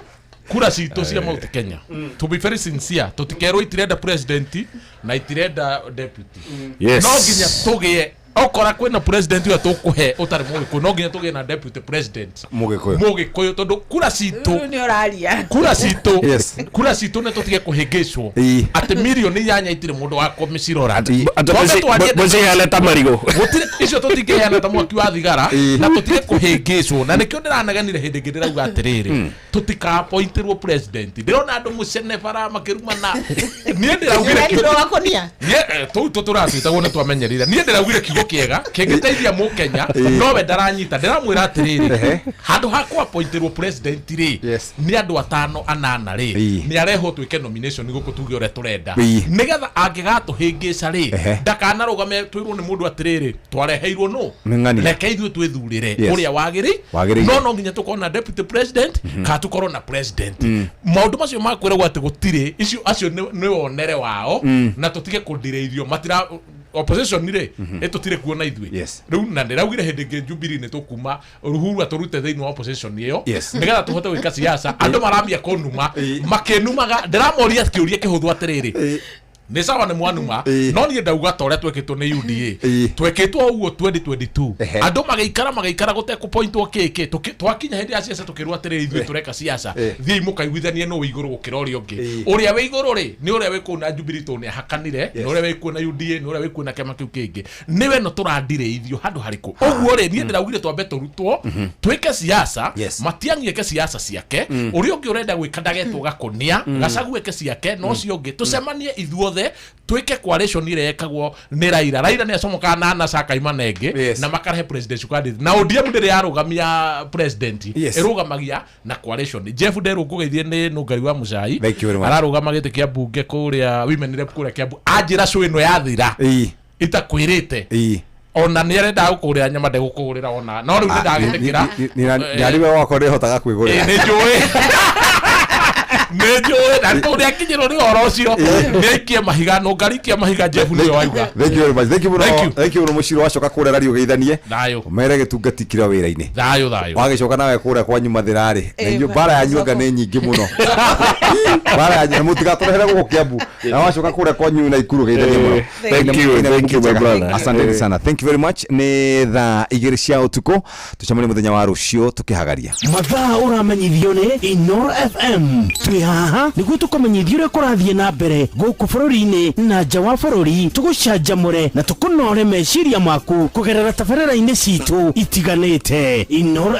kura citũ cia Mount Kenya, to be very sincere, tũtikerwo itirenda president na itirenda deputy. No nginya tũgĩe, okora kwĩna president ũrĩa tũkũhe ũtarĩ Mũgĩkũyũ, no nginya tũgĩe na deputy president Mũgĩkũyũ. Mũgĩkũyũ, tondũ kura citũ Rĩu nĩ ũraria. Kura citũ kura citũ nĩ tũtige kũhĩngĩcwo atĩ mirioni 8 itirĩ mũndũ wa kũmĩcirora. Twambe twarie. Mũciheane ta marigũ. Gũtirĩ icio tũtingĩheana ta mwaki wa thigara na tũtige kũhĩngĩcwo, na nĩkĩo ndĩranegenire hĩndĩ ĩngĩ ndĩrauga atĩrĩrĩ, tũtikapointirwo president. Ndĩrona andũ mũcene bara makĩrumana. Niĩ ndĩraugire Ũretirwo gakonia. Niĩ, tũu tũratwĩtagwo nĩ twamenyerire. Niĩ ndĩraugire kiugo kĩega kĩngĩteithia Mũkenya, nowe ndaranyita. Ndĩramwĩra atĩrĩrĩ, handũ ha kũapointirwo president rĩ, nĩ andũ atano anana rĩ, nĩ arehwo twĩke nomination gũkũ tuge ũrĩa tũrenda, nĩgetha angĩgatũhĩngĩca rĩ, ndakanarũgame twĩrwo nĩ mũndũ atĩrĩrĩ, twareheirwo nũ. Nĩ ng'ania. Reke ithuĩ twĩthurĩre ũrĩa wagĩrĩ. No no nginya tũkorwo na deputy president kana tũkorwo na president. Maũndũ macio makwĩragwo atĩ gũtirĩ icio, acio nĩ wonere wao. Na tũtige kũndirĩithio matira opposition rĩ, ĩtũtirĩ kuona ithuĩ rĩu. Na ndĩraugire hĩndĩ ĩngĩ Jubilee nĩ tũkuma Ruhuru atũrute thĩinĩ wa opposition ĩyo nĩgetha tũhote gwĩka siasa. Andũ marambia kũnuma makĩnumaga. Ndĩramoria kĩũria kĩhũthũ atĩrĩrĩ, nĩ sawa nĩ mwanuma, no niĩ ndauga ta ũrĩa twekĩtwo nĩ UDA, twekĩtwo ũguo 2022, andũ magĩikara magĩikara gũtekũpointwo kĩkĩ. Twakinya hĩndĩ ya siasa tũkĩrwo atĩrĩrĩ, ithuĩ tũreka siasa, thiĩi mũkaiguithanie nũ wĩ igũrũ gũkĩra ũrĩa ũngĩ. Ũrĩa wĩ igũrũ rĩ, nĩ ũrĩa wĩ kũu na Jubilee tondũ nĩ ahakanire, nĩ ũrĩa wĩ kuo na UDA, nĩ ũrĩa wĩ kuo na kĩama kĩu kĩngĩ, nĩwe no tũrandirĩithio handũ harĩkũ ũguo rĩ. Niĩ ndĩraugire twambe tũrutwo twĩke siasa. Matiang'i eke siasa ciake, ũrĩa ũngĩ ũrenda gwĩka ndagetwo gakũnia. Gachagua eke ciake na ũcio ũngĩ, tũcemanie ithuothe twĩke coalition ĩrĩa ĩkagwo nĩ Raila. Raila nĩ acomokaga na NASA akaima nengĩ na makarehe presidential candidate, na ODM ndĩrĩ yarũgamia president, ĩrũgamagia na coalition. Jeff Nderũ, ngũgeithie nĩ Nũngari wa Mũcai. Thank you very much. Ararũgama gĩtĩ kĩa mbunge kũrĩa women rep kũrĩa Kiambu. Anjĩra show ĩno yathira itakwĩrĩte, ona nĩ arendaga gũkũgũrĩra nyama, ndegũkũgũrĩra ona, no rĩu nĩ ndagĩtĩkĩra. Nĩ we wakwa nĩ hotaga kwĩgũrĩra. Nĩ njũĩ. Nĩ njũĩ na tondũ nĩ akinyĩrwo nĩ ũhoro ũcio, nĩ aikie mahiga, nũngarikia mahiga. Jeff nĩwe wauga. Thank you very much. Thank you mũno. Thank you. Thank you mũno. Mũciro wacoka kũrĩa rario geithanie. Thayũ. Mere gĩtungati kĩrĩa wĩra-inĩ. Thayũ, thayũ. Wagĩcoka nawe kũrĩa kwanyu mathĩra-rĩ, na inyuĩ mbara yanyu anga nĩ nyingĩ mũno, mbara yanyu, na mũtigatũrehere gũkũ Kiambu. Na wacoka kũrĩa kwanyu na Ikuru, geithanie mũno. Thank you, thank you, my brother. Asanteni sana, thank you very much. Nĩ thaa 2 cia ũtukũ, tũcemanie mũthenya wa rũciũ tũkĩhagaria. Mathaa ũramenyithio nĩ Inoro FM. Twĩ haha nĩguo tũkũmenyithia ũrĩa kũrathiĩ na mbere gũkũ bũrũri-inĩ na nja wa bũrũri, tũgũcanjamũre na tũkũnore meciria maku kũgerera tabarĩra-inĩ citũ itiganĩte. Inoro.